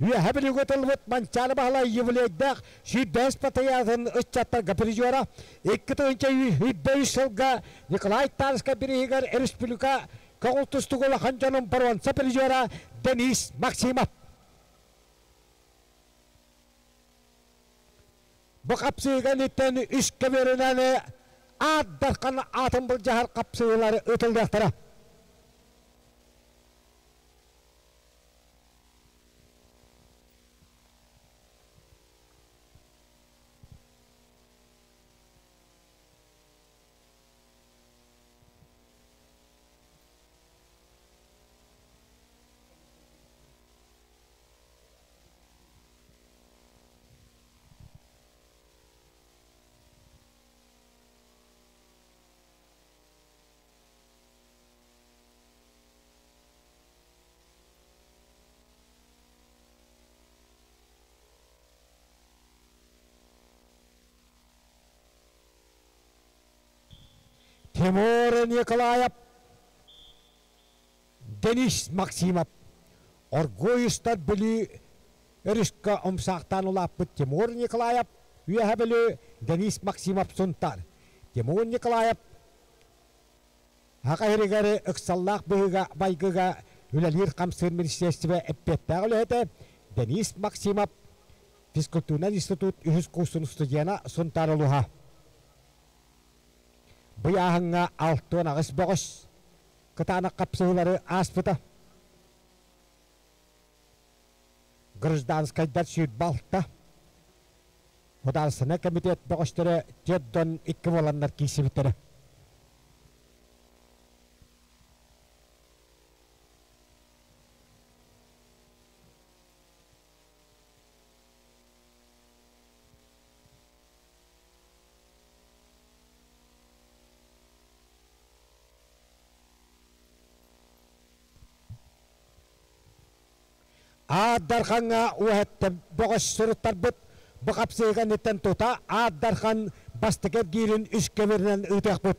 S1: Үөһэ Бүлүүгэ тыллыбыт Манчаары Баһылай юбилейдаах 105 патриотын ыччаттарга призера, 2023 сылга Николай Тарскай бирииһигэр республика Көҕүл тустук улахан дьонун боруонса призера Денис Максимов. Бу хапсыыга инниттэн үс көбүөрүнэн аат дархан аатын былдьаһар хапсыылар ыытыллыахтара. Тимур Николаев, Денис Максимов, Оргуйустар Бүлүү өрүскэ умсаахтаан улааппыт Тимур Николаев, Үөһэ Бүлүү, Денис Максимов Сунтаар. Тимур Николаев Саха сиригэр ыксаллаах быһыыга-майгыга үлэлиир-хамсыыр министиэристибэ эппиэттээх үлэһитэ Денис Максимов, физкультурнай институт үһүс курсун студена Сунтаар улууһа. Быйааһыҥҥа 68 бөҕөс кытаанах хапсыһыылары ааспыта. Гражданскайдар 26, Художественнай комитет бөҕөстөрө 42 буоланнар киирсибиттэрэ. Аат Дархаҥҥа уоһэттэ бөҕөс суруттарбыт бу хапсыһыы кэнниттэн тута Аат Дархан бастакы эргиирин үс көбүөрүнэн ыытыахпыт.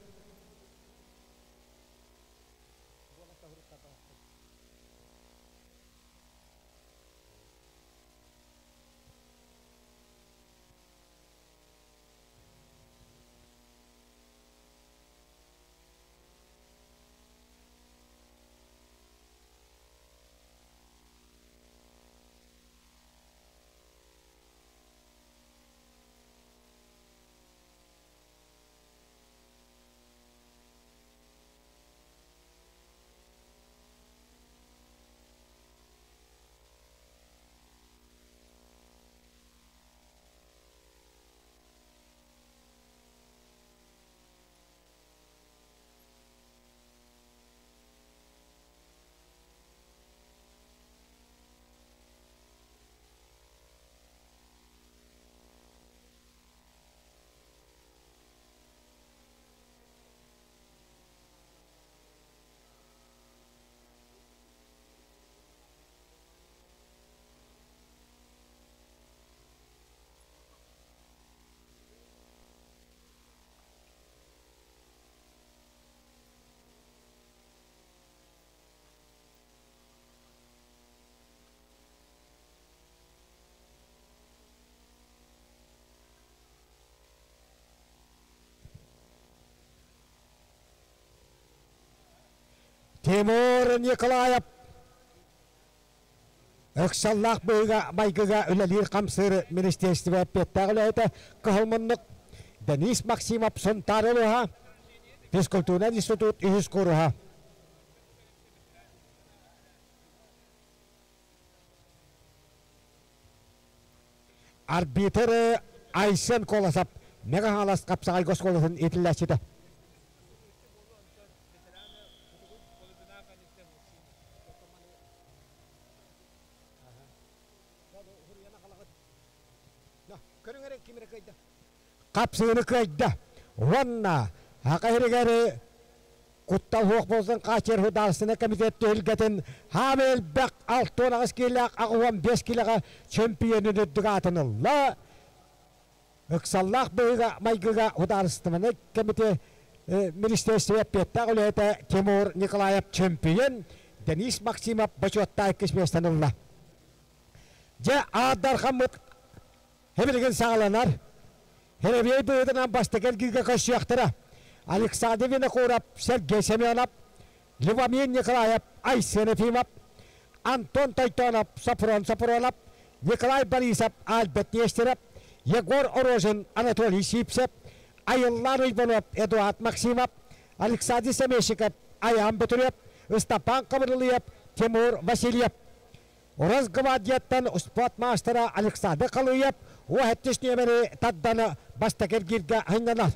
S1: Тимур Николаев Ыксаллаах быһыыга-майгыга үлэлиир-хамсыыр министиэристибэ эппиэттээх үлэһитэ Кыһыл муннук Денис Максимов Сунтаар улууһа, физкультурнай институт үһүс кууруһа. Арбитр Айсен Колосов Мэҥэ Хаҥалас хапсаҕайга оскуолатын иитиллээччитэ. Хапсыыны кыайда уонна Саха сиригэр куттал суох буолсан хааччыйар судаарыстыбаннай комитет түһүлгэтин хаамай элбэх 68 киилээх 85 киилэҕэ чөмпүйүөнүн үрдүк аатын ылла. Ыксаллаах быһыыга-майгыга судаарыстыбаннай комитет министерство эппиэттээх үлэһитэ Тимур Николаев чөмпүйүөн, Денис Максимов бочуоттаах иккис миэстэни ылла. Дьэ, Аар Дархаммыт билигин саҕаланар. Херебей быһыытынан бастакы эргииргэ көрсүөхтэрэ. Александр Винокуров, Сергей Семенов. Любомир Николаев, Айсен Ефимов, Антон Тойтонов, Сопрон Сопронов, Николай Борисов, Альберт Нестеров, Егор Орожин, Анатолий Сипсев, Айыллан Уйбанов, Эдуард Максимов, Александр Семещиков, Аян Бутурев, Ыстапан Кабырылыев, Тимур Васильев. Росгвардияттан спорт маастара Александр Халыев уоһэттис нүөмэри тарданы бастакы эргииргэ сынньанар.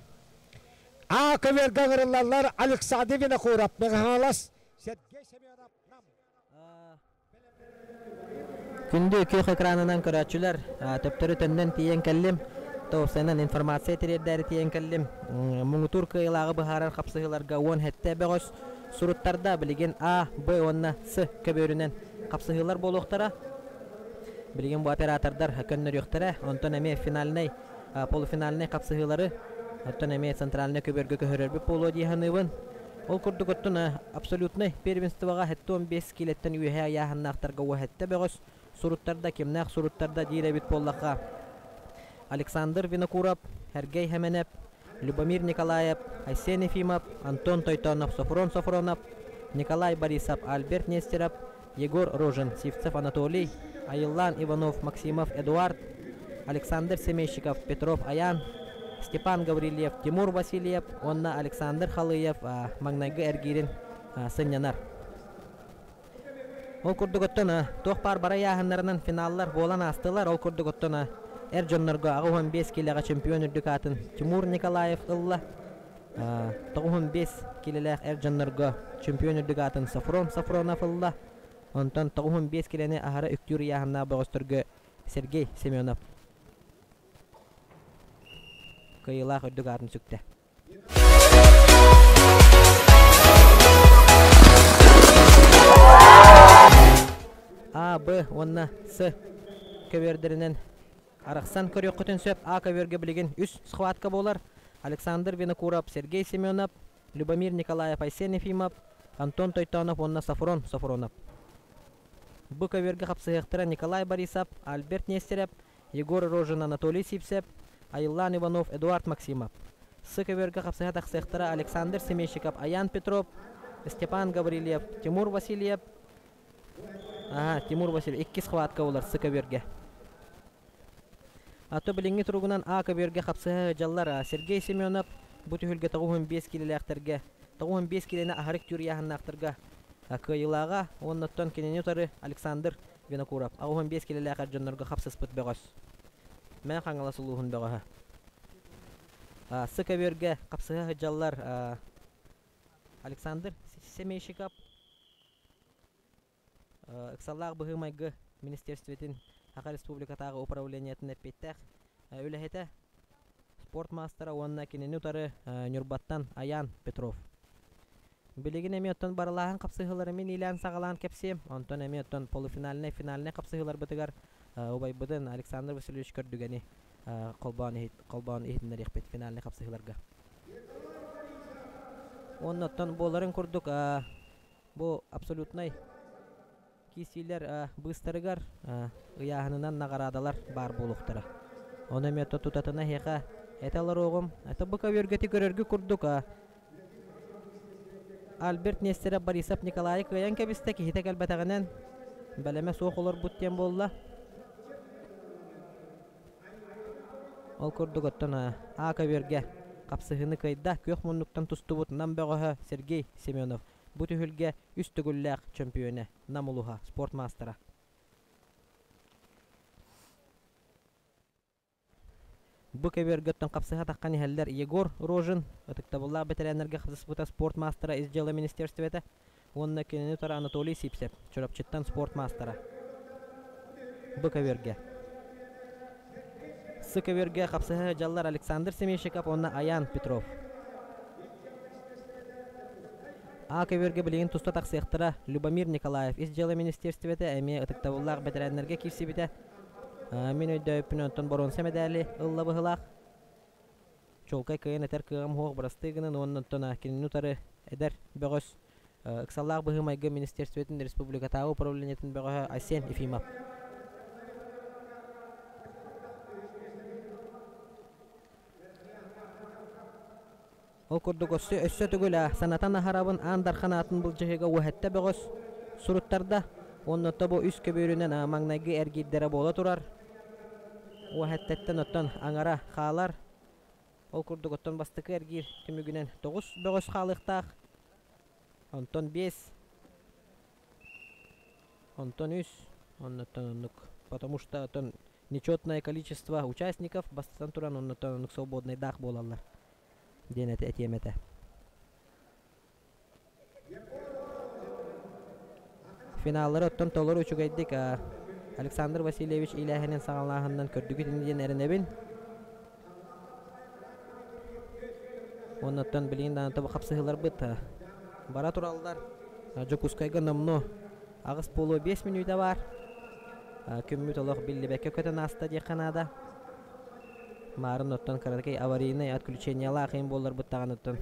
S1: А көбүөргэ ыҥырыллаллар Александр Винокуров, Михайлас, Сергей Семенов, Нам.
S2: Күндү күөх экранынан көрөөччүлэр, төптөрү төннөн тиийэн кэллим. Тоосайынан информация тириэрдээри тиийэн кэллим. Муҥутуур кыайыылааҕы быһаарар хапсыһыыларга 17 бөҕөс суруттарда билигин А, Б уонна С көбүөрүнэн хапсыһыылар буолуохтара. Билигин бу оператордар көннөрүөхтэрэ. Онтон эмиэ финальнай, полуфинальнай хапсыһыылары оттон эмиэ центральнай көбүөргэ көһөрөрбүт буолуо дии саныыбын. Ол курдук оттон абсолютнай первенствоҕа 75 киилэттэн үөһээ ыйааһыннаахтарга уоһэттэ бөҕөс суруттарда, кимнээх суруттарда диир эбит буоллахха, Александр Винокуров, Сергей Хэмэнэп, Любомир Николаев, Айсен Ефимов, Антон Тойтонов, Софрон Софронов, Николай Борисов, Альберт Нестеров, Егор Рожин, Сивцев Анатолий, Айыллаан Иванов, Максимов Эдуард, Александр Семейщиков, Петров Аян, Степан Гаврильев, Тимур Васильев уонна Александр Халыев маҥнайгы эргиирин сынньанар. Ол курдук оттон туох баар бары ыйааһыннарынан финаллар буолан аастылар. Ол курдук оттон эр дьоннорго 85 киилэҕэ чемпион үрдүк аатын Тимур Николаев ылла. 95 киилэлээх эр дьоннорго чемпион үрдүк аатын Софрон Софронов ылла. Онтон 95 киилэни аһара үктүүр ыйааһыннаах бөҕөстөргө Сергей Семенов кыайыылаах үрдүк аатын сүктэ. А, Б уонна С көбүөрдэринэн арахсан көрүөххүтүн сөп. А көбүөргэ билигин үс схватка буолар. Александр Винокуров, Сергей Семенов, Любомир Николаев, Айсен Ефимов, Антон Тойтонов уонна Софрон Софронов. Бу көбүөргэ хапсыһыахтара Николай Борисов, Альберт Нестерев, Егор Рожин, Анатолий Сивцев, Айыллаан Иванов, Эдуард Максимов. С көбүөргэ хапсыһа тахсыахтара Александр Семейщиков, Аян Петров, Степан Гаврильев, Тимур Васильев, Ага, Тимур Васильев иккис хватка булар С көбүөргэ. А то билиҥҥи туругунан А көбүөргэ хапсыһа сылдьаллар Сергей Семенов бу түһүлгэ 95 киилэлээхтэргэ 95 киилэни аһарык түүр ыйааһыннаахтарга кыайыылааҕа уонна оттон кинини утары Александр Винокуров 85 киилэлээх эр дьоннорго хапсыспыт бөҕөс. Мэҥэ Хаҥалас улууһун бөҕөһө. С көбүөргэ хапсыһа сылдьаллар Александр Семейщиков Ыксаллаах быһыы-майгы министиэристибэтин Саха Республикатааҕы управлениетын эппиэттээх үлэһитэ, спорт маастара уонна кинини утары Ньурбаттан Аян Петров. Билигин эмиэ оттон барылааһын хапсыһыылары мин иилээн-саҕалаан кэпсиэм. Онтон эмиэ оттон полуфинальнай, финальнай хапсыһыыларбытыгар убайбытын Александр Васильевич Көрдүгэни холбоон, холбоон иһитиннэриэхпит финальнай хапсыһыыларга. Уонна оттон буоларын курдук Бу абсолютнай киирсиилэр быыстарыгар ыйааһынынан наҕараадалар баар буолуохтара. Ону эмиэ тутатына эһиэхэ этэ олоруоҕум. Это бу көбүөргэти көрөргү курдук Альберт Нестеров Борисов Николайы кыайан кэбистэ, киһитэ кэлбэтэҕинэн бэлэмэ суох олорбут диэн буолла. Ол курдук оттон А көбүөргэ хапсыһыыны кыайда күөх муннуктан тустубут Нам бөҕөһө Сергей Семенов. Бу түһүлгэ үс төгүллээх чөмпүйүөнэ, Нам улуһа, спорт маастара. Бу көбүөргэ оттон хапсыһа таххан иһэллэр Егор Рожин, ытыктабыллаах бэтэрээннэргэ хапсыспыта спорт маастара ис дьыала министерствета уонна кинини утары Анатолий Сипсев, Чурапчыттан спорт маастара. Бу көбүөргэ. С көбүөргэ хапсыһа сылдьаллар Александр Семейщиков уонна Аян Петров. А көбүөргэ билигин туста тахсыахтара Любомир Николаев ис дьыала министиэристибэтэ эмиэ ытыктабыллаах бэтэрээннэргэ киирсибитэ. Мин өйдөөбүппүн онтон боруонса мэдээли ылла быһыылаах. Чуолкай кыайан этэр кыаҕым суох бырастыы гынан уонна онтон кинини утары эдэр бөҕөс ыксаллаах быһыы-майгы министиэристибэтин республикатааҕы управлениетын бөҕөһө Айсен Ефимов. Ол курдук өссө өссө төгүл санатан аһарабын Аан Дархан аатын былдьаһыыга уһэтте бөҕөс суруттарда. Уонна тобу үс көбүөрүнэн маҥнайгы эргиирдэрэ буола турар. Уһэттэттэн оттон аҥара хаалар. Ол курдук оттон бастакы эргиир түмүгүнэн 9 бөҕөс хаалыахтаах. Онтон 5 онтон үс, оннуттан оннук. Потому что оттон нечетное количество участников бастатан туран оннуттан оннук свободныйдаах буолаллар диэн этэ этиэм этэ. Финаллары оттон толору үчүгэйдик Александр Васильевич иилээһинин саҕалааһынынан көрдүгүт ини диэн эрэнэбин. Уонна оттон билигин даҕаны тобу хапсыһыыларбыт бара тураллар. Дьокуускайга номнуо 8 буолуо 5 мүнүүтэ баар. Күммүт олох биллибэккэ көтөн ааста диэххэ наада. Маарын оттон кыракый аварийнай отключениелаах иһин буолларбыт даҕаны оттон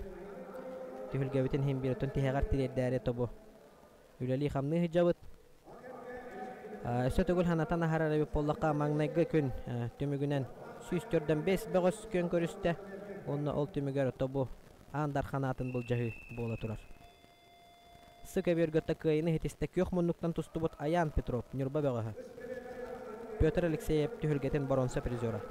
S2: түһүлгэбитин иһин биир оттон тиһэҕэр тириэрдээри тобу үлэлии-хамныы сылдьабыт. Өссө төгүл санатан аһарар эбит буоллахха, маҥнайгы күн түмүгүнэн 145 бөҕөс күөн көрүстэ. Уонна ол түмүгэр тобу Аан Дархан аатын былдьаһыы буола турар. Сы көбүөргөттө кыайыны ситистэ күөх муннуктан тустубут Айаан Петров, Ньурба бөҕөһө. Петр Алексеев түһүлгэтин боруонса призера.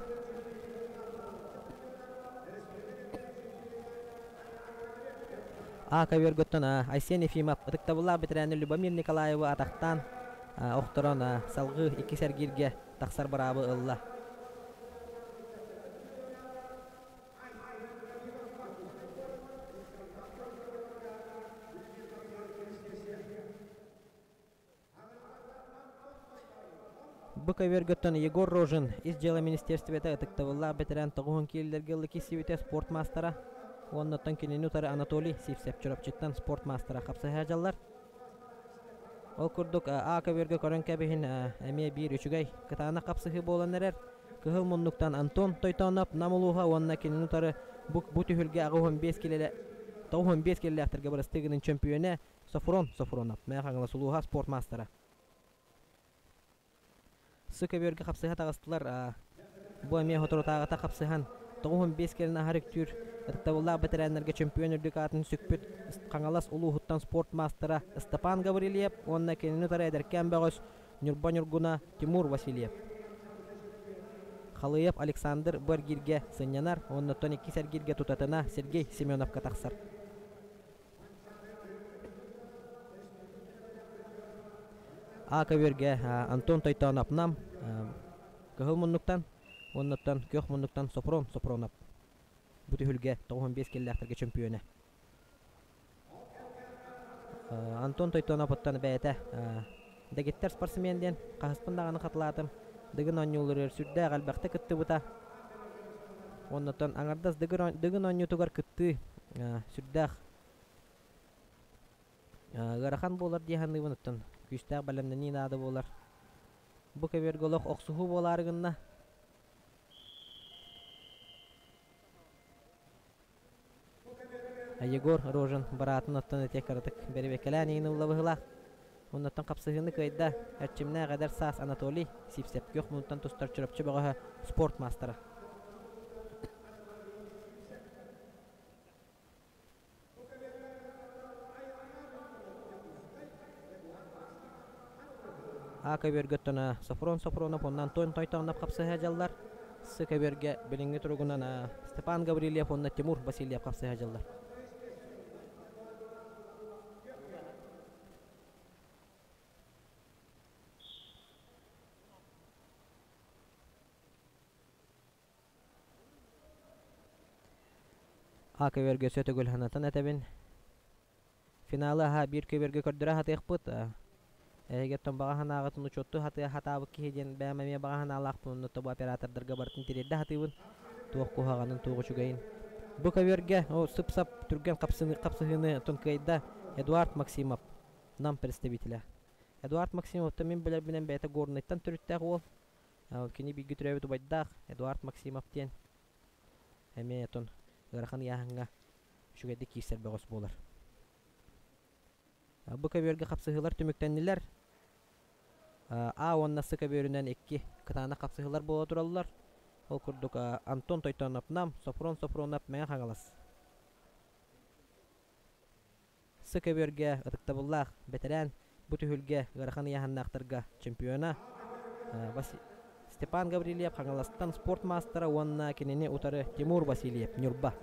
S2: А көбүөргөттөн Айсен Ефимов ытыктабыллаах бэтэрээни Любомир Николаевы атахтаан охторон салгыы иккис эргииргэ тахсар быраабы ылла. Бу көбүөргөттөн Егор Рожин Ис дьыала министиэристибэтэ ытыктабыллаах бэтэрээн тоҕуһун киирилэргэ ыллы киирсибитэ спорт маастара уонна оттон кинини утары Анатолий Сивцев Чурапчыттан спорт маастара хапсыһа дьаллар. Ол курдук А көбүөргэ көрөн кэбиһин эмиэ биир үчүгэй кытаанах хапсыһыы буолан эрэр. Кыһыл муннуктан Антон Тойтоонов Нам улууһа уонна кинини утары бу, бу түһүлгэ 85 килэлэ 95 килэлээхтэргэ бырастыы гынын чөмпүйүөнэ Софрон Софронов, Мэҥэ Хаҥалас улууһа спорт маастара. Сы көбүөргэ хапсыһа таҕыстылар. Бу эмиэ соторутааҕыта хапсыһан 95 кэлин аһар үктүүр ытыктабыллаах бэтэрээннэргэ чөмпүйүөн үрдүк аатын сүкпүт Хаҥалас улууһуттан спорт маастара Степан Гаврильев уонна кинини утары эдэркээн бөҕөс Ньурба Ньургуна Тимур Васильев. Халыев Александр бу эргииргэ сынньанар, оннуттан иккис эргииргэ тутатына Сергей Семеновка тахсар. А көбүөргэ Антон Тойтоонов Нам кыһыл муннуктан уоннуттан күөх муннуктан Сопрон Сопронов бу түһүлгэ 95 киллээхтэргэ чөмпүйүөнэ. Антон Тойтоноповтан бэйэтэ дэгиттэр спортсмен диэн хаһыспын даҕаны хатылаатым. Дыгын оонньууларыгар сүрдээх элбэхтэ кыттыбыта. Оннуттан аҥардас Дыгын оонньуутугар кыттыы сүрдээх ыарахан буолар дии саныыбын оттон күүстээх бэлэмнэнии наада буолар. Бу көбүөргэ олох охсуһуу буолаары гынна. Егор Рожин быраатын оттон ити кыратык бэрэбиэркэлээн иһин ылла быһыылаах. Оннуттан хапсыһыыны кыайда эрчимнээх эдэр саас Анатолий Сивцев күөх муннуттан тустар Чурапчы бөҕөһө спорт маастара. А көбүөргөттөн Софрон Софронов уонна Антон Тойтоонов хапсыһа дьаллар. С көбүөргэ билиҥҥи туругунан Степан Гаврильев уонна Тимур Васильев хапсыһа дьаллар. А көбүөргэ өссө төгүл санатан этэбин. Финалы аһа биир көбүөргэ көрдөрө сатыахпыт. Эһиги оттон баҕа санааҕытын учуоттуу сатыа сатаабыт киһи диэн бэйэм эмиэ баҕа санаалаахпын онно тобу оператордарга барытын тириэрдэ сатыыбын. Туох куһаҕанын, туох үчүгэйин. Бу көбүөргэ о, сып-сап түргэн хапсыһыыны оттон кыайда Эдуард Максимов, Нам представителэ. Эдуард Максимов мин билэрбинэн бэйэтэ Горнайтан төрүттээх уол. Кини бииргэ төрөөбүт убайдаах Эдуард Максимов диэн эмиэ отон ыарахан ыйааһыҥҥа үчүгэйдик киирсэр бөҕөс буолар. Бу көбүөргэ хапсыһыылар түмүктэннилэр. А уонна С көбүөрүнэн икки кытаанах хапсыһыылар буола тураллар. Ол курдук Антон Тойтонов Нам, Софрон Софронов Мэҥэ Хаҥалас. С көбүөргэ ытыктабыллаах бэтэрээн бу түһүлгэ ыарахан ыйааһыннаахтарга чемпиона Степан Гаврильев Хаҥаластан спорт маастара уонна кинини утары Тимур Васильев Ньурба.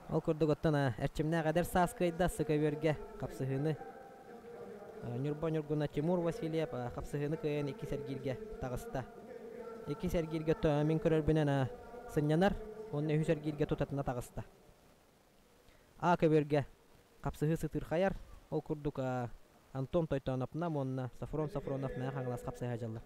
S2: Ол курдук оттон эрчимнээх эдэр саас кыайда С көбүөргэ хапсыһыыны Ньурба Ньургуна Тимур Васильев хапсыһыыны кыайан иккис эргииргэ таҕыста. Иккис эргииргэ мин көрөрбүнэн сынньанар уонна үһүс эргииргэ тутатына таҕыста. А көбүөргэ хапсыһыы сытыырхайар, ол курдук Антон Тойтоонов Нам уонна Софрон Софронов Мэҥэ Хаҥалас хапсыһа дьаллар.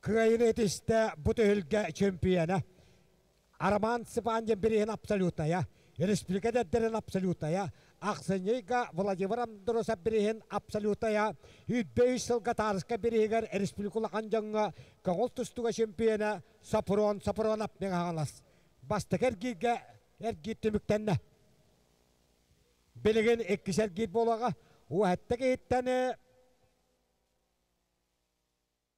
S1: Кыайыны этистэ бу түһүлгэ чемпиона Роман Степанин бириһин абсолютная, республика дэрдэрин абсолютная, ахсынньыга Владимир Андросов бириһин абсолютная, үббэ үс сылга таарыска бириһигэр республика улахан дьоҥҥо көҥүл тустууга чемпиона Сопрон Сопронов Хаҥалас. Бастакы эргииргэ эргиир түмүктэннэ. Билигин иккис эргиир буолуоҕа. Уһатта киһиттэн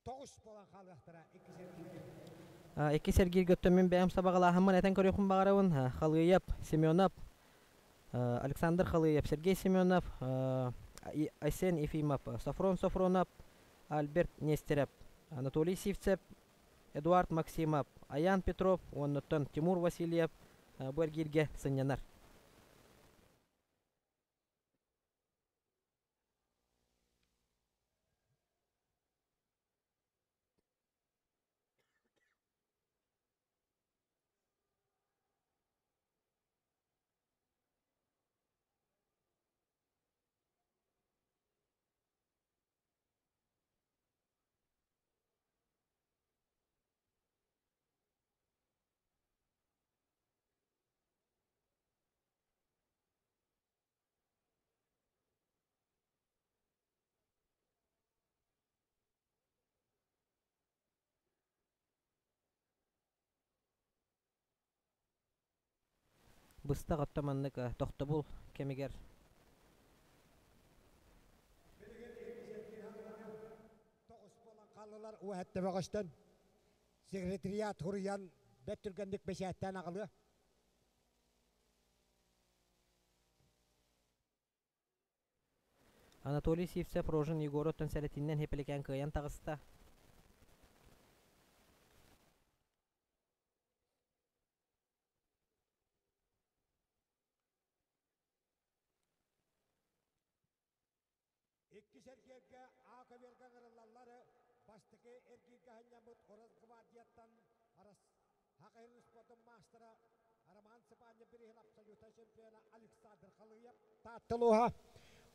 S1: тоҕус буолан хаалыахтара иккис эргииргэ.
S2: Иккис эргииргэ оттон мин бэйэм сабаҕалааһыммын этэн көрүөхпүн баҕарабын. Халыйап, Семенов, Александр Халыев, Сергей Семенов, Айсен Ефимов, Софрон Софронов, Альберт Нестеров, Анатолий Сивцев, Эдуард Максимов, Аян Петров уонна Тимур Васильев бу эргииргэ сынньанар. Быстах отто маннык тохтобул кэмигэр
S1: Тоҕус буолан хааллылар уһэтте бөҕөстөн секретариат хуруйан бэт түргэнник бэчээттээн аҕалыа.
S2: Анатолий Сивцев Рожин Егороттан сэрэтиннэн хепелекээн кыайан таҕыста.
S1: Иккис эргиэргэ А көбүөргэ ыҥырыллаллар бастакы эргииргэ аһынньаммыт Росгвардияттан Хахайрын спордун маастара Роман Степанов бириһин абсолютнай чемпиона Александр Халыев Таатталуоһа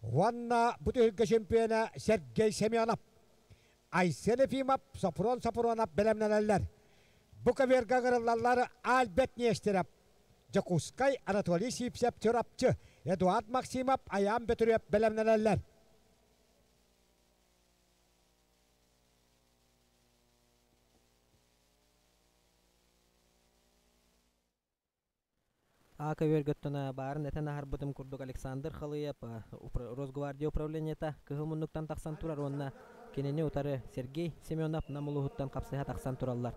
S1: уонна бу түһүлгэ чемпиона Сергей Семенов Айсен Ефимов, Сопрон Сопронов бэлэмнэнэллэр. Бу көбүөргэ ыҥырыллаллар Альберт Нестеров, Дьокуускай, Анатолий Сивцев, Чурапчы, Эдуард Максимов, Айаан Бөтүрүөп бэлэмнэнэллэр.
S2: А көбүөргөттөн баарын этэн аһарбытым курдук Александр Халыев Росгвардия управлениета кыһыл муннуктан тахсан турар уонна кинини утары Сергей Семенов Нам улууһуттан хапсыһа тахсан тураллар.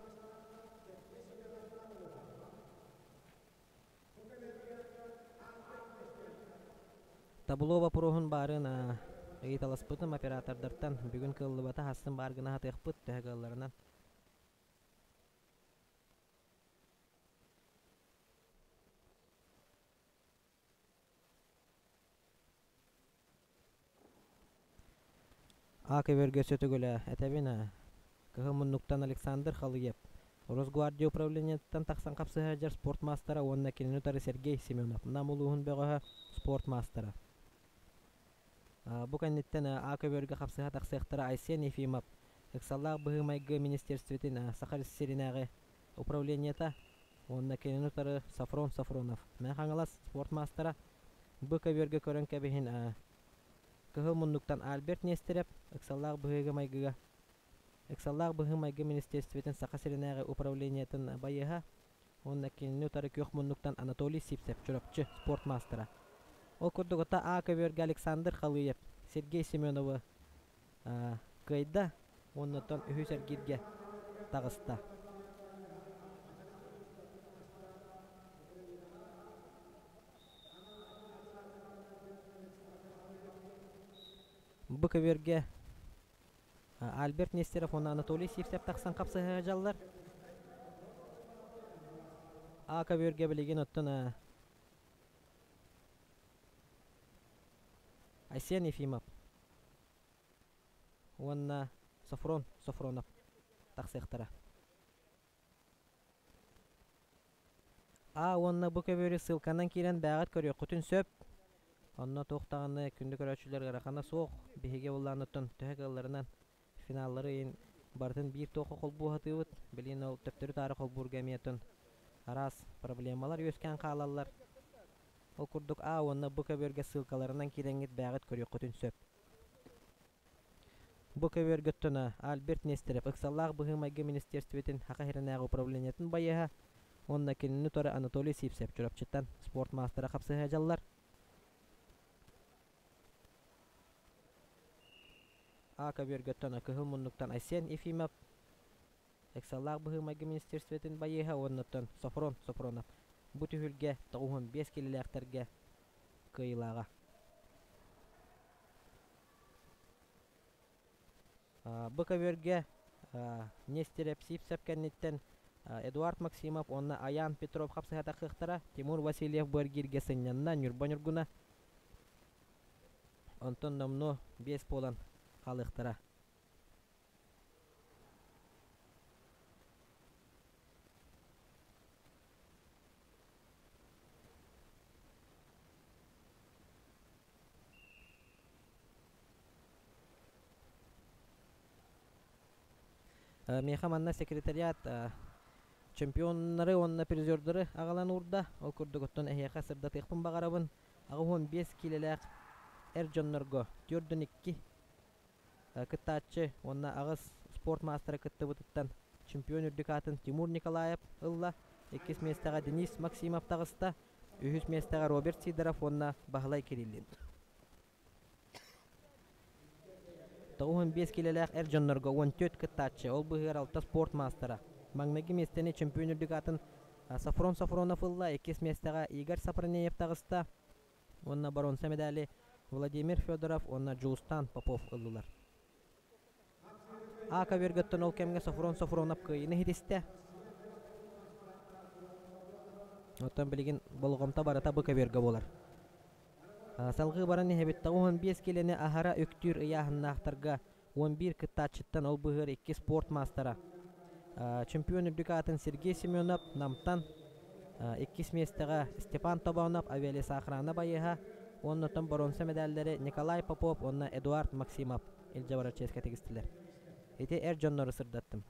S2: Табло боппуруоһун баарын ыйыталаспытым оператордартан бүгүн кыаллыбата хассын баар гына сатыахпыт төһө кыалларынан. А көбөргө сөтөгүлэ этэбин кыһыл муннуктан Александр Халыев Росгвардия управлениетыттан тахсан хапсыһа сылдьар спорт маастара уонна кинини утары Сергей Семенов Нам улууһун бөҕөһө спорт маастара. Бу кэнниттэн А көбүөргэ хапсыһа тахсыахтара Айсен Ефимов, ыксаллаах быһыы-майгы министерствотын Саха сиринээҕи управлениета уонна кинини утары Сафрон Сафронов, Мэҥэ Хаҥалас спорт маастара. Бу көбүөргэ көрөн кэбиһин Кыһыл муннуктан Альберт Нестерев ыксаллаах быһыыга-майгыга Ыксаллаах быһыы-майгы министиэристибэтин Саха сиринээҕи управлениетын байыаһа уонна кинини утары күөх муннуктан Анатолий Сивцев, Чурапчы спорт маастара. Ол курдук ата А көбүөргэ Александр Халыев Сергей Семеновы кыайда уонна оттон үһүс эргииргэ таҕыста. Бу көбүөргэ Альберт Нестеров уонна Анатолий Сивцев тахсан хапсыһа сылдьаллар. А көбүөргэ билигин оттон Айсен Ефимов уонна Софрон Софронов тахсыахтара. А уонна бу көбүөрү ссылканан киирэн бээҕит көрүөххүтүн сөп. Онно туох даҕаны күндү көрөөччүлэр ыарахана суох. Биһиги былааннартан төһө кыалларынан финаллары ыйын барытын биир туохха холбуу сатыыбыт. Билигин ол төптөрү-таары холбуурга эмиэ оттон араас проблемалар үөскээн хаалаллар. Ол курдук А уонна Б көбүөргэ ссылкаларынан киирэҥҥит бээҕит көрүөххүтүн сөп. Бу көбүөргөттөн Альберт Нестерев ыксаллаах быһыы-майгы министиэристибэтин Саха сиринээҕи управлениетын байыаһа уонна кинини утары Анатолий Сивцев Чурапчыттан спорт маастара хапсыһа дьаллар. А көбүөргөттөн Кыһыл муннуктан Айсен Ефимов ыксаллаах быһыы-майгы министиэристибэтин байыаһа уонна Софрон Софронов бу түһүлгэ 95 килилээхтэргэ кыайыылааҕа. Бу көбүөргэ Нестерев Сивцев кэнниттэн Эдуард Максимов уонна Аян Петров хапсыһа тахсыахтара. Тимур Васильев бу эргииргэ сынньанна, Ньурба Ньургуна. Онтон номнуо биэс буолан хаалыахтара. Миэхэ манна секретариат чемпионнары уонна призердары аҕалан уурда. Ол курдук оттон эһиэхэ сырдатыахпын баҕарабын. 85 киилэлээх эр дьоннорго 4-2 кыттааччы уонна аҕыс спорт маастара кыттыбытыттан чемпион үрдүк аатын Тимур Николаев ылла. Иккис миэстэҕэ Денис Максимов таҕыста. Үһүс миэстэҕэ Роберт Сидоров уонна Баһылай Кириллин. 95 киилэлээх эр дьоннорго 14 кыттааччы, ол быһыар алта спорт маастара. Маҥнайгы миэстэни чемпион үрдүк аатын Сафрон Сафронов ылла, иккис миэстэҕэ Игорь Сапронеев таҕыста уонна боруонса медали Владимир Федоров уонна Дьулустан Попов ыллылар. А көбүөргөттөн ол кэмҥэ Софрон Софронов кыайыыны ситистэ. Оттон билигин болҕомто барыта бу көбүөргэ буолар. Салгыы баран иһэбит 95 киилэни аһара үктүүр ыйааһыннаахтарга 11 кыттааччыттан ол быһыар икки спорт маастара. Чемпион үрдүк аатын Сергей Семенов Намтан иккис миэстэҕэ Степан Тобонов авиалесоохрана байыаһа уонна оттон боруонса медаллары Николай Попов уонна Эдуард Максимов илдьэ барар чиэскэ тигистилэр. Ити эр дьоннору сырдаттым.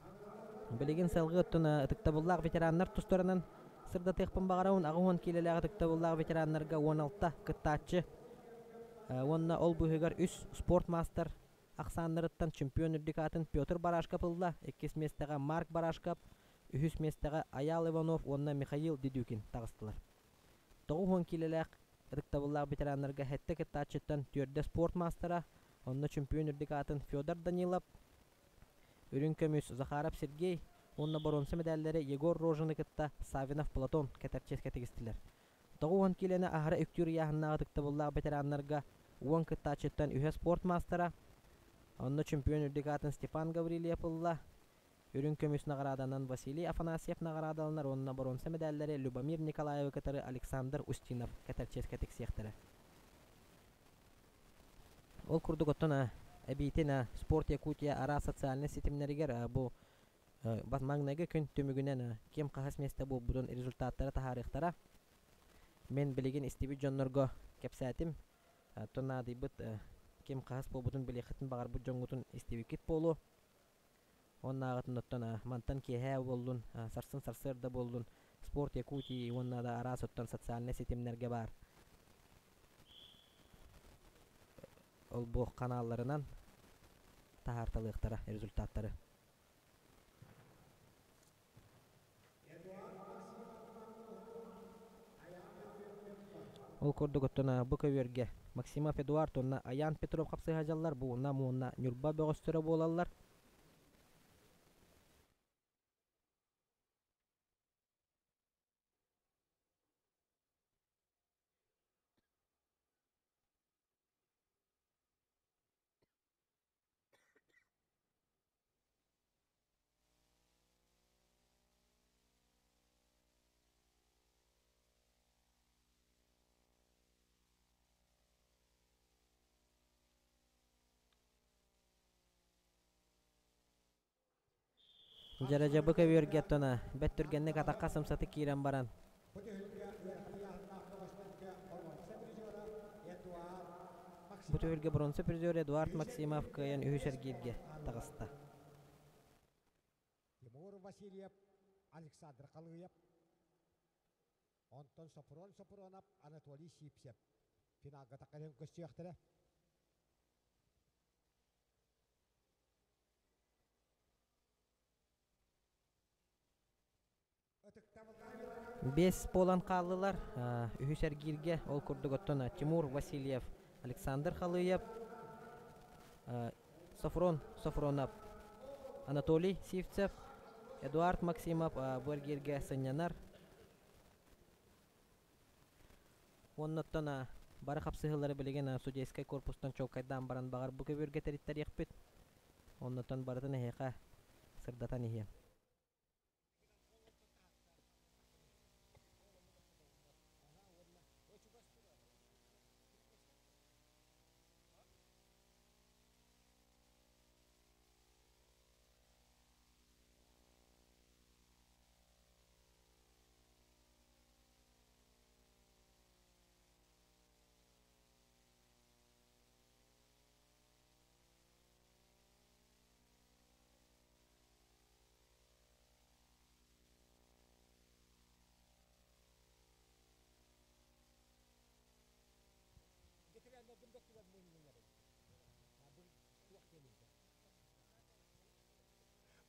S2: Билигин салгыы оттон ытыктабыллаах ветераннар тустарынан сырдатыахпын баҕарабын. 80 киилэлээх ытыктабыллаах ветераннарга 16 кыттааччы уонна ол быыһыгар үс спорт маастар ахсааннарыттан чемпион үрдүк аатын Петр Барашков ылла, иккис миэстэҕэ Марк Барашков, үһүс миэстэҕэ Айаал Иванов уонна Михаил Дедюкин таҕыстылар. 90 киилэлээх ытыктабыллаах ветераннарга сэттэ кыттааччыттан түөрдэ спорт маастара, онно чемпион үрдүк аатын Федор Данилов, үрүҥ көмүс Захаров Сергей уонна боруонса медаллэри Егор Рожины кытта Савинов Платон кэтэр чиэскэ тигистилэр. 90 киилэни аһара үктүүр ыйааһыннаах ытыктабыллаах ветераннарга уон кыттааччыттан үһэ спорт маастара, онно чемпион үрдүк аатын Степан Гаврильев ылла, үрүҥ көмүс наҕарааданан Василий Афанасьев наҕараадаланар уонна боруонса медаллэри Любомир Николаевы кытары Александр Устинов кэтэр чиэскэ тиксиэхтэрэ. Ол курдук оттон эбиитин Спорт Якутия араас социальнай ситимнэригэр бу маҥнайгы күн түмүгүнэн ким хаһыс миэстэ буолбутун результаттары таһаарыахтара. Мин билигин истибит дьоннорго кэпсээтим. Оттон наадыйбыт ким хаһыс буолбутун билиэххитин баҕарбыт дьоҥҥутун истибиккит буолуо. Оннааҕытын оттон мантан киэһээ буоллун, сарсын сарсыарда буоллун Спорт Якутии уонна да араас оттон социальнай ситимнэргэ баар ол-бу ханаалларынан таһаарталыахтара результаттары. Ол курдук оттон бу көбүөргэ Максимов Эдуард уонна Аян Петров хапсыһа дьаллар бу Нам уонна Ньурба бөҕөстөрө буолаллар. Дьэрэдьэбы көбүөргэ оттон бэт түргэнник атахха сымсатык киирэн баран Бу түһүлгэ бронза призер Эдуард Максимов кыайан үһүс эргииргэ таҕыста.
S1: Тимур Васильев, Александр Халыев, онтон Сопрон Сопронов, Анатолий Сипсев финалга таххан көрсүөхтэрэ.
S2: Биэс буолан хааллылар. Үһүс эргииргэ ол курдук оттон Тимур Васильев, Александр Халыев, Софрон Софронов, Анатолий Сивцев, Эдуард Максимов бу эргииргэ сынньанар. Уонна оттон бары хапсыһыылары билигин судейскай корпустан чуолкайдаан баран баҕар бу көбүөргэ тэриттэриэхпит. Оннуттан барытын эһиэхэ сырдатан иһиэм.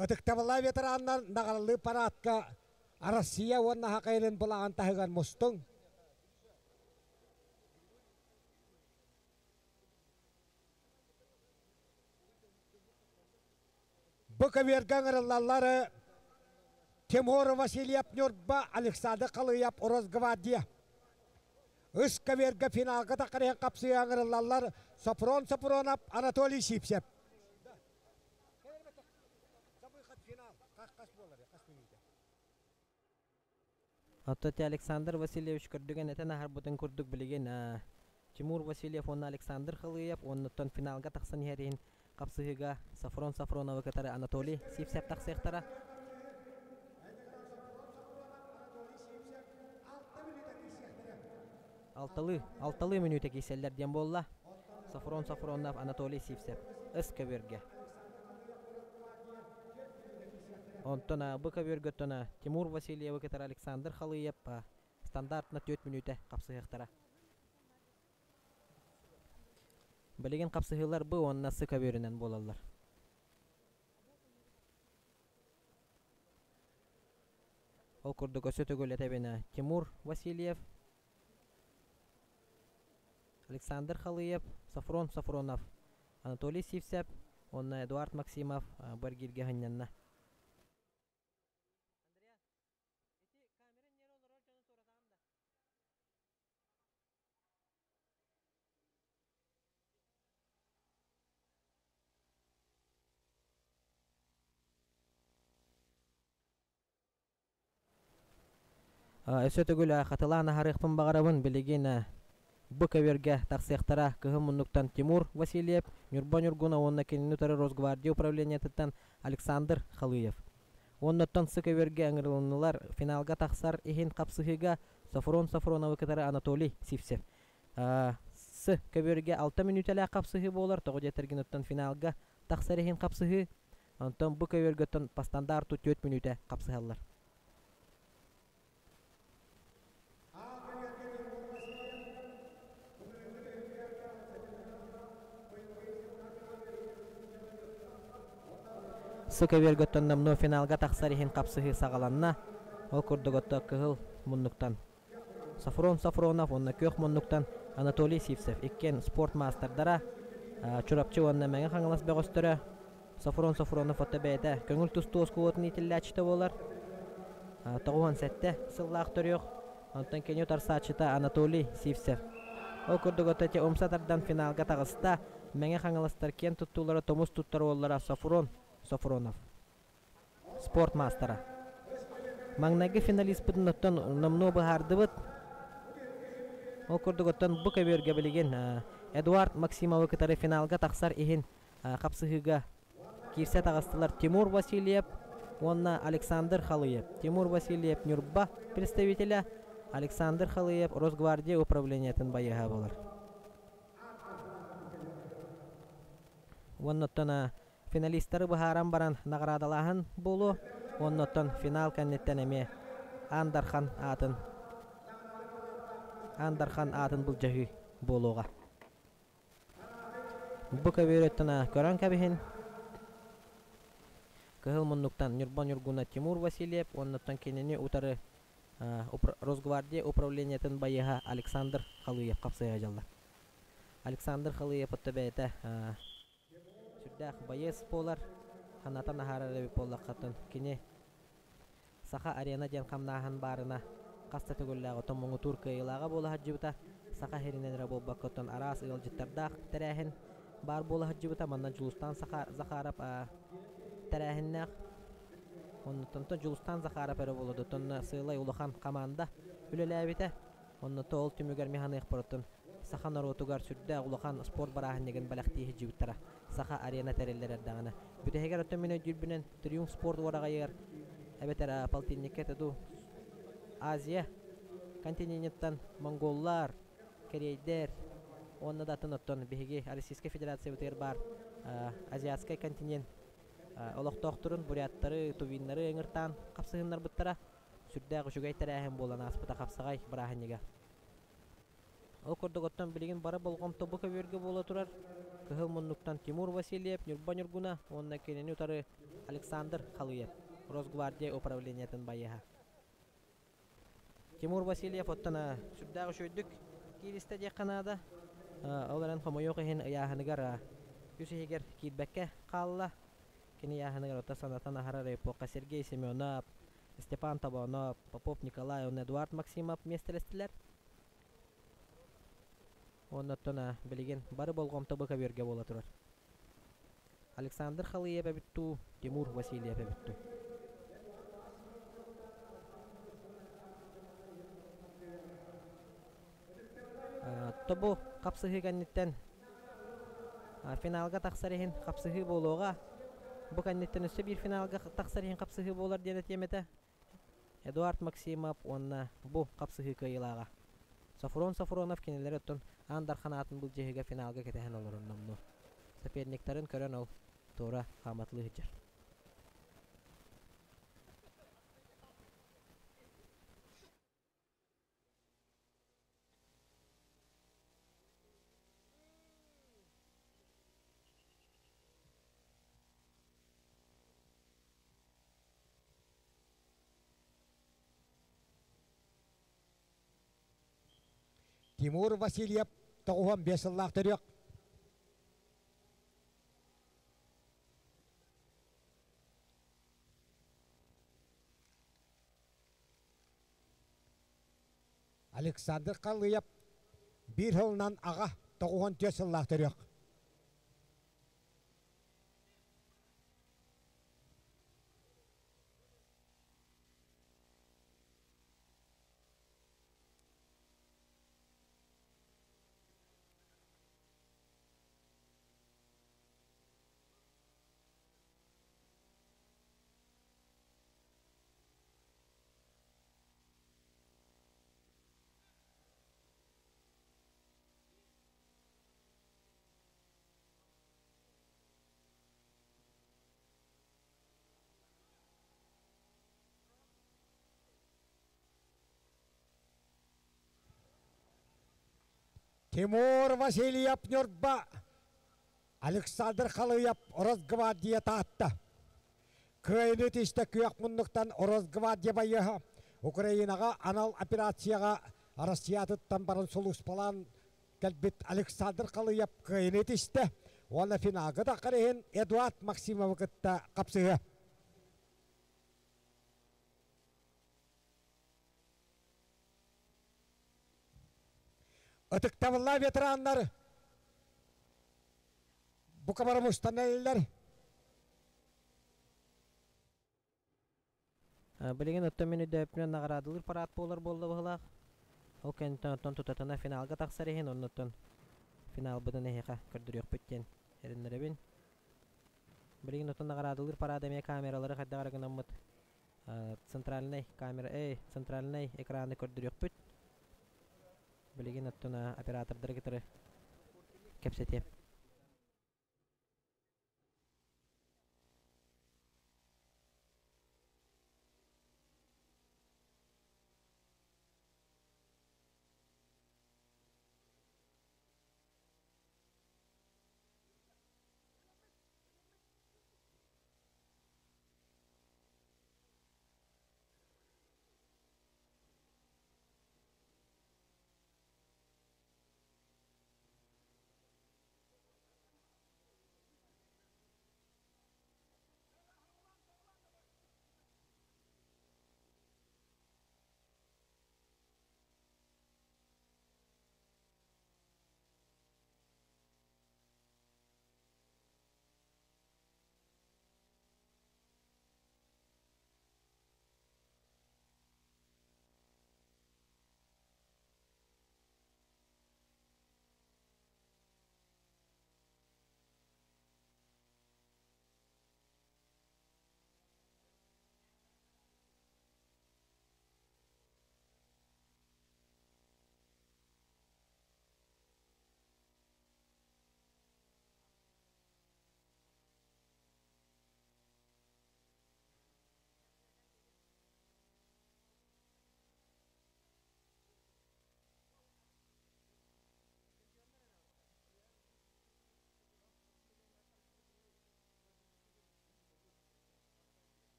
S1: Ытыктабыллаах ветераннар наҕаралыы параадка Россия уонна Саха сирин былааҕын таһыгар мустуҥ. Бу көбүөргэ ыҥырыллаллар Тимур Васильев Ньурба, Александр Халыев Росгвардия. Үс көбүөргэ финалга таххарыһан хапсыйа ыҥырыллаллар Сопрон Сопронов, Анатолий Сипсев.
S2: Оттон ти Александр Васильевич көрдүгэн этэн аһарбытын курдук билигин Тимур Васильев уонна Александр Халыев уоннуттан финалга тахсан иһэр иһин хапсыһыыга Сафрон Сафроновы кытары Анатолий Сивцев тахсыахтара. Алталыы, алталыы мүнүүтэ киирсэллэр диэн буолла. Сафрон Сафронов, Анатолий Сивцев ыс көбүөргэ. Онтон бу көбүөргөттөн Тимур Васильевы кытары Александр Халыев стандартна 4 мүнүүтэ хапсыһыахтара. Билигин хапсыһыылар бу уонна сы көбүөрүнэн буолаллар. Ол курдук өссө төгүл этэбинэ Тимур Васильев, Александр Халыев, Софрон Софронов, Анатолий Сивцев уонна Эдуард Максимов бу эргииргэ сынньанна. Өссө төгүл хатылаан аһарыахпын баҕарабын. Билигин бу көбүөргэ тахсыахтара кыһын муннуктан Тимур Васильев, Ньурба Ньургуна уонна кинини утары Росгвардия управлениетыттан Александр Халыев. Уоннаттан сы көбүөргэ ыҥырылыннылар финалга тахсар иһин хапсыһыыга Софрон Софроновы кытары Анатолий Сивцев. С көбүөргэ 6 мүнүүтэлээх хапсыһыы буолар, тоҕо диэтэргин оттон финалга тахсар иһин хапсыһыы. Онтон бу көбүөргөттөн по стандарту 4 мүнүүтэ хапсыһаллар. Сы көбүөргөттөн номнуо финалга тахсар иһин хапсыһыы саҕаланна. Ол курдук отто кыһыл муннуктан Софрон Софронов уонна күөх муннуктан Анатолий Сивцев иккиэн спорт маастардара, Чурапчы уонна Мэҥэ Хаҥалас бөҕөстөрө. Софрон Софронов отто бэйэтэ көҥүл тустуу оскуолатын иитиллээччитэ буолар. 97 сыллаах төрүөх. Онтон кини утарсааччыта Анатолий Сивцев. Ол курдук отто ити умса тардан финалга таҕыста. Мэҥэ Хаҥаластар киэн туттуулара тумус туттар уоллара Софрон Софронов. Спорт маастара. Маҥнайгы финалиспытын оттон номнуо быһаардыбыт. Ол курдук оттон бу көбүөргэ билигин Эдуард Максимовы кытары финалга тахсар иһин хапсыһыыга киирсэ таҕыстылар Тимур Васильев уонна Александр Халыев. Тимур Васильев Ньурба представителэ, Александр Халыев Росгвардия управлениетын байыаһа буолар. Уонна оттон Финалистары быһааран баран наҕараадалааһын буолуо уонна оттон финал кэнниттэн эмиэ Аан Дархан аатын Аан Дархан аатын былдьаһыы буолуоҕа. Бу көбүөрүттэн көрөн кэбиһин. Кыһыл муннуктан Ньурба Ньургуна Тимур Васильев уонна кинини утары Росгвардия управлениетын байыаһа Александр Халыев хапсыһа дьаллар. Александр Халыев отто бэйэтэ Сүрдээх байыас буолар, ханатан аһарар эбит буоллаххытын, кини Саха арена диэн хамнааһын баарына хас да төгүллээх отон муҥутуур кыайыылааҕа буола сылдьыбыта. Саха сиринэн эрэ буолбакка оттон араас ыалдьыттардаах тэрээһин баар буола сылдьыбыта. Манна Дьулустаан Захаров тэрээһиннээх. Оннуттан Дьулустаан Захаров эрэ буолуо оттон сыалай улахан хамаанда үлэлээбитэ. Онно ол түмүгэр механыахпар оттон саха норуотугар сүрдээх улахан спорт бырааһынньыгын бэлэхтии сылдьыбыттара. Саха арена тэриллэр эрдэҕинэ. Бүтэһигэр оттон мин өйдүүрбүнэн Триумф спорт уораҕайыгар эбэтэр полтинникка этэ дуу Азия континениттан монголлар, кэриэйдэр уонна да атын оттон биһиги Российскай Федерациябытыгар баар азиатскай континент олохтоохторун буряттары, тувиннары ыҥыртаан хапсыһыннарбыттара. Сүрдээх үчүгэй тэрээһин буолан ааспыта хапсаҕай бырааһынньыга. Ол курдук оттон билигин бары болҕомто бу көбүөргэ буола турар. Кыһыл муннуктан Тимур Васильев, Ньурба Ньургуна уонна кинини утары Александр Халыев, Росгвардия управлениетын байыаһа. Тимур Васильев оттон сүрдээх үчүгэйдик кииристэ диэххэ наада. Ол эрэн хомойуох иһин ыйааһыныгар үс иһигэр киирбэккэ хаалла. Кини ыйааһыныгар оттон санатан аһарар эпоха Сергей Семенов, Степан Тобонов, Попов Николай уонна Эдуард Максимов миэстэлэстилэр. Уонна оттон билигин бары болҕомто бу көбүөргэ буола турар. Александр Халыев эбит дуу, Тимур Васильев эбит дуу. Тобу хапсыһыы кэнниттэн финалга тахсар иһин хапсыһыы буолуоҕа. Бу кэнниттэн өссө биир финалга тахсар иһин хапсыһыы буолар диэн этиэм этэ. Эдуард Максимов уонна бу хапсыһыы кыайыылааҕа. Софрон Софронов кинилэри оттон Аан Дархан аатын былдьаһыыга финалга кэтэһэн олорон номнуо. Соперниктарын көрөн ол туора хааматылыы сылдьар.
S1: Тимур Васильев 95 сыллаах төрүөх. Александр Халыев биир сылынан аҕа 94 сыллаах төрүөх. Тимур Васильев Ньурба, Александр Халыев Росгвардия Таатта. Кыайыны тистэ күөх муннуктан Росгвардия байыаһа Украинаҕа анал операцияҕа Россиятыттан баран сулууспалаан кэлбит Александр Халыев кыайыны тистэ уонна финалга таххар иһин Эдуард Максимовы кытта хапсыһыа. Ытыктабыллаах ветераннар бука бары мустан эрэллэр.
S2: Билигин оттон мин өйдөөппүнэн наҕараадалыыр парад буолар буолла быһылаах. Ол кэнниттэн оттон тутатына финалга тахсар иһин оннуттан финалбытын эһиэхэ көрдөрүөхпүт диэн эрэннэрэбин. Билигин оттон наҕараадалыыр парад эмиэ камералары хайдах эрэ гынаммыт центральнай камера, эй, центральнай экраны көрдөрүөхпүт. Билигин оттон оператордары кытары кэпсэтиэм.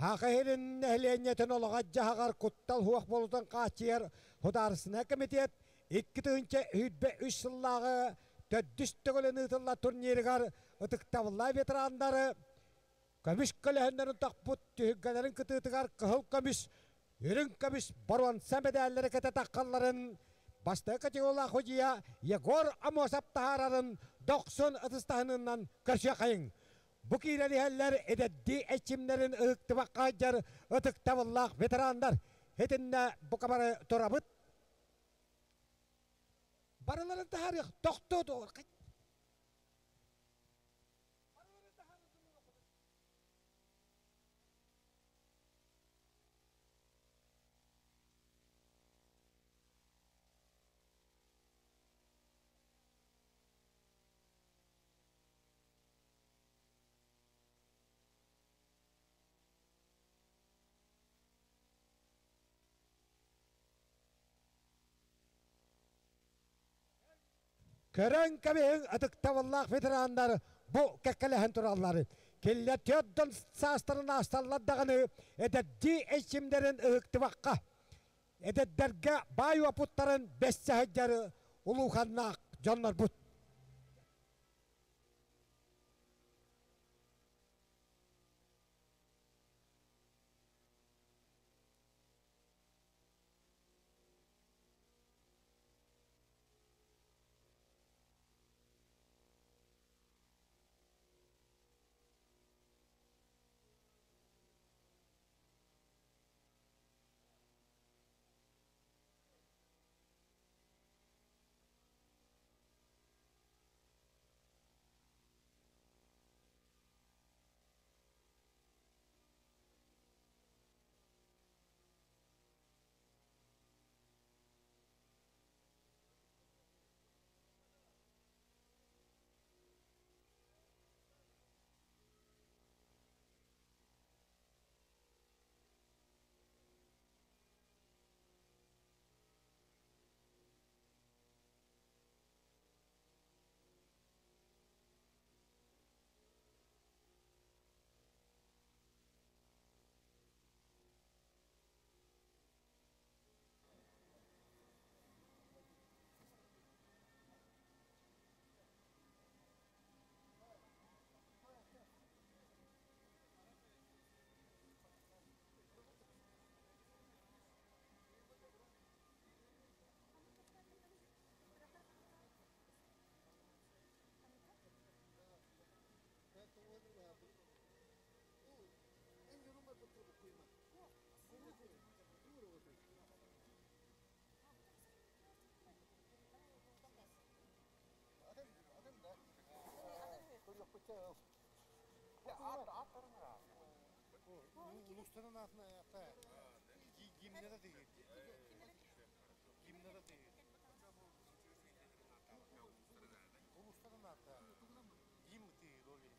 S1: Саха сирин нэһилиэнньэтин олоҕо-дьаһаҕар куттал суох буолуутун хааччыйар Судаарыстыбаннай комитет 2023 сыллааҕы төрдүс төгүлүн ыытыллар турнирыгар ытыктабыллаах ветераннары көмүс көлөһүннэрин тохпут түһүлгэлэрин кытыытыгар кыһыл көмүс, үрүҥ көмүс боруонса мэдээллэри кэтэ таххалларын бастакы категориялаах судьуйа Егор Амосов таһаарарын дохсун ытыстаһынынан көрсүөххэйиҥ. Бу киирэн иһэллэр эдэрдии эрчимнэрин ыһыктыбакка сылдьар ытыктабыллаах ветераннар. Итиннэ бука бары турабыт. Барыларын таһаарыах, тохтоо дуо. Көрөн кэбиһиҥ ытыктабыллаах ветераннар бу кэккэлэһэн тураллар. Кинилэр төрдөн саастарын аасталлар даҕаны эдэрдии эрчимнэрин ыһыктыбакка, эдэрдэргэ баай уопуттарын бэссэ сылдьар улууканнаах дьоннорбут.
S3: Улустарын атына ата гимнера деген. Гимнера деген. Улустарын ата гимн тиги роли.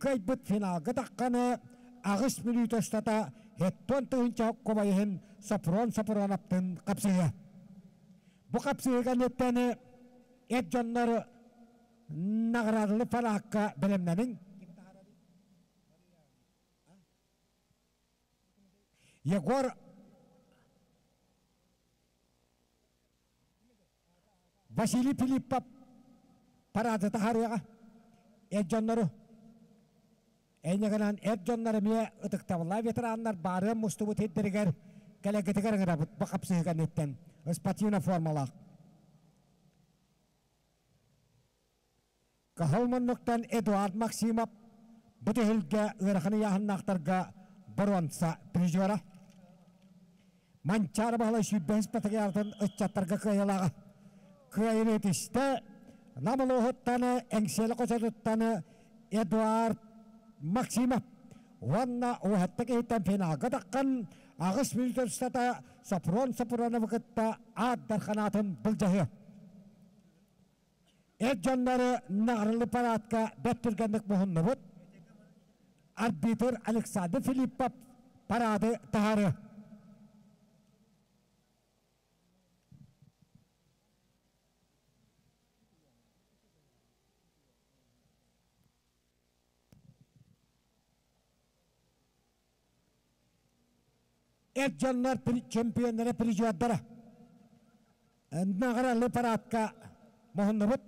S1: кыайбыт финалга тахханы аҕыс мүнүүтэ устата хеттон тыһыынча хоккубайыһын Сопрон Сопроноптын хапсыһыа. Бу хапсыһыыга ниттэн эр дьоннор наградалы параакка бэлэмнэниҥ. Егор Василий Филиппов параады таһаарыаҕа эр дьоннору. Эйнэгэнэн эр дьоннор эмиэ ытыктабыллаах ветераннар баарыан мустубут сирдэригэр кэлэргитигэр ыҥырабыт бу хапсыһыы кэнниттэн спортивнай формалаах. Кыһыл муннуктан Эдуард Максимов бу түһүлгэ ыарахан ыйааһыннаахтарга боруонса призера. Манчаары Баһылай сүүрбэһис патриархатын ыччаттарга кыайылааҕа. Кыайыны итистэ Нам улууһуттан Эҥсиэли хочотуттан Эдуард Максимов уонна уһатта киһиттэн финалга таххан аҕыс мүнүүтэ устата Сопрон Сопроновы кытта аат дарханаатын былдьаһыа. Эр дьоннору наҕарылы параадка бэрт түргэнник муһуннубут. Арбитр Александр Филиппов параады таһаарыа. Эр дьоннор чемпионнара призердара наҕаралы параадка муһуннубут.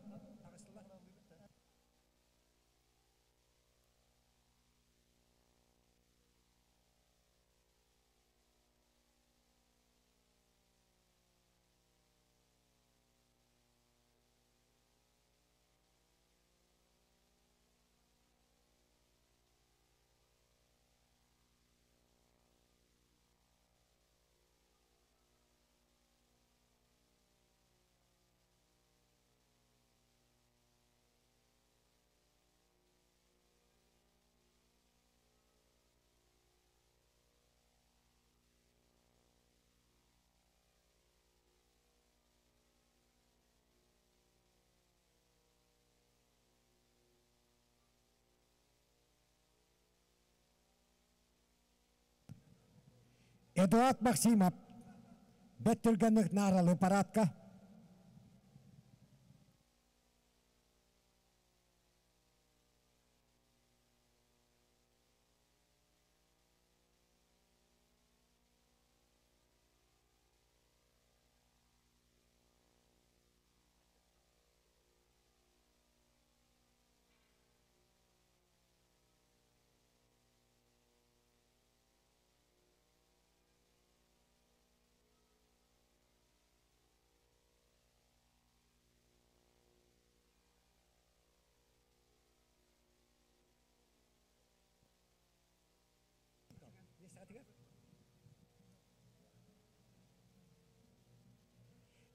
S1: Эдуард Максимов бэрт түргэнник нааралы парадка.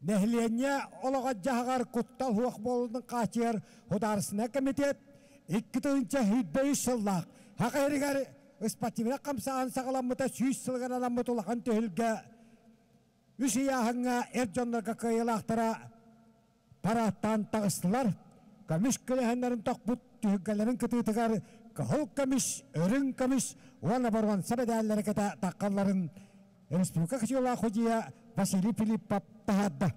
S1: Нэһилиэнньэ олоҕо-дьаһаҕар куттал суох буолуутун хааччыйар Судаарыстыбаннай комитет 2023 сыллаах Саха сиригэр спортивнай хамсааһын саҕаламмыта 100 сылыгар анаммыт улахан түһүлгэ үс ыйааһыҥҥа эр дьоннорго кыайыылаахтара парааттаан таҕыстылар. Көмүс көлөһөннөрүн тохпут түһүлгэлэрин кытыытыгар кыһыл көмүс, үрүҥ көмүс уонна боруонса мэдээллэри кытта таххалларын республика кычыылаах судьуйа Василий Филиппов таһаарда.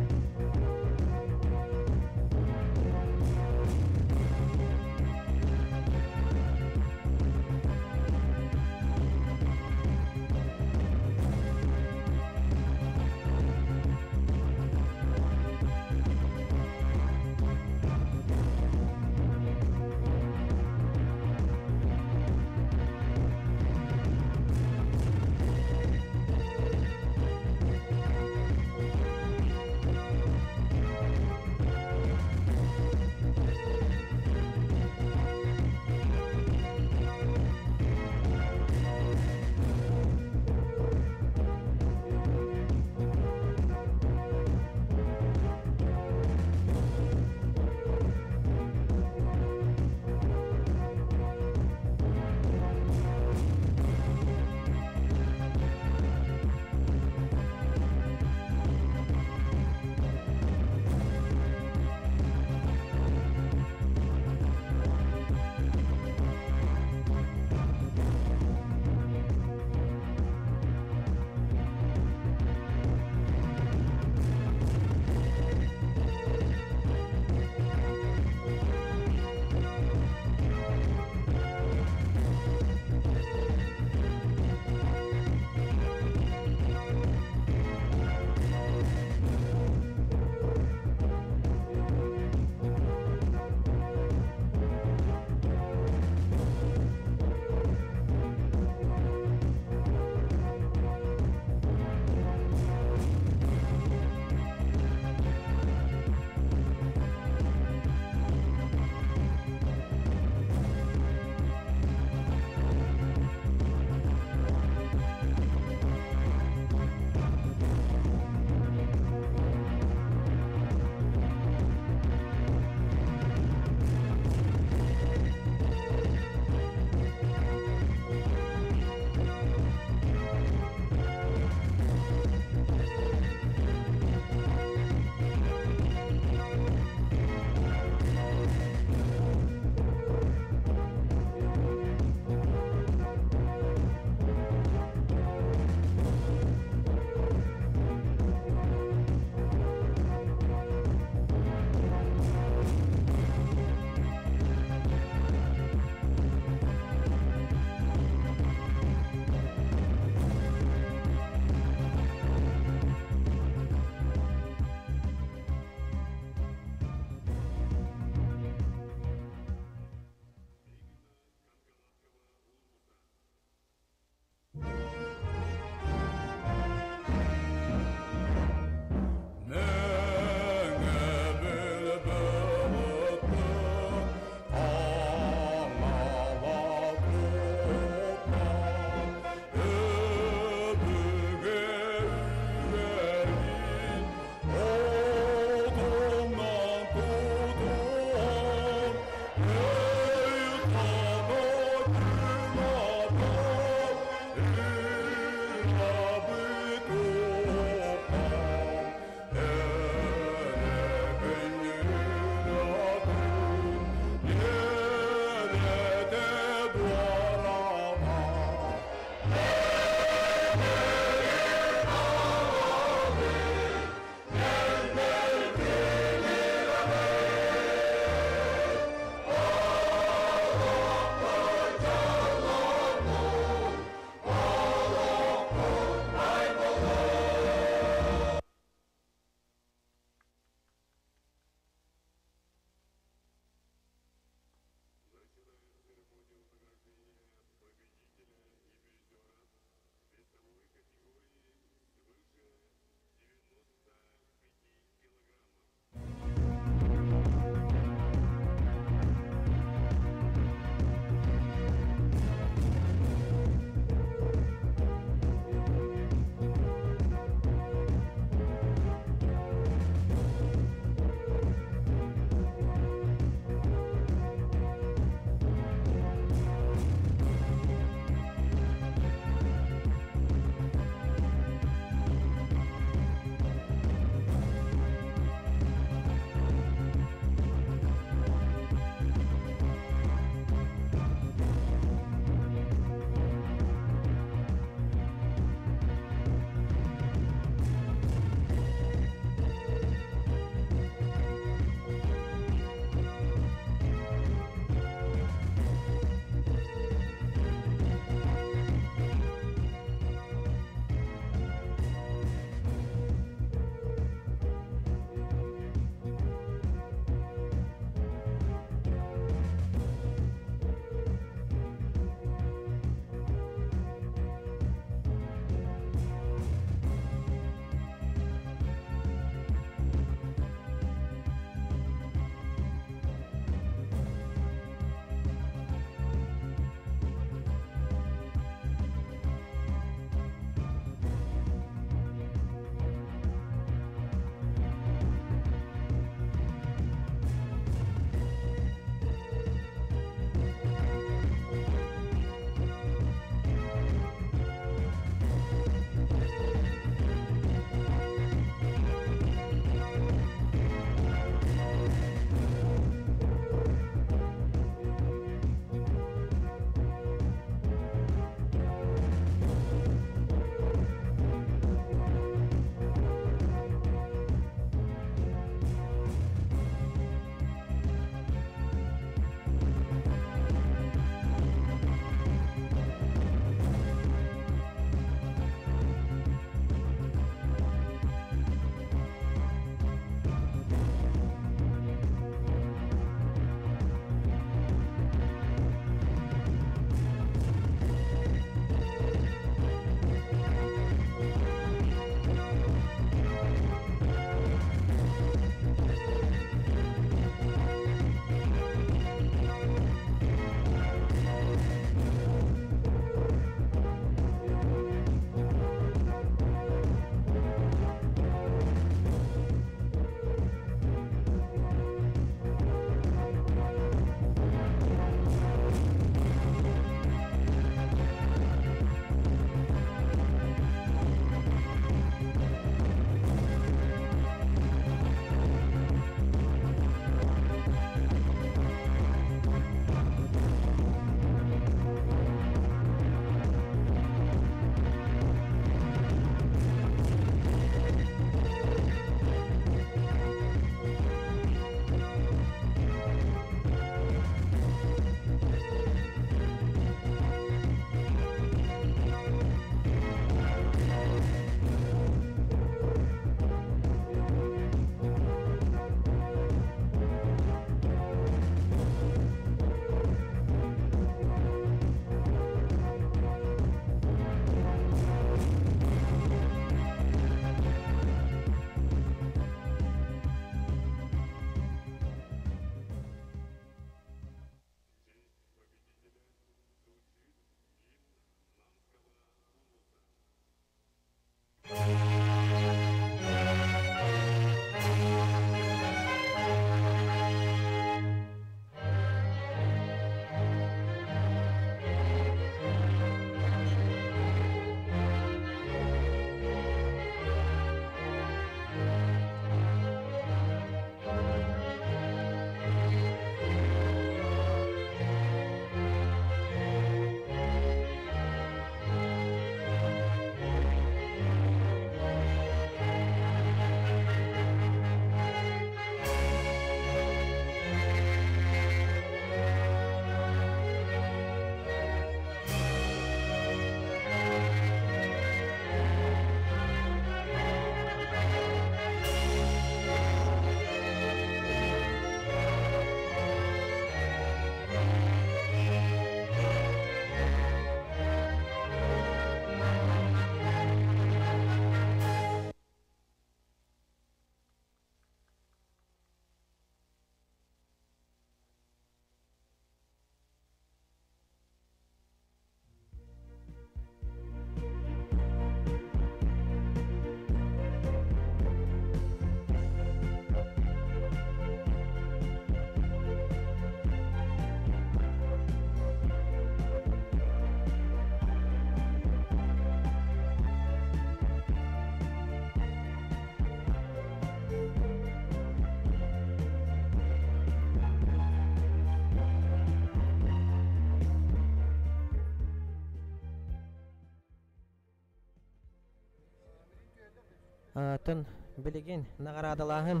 S2: Оттон билигин наҕараадалааһын,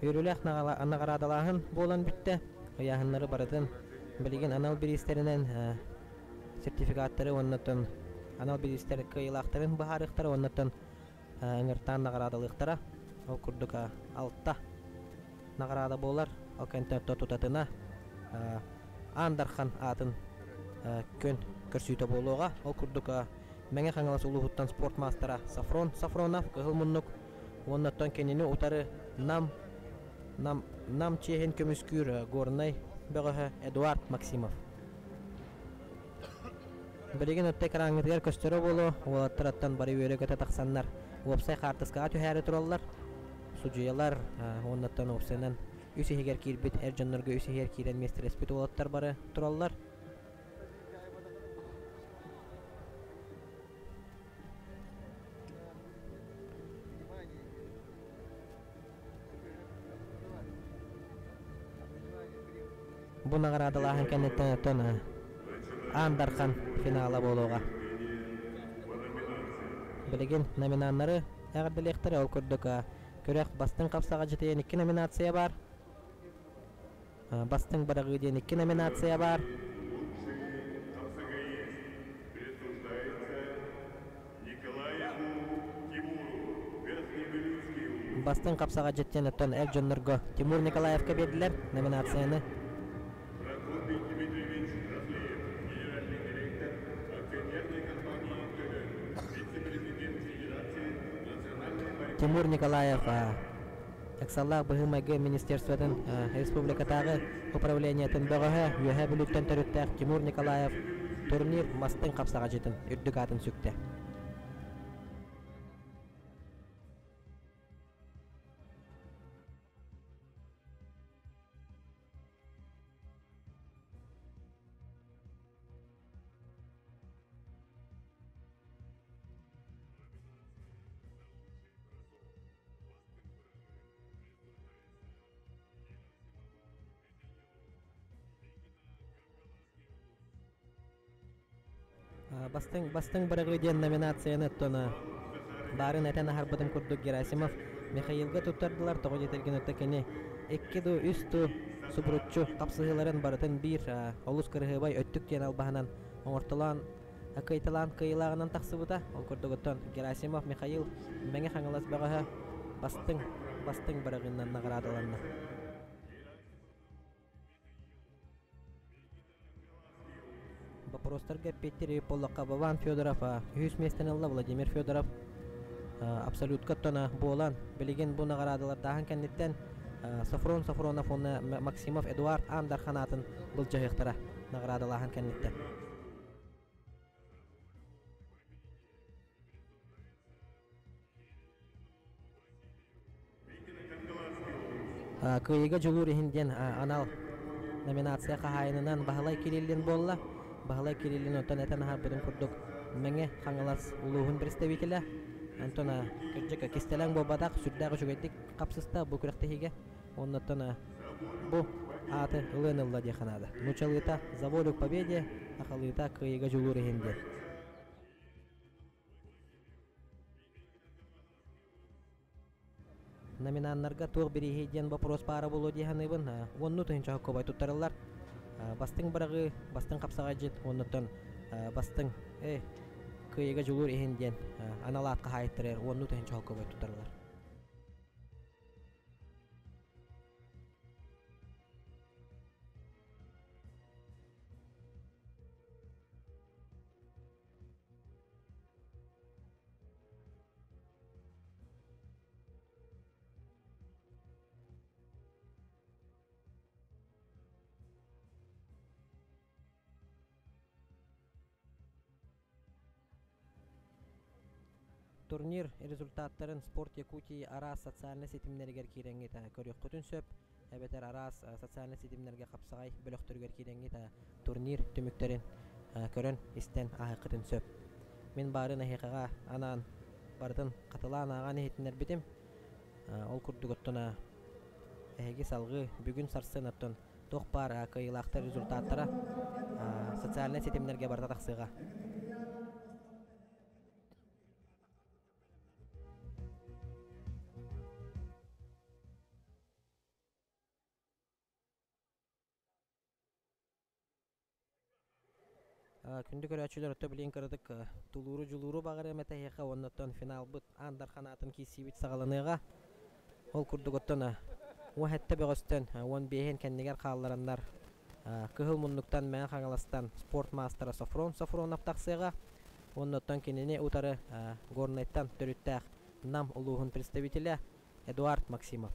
S2: үөрүүлээх наҕараадалааһын буолан бүттэ. Ыйааһыннары барытын билигин анал бириистэринэн сертификаттары уонна оттон анал бириистэр кыайыылаахтарын быһаарыахтара уонна оттон ыҥыртаан наҕараадалыахтара. Ол курдук алта наҕараада буолар. Ол кэнтэн тутатына Аан Дархан аатын күн көрсүүтэ буолуоҕа. Ол курдук Мэҥэ Хаҥалас улууһуттан спорт маастара Сафрон Сафронов кыһыл муннук уонна оттон кинини утары Нам Нам Нам чиэһин көмүскүүр Горнай бөҕөһө Эдуард Максимов. Билигин өттө экраҥҥытыгар көстөрө буолуо, уолаттар оттон бары үөрэ-көтө тахсаннар уопсай хаартыскаҕа түһээри тураллар. Судьуйалар уонна оттон уопсайынан үс иһигэр киирбит эр дьоннорго үс иһигэр киирэн миэстэлэспит уолаттар бары тураллар. Бу наҕараадалааһын кэнниттэн оттон Аан Дархан финала буолуоҕа. Билигин номинаннары эҕэрдэлиэхтэрэ. Ол курдук күрэх бастыҥ хапсаҕайдьыт диэн икки номинация баар. Бастыҥ быраҕыы диэн икки номинация баар. Бастыҥ хапсаҕайдьыт диэн оттон эр дьоннорго Тимур Николаевка биэрдилэр номинацияны. Тимур Николаев Ыксаллаах быһыы-майгы министерствотын республикатааҕы управлениетын бөҕөһө Үөһээ Бүлүүттэн төрүттээх Тимур Николаев турнир мастыҥ хапсаҕадьытын үрдүк аатын сүктэ. Бастыҥ бастыҥ быраҕыы диэн номинацияны оттон баарын этэн аһарбытым курдук Герасимов Михаилга туттардылар. Тоҕо диэтэргин өттө кини икки дуу, үс дуу субуруччу хапсыһыыларын барытын биир олус кырыһыабай өттүк диэн албаһынан оҥортолоон кыайталаан кыайыылааҕынан тахсыбыта. Ол курдук оттон Герасимов Михаил Мэҥэ Хаҥалас бөҕөһө бастыҥ бастыҥ быраҕыынан наҕараадаланна. Боппуруостарга эппиэттиир буоллахха Вован Федоров үһүс миэстэни ылла Владимир Федоров абсолютка оттон буолан билигин бу наҕараадалардааһын кэнниттэн Софрон Софронов уонна Максимов Эдуард Аан Дархан аатын былдьаһыахтара наҕараадалааһын кэнниттэн. Кыайыыга дьулуур иһин диэн анал номинация хаһаайынынан Баһылай Кириллин буолла. Баһылай Кириллин онтон этэн аһарбытым курдук Мэҥэ Хаҥалас улууһун представителэ. Онтон кырдьык кистэлэҥ буолбатах, сүрдээх үчүгэйдик хапсыста бу күрэхтэһиигэ. Оннуттан бу ааты ылыан ылла диэххэ наада. Нуучалыыта «За волю к победе», сахалыыта «Кыайыыга дьулуур иһин» диэн. Номинаннарга туох бирииһий диэн боппуруос баара буолуо дии саныыбын. Уоннуу тыһыынча сокуобай туттарыллар. Бастыҥ быраҕыы, бастыҥ хапсаҕайдьыт уоннуттан бастыҥ кыайыыга дьулуур иһин диэн анал аат хаһаайыттарыгар уоннуу тыһыынча сокуобай туттарыллар. Турнир результаттарын Спорт Якутии араас социальнай ситимнэригэр киирэҥҥит көрүөххүтүн сөп, эбэтэр араас социальнай ситимнэргэ хапсаҕай бөлөхтөрүгэр киирэҥҥит турнир түмүктэрин көрөн, истэн ааһыаххытын сөп. Мин баарын эһиэхэҕэ анаан барытын хатылаан ааҕан иһитиннэрбитим. Ол курдук оттон эһиги салҕыы бүгүн сарсын оттон туох баар кыайыылаахтар результаттара социальнай ситимнэргэ барыта тахсыаҕа. Күндү көрөөччүлэр өттө билигин кыратык тулууру-дьулууру баҕарыам этэ эһиэхэ уонна оттон финалбыт Аан Дархан аатын киирсиибит саҕаланыаҕа. Ол курдук оттон 17 бөҕөстөн 15-ин кэннигэр хааллараннар Кыһыл муннуктан Мэҥэ Хаҥаластан спорт маастара Софрон Софронов тахсыаҕа. Уонна оттон кинини утары Горнайтан төрүттээх Нам улууһун представителэ Эдуард Максимов.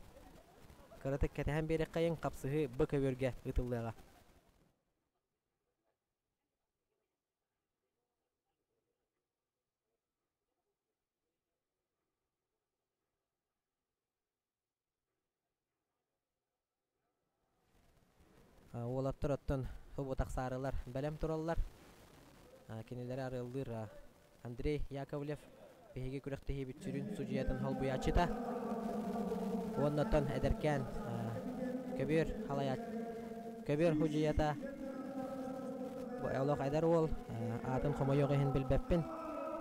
S2: Кыратык кэтэһэн биэриэххэйиҥ, хапсыһыы Б көбүөргэ ыытыллыаҕа. Уолаттар оттон субу тахсаарылар бэлэм тураллар. Кинилэри арыаллыыр Андрей Яковлев биһиги күрэхтэһиибит сүрүн судьуйатын холбуйааччыта. Уонна оттон эдэркээн көбүөр халайач көбүөр судьуйата олох эдэр уол аатын хомойуох иһин билбэппин.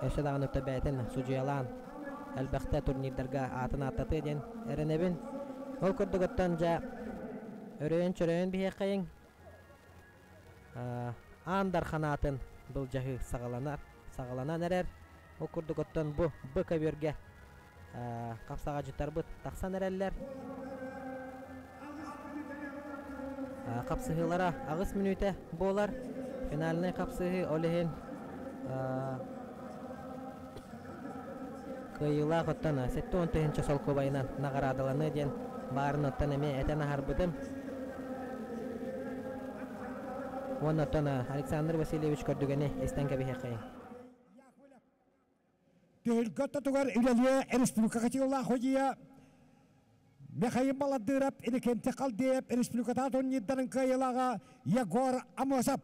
S2: Өссө даҕаны өттө бэйэтин судьуйалаан элбэхтэ турнирдарга аатын ааттатыа диэн эрэнэбин. Ол курдук оттон дьэ өрөйөн-чөрөйөн биһиэхэйиҥ Аан Дархан аатын былдьаһыы саҕаланар, саҕаланан эрэр. Ол курдук оттон бу Б көбүөргэ хапсаҕадьыттарбыт тахсан эрэллэр. Хапсыһыылара аҕыс мүнүүтэ буолар. Финальнай хапсыһыы ол иһин кыайыылаах оттон 70 тыһыынча солкуобайынан наҕараадаланыа диэн баарын оттон эмиэ этэн аһарбытым. Уонна оттон Александр Васильевич көрдүгэни истэн кэбиһиэххэйиҥ.
S1: Түһүлгэ ортотугар үлэлиэ республика категориялаах судьуйа Михаил Баладыров, Иннокентий Халдеев республикатааҕы турнирдарын кыайыылааҕа Егор Амосов.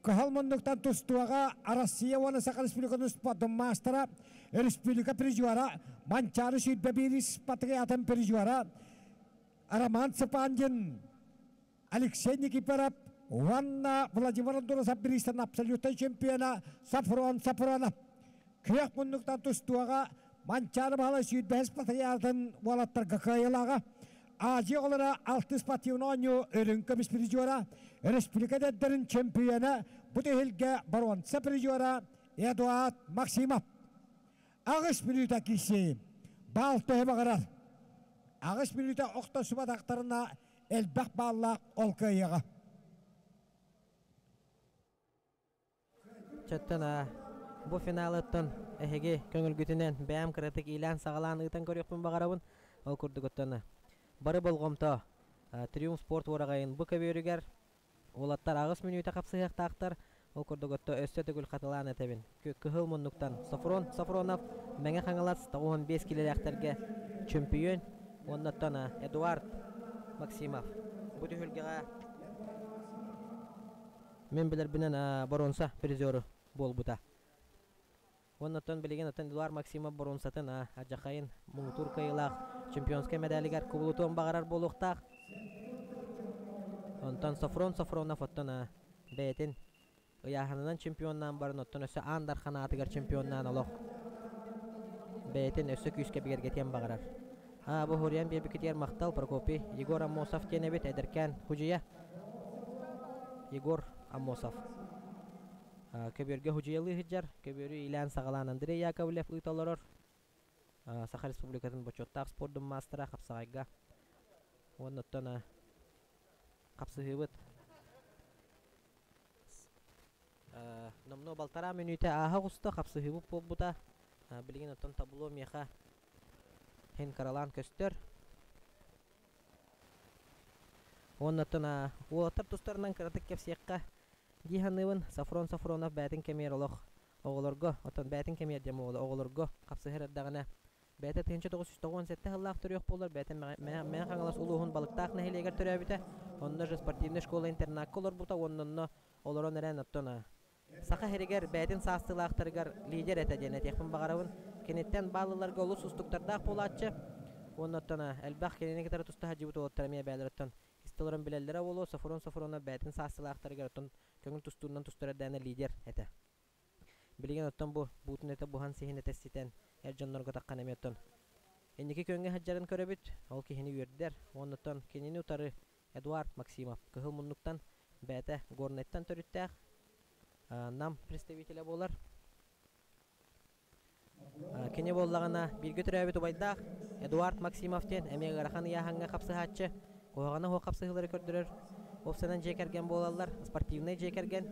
S1: Кыһыл муннуктан тустууга Россия уонна Саха Республикатын спордун маастара, республика призера, Манчаары 21 спартакиадатын призера Роман Цыпандин, Алексей Никифоров уонна Владимир Андурасов бириистэн абсолютнай чемпиона Сафрон Сафронов. Күөх муннуктан тустууга Манчаары Баһылай 25 спартакиадатын уолаттарга кыайыылааҕа Азия оҕолоро алтыс спортивнай оонньуу үрүҥ көмүс призера, республика эдэрдэрин чемпиона, бу түһүлгэ боруонса призера Эдуард Максимов. Аҕыс мүнүүтэ киирсии. Баал төһө баҕарар. Аҕыс мүнүүтэ охтосубатахтарына элбэх бааллаах ол кыайыаҕа.
S2: Чөттөн бу финалыттан эһиги көҥүлгүтүнэн бэйэм кыратык иилээн-саҕалаан ыытан көрүөхпүн баҕарабын. Ол курдук оттон бары болҕомто Триумф спорт уораҕайын бу көбүөрүгэр уолаттар аҕыс мүнүүтэ хапсыһыахтаахтар. Ол курдук отто өссө төгүл хатылаан этэбин. Кыһыл муннуктан Софрон Софронов Мэҥэ Хаҥалас 95 килэлээхтэргэ чөмпүйүөн уонна оттон Эдуард Максимов бу түһүлгэҕэ Мин билэрбинэн боруонса призеру буолбута. Уонна оттон билигин оттон Эдуард Максимов боруонсатын алдьархайын муҥутуур кыайыылаах чемпионскай мэдээлигэр кубулутуон баҕарар буолуохтаах. Онтон Софрон Софронов оттон бэйэтин ыйааһынынан чемпионнаан баран оттон өссө Аан Дархан аатыгар чемпионнаан олох бэйэтин өссө күүскэ бигэргэтиэн баҕарар. Аа, бу хуруйан биэрбиккитигэр махтал, Прокопий. Егор Аммосов диэн эбит, эдэркээн худьуйа. Егор Аммосов. Көбүөргэ худьуйалыы сылдьар. Көбүөрү иилээн-саҕалаан Андрей Яковлев ыыта олорор. Саха Республикатын бочуоттаах спордун маастара хапсаҕайга. Уонна оттон хапсыһыыбыт номнуо балтараа мүнүүтэ ааһа оҕуста, хапсыһыыбыт буолбута. Билигин оттон табло миэхэ Һин кыралаан көстөр. Уонна оттон уолаттар тустарынан кыратык кэпсиэххэ дии саныыбын. Софрон Софронов бэйэтин кэмигэр олох оҕолорго, оттон бэйэтин кэмигэр диэн буолла, оҕолорго хапсыһар эрдэҕинэ бэйэтэ 1997 сыллаах төрүөх буолар, бэйэтэ Мэҥэ Хаҥалас улууһун Балыктаах нэһилиэгэр төрөөбүтэ. Онно же спортивнай школа-интернакка олорбута уонна онно олорон эрэн оттон Саха сиригэр бэйэтин саастыылаахтарыгар лидер этэ диэн этиэхпин баҕарабын. Киниттэн баал ыларга олус уустуктардаах буолааччы. Уонна оттон элбэх кинини кытары туста сылдьыбыт уолаттар эмиэ бэйэлэриттэн истэ олорон билэллэрэ буолуо. Софрон Софронов бэйэтин саастыылаахтарыгар оттон көҥүл тустуунан тустар эрдэҕинэ лидер этэ. Билигин оттон бу буутун этэ буһан сиһин этэ ситэн эр дьоннорго таххан эмиэ оттон инники күөҥҥэ сылдьарын көрөбүт. Ол киһини үөрдэр. Уонна оттон кинини утары Эдуард Максимов Кыһыл муннуктан бэйэтэ Горнайтан төрүттээх. Нам представителэ буолар. Кини буоллаҕына бииргэ төрөөбүт убайдаах Эдуард Максимов диэн эмиэ ыарахан ыйааһыҥҥа хапсыһааччы, куһаҕана суох хапсыһыылары көрдөрөр уопсайынан дьиэ кэргэн буолаллар, спортивнай дьиэ кэргэн.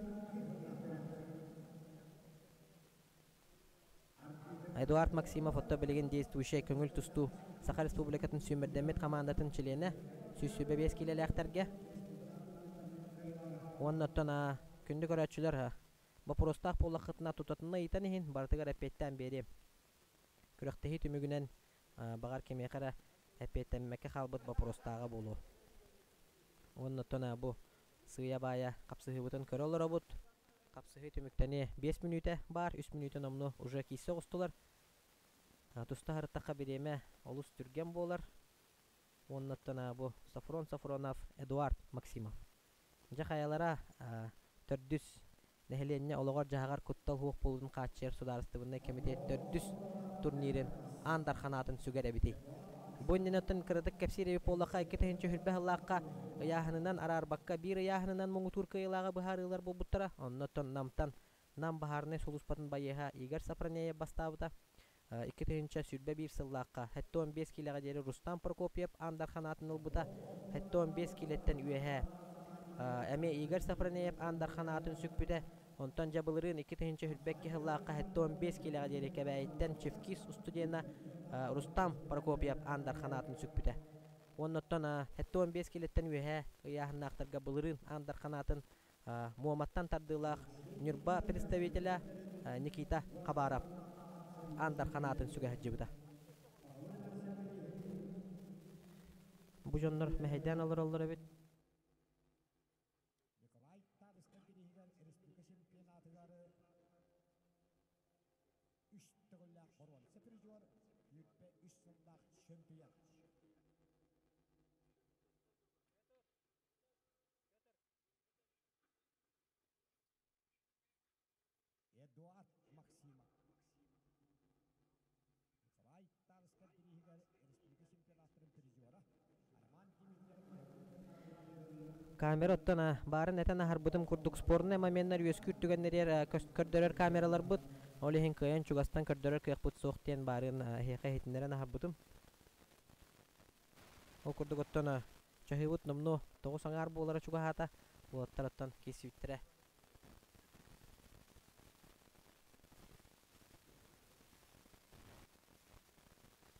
S2: Эдуард Максимов отто билигин действующай көҥүл тустуу Саха Республикатын сүүмэрдэммит хамаандатын чилиэнэ, 125 киилэлээхтэргэ. Уонна оттон күндү көрөөччүлэр боппуруостаах буоллаххытына тутатына ыйытан иһин барытыгар эппиэттээн биэриэм. Күрэхтэһии түмүгүнэн баҕар кимиэхэ эрэ эппиэттэммэккэ хаалбыт боппуруостааҕа буолуо. Уонна оттон бу сыыйа-баайа хапсыһыыбытын көрө олоробут. Хапсыһыы түмүктэниэ 5 мүнүүтэ баар, 3 мүнүүтэ номнуо уже киирсэ оҕустулар. Туста сырыттахха бириэмэ олус түргэн буолар. Уонна оттон бу Софрон Софронов, Эдуард Максимов. Дьэ хайалара төрдүс нэһилиэнньэ олоҕор-дьаһаҕар куттал суох буолуутун хааччыйар судаарыстыбаннай кэмитиэт төрдүс турнирын Аан Дархан аатын сүгэр эбитий. Бу иннинэ оттон кыратык кэпсиир эбит буоллахха, 2020 сыллаахха ыйааһынынан араарбакка биир ыйааһынынан муҥутуур кыайыылааҕы быһаарыылар буолбуттара. Онно оттон Намтан Нам баһаарынай сулууспатын байыаһа Игорь Сапранеев бастаабыта. 2021 сыллаахха 75 киилэҕэ диэри Рустам Прокопьев Аан Дархан аатын ылбыта. 75 киилэттэн үөһээ эмиэ Игорь Сапранеев Аан Дархан аатын сүкпүтэ. Онтон дьэ былырыын 2022 сыллаахха 75 киилэҕэ диэри Кэбээйиттэн Чевкис устудьуона Рустам Прокопьев Аан Дархан аатын сүкпүтэ. Уонна оттон 75 киилэттэн үөһээ ыйааһыннаахтарга былырыын Аан Дархан аатын Муоматтан тардыылаах Ньурба представителэ Никита Хабаров Аан Дархан аатын сүгэ сылдьыбыта. Бу дьоннор мэһэйдээн олороллор эбит.
S1: Николай Тарскай бирииһигэр республика чемпионатыгар үс төгүллээх боруонса призер, 23 сыллаах чемпион. Эдуард Максимов. Николай Тарскай бирииһигэр республика чемпионаттарын призера Роман Дмитриев.
S2: Камера оттон баарын этэн аһарбытым курдук спорнай моменнар үөскүүр түгэннэригэр көрдөрөр камераларбыт. Ол иһин кыайан чугастан көрдөрөр кыахпыт суох диэн баарын эһиэхэ иһитиннэрэн аһарбытым. Ол курдук оттон чаһыыбыт номнуо 9 аҥаар буолара чугаһаата. Уолаттар оттон киирсибиттэрэ.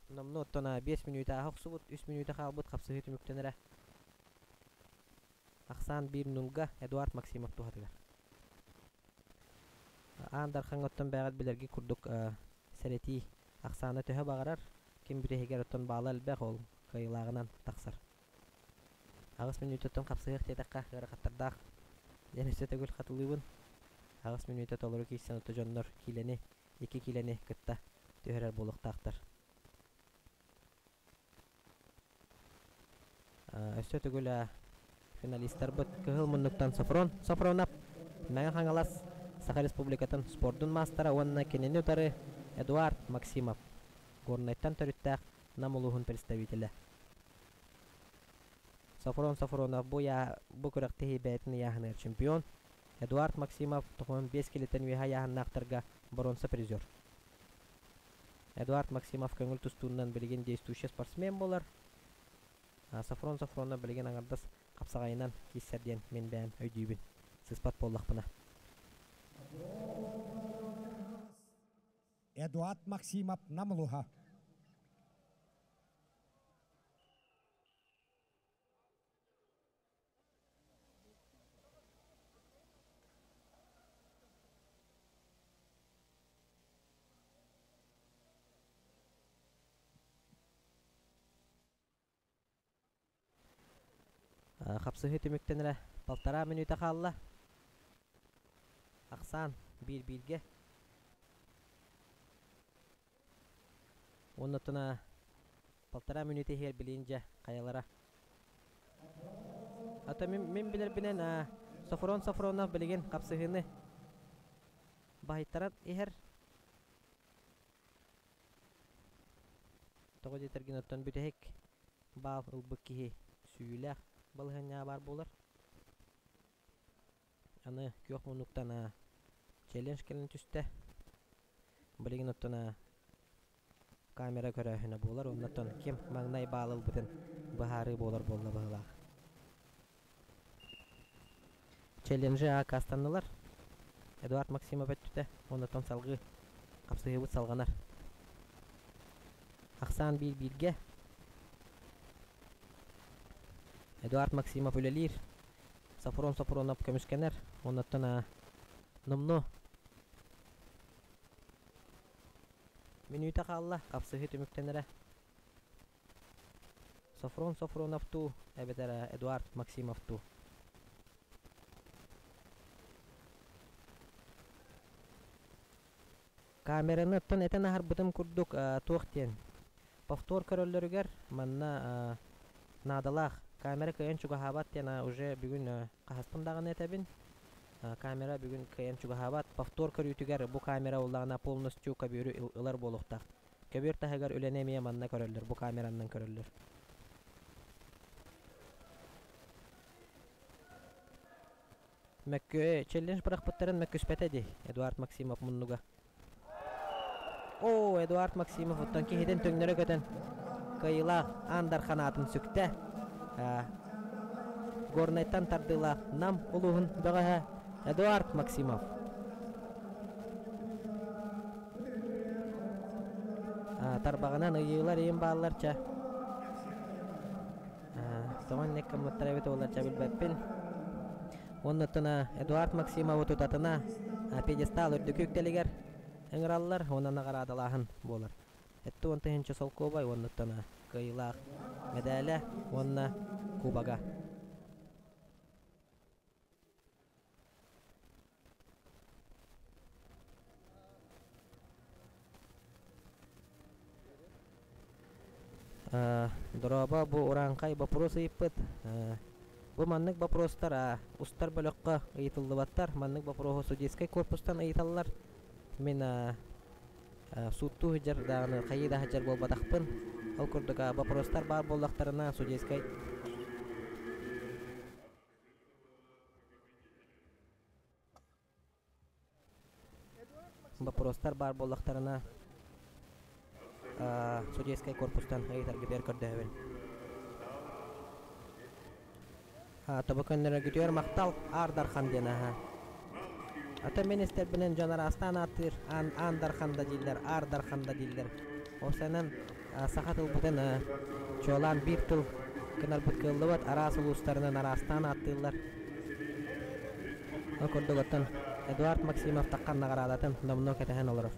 S2: Номнуо оттон 5 мүнүүтэ ааһа охсубут, 3 мүнүүтэ хаалбыт хапсыһыы түмүктэнэрэ. Ахсаан 1-0 Эдуард Максимов туһатыгар. Аан Дархаҥҥа оттон бэйэҕит билэргит курдук сэрэтии ахсаана төһө баҕарар, ким бүтэһигэр оттон баала элбэх ол кыайыылааҕынан тахсар. 8 мүнүүтэттэн хапсыһыах диэтэххэ ыарахаттардаах диэн өссө төгүл хатылыыбын. 8 мүнүүтэ толору киирсэн ото дьоннор киилэни, 2 киилэни кытта түһэрэр буолуохтаахтар. Өссө төгүл финалистарбыт кыһыл муннуктан Софрон Софронов, Мэҥэ Хаҥалас, Саха Республикатын спордун маастара уонна кинини утары Эдуард Максимов, Горнайтан төрүттээх Нам улууһун представителэ. Софрон Софронов бу, я, бу күрэхтэһии бэйэтин ыйааһыныгар чемпион. Эдуард Максимов 95 килоттан үөһэ ыйааһыннаахтарга боруонса призер. Эдуард Максимов көҥүл тустуунан билигин действующий спортсмен буолар. Софрон Софронов билигин аҥардас хапсаҕайынан киирсэр диэн мин бэйэм өйдүүбүн. Сыыспат буоллахпына.
S1: Эдуард Максимов Нам улууһа.
S2: Хапсыһыы түмүктэнэрэ 1,5 мүнүүтэ хаалла. Ахсаан 1-1-гэ. Уонна 1,5 мүнүүтэ иһигэр билигин дьэ хайалара. Ата мин билэрбинэн Софрон Софронов билигин хапсыһыыны баһыйтаран иһэр. Тоҕо диэтэргин оттон бүтэһик баал ылбыт киһи сүүйүүлээх балаһыанньаҕа баар буолар. Аны күөх муннуктан Челлендж кэлэн түстэ. Билигин оттон камера көрөөһүнэ буолар, оннуттан ким маҥнай баал ылбытын быһаарыы буолар буолла быһыылаах. Челленджи аккаастаннылар. Эдуард Максимов өттүтэ, оннуттан салгыы хапсыһыыбыт салҕанар. Ахсаан биир-бииргэ. Эдуард Максимов үлэлиир. Софрон Сопронов көмүскэнэр. Оннуттан номнуо Мүнүүтэ хаалла, хапсыһыы түмүктэнэрэ. Софрон Софронов дуу, эбэтэр Эдуард Максимов дуу. Камераны оттон этэн аһарбытым курдук туох диэн повтор көрөллөрүгэр манна наадалаах камера кыайан чугаһаабат диэн уже бүгүн хаһыспын даҕаны этэбин. Камера бүгүн кыайан чугаһаабат. Повтор көрүүтүгэр бу камера уллаҕына полностью көбүөрү ылар буолуохтаах. Көбүөр таһыгар үлэни эмиэ манна көрөллөр, бу камеранан көрөллөр. Мөккүө челлендж бырахпыттарын мөккүспэтэ дии Эдуард Максимов муннуга. Оо, Эдуард Максимов оттон киһитин төҥнөрө көтөн кыайыылаах Аан Дархан аатын сүктэ. Горнайтан тардыылаах Нам улууһун бөҕөһө Эдуард Максимов. Тарбаҕынан ыйыылар иин бааллар ча. Тоҕо инник гыммыттар эбит уоллар ча билбэппин. Оннуттан Эдуард Максимовы тутатына пьедестал үрдүкү үктэлигэр ыҥыраллар уонна наҕараадалааһын буолар. Эттэ 10 000 солкуобай уоннуттан кыайыылаах мэдээлэ уонна кубога. Дорообо, бу урааҥхай боппуруос ыйыппыт. Бу маннык боппуруостар устар бөлөххө ыйытыллыбаттар. Маннык боппуруоһу судейскай корпустан ыйыталлар. Мин сууттуу сылдьар даҕаны хайыы да сылдьар буолбатахпын. Ол курдук боппуруостар баар буоллахтарына судейскай Боппуруостар баар буоллахтарына, судейскай корпустан ыйытаргытыгар көрдөһөбүн. Тобо көннөрөргүтүгэр махтал, Аар Дархан диэн аһа. Ата мин истэрбинэн дьон араастаан ааттыыр, Аан, Аан Дархан да дииллэр, Аар Дархан да дииллэр. Осанан саха тылбытын чуолаан биир тыл гынарбыт кыаллыбат, араас улуустарынан араастаан ааттыыллар. Ол курдук оттон Эдуард Максимов таххан наҕараадатын номнуо кэтэһэн олорор.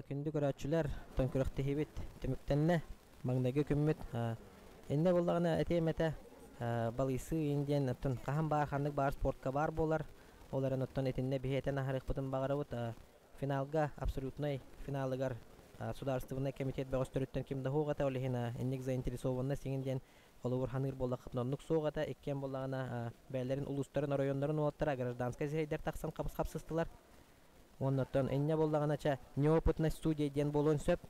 S2: Күндү көрөөччүлэр, оттон күрэхтэһиибит түмүктэннэ. Маҥнайгы күммүт. Иннэ буоллаҕына этиэм этэ, балыйсыы иин диэн оттон хаһан баар, ханнык баар спортка баар буолар. Ол эрэн оттон итиннэ биһи этэн аһарыахпытын баҕарабыт. Финалга, абсолютнай финалыгар судаарыстыбаннай комитет бөҕөстөрүттэн ким да суох этэ, ол иһин инник заинтересованность иҥин диэн холобур ханыыр буоллаххытына оннук суох этэ. Иккиэн буоллаҕына бэйэлэрин улуустарын, оройуоннарын уолаттара гражданскай сирэйдэр тахсан хапсыстылар. Уонна оттон инньэ буоллаҕына чэ неопытность студия диэн буолуон сөп.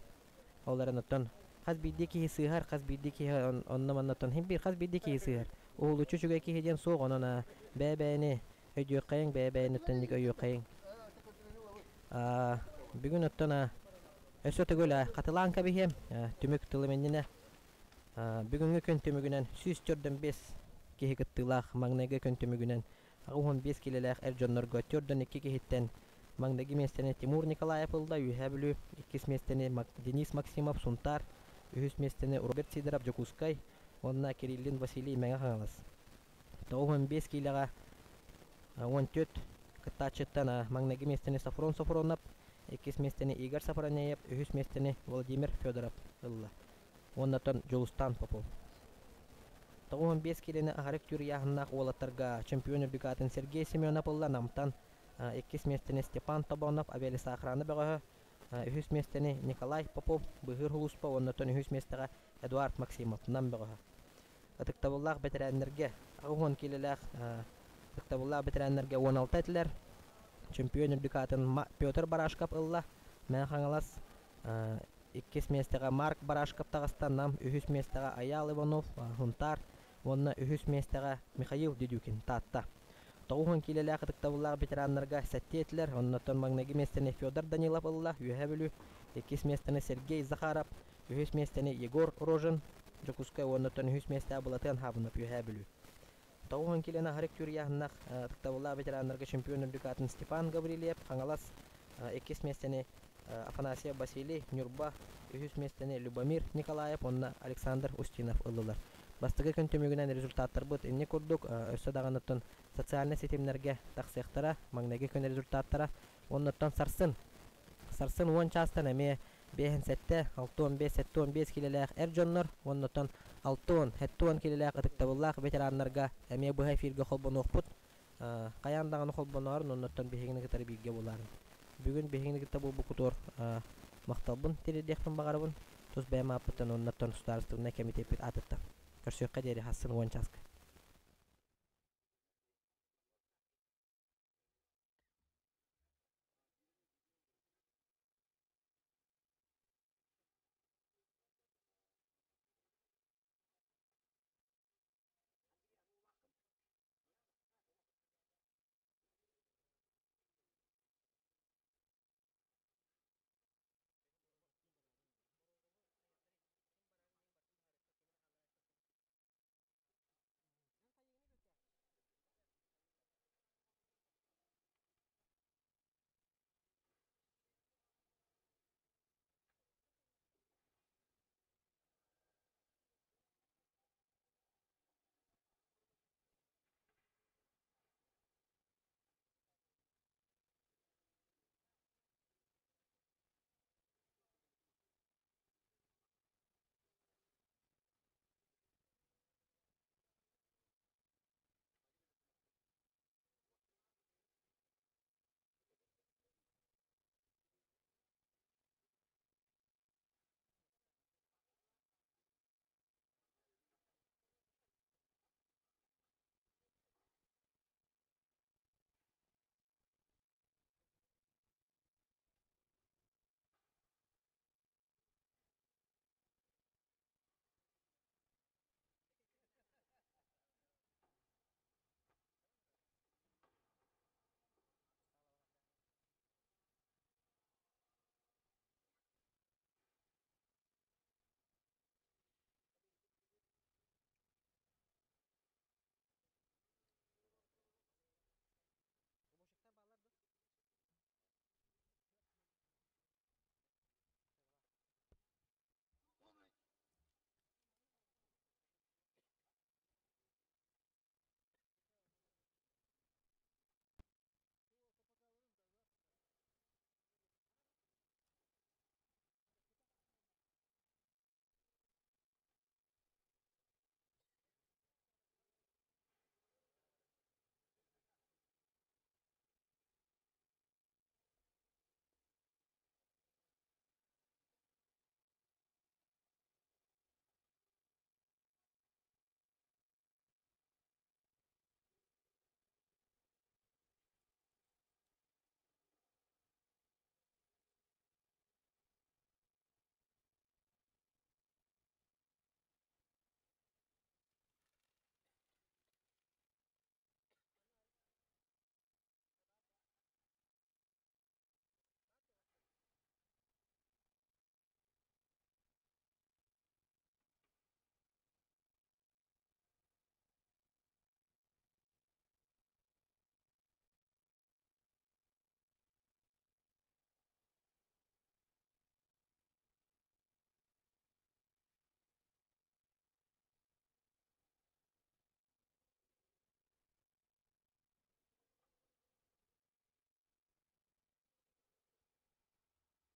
S2: Ол эрэн оттон хас биирдии киһи сыыһар, хас биирдии киһи онно-манна оттон иһин биир хас биирдии киһи сыыһар. Уһулуччу үчүгэй киһи диэн суох, онон бэйэ-бэйэни өйдүөххэйиҥ, бэйэ-бэйэни оттон инник өйүөххэйиҥ. Бүгүн оттон өссө төгүл хатылаан кэбиһиэм түмүк тылым иннинэ. Бүгүҥҥү күн түмүгүнэн 145 киһи кыттыылаах маҥнайгы күн түмүгүнэн 85 киилэлээх эр дьоннорго 42 киһиттэн маҥнайгы миэстэни Тимур Николаев ылла Үөһээ Бүлүү, иккис миэстэни Денис Максимов Сунтаар, үһүс миэстэни Роберт Сидоров Дьокуускай уонна Кириллин Василий Мэҥэ Хаҥалас. 95 киилэҕэ 14 кыттааччыттан маҥнайгы миэстэни Софрон Софронов, иккис миэстэни Игорь Сафронеев, үһүс миэстэни Владимир Федоров ылла. Уонна оттон Дьулустаан Попов. 95 киилэни аһары үктүүр ыйааһыннаах уолаттарга чемпион үрдүк аатын Сергей Семенов ылла Намтан, иккис миэстэни Степан Тобонов Авиалесоохрана бөҕөһө, үһүс миэстэни Николай Попов Быыһыыр Улууспа уонна оттон үһүс миэстэҕэ Эдуард Максимов Нам бөҕөһө. Ытыктабыллаах бэтэрээннэргэ 80 киилэлээх ытыктабыллаах бэтэрээннэргэ 16 этилэр. Чемпион үрдүк аатын Петр Барашков ылла. Мэҥэ Хаҥалас иккис миэстэҕэ Марк Барашков таҕыста, Нам үһүс миэстэҕэ Айаал Иванов, Сунтаар уонна үһүс миэстэҕэ Михаил Дедюкин, Таатта. 90 киилэлээх ытыктабыллаах ветераннарга сэттиэ этилэр, оннуттан маҥнайгы миэстэни Федор Данилов ылла, Үөһээ Бүлүү, иккис миэстэни Сергей Захаров, үһүс миэстэни Егор Рожин, Дьокуускай уоннуттан үһүс миэстэҕэ Былатыан Хабынов, Үөһээ Бүлүү. 90 киилэни аһары үктүүр ыйааһыннаах ытыктабыллаах ветераннарга чемпион үрдүк аатын Степан Гаврильев, Хаҥалас, иккис миэстэни Афанасьев Василий, Ньурба, үһүс миэстэни Любомир Николаев уонна Александр Устинов ыллылар. Бастакы күн түмүгүнэн результаттарбыт инник курдук өссө даҕаны оттон социальнай ситимнэргэ тахсыахтара, маҥнайгы күн результаттара. Уонна оттон сарсын, сарсын 10 чаастан эмиэ 5-7, 65, 75 киилэлээх эр дьоннор уонна оттон 60, 70 киилэлээх ытыктабыллаах ветераннарга эмиэ быһа эфиргэ холбонуохпут. Хайаан даҕаны холбоноорун, оннуттан биһигини кытары бииргэ буолаарын. Бүгүн биһигини кытта буолбуккутугар махталбын тириэрдиэхпин баҕарабын. Тус бэйэм ааппыттан уонна оттон судаарыстыбаннай кэмитиэппит аатыттан. Көрсүөххэ диэри сарсын 10 чааска.